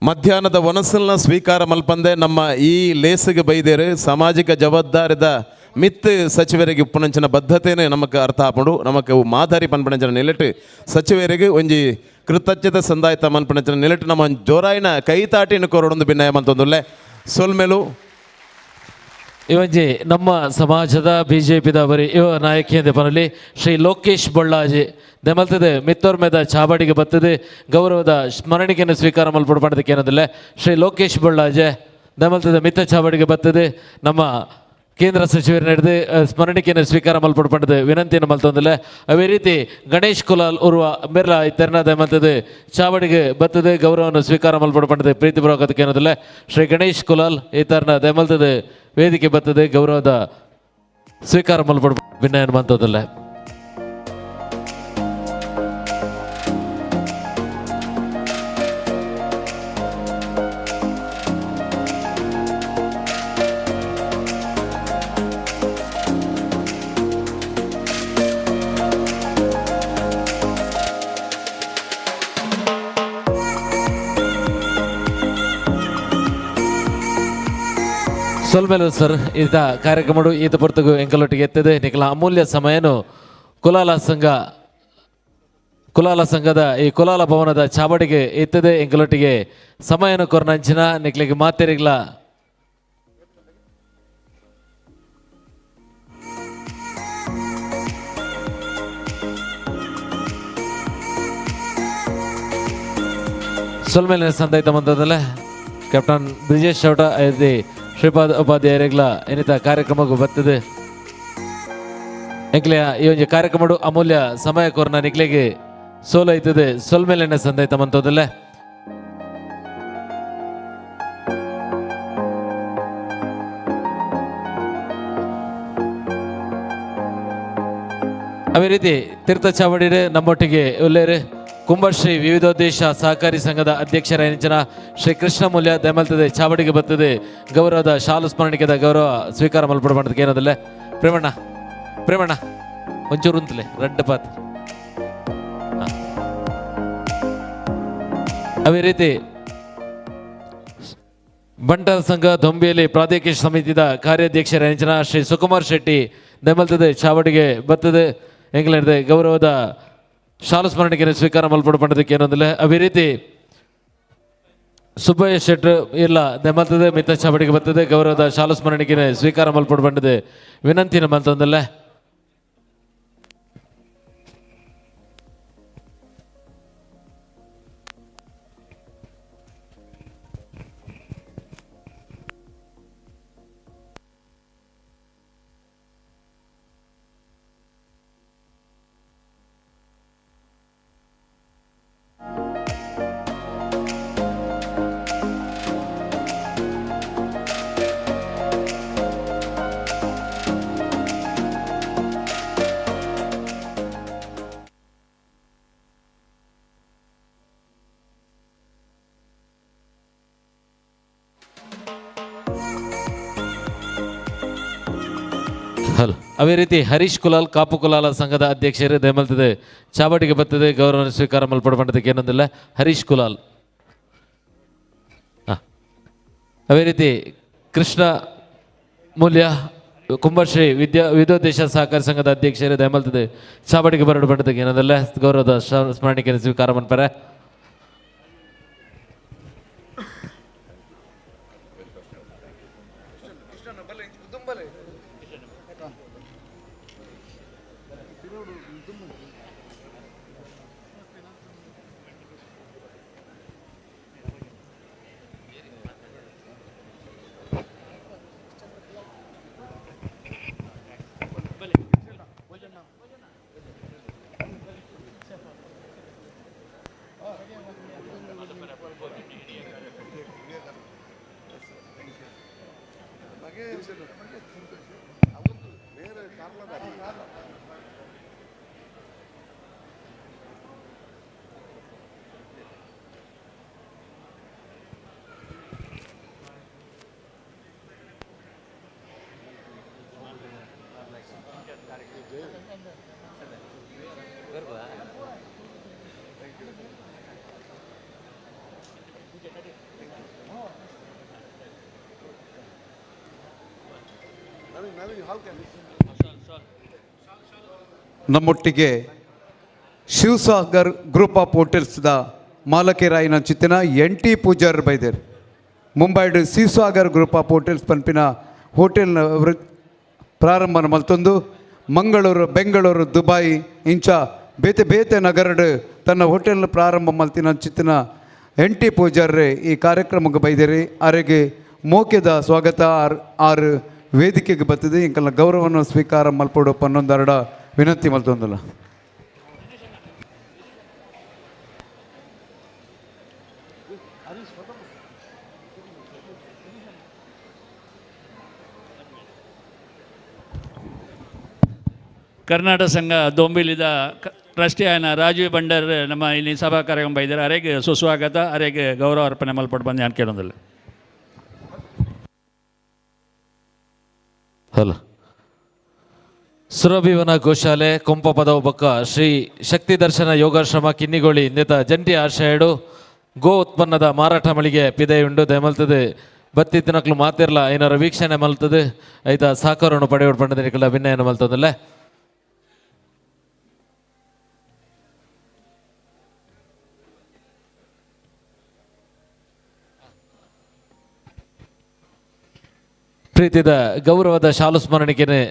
ಮಧ್ಯಾಹ್ನದ ವನಸಲ್ನ ಸ್ವೀಕಾರ ಮಲ್ಪಂದೆ ನಮ್ಮ ಈ ಲೇಸಿಗೆ ಬೈದೇರು ಸಾಮಾಜಿಕ ಜವಾಬ್ದಾರಿದ ಮಿತ್ ಸಚಿವರಿಗೆ ಉಪ್ಪುನಂಚಿನ ಬದ್ಧತೆನೇ ನಮಕ್ ಅರ್ಥ ಆಪುಂಡು, ನಮಕ್ ಮಾದರಿ ಪನ್ಪಣಂಚಿನ ನಿಲೆಟ್ ಸಚಿವರಿಗೆ ಒಂಜಿ ಕೃತಜ್ಞತೆ ಸಂದಾಯತ ಮನ್ಪಣಂಚಿನ ನಿಲೆಟ್ ನಮ್ಮ ಜೋರಾಯಿನ ಕೈತಾಟಿನ ಕೊರಡೊಂದು ಭಿನ್ನಯ ಮಂತೊಂದುಲ್ಲೆ ಸೊಲ್ಮೆಲು.
ಇವಂಜಿ ನಮ್ಮ ಸಮಾಜದ ಬಿಜೆಪಿದ ಬರಿ ಇವ ನಾಯಕಿ ಪನಲ್ಲಿ ಶ್ರೀ ಲೋಕೇಶ್ ಬೊಳ್ಳಾಜಿ ದೆಮಲ್ತದೆ ಮಿತ್ತೋರ್ಮೆದ ಚಾಬಾಡಿಗೆ ಬತ್ತದೆ ಗೌರವದ ಸ್ಮರಣಿಕೆಯನ್ನು ಸ್ವೀಕಾರ ಮಲ್ಪಡು ಪಡೆದಕ್ಕೆ ಏನದಿಲ್ಲ. ಶ್ರೀ ಲೋಕೇಶ್ ಬೊಳ್ಳಾಜೆ ದೆಮಲ್ತದೆ ಮಿತ್ತ ಚಾಬಾಡಿಗೆ ಬತ್ತದೆ ನಮ್ಮ ಕೇಂದ್ರ ಸಚಿವರು ನಡೆದು ಸ್ಮರಣಿಕೆಯನ್ನು ಸ್ವೀಕಾರ ಮಲ್ಪಡು ಪಡೆದು ವಿನಂತಿಯನ್ನು ಮಲ್ತೊಂದಿಲ್ಲ. ಅದೇ ರೀತಿ ಗಣೇಶ್ ಕುಲಾಲ್ ಉರ್ವ ಮೆರ್ಲ ಇತ್ತೆರ್ನ ದೆಮಲ್ತದೆ ಚಾವಡಿಗೆ ಬತ್ತದೆ ಗೌರವವನ್ನು ಸ್ವೀಕಾರ ಮಲ್ಪಡು ಪಡೆದು ಪ್ರೀತಿ ಬರೋಕದಕ್ಕೆ ಏನದಿಲ್ಲ. ಶ್ರೀ ಗಣೇಶ್ ಕುಲಾಲ್ ಈ ದೆಮಲ್ತದೆ ವೇದಿಕೆ ಬತ್ತದೆ ಗೌರವದ ಸ್ವೀಕಾರ ಮಲ್ಪಡು ಭಿನ್ನ ಮಂತದಲ್ಲ. ಸೊಲ್ಮೆಲು ಸರ್, ಈತ ಕಾರ್ಯಕ್ರಮ ಈತ ಪೊರ್ತುಗು ಎಂಕಲೊಟ್ಟಿಗೆ ಎತ್ತದೆ ನಿಕಲ ಅಮೂಲ್ಯ ಸಮಯನು ಕುಲಾಲ ಸಂಘದ ಈ ಕುಲಾಲ ಭವನದ ಚಾವಡಿಗೆ ಎತ್ತದೆ ಎಂಕಲೊಟ್ಟಿಗೆ ಸಮಯನು ಕೊರ್ನಂಚಿನ ನಿಕ್ಲಿಗೆ ಮಾತೆರಿಗ್ಲ ಸೊಲ್ಮೇಲೆ ಸಂದಾಯ್ತ ಬಂದದಲ್ಲ ಕ್ಯಾಪ್ಟನ್ ಬ್ರಿಜೇಶ್ ಚೌಟ ಐತಿ ಶ್ರೀಪಾದ ಉಪಾಧ್ಯಾಯರಿಗ್ಲ ಏನಿತ ಕಾರ್ಯಕ್ರಮಕ್ಕೂ ಬರ್ತದೆ. ಎಂಕ್ಲೆ ಈ ಒಂದು ಕಾರ್ಯಕ್ರಮ ಅಮೂಲ್ಯ ಸಮಯ ಕೋರ್ನ ನಿಕ್ಲೆಗೆ ಸೋಲು ಐತದೆ ಸೊಲ್ಮೇಲೆ ಸಂದಾಯ್ತ ಮಂತದಲ್ಲ. ಅದೇ ರೀತಿ ತೀರ್ಥ ಚಾವಡಿರೆ ನಮ್ಮೊಟ್ಟಿಗೆ ಉಲ್ಲೇರೆ ಕುಂಭಶ್ರೀ ವಿವಿಧೋದ್ದೇಶ ಸಹಕಾರಿ ಸಂಘದ ಅಧ್ಯಕ್ಷರ ಹೆಂಚಿನ ಶ್ರೀ ಕೃಷ್ಣ ಮೂಲ್ಯ ದಯಮಲ್ತದೆ ಚಾವಡಿಗೆ ಬರ್ತದೆ ಗೌರವದ ಶಾಲು ಸ್ಮರಣಿಕೆದ ಗೌರವ ಸ್ವೀಕಾರ ಮಲ್ಪಡ ಮಾಡೋದಕ್ಕೆ ಏನದಲ್ಲ. ಪ್ರೇಮಣ್ಣ ಪ್ರೇಮಣ್ಣ ಒಂಚೂರು ಅಂತಲೇ ರಡ್ಡ ಪಾತ್. ಅದೇ ರೀತಿ ಬಂಟರ ಸಂಘ ದೊಂಬಿಯಲ್ಲಿ ಪ್ರಾದೇಶಿಕ ಸಮಿತಿಯ ಕಾರ್ಯಾಧ್ಯಕ್ಷರ ಹೆಂಚಿನ ಶ್ರೀ ಸುಕುಮಾರ್ ಶೆಟ್ಟಿ ದಯಮಲ್ತದೆ ಚಾವಡಿಗೆ ಬರ್ತದೆ ಎಂಗ್ಲೆಂಡ್ ಗೌರವದ ಶಾಲು ಸ್ಮರಣಿಕೆಯನ್ನು ಸ್ವೀಕಾರ ಮಲ್ಪಡು ಪಂಡದಕ್ಕೆ ಏನೊಂದಿಲ್ಲ. ಅದೇ ರೀತಿ ಸುಬ್ಬಯ್ಯ ಶೆಟ್ರು ಇಲ್ಲ ದೆಮಲ್ತದೆ ಮಿತ್ತ ಚಾವಡಿಗೆ ಬರ್ತದೆ ಗೌರವದ ಶಾಲು ಸ್ಮರಣಿಕೆಯನ್ನು ಸ್ವೀಕಾರ ಮಲ್ಪಡು ಪಂಡದೆ ವಿನಂತಿನ ಮಂತೊಂದಿಲ್ಲ. ಹಲೋ ಅದೇ ರೀತಿ ಹರೀಶ್ ಕುಲಾಲ್ ಕಾಪು ಕುಲಾಲ ಸಂಘದ ಅಧ್ಯಕ್ಷರು ದಯಮಲ್ತದೆ ಚಾವಟಿಗೆ ಬರ್ತದೆ ಗೌರವ ಸ್ವೀಕಾರ ಮಲ್ಪಡ ಪಂಡದಕ್ಕೆ ಏನೊಂದಿಲ್ಲ ಹರೀಶ್ ಕುಲಾಲ್. ಅದೇ ರೀತಿ ಕೃಷ್ಣ ಮೂಲ್ಯ ಕುಂಭಶ್ರೀ ವಿದ್ಯೋದ್ದೇಶ ಸಹಕಾರಿ ಸಂಘದ ಅಧ್ಯಕ್ಷರು ದಯಮಲ್ತದೆ ಚಾವಟಿಗೆ ಬರಡು ಪಂಡದಕ್ಕೆ ಏನೊಂದಿಲ್ಲ ಗೌರವದ ಸ್ಮರಣಿಕೆ ಸ್ವೀಕಾರ ಮನ್ಪರೆ.
ನಮ್ಮೊಟ್ಟಿಗೆ ಶಿವಸಾಗರ್ ಗ್ರೂಪ್ ಆಫ್ ಹೋಟೆಲ್ಸ್ದ ಮಾಲಕಿರಾಯಿನ ಚಿತ್ತಿನ ಎನ್ ಟಿ ಪೂಜಾರ್ ಬೈದೇರ್. ಮುಂಬೈಡ್ ಶಿವಸಾಗರ್ ಗ್ರೂಪ್ ಆಫ್ ಹೋಟೆಲ್ಸ್ ಪನ್ಪಿನ ಹೋಟೆಲ್ನ ಪ್ರಾರಂಭನ ಮಲ್ತೊಂದು ಮಂಗಳೂರು, ಬೆಂಗಳೂರು, ದುಬೈ ಇಂಚ ಬೇತೆ ಬೇತೆ ನಗರಡ್ ತನ್ನ ಹೋಟೆಲ್ನ ಪ್ರಾರಂಭ ಮಲ್ತಿನ ಚಿತ್ತಿನ ಎನ್ ಟಿ ಪೂಜಾರ್ರೆ ಈ ಕಾರ್ಯಕ್ರಮಕ್ಕೆ ಬೈದೇರಿ. ಅರೆಗೆ ಮೋಕೆದ ಸ್ವಾಗತ. ಆರು ವೇದಿಕೆಗೆ ಬರ್ತದೆ ಇಂಕಲ್ನ ಗೌರವವನ್ನು ಸ್ವೀಕಾರ ಮಲ್ಪೊಡು ಪನ್ನೊಂದರಡ ವಿನಂತಿ ಮಲ್ತೊಂದಲ್ಲ.
ಕರ್ನಾಟಕ ಸಂಘ ದೊಂಬಿಲಿದ ಟ್ರಸ್ಟಿ ಆಯನ ರಾಜೀವ್ ಬಂಡರ್ ನಮ್ಮ ಇಲ್ಲಿ ಸಭಾ ಕಾರ್ಯಕ್ರಮ ಬೈದಾರೆ. ಅರೆಗೆ ಸುಸ್ವಾಗತ, ಅರೆಗೆ ಗೌರವ ಅರ್ಪಣೆ ಮಲ್ಪಟ್ಟು ಬಂದು ನಾನು ಕೇಳೋದಿಲ್ಲ.
ಹಲೋ, ಸುರಭಿವನ ಗೋಶಾಲೆ ಕೊಂಪ ಪದವು ಬೊಕ್ಕ ಶ್ರೀ ಶಕ್ತಿ ದರ್ಶನ ಯೋಗಾಶ್ರಮ ಕಿನ್ನಿಗೋಳಿ ನೇತ ಜಂಟಿ ಆಶಯಡು ಗೋ ಉತ್ಪನ್ನದ ಮಾರಾಟ ಮಳಿಗೆ ಪಿದೆಯುಂಡು. ದಯಮಲ್ತದೆ ಬತ್ತಿ ತಿನಕ್ಲು ಮಾತಿರ್ಲ ಏನಾರ ವೀಕ್ಷಣೆ ಮಲ್ತದೆ ಐತ ಸಾಕರನ್ನು ಪಡೆಯೋಡು ಪಂಡದ ಅಭಿನಯನ ಮಲ್ತದಲ್ಲ. ಪ್ರೀತಿದ ಗೌರವದ ಶಾಲು ಸ್ಮರಣಿಕೆನೆ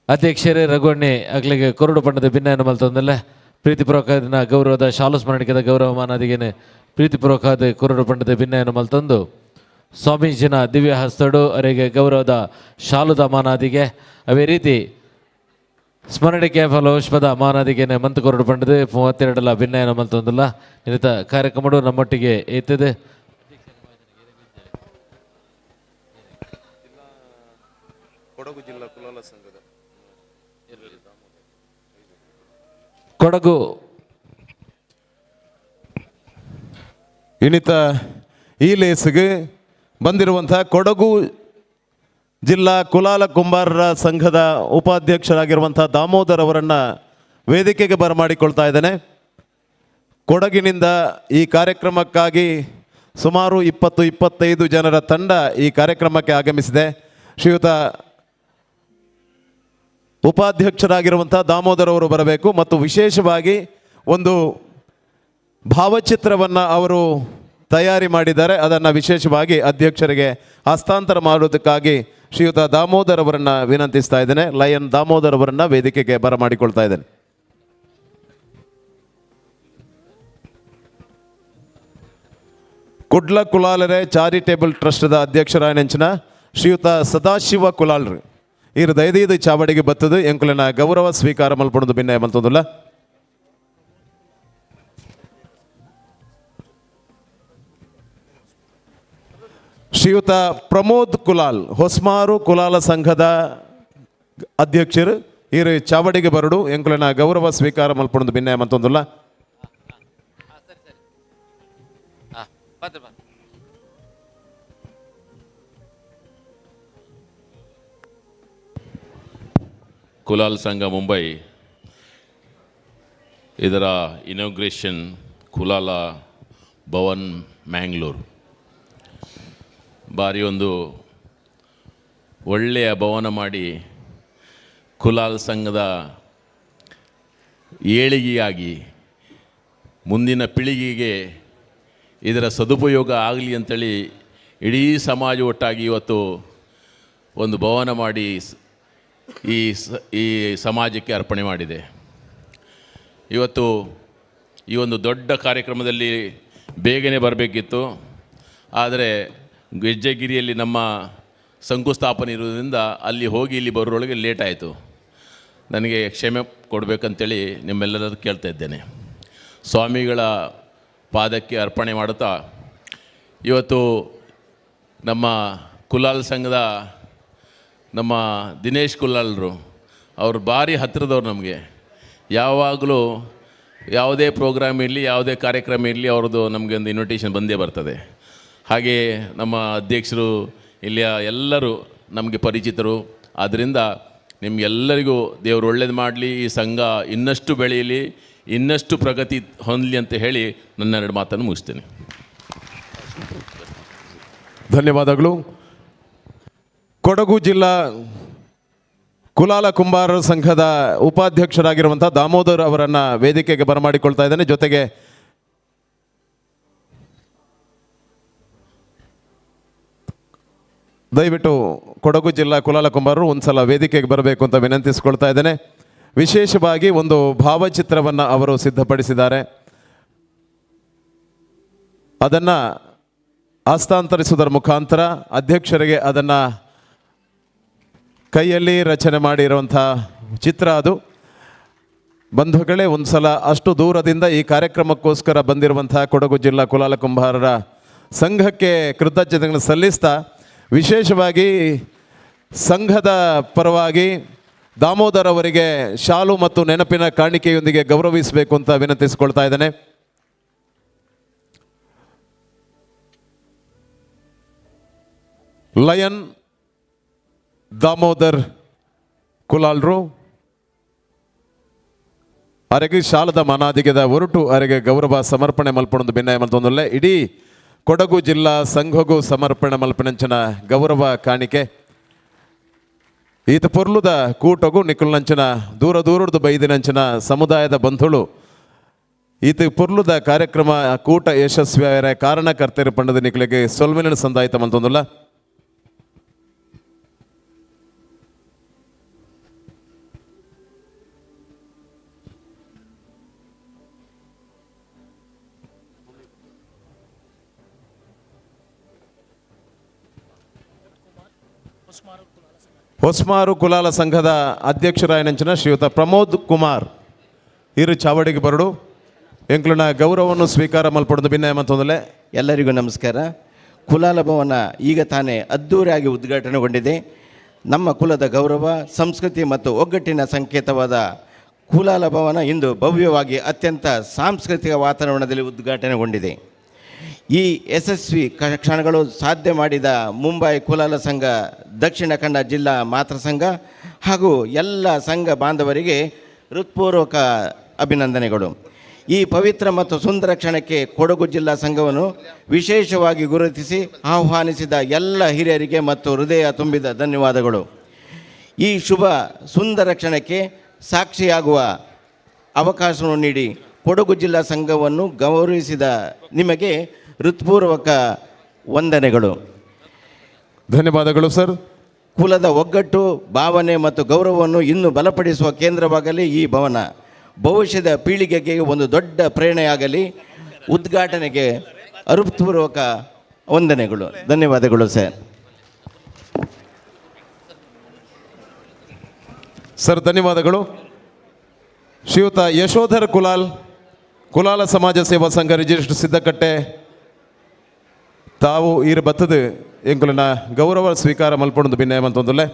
ಅಧ್ಯಕ್ಷರೇ ರಘುವಣ್ಣಿ ಅಗ್ಲಿಗೆ ಕೊರಡು ಬಣ್ಣದ ಭಿನ್ನಯನ್ನು ಮಲ್ತೊಂದಲ್ಲ. ಪ್ರೀತಿಪೂರ್ವಕ ಗೌರವದ ಶಾಲು ಸ್ಮರಣಿಕೆದ ಗೌರವ ಮಾನದಿಗೆನೆ ಪ್ರೀತಿಪೂರ್ವಕ ಕೊರಡು ಬಣ್ಣದ ಭಿನ್ನಯನ್ನು ಮಲ್ತೊಂದು ಸ್ವಾಮೀಜಿನ ದಿವ್ಯ ಹಸ್ತಡು ಅವರಿಗೆ ಗೌರವದ ಶಾಲುದ ಮಾನಾದಿಗೆ ಅದೇ ರೀತಿ ಸ್ಮರಣಿಕೆ ಫಲಪುಷ್ಪದ ಮಾನಾದಿಗೆನೆ ಮಂತು ಕೊರಡು ಬಣ್ಣದ 32 ಭಿನ್ನಯನ್ನು ಮಲ್ತೊಂದಲ್ಲ. ಇನ್ನಿತ ಕಾರ್ಯಕ್ರಮಡು ನಮ್ಮೊಟ್ಟಿಗೆ ಏತದೆ.
ಕೊಡಗು ಜಿಲ್ಲಾ ಕುಲಾಲ ಸಂಘದ
ಕೊಡಗು
ಇನ್ನಿತ ಈ ಲೇಸಿಗೆ ಬಂದಿರುವಂತಹ ಕೊಡಗು ಜಿಲ್ಲಾ ಕುಲಾಲ ಕುಂಬಾರರ ಸಂಘದ ಉಪಾಧ್ಯಕ್ಷರಾಗಿರುವಂತಹ ದಾಮೋದರ್ ಅವರನ್ನು ವೇದಿಕೆಗೆ ಬರಮಾಡಿಕೊಳ್ತಾ ಇದ್ದೇನೆ. ಕೊಡಗಿನಿಂದ ಈ ಕಾರ್ಯಕ್ರಮಕ್ಕಾಗಿ ಸುಮಾರು 20-25 ಜನರ ತಂಡ ಈ ಕಾರ್ಯಕ್ರಮಕ್ಕೆ ಆಗಮಿಸಿದೆ. ಶ್ರೀಯುತ ಉಪಾಧ್ಯಕ್ಷರಾಗಿರುವಂಥ ದಾಮೋದರ್ ಅವರು ಬರಬೇಕು ಮತ್ತು ವಿಶೇಷವಾಗಿ ಒಂದು ಭಾವಚಿತ್ರವನ್ನು ಅವರು ತಯಾರಿ ಮಾಡಿದ್ದಾರೆ. ಅದನ್ನು ವಿಶೇಷವಾಗಿ ಅಧ್ಯಕ್ಷರಿಗೆ ಹಸ್ತಾಂತರ ಮಾಡೋದಕ್ಕಾಗಿ ಶ್ರೀಯುತ ದಾಮೋದರ್ ಅವರನ್ನು ವಿನಂತಿಸ್ತಾ ಇದ್ದೇನೆ. ಲಯನ್ ದಾಮೋದರ್ ಅವರನ್ನು ವೇದಿಕೆಗೆ ಬರಮಾಡಿಕೊಳ್ತಾ ಇದ್ದೇನೆ. ಕುಡ್ಲ ಕುಲಾಲರೆ ಚಾರಿಟೇಬಲ್ ಟ್ರಸ್ಟ್ದ ಅಧ್ಯಕ್ಷರಾಯನಂಚಿನ ಶ್ರೀಯುತ ಸದಾಶಿವ ಕುಲಾಲ್ರು ಇರು ದಯದೀದು ಚಾವಡಿಗೆ ಬತ್ತದು ಎಂಕುಲಿನ ಗೌರವ ಸ್ವೀಕಾರ ಮಲ್ಪಣದು ಭಿನ್ನಯ ಮಲ್ತದಲ್ಲ. ಶ್ರೀಯುತ ಪ್ರಮೋದ್ ಕುಲಾಲ್ ಹೊಸ್ಮಾರು ಕುಲಾಲ ಸಂಘದ ಅಧ್ಯಕ್ಷರು ಇರು ಚಾವಡಿಗೆ ಬರಡು ಎಂಕುಲಿನ ಗೌರವ ಸ್ವೀಕಾರ ಮಲ್ಪಣದು ಭಿನ್ನಯ ಮಲ್ತೊಂದುಲ್ಲ.
ಕುಲಾಲ್ ಸಂಘ ಮುಂಬೈ ಇದರ ಇನಾಗ್ರೇಷನ್ ಕುಲಾಲ ಭವನ್ ಮ್ಯಾಂಗ್ಳೂರು. ಭಾರಿ ಒಂದು ಒಳ್ಳೆಯ ಭವನ ಮಾಡಿ ಕುಲಾಲ್ ಸಂಘದ ಏಳಿಗೆಯಾಗಿ ಮುಂದಿನ ಪೀಳಿಗೆಗೆ ಇದರ ಸದುಪಯೋಗ ಆಗಲಿ ಅಂಥೇಳಿ ಇಡೀ ಸಮಾಜ ಒಟ್ಟಾಗಿ ಇವತ್ತು ಒಂದು ಭವನ ಮಾಡಿ ಈ ಸಮಾಜಕ್ಕೆ ಅರ್ಪಣೆ ಮಾಡಿದೆ. ಇವತ್ತು ಈ ಒಂದು ದೊಡ್ಡ ಕಾರ್ಯಕ್ರಮದಲ್ಲಿ ಬೇಗನೆ ಬರಬೇಕಿತ್ತು, ಆದರೆ ಗೆಜ್ಜೆಗಿರಿಯಲ್ಲಿ ನಮ್ಮ ಶಂಕುಸ್ಥಾಪನೆ ಇರುವುದರಿಂದ ಅಲ್ಲಿ ಹೋಗಿ ಇಲ್ಲಿ ಬರೋರೊಳಗೆ ಲೇಟ್ ಆಯಿತು. ನನಗೆ ಕ್ಷಮೆ ಕೊಡಬೇಕಂತೇಳಿ ನಿಮ್ಮೆಲ್ಲರೂ ಕೇಳ್ತಾ ಇದ್ದೇನೆ. ಸ್ವಾಮಿಗಳ ಪಾದಕ್ಕೆ ಅರ್ಪಣೆ ಮಾಡುತ್ತಾ ಇವತ್ತು ನಮ್ಮ Kulal ಸಂಘದ ನಮ್ಮ ದಿನೇಶ್ ಕುಲಾಲ್ರು ಅವರು ಭಾರಿ ಹತ್ತಿರದವ್ರು ನಮಗೆ. ಯಾವಾಗಲೂ ಯಾವುದೇ ಪ್ರೋಗ್ರಾಮ್ ಇರಲಿ, ಯಾವುದೇ ಕಾರ್ಯಕ್ರಮ ಇರಲಿ, ಅವ್ರದ್ದು ನಮಗೆ ಒಂದು ಇನ್ವಿಟೇಷನ್ ಬಂದೇ ಬರ್ತದೆ. ಹಾಗೆಯೇ ನಮ್ಮ ಅಧ್ಯಕ್ಷರು ಇಲ್ಲಿಯ ಎಲ್ಲರೂ ನಮಗೆ ಪರಿಚಿತರು. ಆದ್ದರಿಂದ ನಿಮಗೆಲ್ಲರಿಗೂ ದೇವರು ಒಳ್ಳೇದು ಮಾಡಲಿ, ಈ ಸಂಘ ಇನ್ನಷ್ಟು ಬೆಳೆಯಲಿ, ಇನ್ನಷ್ಟು ಪ್ರಗತಿ ಹೊಂದಲಿ ಅಂತ ಹೇಳಿ ನನ್ನ ಎರಡು ಮಾತನ್ನು ಮುಗಿಸ್ತೇನೆ.
ಧನ್ಯವಾದಗಳು. ಕೊಡಗು ಜಿಲ್ಲಾ ಕುಲಾಲ ಕುಂಬಾರರ ಸಂಘದ ಉಪಾಧ್ಯಕ್ಷರಾಗಿರುವಂಥ ದಾಮೋದರ್ ಅವರನ್ನು ವೇದಿಕೆಗೆ ಬರಮಾಡಿಕೊಳ್ತಾ ಇದ್ದೇನೆ. ಜೊತೆಗೆ ದಯವಿಟ್ಟು ಕೊಡಗು ಜಿಲ್ಲಾ ಕುಲಾಲ ಕುಂಬಾರರು ಒಂದ್ಸಲ ವೇದಿಕೆಗೆ ಬರಬೇಕು ಅಂತ ವಿನಂತಿಸಿಕೊಳ್ತಾ ಇದ್ದೇನೆ. ವಿಶೇಷವಾಗಿ ಒಂದು ಭಾವಚಿತ್ರವನ್ನು ಅವರು ಸಿದ್ಧಪಡಿಸಿದ್ದಾರೆ. ಅದನ್ನು ಹಸ್ತಾಂತರಿಸುವುದರ ಮುಖಾಂತರ ಅಧ್ಯಕ್ಷರಿಗೆ ಅದನ್ನು ಕೈಯಲ್ಲಿ ರಚನೆ ಮಾಡಿರುವಂಥ ಚಿತ್ರ ಅದು. ಬಂಧುಗಳೇ, ಒಂದು ಸಲ ಅಷ್ಟು ದೂರದಿಂದ ಈ ಕಾರ್ಯಕ್ರಮಕ್ಕೋಸ್ಕರ ಬಂದಿರುವಂಥ ಕೊಡಗು ಜಿಲ್ಲಾ ಕುಲಾಲ ಕುಂಬಾರರ ಸಂಘಕ್ಕೆ ಕೃತಜ್ಞತೆಗಳನ್ನು ಸಲ್ಲಿಸ್ತಾ, ವಿಶೇಷವಾಗಿ ಸಂಘದ ಪರವಾಗಿ ದಾಮೋದರ್ ಅವರಿಗೆ ಶಾಲು ಮತ್ತು ನೆನಪಿನ ಕಾಣಿಕೆಯೊಂದಿಗೆ ಗೌರವಿಸಬೇಕು ಅಂತ ವಿನಂತಿಸಿಕೊಳ್ತಾ ಇದ್ದೇನೆ. ಲಯನ್ ದಾಮೋದರ್ ಕುಲಾಲ್ರು ಅರೆಗೆ ಶಾಲದ ಮನಾದಿಗೆದ ಹೊರಟು ಅರೆಗೆ ಗೌರವ ಸಮರ್ಪಣೆ ಮಲ್ಪಣೊಂದು ಭಿನ್ನಯ ಮಲ್ತೊಂದುಲ್ಲೆ. ಇಡೀ ಕೊಡಗು ಜಿಲ್ಲಾ ಸಂಘಗೂ ಸಮರ್ಪಣೆ ಮಲ್ಪನಂಚಿನ ಗೌರವ ಕಾಣಿಕೆ. ಈತ ಪೊರ್ಲುದ ಕೂಟಗು ನಿಕುಲ್ನಂಚಿನ ದೂರ ದೂರದ್ದು ಬೈದಿನಂಚಿನ ಸಮುದಾಯದ ಬಂಧುಳು ಈತ ಪೊರ್ಲುದ ಕಾರ್ಯಕ್ರಮ ಕೂಟ ಯಶಸ್ವಿಯಾರ ಕಾರಣಕರ್ತರು ಪಂಡದ ನಿಕಲಿಗೆ ಸೊಲ್ಮೆನ ಸಂದಾಯಿತ ಮಲ್ತೊಂದುಲ್ಲ. ಹೊಸ್ಮಾರು ಕುಲಾಲ ಸಂಘದ ಅಧ್ಯಕ್ಷರಾಯನಂಚಿನ ಶ್ರೀಯುತ ಪ್ರಮೋದ್ ಕುಮಾರ್ ಇರು ಚಾವಡಿಗೆ ಬರಡು ಎಂಕ್ಲನ ಗೌರವವನ್ನು ಸ್ವೀಕಾರ ಮಲ್ಪಡೋದು ಭಿನ್ನಯ ಮತ್ತೊಂದಲೇ.
ಎಲ್ಲರಿಗೂ ನಮಸ್ಕಾರ. ಕುಲಾಲ ಭವನ ಈಗ ತಾನೇ ಅದ್ಧೂರಿಯಾಗಿ ಉದ್ಘಾಟನೆಗೊಂಡಿದೆ. ನಮ್ಮ ಕುಲದ ಗೌರವ, ಸಂಸ್ಕೃತಿ ಮತ್ತು ಒಗ್ಗಟ್ಟಿನ ಸಂಕೇತವಾದ ಕುಲಾಲ ಭವನ ಇಂದು ಭವ್ಯವಾಗಿ ಅತ್ಯಂತ ಸಾಂಸ್ಕೃತಿಕ ವಾತಾವರಣದಲ್ಲಿ ಉದ್ಘಾಟನೆಗೊಂಡಿದೆ. ಈ ಯಶಸ್ವಿ ಕ್ಷಣಗಳು ಸಾಧ್ಯ ಮಾಡಿದ ಮುಂಬೈ ಕುಲಾಲ ಸಂಘ, ದಕ್ಷಿಣ ಕನ್ನಡ ಜಿಲ್ಲಾ ಮಾತೃ ಸಂಘ ಹಾಗೂ ಎಲ್ಲ ಸಂಘ ಬಾಂಧವರಿಗೆ ಹೃತ್ಪೂರ್ವಕ ಅಭಿನಂದನೆಗಳು. ಈ ಪವಿತ್ರ ಮತ್ತು ಸುಂದರ ಕ್ಷಣಕ್ಕೆ ಕೊಡಗು ಜಿಲ್ಲಾ ಸಂಘವನ್ನು ವಿಶೇಷವಾಗಿ ಗುರುತಿಸಿ ಆಹ್ವಾನಿಸಿದ ಎಲ್ಲ ಹಿರಿಯರಿಗೆ ಮತ್ತು ಹೃದಯ ತುಂಬಿದ ಧನ್ಯವಾದಗಳು. ಈ ಶುಭ ಸುಂದರ ಕ್ಷಣಕ್ಕೆ ಸಾಕ್ಷಿಯಾಗುವ ಅವಕಾಶವನ್ನು ನೀಡಿ ಕೊಡಗು ಜಿಲ್ಲಾ ಸಂಘವನ್ನು ಗೌರವಿಸಿದ ನಿಮಗೆ ಹೃತ್ಪೂರ್ವಕ ವಂದನೆಗಳು.
ಧನ್ಯವಾದಗಳು ಸರ್.
ಕುಲದ ಒಗ್ಗಟ್ಟು, ಭಾವನೆ ಮತ್ತು ಗೌರವವನ್ನು ಇನ್ನೂ ಬಲಪಡಿಸುವ ಕೇಂದ್ರವಾಗಲಿ ಈ ಭವನ. ಭವಿಷ್ಯದ ಪೀಳಿಗೆಗೆ ಒಂದು ದೊಡ್ಡ ಪ್ರೇರಣೆಯಾಗಲಿ. ಉದ್ಘಾಟನೆಗೆ ಹೃತ್ಪೂರ್ವಕ ವಂದನೆಗಳು, ಧನ್ಯವಾದಗಳು ಸರ್.
ಸರ್ ಧನ್ಯವಾದಗಳು. ಶ್ರೀಯುತ ಯಶೋಧರ್ ಕುಲಾಲ್, ಕುಲಾಲ ಸಮಾಜ ಸೇವಾ ಸಂಘ ರಿಜಿಸ್ಟರ್ ಸಿದ್ದಕಟ್ಟೆ, ತಾವು ಈರು ಬತ್ತದ ಎಂಕುಲಿನ ಗೌರವ ಸ್ವೀಕಾರ ಮಲ್ಪೊಂದು ಭಿನ್ನಯ ಅಂತಂದುಲ್ಲೆ.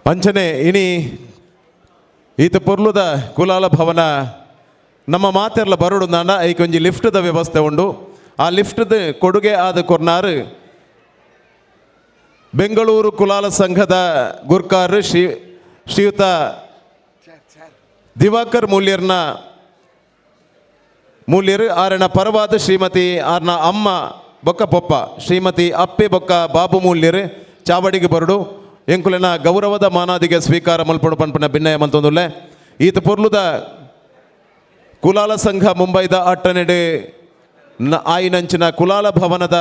ಅಂಚನೆ ಇನಿ ಈತ ಪೊರ್ಲುದ ಕುಲಾಲ ಭವನ ನಮ್ಮ ಮಾತೆರ್ಲ ಬರೋಡು ನಾಂಡ ಐಕೊಂಜಿ ಲಿಫ್ಟ್ದ ವ್ಯವಸ್ಥೆ ಉಂಡು. ಆ ಲಿಫ್ಟ್ದ ಕೊಡುಗೆ ಆದ ಕೊರ್ನಾರು ಬೆಂಗಳೂರು ಕುಲಾಲ ಸಂಘದ ಗುರ್ಕಾರ್ ಶ್ರೀಯುತ ದಿವಾಕರ್ ಮೂಲ್ಯರ್ನ ಮೂಲ್ಯರು ಆರನ ಪರವಾದ ಶ್ರೀಮತಿ ಆರ್ನ ಅಮ್ಮ ಬೊಕ್ಕ ಪೊಪ್ಪ ಶ್ರೀಮತಿ ಅಪ್ಪೆ ಬೊಕ್ಕ ಬಾಬು ಮೂಲ್ಯರು ಚಾವಡಿಗೆ ಬರಡು. ಎಂಕುಲೆನ ಗೌರವದ ಮಾನಾದಿಗೆ ಸ್ವೀಕಾರ ಮಲ್ಪಡು ಪನ್ಪುನ ಭಿನ್ನಯ ಮಲ್ತೊಂದುಲ್ಲೆ. ಈತ ಪೊರ್ಲುದ ಕುಲಾಲ ಸಂಘ ಮುಂಬೈದ ಅಟ್ಟನೆಡೆ ಆಯಿನಂಚಿನ ಕುಲಾಲ ಭವನದ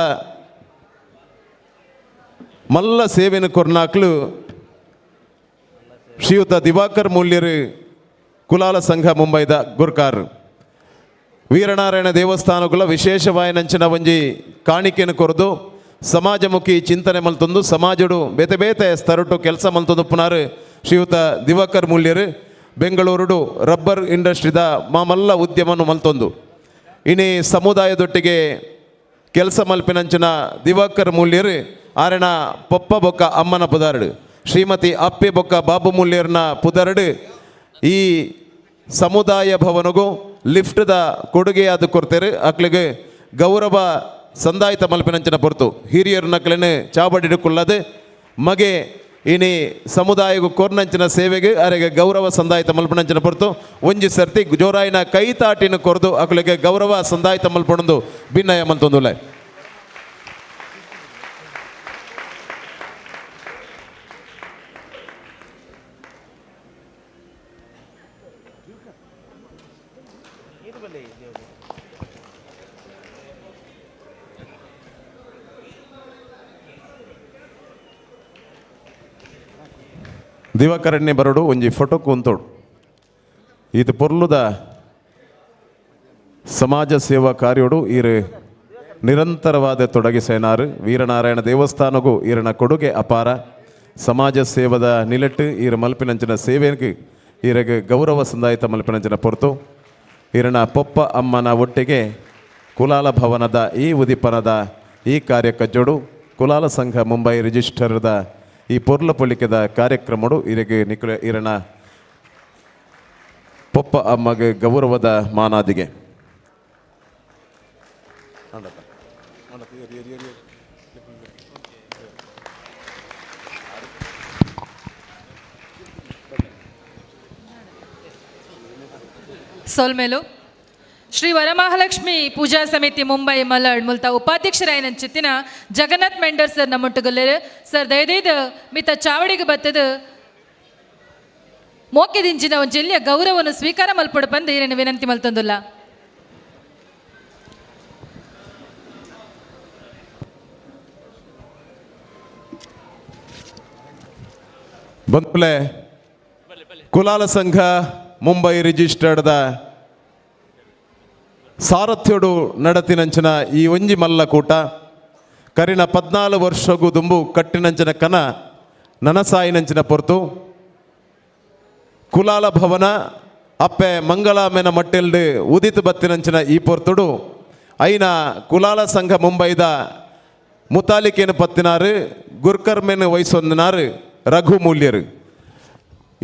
ಮಲ್ಲ ಸೇವೆನು ಕೊರ್ನಾಕ್ಲು ಶ್ರೀಯುತ ದಿವಾಕರ್ ಮೂಲ್ಯರು ಕುಲಾಲ ಸಂಘ ಮುಂಬೈದ ಗುರ್ಕಾರ್. ವೀರನಾರಾಯಣ ದೇವಸ್ಥಾನಗಳ ವಿಶೇಷವಾಯಿನಂಚಿನ ಒಂಜಿ ಕಾಣಿಕೆಯನ್ನು ಕೊರದು ಸಮಾಜಮುಖಿ ಚಿಂತನೆ ಮಲ್ತೊಂದು ಸಮಾಜಡು ಬೇತೆ ಬೇತೆ ಸ್ತರಟು ಕೆಲಸ ಮಲ್ತೊಂದು ಪುನಾರು ಶ್ರೀಯುತ ದಿವಾಕರ್ ಮೂಲ್ಯರು. ಬೆಂಗಳೂರುಡು ರಬ್ಬರ್ ಇಂಡಸ್ಟ್ರಿದ ಮಾಮಲ್ಲ ಉದ್ಯಮನು ಮಲ್ತೊಂದು ಇನಿ ಸಮುದಾಯದೊಟ್ಟಿಗೆ ಕೆಲಸ ಮಲ್ಪಿನಂಚಿನ ದಿವಾಕರ್ ಮೂಲ್ಯರು ಆರಣ ಪೊಪ್ಪ ಬೊಕ್ಕ ಅಮ್ಮನ ಪುದಾರಡು ಶ್ರೀಮತಿ ಅಪ್ಪೆ ಬೊಕ್ಕ ಬಾಬು ಮೂಲ್ಯರ್ನ ಪುದರಡು ಈ ಸಮುದಾಯ ಭವನಗೂ ಲಿಫ್ಟ್ದ ಕೊಡುಗೆಯಾದ ಕೊಡ್ತೇರು. ಅಕ್ಲಿಗೆ ಗೌರವ ಸಂದಾಯಿತ ಮಲ್ಪಿನಂಚಿನ ಪೊರ್ತು ಹಿರಿಯರು ನಕ್ಲೆನು ಚಾವಡಿಡುಕೊಳ್ಳದೆ ಮಗೆ ಇನಿ ಸಮುದಾಯಗೂ ಕೊರ್ನಂಚಿನ ಸೇವೆಗೆ ಅರೆಗೆ ಗೌರವ ಸಂದಾಯಿತ ಮಲ್ಪನಂಚಿನ ಪೊರ್ತು ಒಂಜಿ ಸರ್ತಿ ಜೋರಾಯಿನ ಕೈತಾಟಿನ ಕೊರದು ಅಕ್ಲಿಗೆ ಗೌರವ ಸಂದಾಯಿತ ಮಲ್ಪಣಂದು ಭಿನ್ನಯ ಮಲ್ತೊಂದುಲೆ. ದಿವಾಕರಣ್ಯ ಬರಡು ಒಂಜಿ ಫೋಟೋ ಕುಂತೋಡು. ಇದು ಪೊರ್ಲುದ ಸಮಾಜ ಸೇವಾ ಕಾರ್ಯೋಡು ಈರು ನಿರಂತರವಾದ ತೊಡಗಿಸೇನಾರು. ವೀರನಾರಾಯಣ ದೇವಸ್ಥಾನಗೂ ಈರನ ಕೊಡುಗೆ ಅಪಾರ. ಸಮಾಜ ಸೇವದ ನಿಲೆಟ್ಟು ಈರು ಮಲ್ಪಿನಂಚಿನ ಸೇವೆಗೆ ಈರಗೆ ಗೌರವ ಸಂದಾಯಿತ ಮಲ್ಪಿನಂಚಿನ ಪೊರ್ತು ಈರನ ಪೊಪ್ಪ ಅಮ್ಮನ ಒಟ್ಟಿಗೆ ಕುಲಾಲ ಭವನದ ಈ ಉದಿಪನದ ಈ ಕಾರ್ಯಕ್ಕಜ್ಜೋಡು ಕುಲಾಲ ಸಂಘ ಮುಂಬೈ ರಿಜಿಸ್ಟರ್ದ ಈ ಪೊರ್ಲ ಪೊಲಿಕೆದ ಕಾರ್ಯಕ್ರಮಡು ಇರಗೆ ನಿಕುಲ ಇರಣ ಪೊಪ್ಪ ಅಮ್ಮಗೆ ಗೌರವದ ಮಾನಾದಿಗೆ.
ಸೊಲ್ಮೇಲು ಶ್ರೀ ವರಮಹಾಲಕ್ಷ್ಮಿ ಪೂಜಾ ಸಮಿತಿ ಮುಂಬೈ ಮಲಡ್ ಮುಲ್ತ ಉಪಾಧ್ಯಕ್ಷರಾಯನ ಚಿತ್ತಿನ ಜಗನ್ನಾಥ್ ಮೆಂಡರ್ ಸರ್ ನಮ್ಮೊಟ್ಟುಗಲ್ಲೇರು. ಸರ್ ದಯದೈದು ಮಿತ ಚಾವಡಿಗೆ ಬತ್ತದ ಮೋಕೆದಿಂಚಿನ ಒಂದು ಜಿಲ್ಲೆಯ ಗೌರವವನ್ನು ಸ್ವೀಕಾರ ಮಲ್ಪಡು ಬಂದು ಏನೇನು ವಿನಂತಿ ಮಲ್ತೊಂದುಲ್ಲ.
ಬಂದ್ಮೇಲೆ ಕುಲಾಲ ಸಂಘ ಮುಂಬೈ ರಿಜಿಸ್ಟರ್ಡ್ದ ಸಾರಥ್ಯೋಡು ನಡತಿನಂಚಿನ ಈ ಒಂಜಿ ಮಲ್ಲಕೂಟ ಕರಿನ 14 ವರ್ಷಗೂ ದುಂಬು ಕಟ್ಟಿನಂಚಿನ ಕನ ನನಸಾಯಿನಂಚಿನ ಪೊರ್ತು ಕುಲಾಲ ಭವನ ಅಪ್ಪೆ ಮಂಗಳಾಮೆನ ಮಟ್ಟೆಲ್ಡು ಉದಿತು ಬತ್ತಿನಂಚಿನ ಈ ಪೊರ್ತುಡು ಐನ ಕುಲಾಲ ಸಂಘ ಮುಂಬೈದ ಮುತಾಲಿಕೇನು ಪತ್ತಿನಾರು ಗುರ್ಕರ್ಮೆನು ವಯಸ್ಸೊಂದಿನಾರು ರಘು ಮೂಲ್ಯರು.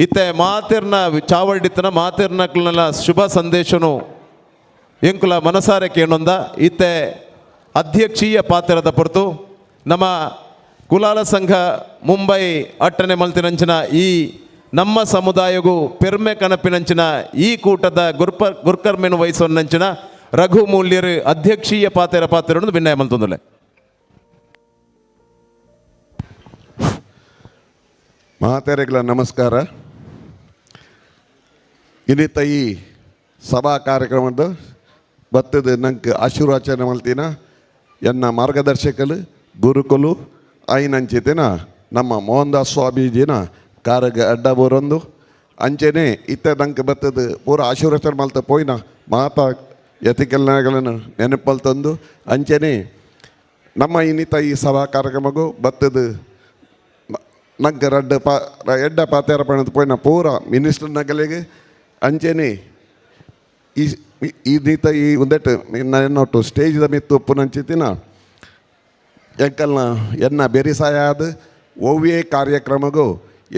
ಇತ್ತೆ ಮಾತಿರ್ನ ಚಾವಡಿತನ ಮಾತಿರ್ನ ಶುಭ ಸಂದೇಶನು ಎಂಕುಲ ಮನಸಾರೆ ಕೇಣೊಂದ. ಇತ್ತೆ ಅಧ್ಯಕ್ಷೀಯ ಪಾತ್ರದ ಪೊರ್ತು ನಮ್ಮ ಕುಲಾಲ ಸಂಘ ಮುಂಬೈ ಅಟ್ಟನೆ ಮಲ್ತಿನಂಚಿನ ಈ ನಮ್ಮ ಸಮುದಾಯಗೂ ಪೆರ್ಮೆ ಕನಪಿನಂಚಿನ ಈ ಕೂಟದ ಗುರ್ಕರ್ಮೆನು ವಹಿಸೊನ್ನಂಚಿನ ರಘು ಮೂಲ್ಯರು ಅಧ್ಯಕ್ಷೀಯ ಪಾತ್ರ ಪಾತ್ರವನ್ನು ಭಿನ್ನಯ ಮಲ್ತೊಂದುಲೆ.
ಮಹಾತೇರೆಗಳ ನಮಸ್ಕಾರ. ಇನ್ನಿತ ಈ ಸಭಾ ಕಾರ್ಯಕ್ರಮದ ಬತ್ತದ ನಂಗೆ ಆಶೀರ್ವಾಚನೆ ಮಲ್ತಿನ ಎನ್ನ ಮಾರ್ಗದರ್ಶಕರು ಗುರುಕುಲು ಐನಂಚಿತಿನ ನಮ್ಮ ಮೋಹನ್ ದಾಸ್ ಸ್ವಾಮೀಜಿನ ಕಾರಗ ಅಡ್ಡ ಬೋರೊಂದು ಅಂಚೆನೆ ಇತ್ತ ನಂಗೆ ಬತ್ತದ ಪೂರ ಆಶೀರ್ವಚನ ಮಲ್ತ ಪೋಯಿನ ಮಾತಾ ಯತಿಕಲ್ನಗಳನ್ನು ನೆನಪಲ್ ತಂದು ಅಂಚೆನೆ ನಮ್ಮ ಇನ್ನಿತ ಈ ಸಭಾ ಕಾರ್ಯಕ್ರಮಗೂ ಬತ್ತದ ನಂಗೆ ರಡ್ಡ ಪಾ ಎಡ್ಡ ಪಾತೇರ ಪಣದ ಪೋಯಿನ ಪೂರ ಮಿನಿಸ್ಟರ್ ನಗಲಿಗೆ ಅಂಚೆನೆ ಈ ಈ ನೀತ ಈ ಒಂದೆಟ್ಟು ಎನ್ನೊಟ್ಟು ಸ್ಟೇಜ್ದ ಮಿತ್ತು ಉಪ್ಪುನಂಚಿತಿನ ಎಂಕಲ್ನ ಎನ್ನ ಬೆರಿಸಾಯಾದ ಒವ್ವೇ ಕಾರ್ಯಕ್ರಮಗೂ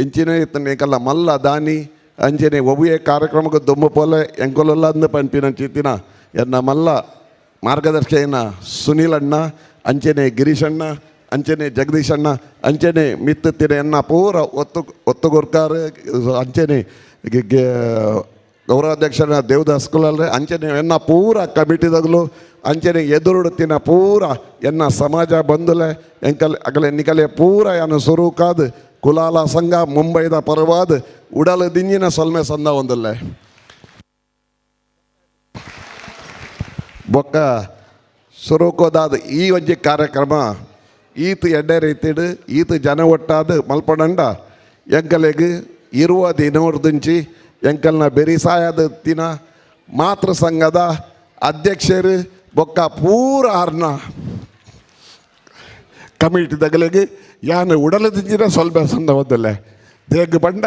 ಎಂಚಿನ ಇತ್ತನ ಎಂಕಲ್ನ ಮಲ್ಲ ದಾನಿ ಅಂಚನೆ ಒವ್ವೇ ಕಾರ್ಯಕ್ರಮಗೂ ದೊಮ್ಮು ಪೋಲೆ ಎಂಕೊಲೊಲ್ಲಂದು ಪನ್ಪಿನಂಚಿತಿನ ಎನ್ನ ಮಲ್ಲ ಮಾರ್ಗದರ್ಶಿಯನ್ನ ಸುನೀಲ್ ಅಣ್ಣ ಅಂಚನೆ ಗಿರೀಶಣ್ಣ ಅಂಚನೆ ಜಗದೀಶಣ್ಣ ಅಂಚನೆ ಮಿತ್ತುತ್ತಿನ ಎನ್ನ ಪೂರ ಒತ್ತು ಒತ್ತುಗುರ್ಕಾರ್ ಅಂಚನೆ ಗೌರವಾಧ್ಯಕ್ಷರ ದೇವದಾಸ್ ಕುಲಾಲ್ರೆ ಅಂಚನೆ ಎನ್ನ ಪೂರ ಕಮಿಟಿದಾಗಲು ಅಂಚನೆ ಎದುರುಡುತ್ತಿನ ಪೂರ ಎನ್ನ ಸಮಾಜ ಬಂದುಲೆ ಎಂಕಲ್ ಅಗಲೆ ನಿಕಲೆ ಪೂರ ಯಾನು ಸುರುಕಾದ್ Kulala ಸಂಘ ಮುಂಬೈದ ಪರವಾದ ಉಡಲ ದಿಂಜಿನ ಸೊಲ್ಮೆ ಸಂದ ಒಂದಲ್ಲೇ. ಬೊಕ್ಕ ಸುರುಕೋದಾದ ಈ ಒಂಜಿ ಕಾರ್ಯಕ್ರಮ ಈತ ಎಡ್ಡೆ ರೀತಿಡ್ ಈತ ಜನ ಒಟ್ಟಾದ ಮಲ್ಪಡಂಡ ಎಂಕಲೆಗ್ ಇರುವ ದಿನೋರ್ದಿಂಚಿ ಎಂಕಲ್ನ ಬೆರಿಸಾಯದ ದಿನ ಮಾತೃ ಸಂಘದ ಅಧ್ಯಕ್ಷರು ಬೊಕ್ಕ ಪೂರ ಆರ್ನ ಕಮಿಟಿ ದಗಲೆಗ್ ಯಾನ್ ಉಡಲದಿಂಚಿನ ಸ್ವಲ್ಪ ಸಂದ ಒಂದಲ್ಲೇ. ದೇಗ್ ಬಂಡ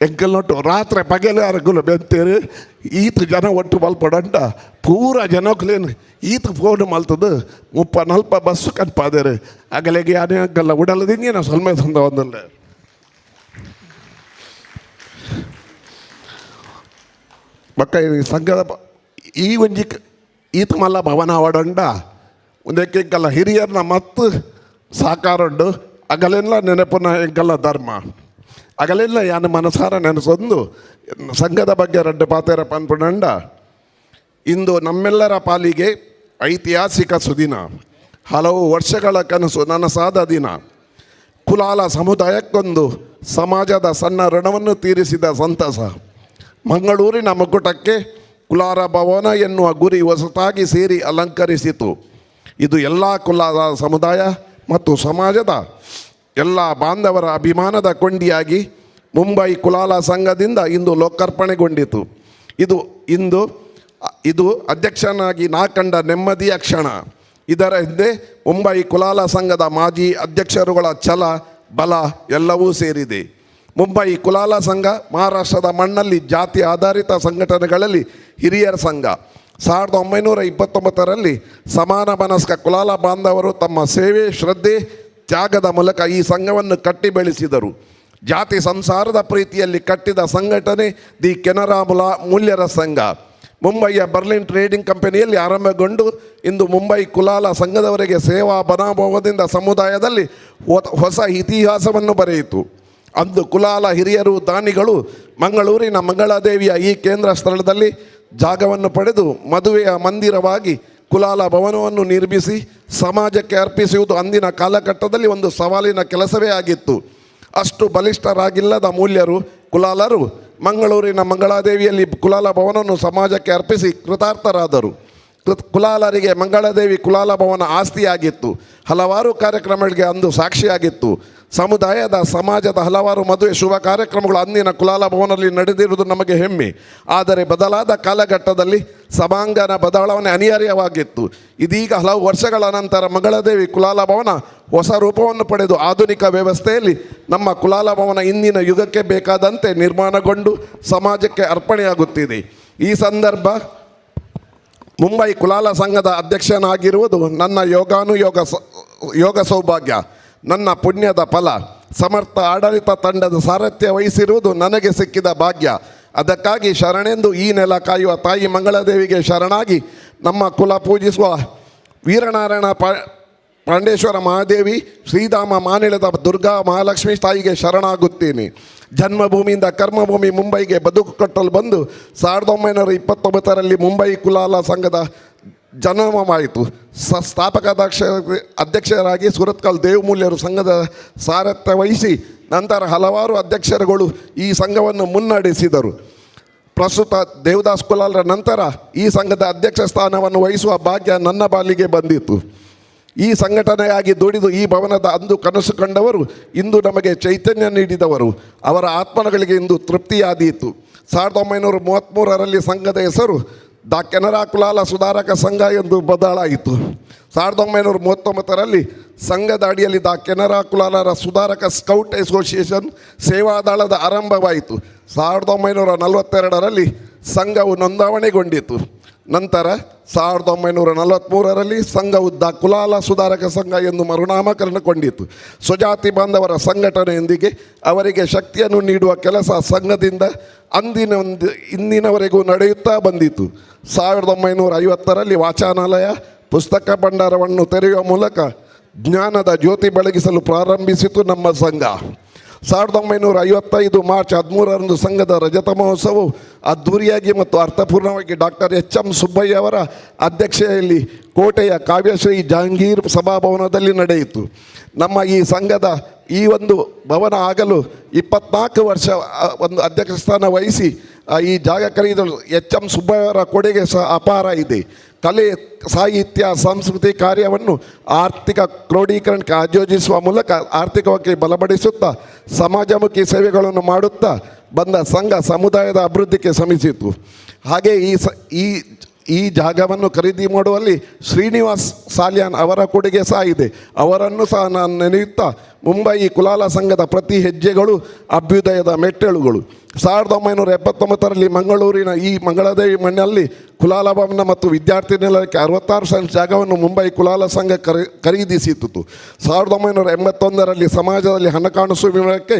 ಎಂಕಲ್ ನೊಟ್ಟು ರಾತ್ರಿ ಪಗೆಲು ಅರಗುಲು ಬೆಂತೇರು ಈತ ಜನ ಒಟ್ಟು ಮಲ್ಪಡಂಡ ಪೂರ ಜನಕ್ಲೇನು ಈತ ಫೋನ್ ಮಲ್ತದು 30-40 ಬಸ್ಸು ಕನ್ಪಾದೇರು ಅಗಲೆಗೆ ಯಾನೇ ಅಂಕಲ್ಲ ಉಡಲದಿಂಜಿನ ಸ್ವಲ್ಪ ಸಂದ ಒಂದಲ್ಲ. ಬೊಕ್ಕ ಈ ಸಂಘದ ಈ ಒಂಜಿ ಈತ ಮಲ್ಲ ಭವನ ಅವಡಂಡ ಒಂದಕ್ಕೆ ಎಂಕಲ್ಲ ಹಿರಿಯರ್ನ ಮತ್ತು ಸಹಕಾರ ಉಂಡು ಅಗಲೆಲ್ಲ ನೆನಪುನ ಎಂಕಲ್ಲ ಧರ್ಮ ಅಗಲೆಲ್ಲ ಯಾನು ಮನಸಾರ ನೆನೆಸೊಂದು ಸಂಘದ ಬಗ್ಗೆ ರಡ್ಡು ಪಾತೆರ ಪನ್ಪುನಂಡ ಇಂದು ನಮ್ಮೆಲ್ಲರ ಪಾಲಿಗೆ ಐತಿಹಾಸಿಕ ಸುದಿನ, ಹಲವು ವರ್ಷಗಳ ಕನಸು ನನಸಾದ ದಿನ. ಕುಲಾಲ ಸಮುದಾಯಕ್ಕೊಂದು ಸಮಾಜದ ಸಣ್ಣ ಋಣವನ್ನು ತೀರಿಸಿದ ಸಂತಸ. ಮಂಗಳೂರಿನ ಮುಕುಟಕ್ಕೆ ಕುಲಾರ ಭವನ ಎನ್ನುವ ಗುರಿ ಹೊಸತಾಗಿ ಸೇರಿ ಅಲಂಕರಿಸಿತು. ಇದು ಎಲ್ಲ ಕುಲಾಲ ಸಮುದಾಯ ಮತ್ತು ಸಮಾಜದ ಎಲ್ಲ ಬಾಂಧವರ ಅಭಿಮಾನದ ಕೊಂಡಿಯಾಗಿ ಮುಂಬೈ ಕುಲಾಲ ಸಂಘದಿಂದ ಇಂದು ಲೋಕಾರ್ಪಣೆಗೊಂಡಿತು. ಇದು ಅಧ್ಯಕ್ಷನಾಗಿ ನಾ ಕಂಡ ನೆಮ್ಮದಿಯ ಕ್ಷಣ. ಇದರ ಹಿಂದೆ ಮುಂಬೈ ಕುಲಾಲ ಸಂಘದ ಮಾಜಿ ಅಧ್ಯಕ್ಷರುಗಳ ಛಲ ಬಲ ಎಲ್ಲವೂ ಸೇರಿದೆ. ಮುಂಬೈ ಕುಲಾಲ ಸಂಘ ಮಹಾರಾಷ್ಟ್ರದ ಮಣ್ಣಲ್ಲಿ ಜಾತಿ ಆಧಾರಿತ ಸಂಘಟನೆಗಳಲ್ಲಿ ಹಿರಿಯರ ಸಂಘ. 1929ರಲ್ಲಿ ಸಮಾನ ಮನಸ್ಕ ಕುಲಾಲ ಬಾಂಧವರು ತಮ್ಮ ಸೇವೆ, ಶ್ರದ್ಧೆ, ತ್ಯಾಗದ ಮೂಲಕ ಈ ಸಂಘವನ್ನು ಕಟ್ಟಿ ಬೆಳೆಸಿದರು. ಜಾತಿ ಸಂಸಾರದ ಪ್ರೀತಿಯಲ್ಲಿ ಕಟ್ಟಿದ ಸಂಘಟನೆ the Canara ಮೂಲ್ಯರ ಸಂಘ. ಮುಂಬೈಯ ಬರ್ಲಿನ್ ಟ್ರೇಡಿಂಗ್ ಕಂಪನಿಯಲ್ಲಿ ಆರಂಭಗೊಂಡು ಇಂದು ಮುಂಬೈ ಕುಲಾಲ ಸಂಘದವರಿಗೆ ಸೇವಾ ಮನೋಭಾವದಿಂದ ಸಮುದಾಯದಲ್ಲಿ ಹೊಸ ಇತಿಹಾಸವನ್ನು ಬರೆಯಿತು. ಅಂದು ಕುಲಾಲ ಹಿರಿಯರು ದಾನಿಗಳು ಮಂಗಳೂರಿನ ಮಂಗಳಾದೇವಿಯ ಈ ಕೇಂದ್ರ ಸ್ಥಳದಲ್ಲಿ ಜಾಗವನ್ನು ಪಡೆದು ಮದುವೆಯ ಮಂದಿರವಾಗಿ ಕುಲಾಲ ಭವನವನ್ನು ನಿರ್ಮಿಸಿ ಸಮಾಜಕ್ಕೆ ಅರ್ಪಿಸುವುದು ಅಂದಿನ ಕಾಲಘಟ್ಟದಲ್ಲಿ ಒಂದು ಸವಾಲಿನ ಕೆಲಸವೇ ಆಗಿತ್ತು. ಅಷ್ಟು ಬಲಿಷ್ಠರಾಗಿಲ್ಲದ ಮೂಲ್ಯರು ಕುಲಾಲರು ಮಂಗಳೂರಿನ ಮಂಗಳಾದೇವಿಯಲ್ಲಿ ಕುಲಾಲ ಭವನವನ್ನು ಸಮಾಜಕ್ಕೆ ಅರ್ಪಿಸಿ ಕೃತಾರ್ಥರಾದರು. ಕುಲಾಲರಿಗೆ ಮಂಗಳಾದೇವಿ ಕುಲಾಲ ಭವನ ಆಸ್ತಿಯಾಗಿತ್ತು. ಹಲವಾರು ಕಾರ್ಯಕ್ರಮಗಳಿಗೆ ಅಂದು ಸಾಕ್ಷಿಯಾಗಿತ್ತು. ಸಮುದಾಯದ ಸಮಾಜದ ಹಲವಾರು ಮದುವೆ ಶುಭ ಕಾರ್ಯಕ್ರಮಗಳು ಅಂದಿನ ಕುಲಾಲ ಭವನದಲ್ಲಿ ನಡೆದಿರುವುದು ನಮಗೆ ಹೆಮ್ಮೆ. ಆದರೆ ಬದಲಾದ ಕಾಲಘಟ್ಟದಲ್ಲಿ ಸಭಾಂಗಣ ಬದಲಾವಣೆ ಅನಿವಾರ್ಯವಾಗಿತ್ತು. ಇದೀಗ ಹಲವು ವರ್ಷಗಳ ನಂತರ ಮಂಗಳಾದೇವಿ ಕುಲಾಲ ಭವನ ಹೊಸ ರೂಪವನ್ನು ಪಡೆದು ಆಧುನಿಕ ವ್ಯವಸ್ಥೆಯಲ್ಲಿ ನಮ್ಮ ಕುಲಾಲ ಭವನ ಇಂದಿನ ಯುಗಕ್ಕೆ ಬೇಕಾದಂತೆ ನಿರ್ಮಾಣಗೊಂಡು ಸಮಾಜಕ್ಕೆ ಅರ್ಪಣೆಯಾಗುತ್ತಿದೆ. ಈ ಸಂದರ್ಭ ಮುಂಬೈ ಕುಲಾಲ ಸಂಘದ ಅಧ್ಯಕ್ಷನಾಗಿರುವುದು ನನ್ನ ಯೋಗ ಸೌಭಾಗ್ಯ, ನನ್ನ ಪುಣ್ಯದ ಫಲ. ಸಮರ್ಥ ಆಡಳಿತ ತಂಡದ ಸಾರಥ್ಯ ವಹಿಸಿರುವುದು ನನಗೆ ಸಿಕ್ಕಿದ ಭಾಗ್ಯ. ಅದಕ್ಕಾಗಿ ಶರಣೆಂದು ಈ ನೆಲ ಕಾಯುವ ತಾಯಿ ಮಂಗಳಾದೇವಿಗೆ ಶರಣಾಗಿ ನಮ್ಮ ಕುಲ ಪೂಜಿಸುವ ವೀರನಾರಾಯಣ ಪಾಂಡೇಶ್ವರ ಮಹಾದೇವಿ, ಶ್ರೀಧಾಮ ಮಾನಿಲದ ದುರ್ಗಾ ಮಹಾಲಕ್ಷ್ಮಿ ತಾಯಿಗೆ ಶರಣಾಗುತ್ತೀನಿ. ಜನ್ಮಭೂಮಿಯಿಂದ ಕರ್ಮಭೂಮಿ ಮುಂಬೈಗೆ ಬದುಕು ಕಟ್ಟಲು ಬಂದು 1929ರಲ್ಲಿ ಮುಂಬೈ ಕುಲಾಲ ಸಂಘದ ಜನನವಾಯಿತು. ಸ್ಥಾಪಕ ಅಧ್ಯಕ್ಷರಾಗಿ ಸುರತ್ಕಲ್ ದೇವಮೂಲ್ಯರು ಸಂಘದ ಸಾರಥ್ಯ ವಹಿಸಿ ನಂತರ ಹಲವಾರು ಅಧ್ಯಕ್ಷರುಗಳು ಈ ಸಂಘವನ್ನು ಮುನ್ನಡೆಸಿದರು. ಪ್ರಸ್ತುತ ದೇವದಾಸ್ ಕುಲಾಲರ ನಂತರ ಈ ಸಂಘದ ಅಧ್ಯಕ್ಷ ಸ್ಥಾನವನ್ನು ವಹಿಸುವ ಭಾಗ್ಯ ನನ್ನ ಬಾಲಿಗೆ ಬಂದಿತು. ಈ ಸಂಘಟನೆಯಾಗಿ ದುಡಿದು ಈ ಭವನದ ಅಂದು ಕನಸು ಕಂಡವರು ಇಂದು ನಮಗೆ ಚೈತನ್ಯ ನೀಡಿದವರು. ಅವರ ಆತ್ಮಗಳಿಗೆ ಇಂದು ತೃಪ್ತಿಯಾದೀತು. 1933ರಲ್ಲಿ ಸಂಘದ ಹೆಸರು the Canara Kulala ಸುಧಾರಕ ಸಂಘ ಎಂದು ಬದಲಾಯಿತು. 1939ರಲ್ಲಿ ಸಂಘದ ಅಡಿಯಲ್ಲಿ the Canara ಕುಲಾಲರ ಸುಧಾರಕ ಸ್ಕೌಟ್ ಅಸೋಸಿಯೇಷನ್ ಸೇವಾದಳದ ಆರಂಭವಾಯಿತು. 1942ರಲ್ಲಿ ಸಂಘವು ನೋಂದಾವಣೆಗೊಂಡಿತು. ನಂತರ 1943ರಲ್ಲಿ ಸಂಘವು the Kulala ಸುಧಾರಕ ಸಂಘ ಎಂದು ಮರುನಾಮಕರಣಗೊಂಡಿತು. ಸ್ವಜಾತಿ ಬಾಂಧವರ ಸಂಘಟನೆಯೊಂದಿಗೆ ಅವರಿಗೆ ಶಕ್ತಿಯನ್ನು ನೀಡುವ ಕೆಲಸ ಸಂಘದಿಂದ ಅಂದಿನ ಇಂದಿನವರೆಗೂ ನಡೆಯುತ್ತಾ ಬಂದಿತು. 1950ರಲ್ಲಿ ವಾಚನಾಲಯ ಪುಸ್ತಕ ಭಂಡಾರವನ್ನು ತೆರೆಯುವ ಮೂಲಕ ಜ್ಞಾನದ ಜ್ಯೋತಿ ಬೆಳಗಿಸಲು ಪ್ರಾರಂಭಿಸಿತು ನಮ್ಮ ಸಂಘ. 1955 ಮಾರ್ಚ್ 13ರಂದು ಸಂಘದ ರಜತ ಮಹೋತ್ಸವವು ಅದ್ಧೂರಿಯಾಗಿ ಮತ್ತು ಅರ್ಥಪೂರ್ಣವಾಗಿ doctor H M Subbaiah ಅವರ ಅಧ್ಯಕ್ಷತೆಯಲ್ಲಿ ಕೋಟೆಯ ಕಾವ್ಯಶ್ರೀ ಜಹಾಂಗೀರ್ ಸಭಾಭವನದಲ್ಲಿ ನಡೆಯಿತು. ನಮ್ಮ ಈ ಸಂಘದ ಈ ಒಂದು ಭವನ ಆಗಲು 24 ವರ್ಷ ಒಂದು ಅಧ್ಯಕ್ಷ ಸ್ಥಾನ ವಹಿಸಿ ಈ ಜಾಗ ಖರೀದಲು ಎಚ್ ಎಂ ಸುಬ್ಬಯ್ಯವರ ಕೊಡುಗೆ ಸಹ ಅಪಾರ ಇದೆ. ಕಲೆ, ಸಾಹಿತ್ಯ, ಸಂಸ್ಕೃತಿ ಕಾರ್ಯವನ್ನು ಆರ್ಥಿಕ ಕ್ರೋಢೀಕರಣಕ್ಕೆ ಆಯೋಜಿಸುವ ಮೂಲಕ ಆರ್ಥಿಕವಾಗಿ ಬಲಪಡಿಸುತ್ತಾ ಸಮಾಜಮುಖಿ ಸೇವೆಗಳನ್ನು ಮಾಡುತ್ತಾ ಬಂದ ಸಂಘ ಸಮುದಾಯದ ಅಭಿವೃದ್ಧಿಗೆ ಶ್ರಮಿಸಿತು. ಹಾಗೆ ಈ ಈ ಜಾಗವನ್ನು ಖರೀದಿ ಮಾಡುವಲ್ಲಿ ಶ್ರೀನಿವಾಸ್ ಸಾಲ್ಯಾನ್ ಅವರ ಕೊಡುಗೆ ಸಹ ಇದೆ. ಅವರನ್ನು ಸಹ ನಾನು ನೆನೆಯುತ್ತಾ ಮುಂಬಯಿ ಕುಲಾಲ ಸಂಘದ ಪ್ರತಿ ಹೆಜ್ಜೆಗಳು ಅಭ್ಯುದಯದ ಮೆಟ್ಟಲುಗಳು. 1979ರಲ್ಲಿ ಮಂಗಳೂರಿನ ಈ ಮಂಗಳಾದೇವಿ ಮಣ್ಣಿನಲ್ಲಿ ಕುಲಾಲ ಭವನ ಮತ್ತು ವಿದ್ಯಾರ್ಥಿ ನಿಲಯಕ್ಕೆ 66 ಸೆಂಟ್ ಜಾಗವನ್ನು ಮುಂಬೈ ಕುಲಾಲ ಸಂಘ ಖರೀದಿಸಿತು. 1981ರಲ್ಲಿ ಸಮಾಜದಲ್ಲಿ ಹಣಕಾಸು ವಿನಿಮಯಕ್ಕೆ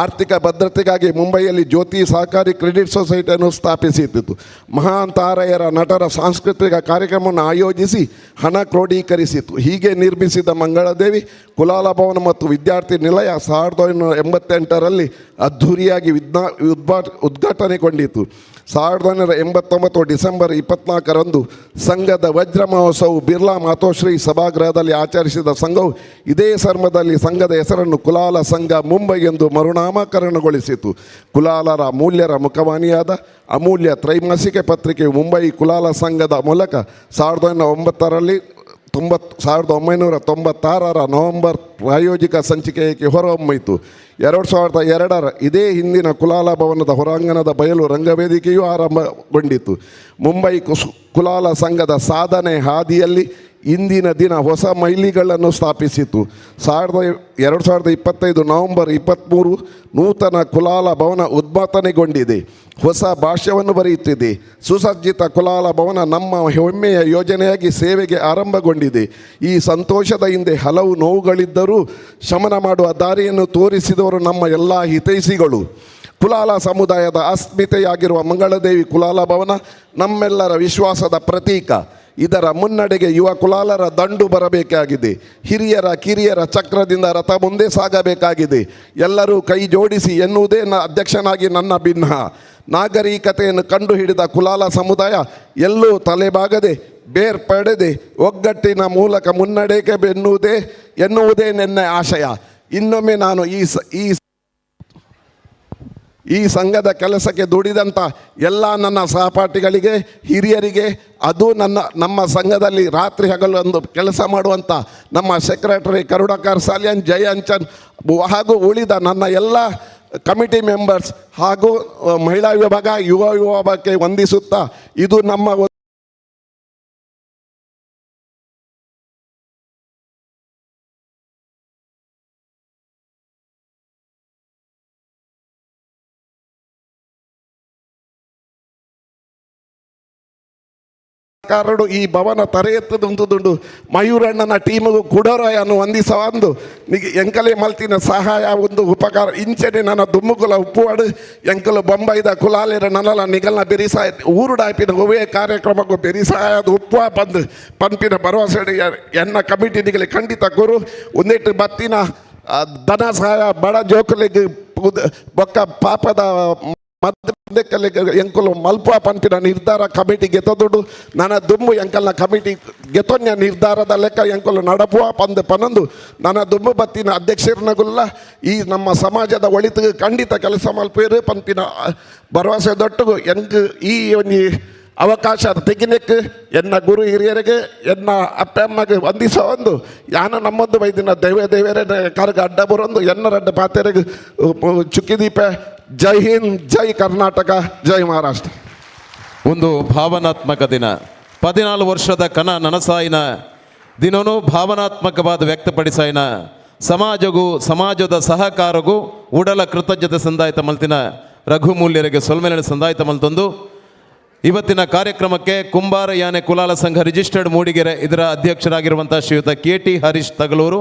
ಆರ್ಥಿಕ ಭದ್ರತೆಗಾಗಿ ಮುಂಬೈಯಲ್ಲಿ ಜ್ಯೋತಿ ಸಹಕಾರಿ ಕ್ರೆಡಿಟ್ ಸೊಸೈಟಿಯನ್ನು ಸ್ಥಾಪಿಸಿತು. ಮಹಾನ್ ತಾರೆಯರ ನಟರ ಸಾಂಸ್ಕೃತಿಕ ಕಾರ್ಯಕ್ರಮವನ್ನು ಆಯೋಜಿಸಿ ಹಣ ಕ್ರೋಢೀಕರಿಸಿತು. ಹೀಗೆ ನಿರ್ಮಿಸಿದ ಮಂಗಳಾದೇವಿ ಕುಲಾಲ ಭವನ ಮತ್ತು ವಿದ್ಯಾರ್ಥಿ ನಿಲಯ 1988ರಲ್ಲಿ ಅದ್ಧೂರಿಯಾಗಿ ಉದ್ಘಾಟನೆಗೊಂಡಿತು. 1989 ಡಿಸೆಂಬರ್ 24ರಂದು ಸಂಘದ ವಜ್ರ ಮಹೋತ್ಸವವು ಬಿರ್ಲಾ ಮಾತೋಶ್ರೀ ಸಭಾಗೃಹದಲ್ಲಿ ಆಚರಿಸಿದ ಸಂಘವು ಇದೇ ಸಂದರ್ಭದಲ್ಲಿ ಸಂಘದ ಹೆಸರನ್ನು ಕುಲಾಲ ಸಂಘ ಮುಂಬೈ ಎಂದು ಮರುನಾಮಕರಣಗೊಳಿಸಿತು. ಕುಲಾಲರ ಮೂಲ್ಯರ ಮುಖವಾಣಿಯಾದ ಅಮೂಲ್ಯ ತ್ರೈಮಾಸಿಕ ಪತ್ರಿಕೆಯು ಮುಂಬೈ ಕುಲಾಲ ಸಂಘದ ಮೂಲಕ 1996ರ ನವೆಂಬರ್ ಪ್ರಾಯೋಜಿಕ ಸಂಚಿಕೆಗೆ ಹೊರಹೊಮ್ಮಿತು. 2002ರ ಇದೇ ಹಿಂದಿನ ಕುಲಾಲ ಭವನದ ಹೊರಾಂಗಣದ ಬಯಲು ರಂಗವೇದಿಕೆಯೂ ಆರಂಭಗೊಂಡಿತು. ಮುಂಬೈ ಕುಲಾಲ ಸಂಘದ ಸಾಧನೆ ಹಾದಿಯಲ್ಲಿ ಇಂದಿನ ದಿನ ಹೊಸ ಮೈಲಿಗಳನ್ನು ಸ್ಥಾಪಿಸಿತು. 2025 ನವೆಂಬರ್ 23 ನೂತನ ಕುಲಾಲ ಭವನ ಉದ್ಘಾಟನೆಗೊಂಡಿದೆ. ಹೊಸ ಭಾಷ್ಯವನ್ನು ಬರೆಯುತ್ತಿದೆ. ಸುಸಜ್ಜಿತ ಕುಲಾಲ ಭವನ ನಮ್ಮ ಹೆಮ್ಮೆಯ ಯೋಜನೆಯಾಗಿ ಸೇವೆಗೆ ಆರಂಭಗೊಂಡಿದೆ. ಈ ಸಂತೋಷದ ಹಿಂದೆ ಹಲವು ನೋವುಗಳಿದ್ದರೂ ಶಮನ ಮಾಡುವ ದಾರಿಯನ್ನು ತೋರಿಸಿದವರು ನಮ್ಮ ಎಲ್ಲ ಹಿತೈಷಿಗಳು. ಕುಲಾಲ ಸಮುದಾಯದ ಅಸ್ಮಿತೆಯಾಗಿರುವ ಮಂಗಳದೇವಿ ಕುಲಾಲ ಭವನ ನಮ್ಮೆಲ್ಲರ ವಿಶ್ವಾಸದ ಪ್ರತೀಕ. ಇದರ ಮುನ್ನಡೆಗೆ ಯುವ ಕುಲಾಲರ ದಂಡು ಬರಬೇಕಾಗಿದೆ. ಹಿರಿಯರ ಕಿರಿಯರ ಚಕ್ರದಿಂದ ರಥ ಮುಂದೆ ಸಾಗಬೇಕಾಗಿದೆ. ಎಲ್ಲರೂ ಕೈ ಜೋಡಿಸಿ ಎನ್ನುವುದೇ ಅಧ್ಯಕ್ಷನಾಗಿ ನನ್ನ ಭಿನ್ನ. ನಾಗರಿಕತೆಯನ್ನು ಕಂಡುಹಿಡಿದ ಕುಲಾಲ ಸಮುದಾಯ ಎಲ್ಲೂ ತಲೆಬಾಗದೆ ಬೇರ್ಪಡೆದೆ ಒಗ್ಗಟ್ಟಿನ ಮೂಲಕ ಮುನ್ನಡೆಗೆ ಎನ್ನುವುದೇ ನನ್ನ ಆಶಯ. ಇನ್ನೊಮ್ಮೆ ನಾನು ಈ ಸಂಘದ ಕೆಲಸಕ್ಕೆ ದುಡಿದಂಥ ಎಲ್ಲ ನನ್ನ ಸಹಪಾಠಿಗಳಿಗೆ, ಹಿರಿಯರಿಗೆ, ಅದು ನಮ್ಮ ಸಂಘದಲ್ಲಿ ರಾತ್ರಿ ಹಗಲು ಒಂದು ಕೆಲಸ ಮಾಡುವಂಥ ನಮ್ಮ ಸೆಕ್ರೆಟರಿ ಕರುಣಾಕರ್ ಸಾಲಿಯನ್, ಜಯ ಅಂಚನ್ ಹಾಗೂ ಉಳಿದ ನನ್ನ ಎಲ್ಲ ಕಮಿಟಿ ಮೆಂಬರ್ಸ್ ಹಾಗೂ ಮಹಿಳಾ ವಿಭಾಗ, ಯುವ ವಿಭಾಗಕ್ಕೆ ವಂದಿಸುತ್ತಾ ಇದು ನಮ್ಮ ಕಾರಡು ಈ ಭವನ ತರೆಯತ್ತದ ಉಂಟುದುಂಡು ಮಯೂರಣ್ಣನ ಟೀಮಿಗೂ ಕುಡೋರಯನ್ನು ವಂದಿಸವಂದು ನಿಗೆ ಎಂಕಲೆ ಮಲ್ತಿನ ಸಹಾಯ ಒಂದು ಉಪಕಾರ ಇಂಚನೆ ನನ್ನ ದುಮ್ಮುಕುಲ ಉಪ್ಪುವಾಡು ಎಂಕಲು ಬೊಂಬೈದ ಕುಲಾಲಿರ ನನ್ನಲ ನಿಗಲ್ನ ಬೆರಿಸಾಯ ಊರುಡಾಪಿನ ಒವೇ ಕಾರ್ಯಕ್ರಮಕ್ಕೂ ಬೆರಿಸಾಯದ ಉಪ್ಪುವ ಬಂದು ಪಂಪಿನ ಭರವಸೆ ಎನ್ನ ಕಮಿಟಿ ನಿಗಲಿ ಖಂಡಿತ ಗುರು ಒಂದಿಟ್ಟು ಬತ್ತಿನ ಧನ ಸಹಾಯ ಬಡ ಜೋಕುಲಿಗೆ ಬೊಕ್ಕ ಪಾಪದ ಮಧ್ಯಕ್ಕೆ ಎಂಕುಲು ಮಲ್ಪ ಪನ್ಪಿನ ನಿರ್ಧಾರ ಕಮಿಟಿ ಗೆತದುಡು ನನ್ನ ದುಮ್ಮು ಎಂಕಲ್ನ ಕಮಿಟಿ ಗೆತೊನ್ಯ ನಿರ್ಧಾರದ ಲೆಕ್ಕ ಎಂಕುಲು ನಡಪುವ ಪಂದು ಪನೊಂದು ನನ್ನ ದುಮ್ಮು ಬತ್ತಿನ ಅಧ್ಯಕ್ಷರನಗುಲ್ಲ ಈ ನಮ್ಮ ಸಮಾಜದ ಒಳಿತು ಖಂಡಿತ ಕೆಲಸ ಮಲ್ಪೇರು ಪನ್ಪಿನ ಭರವಸೆ ದೊಟ್ಟುಗು ಎಂಕ್ ಈ ಒಂಜಿ ಅವಕಾಶ ತೆಗಿನೆಕ್ ಎನ್ನ ಗುರು ಹಿರಿಯರಿಗೆ ಎನ್ನ ಅಪ್ಪ ಅಮ್ಮಗೆ ವಂದಿಸ ಒಂದು ಯಾನ ನಮ್ಮೊಂದು ಬೈದಿನ ದೇವ ದೇವರೇ ಕರ್ಗ ಅಡ್ಡ ಬರೊಂದು ಎನ್ನ ರಡ್ಡ ಪಾತೆರೆಗೆ ಚುಕ್ಕಿದೀಪ. ಜೈ ಹಿಂದ್, ಜೈ ಕರ್ನಾಟಕ, ಜೈ ಮಹಾರಾಷ್ಟ್ರ.
ಒಂದು ಭಾವನಾತ್ಮಕ ದಿನ, 14 ವರ್ಷದ ಕನ ನನಸಾಯಿನ ದಿನನೂ ಭಾವನಾತ್ಮಕವಾದ ವ್ಯಕ್ತಪಡಿಸಾಯಿನ ಸಮಾಜಗೂ ಸಮಾಜದ ಸಹಕಾರಗೂ ಉಡಲ ಕೃತಜ್ಞತೆ ಸಂದಾಯಿತ ಮಲ್ತಿನ ರಘುಮೂಲ್ಯರಿಗೆ ಸೊಲ್ಮೆಲೆ ಸಂದಾಯಿತ ಮಲ್ತೊಂದು ಇವತ್ತಿನ ಕಾರ್ಯಕ್ರಮಕ್ಕೆ ಕುಂಬಾರ ಯಾನೆ ಕುಲಾಲ ಸಂಘ ರಿಜಿಸ್ಟರ್ಡ್ ಮೂಡಿಗೆರೆ ಇದರ ಅಧ್ಯಕ್ಷರಾಗಿರುವಂಥ ಶ್ರೀಯುತ ಕೆ ಟಿ ಹರೀಶ್ ತಗಳೂರು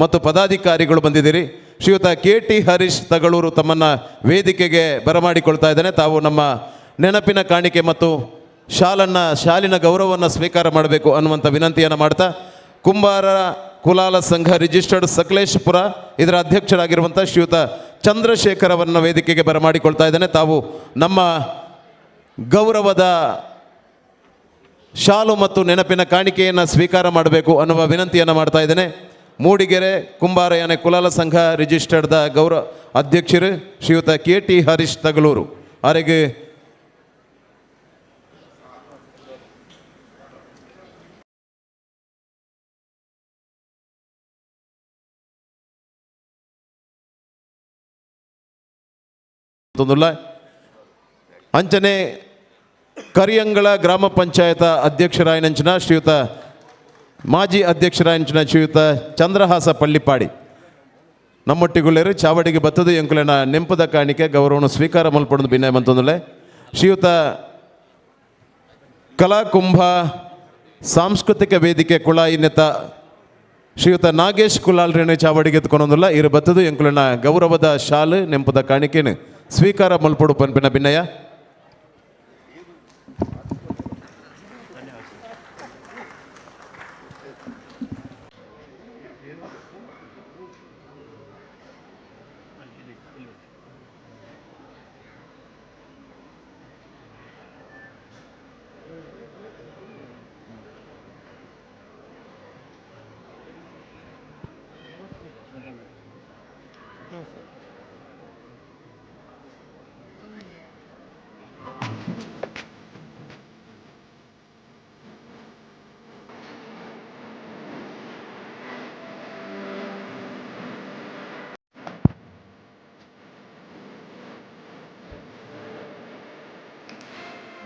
ಮತ್ತು ಪದಾಧಿಕಾರಿಗಳು ಬಂದಿದ್ದೀರಿ. ಶ್ರೀಯುತ ಕೆ ಟಿ ಹರೀಶ್ ತಗಳೂರು ತಮ್ಮನ್ನು ವೇದಿಕೆಗೆ ಬರಮಾಡಿಕೊಳ್ತಾ ಇದ್ದೇನೆ. ತಾವು ನಮ್ಮ ನೆನಪಿನ ಕಾಣಿಕೆ ಮತ್ತು ಶಾಲಿನ ಗೌರವವನ್ನು ಸ್ವೀಕಾರ ಮಾಡಬೇಕು ಅನ್ನುವಂಥ ವಿನಂತಿಯನ್ನು ಮಾಡ್ತಾ ಕುಂಬಾರ ಕುಲಾಲ ಸಂಘ ರಿಜಿಸ್ಟರ್ಡ್ ಸಕಲೇಶಪುರ ಇದರ ಅಧ್ಯಕ್ಷರಾಗಿರುವಂಥ ಶ್ರೀಯುತ ಚಂದ್ರಶೇಖರ್ ಅವರನ್ನು ವೇದಿಕೆಗೆ ಬರಮಾಡಿಕೊಳ್ತಾ ಇದ್ದೇನೆ. ತಾವು ನಮ್ಮ ಗೌರವದ ಶಾಲು ಮತ್ತು ನೆನಪಿನ ಕಾಣಿಕೆಯನ್ನು ಸ್ವೀಕಾರ ಮಾಡಬೇಕು ಅನ್ನುವ ವಿನಂತಿಯನ್ನು ಮಾಡ್ತಾ ಇದ್ದೇನೆ. ಮೂಡಿಗೆರೆ ಕುಂಬಾರಯಾನೆ ಕುಲಾಲ ಸಂಘ ರಿಜಿಸ್ಟರ್ಡ್ the ಗೌರವ ಅಧ್ಯಕ್ಷರು ಶ್ರೀಯುತ ಕೆ ಟಿ ಹರೀಶ್ ತಗಲೂರು ಅರೆಗೆ ಅಂಚನೆ ಕರಿಯಂಗಳ ಗ್ರಾಮ ಪಂಚಾಯತ ಅಧ್ಯಕ್ಷರಾಯನಂಚನ ಶ್ರೀಯುತ ಮಾಜಿ ಅಧ್ಯಕ್ಷರಾಯಂಚನ ಶ್ರೀಯುತ ಚಂದ್ರಹಾಸ ಪಳ್ಳಿಪಾಡಿ ನಮ್ಮೊಟ್ಟಿಗುಳ್ಳೇರು ಚಾವಡಿಗೆ ಬತ್ತದು ಎಂಕುಲೆನ ನೆಂಪದ ಕಾಣಿಕೆ ಗೌರವವನ್ನು ಸ್ವೀಕಾರ ಮಲ್ಪಡದು ಭಿನ್ನಯ ಮಂತಂದುಲೆ ಶ್ರೀಯುತ ಕಲಾಕುಂಭ ಸಾಂಸ್ಕೃತಿಕ ವೇದಿಕೆ ಕುಳಾಯಿ ನೆತ ಶ್ರೀಯುತ ನಾಗೇಶ್ ಕುಲಾಲ್ರೇಣು ಚಾವಡಿಗೆ ಎತ್ಕೊಂಡೊಂದುಲ್ಲ ಇರು ಬತ್ತದು ಎಂಕುಲೆನ ಗೌರವದ ಶಾಲು ನೆಂಪದ ಕಾಣಿಕೆನು ಸ್ವೀಕಾರ ಮಲ್ಪಡು ಪನ್ಪಿನ ಭಿನ್ನಯ.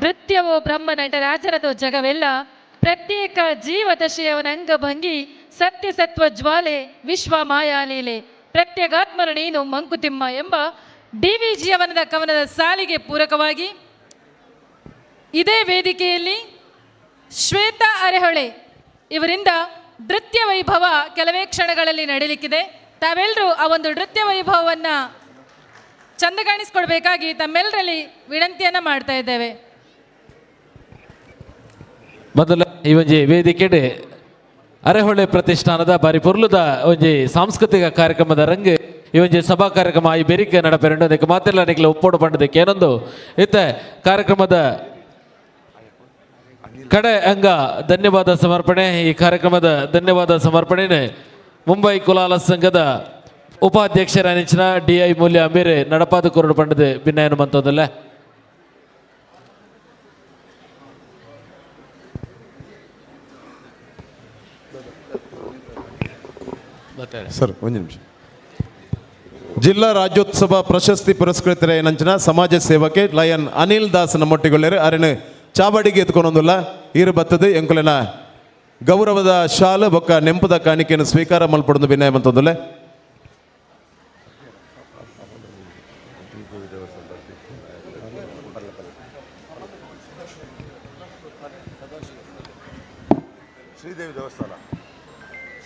ನೃತ್ಯವೋ ಬ್ರಹ್ಮ ನಟರಾಜನದು ಜಗವೆಲ್ಲ ಪ್ರತ್ಯೇಕ ಜೀವದಶೆಯವನಂಗಭಂಗಿ ಸತ್ಯ ಸತ್ವ ಜ್ವಾಲೆ ವಿಶ್ವ ಮಾಯಾಲೀಲೆ ಪ್ರತ್ಯೇಗಾತ್ಮರು ನೀನು ಮಂಕುತಿಮ್ಮ ಎಂಬ ಡಿ ವಿ ಜಿಯವನದ ಕವನದ ಸಾಲಿಗೆ ಪೂರಕವಾಗಿ ಇದೇ ವೇದಿಕೆಯಲ್ಲಿ ಶ್ವೇತಾ ಅರೆಹೊಳೆ ಇವರಿಂದ ನೃತ್ಯ ವೈಭವ ಕೆಲವೇ ಕ್ಷಣಗಳಲ್ಲಿ ನಡೆಯಲಿಕ್ಕಿದೆ. ತಾವೆಲ್ಲರೂ ಆ ಒಂದು ನೃತ್ಯ ವೈಭವವನ್ನು ಚಂದಗಾಣಿಸ್ಕೊಡ್ಬೇಕಾಗಿ ತಮ್ಮೆಲ್ಲರಲ್ಲಿ ವಿನಂತಿಯನ್ನು ಮಾಡ್ತಾ ಇದ್ದೇವೆ.
ಮೊದಲ ಈ ಒಂಜಿ ವೇದಿಕೆಡೆ ಅರೆಹೊಳೆ ಪ್ರತಿಷ್ಠಾನದ ಬಾರಿ ಪೊರ್ಲುದ ಒಂಜಿ ಸಾಂಸ್ಕೃತಿಕ ಕಾರ್ಯಕ್ರಮದ ರಂಗ್ ಈ ಒಂಜಿ ಸಭಾ ಕಾರ್ಯಕ್ರಮ ಈ ಬೆರಿಕೆ ನಡಪೆರಂಡು ಅದಕ್ಕೆ ಮಾತೆಲ್ಲ ನಿಕ್ಲೆ ಒಪ್ಪೋಡು ಪಂಡದಕ್ಕೆ ಏನೊಂದು ಇತ್ತೆ ಕಾರ್ಯಕ್ರಮದ ಕಡೆ ಅಂಗ ಧನ್ಯವಾದ ಸಮರ್ಪಣೆ. ಈ ಕಾರ್ಯಕ್ರಮದ ಧನ್ಯವಾದ ಸಮರ್ಪಣೆನೆ ಮುಂಬೈ ಕುಲಾಲ ಸಂಘದ ಉಪಾಧ್ಯಕ್ಷರ ಡಿ I ಮೂಲ್ಯ ಮೇರೆ ನಡಪಾದ ಕೊರಡು ಪಂಡದೆ ಭಿನ್ನಯನ ಮಂತದಲ್ಲ.
ಸರ್ ಒಂದು ನಿಮಿಷ. ಜಿಲ್ಲಾ ರಾಜ್ಯೋತ್ಸವ ಪ್ರಶಸ್ತಿ ಪುರಸ್ಕೃತರ ನಂಚಿನ ಸಮಾಜ ಸೇವಕೆ ಲಯನ್ ಅನಿಲ್ ದಾಸ್ ನಮ್ಮೊಟ್ಟಿಗೊಳ್ಳೇರು ಅರೆನು ಚಾವಡಿಗೆ ಎತ್ಕೊಂಡೊಂದುಲ್ಲ ಇರು ಬತ್ತದು ಎಂಕುಲೆನ ಗೌರವದ ಶಾಲು ಬೊಕ್ಕ ನೆಂಪದ ಕಾಣಿಕೆಯನ್ನು ಸ್ವೀಕಾರ ಮಲ್ಪಡೊಂದು ವಿನಯ ಮಂತೊಂದುಲ್ಲ.
ಶ್ರೀದೇವಿ ದೇವಸ್ಥಾನ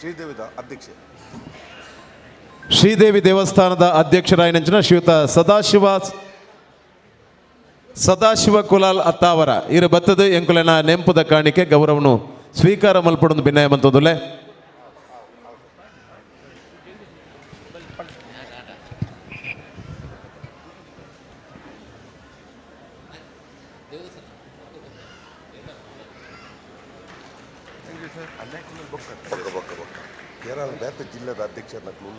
ಶ್ರೀದೇವಿ ಅಧ್ಯಕ್ಷೆ
ಶ್ರೀದೇವಿ ದೇವಸ್ಥಾನದ ಅಧ್ಯಕ್ಷರಾಯನಂಚಿನ ಶ್ರೀಯುತ ಸದಾಶಿವ ಕುಲಾಲ್ ಅತ್ತಾವರ ಇರು ಬತ್ತದು ಎಂಕುಲೆನ ನೆಂಪುದ ಕಾಣಿಕೆ ಗೌರವನು ಸ್ವೀಕಾರ ಮಲ್ಪಡೊಂದು ಭಿನ್ನಯ ಮಂತೊಂದುಲ್ಲೆ.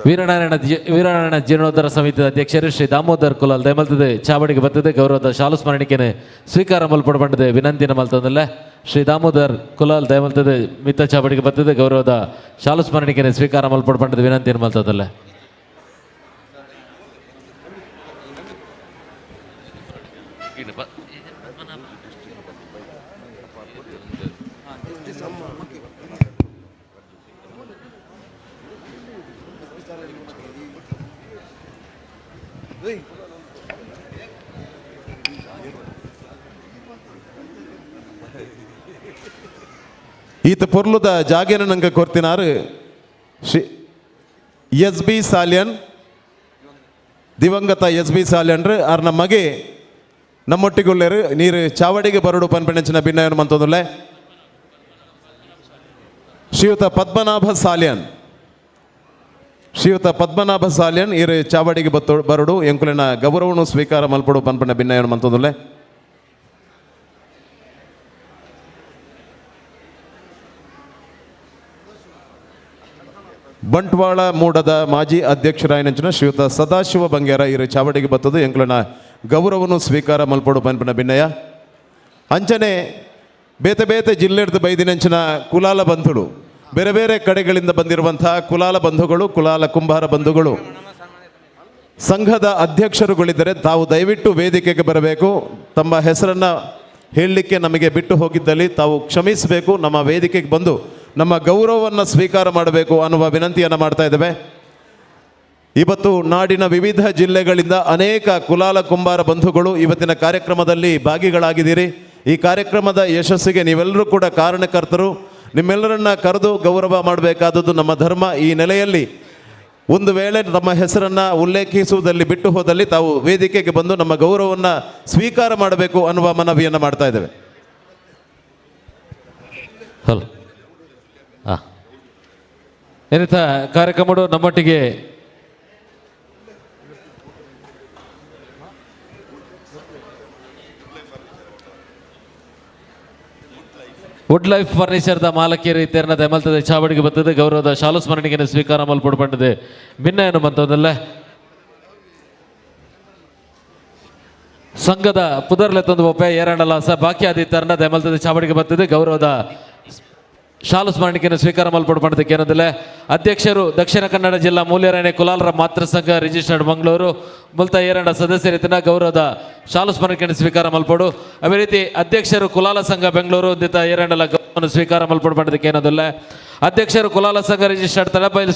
ವೀರನಾರಾಯಣ ಜೀರ್ಣೋದ್ಧಾರ ಸಮಿತಿಯ ಅಧ್ಯಕ್ಷರು ಶ್ರೀ ದಾಮೋದರ್ ಕುಲಾಲ್ ದಯಮಲ್ತದೆ ಚಾವಡಿಗೆ ಬರ್ತದೆ ಗೌರವದ ಶಾಲು ಸ್ಮರಣಿಕೆನೆ ಸ್ವೀಕಾರ ಮಲ್ಪಡ ಬಂಡದೆ ವಿನಂತಿನ ಮಲ್ತಂದಲ್ಲ. ಶ್ರೀ ದಾಮೋದರ್ ಕುಲಾಲ್ ದಯಮಲ್ತದೆ ಮಿತ್ತ ಚಾವಡಿಗೆ ಬರ್ತದೆ ಗೌರವದ ಶಾಲು ಸ್ಮರಣಿಕೆನೆ ಸ್ವೀಕಾರ ಮಲ್ಪಡ ಬಂಡದೆ ವಿನಂತಿನ ಮಲ್ತದಲ್ಲ.
ಈತ ಪೊರ್ಲುದ ಜಾಗೇನ ನಂಗೆ ಕೊರ್ತಿನಾರು ಶ್ರೀ ಎಸ್ ಬಿ ಸಾಲ್ಯನ್, ದಿವಂಗತ ಎಸ್ ಬಿ ಸಾಲ್ಯನ್ರು ಅರ್ನ ಮಗೆ ನಮ್ಮೊಟ್ಟಿಗುಳ್ಳೇರು ನೀರು ಚಾವಡಿಗೆ ಬರಡು ಪನ್ಪೆಣಚಿನ ಭಿನ್ನಯನ ಮಂತೊಂದುಲ್ಲೆ. ಶ್ರೀಯುತ ಪದ್ಮನಾಭ ಸಾಲ್ಯನ್, ಶ್ರೀಯುತ ಪದ್ಮನಾಭ ಸಾಲ್ಯನ್ ಇರು ಚಾವಡಿಗೆ ಬತ್ತು ಬರಡು ಎಂಕುಲೆನ ಗೌರವನು ಸ್ವೀಕಾರ ಮಲ್ಪಡು ಪನ್ಪೆಣ ಭಿನ್ನಯನ ಮಂತೊಂದುಲ್ಲೆ. Bantwal ಮೂಡದ ಮಾಜಿ ಅಧ್ಯಕ್ಷರಾಯನಂಚಿನ ಶ್ರೀಯುತ ಸದಾಶಿವ ಬಂಗೇರ ಇರು ಚಾವಡಿಗೆ ಬತ್ತದು ಎಂಕ್ಲನ ಗೌರವನು ಸ್ವೀಕಾರ ಮಲ್ಪಡು ಪನ್ಪಿನ ಭಿನ್ನಯ. ಅಂಚನೆ ಬೇತೆ ಬೇತೆ ಜಿಲ್ಲೆಡ್ದು ಬೈದಿನಂಚಿನ ಕುಲಾಲ ಬಂಧುಗಳು, ಬೇರೆ ಬೇರೆ ಕಡೆಗಳಿಂದ ಬಂದಿರುವಂತಹ ಕುಲಾಲ ಬಂಧುಗಳು, ಕುಲಾಲ ಕುಂಬಾರ ಬಂಧುಗಳು, ಸಂಘದ ಅಧ್ಯಕ್ಷರುಗಳಿದ್ದರೆ ತಾವು ದಯವಿಟ್ಟು ವೇದಿಕೆಗೆ ಬರಬೇಕು. ತಮ್ಮ ಹೆಸರನ್ನು ಹೇಳಲಿಕ್ಕೆ ನಮಗೆ ಬಿಟ್ಟು ಹೋಗಿದ್ದಲ್ಲಿ ತಾವು ಕ್ಷಮಿಸಬೇಕು. ನಮ್ಮ ವೇದಿಕೆಗೆ ಬಂದು ನಮ್ಮ ಗೌರವವನ್ನು ಸ್ವೀಕಾರ ಮಾಡಬೇಕು ಅನ್ನುವ ವಿನಂತಿಯನ್ನು ಮಾಡ್ತಾ ಇದ್ದೇವೆ. ಇವತ್ತು ನಾಡಿನ ವಿವಿಧ ಜಿಲ್ಲೆಗಳಿಂದ ಅನೇಕ ಕುಲಾಲ ಕುಂಬಾರ ಬಂಧುಗಳು ಇವತ್ತಿನ ಕಾರ್ಯಕ್ರಮದಲ್ಲಿ ಭಾಗಿಗಳಾಗಿದ್ದೀರಿ. ಈ ಕಾರ್ಯಕ್ರಮದ ಯಶಸ್ಸಿಗೆ ನೀವೆಲ್ಲರೂ ಕೂಡ ಕಾರಣಕರ್ತರು. ನಿಮ್ಮೆಲ್ಲರನ್ನ ಕರೆದು ಗೌರವ ಮಾಡಬೇಕಾದದ್ದು ನಮ್ಮ ಧರ್ಮ. ಈ ನೆಲೆಯಲ್ಲಿ ಒಂದು ವೇಳೆ ತಮ್ಮ ಹೆಸರನ್ನು ಉಲ್ಲೇಖಿಸುವುದಲ್ಲಿ ಬಿಟ್ಟು ಹೋದಲ್ಲಿ ತಾವು ವೇದಿಕೆಗೆ ಬಂದು ನಮ್ಮ ಗೌರವವನ್ನು ಸ್ವೀಕಾರ ಮಾಡಬೇಕು ಅನ್ನುವ ಮನವಿಯನ್ನು ಮಾಡ್ತಾ ಇದ್ದೇವೆ.
ಹಲೋ, ಹಾಂ, ಏನಿತ ಕಾರ್ಯಕ್ರಮಡು ನಮ್ಮೊಟ್ಟಿಗೆ ವುಡ್ ಲೈಫ್ ಫರ್ನಿಚರ್ದ ಮಾಲಕಿಯರು ಇತ್ತೇರ್ನ ದೆಮಲ್ತದೆ ಚಾವಡಿಗೆ ಬರ್ತದೆ ಗೌರವದ ಶಾಲು ಸ್ಮರಣಿಗೆ ಸ್ವೀಕಾರ ಮಲ್ಪಡು ಪಂಡದೆ ಭಿನ್ನ ಏನು ಬಂತದಲ್ಲ. ಸಂಘದ ಪುದರ್ಲೆ ತಂದು ಒಪ್ಪೆ ಏರಂಡಲ ಸ ಬಾಕಿ ಆದಿತ್ತರ್ನ ದೆಮಲ್ತದೆ ಚಾವಡಿಗೆ ಬರ್ತದೆ ಗೌರವದ ಶಾಲು ಸ್ಮರಣಿಕೆಯನ್ನು ಸ್ವೀಕಾರ ಮಲ್ಪಡು ಪಂಡದಕ್ಕೆ ಏನಂದಿಲ್ಲ. ಅಧ್ಯಕ್ಷರು ದಕ್ಷಿಣ ಕನ್ನಡ ಜಿಲ್ಲಾ ಮೂಲ್ಯರಾಣಿ ಕುಲಾಲರ ಮಾತೃ ಸಂಘ ರಿಜಿಸ್ಟರ್ಡ್ ಮಂಗಳೂರು ಮುಲ್ತ ಏರಂಡ ಸದಸ್ಯರಿತನ ಗೌರವದ ಶಾಲು ಸ್ಮರಣಿಕೆಯನ್ನು ಸ್ವೀಕಾರ ಮಲ್ಪಡು. ಅದೇ ರೀತಿ ಅಧ್ಯಕ್ಷರು ಕುಲಾಲ ಸಂಘ ಬೆಂಗಳೂರು ದಿತ ಏರಂಡಲ ಗೌರವವನ್ನು ಸ್ವೀಕಾರ ಮಲ್ಪಡು ಪಂಡದಕ್ಕೆ ಏನದಿಲ್ಲ. ಅಧ್ಯಕ್ಷರು ಕುಲಾಲ ಸಂಘ ರಿಜಿಸ್ಟರ್ಡ್ ತಳಬೈಲು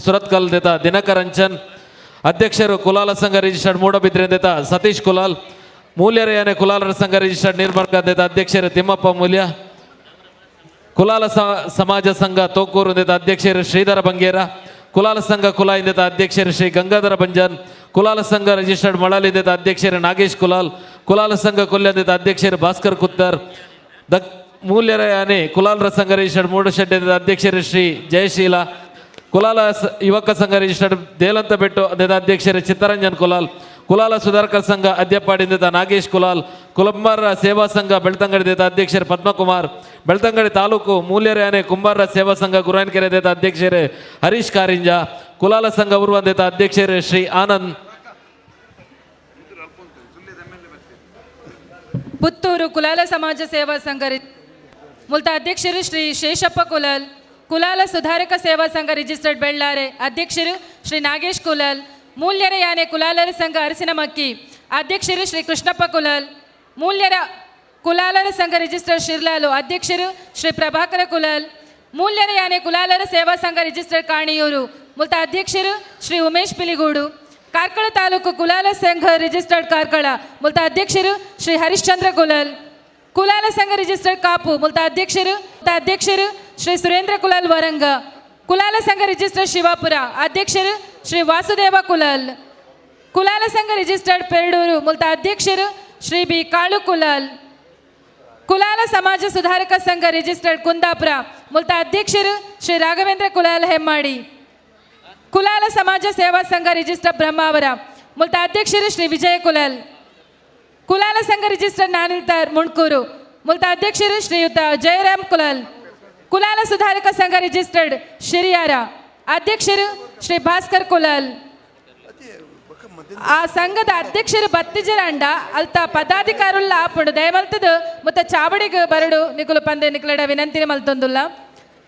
ಸುರತ್ಕಲ್ ದಿತ ದಿನಕರ್ ಅಂಚನ್, ಅಧ್ಯಕ್ಷರು ಕುಲಾಲ ಸಂಘ ರಿಜಿಸ್ಟರ್ಡ್ ಮೂಡಬಿದ್ರೆ ದಿತ ಸತೀಶ್ ಕುಲಾಲ್, ಮೂಲ್ಯರೆಯನೆ ಕುಲಾಲರ ಸಂಘ ರಿಜಿಸ್ಟರ್ಡ್ ನಿರ್ಮಾರ್ಗ ದಿತ ಅಧ್ಯಕ್ಷರು ತಿಮ್ಮಪ್ಪ ಮೂಲ್ಯ, ಕುಲಾಲ ಸಮಾಜ ಸಂಘ ತೋಕೂರು ಇಂದಿತ ಅಧ್ಯಕ್ಷರು ಶ್ರೀಧರ ಬಂಗೇರ, ಕುಲಾಲ ಸಂಘ ಕುಲ ಇಂದಿತ ಅಧ್ಯಕ್ಷರು ಶ್ರೀ ಗಂಗಾಧರ ಬಂಜನ್, ಕುಲಾಲ ಸಂಘ ರಿಜಿಸ್ಟರ್ಡ್ ಮಳಲಿ ಇಂದಿತ ಅಧ್ಯಕ್ಷರು ನಾಗೇಶ್ ಕುಲಾಲ್, ಕುಲಾಲ ಸಂಘ ಕೊಲ್ಯಂದಿತ ಅಧ್ಯಕ್ಷರು ಭಾಸ್ಕರ್ ಕುತ್ತರ್, ಮೂಲ್ಯರಯಾನಿ ಕುಲಾಲರ ಸಂಘ ರಿಜಿಸ್ಟರ್ಡ್ ಮೂಡಶೆಡ್ಡಿ ಅಧ್ಯಕ್ಷರು ಶ್ರೀ ಜಯಶೀಲ, ಕುಲಾಲ ಯುವಕ ಸಂಘ ರಿಜಿಸ್ಟರ್ಡ್ ದೇಲಂತ ಬೆಟ್ಟು ಅಂದಿತ ಅಧ್ಯಕ್ಷರು ಚಿತ್ತರಂಜನ್ ಕುಲಾಲ್, ಕುಲಾಲ ಸುಧಾರಕ ಸಂಘ ಅದ್ಯಪ್ಪಾಡಿಂದ ನಾಗೇಶ್ ಕುಲಾಲ್, ಕುಲಂಬಾರರ ಸೇವಾ ಸಂಘ ಬೆಳ್ತಂಗಡಿ ಅಧ್ಯಕ್ಷರು ಪದ್ಮಕುಮಾರ್, ಬೆಳ್ತಂಗಡಿ ತಾಲೂಕು ಮೂಲ್ಯರ್ಯಾನೆ ಕುಂಬಾರರ ಸೇವಾ ಸಂಘ ಗುರಾನ್ಕೆರೆ ಅಧ್ಯಕ್ಷರು ಹರೀಶ್ ಕಾರಿಂಜ, ಕುಲಾಲ ಸಂಘ ಉರ್ವಂದಿತ ಅಧ್ಯಕ್ಷರು ಶ್ರೀ ಆನಂದ್.
ಪುತ್ತೂರು ಕುಲಾಲ ಸಮಾಜ ಸೇವಾ ಸಂಘ ಮುಲ್ತ ಅಧ್ಯಕ್ಷರು ಶ್ರೀ ಶೇಷಪ್ಪ ಕುಲಾಲ್, ಕುಲಾಲ ಸುಧಾರಕ ಸೇವಾ ಸಂಘ ರಿಜಿಸ್ಟರ್ಡ್ ಬೆಳ್ಳಾರೆ ಅಧ್ಯಕ್ಷರು ಶ್ರೀ ನಾಗೇಶ್ ಕುಲಾಲ್, ಮೂಲ್ಯರ ಯಾನೆ ಕುಲಾಲರ ಸಂಘ ಅರಸಿನಮಕ್ಕಿ ಅಧ್ಯಕ್ಷರು ಶ್ರೀ ಕೃಷ್ಣಪ್ಪ ಕುಲಾಲ್, ಮೂಲ್ಯರ ಕುಲಾಲರ ಸಂಘ ರಿಜಿಸ್ಟರ್ ಶಿರ್ಲಾಲು ಅಧ್ಯಕ್ಷರು ಶ್ರೀ ಪ್ರಭಾಕರ ಕುಲಾಲ್, ಮೂಲ್ಯರ ಯಾನೆ ಕುಲಾಲರ ಸೇವಾ ಸಂಘ ರಿಜಿಸ್ಟರ್ ಕಾಣಿಯೂರು ಮುಲ್ತ ಅಧ್ಯಕ್ಷರು ಶ್ರೀ ಉಮೇಶ್ ಪಿಲಿಗೂಡು, ಕಾರ್ಕಳ ತಾಲೂಕು ಕುಲಾಲ ಸಂಘ ರಿಜಿಸ್ಟರ್ಡ್ ಕಾರ್ಕಳ ಮುಲ್ತ ಅಧ್ಯಕ್ಷರು ಶ್ರೀ ಹರಿಶ್ಚಂದ್ರ ಕುಲಾಲ್, ಕುಲಾಲ ಸಂಘ ರಿಜಿಸ್ಟರ್ಡ್ ಕಾಪು ಮುಲ್ತ ಅಧ್ಯಕ್ಷರು ಶ್ರೀ ಸುರೇಂದ್ರ ಕುಲಾಲ್ ವರಂಗ, ಕುಲಾಲ ಸಂಘ ರಿಜಿಸ್ಟರ್ಡ್ ಶಿವಾಪುರ ಅಧ್ಯಕ್ಷರು ಶ್ರೀ ವಾಸುದೇವ ಕುಲಾಲ್, ಕುಲಾಲ ಸಂಘ ರಿಜಿಸ್ಟರ್ಡ್ ಪೆರಡೂರು ಮುಲ್ತ ಅಧ್ಯಕ್ಷರು ಶ್ರೀ ಬಿ ಕಾಳು ಕುಲಾಲ್, ಕುಲಾಲ ಸಮಾಜ ಸುಧಾರಕ ಸಂಘ ರಿಜಿಸ್ಟರ್ಡ್ ಕುಂದಾಪುರ ಮುಲ್ತ ಅಧ್ಯಕ್ಷರು ಶ್ರೀ ರಾಘವೇಂದ್ರ ಕುಲಾಲ್ ಹೆಮ್ಮಾಡಿ, ಕುಲಾಲ ಸಮಾಜ ಸೇವಾ ಸಂಘ ರಿಜಿಸ್ಟರ್ ಬ್ರಹ್ಮಾವರ ಮುಲ್ತ ಅಧ್ಯಕ್ಷರು ಶ್ರೀ ವಿಜಯ ಕುಲಾಲ್, ಕುಲಾಲ ಸಂಘ ರಿಜಿಸ್ಟರ್ ನಾನಿಲ್ತಾರ್ ಮುಣ್ಕೂರು ಮುಲ್ತ ಅಧ್ಯಕ್ಷರು ಶ್ರೀಯುತ ಜಯರಾಮ್ ಕುಲಾಲ್, ಕುಲಾಲ ಸುಧಾರಕ ಸಂಘ ರಿಜಿಸ್ಟರ್ಡ್ ಶಿರಿಯಾರ ಅಧ್ಯಕ್ಷರು ಶ್ರೀ ಭಾಸ್ಕರ್ ಕುಲಾಲ್. ಆ ಸಂಘದ ಅಧ್ಯಕ್ಷರು ಬತ್ತಿಜರಂಡ ಅಲ್ತ ಪದಾಧಿಕಾರುಲ್ಲ ಆಪುಂಡು ದಯಮಲ್ತದು ಮುತ್ತ ಚಾವಡಿಗೆ ಬರಡು ನಿಕುಲು ಪಂದೆ ನಿಕುಲಡ ವಿನಂತಿನ ಮಲ್ತೊಂದುಲ್ಲ.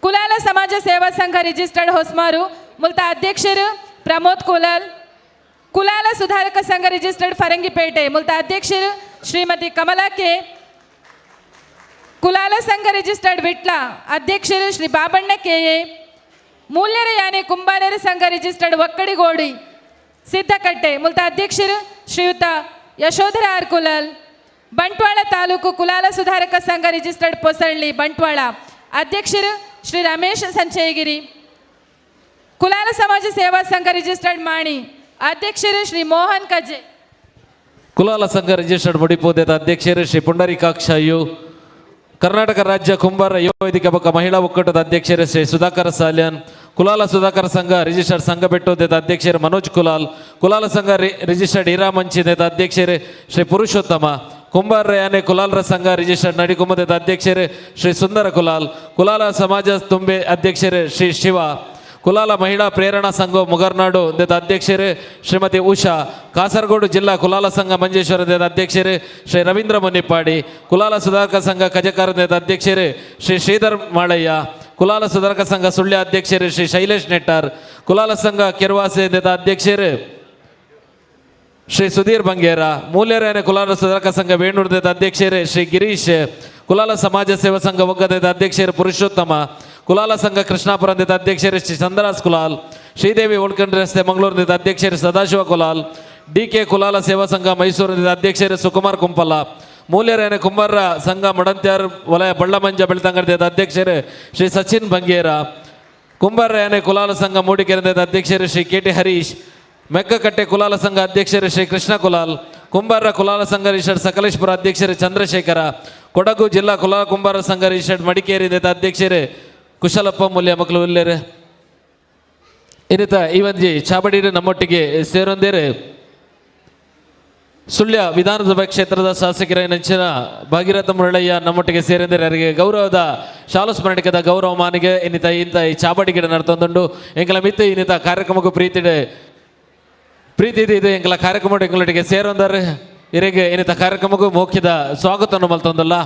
ಕುಲಾಲ ಸಮಾಜ ಸೇವಾ ಸಂಘ ರಿಜಿಸ್ಟರ್ಡ್ ಹೊಸ್ಮಾರು ಮುಲ್ತ ಅಧ್ಯಕ್ಷರು ಪ್ರಮೋದ್ ಕುಲಾಲ್, ಕುಲಾಲ ಸುಧಾರಕ ಸಂಘ ರಿಜಿಸ್ಟರ್ಡ್ ಫರಂಗಿಪೇಟೆ ಮುಲ್ತ ಅಧ್ಯಕ್ಷರು ಶ್ರೀಮತಿ ಕಮಲಾ ಕೆ, ಕುಲಾಲ ಸಂಘ ರಿಜಿಸ್ಟರ್ಡ್ ವಿಟ್ಲ ಅಧ್ಯಕ್ಷರು ಶ್ರೀ ಬಾಬಣ್ಣ ಕೆ ಎ, ಮೂಲ್ಯರ ಯಾನೆ ಕುಂಬಾರರ ಸಂಘ ರಿಜಿಸ್ಟರ್ಡ್ ಒಕ್ಕಡಿಗೋಡಿ ಸಿದ್ದಕಟ್ಟೆ ಮುಲ್ತ ಅಧ್ಯಕ್ಷರು ಶ್ರೀಯುತ ಯಶೋಧರ ಆರ್ ಕುಲಾಲ್, ಬಂಟ್ವಾಳ ತಾಲೂಕು ಕುಲಾಲ ಸುಧಾರಕ ಸಂಘ ರಿಜಿಸ್ಟರ್ಡ್ ಪೊಸಳ್ಳಿ ಬಂಟ್ವಾಳ ಅಧ್ಯಕ್ಷರು ಶ್ರೀ ರಮೇಶ್ ಸಂಚಯಗಿರಿ, ಕುಲಾಲ ಸಮಾಜ ಸೇವಾ ಸಂಘ ರಿಜಿಸ್ಟರ್ಡ್ ಮಾಣಿ ಅಧ್ಯಕ್ಷರು ಶ್ರೀ ಮೋಹನ್ ಕಜೆ,
ಕುಲಾಲ ಸಂಘ ರಿಜಿಸ್ಟರ್ಡ್ ಮುಡಿಪೋದೇದ ಅಧ್ಯಕ್ಷರು ಶ್ರೀ ಪುಂಡರೀಕಾಕ್ಷಯ್ಯು, ಕರ್ನಾಟಕ ರಾಜ್ಯ ಕುಂಬಾರ ಯುವ ವೇದಿಕೆ ಬೊಕ್ಕ ಮಹಿಳಾ ಒಕ್ಕೂಟದ ಅಧ್ಯಕ್ಷರು ಶ್ರೀ ಸುಧಾಕರ ಸಾಲ್ಯಾನ್, ಕುಲಾಲ ಸುಧಾಕರ ಸಂಘ ರಿಜಿಸ್ಟರ್ಡ್ ಸಂಘ ಬೆಟ್ಟೋದೇದ ಅಧ್ಯಕ್ಷರು ಮನೋಜ್ ಕುಲಾಲ್, ಕುಲಾಲ ಸಂಘ ರಿಜಿಸ್ಟರ್ಡ್ ಹೀರಾಮಂಚಿದೇದ ಅಧ್ಯಕ್ಷರು ಶ್ರೀ ಪುರುಷೋತ್ತಮ, ಕುಂಬಾರ ಯಾನೆ ಕುಲಾಲರ ಸಂಘ ರಿಜಿಸ್ಟರ್ಡ್ ನಡಿಕುಂಬದೇದ ಅಧ್ಯಕ್ಷರು ಶ್ರೀ ಸುಂದರ ಕುಲಾಲ್, ಕುಲಾಲ ಸಮಾಜ ತುಂಬೆ ಅಧ್ಯಕ್ಷರು ಶ್ರೀ ಶಿವ, Kulala ಮಹಿಳಾ ಪ್ರೇರಣಾ ಸಂಘ ಮುಗರ್ನಾಡು ದೇದ ಅಧ್ಯಕ್ಷರು ಶ್ರೀಮತಿ ಉಷಾ, ಕಾಸರಗೋಡು ಜಿಲ್ಲಾ ಕುಲಾಲ ಸಂಘ ಮಂಜೇಶ್ವರ ದೇದ ಅಧ್ಯಕ್ಷರು ಶ್ರೀ ರವೀಂದ್ರ ಮುನಿಪ್ಪಾಡಿ, ಕುಲಾಲ ಸುಧಾರಕ ಸಂಘ ಕಜಕಾರ ದೇದ ಅಧ್ಯಕ್ಷರು ಶ್ರೀ ಶ್ರೀಧರ್ ಮಾಳಯ್ಯ, ಕುಲಾಲ ಸುಧಾರಕ ಸಂಘ ಸುಳ್ಯ ಅಧ್ಯಕ್ಷರು ಶ್ರೀ ಶೈಲೇಶ್ ನೆಟ್ಟಾರ್, ಕುಲಾಲ ಸಂಘ ಕೆರ್ವಾಸೆ ದೇದ ಅಧ್ಯಕ್ಷರು ಶ್ರೀ ಸುಧೀರ್ ಬಂಗೇರ, ಮೂಲ್ಯರಾಯನ ಕುಲಾಲ ಸುಧಾರಕ ಸಂಘ ವೇಣೂರ್ದ ಅಧ್ಯಕ್ಷರು ಶ್ರೀ ಗಿರೀಶ್, ಕುಲಾಲ ಸಮಾಜ ಸೇವಾ ಸಂಘ ಒಗ್ಗದ ಅಧ್ಯಕ್ಷರು ಪುರುಷೋತ್ತಮ, ಕುಲಾಲ ಸಂಘ ಕೃಷ್ಣಾಪುರದ ಅಧ್ಯಕ್ಷರು ಶ್ರೀ ಚಂದ್ರಾಸ್ ಕುಲಾಲ್, ಶ್ರೀದೇವಿ ಓಡ್ಕಂಡ್ ರಸ್ತೆ ಮಂಗಳೂರಿನ ಅಧ್ಯಕ್ಷರು ಸದಾಶಿವ ಕುಲಾಲ್, ಡಿ ಕೆ ಕುಲಾಲ ಸೇವಾ ಸಂಘ ಮೈಸೂರಿನ ಅಧ್ಯಕ್ಷರು ಸುಕುಮಾರ್ ಕುಂಪಲ, ಮೂಲ್ಯರಾಯನ ಕುಂಬಾರ ಸಂಘ ಮಡಂತ್ಯಾರ್ ವಲಯ ಬಳ್ಳಮಂಜ ಬೆಳ್ತಂಗಡಿದ ಅಧ್ಯಕ್ಷರು ಶ್ರೀ ಸಚಿನ್ ಬಂಗೇರ, ಕುಂಬಾರಯಾನೆ ಕುಲಾಲ ಸಂಘ ಮೂಡಿಕೆರೆದ ಅಧ್ಯಕ್ಷರು ಶ್ರೀ ಕೆ ಟಿ ಹರೀಶ್, ಮೆಕ್ಕಕಟ್ಟೆ ಕುಲಾಲ ಸಂಘ ಅಧ್ಯಕ್ಷರು ಶ್ರೀ ಕೃಷ್ಣ ಕುಲಾಲ್, ಕುಂಬಾರ ಕುಲಾಲ ಸಂಘ ರಿಷಡ್ ಸಕಲೇಶ್ಪುರ ಅಧ್ಯಕ್ಷರು ಚಂದ್ರಶೇಖರ, ಕೊಡಗು ಜಿಲ್ಲಾ ಕುಲಾಲ ಕುಂಬಾರ ಸಂಘ ರಿಷಡ್ ಮಡಿಕೇರಿ ಅಧ್ಯಕ್ಷರು ಕುಶಲಪ್ಪ ಮೂಲ್ಯ ಮಕ್ಕಳು ಉಲ್ಲೇರು. ಇನ್ನಿತ ಈ ಒಂಜಿ ಚಾಬಡಿ ನಮ್ಮೊಟ್ಟಿಗೆ ಸೇರೊಂದೇರು ಸುಳ್ಯ ವಿಧಾನಸಭಾ ಕ್ಷೇತ್ರದ ಶಾಸಕರ ನೆಂಚಿನ ಭಾಗೀರಥ ಮುರಳಯ್ಯ ನಮ್ಮೊಟ್ಟಿಗೆ ಸೇರೆಂದರೆ ಅವರಿಗೆ ಗೌರವದ ಶಾಲು ಸ್ಮರಣಿಕದ ಗೌರವ ಮಾನಿಗೆ ಇನ್ನಿತ ಇಂಥ ಈ ಚಾಬಡಿ ಗಿಡ ನಡ್ತೊಂದುಂಡು. ಎಂಕಲ ಮಿತ್ತ ಇನ್ನಿತ ಕಾರ್ಯಕ್ರಮಕ್ಕೂ ಪ್ರೀತಿ ಪ್ರೀತಿ ಇದೆ ಇದು ಎಂಕಲ ಕಾರ್ಯಕ್ರಮ ಎಂಗಳೊಟ್ಟಿಗೆ ಸೇರೊಂದರೆ ಇರೆಗೆ ಇನ್ನಿತ ಕಾರ್ಯಕ್ರಮಕ್ಕೂ ಮೋಕ್ಷದ ಸ್ವಾಗತವನ್ನು ಮಲ್ತೊಂದಲ್ಲ.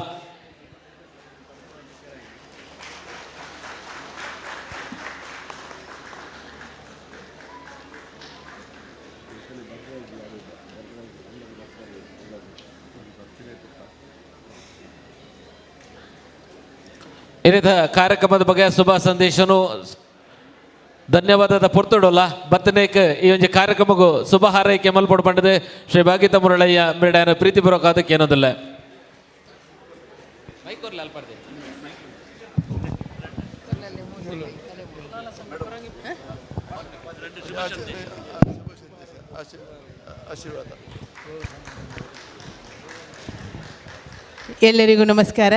ಇನ್ನಿತ ಕಾರ್ಯಕ್ರಮದ ಬಗ್ಗೆ ಶುಭ ಸಂದೇಶನು ಧನ್ಯವಾದದ ಪೊರ್ತುಡೋಲ್ಲ ಬತ್ತನೇಕ್ ಈ ಒಂದು ಕಾರ್ಯಕ್ರಮಕ್ಕೂ ಶುಭ ಹಾರೈಕೆ ಮಲ್ಪೊಡು ಪಂಡದೆ ಶ್ರೀ ಭಾಗೀತ ಮುರಳಯ್ಯ ಮೇಡಾನ ಪ್ರೀತಿಪೂರ್ವಕ ಅದಕ್ಕೆ ಏನೋದಿಲ್ಲ.
ಎಲ್ಲರಿಗೂ ನಮಸ್ಕಾರ.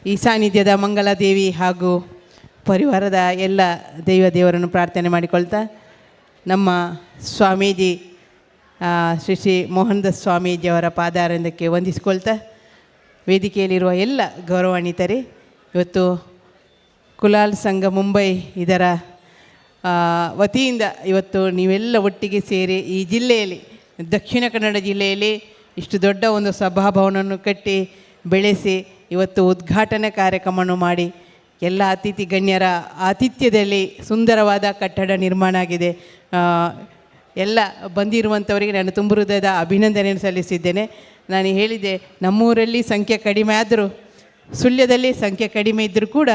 ಈ ಸಾನ್ನಿಧ್ಯದ ಮಂಗಳಾದೇವಿ ಹಾಗೂ ಪರಿವಾರದ ಎಲ್ಲ ದೈವ ದೇವರನ್ನು ಪ್ರಾರ್ಥನೆ ಮಾಡಿಕೊಳ್ತಾ ನಮ್ಮ ಸ್ವಾಮೀಜಿ ಶ್ರೀ ಶ್ರೀ ಮೋಹನದಾಸ್ ಸ್ವಾಮೀಜಿಯವರ ಪಾದಾರಂದಕ್ಕೆ ವಂದಿಸಿಕೊಳ್ತಾ ವೇದಿಕೆಯಲ್ಲಿರುವ ಎಲ್ಲ ಗೌರವಾನ್ವಿತರೇ, ಇವತ್ತು ಕುಲಾಲ್ ಸಂಘ ಮುಂಬೈ ಇದರ ವತಿಯಿಂದ ಇವತ್ತು ನೀವೆಲ್ಲ ಒಟ್ಟಿಗೆ ಸೇರಿ ಈ ಜಿಲ್ಲೆಯಲ್ಲಿ, ದಕ್ಷಿಣ ಕನ್ನಡ ಜಿಲ್ಲೆಯಲ್ಲಿ ಇಷ್ಟು ದೊಡ್ಡ ಒಂದು ಸಭಾಭವನವನ್ನು ಕಟ್ಟಿ ಬೆಳೆಸಿ ಇವತ್ತು ಉದ್ಘಾಟನೆ ಕಾರ್ಯಕ್ರಮವನ್ನು ಮಾಡಿ ಎಲ್ಲ ಅತಿಥಿ ಗಣ್ಯರ ಆತಿಥ್ಯದಲ್ಲಿ ಸುಂದರವಾದ ಕಟ್ಟಡ ನಿರ್ಮಾಣ ಆಗಿದೆ. ಎಲ್ಲ ಬಂದಿರುವಂಥವರಿಗೆ ನಾನು ತುಂಬ ಹೃದಯದ ಅಭಿನಂದನೆಯನ್ನು ಸಲ್ಲಿಸಿದ್ದೇನೆ. ನಾನು ಹೇಳಿದೆ, ನಮ್ಮೂರಲ್ಲಿ ಸಂಖ್ಯೆ ಕಡಿಮೆ ಆದರೂ, ಸುಳ್ಯದಲ್ಲಿ ಸಂಖ್ಯೆ ಕಡಿಮೆ ಇದ್ದರೂ ಕೂಡ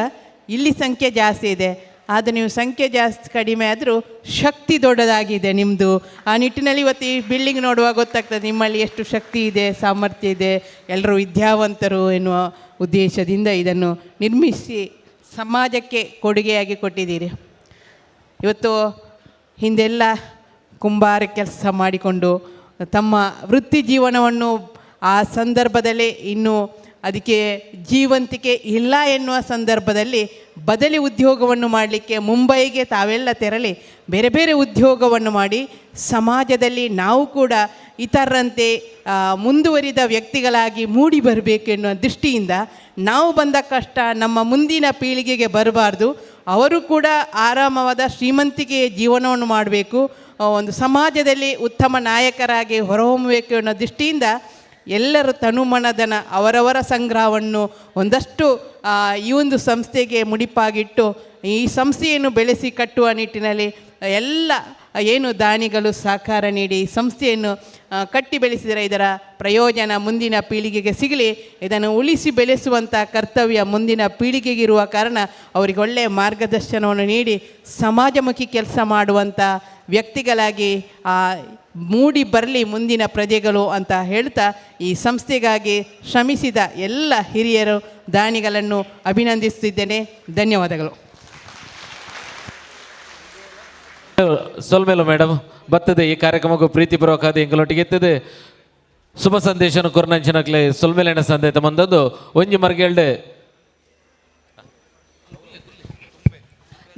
ಇಲ್ಲಿ ಸಂಖ್ಯೆ ಜಾಸ್ತಿ ಇದೆ. ಆದರೆ ನೀವು ಸಂಖ್ಯೆ ಜಾಸ್ತಿ ಕಡಿಮೆ ಆದರೂ ಶಕ್ತಿ ದೊಡ್ಡದಾಗಿದೆ ನಿಮ್ಮದು. ಆ ನಿಟ್ಟಿನಲ್ಲಿ ಇವತ್ತು ಈ ಬಿಲ್ಡಿಂಗ್ ನೋಡುವಾಗ ಗೊತ್ತಾಗ್ತದೆ ನಿಮ್ಮಲ್ಲಿ ಎಷ್ಟು ಶಕ್ತಿ ಇದೆ, ಸಾಮರ್ಥ್ಯ ಇದೆ, ಎಲ್ಲರೂ ವಿದ್ಯಾವಂತರು ಎನ್ನುವ ಉದ್ದೇಶದಿಂದ ಇದನ್ನು ನಿರ್ಮಿಸಿ ಸಮಾಜಕ್ಕೆ ಕೊಡುಗೆಯಾಗಿ ಕೊಟ್ಟಿದ್ದೀರಿ. ಇವತ್ತು ಹಿಂದೆಲ್ಲ ಕುಂಬಾರ ಕೆಲಸ ಮಾಡಿಕೊಂಡು ತಮ್ಮ ವೃತ್ತಿ ಜೀವನವನ್ನು ಆ ಸಂದರ್ಭದಲ್ಲಿ ಇನ್ನೂ ಅದಕ್ಕೆ ಜೀವಂತಿಕೆ ಇಲ್ಲ ಎನ್ನುವ ಸಂದರ್ಭದಲ್ಲಿ ಬದಲಿ ಉದ್ಯೋಗವನ್ನು ಮಾಡಲಿಕ್ಕೆ ಮುಂಬೈಗೆ ತಾವೆಲ್ಲ ತೆರಳಿ ಬೇರೆ ಬೇರೆ ಉದ್ಯೋಗವನ್ನು ಮಾಡಿ ಸಮಾಜದಲ್ಲಿ ನಾವು ಕೂಡ ಇತರರಂತೆ ಮುಂದುವರಿದ ವ್ಯಕ್ತಿಗಳಾಗಿ ಮೂಡಿ ಬರಬೇಕು ಎನ್ನುವ ದೃಷ್ಟಿಯಿಂದ ನಾವು ಬಂದ ಕಷ್ಟ ನಮ್ಮ ಮುಂದಿನ ಪೀಳಿಗೆಗೆ ಬರಬಾರ್ದು, ಅವರು ಕೂಡ ಆರಾಮವಾದ ಶ್ರೀಮಂತಿಕೆಯ ಜೀವನವನ್ನು ಮಾಡಬೇಕು, ಒಂದು ಸಮಾಜದಲ್ಲಿ ಉತ್ತಮ ನಾಯಕರಾಗಿ ಹೊರಹೊಮ್ಮಬೇಕು ಅನ್ನೋ ದೃಷ್ಟಿಯಿಂದ ಎಲ್ಲರೂ ತನುಮನದನ ಅವರವರ ಸಂಗ್ರಹವನ್ನು ಒಂದಷ್ಟು ಈ ಒಂದು ಸಂಸ್ಥೆಗೆ ಮುಡಿಪಾಗಿಟ್ಟು ಈ ಸಂಸ್ಥೆಯನ್ನು ಬೆಳೆಸಿ ಕಟ್ಟುವ ನಿಟ್ಟಿನಲ್ಲಿ ಎಲ್ಲ ಏನು ದಾನಿಗಳು ಸಹಕಾರ ನೀಡಿ ಸಂಸ್ಥೆಯನ್ನು ಕಟ್ಟಿ ಬೆಳೆಸಿದರೆ ಇದರ ಪ್ರಯೋಜನ ಮುಂದಿನ ಪೀಳಿಗೆಗೆ ಸಿಗಲಿ. ಇದನ್ನು ಉಳಿಸಿ ಬೆಳೆಸುವಂಥ ಕರ್ತವ್ಯ ಮುಂದಿನ ಪೀಳಿಗೆಗಿರುವ ಕಾರಣ ಅವರಿಗೆ ಒಳ್ಳೆಯ ಮಾರ್ಗದರ್ಶನವನ್ನು ನೀಡಿ ಸಮಾಜಮುಖಿ ಕೆಲಸ ಮಾಡುವಂಥ ವ್ಯಕ್ತಿಗಳಾಗಿ ಮೂಡಿ ಬರಲಿ ಮುಂದಿನ ಪ್ರಜೆಗಳು ಅಂತ ಹೇಳ್ತಾ ಈ ಸಂಸ್ಥೆಗಾಗಿ ಶ್ರಮಿಸಿದ ಎಲ್ಲ ಹಿರಿಯರು ದಾನಿಗಳನ್ನು ಅಭಿನಂದಿಸುತ್ತಿದ್ದೇನೆ. ಧನ್ಯವಾದಗಳು.
ಸೊಲ್ಮೇಲು ಮೇಡಮ್ ಬರ್ತದೆ ಈ ಕಾರ್ಯಕ್ರಮಕ್ಕೂ ಪ್ರೀತಿಪೂರ್ವಕ ಎಂಕಲೊಟ್ಟಿಗೆ ಎತ್ತದೆ ಶುಭ ಸಂದೇಶನ ಕೊರ್ನಂಚಿನಕ್ಲೆ ಸೊಲ್ಮೇಲೆಣ ಸಂದೇಶ ಬಂದದ್ದು ಒಂಜಿ ಮರ್ಗೇಳ್ಡೆ.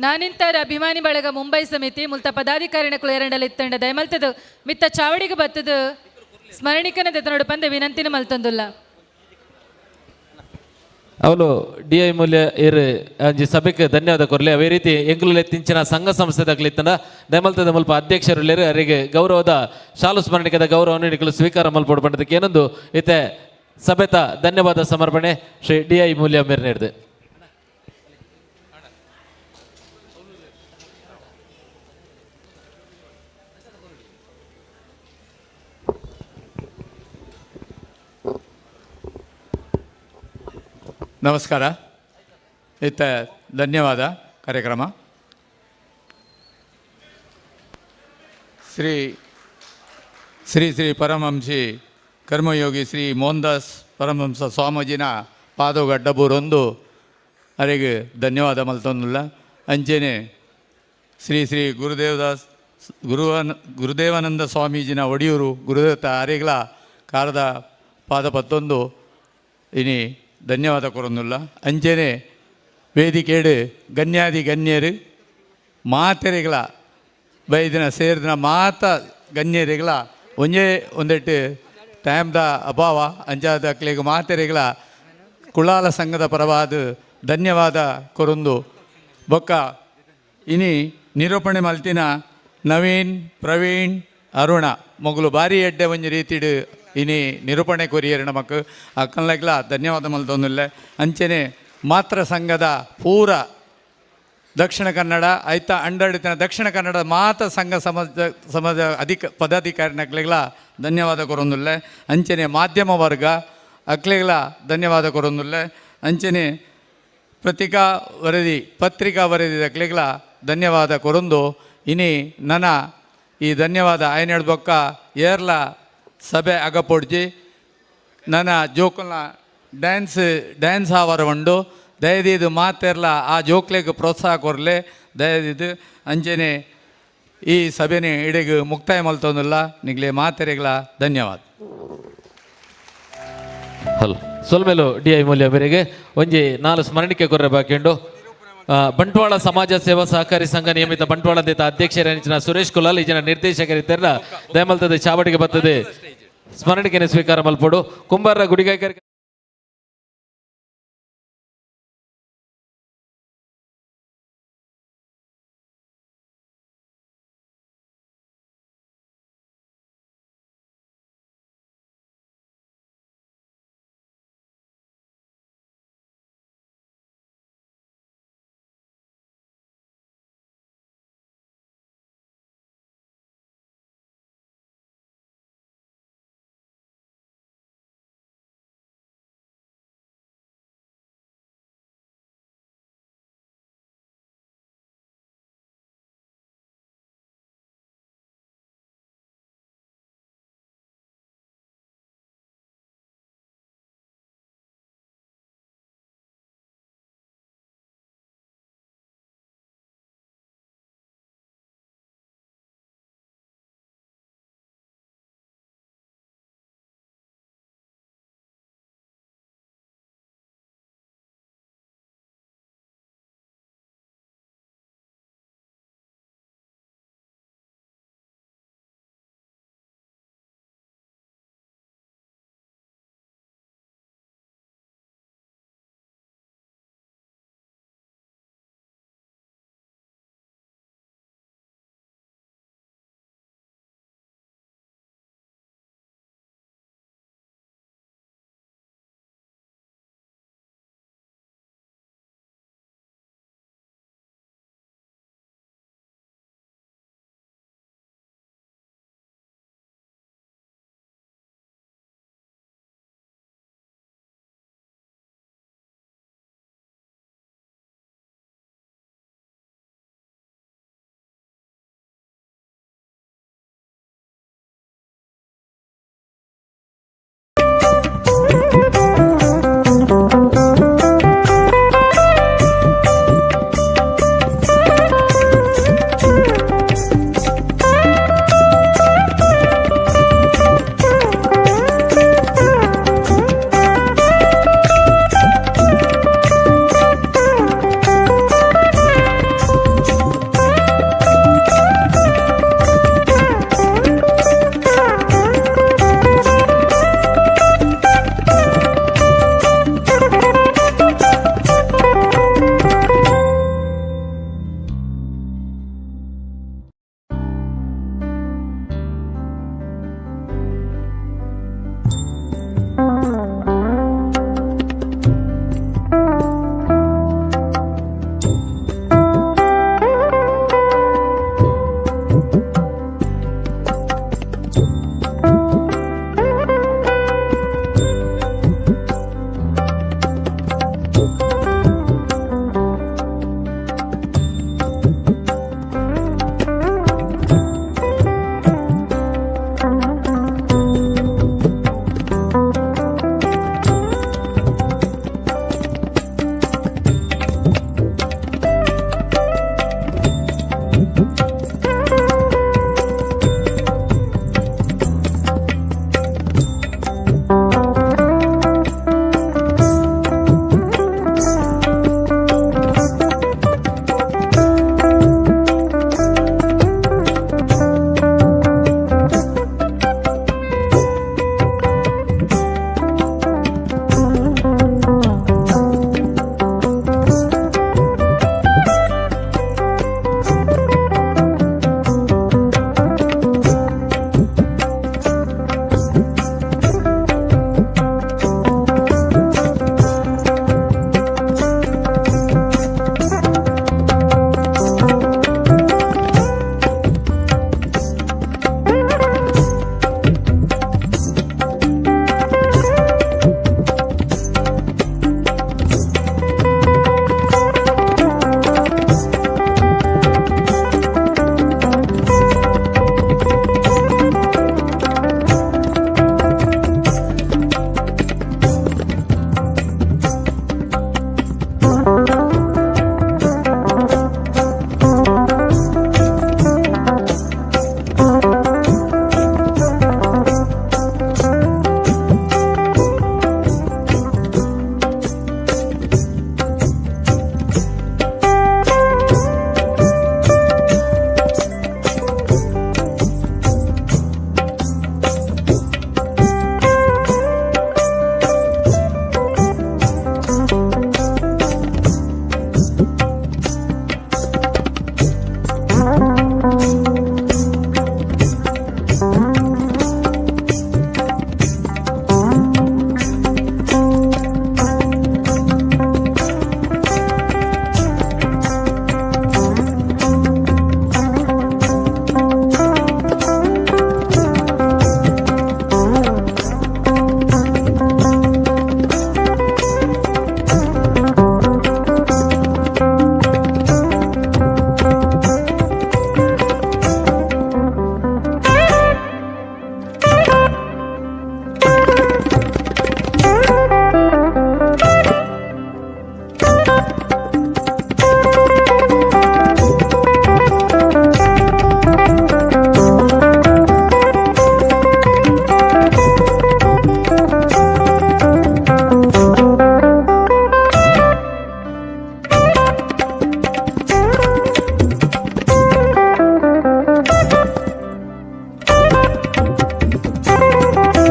ನಾನಿಂತರ ಅಭಿಮಾನಿ ಬಳಗ ಮುಂಬೈ ಸಮಿತಿ ಮುಲ್ತ ಪದಾಧಿಕಾರಿಣಕುಲು ಎರಡಲ್ಲಿ ಇತ್ತಂಡ ದಯಮಲ್ತದು ಮಿತ್ತ ಚಾವಡಿಗೆ ಬತ್ತದು ಸ್ಮರಣಿಕನ ದೆತನೋಡು ಪಂದೆ ವಿನಂತಿನ ಮಲ್ತೊಂದುಲ್ಲ.
ಅವಳು ಡಿ I ಮೂಲ್ಯ ಏರ್ ಅಂಜಿ ಸಭೆಗೆ ಧನ್ಯವಾದ ಕೊರಲಿ. ಅದೇ ರೀತಿ ಎಂಕುಲು ತಿಂಚಿನ ಸಂಘ ಸಂಸ್ಥೆದಾಗಲಿತ್ತನ ದಯಮಲ್ತದ ಮುಲ್ಪ ಅಧ್ಯಕ್ಷರು ಅವರಿಗೆ ಗೌರವದ ಶಾಲು ಸ್ಮರಣಿಕದ ಗೌರವವನ್ನು ನಿಕಲು ಸ್ವೀಕಾರ ಮಲ್ಪೊಡು ಪಂಡದಕ್ಕೆ ಏನೊಂದು ಇತ್ತೆ ಸಭೆತ ಧನ್ಯವಾದ ಸಮರ್ಪಣೆ ಶ್ರೀ ಡಿ I ಮೂಲ್ಯ ಮೇರ್ ನೀಡಿದೆ.
ನಮಸ್ಕಾರ. ಇತ್ತ ಧನ್ಯವಾದ ಕಾರ್ಯಕ್ರಮ. ಶ್ರೀ ಶ್ರೀ ಶ್ರೀ ಪರಮಹಂಸಿ ಕರ್ಮಯೋಗಿ ಶ್ರೀ ಮೋಹನ್ದಾಸ್ ಪರಮಹಂಸ ಸ್ವಾಮೀಜಿನ ಪಾದಗಡ್ಡಬೂರೊಂದು ಅವರಿಗೆ ಧನ್ಯವಾದ ಮಲ್ತೊಂದುಲ್ಲ. ಅಂಚೆನೆ ಶ್ರೀ ಶ್ರೀ ಗುರುದೇವದಾಸ್ ಗುರುದೇವಾನಂದ ಸ್ವಾಮೀಜಿನ ಒಡಿಯೂರು ಗುರುದೇವತ ಅರೆಗ್ಲ ಕಾರದ ಪಾದ ಪತ್ತೊಂದು ಇನಿ ಧನ್ಯವಾದ ಕೊರೊಂದುಲ್ಲ. ಅಂಚೆನೆ ವೇದಿಕೆಡು ಗಣ್ಯಾದಿ ಗಣ್ಯರು ಮಾತೆರೆಗಳ ಬೈದಿನ ಸೇರಿದಿನ ಮಾತ ಗಣ್ಯರಿಗಳ ಒಂಜೇ ಒಂದೆಟ್ಟು ಟೈಮ್ದ ಅಭಾವ ಅಂಚಾದ ಅಕ್ಲೆಗ್ ಮಾತೆರೆಗಳ ಕುಳಾಲ ಸಂಘದ ಪರವಾದ ಧನ್ಯವಾದ ಕೊರೊಂದು ಬೊಕ್ಕ ಇನಿ ನಿರೂಪಣೆ ಮಲ್ತಿನ ನವೀನ್ ಪ್ರವೀಣ್ ಅರುಣ ಮೊಗಲು ಭಾರಿ ಎಡ್ಡೆ ಒಂಜಿ ರೀತಿಡು ಇನಿ ನಿರೂಪಣೆ ಕೊರಿಯರ್ ನಮಕ್ ಅಕ್ಕನ್ಲೆಗ್ಲ ಧನ್ಯವಾದ ಮಲ್ತೊಂದುಲ್ಲೆ. ಅಂಚೆನೆ ಮಾತ್ರ ಸಂಘದ ಪೂರ ದಕ್ಷಿಣ ಕನ್ನಡ ಐತ ಅಂಡಾಡಿತನ ದಕ್ಷಿಣ ಕನ್ನಡ ಮಾತ ಸಂಘ ಸಮಾಜ ಅಧಿಕ ಪದಾಧಿಕಾರಿನಕ್ಲೆಗ್ಲ ಧನ್ಯವಾದ ಕೊರೊಂದುಲ್ಲೆ. ಅಂಚೆನೆ ಮಾಧ್ಯಮ ವರ್ಗ ಅಕ್ಲೆಗ್ಲ ಧನ್ಯವಾದ ಕೊರೊಂದುಲ್ಲೆ. ಅಂಚೆನೆ ಪತ್ರಿಕಾ ವರದಿ ಅಕ್ಲೆಗ್ಲ ಧನ್ಯವಾದ ಕೊರೊಂದು ಇನಿ ನನ ಈ ಧನ್ಯವಾದ ಐನೇಳು ಬೊಕ್ಕ ಏರ್ಲ ಸಭೆ ಅಗಪೊಡ್ಜಿ ನನ್ನ ಜೋಕುಲ್ನ ಡ್ಯಾನ್ಸ್ ಆವರ ಉಂಡು ದಯದೀದು ಮಾತೆರ್ಲ ಆ ಜೋಕ್ಲೆಗ್ ಪ್ರೋತ್ಸಾಹ ಕೊರ್ಲೆ ದಯದೀದು. ಅಂಚೆನೆ ಈ ಸಭೆನೆ ಇಡೆಗ್ ಮುಕ್ತಾಯ ಮಲ್ತೊಂದುಲ್ಲ. ನಿಗ್ಲೆ ಮಾತೆರೆಗ್ಲ ಧನ್ಯವಾದ.
ಹಲೋ ಸೊಲ್ಮೆಲು ಡಿ I ಮೂಲ್ಯ ಮೇರೆಗೆ ಒಂಜಿ ನಾಲು ಸ್ಮರಣಿಕೆ ಕೊರ್ರೆ ಬಾಕಿಂಡು. ಬಂಟ್ವಾಳ ಸಮಾಜ ಸೇವಾ ಸಹಕಾರಿ ಸಂಘ ನಿಯಮಿತ ಬಂಟ್ವಾಳ ದೇತ ಅಧ್ಯಕ್ಷರ ಸುರೇಶ್ ಕುಲಾಲ್ ಈ ಜನ ನಿರ್ದೇಶಕರಿದ್ದಾರ ದಯಮಲ್ತದೆ ಚಾವಡಿಗೆ ಬರ್ತದೆ ಸ್ಮರಣಿಕೆಯನ್ನು ಸ್ವೀಕಾರ ಮಲ್ಪೊಡು. ಕುಂಬಾರ ಗುಡಿಗಾಯಕರಿಗೆ